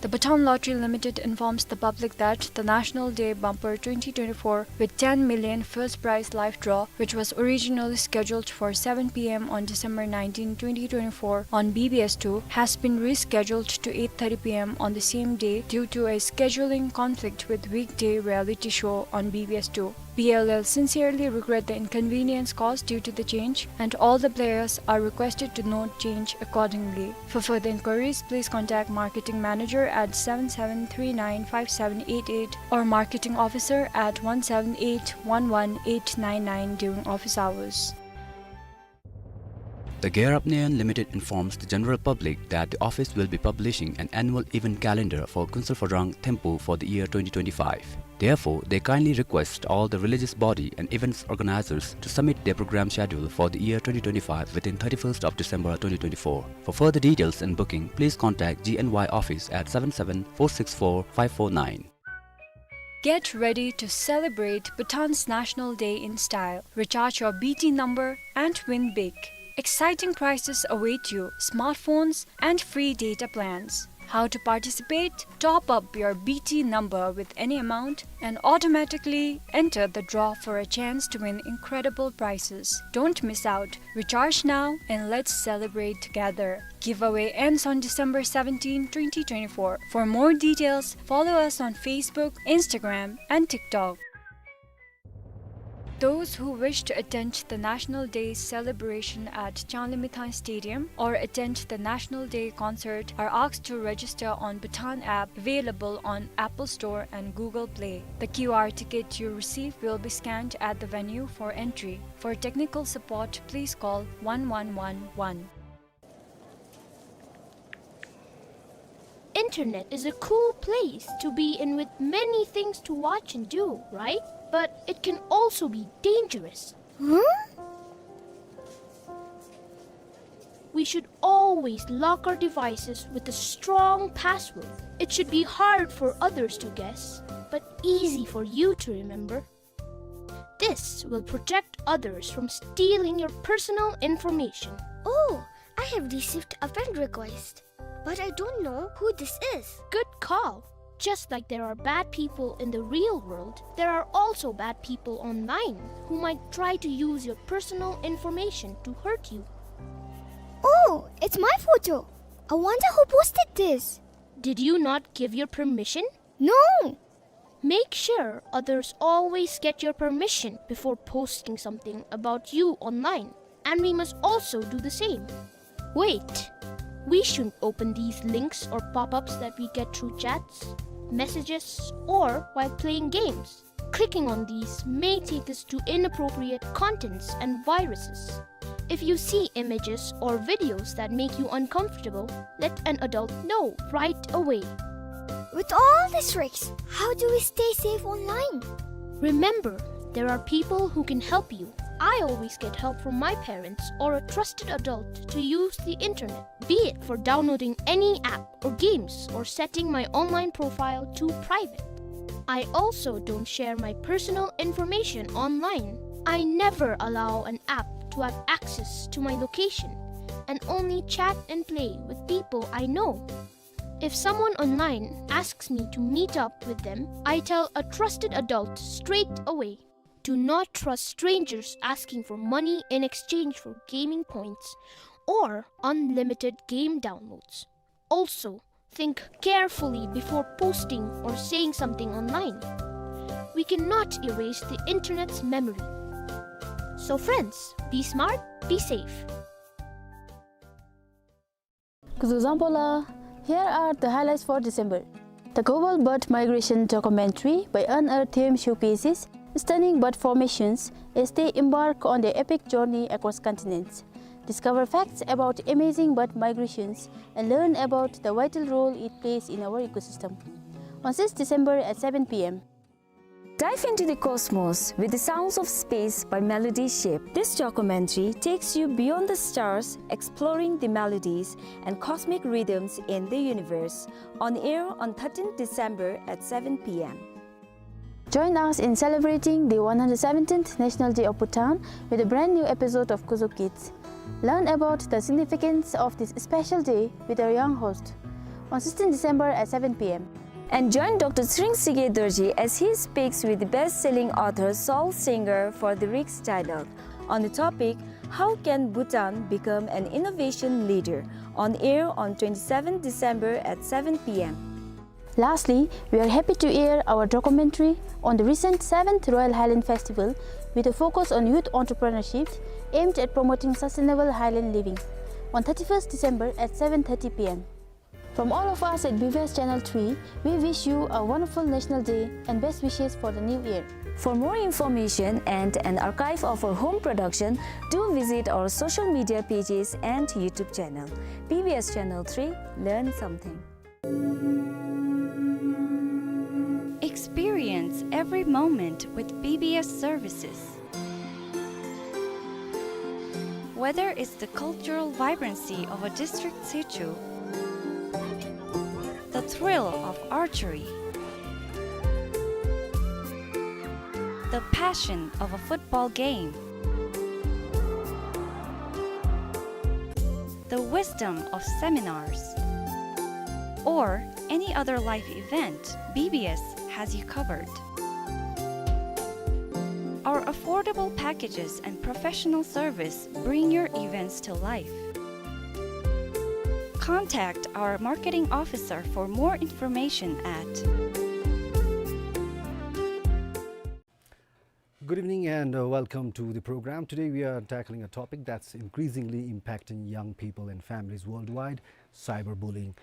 The Bhutan Lottery Limited informs the public that the National Day Bumper twenty twenty-four with ten million first prize live draw, which was originally scheduled for seven p m on December nineteenth, twenty twenty-four on B B S two, has been rescheduled to eight thirty p m on the same day due to a scheduling conflict with weekday reality show on B B S two. B L L sincerely regret the inconvenience caused due to the change, and all the players are requested to note change accordingly. For further inquiries, please contact marketing manager at seven seven three nine five seven eight eight or marketing officer at one seven eight one one eight nine nine during office hours. The Gear Up Nayon Limited informs the general public that the office will be publishing an annual event calendar for Kuensel Phodrang Thimphu for the year twenty twenty-five. Therefore, they kindly request all the religious body and events organizers to submit their program schedule for the year twenty twenty-five within thirty-first of December twenty twenty-four. For further details and booking, please contact G N Y office at seven seven four six four five four nine. Get ready to celebrate Bhutan's National Day in style. Recharge your B T number and win big. Exciting prizes await you: smartphones and free data plans. How to participate? Top up your B T number with any amount and automatically enter the draw for a chance to win incredible prizes. Don't miss out. Recharge now and let's celebrate together. Giveaway ends on December seventeenth, twenty twenty-four. For more details, follow us on Facebook, Instagram, and TikTok. Those who wish to attend the National Day celebration at Changlimithang Stadium or attend the National Day concert are asked to register on Bhutan app available on Apple Store and Google Play. The Q R ticket you receive will be scanned at the venue for entry. For technical support, please call one one one one. Internet is a cool place to be in with many things to watch and do, right? But it can also be dangerous. Huh? We should always lock our devices with a strong password. It should be hard for others to guess, but easy for you to remember. This will protect others from stealing your personal information. Oh, I have received a friend request, but I don't know who this is. Good call. Just like there are bad people in the real world, there are also bad people online who might try to use your personal information to hurt you. Oh, it's my photo. I wonder who posted this. Did you not give your permission? No! Make sure others always get your permission before posting something about you online, and we must also do the same. Wait! We shouldn't open these links or pop-ups that we get through chats, messages, or while playing games. Clicking on these may take us to inappropriate contents and viruses. If you see images or videos that make you uncomfortable, let an adult know right away. With all these risks, how do we stay safe online? Remember, there are people who can help you. I always get help from my parents or a trusted adult to use the internet, be it for downloading any app or games or setting my online profile to private. I also don't share my personal information online. I never allow an app to have access to my location and only chat and play with people I know. If someone online asks me to meet up with them, I tell a trusted adult straight away. Do not trust strangers asking for money in exchange for gaming points or unlimited game downloads. Also, think carefully before posting or saying something online. We cannot erase the internet's memory. So friends, be smart, be safe. Kuzuzangpola, here are the highlights for December. The Global Bird Migration documentary by Unearthed Showcases stunning bird formations as they embark on their epic journey across continents. Discover facts about amazing bird migrations and learn about the vital role it plays in our ecosystem. On sixth December at seven p m. Dive into the cosmos with the sounds of space by Melody Ship. This documentary takes you beyond the stars, exploring the melodies and cosmic rhythms in the universe. On air on thirteenth December at seven p m. Join us in celebrating the one hundred seventeenth National Day of Bhutan with a brand new episode of Kuzo Kids. Learn about the significance of this special day with our young host. On sixteenth December at seven p m. And join Doctor Tshering Shikhe Dorji as he speaks with the best-selling author, soul singer for the Riks Dialogue on the topic, "How can Bhutan become an innovation leader?" On air on twenty-seventh December at seven p m. Lastly, we are happy to air our documentary on the recent seventh Royal Highland Festival with a focus on youth entrepreneurship aimed at promoting sustainable highland living on thirty-first December at seven thirty p m. From all of us at B B S Channel three, we wish you a wonderful National Day and best wishes for the new year. For more information and an archive of our home production, do visit our social media pages and YouTube channel. B B S Channel three, learn something. Experience every moment with B B S services. Whether it's the cultural vibrancy of a district situ, the thrill of archery, the passion of a football game, the wisdom of seminars, or any other life event, B B S has you covered. Our affordable packages and professional service bring your events to life. Contact our marketing officer for more information at Good evening and, uh, welcome to the program. Today we are tackling a topic that's increasingly impacting young people and families worldwide, cyberbullying.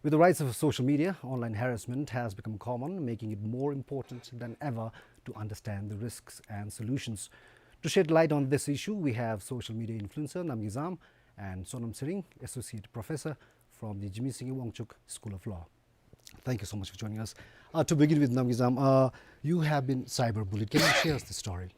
With the rise of social media, online harassment has become common, making it more important than ever to understand the risks and solutions. To shed light on this issue, we have social media influencer Namgay Zam and Sonam Tshering, Associate Professor from the Jigme Singye Wangchuck School of Law. Thank you so much for joining us. Uh, to begin with, Namgay Zam, uh, you have been cyberbullied. Can you share us the story?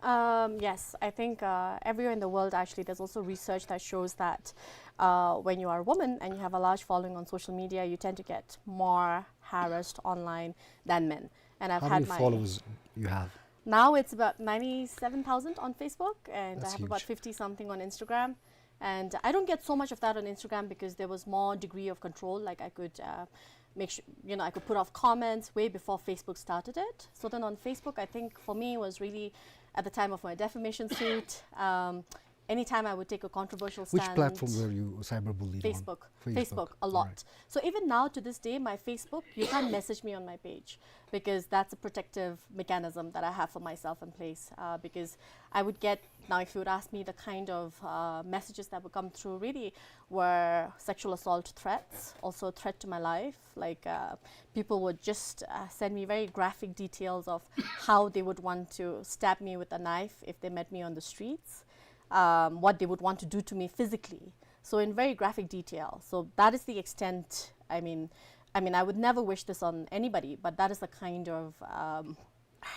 Um, yes, I think, uh, everywhere in the world, actually, there's also research that shows that, uh, when you are a woman and you have a large following on social media, you tend to get more harassed online than men. And I've How had many my followers you have? Now it's about ninety-seven thousand on Facebook, and That's I have about huge. fifty something on Instagram. And I don't get so much of that on Instagram because there was more degree of control. Like, I could, uh, make sure, you know, I could put off comments way before Facebook started it. So then on Facebook, I think for me it was really at the time of my defamation suit. Um, anytime I would take a controversial Which stand. platform were you cyberbullied on? Facebook. Facebook. Facebook, a lot. All right. So even now to this day, my Facebook, you can't message me on my page because that's a protective mechanism that I have for myself in place, uh, because I would get Now, if you would ask me, the kind of, uh, messages that would come through really were sexual assault threats, also a threat to my life. Like, uh, people would just, uh, send me very graphic details of how they would want to stab me with a knife if they met me on the streets, um, what they would want to do to me physically. So in very graphic detail. So that is the extent, I mean, I mean, I would never wish this on anybody, but that is the kind of, um,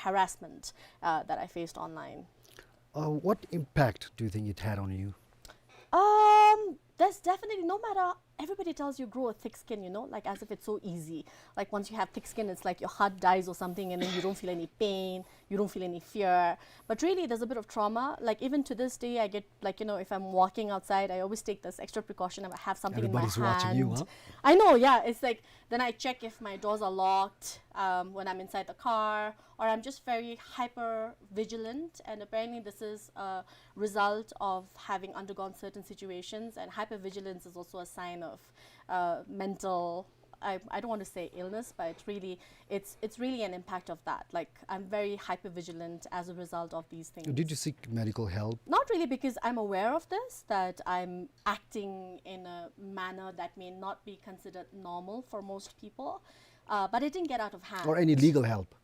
harassment, uh, that I faced online. Uh, what impact do you think it had on you? Um, there's definitely, no matter, everybody tells you grow a thick skin, you know, like, as if it's so easy. Like, once you have thick skin, it's like your heart dies or something, and then you don't feel any pain, you don't feel any fear. But really, there's a bit of trauma. Like, even to this day, I get, like, you know, if I'm walking outside, I always take this extra precaution. I have something in my hand. Everybody's watching you, huh? I know, yeah. It's like, then I check if my doors are locked, um, when I'm inside the car, or I'm just very hyper vigilant. And apparently, this is a result of having undergone certain situations. And hyper vigilance is also a sign of, uh, mental, I, I don't want to say illness, but it's really, it's, it's really an impact of that. Like, I'm very hyper vigilant as a result of these things. Did you seek medical help? Not really, because I'm aware of this, that I'm acting in a manner that may not be considered normal for most people. Uh, but it didn't get out of hand. Or any legal help?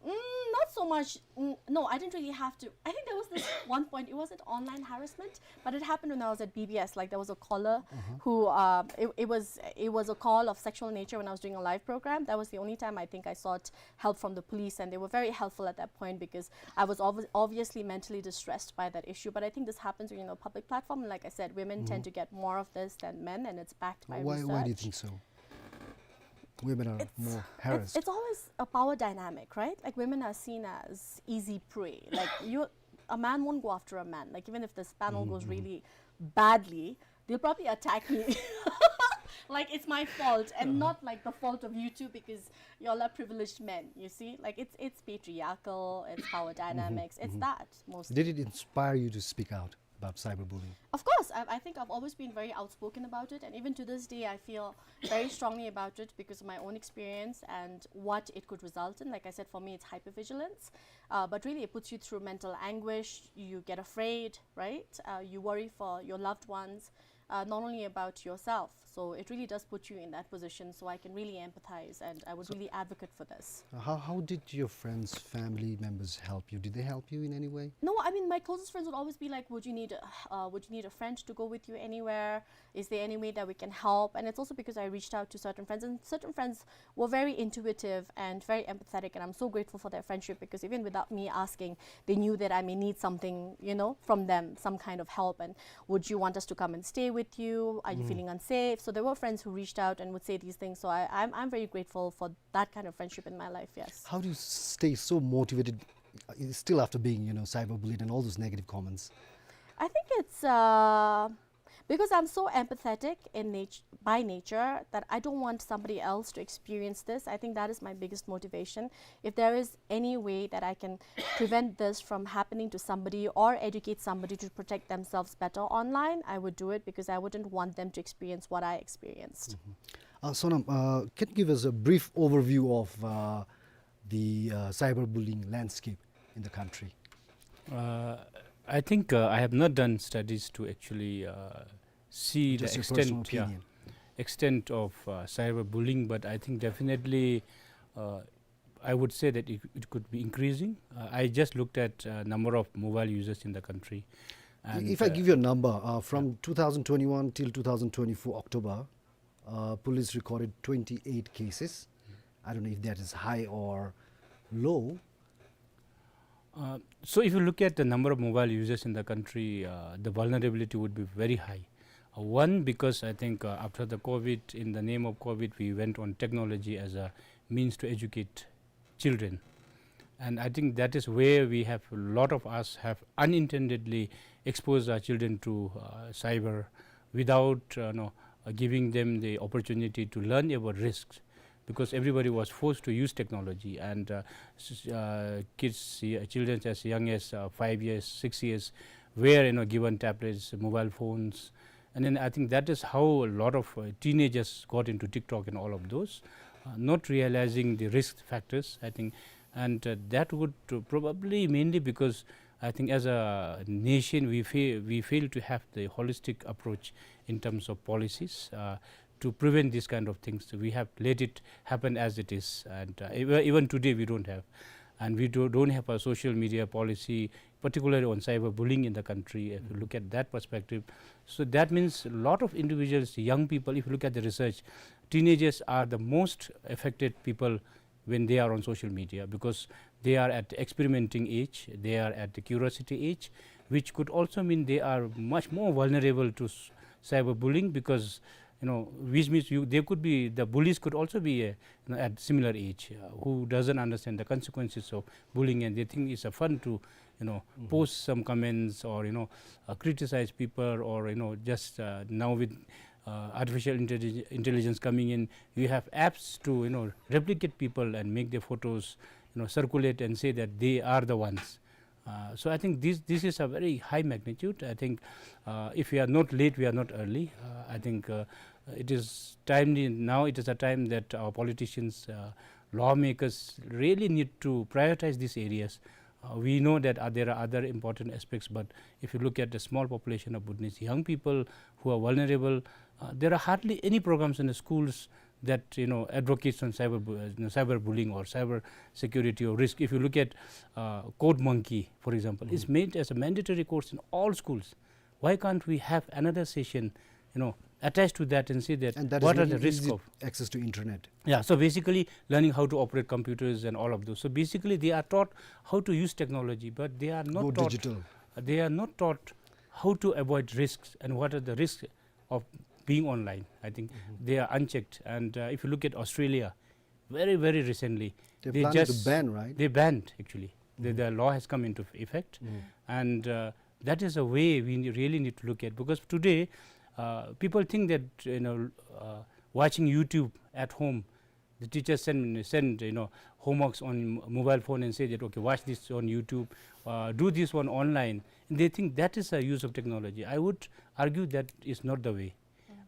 Mm, not so much. Mm, no, I didn't really have to. I think there was this one point. It wasn't online harassment, but it happened when I was at B B S. Like, there was a caller Mm-hmm. who, uh, it, it was, it was a call of sexual nature when I was doing a live program. That was the only time I think I sought help from the police, and they were very helpful at that point because I was obvi- obviously mentally distressed by that issue. But I think this happens when you're on a public platform. And like I said, women tend Mm-hmm. to get more of this than men, and it's backed by Why, research. why do you think so? Women are It's, more it's, harassed. it's always a power dynamic, right? Like, women are seen as easy prey. Like, you, a man won't go after a man. Like, even if this panel Mm-hmm, goes mm-hmm. really badly, they'll probably attack me. Like, it's my fault and not, like, the fault of you two, because y'all are privileged men, you see? Like, it's, it's patriarchal, it's power dynamics, it's that mostly. Did it inspire you to speak out about cyberbullying? Of course, I, I think I've always been very outspoken about it, and even to this day, I feel very strongly about it because of my own experience and what it could result in. Like I said, for me, it's hypervigilance, uh, but really it puts you through mental anguish. You get afraid, right? Uh, you worry for your loved ones, uh, not only about yourself. So it really does put you in that position. So I can really empathize, and I would really advocate for this. Uh, how, how did your friends, family members help you? Did they help you in any way? No, I mean, my closest friends would always be like, "Would you need, a- uh, would you need a friend to go with you anywhere? Is there any way that we can help?" And it's also because I reached out to certain friends, and certain friends were very intuitive and very empathetic, and I'm so grateful for their friendship, because even without me asking, they knew that I may need something, you know, from them, some kind of help. And, "Would you want us to come and stay with you? Are you feeling unsafe?" So there were friends who reached out and would say these things. So I, I'm, I'm very grateful for that kind of friendship in my life, yes. How do you stay so motivated, uh, still after being, you know, cyberbullied and all those negative comments? I think it's, uh, because I'm so empathetic in nat- by nature, that I don't want somebody else to experience this. I think that is my biggest motivation. If there is any way that I can prevent this from happening to somebody or educate somebody to protect themselves better online, I would do it, because I wouldn't want them to experience what I experienced. Uh, Sonam, uh, can you give us a brief overview of uh, the uh, cyberbullying landscape in the country? Uh, I think uh, I have not done studies to actually uh, see Just the your personal extent, yeah, opinion. extent of uh, cyberbullying, but I think definitely uh, I would say that it, it could be increasing. Uh, I just looked at uh, number of mobile users in the country. And, If I uh, give you a number, uh, from two thousand twenty-one till two thousand twenty-four October, uh, police recorded twenty-eight cases. I don't know if that is high or low. Uh, so if you look at the number of mobile users in the country, uh, the vulnerability would be very high. Uh, one, because I think uh, after the COVID, in the name of COVID, we went on technology as a means to educate children. And I think that is where we have, a lot of us have unintendedly exposed our children to uh, cyber without uh, no, uh, giving them the opportunity to learn about risks, because everybody was forced to use technology, and uh, s- uh, kids, uh, children as young as uh, five years, six years, were, you know, given tablets, mobile phones, and then I think that is how a lot of uh, teenagers got into TikTok and all of those, uh, not realizing the risk factors, I think, and uh, that would uh, probably mainly because I think as a nation we fail, we fail to have the holistic approach in terms of policies. Uh, to prevent these kind of things. We have let it happen as it is, and uh, even, even today we don't have, and we do, don't have a social media policy, particularly on cyberbullying in the country. If you look at that perspective, so that means a lot of individuals, young people. If you look at the research, teenagers are the most affected people when they are on social media, because they are at the experimenting age, they are at the curiosity age, which could also mean they are much more vulnerable to s- cyberbullying, because, you know, which means you, they could be, the bullies could also be uh, you know, at similar age, uh, who doesn't understand the consequences of bullying, and they think it's a fun to, you know, post some comments, or, you know, uh, criticize people, or, you know, just uh, now with uh, artificial intellig- intelligence coming in, you have apps to, you know, replicate people and make their photos, you know, circulate and say that they are the ones. Uh, so I think this, this is a very high magnitude. I think uh, if we are not late, we are not early. Uh, I think uh, it is timely now. It is a time that our politicians, uh, lawmakers really need to prioritize these areas. Uh, we know that uh, there are other important aspects, but if you look at the small population of Bhutanese young people who are vulnerable, uh, there are hardly any programs in the schools that, you know, advocates on cyber, bu- uh, you know, cyberbullying or cyber security or risk. If you look at uh, Code Monkey, for example, it's made as a mandatory course in all schools. Why can't we have another session, you know, attached to that and say that, And that what is are the really risk easy of access to internet. Yeah, so basically learning how to operate computers and all of those. So basically they are taught how to use technology, but they are not Go taught digital. They are not taught how to avoid risks and what are the risks of being online. I think they are unchecked. And uh, if you look at Australia, very, very recently, They they planning to just ban, right? They banned, actually. The, the law has come into effect, and uh, that is a way we ne- really need to look at, because today Uh, people think that, you know, uh, watching YouTube at home, the teachers send, send, you know, homeworks on mobile phone and say that, "Okay, watch this on YouTube, uh, do this one online." And they think that is a use of technology. I would argue that is not the way.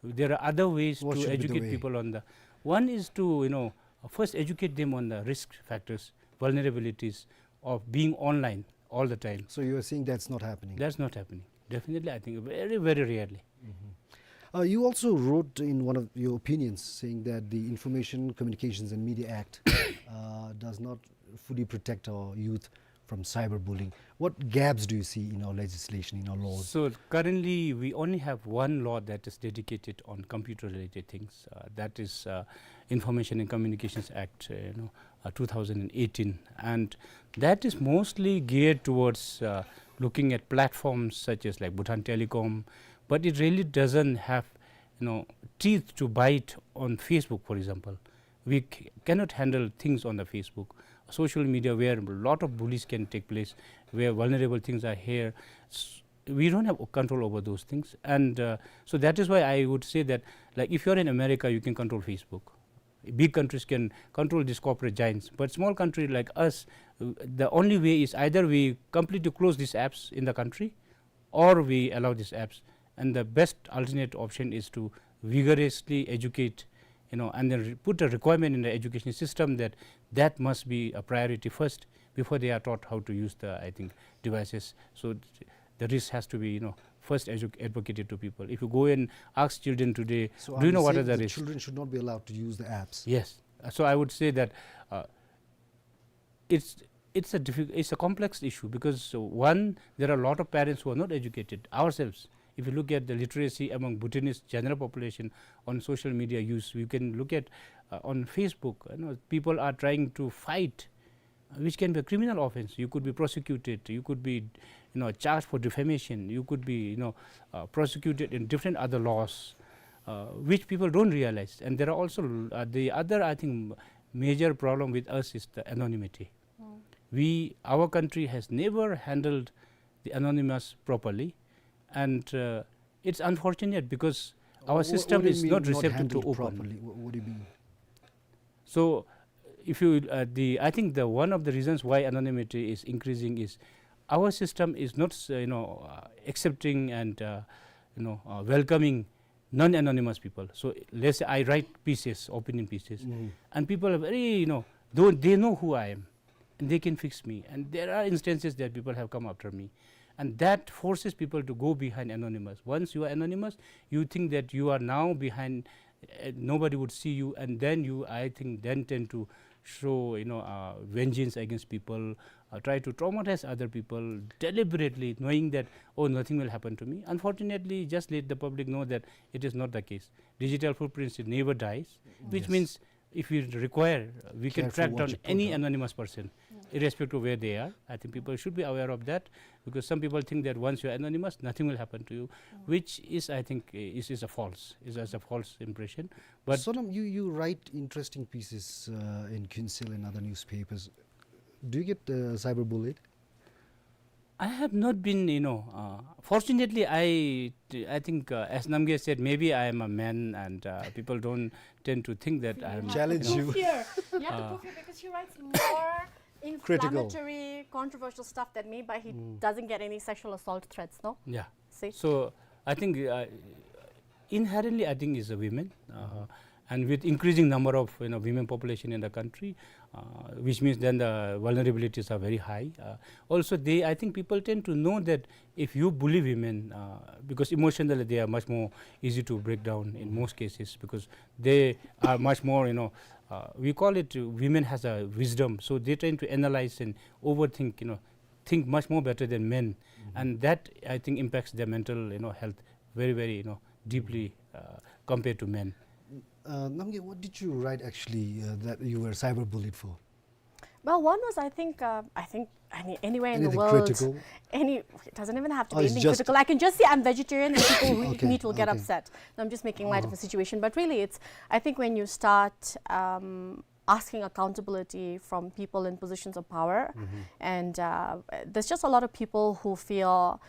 There are other ways to educate people on the. One is to, you know, first educate them on the risk factors, vulnerabilities of being online all the time. So you are saying that's not happening? That's not happening. Definitely, I think very, very rarely. Uh, you also wrote in one of your opinions saying that the Information Communications and Media Act uh, does not fully protect our youth from cyberbullying. What gaps do you see in our legislation, in our laws? So currently, we only have one law that is dedicated on computer-related things. Uh, that is, uh, Information and Communications Act, uh, you know, uh, two thousand and eighteen, and that is mostly geared towards, uh, looking at platforms such as, like, Bhutan Telecom, but it really doesn't have, you know, teeth to bite on Facebook, for example. We c-, cannot handle things on the Facebook, social media, where a lot of bullies can take place, where vulnerable things are here. S-, we don't have control over those things, and, uh, so that is why I would say that, like, if you're in America, you can control Facebook. Big countries can control these corporate giants, but small country like us, uh, the only way is either we completely close these apps in the country, or we allow these apps. And the best alternate option is to vigorously educate, you know, and then re-, put a requirement in the education system that that must be a priority first before they are taught how to use the, I think, devices. So th-, the risk has to be, you know, first edu-, advocated to people. If you go and ask children today, so "Do you know what are the risks?" Children should not be allowed to use the apps? Yes. Uh, so I would say that, uh, it's, it's a diffi-, it's a complex issue because, uh, one, there are a lot of parents who are not educated ourselves. If you look at the literacy among Bhutanese general population on social media use, you can look at, uh, on Facebook, you know, people are trying to fight, uh, which can be a criminal offense. You could be prosecuted, you could be, you know, charged for defamation, you could be, you know, uh, prosecuted in different other laws, uh, which people don't realize. And there are also, uh, the other, I think, major problem with us is the anonymity. We, our country has never handled the anonymous properly, and, uh, it's unfortunate because our system is not receptive to open. What do you mean not handled properly? Wha-, what do you mean? So, if you, uh, the, I think the, one of the reasons why anonymity is increasing is our system is not, uh, you know, uh, accepting and, uh, you know, uh, welcoming non-anonymous people. So let's say I write pieces, opinion pieces, and people are very, you know, though they know who I am, and they can fix me. And there are instances that people have come after me, and that forces people to go behind anonymous. Once you are anonymous, you think that you are now behind, uh, nobody would see you, and then you, I think, then tend to show, you know, uh, vengeance against people, uh, try to traumatize other people deliberately, knowing that, "Oh, nothing will happen to me." Unfortunately, just let the public know that it is not the case. Digital footprints, it never dies, which means if we require, uh, we can track down any anonymous person, irrespective of where they are. I think people should be aware of that, because some people think that once you are anonymous, nothing will happen to you, which is, I think, i-, is, is a false, is, is a false impression. But Sonam, you, you write interesting pieces, uh, in Khyentse and other newspapers. Do you get, uh, cyberbullied? I have not been, you know, uh, fortunately, I, I think, uh, as Namgay said, maybe I am a man and, uh, people don't tend to think that I am, you know. Challenge you. No fear. You have to prove it because he writes more inflammatory, controversial stuff than me, but he doesn't get any sexual assault threats, no? Yeah. See? So, I think, uh, inherently, I think, is a women, uh, and with increasing number of, you know, women population in the country, uh, which means then the vulnerabilities are very high. Uh, also, they, I think people tend to know that if you bully women, uh, because emotionally they are much more easy to break down in most cases, because they are much more, you know, uh, we call it, uh, women has a wisdom, so they tend to analyze and overthink, you know, think much more better than men, and that, I think, impacts their mental, you know, health very, very, you know, deeply, uh, compared to men. Uh, Namgay, what did you write actually, uh, that you were cyberbullied for? Well, one was, I think, uh, I think, I mean, anywhere in the world, any, it doesn't even have to be anything critical. I can just say I'm vegetarian and people who eat meat will get upset. No, I'm just making light of a situation. But really, it's, I think when you start, um, asking accountability from people in positions of power. And, uh, there's just a lot of people who feel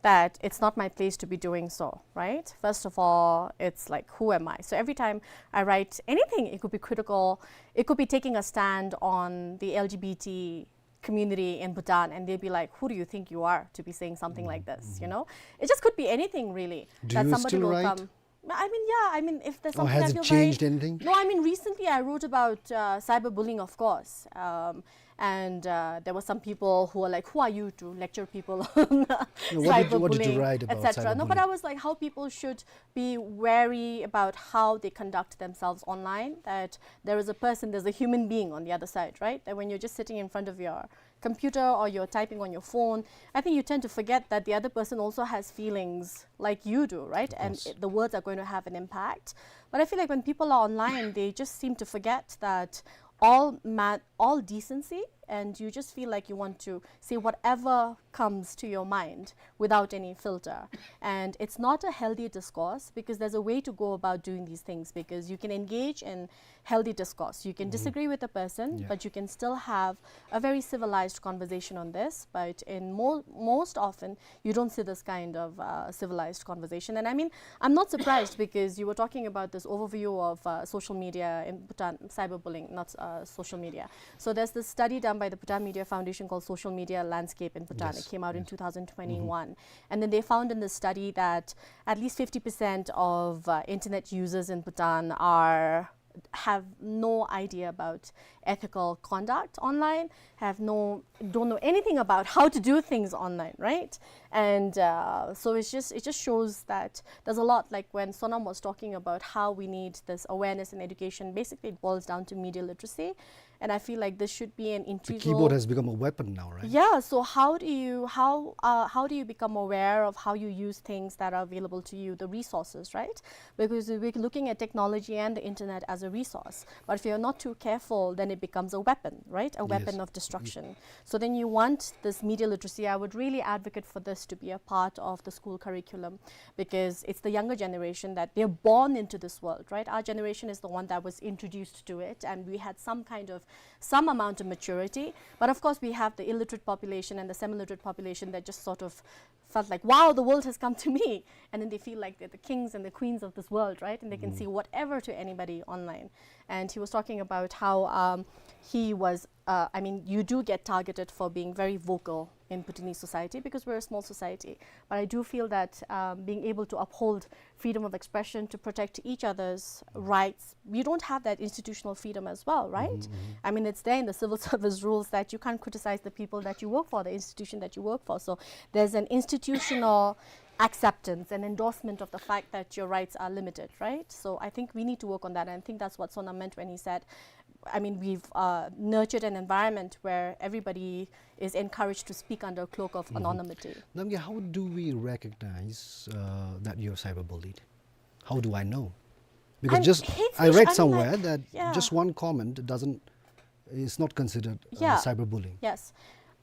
that it's not my place to be doing so, right? First of all, it's like, who am I? So every time I write anything, it could be critical, it could be taking a stand on the L G B T community in Bhutan, and they'll be like, "Who do you think you are to be saying something like this?" You know, it just could be anything really. Do that you somebody still will write? come. I mean, yeah. I mean, if there's Or something has that it feels very changed anything? No, I mean, recently I wrote about uh, cyberbullying, of course, um, and uh, there were some people who were like, "Who are you to lecture people on No, what did you- what did you cyberbullying, write about et cetera" No, but cyberbullying? I was like, how people should be wary about how they conduct themselves online. That there is a person, there's a human being on the other side, right? That when you're just sitting in front of your computer or you're typing on your phone, I think you tend to forget that the other person also has feelings like you do, right? And course. It, the words are going to have an impact. But I feel like when people are online, they just seem to forget that all ma- all decency, and you just feel like you want to say whatever comes to your mind without any filter. And it's not a healthy discourse, because there's a way to go about doing these things, because you can engage in healthy discourse. You can disagree with a person, Yeah. but you can still have a very civilized conversation on this. But in mo- most often, you don't see this kind of uh, civilized conversation. And I mean, I'm not surprised, because you were talking about this overview of uh, social media in Bhutan, cyberbullying, not uh, social media. So there's this study done by the Bhutan Media Foundation called Social Media Landscape in Bhutan. Yes, It came out in yes. two thousand twenty-one. And then they found in the study that at least fifty percent of uh, internet users in Bhutan are have no idea about ethical conduct online, have no, don't know anything about how to do things online, right? And uh, so it's just, it just shows that there's a lot, like when Sonam was talking about how we need this awareness and education, basically it boils down to media literacy. And I feel like this should be an The integral keyboard has become a weapon now, right? Yeah, so how do you, how uh, how do you become aware of how you use things that are available to you, the resources, right? Because we're looking at technology and the internet as a resource, but if you're not too careful, then it becomes a weapon, right? A weapon Yes. Of destruction. So then you want this media literacy. I would really advocate for this to be a part of the school curriculum, because it's the younger generation that they're born into this world, right? Our generation is the one that was introduced to it, and we had some kind of, some amount of maturity. But of course, we have the illiterate population and the semi-literate population that just sort of felt like, "Wow, the world has come to me." And then they feel like they're the kings and the queens of this world, right? And they can say whatever to anybody online. And he was talking about how um, he was, uh, I mean, you do get targeted for being very vocal in Bhutanese society, because we're a small society. But I do feel that um, being able to uphold freedom of expression, to protect each other's rights, you don't have that institutional freedom as well, right? I mean, it's there in the civil service rules that you can't criticize the people that you work for, the institution that you work for. So there's an institutional acceptance and endorsement of the fact that your rights are limited, right? So I think we need to work on that, and I think that's what Sonam meant when he said, I mean, we've uh, nurtured an environment where everybody is encouraged to speak under a cloak of anonymity. Namgay, how do we recognize uh, that you're cyberbullied? How do I know? Because I'm- just hate I speech, read I mean, somewhere like, that yeah. Just one comment doesn't is not considered uh, Yeah. Cyberbullying. Yes.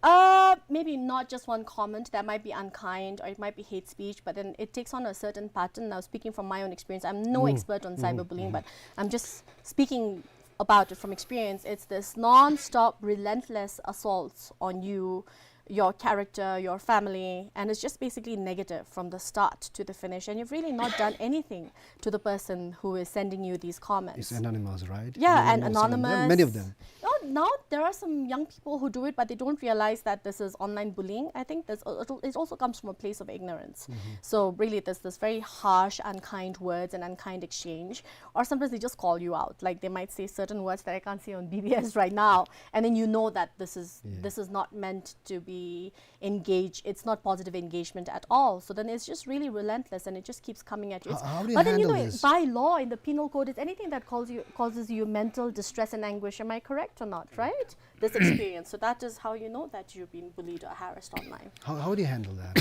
Uh, maybe not just one comment. That might be unkind, or it might be hate speech, but then it takes on a certain pattern. Now, speaking from my own experience, I'm no expert on cyberbullying, but I'm just speaking about it from experience. It's this non-stop, relentless assaults on you, your character, your family, and it's just basically negative from the start to the finish, and you've really not done anything to the person who is sending you these comments. It's anonymous, right? Yeah, Many and more, some of them, anonymous. Many of them. No, now there are some young people who do it, but they don't realize that this is online bullying. I think this, it al- it also comes from a place of ignorance. So really, there's this very harsh, unkind words and unkind exchange. Or sometimes they just call you out. Like, they might say certain words that I can't say on B B S right now, and then you know that this is Yeah. this is not meant to be engage. It's not positive engagement at all. So then it's just really relentless, and it just keeps coming at you. How- It's- how do you but then you handle know, this? By law, in the penal code, it's anything that calls you causes you mental distress and anguish. Am I correct or not? Right? This experience. So that is how you know that you've been bullied or harassed online. How, how do you handle that?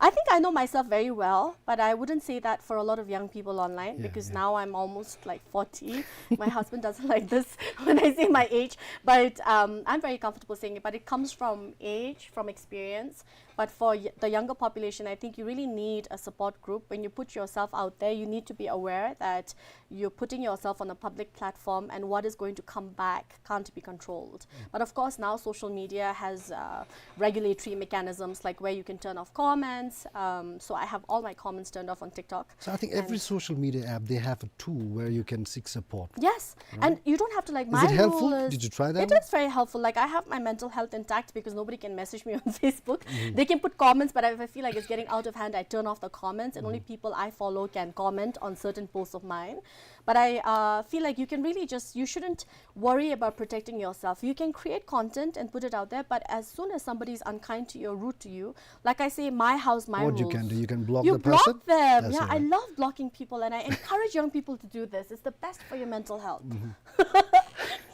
I think I know myself very well, but I wouldn't say that for a lot of young people online. Yeah, because yeah. Now I'm almost, like, forty. My husband doesn't like this when I say my age, but um, I'm very comfortable saying it. But it comes from age, from experience. But for y- the younger population, I think you really need a support group. When you put yourself out there, you need to be aware that you're putting yourself on a public platform, and what is going to come back can't be controlled. But of course, now social media has uh, regulatory mechanisms, like where you can turn off comments. Um, so I have all my comments turned off on TikTok. So I think every And social media app, they have a tool where you can seek support. Yes, Right? and you don't have to, like, Is my it helpful? rule is Did you try that It one? is very helpful. Like, I have my mental health intact because nobody can message me on Facebook. They can put comments, but if I feel like it's getting out of hand, I turn off the comments, and only people I follow can comment on certain posts of mine. But I uh, feel like you can really just, you shouldn't worry about protecting yourself. You can create content and put it out there, but as soon as somebody is unkind to you or rude to you, like I say, my house, my What rules. you can do, you can block You the block person. them. That's Yeah, I right. love blocking people, and I encourage young people to do this. It's the best for your mental health.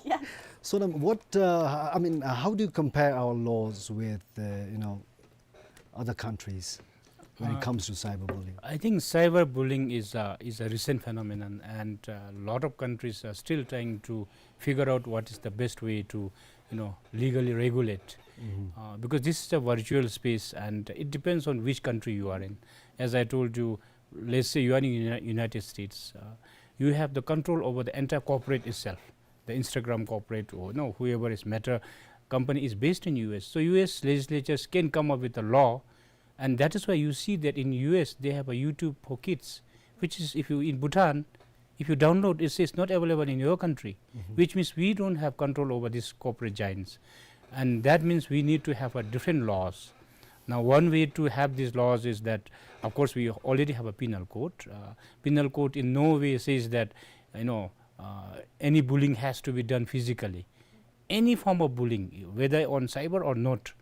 Yeah. Sonam, what, uh, I mean, uh, how do you compare our laws with, uh, you know, other countries when it Uh, comes to cyberbullying? I think cyberbullying is a, is a recent phenomenon, and a lot of countries are still trying to figure out what is the best way to, you know, legally regulate. Uh, because this is a virtual space, and it depends on which country you are in. As I told you, let's say you are in Uni- United States, uh, you have the control over the entire corporate itself. The Instagram corporate, or, you know, whoever is Meta company, is based in U S. So U S legislatures can come up with a law, and that is why you see that in U S they have a YouTube for kids, which is, if you in Bhutan, if you download, it says not available in your country, which means we don't have control over these corporate giants. And that means we need to have a different laws. Now, one way to have these laws is that, of course, we already have a penal code. Uh, penal code in no way says that, you know, uh, any bullying has to be done physically. Any form of bullying, whether on cyber or not,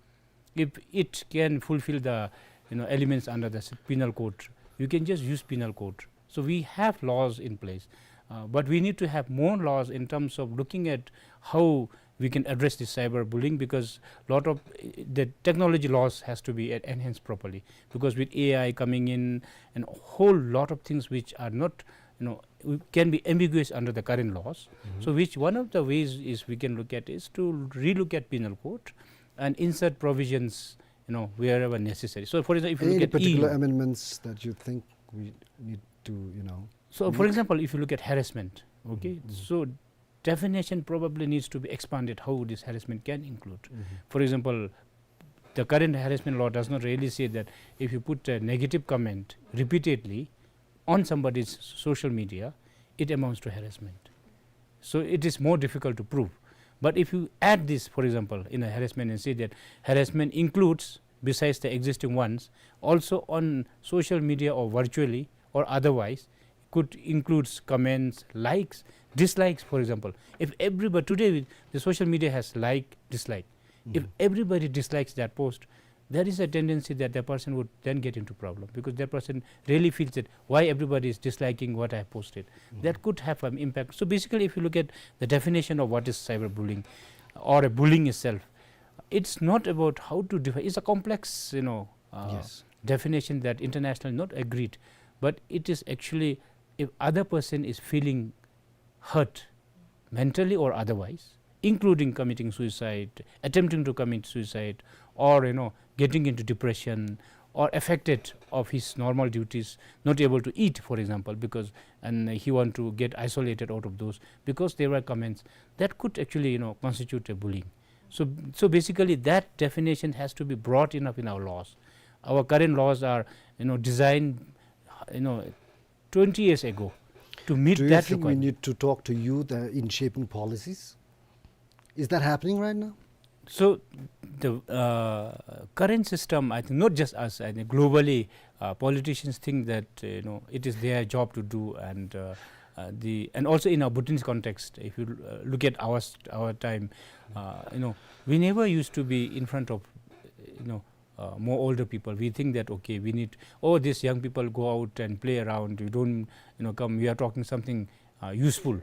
if it can fulfill the, you know, elements under the s- penal code, you can just use penal code. So we have laws in place, uh, but we need to have more laws in terms of looking at how we can address this cyberbullying, because lot of, uh, the technology laws has to be en- enhanced properly, because with A I coming in and a whole lot of things which are not, you know, we- can be ambiguous under the current laws. So which one of the ways is we can look at is to relook at penal code and insert provisions, you know, wherever necessary. So, for example, if you Any look at particular E U, amendments that you think we need to, you know, So, for make? example, if you look at harassment, okay, so definition probably needs to be expanded how this harassment can include. For example, the current harassment law does not really say that if you put a negative comment repeatedly on somebody's social media, it amounts to harassment. So it is more difficult to prove. But if you add this, for example, in a harassment and say that harassment includes, besides the existing ones, also on social media or virtually or otherwise, could includes comments, likes, dislikes, for example. If everybody, today the social media has like, dislike. If everybody dislikes that post, there is a tendency that the person would then get into problem, because that person really feels that why everybody is disliking what I have posted. That could have an impact. So basically, if you look at the definition of what is cyberbullying or a bullying itself, it's not about how to define. It's a complex, you know, uh, Yes. definition that internationally not agreed, but it is actually if other person is feeling hurt mentally or otherwise, including committing suicide, attempting to commit suicide, or, you know, getting into depression, or affected of his normal duties, not able to eat, for example, because, and he want to get isolated out of those because there were comments that could actually, you know, constitute a bullying. So, so basically, that definition has to be broad enough in our laws. Our current laws are, you know, designed, you know, twenty years ago to meet Do you that think we requirement. need to talk to youth, uh, in shaping policies? Is that happening right now? So the, uh, current system, I think, not just us, I think globally, uh, politicians think that, uh, you know, it is their job to do, and, uh, uh, the, and also in our Bhutanese context, if you, uh, look at our st-, our time, uh, you know, we never used to be in front of, you know, uh, more older people. We think that, okay, we need, oh, these young people go out and play around. You don't, you know, come, we are talking something, uh, useful.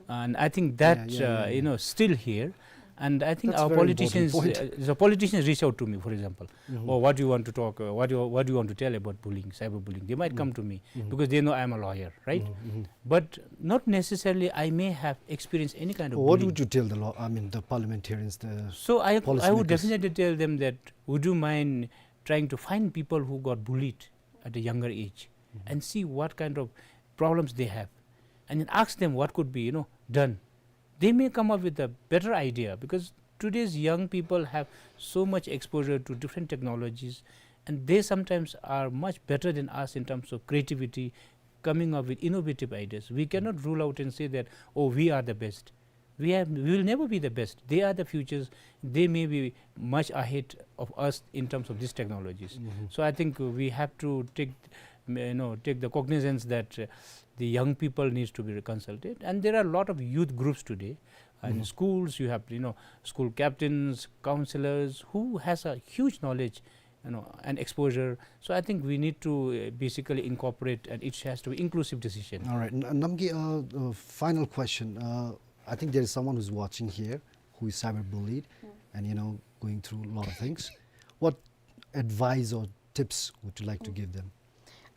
And I think Yeah, that, yeah, uh, yeah, you yeah. know, still here. And I think our politicians, uh, the politicians reach out to me, for example, "Oh, what do you want to talk, uh, what do you, what do you want to tell about bullying, cyberbullying?" They might come to me because they know I'm a lawyer, right? Mm-hmm. But not necessarily I may have experienced any kind of bullying. What would you tell the law, I mean, the parliamentarians, the policymakers? So I, I would definitely tell them that, "Would you mind trying to find people who got bullied at a younger age and see what kind of problems they have, and then ask them what could be, you know, done." They may come up with a better idea, because today's young people have so much exposure to different technologies, and they sometimes are much better than us in terms of creativity, coming up with innovative ideas. We cannot rule out and say that, "Oh, we are the best." We have, we will never be the best. They are the futures. They may be much ahead of us in terms of these technologies. Mm-hmm. So I think we have to take, you know, take the cognizance that, uh, the young people needs to be consulted. And there are a lot of youth groups today. And in schools, you have, you know, school captains, counselors, who has a huge knowledge, you know, and exposure. So I think we need to, uh, basically incorporate, and it has to be inclusive decision. All right, N-, Namgay, uh, uh, final question. Uh, I think there is someone who's watching here who is cyberbullied and, you know, going through a lot of things. What advice or tips would you like to give them?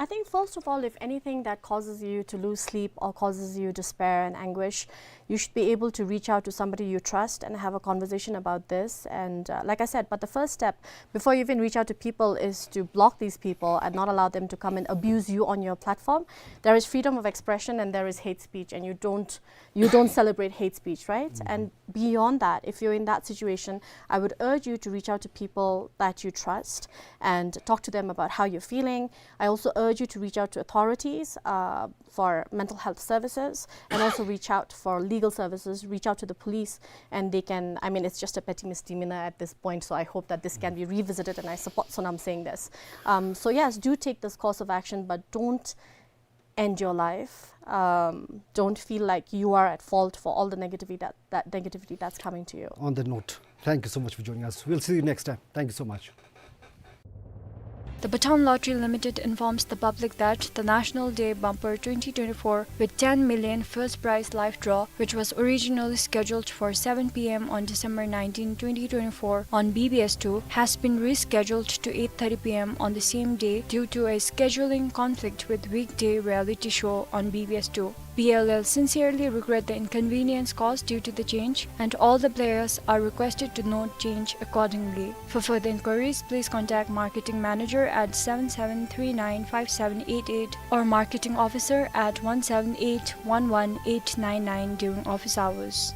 I think, first of all, if anything that causes you to lose sleep or causes you despair and anguish, you should be able to reach out to somebody you trust and have a conversation about this. And, uh, like I said, but the first step, before you even reach out to people, is to block these people and not allow them to come and abuse you on your platform. There is freedom of expression and there is hate speech, and you don't, you don't celebrate hate speech, right? Mm-hmm. And beyond that, if you're in that situation, I would urge you to reach out to people that you trust and talk to them about how you're feeling. I also urge you to reach out to authorities, uh, for mental health services, and also reach out for legal services, reach out to the police, and they can, I mean, it's just a petty misdemeanor at this point, so I hope that this can be revisited, and I support Sonam saying this. Um, so yes, do take this course of action, but don't end your life. Um, don't feel like you are at fault for all the negativity that, that negativity that's coming to you. On that note, thank you so much for joining us. We'll see you next time. Thank you so much. The Bhutan Lottery Limited informs the public that the National Day Bumper twenty twenty-four with ten million first prize live draw, which was originally scheduled for seven P M on December nineteenth, twenty twenty-four on B B S two, has been rescheduled to eight thirty P M on the same day due to a scheduling conflict with weekday reality show on B B S two. B L L sincerely regret the inconvenience caused due to the change, and all the players are requested to note change accordingly. For further inquiries, please contact marketing manager at seven seven three nine five seven eight eight or marketing officer at one seven eight one one eight nine nine during office hours.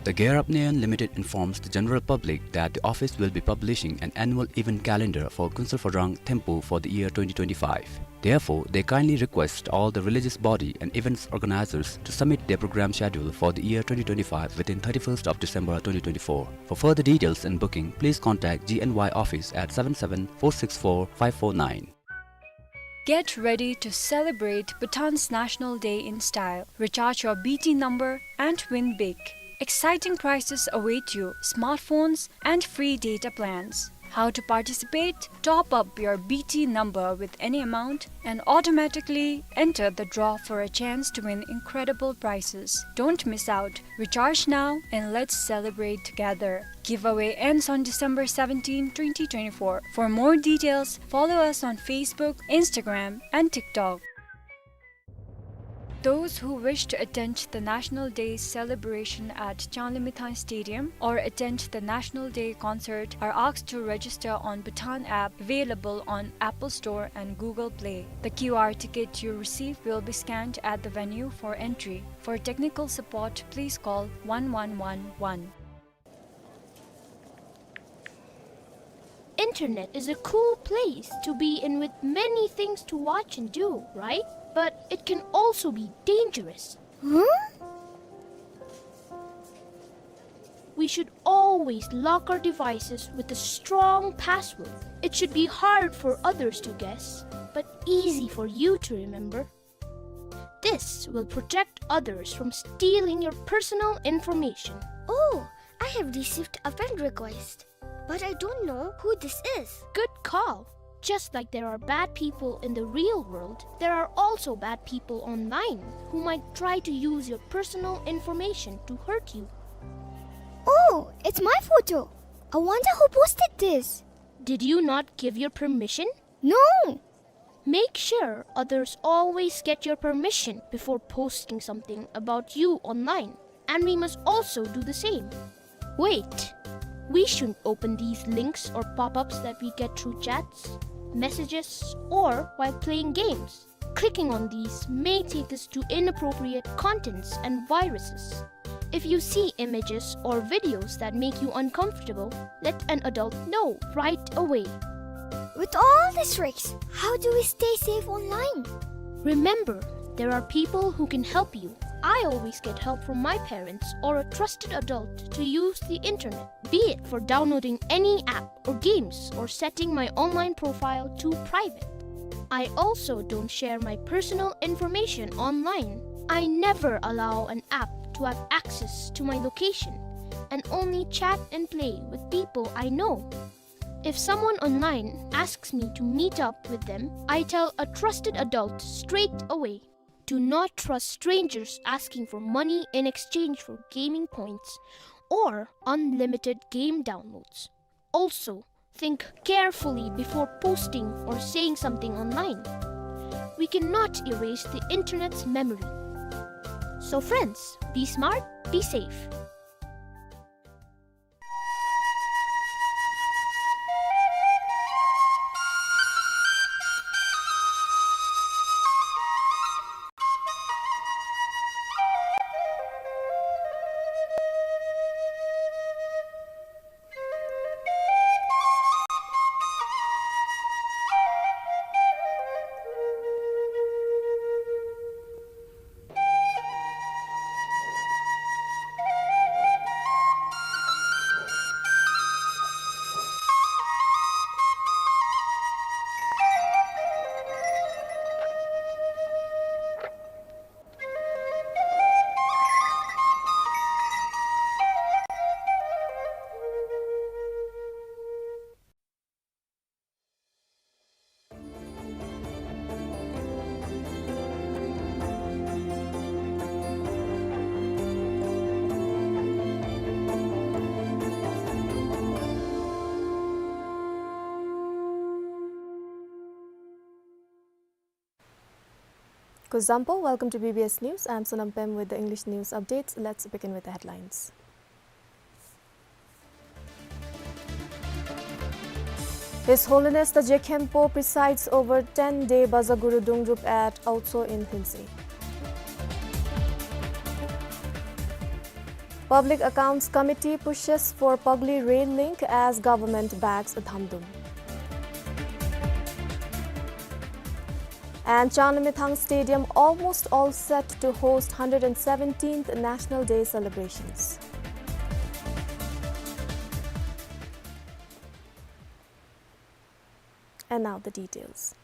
The Gear Up Nayon Limited informs the general public that the office will be publishing an annual event calendar for Kunsel Phodrang Thimphu for the year twenty twenty-five. Therefore, they kindly request all the religious body and events organizers to submit their program schedule for the year twenty twenty-five within thirty-first of December twenty twenty-four. For further details and booking, please contact G N Y office at seven seven four six four five four nine. Get ready to celebrate Bhutan's National Day in style. Recharge your B T number and win big. Exciting prizes await you: smartphones and free data plans. How to participate? Top up your B T number with any amount and automatically enter the draw for a chance to win incredible prizes. Don't miss out. Recharge now and let's celebrate together. Giveaway ends on December seventeenth, twenty twenty-four. For more details, follow us on Facebook, Instagram, and TikTok. Those who wish to attend the National Day celebration at Changlimithang Stadium or attend the National Day concert are asked to register on Bhutan app available on Apple Store and Google Play. The Q R ticket you receive will be scanned at the venue for entry. For technical support, please call one one one one. Internet is a cool place to be in with many things to watch and do, right? But it can also be dangerous. Huh? We should always lock our devices with a strong password. It should be hard for others to guess, but easy for you to remember. This will protect others from stealing your personal information. Oh, I have received a friend request, but I don't know who this is. Good call. Just like there are bad people in the real world, there are also bad people online who might try to use your personal information to hurt you. Oh, it's my photo. I wonder who posted this. Did you not give your permission? No! Make sure others always get your permission before posting something about you online. And we must also do the same. Wait! We shouldn't open these links or pop-ups that we get through chats, messages, or while playing games. Clicking on these may take us to inappropriate contents and viruses. If you see images or videos that make you uncomfortable, let an adult know right away. With all these tricks, how do we stay safe online? Remember, there are people who can help you. I always get help from my parents or a trusted adult to use the internet, be it for downloading any app or games or setting my online profile to private. I also don't share my personal information online. I never allow an app to have access to my location and only chat and play with people I know. If someone online asks me to meet up with them, I tell a trusted adult straight away. Do not trust strangers asking for money in exchange for gaming points or unlimited game downloads. Also, think carefully before posting or saying something online. We cannot erase the internet's memory. So friends, be smart, be safe. Kuzuzangpo, welcome to B B S News. I'm Sonam Pem with the English news updates. Let's begin with the headlines. His Holiness the Je Khenpo presides over ten-day Baza Guru Dongdrup at Aotso in Lhuentse. Public Accounts Committee pushes for Pagli rail link as government backs Dhamdum. And Changlamithang Stadium almost all set to host hundred and seventeenth National Day celebrations. And now the details.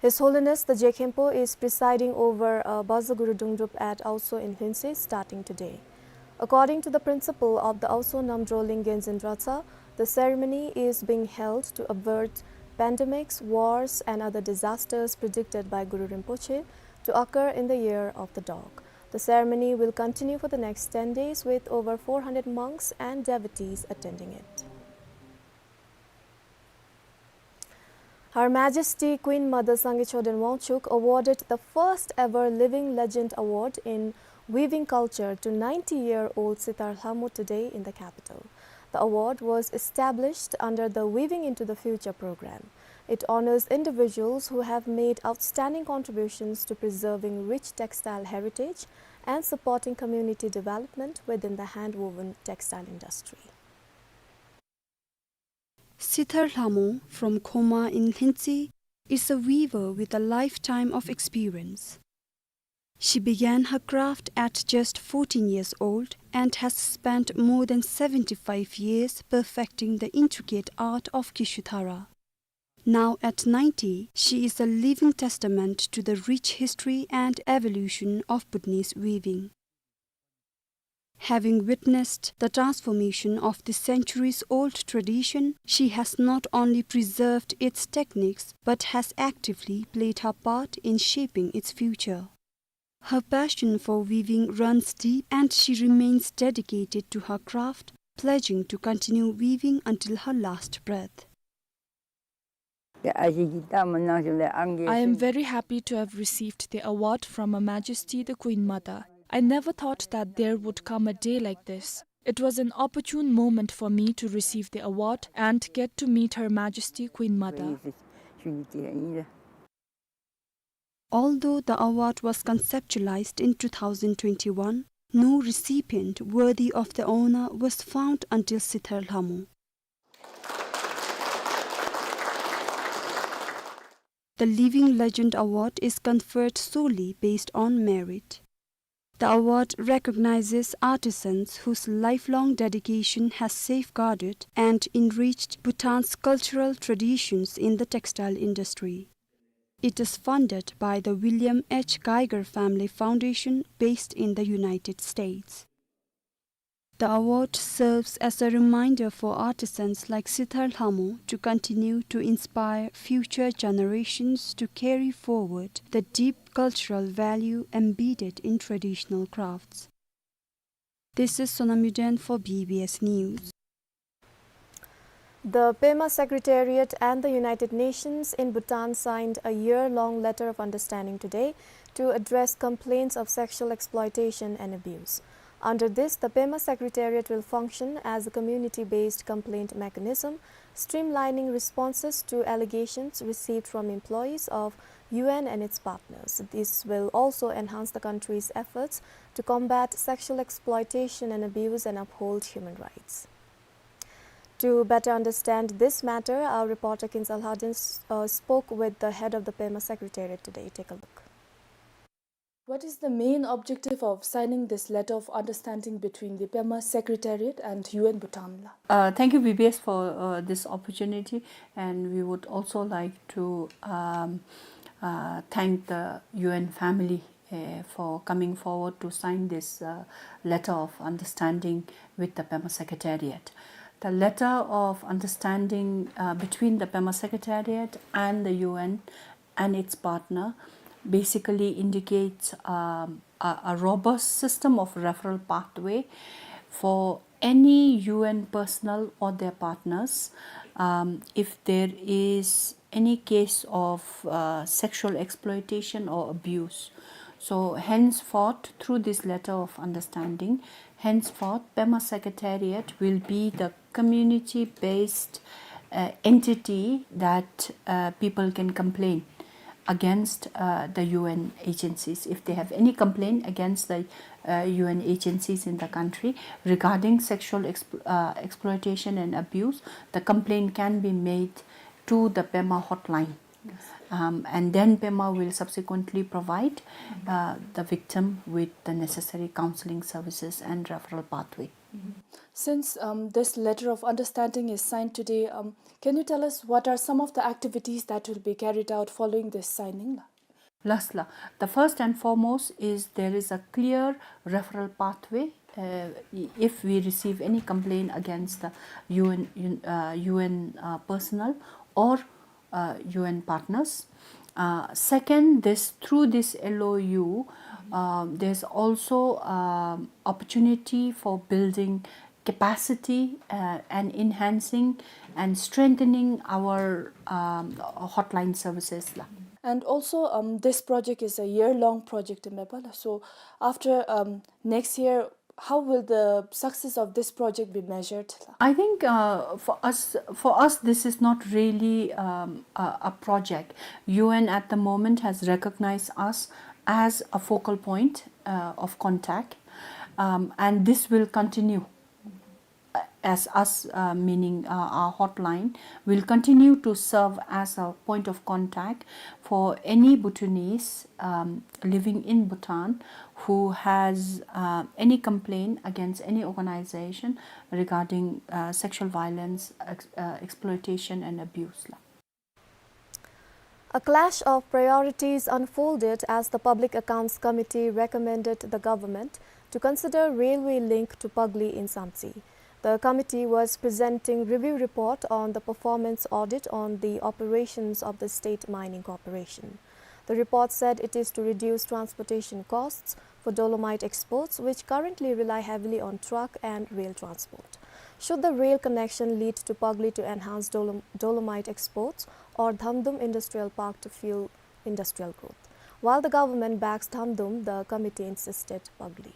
His Holiness the Je Khenpo is presiding over a Baza Guru Dongdrup at Aotso in Lhuentse starting today. According to the principal of the Aotso Namdro Lingen Zendratsa, the ceremony is being held to avert pandemics, wars, and other disasters predicted by Guru Rinpoche to occur in the year of the dog. The ceremony will continue for the next ten days, with over four hundred monks and devotees attending it. Her Majesty Queen Mother Sangay Choden Wangchuck awarded the first ever Living Legend Award in Weaving Culture to ninety-year-old Sitar Lhamo today in the capital. The award was established under the Weaving into the Future program. It honors individuals who have made outstanding contributions to preserving rich textile heritage and supporting community development within the hand-woven textile industry. Sitar Lhamo from Khoma in Lhuentse is a weaver with a lifetime of experience. She began her craft at just fourteen years old and has spent more than seventy-five years perfecting the intricate art of Kishuthara. Now at ninety, she is a living testament to the rich history and evolution of Bhutanese weaving. Having witnessed the transformation of the centuries-old tradition, she has not only preserved its techniques, but has actively played her part in shaping its future. Her passion for weaving runs deep, and she remains dedicated to her craft, pledging to continue weaving until her last breath. I am very happy to have received the award from Her Majesty the Queen Mother. I never thought that there would come a day like this. It was an opportune moment for me to receive the award and get to meet Her Majesty Queen Mother. Although the award was conceptualized in two thousand twenty-one, no recipient worthy of the honor was found until Sitar Lhamo. The Living Legend Award is conferred solely based on merit. The award recognizes artisans whose lifelong dedication has safeguarded and enriched Bhutan's cultural traditions in the textile industry. It is funded by the William H. Geiger Family Foundation based in the United States. The award serves as a reminder for artisans like Sitar Lhamo to continue to inspire future generations to carry forward the deep cultural value embedded in traditional crafts. This is Sonam Yuden for B B S News. The Pema Secretariat and the United Nations in Bhutan signed a year-long letter of understanding today to address complaints of sexual exploitation and abuse. Under this, the Pema Secretariat will function as a community-based complaint mechanism, streamlining responses to allegations received from employees of U N and its partners. This will also enhance the country's efforts to combat sexual exploitation and abuse and uphold human rights. To better understand this matter, our reporter Kinzal Hadin s-, uh, spoke with the head of the Pema Secretariat today. Take a look. What is the main objective of signing this letter of understanding between the Pema Secretariat and U N Bhutan la? Uh, thank you, B B S, for, uh, this opportunity, and we would also like to, um, uh, thank the U N family uh, for coming forward to sign this, uh, letter of understanding with the Pema Secretariat. The letter of understanding, uh, between the Pema Secretariat and the U N and its partner basically indicates, um, a, a robust system of referral pathway for any U N personnel or their partners, um, if there is any case of, uh, sexual exploitation or abuse. So henceforth, through this letter of understanding, henceforth, Pema Secretariat will be the community-based, uh, entity that, uh, people can complain against, uh, the U N agencies. If they have any complaint against the, uh, U N agencies in the country regarding sexual expl-, uh, exploitation and abuse, the complaint can be made to the Pema hotline. Yes. Um, and then Pema will subsequently provide, uh, the victim with the necessary counseling services and referral pathway. Mm-hmm. Since, um, this letter of understanding is signed today, um, can you tell us what are some of the activities that will be carried out following this signing? Last la, the first and foremost is there is a clear referral pathway. Uh, i-, if we receive any complaint against the U N, un-, uh, U N, uh, personnel or, uh, U N partners. Uh, second, this, through this L O U, um, there's also, um, opportunity for building capacity, uh, and enhancing and strengthening our, um, hotline services la. And also, um, this project is a year-long project, meba la. So after, um, next year, how will the success of this project be measured la? I think, uh, for us, for us, this is not really, um, a, a project. U N at the moment has recognized us as a focal point, uh, of contact, um, and this will continue. Uh, as us, uh, meaning, uh, our hotline, will continue to serve as a point of contact for any Bhutanese, um, living in Bhutan who has, uh, any complaint against any organization regarding, uh, sexual violence, ex-, uh, exploitation and abuse la. A clash of priorities unfolded as the Public Accounts Committee recommended the government to consider railway link to Pagli in Samtse. The committee was presenting review report on the performance audit on the operations of the State Mining Corporation. The report said it is to reduce transportation costs for dolomite exports, which currently rely heavily on truck and rail transport. Should the rail connection lead to Pagli to enhance dolom-, dolomite exports or Dhamdum Industrial Park to fuel industrial growth? While the government backs Dhamdum, the committee insisted Pagli.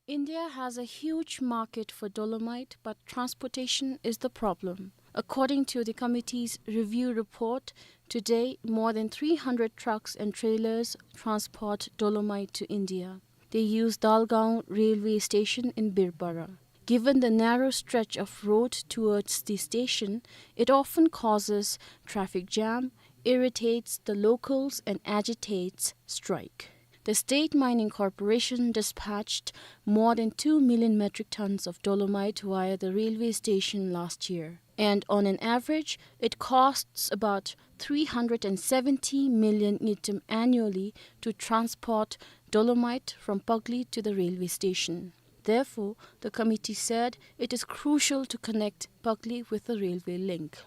India has a huge market for dolomite, but transportation is the problem. According to the committee's review report, today more than three hundred trucks and trailers transport dolomite to India. They use Dalgaon railway station in Birpara. Given the narrow stretch of road towards the station, it often causes traffic jam, irritates the locals, and agitates strike. The State Mining Corporation dispatched more than two million metric tons of dolomite via the railway station last year, and on an average, it costs about three hundred and seventy million ngultrum annually to transport dolomite from Pagli to the railway station. Therefore, the committee said it is crucial to connect Pagli with the railway link.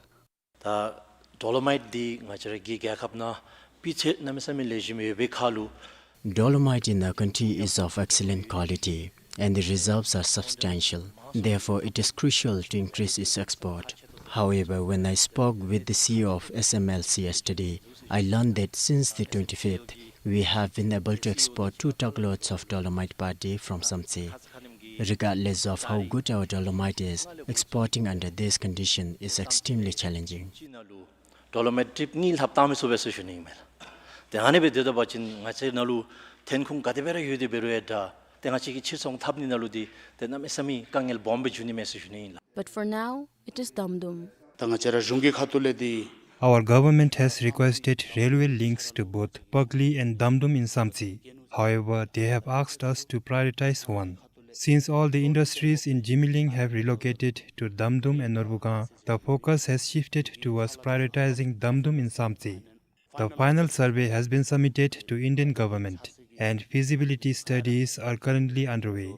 ད་ཌོ་ལོ་མའིཊ་འདི་ང་བཅས་ར་གི་རྒྱལ་ཁབ་ནང་སྤུས་ཚད་གནམ་མེད་ས་མེད་ལེགས་ཤོམ་ཡོད་པའི་ཁར་ལུ། Dolomite in the country is of excellent quality, and the reserves are substantial. Therefore, it is crucial to increase its export. However, when I spoke with the C E O of S M L C yesterday, I learned that since the twenty-fifth, we have been able to export two truckloads of dolomite per day from Samtse. Regardless of how good our dolomite is, exporting under this condition is extremely challenging. ཌོ་ལོ་མའིཊ་ཊིབ་གཉིས་ལྷགཔ་བཏང་མི་ཚུགས་པས་ཟེར་ཞུ་ནི་ཨིན་མས་ལགས། ཏེ་ཨ་ནི་སྦེ་སྡོད་པ་ཅིན་ང་བཅས་ནང་ལུ་ཐོན་ཁུངས་ག་དེ་སྦེ་ར་ཡོད་དེ་འབད་རུང་ཡང་འདྲ། ཏེ་ང་བཅས་ཀྱི་ཕྱིར་ཚོང་འཐབ་ནི་ནང་ལུ་འདི་ཏེ་གནམ་མེད་ས་མེད་དཀའ་ངལ་སྦོམ་སྦེ་འབྱུང་ནི་མས་ཟེར་ཞུ་ནི་ཨིན་ལགས། But for now, it is Damdum. ད་ང་བཅས་ར་གཞུང་གི་ཁ་ཐུག་ལས་འདི། Our government has requested railway links to both Pagli and Damdum in Samtse. However, they have asked us to prioritize one. Since all the industries in Jimileng have relocated to Damdum and Norbugang, the focus has shifted towards prioritizing Damdum in Samtse. The final survey has been submitted to Indian government and feasibility studies are currently underway.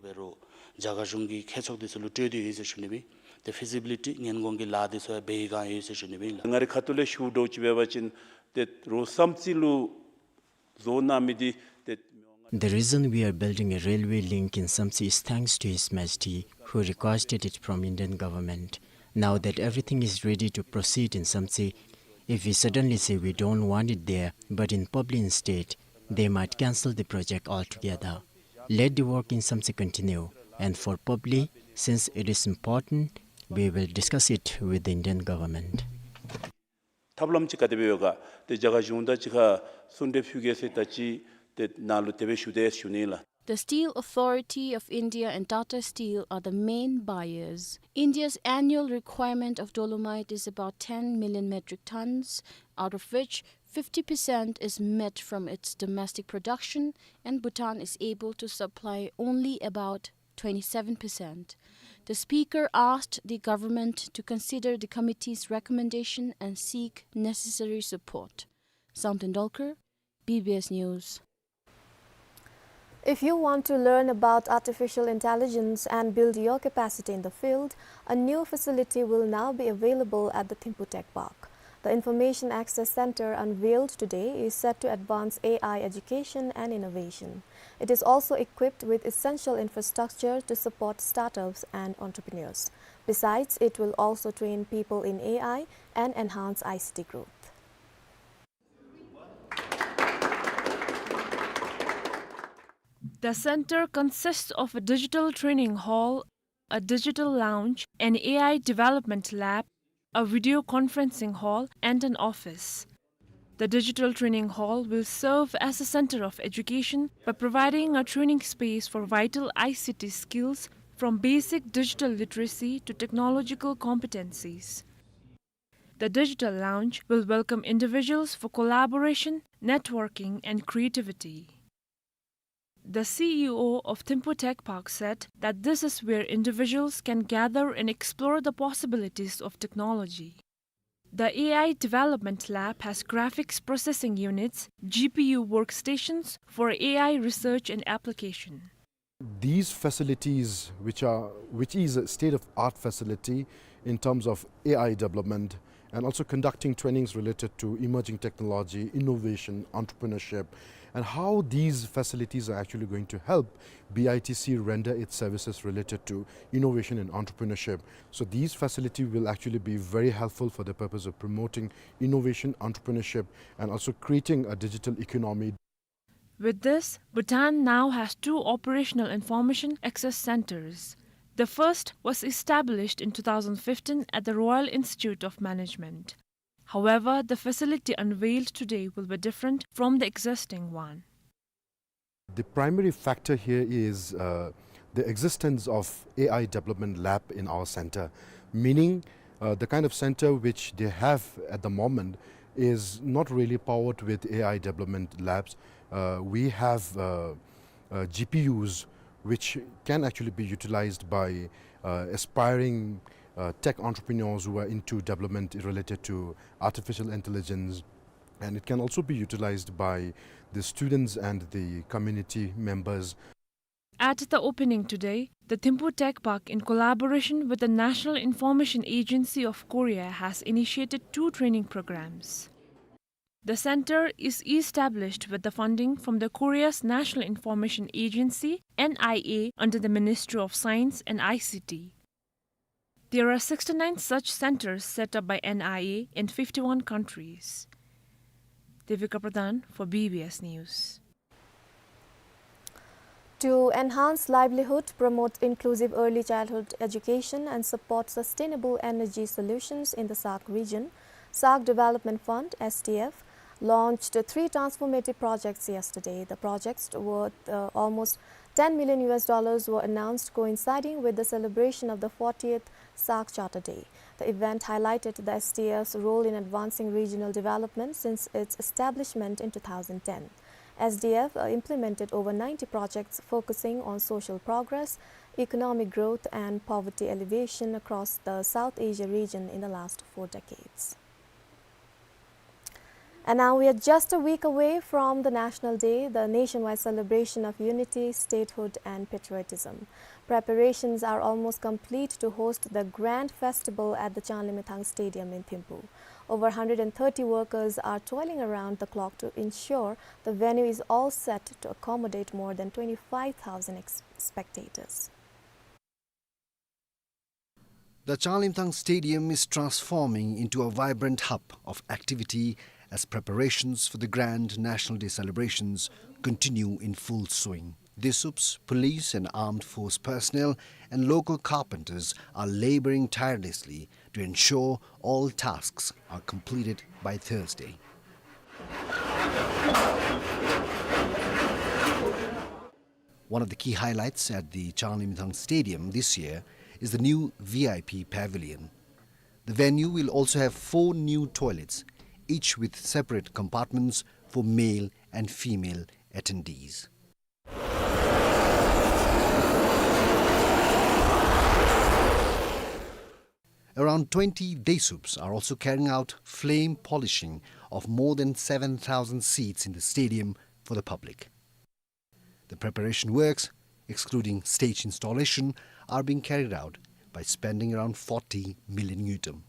རྒྱ་གར་གཞུང་གི་མཁས་མཆོག་འདི་ཚུ་ལུ་སྤྲོད་དེ་ཡོད་ཟེར་ཞུ་ནི་སྦེ། ཏེ་ཕི་ཛི་བི་ལི་ཊི་ངན་གོང་གི་ལཱ་འདི་ཚུ་ཡང་འབད་བའི་བསྒང་ཡོད་ཟེར་ཞུ་ནི་སྦེ་ལགས། ང་རའི་ཁ་ཐུག་ལས་ཞུ་དོ་ཅིག་འབད་བ་ཅིན་ཏེ་རོགས་སམ་རྩེ་ལུ་བཟོ་གནང་མི་འདི་ཏེ། The reason we are building a railway link in Samtse is thanks to His Majesty, who requested it from Indian government. Now that everything is ready to proceed in Samtse, if we suddenly say we don't want it there, but in Pagli instead, they might cancel the project altogether. Let the work in Samtse continue, and for Pagli, since it is important, we will discuss it with the Indian government. ཐབས་ལམ་ཅིག་ག་དེ་སྦེ་ཡོད་ག། ཏེ་རྒྱ་གར་གཞུང་དང་གཅིག་ཁར་གསུང་གྲོས་ཕུལ་གེ་ཟེར་ད་ཅི་ཏེ་ནཱ་ལུ་དེ་སྦེ་ཞུ་དེས་ཞུ་ནི་ལགས། The Steel Authority of India and Tata Steel are the main buyers. India's annual requirement of dolomite is about ten million metric tons, out of which fifty percent is met from its domestic production, and Bhutan is able to supply only about twenty-seven percent. The speaker asked the government to consider the committee's recommendation and seek necessary support. Samten Dolkar, B B S News. If you want to learn about artificial intelligence and build your capacity in the field, a new facility will now be available at the Thimphu Tech Park. The Information Access Center unveiled today is set to advance A I education and innovation. It is also equipped with essential infrastructure to support startups and entrepreneurs. Besides, it will also train people in A I and enhance I C T growth. The center consists of a digital training hall, a digital lounge, an A I development lab, a video conferencing hall, and an office. The digital training hall will serve as a center of education by providing a training space for vital I C T skills, from basic digital literacy to technological competencies. The digital lounge will welcome individuals for collaboration, networking, and creativity. The C E O of Thimphu Tech Park said that this is where individuals can gather and explore the possibilities of technology. The A I development lab has graphics processing units, G P U workstations for A I research and application. These facilities, which are, which is a state-of-art facility in terms of A I development, and also conducting trainings related to emerging technology, innovation, entrepreneurship, and how these facilities are actually going to help B I T C render its services related to innovation and entrepreneurship. So these facilities will actually be very helpful for the purpose of promoting innovation, entrepreneurship, and also creating a digital economy. With this, Bhutan now has two operational information access centers. The first was established in two thousand fifteen at the Royal Institute of Management. However, the facility unveiled today will be different from the existing one. The primary factor here is, uh, the existence of A I development lab in our center, meaning, uh, the kind of center which they have at the moment is not really powered with A I development labs. Uh, we have, uh, uh, G P Us which can actually be utilized by, uh, aspiring, uh, tech entrepreneurs who are into development related to artificial intelligence, and it can also be utilized by the students and the community members. At the opening today, the Thimphu Tech Park, in collaboration with the National Information Agency of Korea, has initiated two training programs. The center is established with the funding from the Korea's National Information Agency, N I A, under the Ministry of Science and I C T. There are sixty-nine such centers set up by N I A in fifty-one countries. Devika Pradhan for B B S News. To enhance livelihood, promote inclusive early childhood education, and support sustainable energy solutions in the SAARC region, SAARC Development Fund, S D F, launched three transformative projects yesterday. The projects worth, uh, almost ten million U S dollars were announced, coinciding with the celebration of the fortieth SAARC Charter Day. The event highlighted the S D F's role in advancing regional development since its establishment in two thousand ten. S D F, uh, implemented over ninety projects focusing on social progress, economic growth, and poverty alleviation across the South Asia region in the last four decades. And now we are just a week away from the National Day, the nationwide celebration of unity, statehood, and patriotism. Preparations are almost complete to host the grand festival at the Changlimithang Stadium in Thimphu. Over hundred and thirty workers are toiling around the clock to ensure the venue is all set to accommodate more than twenty-five thousand ex-, spectators. The Changlimithang Stadium is transforming into a vibrant hub of activity as preparations for the grand National Day celebrations continue in full swing. DESUPs, police and armed force personnel, and local carpenters are laboring tirelessly to ensure all tasks are completed by Thursday. One of the key highlights at the Changlimithang Stadium this year is the new V I P pavilion. The venue will also have four new toilets, each with separate compartments for male and female attendees. Around twenty DESUPs are also carrying out flame polishing of more than seven thousand seats in the stadium for the public. The preparation works, excluding stage installation, are being carried out by spending around forty million ngultrum.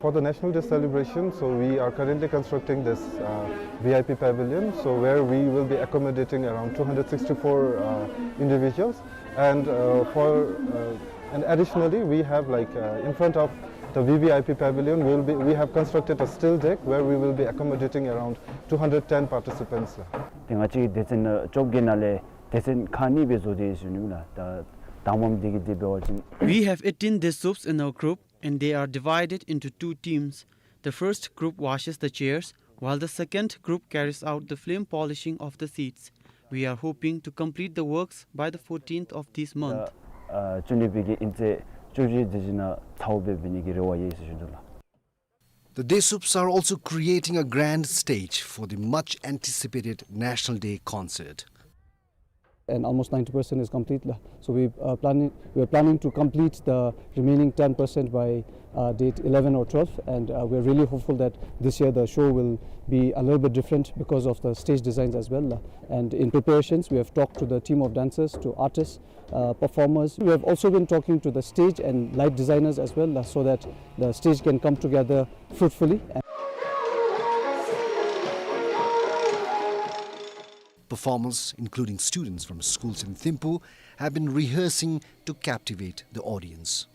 For the National Day celebration, so we are currently constructing this, uh, V I P pavilion, so where we will be accommodating around two hundred sixty-four, uh, individuals, and, uh, for, uh, and additionally, we have, like, uh, in front of the V V I P pavilion, we'll be, we have constructed a still deck where we will be accommodating around two hundred ten participants. ཏེ་ང་བཅས་སྡེ་ཚན་བཅོ་བརྒྱད་ནང་ལས་སྡེ་ཚན་ཁག་གཉིས་སྦེ་བཟོ་སྟེ་ཡོད་ཟེར་ཞུ་ནི་ལགས། ད་དང་པམ་འདི་གི་འདི་འབད་བ་ཅིན། We have eighteen DESUPs in our group and they are divided into two teams. The first group washes the chairs, while the second group carries out the flame polishing of the seats. We are hoping to complete the works by the fourteenth of this month. ཨ་བཅུ་གཉིས་པའི་གི་དབྱིན་ཚེས་བཅུ་བཞི་དེ་ཅིག་ནང་ཚརཝ་འབད་ནི་གི་རེ་བ་ཡོད་ཟེར་ཞུ་དོ་ལགས། The DESUPs are also creating a grand stage for the much anticipated National Day concert. And almost ninety percent is complete, la. So we, uh, planning, we are planning to complete the remaining ten percent by, uh, date eleven or twelve, and, uh, we are really hopeful that this year the show will be a little bit different because of the stage designs as well, la. And in preparations, we have talked to the team of dancers, to artists, uh, performers. We have also been talking to the stage and light designers as well, uh, so that the stage can come together fruitfully. Performers, including students from schools in Thimphu, have been rehearsing to captivate the audience.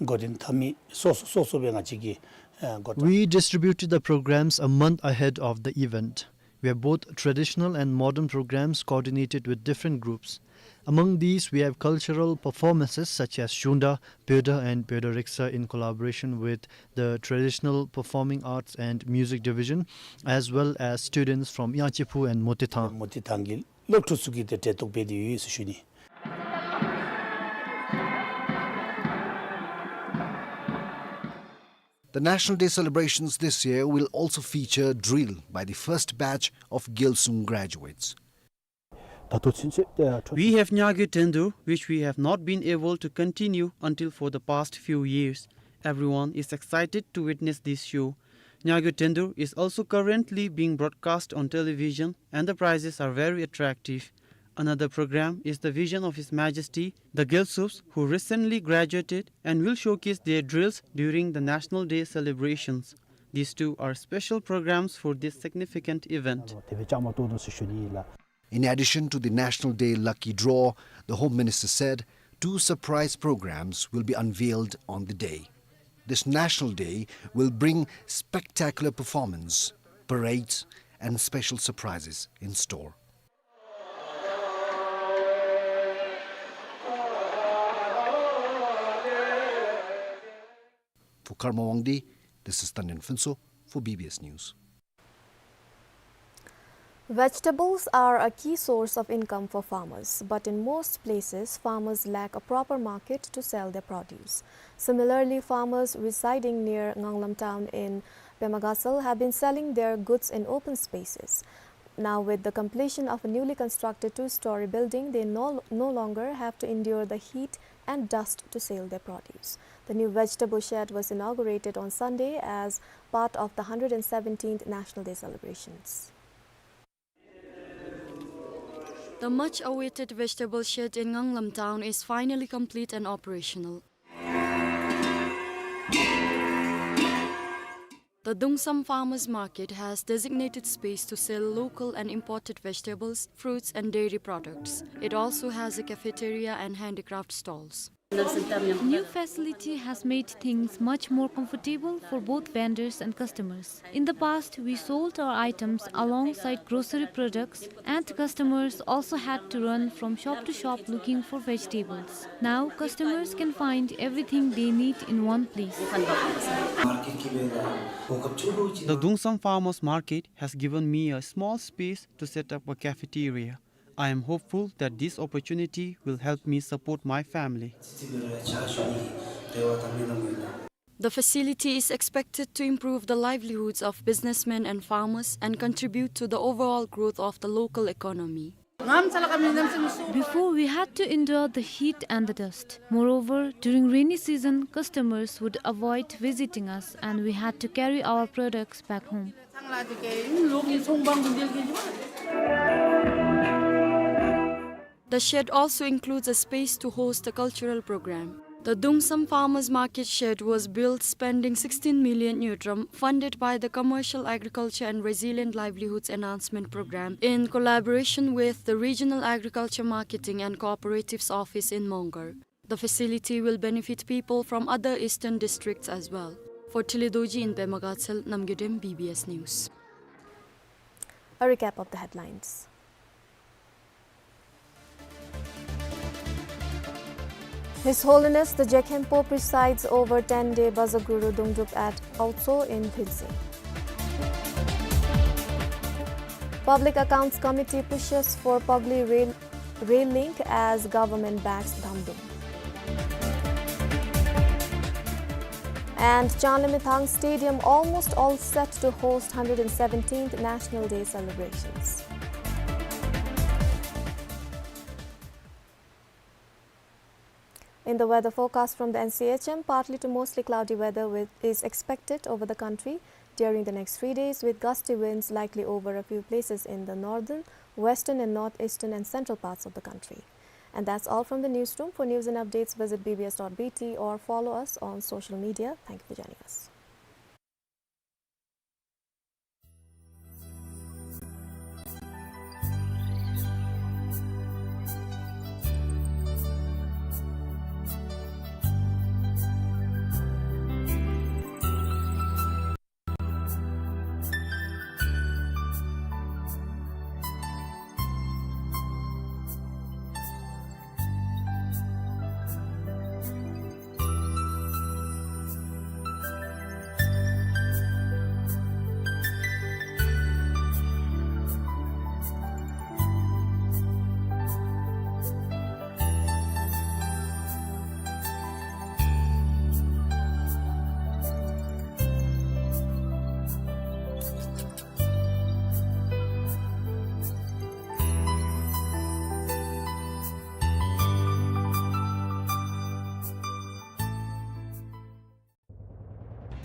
འགོ་འདྲེན་འཐབ་མི་སོ་སོ་སོ་སོ་སྦེ་ང་བཅས་ཀྱིས་ཨ་འགོ་དྲངས། We distributed the programs a month ahead of the event. We have both traditional and modern programs coordinated with different groups. Among these, we have cultural performances such as Shunda, Pyoda and Pyoda Riksa in collaboration with the Traditional Performing Arts and Music Division, as well as students from Yangchephu and Motithang. མོ་ཏི་ཐང་གི་སློབ་ཕྲུག་ཚུ་གིས་ཏེ་གྲལ་གཏོགས་འབད་དེ་ཡོད་ཟེར་ཞུ་ནི། The National Day celebrations this year will also feature drill by the first batch of Gyalsum graduates. ད་ལྟོ་ཚུན་ཚོད་ཨ་འཕྲོ We have Nyagyo Tendur, which we have not been able to continue until for the past few years. Everyone is excited to witness this show. Nyagyo Tendur is also currently being broadcast on television, and the prizes are very attractive. Another program is the vision of His Majesty, the Gyalsums, who recently graduated and will showcase their drills during the National Day celebrations. These two are special programs for this significant event. དེ་སྦེ་བཅའ་མར་གཏོགས་དོ་ཟེར་ཞུ་ནི་ཨིན་ལགས། In addition to the National Day lucky draw, the Home Minister said two surprise programs will be unveiled on the day. This National Day will bring spectacular performance, parades, and special surprises in store. For Karma Wangdi, this is Tandin Phuntsho for B B S News. Vegetables are a key source of income for farmers, but in most places, farmers lack a proper market to sell their produce. Similarly, farmers residing near Nganglam town in Pema Gatshel have been selling their goods in open spaces. Now, with the completion of a newly constructed two-story building, they no, no longer have to endure the heat and dust to sell their produce. The new vegetable shed was inaugurated on Sunday as part of the hundred and seventeenth National Day celebrations. The much-awaited vegetable shed in Nganglam town is finally complete and operational. The Dungsam Farmers Market has designated space to sell local and imported vegetables, fruits and dairy products. It also has a cafeteria and handicraft stalls. The new facility has made things much more comfortable for both vendors and customers. In the past, we sold our items alongside grocery products, and customers also had to run from shop to shop looking for vegetables. Now, customers can find everything they need in one place. The Dungsam Farmers Market has given me a small space to set up a cafeteria. I am hopeful that this opportunity will help me support my family. The facility is expected to improve the livelihoods of businessmen and farmers and contribute to the overall growth of the local economy. Before, we had to endure the heat and the dust. Moreover, during rainy season, customers would avoid visiting us and we had to carry our products back home. The shed also includes a space to host a cultural program. The Dungsam Farmers Market shed was built spending sixteen million ngultrum, funded by the Commercial Agriculture and Resilient Livelihoods Enhancement Program, in collaboration with the Regional Agriculture Marketing and Cooperatives Office in Mongar. The facility will benefit people from other eastern districts as well. For Tili Dorji in Pema Gatshel, Namgay Dem, B B S News. A recap of the headlines. His Holiness the Jekhempo presides over ten-day Bazaguru Dungdrup at Aotso in Philtse. Public Accounts Committee pushes for Pagli rail, rail link as government backs Dhamdung. And Changlimithang Stadium almost all set to host hundred and seventeenth National Day celebrations. In the weather forecast from the N C H M, partly to mostly cloudy weather with, is expected over the country during the next three days, with gusty winds likely over a few places in the northern, western and northeastern and central parts of the country. And that's all from the newsroom. For news and updates, visit B B S dot B T or follow us on social media. Thank you for joining us.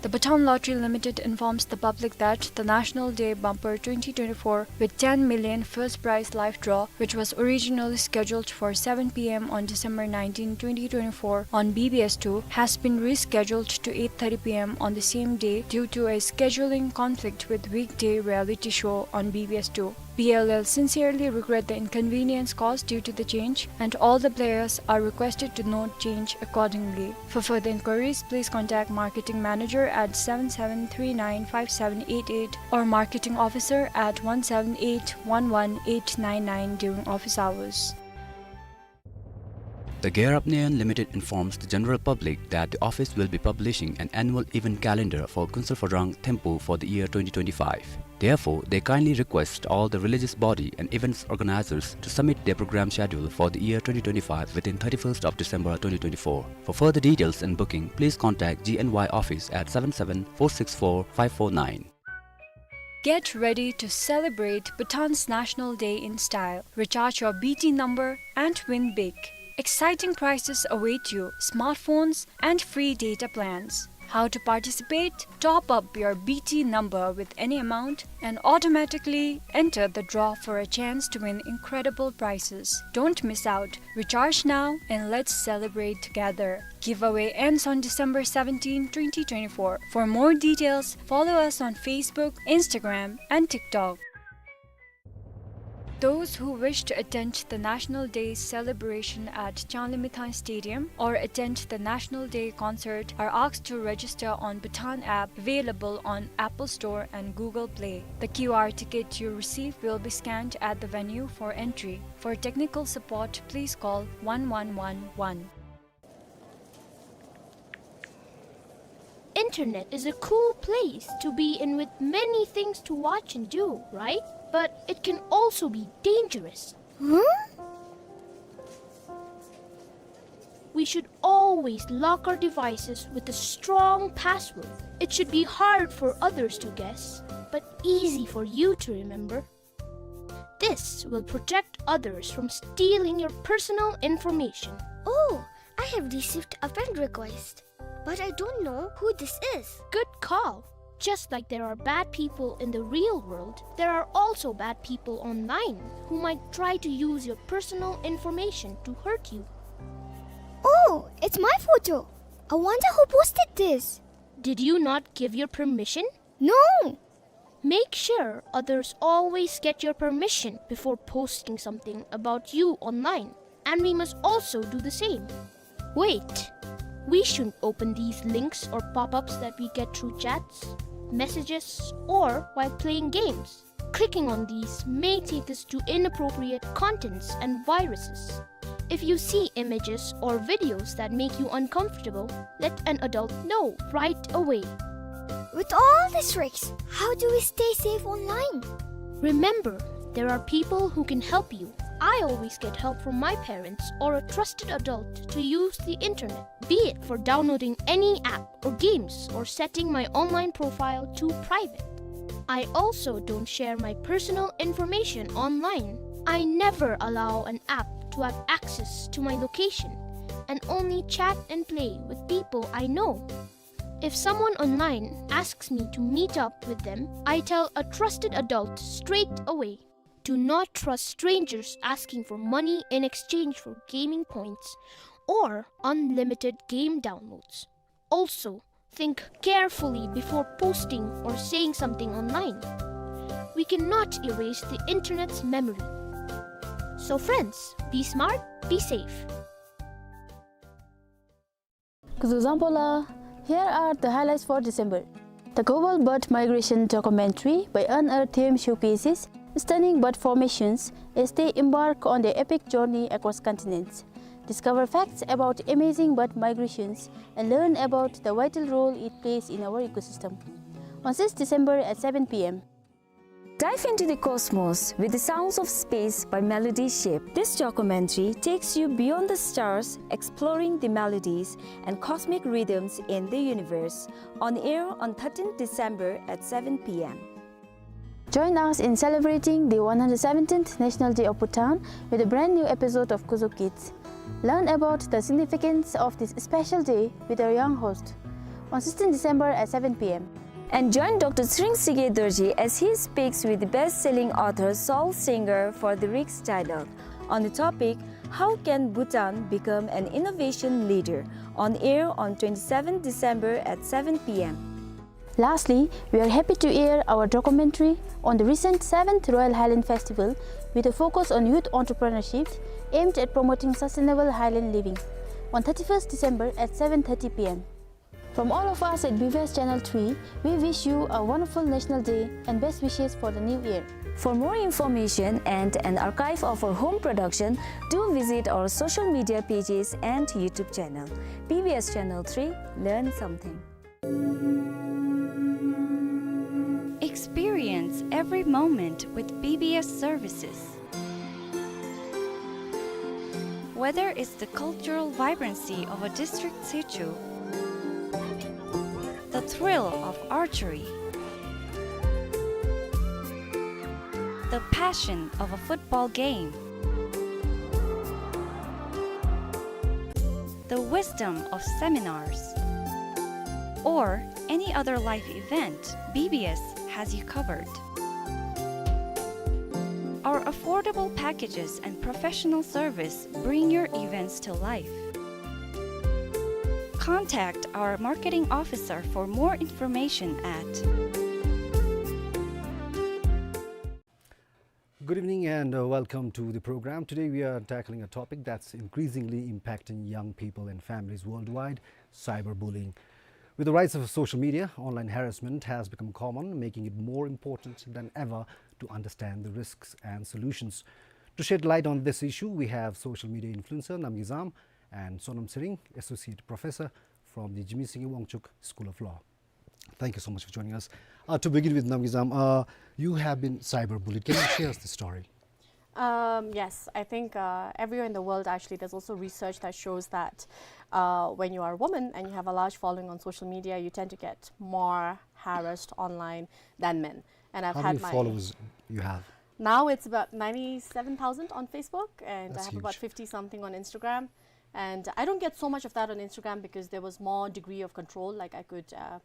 The Bhutan Lottery Limited informs the public that the National Day Bumper twenty twenty-four with ten million first prize live draw, which was originally scheduled for seven P M on December nineteenth, twenty twenty-four on B B S two, has been rescheduled to eight thirty P M on the same day due to a scheduling conflict with weekday reality show on B B S two. B L L sincerely regret the inconvenience caused due to the change, and all the players are requested to note change accordingly. For further inquiries, please contact Marketing Manager at seven seven three nine five seven eight eight or Marketing Officer at one seven eight one one eight nine nine during office hours. The Gear Up Nayon Limited informs the general public that the office will be publishing an annual event calendar for Kunsel Phodrang Thempu for the year twenty twenty-five. Therefore, they kindly request all the religious body and events organizers to submit their program schedule for the year twenty twenty-five within thirty-first of December twenty twenty-four. For further details and booking, please contact G N Y office at seven seven four six four five four nine. Get ready to celebrate Bhutan's National Day in style. Recharge your B T number and win big. Exciting prizes await you: smartphones and free data plans. How to participate? Top up your B T number with any amount and automatically enter the draw for a chance to win incredible prizes. Don't miss out. Recharge now and let's celebrate together. Giveaway ends on December seventeenth, twenty twenty-four. For more details, follow us on Facebook, Instagram, and TikTok. Those who wish to attend the National Day celebration at Changlimithang Stadium or attend the National Day concert are asked to register on Bhutan app available on Apple Store and Google Play. The Q R ticket you receive will be scanned at the venue for entry. For technical support, please call one one one one. Internet is a cool place to be in with many things to watch and do, right? But it can also be dangerous. Huh? We should always lock our devices with a strong password. It should be hard for others to guess, but easy for you to remember. This will protect others from stealing your personal information. Oh, I have received a friend request, but I don't know who this is. Good call. Just like there are bad people in the real world, there are also bad people online who might try to use your personal information to hurt you. Oh, it's my photo. I wonder who posted this. Did you not give your permission? No! Make sure others always get your permission before posting something about you online, and we must also do the same. Wait, we shouldn't open these links or pop-ups that we get through chats, messages, or while playing games. Clicking on these may take us to inappropriate contents and viruses. If you see images or videos that make you uncomfortable, let an adult know right away. With all these risks, how do we stay safe online? Remember, there are people who can help you. I always get help from my parents or a trusted adult to use the internet, be it for downloading any app or games or setting my online profile to private. I also don't share my personal information online. I never allow an app to have access to my location, and only chat and play with people I know. If someone online asks me to meet up with them, I tell a trusted adult straight away. Do not trust strangers asking for money in exchange for gaming points or unlimited game downloads. Also, think carefully before posting or saying something online. We cannot erase the internet's memory. So friends, be smart, be safe. Kuzu Zampola, here are the highlights for December. The Global Bird Migration documentary by Unearthed Showcases stunning bird formations as they embark on their epic journey across continents. Discover facts about amazing bird migrations and learn about the vital role it plays in our ecosystem. On sixth December at seven p m. Dive into the cosmos with the sounds of space by Melody Ship. This documentary takes you beyond the stars, exploring the melodies and cosmic rhythms in the universe. On air on thirteenth December at seven p m. Join us in celebrating the one hundred seventeenth National Day of Bhutan with a brand new episode of Kuzu Kids. Learn about the significance of this special day with our young host on sixteenth December at seven p m. And join Doctor Tshering Tshige Dorji as he speaks with the best-selling author Saul Singer for the Rick's Dialogue on the topic, "How can Bhutan become an innovation leader?" On air on twenty-seventh December at seven p m. Lastly, we are happy to air our documentary on the recent seventh Royal Highland Festival with a focus on youth entrepreneurship aimed at promoting sustainable Highland living on thirty-first December at seven thirty p m. From all of us at B B S Channel three, we wish you a wonderful National Day and best wishes for the new year. For more information and an archive of our home production, do visit our social media pages and YouTube channel. B B S Channel three, learn something. Experience every moment with B B S services. Whether it's the cultural vibrancy of a district situ, the thrill of archery, the passion of a football game, the wisdom of seminars, or any other life event, B B S has you covered. Our affordable packages and professional service bring your events to life. Contact our marketing officer for more information at Good evening and, uh, welcome to the program. Today we are tackling a topic that's increasingly impacting young people and families worldwide, cyberbullying. With the rise of social media, online harassment has become common, making it more important than ever to understand the risks and solutions. To shed light on this issue, we have social media influencer Namgay Zam and Sonam Tshering, Associate Professor from the Jigme Singye Wangchuck School of Law. Thank you so much for joining us. Uh, to begin with, Namgay Zam, uh, you have been cyberbullied. Can you share us the story? Um, yes, I think, uh, everywhere in the world, actually, there's also research that shows that, uh, when you are a woman and you have a large following on social media, you tend to get more harassed online than men. And I've How had many my followers you have? Now it's about ninety-seven thousand on Facebook, and That's I have about huge. fifty something on Instagram. And I don't get so much of that on Instagram because there was more degree of control. Like, I could, uh,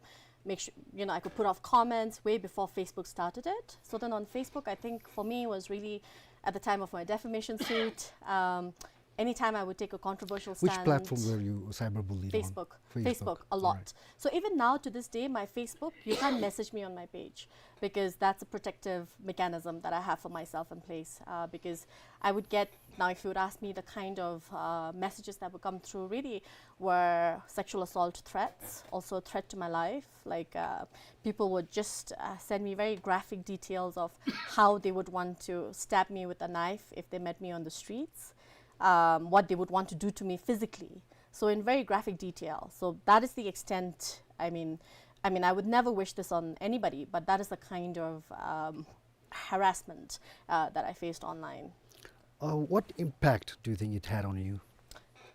make sure, you know, I could put off comments way before Facebook started it. So then on Facebook, I think for me was really at the time of my defamation suit. Um, anytime I would take a controversial Which stand. platform were you cyberbullied on? Facebook. Facebook. Facebook, a lot. Right. So even now to this day, my Facebook, you can't message me on my page because that's a protective mechanism that I have for myself in place, uh, because I would get, now if you would ask me, the kind of, uh, messages that would come through really were sexual assault threats, also a threat to my life. Like, uh, people would just, uh, send me very graphic details of how they would want to stab me with a knife if they met me on the streets, um, what they would want to do to me physically. So in very graphic detail. So that is the extent, I mean, I mean, I would never wish this on anybody, but that is the kind of, um, harassment, uh, that I faced online. Uh, what impact do you think it had on you?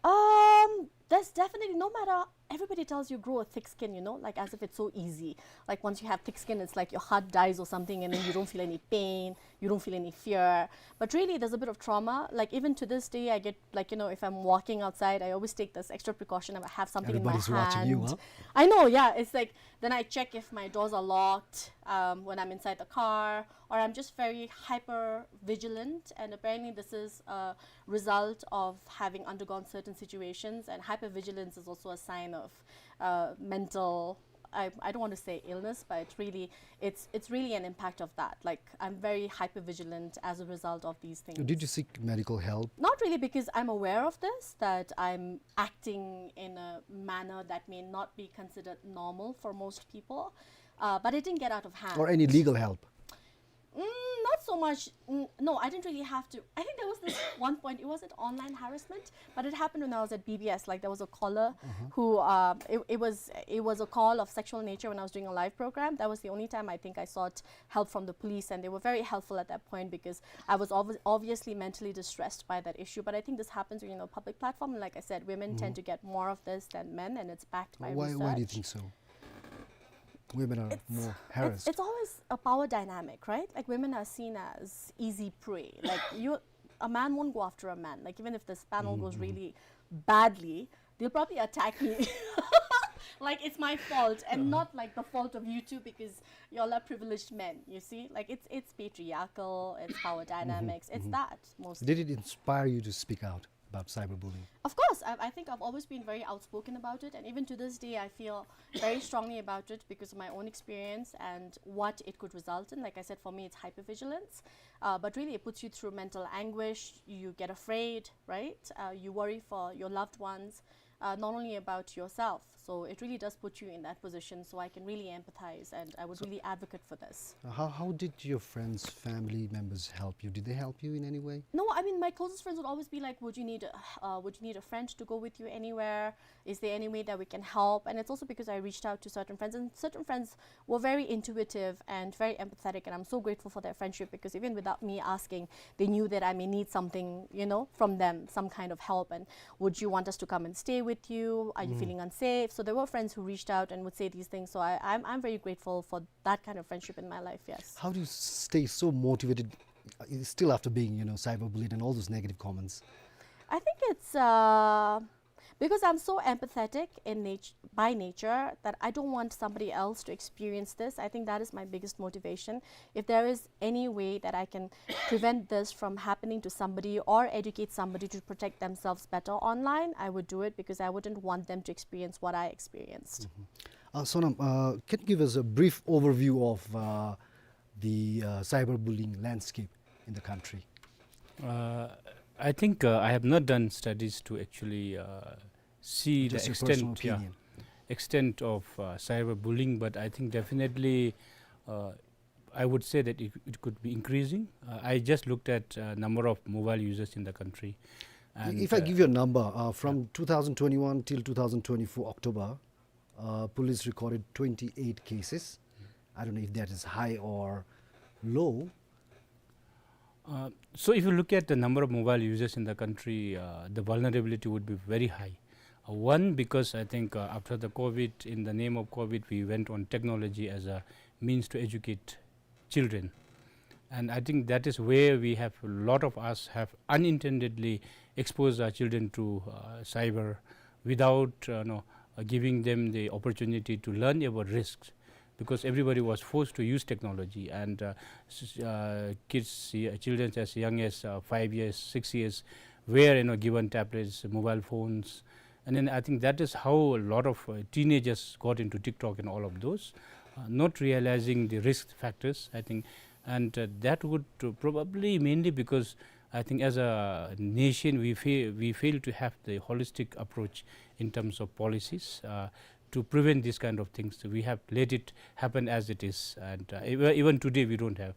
Um, there's definitely, no matter everybody tells you grow a thick skin, you know, like, as if it's so easy. Like, once you have thick skin, it's like your heart dies or something, and then you don't feel any pain, you don't feel any fear. But really, there's a bit of trauma. Like, even to this day, I get, like, you know, if I'm walking outside, I always take this extra precaution. I have something in my hand. Everybody's watching you, huh? I know, yeah. It's like, then I check if my doors are locked, um, when I'm inside the car, or I'm just very hyper vigilant. And apparently, this is a result of having undergone certain situations. And hypervigilance is also a sign of, uh, mental, I, I don't want to say illness, but it's really, it's, it's really an impact of that. Like, I'm very hypervigilant as a result of these things. Did you seek medical help? Not really, because I'm aware of this, that I'm acting in a manner that may not be considered normal for most people. Uh, but it didn't get out of hand. Or any legal help? Mm, not so much. Mm, no, I didn't really have to. I think there was this one point, it wasn't online harassment, but it happened when I was at B B S. Like, there was a caller who, uh, it, it was, it was a call of sexual nature when I was doing a live program. That was the only time I think I sought help from the police, and they were very helpful at that point because I was obvi-, obviously mentally distressed by that issue. But I think this happens when you're in a public platform. And like I said, women tend to get more of this than men, and it's backed by research. Why, why do you think so? Women are more harassed. It's, it's always a power dynamic, right? Like, women are seen as easy prey. Like, you, a man won't go after a man. Like, even if this panel goes really badly, they'll probably attack me. Like, it's my fault, and not, like, the fault of you two because y'all are privileged men, you see? Like, it's, it's patriarchal, it's power dynamics, it's that mostly. Did it inspire you to speak out about cyberbullying? Of course, I, I think I've always been very outspoken about it, and even to this day, I feel very strongly about it because of my own experience and what it could result in. Like I said, for me, it's hypervigilance, uh, but really it puts you through mental anguish. You get afraid, right? Uh, you worry for your loved ones, uh, not only about yourself. So it really does put you in that position. So I can really empathize, and I would really advocate for this. Uh, how, how did your friends, family members help you? Did they help you in any way? No, I mean, my closest friends would always be like, "Would you need a, uh, would you need a friend to go with you anywhere? Is there any way that we can help?" And it's also because I reached out to certain friends, and certain friends were very intuitive and very empathetic, and I'm so grateful for their friendship because even without me asking, they knew that I may need something, you know, from them, some kind of help. And, "Would you want us to come and stay with you? Are you feeling unsafe?" So there were friends who reached out and would say these things. So I, I'm, I'm very grateful for that kind of friendship in my life, yes. How do you stay so motivated, uh, still after being, you know, cyberbullied and all those negative comments? I think it's, uh, because I'm so empathetic in nat-, by nature, that I don't want somebody else to experience this. I think that is my biggest motivation. If there is any way that I can prevent this from happening to somebody or educate somebody to protect themselves better online, I would do it because I wouldn't want them to experience what I experienced. Uh, Sonam, uh, can you give us a brief overview of, uh, the, uh, cyberbullying landscape in the country? Uh, I think, uh, I have not done studies to actually, uh, see the extent, yeah, extent of, uh, cyberbullying, but I think definitely, uh, I would say that it, it could be increasing. Uh, I just looked at, uh, number of mobile users in the country. And, if I, uh, give you a number, uh, from two thousand twenty-one till two thousand twenty-four October, uh, police recorded twenty-eight cases. I don't know if that is high or low. Uh, so if you look at the number of mobile users in the country, uh, the vulnerability would be very high. Uh, one, because I think, uh, after the COVID, in the name of COVID, we went on technology as a means to educate children. And I think that is where we have, a lot of us have unintendedly exposed our children to, uh, cyber without, uh, no, uh, giving them the opportunity to learn about risks, because everybody was forced to use technology, and, uh, s-, uh, kids, uh, children as young as, uh, five years, six years were, you know, given tablets, mobile phones, and then I think that is how a lot of, uh, teenagers got into TikTok and all of those, uh, not realizing the risk factors, I think. And, uh, that would, uh, probably mainly because I think as a nation, we fail, we fail to have the holistic approach in terms of policies, uh, to prevent these kind of things. We have let it happen as it is, and, uh, even, even today we don't have.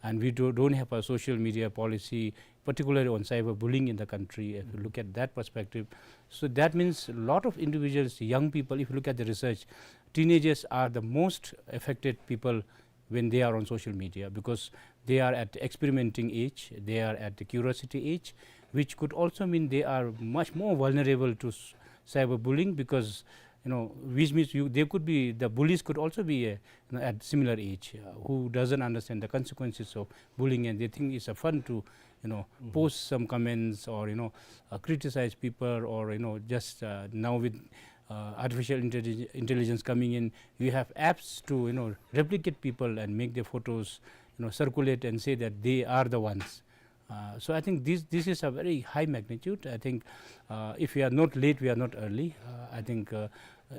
And we do, don't have a social media policy, particularly on cyberbullying in the country, if you look at that perspective. So that means a lot of individuals, young people, if you look at the research, teenagers are the most affected people when they are on social media, because they are at the experimenting age, they are at the curiosity age, which could also mean they are much more vulnerable to s-, cyberbullying, because You know, which means you, they could be, the bullies could also be, uh, you know, at similar age, uh, who doesn't understand the consequences of bullying, and they think it's a fun to, you know, post some comments or, you know, uh, criticize people, or, you know, just, uh, now with, uh, artificial intellig-, intelligence coming in, you have apps to, you know, replicate people and make their photos, you know, circulate and say that they are the ones. Uh, so I think this, this is a very high magnitude. I think, uh, if we are not late, we are not early. Uh, I think, uh,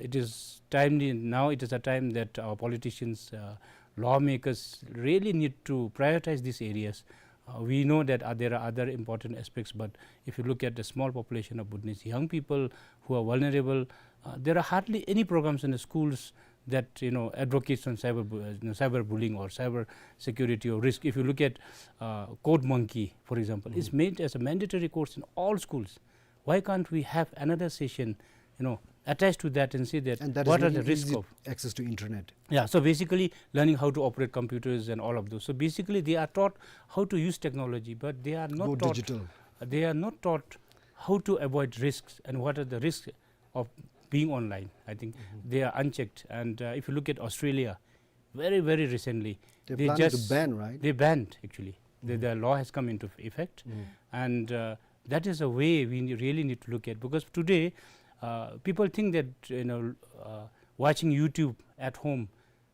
it is timely now. It is a time that our politicians, uh, lawmakers really need to prioritize these areas. Uh, we know that, uh, there are other important aspects, but if you look at the small population of Bhutanese young people who are vulnerable, uh, there are hardly any programs in the schools that, you know, advocates on cyber bu-, uh, you know, cyberbullying or cyber security or risk. If you look at, uh, Code Monkey, for example, it's made as a mandatory course in all schools. Why can't we have another session, you know, attached to that and say that what are the risk of access to internet? Yeah, so basically learning how to operate computers and all of those. So basically they are taught how to use technology, but they are not taught, they are not taught how to avoid risks and what are the risks of being online. I think they are unchecked. And, uh, if you look at Australia, very, very recently, they planning to just ban, right? They banned, actually. The, the law has come into effect. And, uh, that is a way we ne-, really need to look at, because today, uh, people think that, you know, uh, watching YouTube at home,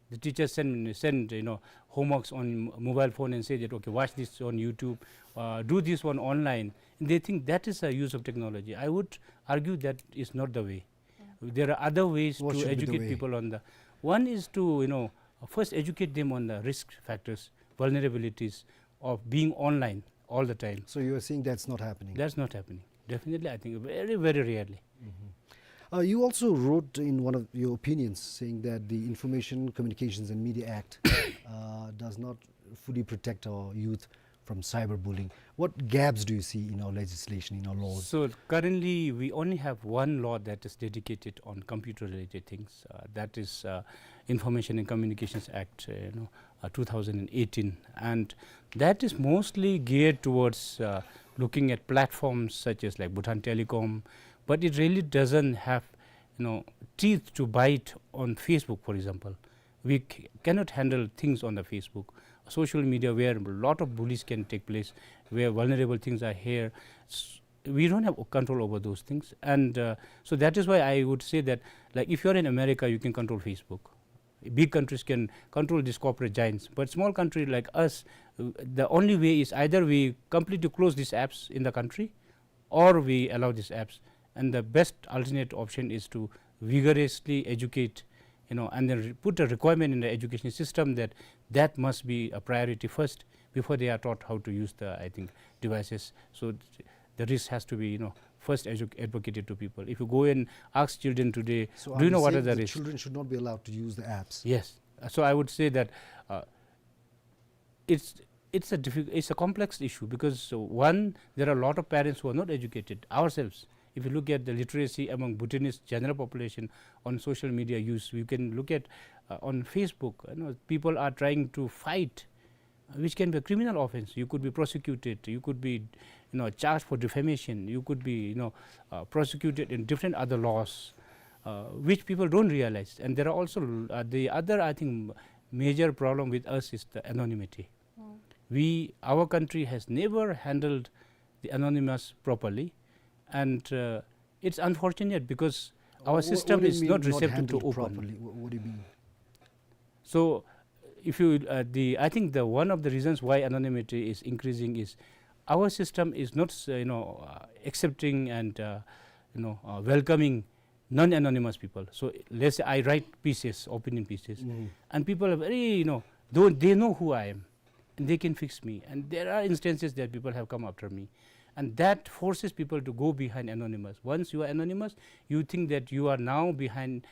the teachers send, send, you know, homeworks on m-, mobile phone and say that, "Okay, watch this on YouTube, uh, do this one online." And they think that is a use of technology. I would argue that is not the way. There are other ways to educate people on the, one is to, you know, first educate them on the risk factors, vulnerabilities of being online all the time. So you are saying that's not happening? That's not happening. Definitely, I think very, very rarely. Uh, you also wrote in one of your opinions saying that the Information Communications and Media Act, uh, does not fully protect our youth from cyberbullying. What gaps do you see in our legislation, in our laws? So currently, we only have one law that is dedicated on computer-related things. Uh, that is, uh, Information and Communications Act, uh, you know, uh, two thousand and eighteen, and that is mostly geared towards, uh, looking at platforms such as, like, Bhutan Telecom, but it really doesn't have, you know, teeth to bite on Facebook, for example. We c-, cannot handle things on the Facebook, social media, where a lot of bullies can take place, where vulnerable things are here. S-, we don't have control over those things. And, uh, so that is why I would say that, like, if you're in America, you can control Facebook. Big countries can control these corporate giants. But small country like us, uh, the only way is either we completely close these apps in the country, or we allow these apps. And the best alternate option is to vigorously educate, you know, and then re-, put a requirement in the education system that that must be a priority first before they are taught how to use the, I think, devices. So th-, the risk has to be, you know, first edu-, advocated to people. If you go and ask children today, "Do you know what are the risks?" So are you saying the children should not be allowed to use the apps? Yes. Uh, so I would say that, uh, it's, it's a diffi-, it's a complex issue because, uh, one, there are a lot of parents who are not educated ourselves. If you look at the literacy among Bhutanese general population on social media use, you can look at, uh, on Facebook, you know, people are trying to fight, uh, which can be a criminal offense. You could be prosecuted, you could be, you know, charged for defamation, you could be, you know, uh, prosecuted in different other laws, uh, which people don't realize. And there are also, uh, the other, I think, major problem with us is the anonymity. We, our country has never handled the anonymous properly, and, uh, it's unfortunate because our system is not receptive to open. What do you mean, not handled properly? Wha-, what do you mean? So, if you, uh, the, I think the, one of the reasons why anonymity is increasing is our system is not, uh, you know, uh, accepting and, uh, you know, uh, welcoming non-anonymous people. So let's say I write pieces, opinion pieces, and people are very, you know, though they know who I am, and they can fix me. And there are instances that people have come after me, and that forces people to go behind anonymous. Once you are anonymous, you think that you are now behind,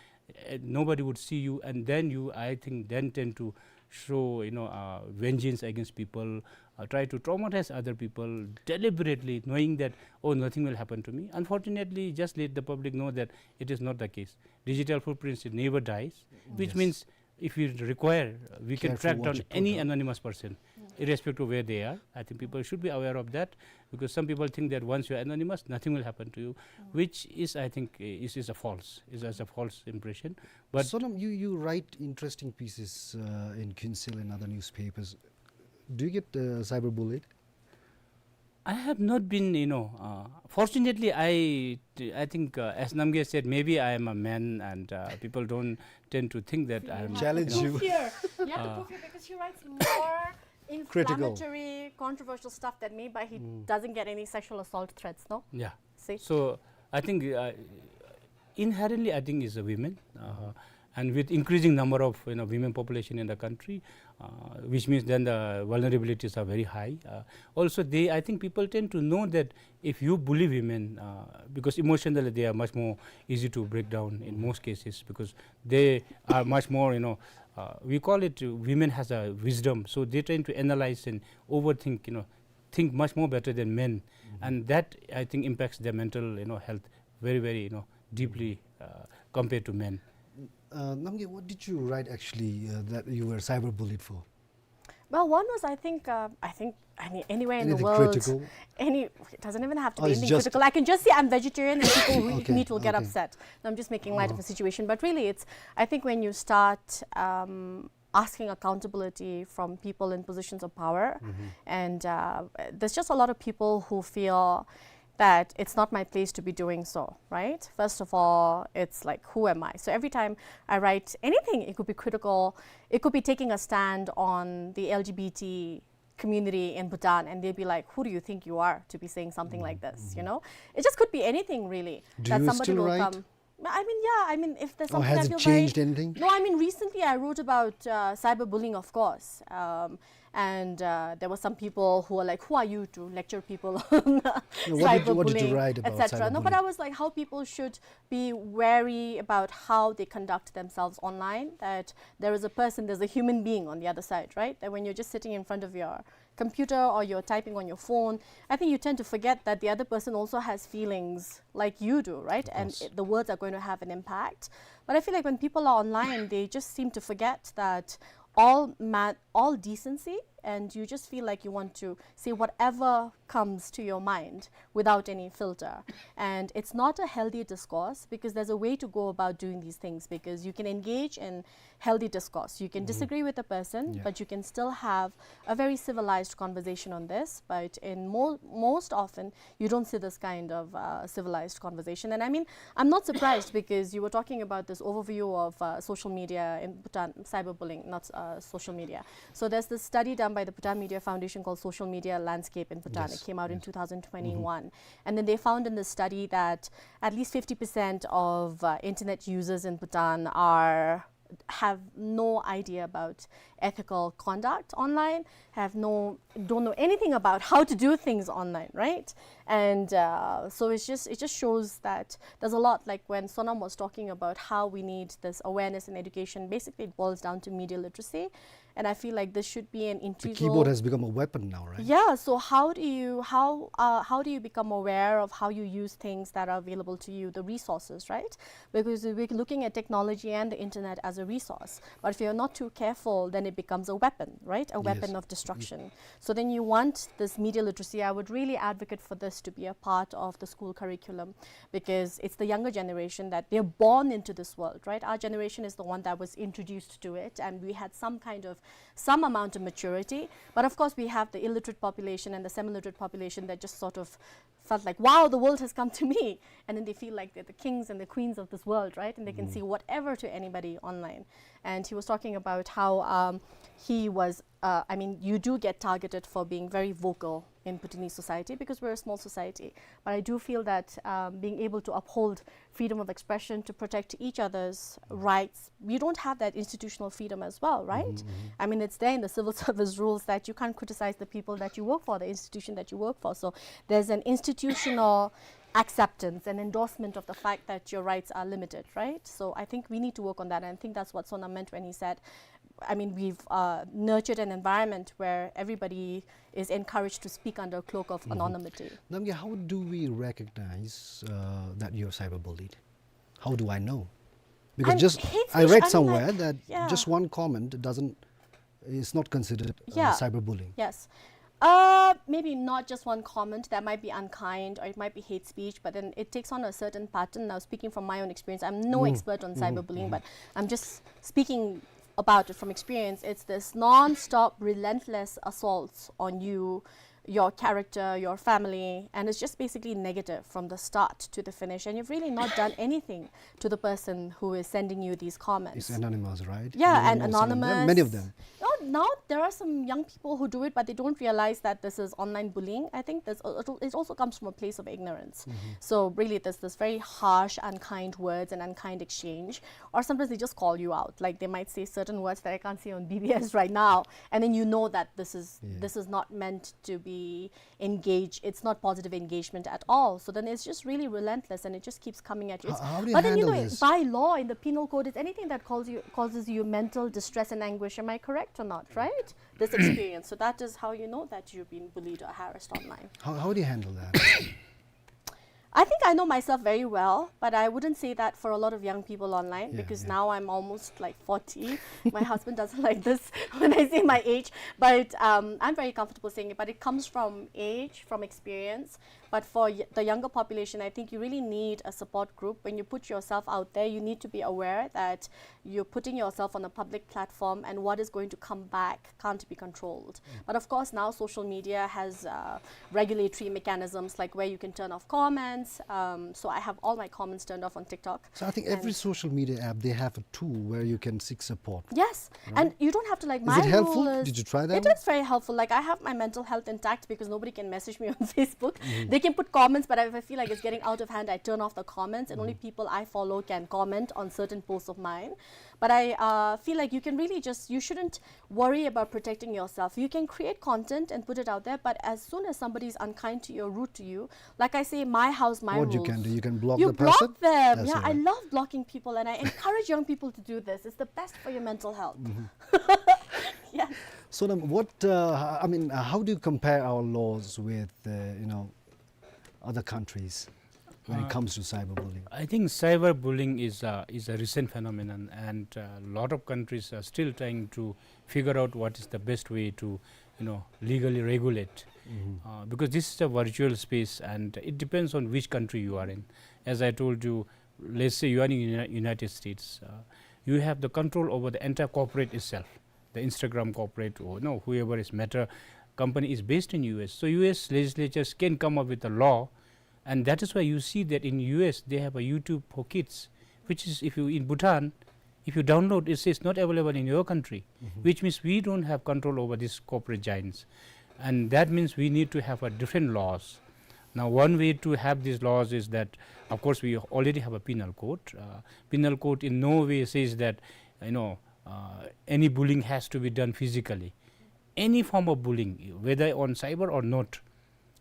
uh, nobody would see you, and then you, I think, then tend to show, you know, uh, vengeance against people, uh, try to traumatize other people deliberately, knowing that, "Oh, nothing will happen to me." Unfortunately, just let the public know that it is not the case. Digital footprints, it never dies, which means If we require, we can track down any anonymous person, irrespective of where they are. I think people should be aware of that, because some people think that once you are anonymous, nothing will happen to you, which is, I think, is, is a false, is, is a false impression. But Sonam, you, you write interesting pieces, uh, in Kyunsil and other newspapers. Do you get, uh, cyberbullied? I have not been, you know, uh, fortunately, I, I think, uh, as Namgay said, maybe I am a man and, uh, people don't tend to think that I am, you know. Challenge you. Fear. You have to prove fear because he writes more inflammatory, controversial stuff than me, but he doesn't get any sexual assault threats, no? Yeah. See? So, I think, uh, inherently, I think, is a women, uh, and with increasing number of, you know, women population in the country, uh, which means then the vulnerabilities are very high. Uh, also, they, I think people tend to know that if you bully women, uh, because emotionally they are much more easy to break down in most cases, because they are much more, you know, uh, we call it, uh, women has a wisdom, so they tend to analyze and overthink, you know, think much more better than men, and that, I think, impacts their mental, you know, health very, very, you know, deeply, uh, compared to men. Uh, Namgay, what did you write actually, uh, that you were cyberbullied for? Well, one was, I think, uh, I think, I mean, anywhere in the world, any, it doesn't even have to be anything critical. I can just say I'm vegetarian and people who eat meat will get upset. No, I'm just making light of a situation, but really, it's, I think, when you start, um, asking accountability from people in positions of power, and, uh, there's just a lot of people who feel that it's not my place to be doing so, right? First of all, it's like, who am I? So every time I write anything, it could be critical, it could be taking a stand on the L G B T community in Bhutan, and they'll be like, "Who do you think you are to be saying something like this?" You know, it just could be anything, really. Do you still write? But I mean, yeah, I mean, if there's something I feel very, no, I mean, recently I wrote about, uh, cyberbullying, of course. Um, and, uh, there were some people who were like, "Who are you to lecture people on cyberbullying, et cetera?" No, but I was like, how people should be wary about how they conduct themselves online, that there is a person, there's a human being on the other side, right? That when you're just sitting in front of your computer or you're typing on your phone, I think you tend to forget that the other person also has feelings like you do, right? And it, the words are going to have an impact. But I feel like when people are online, they just seem to forget that all ma-, all decency, and you just feel like you want to say whatever comes to your mind without any filter. And it's not a healthy discourse, because there's a way to go about doing these things, because you can engage in healthy discourse. You can disagree with a person, but you can still have a very civilized conversation on this. But in mo-, most often, you don't see this kind of, uh, civilized conversation. And I mean, I'm not surprised, because you were talking about this overview of, uh, social media in Bhutan, cyberbullying, not, uh, social media. So there's this study done by the Bhutan Media Foundation called Social Media Landscape in Bhutan. It came out in two thousand twenty-one. And then they found in the study that at least fifty percent of, uh, internet users in Bhutan are, have no idea about ethical conduct online, have no, don't know anything about how to do things online, right? And, uh, so it's just, it just shows that there's a lot, like when Sonam was talking about how we need this awareness and education, basically it boils down to media literacy. And I feel like this should be an integral. The keyboard has become a weapon now, right? Yeah, so how do you, how, uh, how do you become aware of how you use things that are available to you, the resources, right? Because we're looking at technology and the internet as a resource. But if you're not too careful, then it becomes a weapon, right? A weapon of destruction. So then you want this media literacy. I would really advocate for this to be a part of the school curriculum, because it's the younger generation that they're born into this world, right? Our generation is the one that was introduced to it, and we had some kind of, some amount of maturity. But of course, we have the illiterate population and the semi-literate population that just sort of felt like, "Wow, the world has come to me." And then they feel like they're the kings and the queens of this world, right? And they can say whatever to anybody online. And he was talking about how, um, he was, uh, I mean, you do get targeted for being very vocal in Bhutanese society because we're a small society. But I do feel that, um, being able to uphold freedom of expression, to protect each other's rights, we don't have that institutional freedom as well, right? I mean, it's there in the civil service rules that you can't criticize the people that you work for, the institution that you work for. So there's an institutional acceptance and endorsement of the fact that your rights are limited, right? So I think we need to work on that, and I think that's what Sonam meant when he said, I mean, we've, uh, nurtured an environment where everybody is encouraged to speak under a cloak of anonymity. Namgay, how do we recognize, uh, that you're cyberbullied? How do I know? Because And just hate I speech, I read mean, somewhere like, that yeah. just one comment doesn't, is not considered, uh, Yeah. cyberbullying. Yes. Uh, maybe not just one comment. That might be unkind or it might be hate speech, but then it takes on a certain pattern. Now, speaking from my own experience, I'm no Mm. expert on Mm-hmm. cyberbullying, Mm-hmm. but I'm just speaking about it from experience. It's this non-stop, relentless assaults on you, your character, your family, and it's just basically negative from the start to the finish. And you've really not done anything to the person who is sending you these comments. It's anonymous, right? Yeah, Anonymous and and then anonymous. many of them. No, now there are some young people who do it, but they don't realize that this is online bullying. I think this, it'll, it also comes from a place of ignorance. Mm-hmm. So really, there's this very harsh, unkind words and unkind exchange. Or sometimes they just call you out. Like, they might say certain words that I can't say on B B S right now, and then you know that this is Yeah. this is not meant to be engage. It's not positive engagement at all. So then it's just really relentless, and it just keeps coming at you. How, It's how do you but then, you handle know, this? by law, in the penal code, it's anything that calls you, causes you mental distress and anguish. Am I correct or not? Right? This experience. So that is how you know that you've been bullied or harassed online. How, how do you handle that? I think I know myself very well, but I wouldn't say that for a lot of young people online Yeah, because yeah. now I'm almost, like, forty. My husband doesn't like this when I say my age, but um, I'm very comfortable saying it. But it comes from age, from experience. But for y- the younger population, I think you really need a support group. When you put yourself out there, you need to be aware that you're putting yourself on a public platform, and what is going to come back can't be controlled. Mm. But of course, now social media has uh, regulatory mechanisms, like, where you can turn off comments. Um, so I have all my comments turned off on TikTok. So I think every And social media app, they have a tool where you can seek support. Yes, Right? and you don't have to, like, Is my it helpful? rule is Did you try that It one? is very helpful. Like, I have my mental health intact because nobody can message me on Facebook. Mm-hmm. They can put comments, but if I feel like it's getting out of hand, I turn off the comments, and only Mm-hmm. people I follow can comment on certain posts of mine. But I uh, feel like you can really just, you shouldn't worry about protecting yourself. You can create content and put it out there, but as soon as somebody is unkind to you or rude to you, like I say, my house, my What rules. you can do, you can block You the block person. them. That's Yeah, all I right. love blocking people, and I encourage young people to do this. It's the best for your mental health. Mm-hmm. Yeah. So then, what uh, I mean, uh, how do you compare our laws with uh, you know other countries when it Uh, comes to cyberbullying? I think cyberbullying is a, is a recent phenomenon, and a lot of countries are still trying to figure out what is the best way to, you know, legally regulate. Mm-hmm. Uh, because this is a virtual space, and it depends on which country you are in. As I told you, let's say you are in Uni- United States, uh, you have the control over the entire corporate itself, the Instagram corporate, or no, whoever is Meta company is based in U S. So U S legislatures can come up with a law, and that is why you see that in U S they have a YouTube for kids, which is, if you in Bhutan, if you download, it says not available in your country, Mm-hmm. which means we don't have control over these corporate giants. And that means we need to have a different laws. Now, one way to have these laws is that, of course, we already have a penal code. Uh, penal code in no way says that, you know, uh, any bullying has to be done physically. Any form of bullying, whether on cyber or not,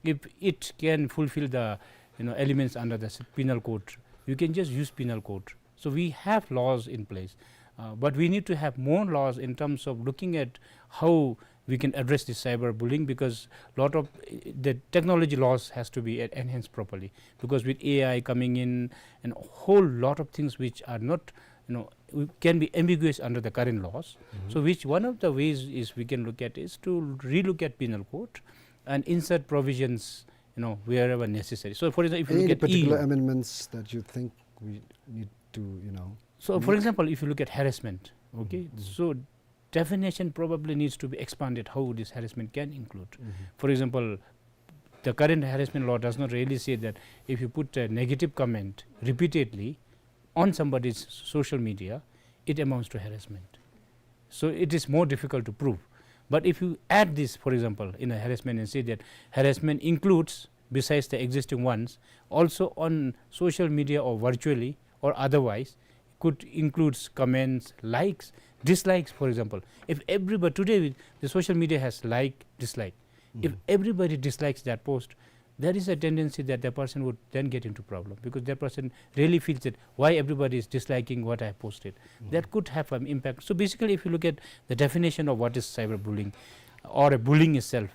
if it can fulfill the, you know, elements under the s- penal code, you can just use penal code. So we have laws in place, uh, but we need to have more laws in terms of looking at how we can address this cyberbullying, because lot of uh, the technology laws has to be en- enhanced properly, because with A I coming in and a whole lot of things which are not, you know, we- can be ambiguous under the current laws. Mm-hmm. So which one of the ways is we can look at is to relook at penal code and insert provisions, you know, wherever necessary. So, for example, if you Any look at particular E U, amendments that you think we need to, you know, so, for make? example, if you look at harassment, okay, Mm-hmm. so definition probably needs to be expanded how this harassment can include. Mm-hmm. For example, the current harassment law does not really say that if you put a negative comment repeatedly on somebody's social media, it amounts to harassment. So it is more difficult to prove. But if you add this, for example, in a harassment and say that harassment includes, besides the existing ones, also on social media or virtually or otherwise, could includes comments, likes, dislikes, for example. If everybody, today the social media has like, dislike. If Mm. everybody dislikes that post, there is a tendency that the person would then get into problem, because that person really feels that why everybody is disliking what I posted. Mm-hmm. That could have an impact. So basically, if you look at the definition of what is cyberbullying or a bullying itself,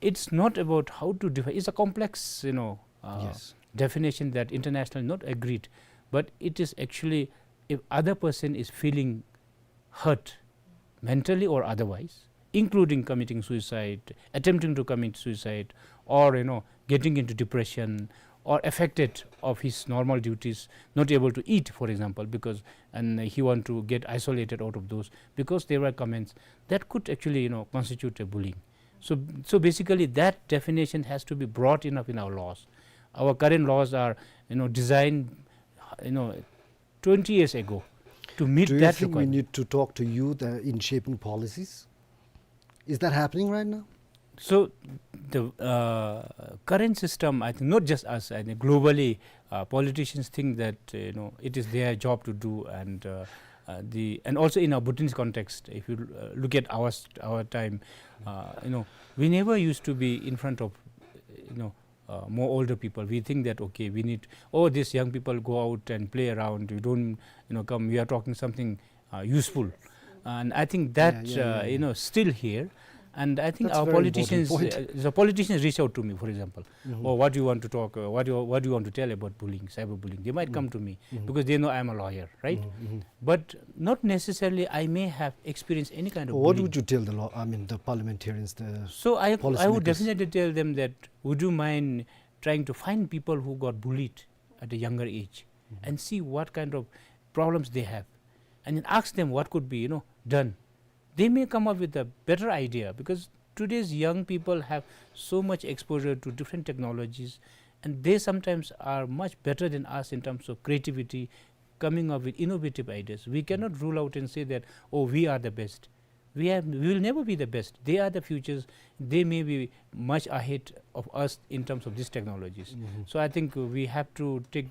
it's not about how to define. It's a complex, you know, uh, Yes. definition that internationally not agreed, but it is actually if other person is feeling hurt, mentally or otherwise, including committing suicide, attempting to commit suicide, or, you know, getting into depression, or affected of his normal duties, not able to eat, for example, because, and he want to get isolated out of those, because there were comments that could actually, you know, constitute a bullying. So, so basically, that definition has to be broad enough in our laws. Our current laws are, you know, designed, you know, twenty years ago to meet that requirement. Do you think we need to talk to youth, uh, in shaping policies? Is that happening right now? So the, uh, current system, I think, not just us, I think globally, uh, politicians think that, uh, you know, it is their job to do, and, uh, uh, the, and also in our Bhutanese context, if you, uh, look at our st-, our time, uh, you know, we never used to be in front of, you know, uh, more older people. We think that, okay, we need, oh, these young people go out and play around. We don't, you know, come, we are talking something, uh, useful. And I think that, yeah, yeah, uh, yeah, you know, still here. And I think our politicians, uh, the politicians reach out to me, for example. Mm-hmm. "Oh, what do you want to talk? Uh, what do you, what do you want to tell about bullying, cyberbullying?" They might come to me because they know I'm a lawyer, right? Mm-hmm. But not necessarily I may have experienced any kind of bullying. What would you tell the law, I mean, the parliamentarians, the policymakers? So I, I would definitely tell them that, would you mind trying to find people who got bullied at a younger age and see what kind of problems they have, and then ask them what could be, you know, done. They may come up with a better idea, because today's young people have so much exposure to different technologies, and they sometimes are much better than us in terms of creativity, coming up with innovative ideas. We cannot rule out and say that, "Oh, we are the best." We have, we will never be the best. They are the futures. They may be much ahead of us in terms of these technologies. Mm-hmm. So I think we have to take,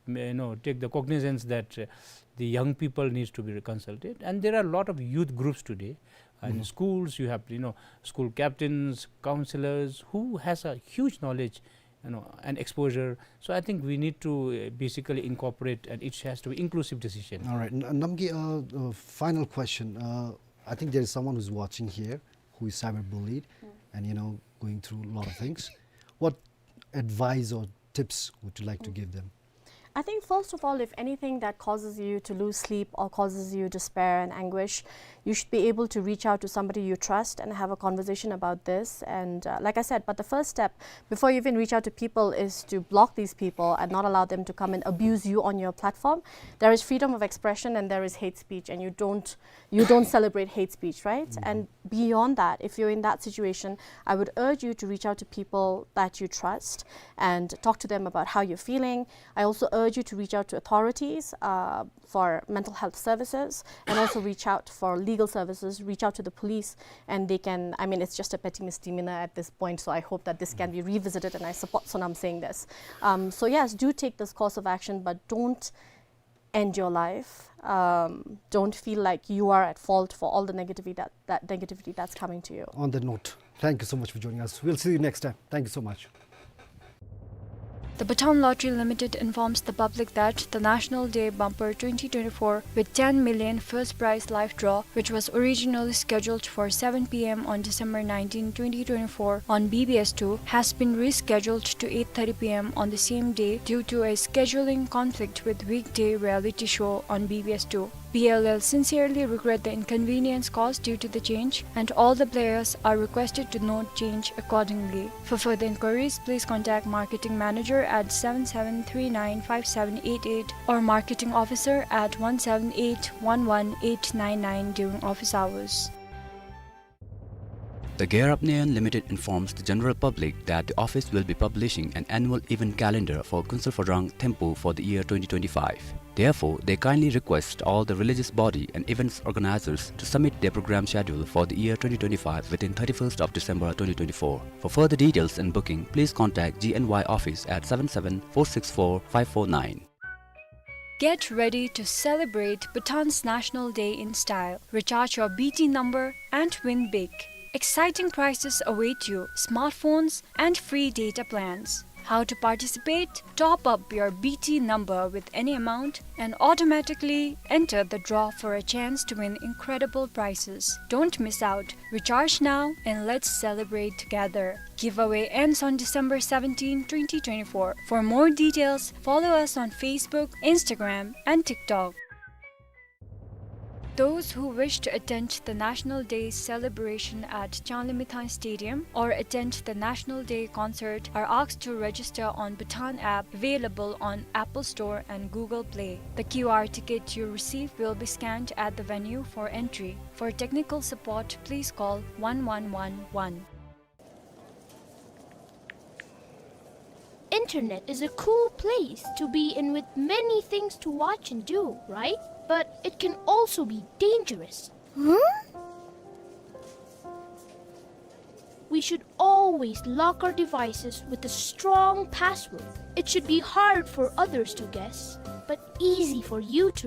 you know, take the cognizance that, uh, the young people needs to be consulted. And there are a lot of youth groups today. And schools, you have, you know, school captains, counselors, who has a huge knowledge, you know, and exposure. So I think we need to, uh, basically incorporate, and it has to be inclusive decision. All right, N-, Namgay, uh, uh, final question. Uh, I think there is someone who's watching here who is cyberbullied and, you know, going through a lot of things. What advice or tips would you like to give them? I think, first of all, if anything that causes you to lose sleep or causes you despair and anguish, you should be able to reach out to somebody you trust and have a conversation about this. And, uh, like I said, but the first step before you even reach out to people is to block these people and not allow them to come and abuse you on your platform. There is freedom of expression and there is hate speech, and you don't, you don't celebrate hate speech, right? And beyond that, if you're in that situation, I would urge you to reach out to people that you trust and talk to them about how you're feeling. I also urge you to reach out to authorities, uh, for mental health services, and also reach out for legal services, reach out to the police, and they can, I mean, it's just a petty misdemeanor at this point, so I hope that this can be revisited, and I support Sonam saying this. Um, so yes, do take this course of action, but don't end your life. Um, don't feel like you are at fault for all the negativity that, that negativity that's coming to you. On that note, thank you so much for joining us. We'll see you next time. Thank you so much. The Bhutan Lottery Limited informs the public that the National Day Bumper twenty twenty-four with ten million first prize live draw, which was originally scheduled for seven P M on December nineteenth, twenty twenty-four on B B S two, has been rescheduled to eight thirty P M on the same day due to a scheduling conflict with weekday reality show on B B S two. B L L sincerely regret the inconvenience caused due to the change, and all the players are requested to note change accordingly. For further inquiries, please contact marketing manager at seven seven three nine five seven eight eight or marketing officer at one seven eight one one eight nine nine during office hours. The Gear Up Nayon Limited informs the general public that the office will be publishing an annual event calendar for Kunsel Phodrang Thimphu for the year twenty twenty-five. Therefore, they kindly request all the religious body and events organizers to submit their program schedule for the year twenty twenty-five within thirty-first of December twenty twenty-four. For further details and booking, please contact G N Y office at seven seven four six four five four nine. Get ready to celebrate Bhutan's National Day in style. Recharge your B T number and win big. Exciting prizes await you: smartphones and free data plans. How to participate? Top up your B T number with any amount and automatically enter the draw for a chance to win incredible prizes. Don't miss out. Recharge now and let's celebrate together. Giveaway ends on December seventeenth, twenty twenty-four. For more details, follow us on Facebook, Instagram, and TikTok. Those who wish to attend the National Day celebration at Changlimithang Stadium or attend the National Day concert are asked to register on Bhutan app available on Apple Store and Google Play. The Q R ticket you receive will be scanned at the venue for entry. For technical support, please call one one one one. Internet is a cool place to be in with many things to watch and do, right? But it can also be dangerous. Huh? We should always lock our devices with a strong password. It should be hard for others to guess, but easy for you to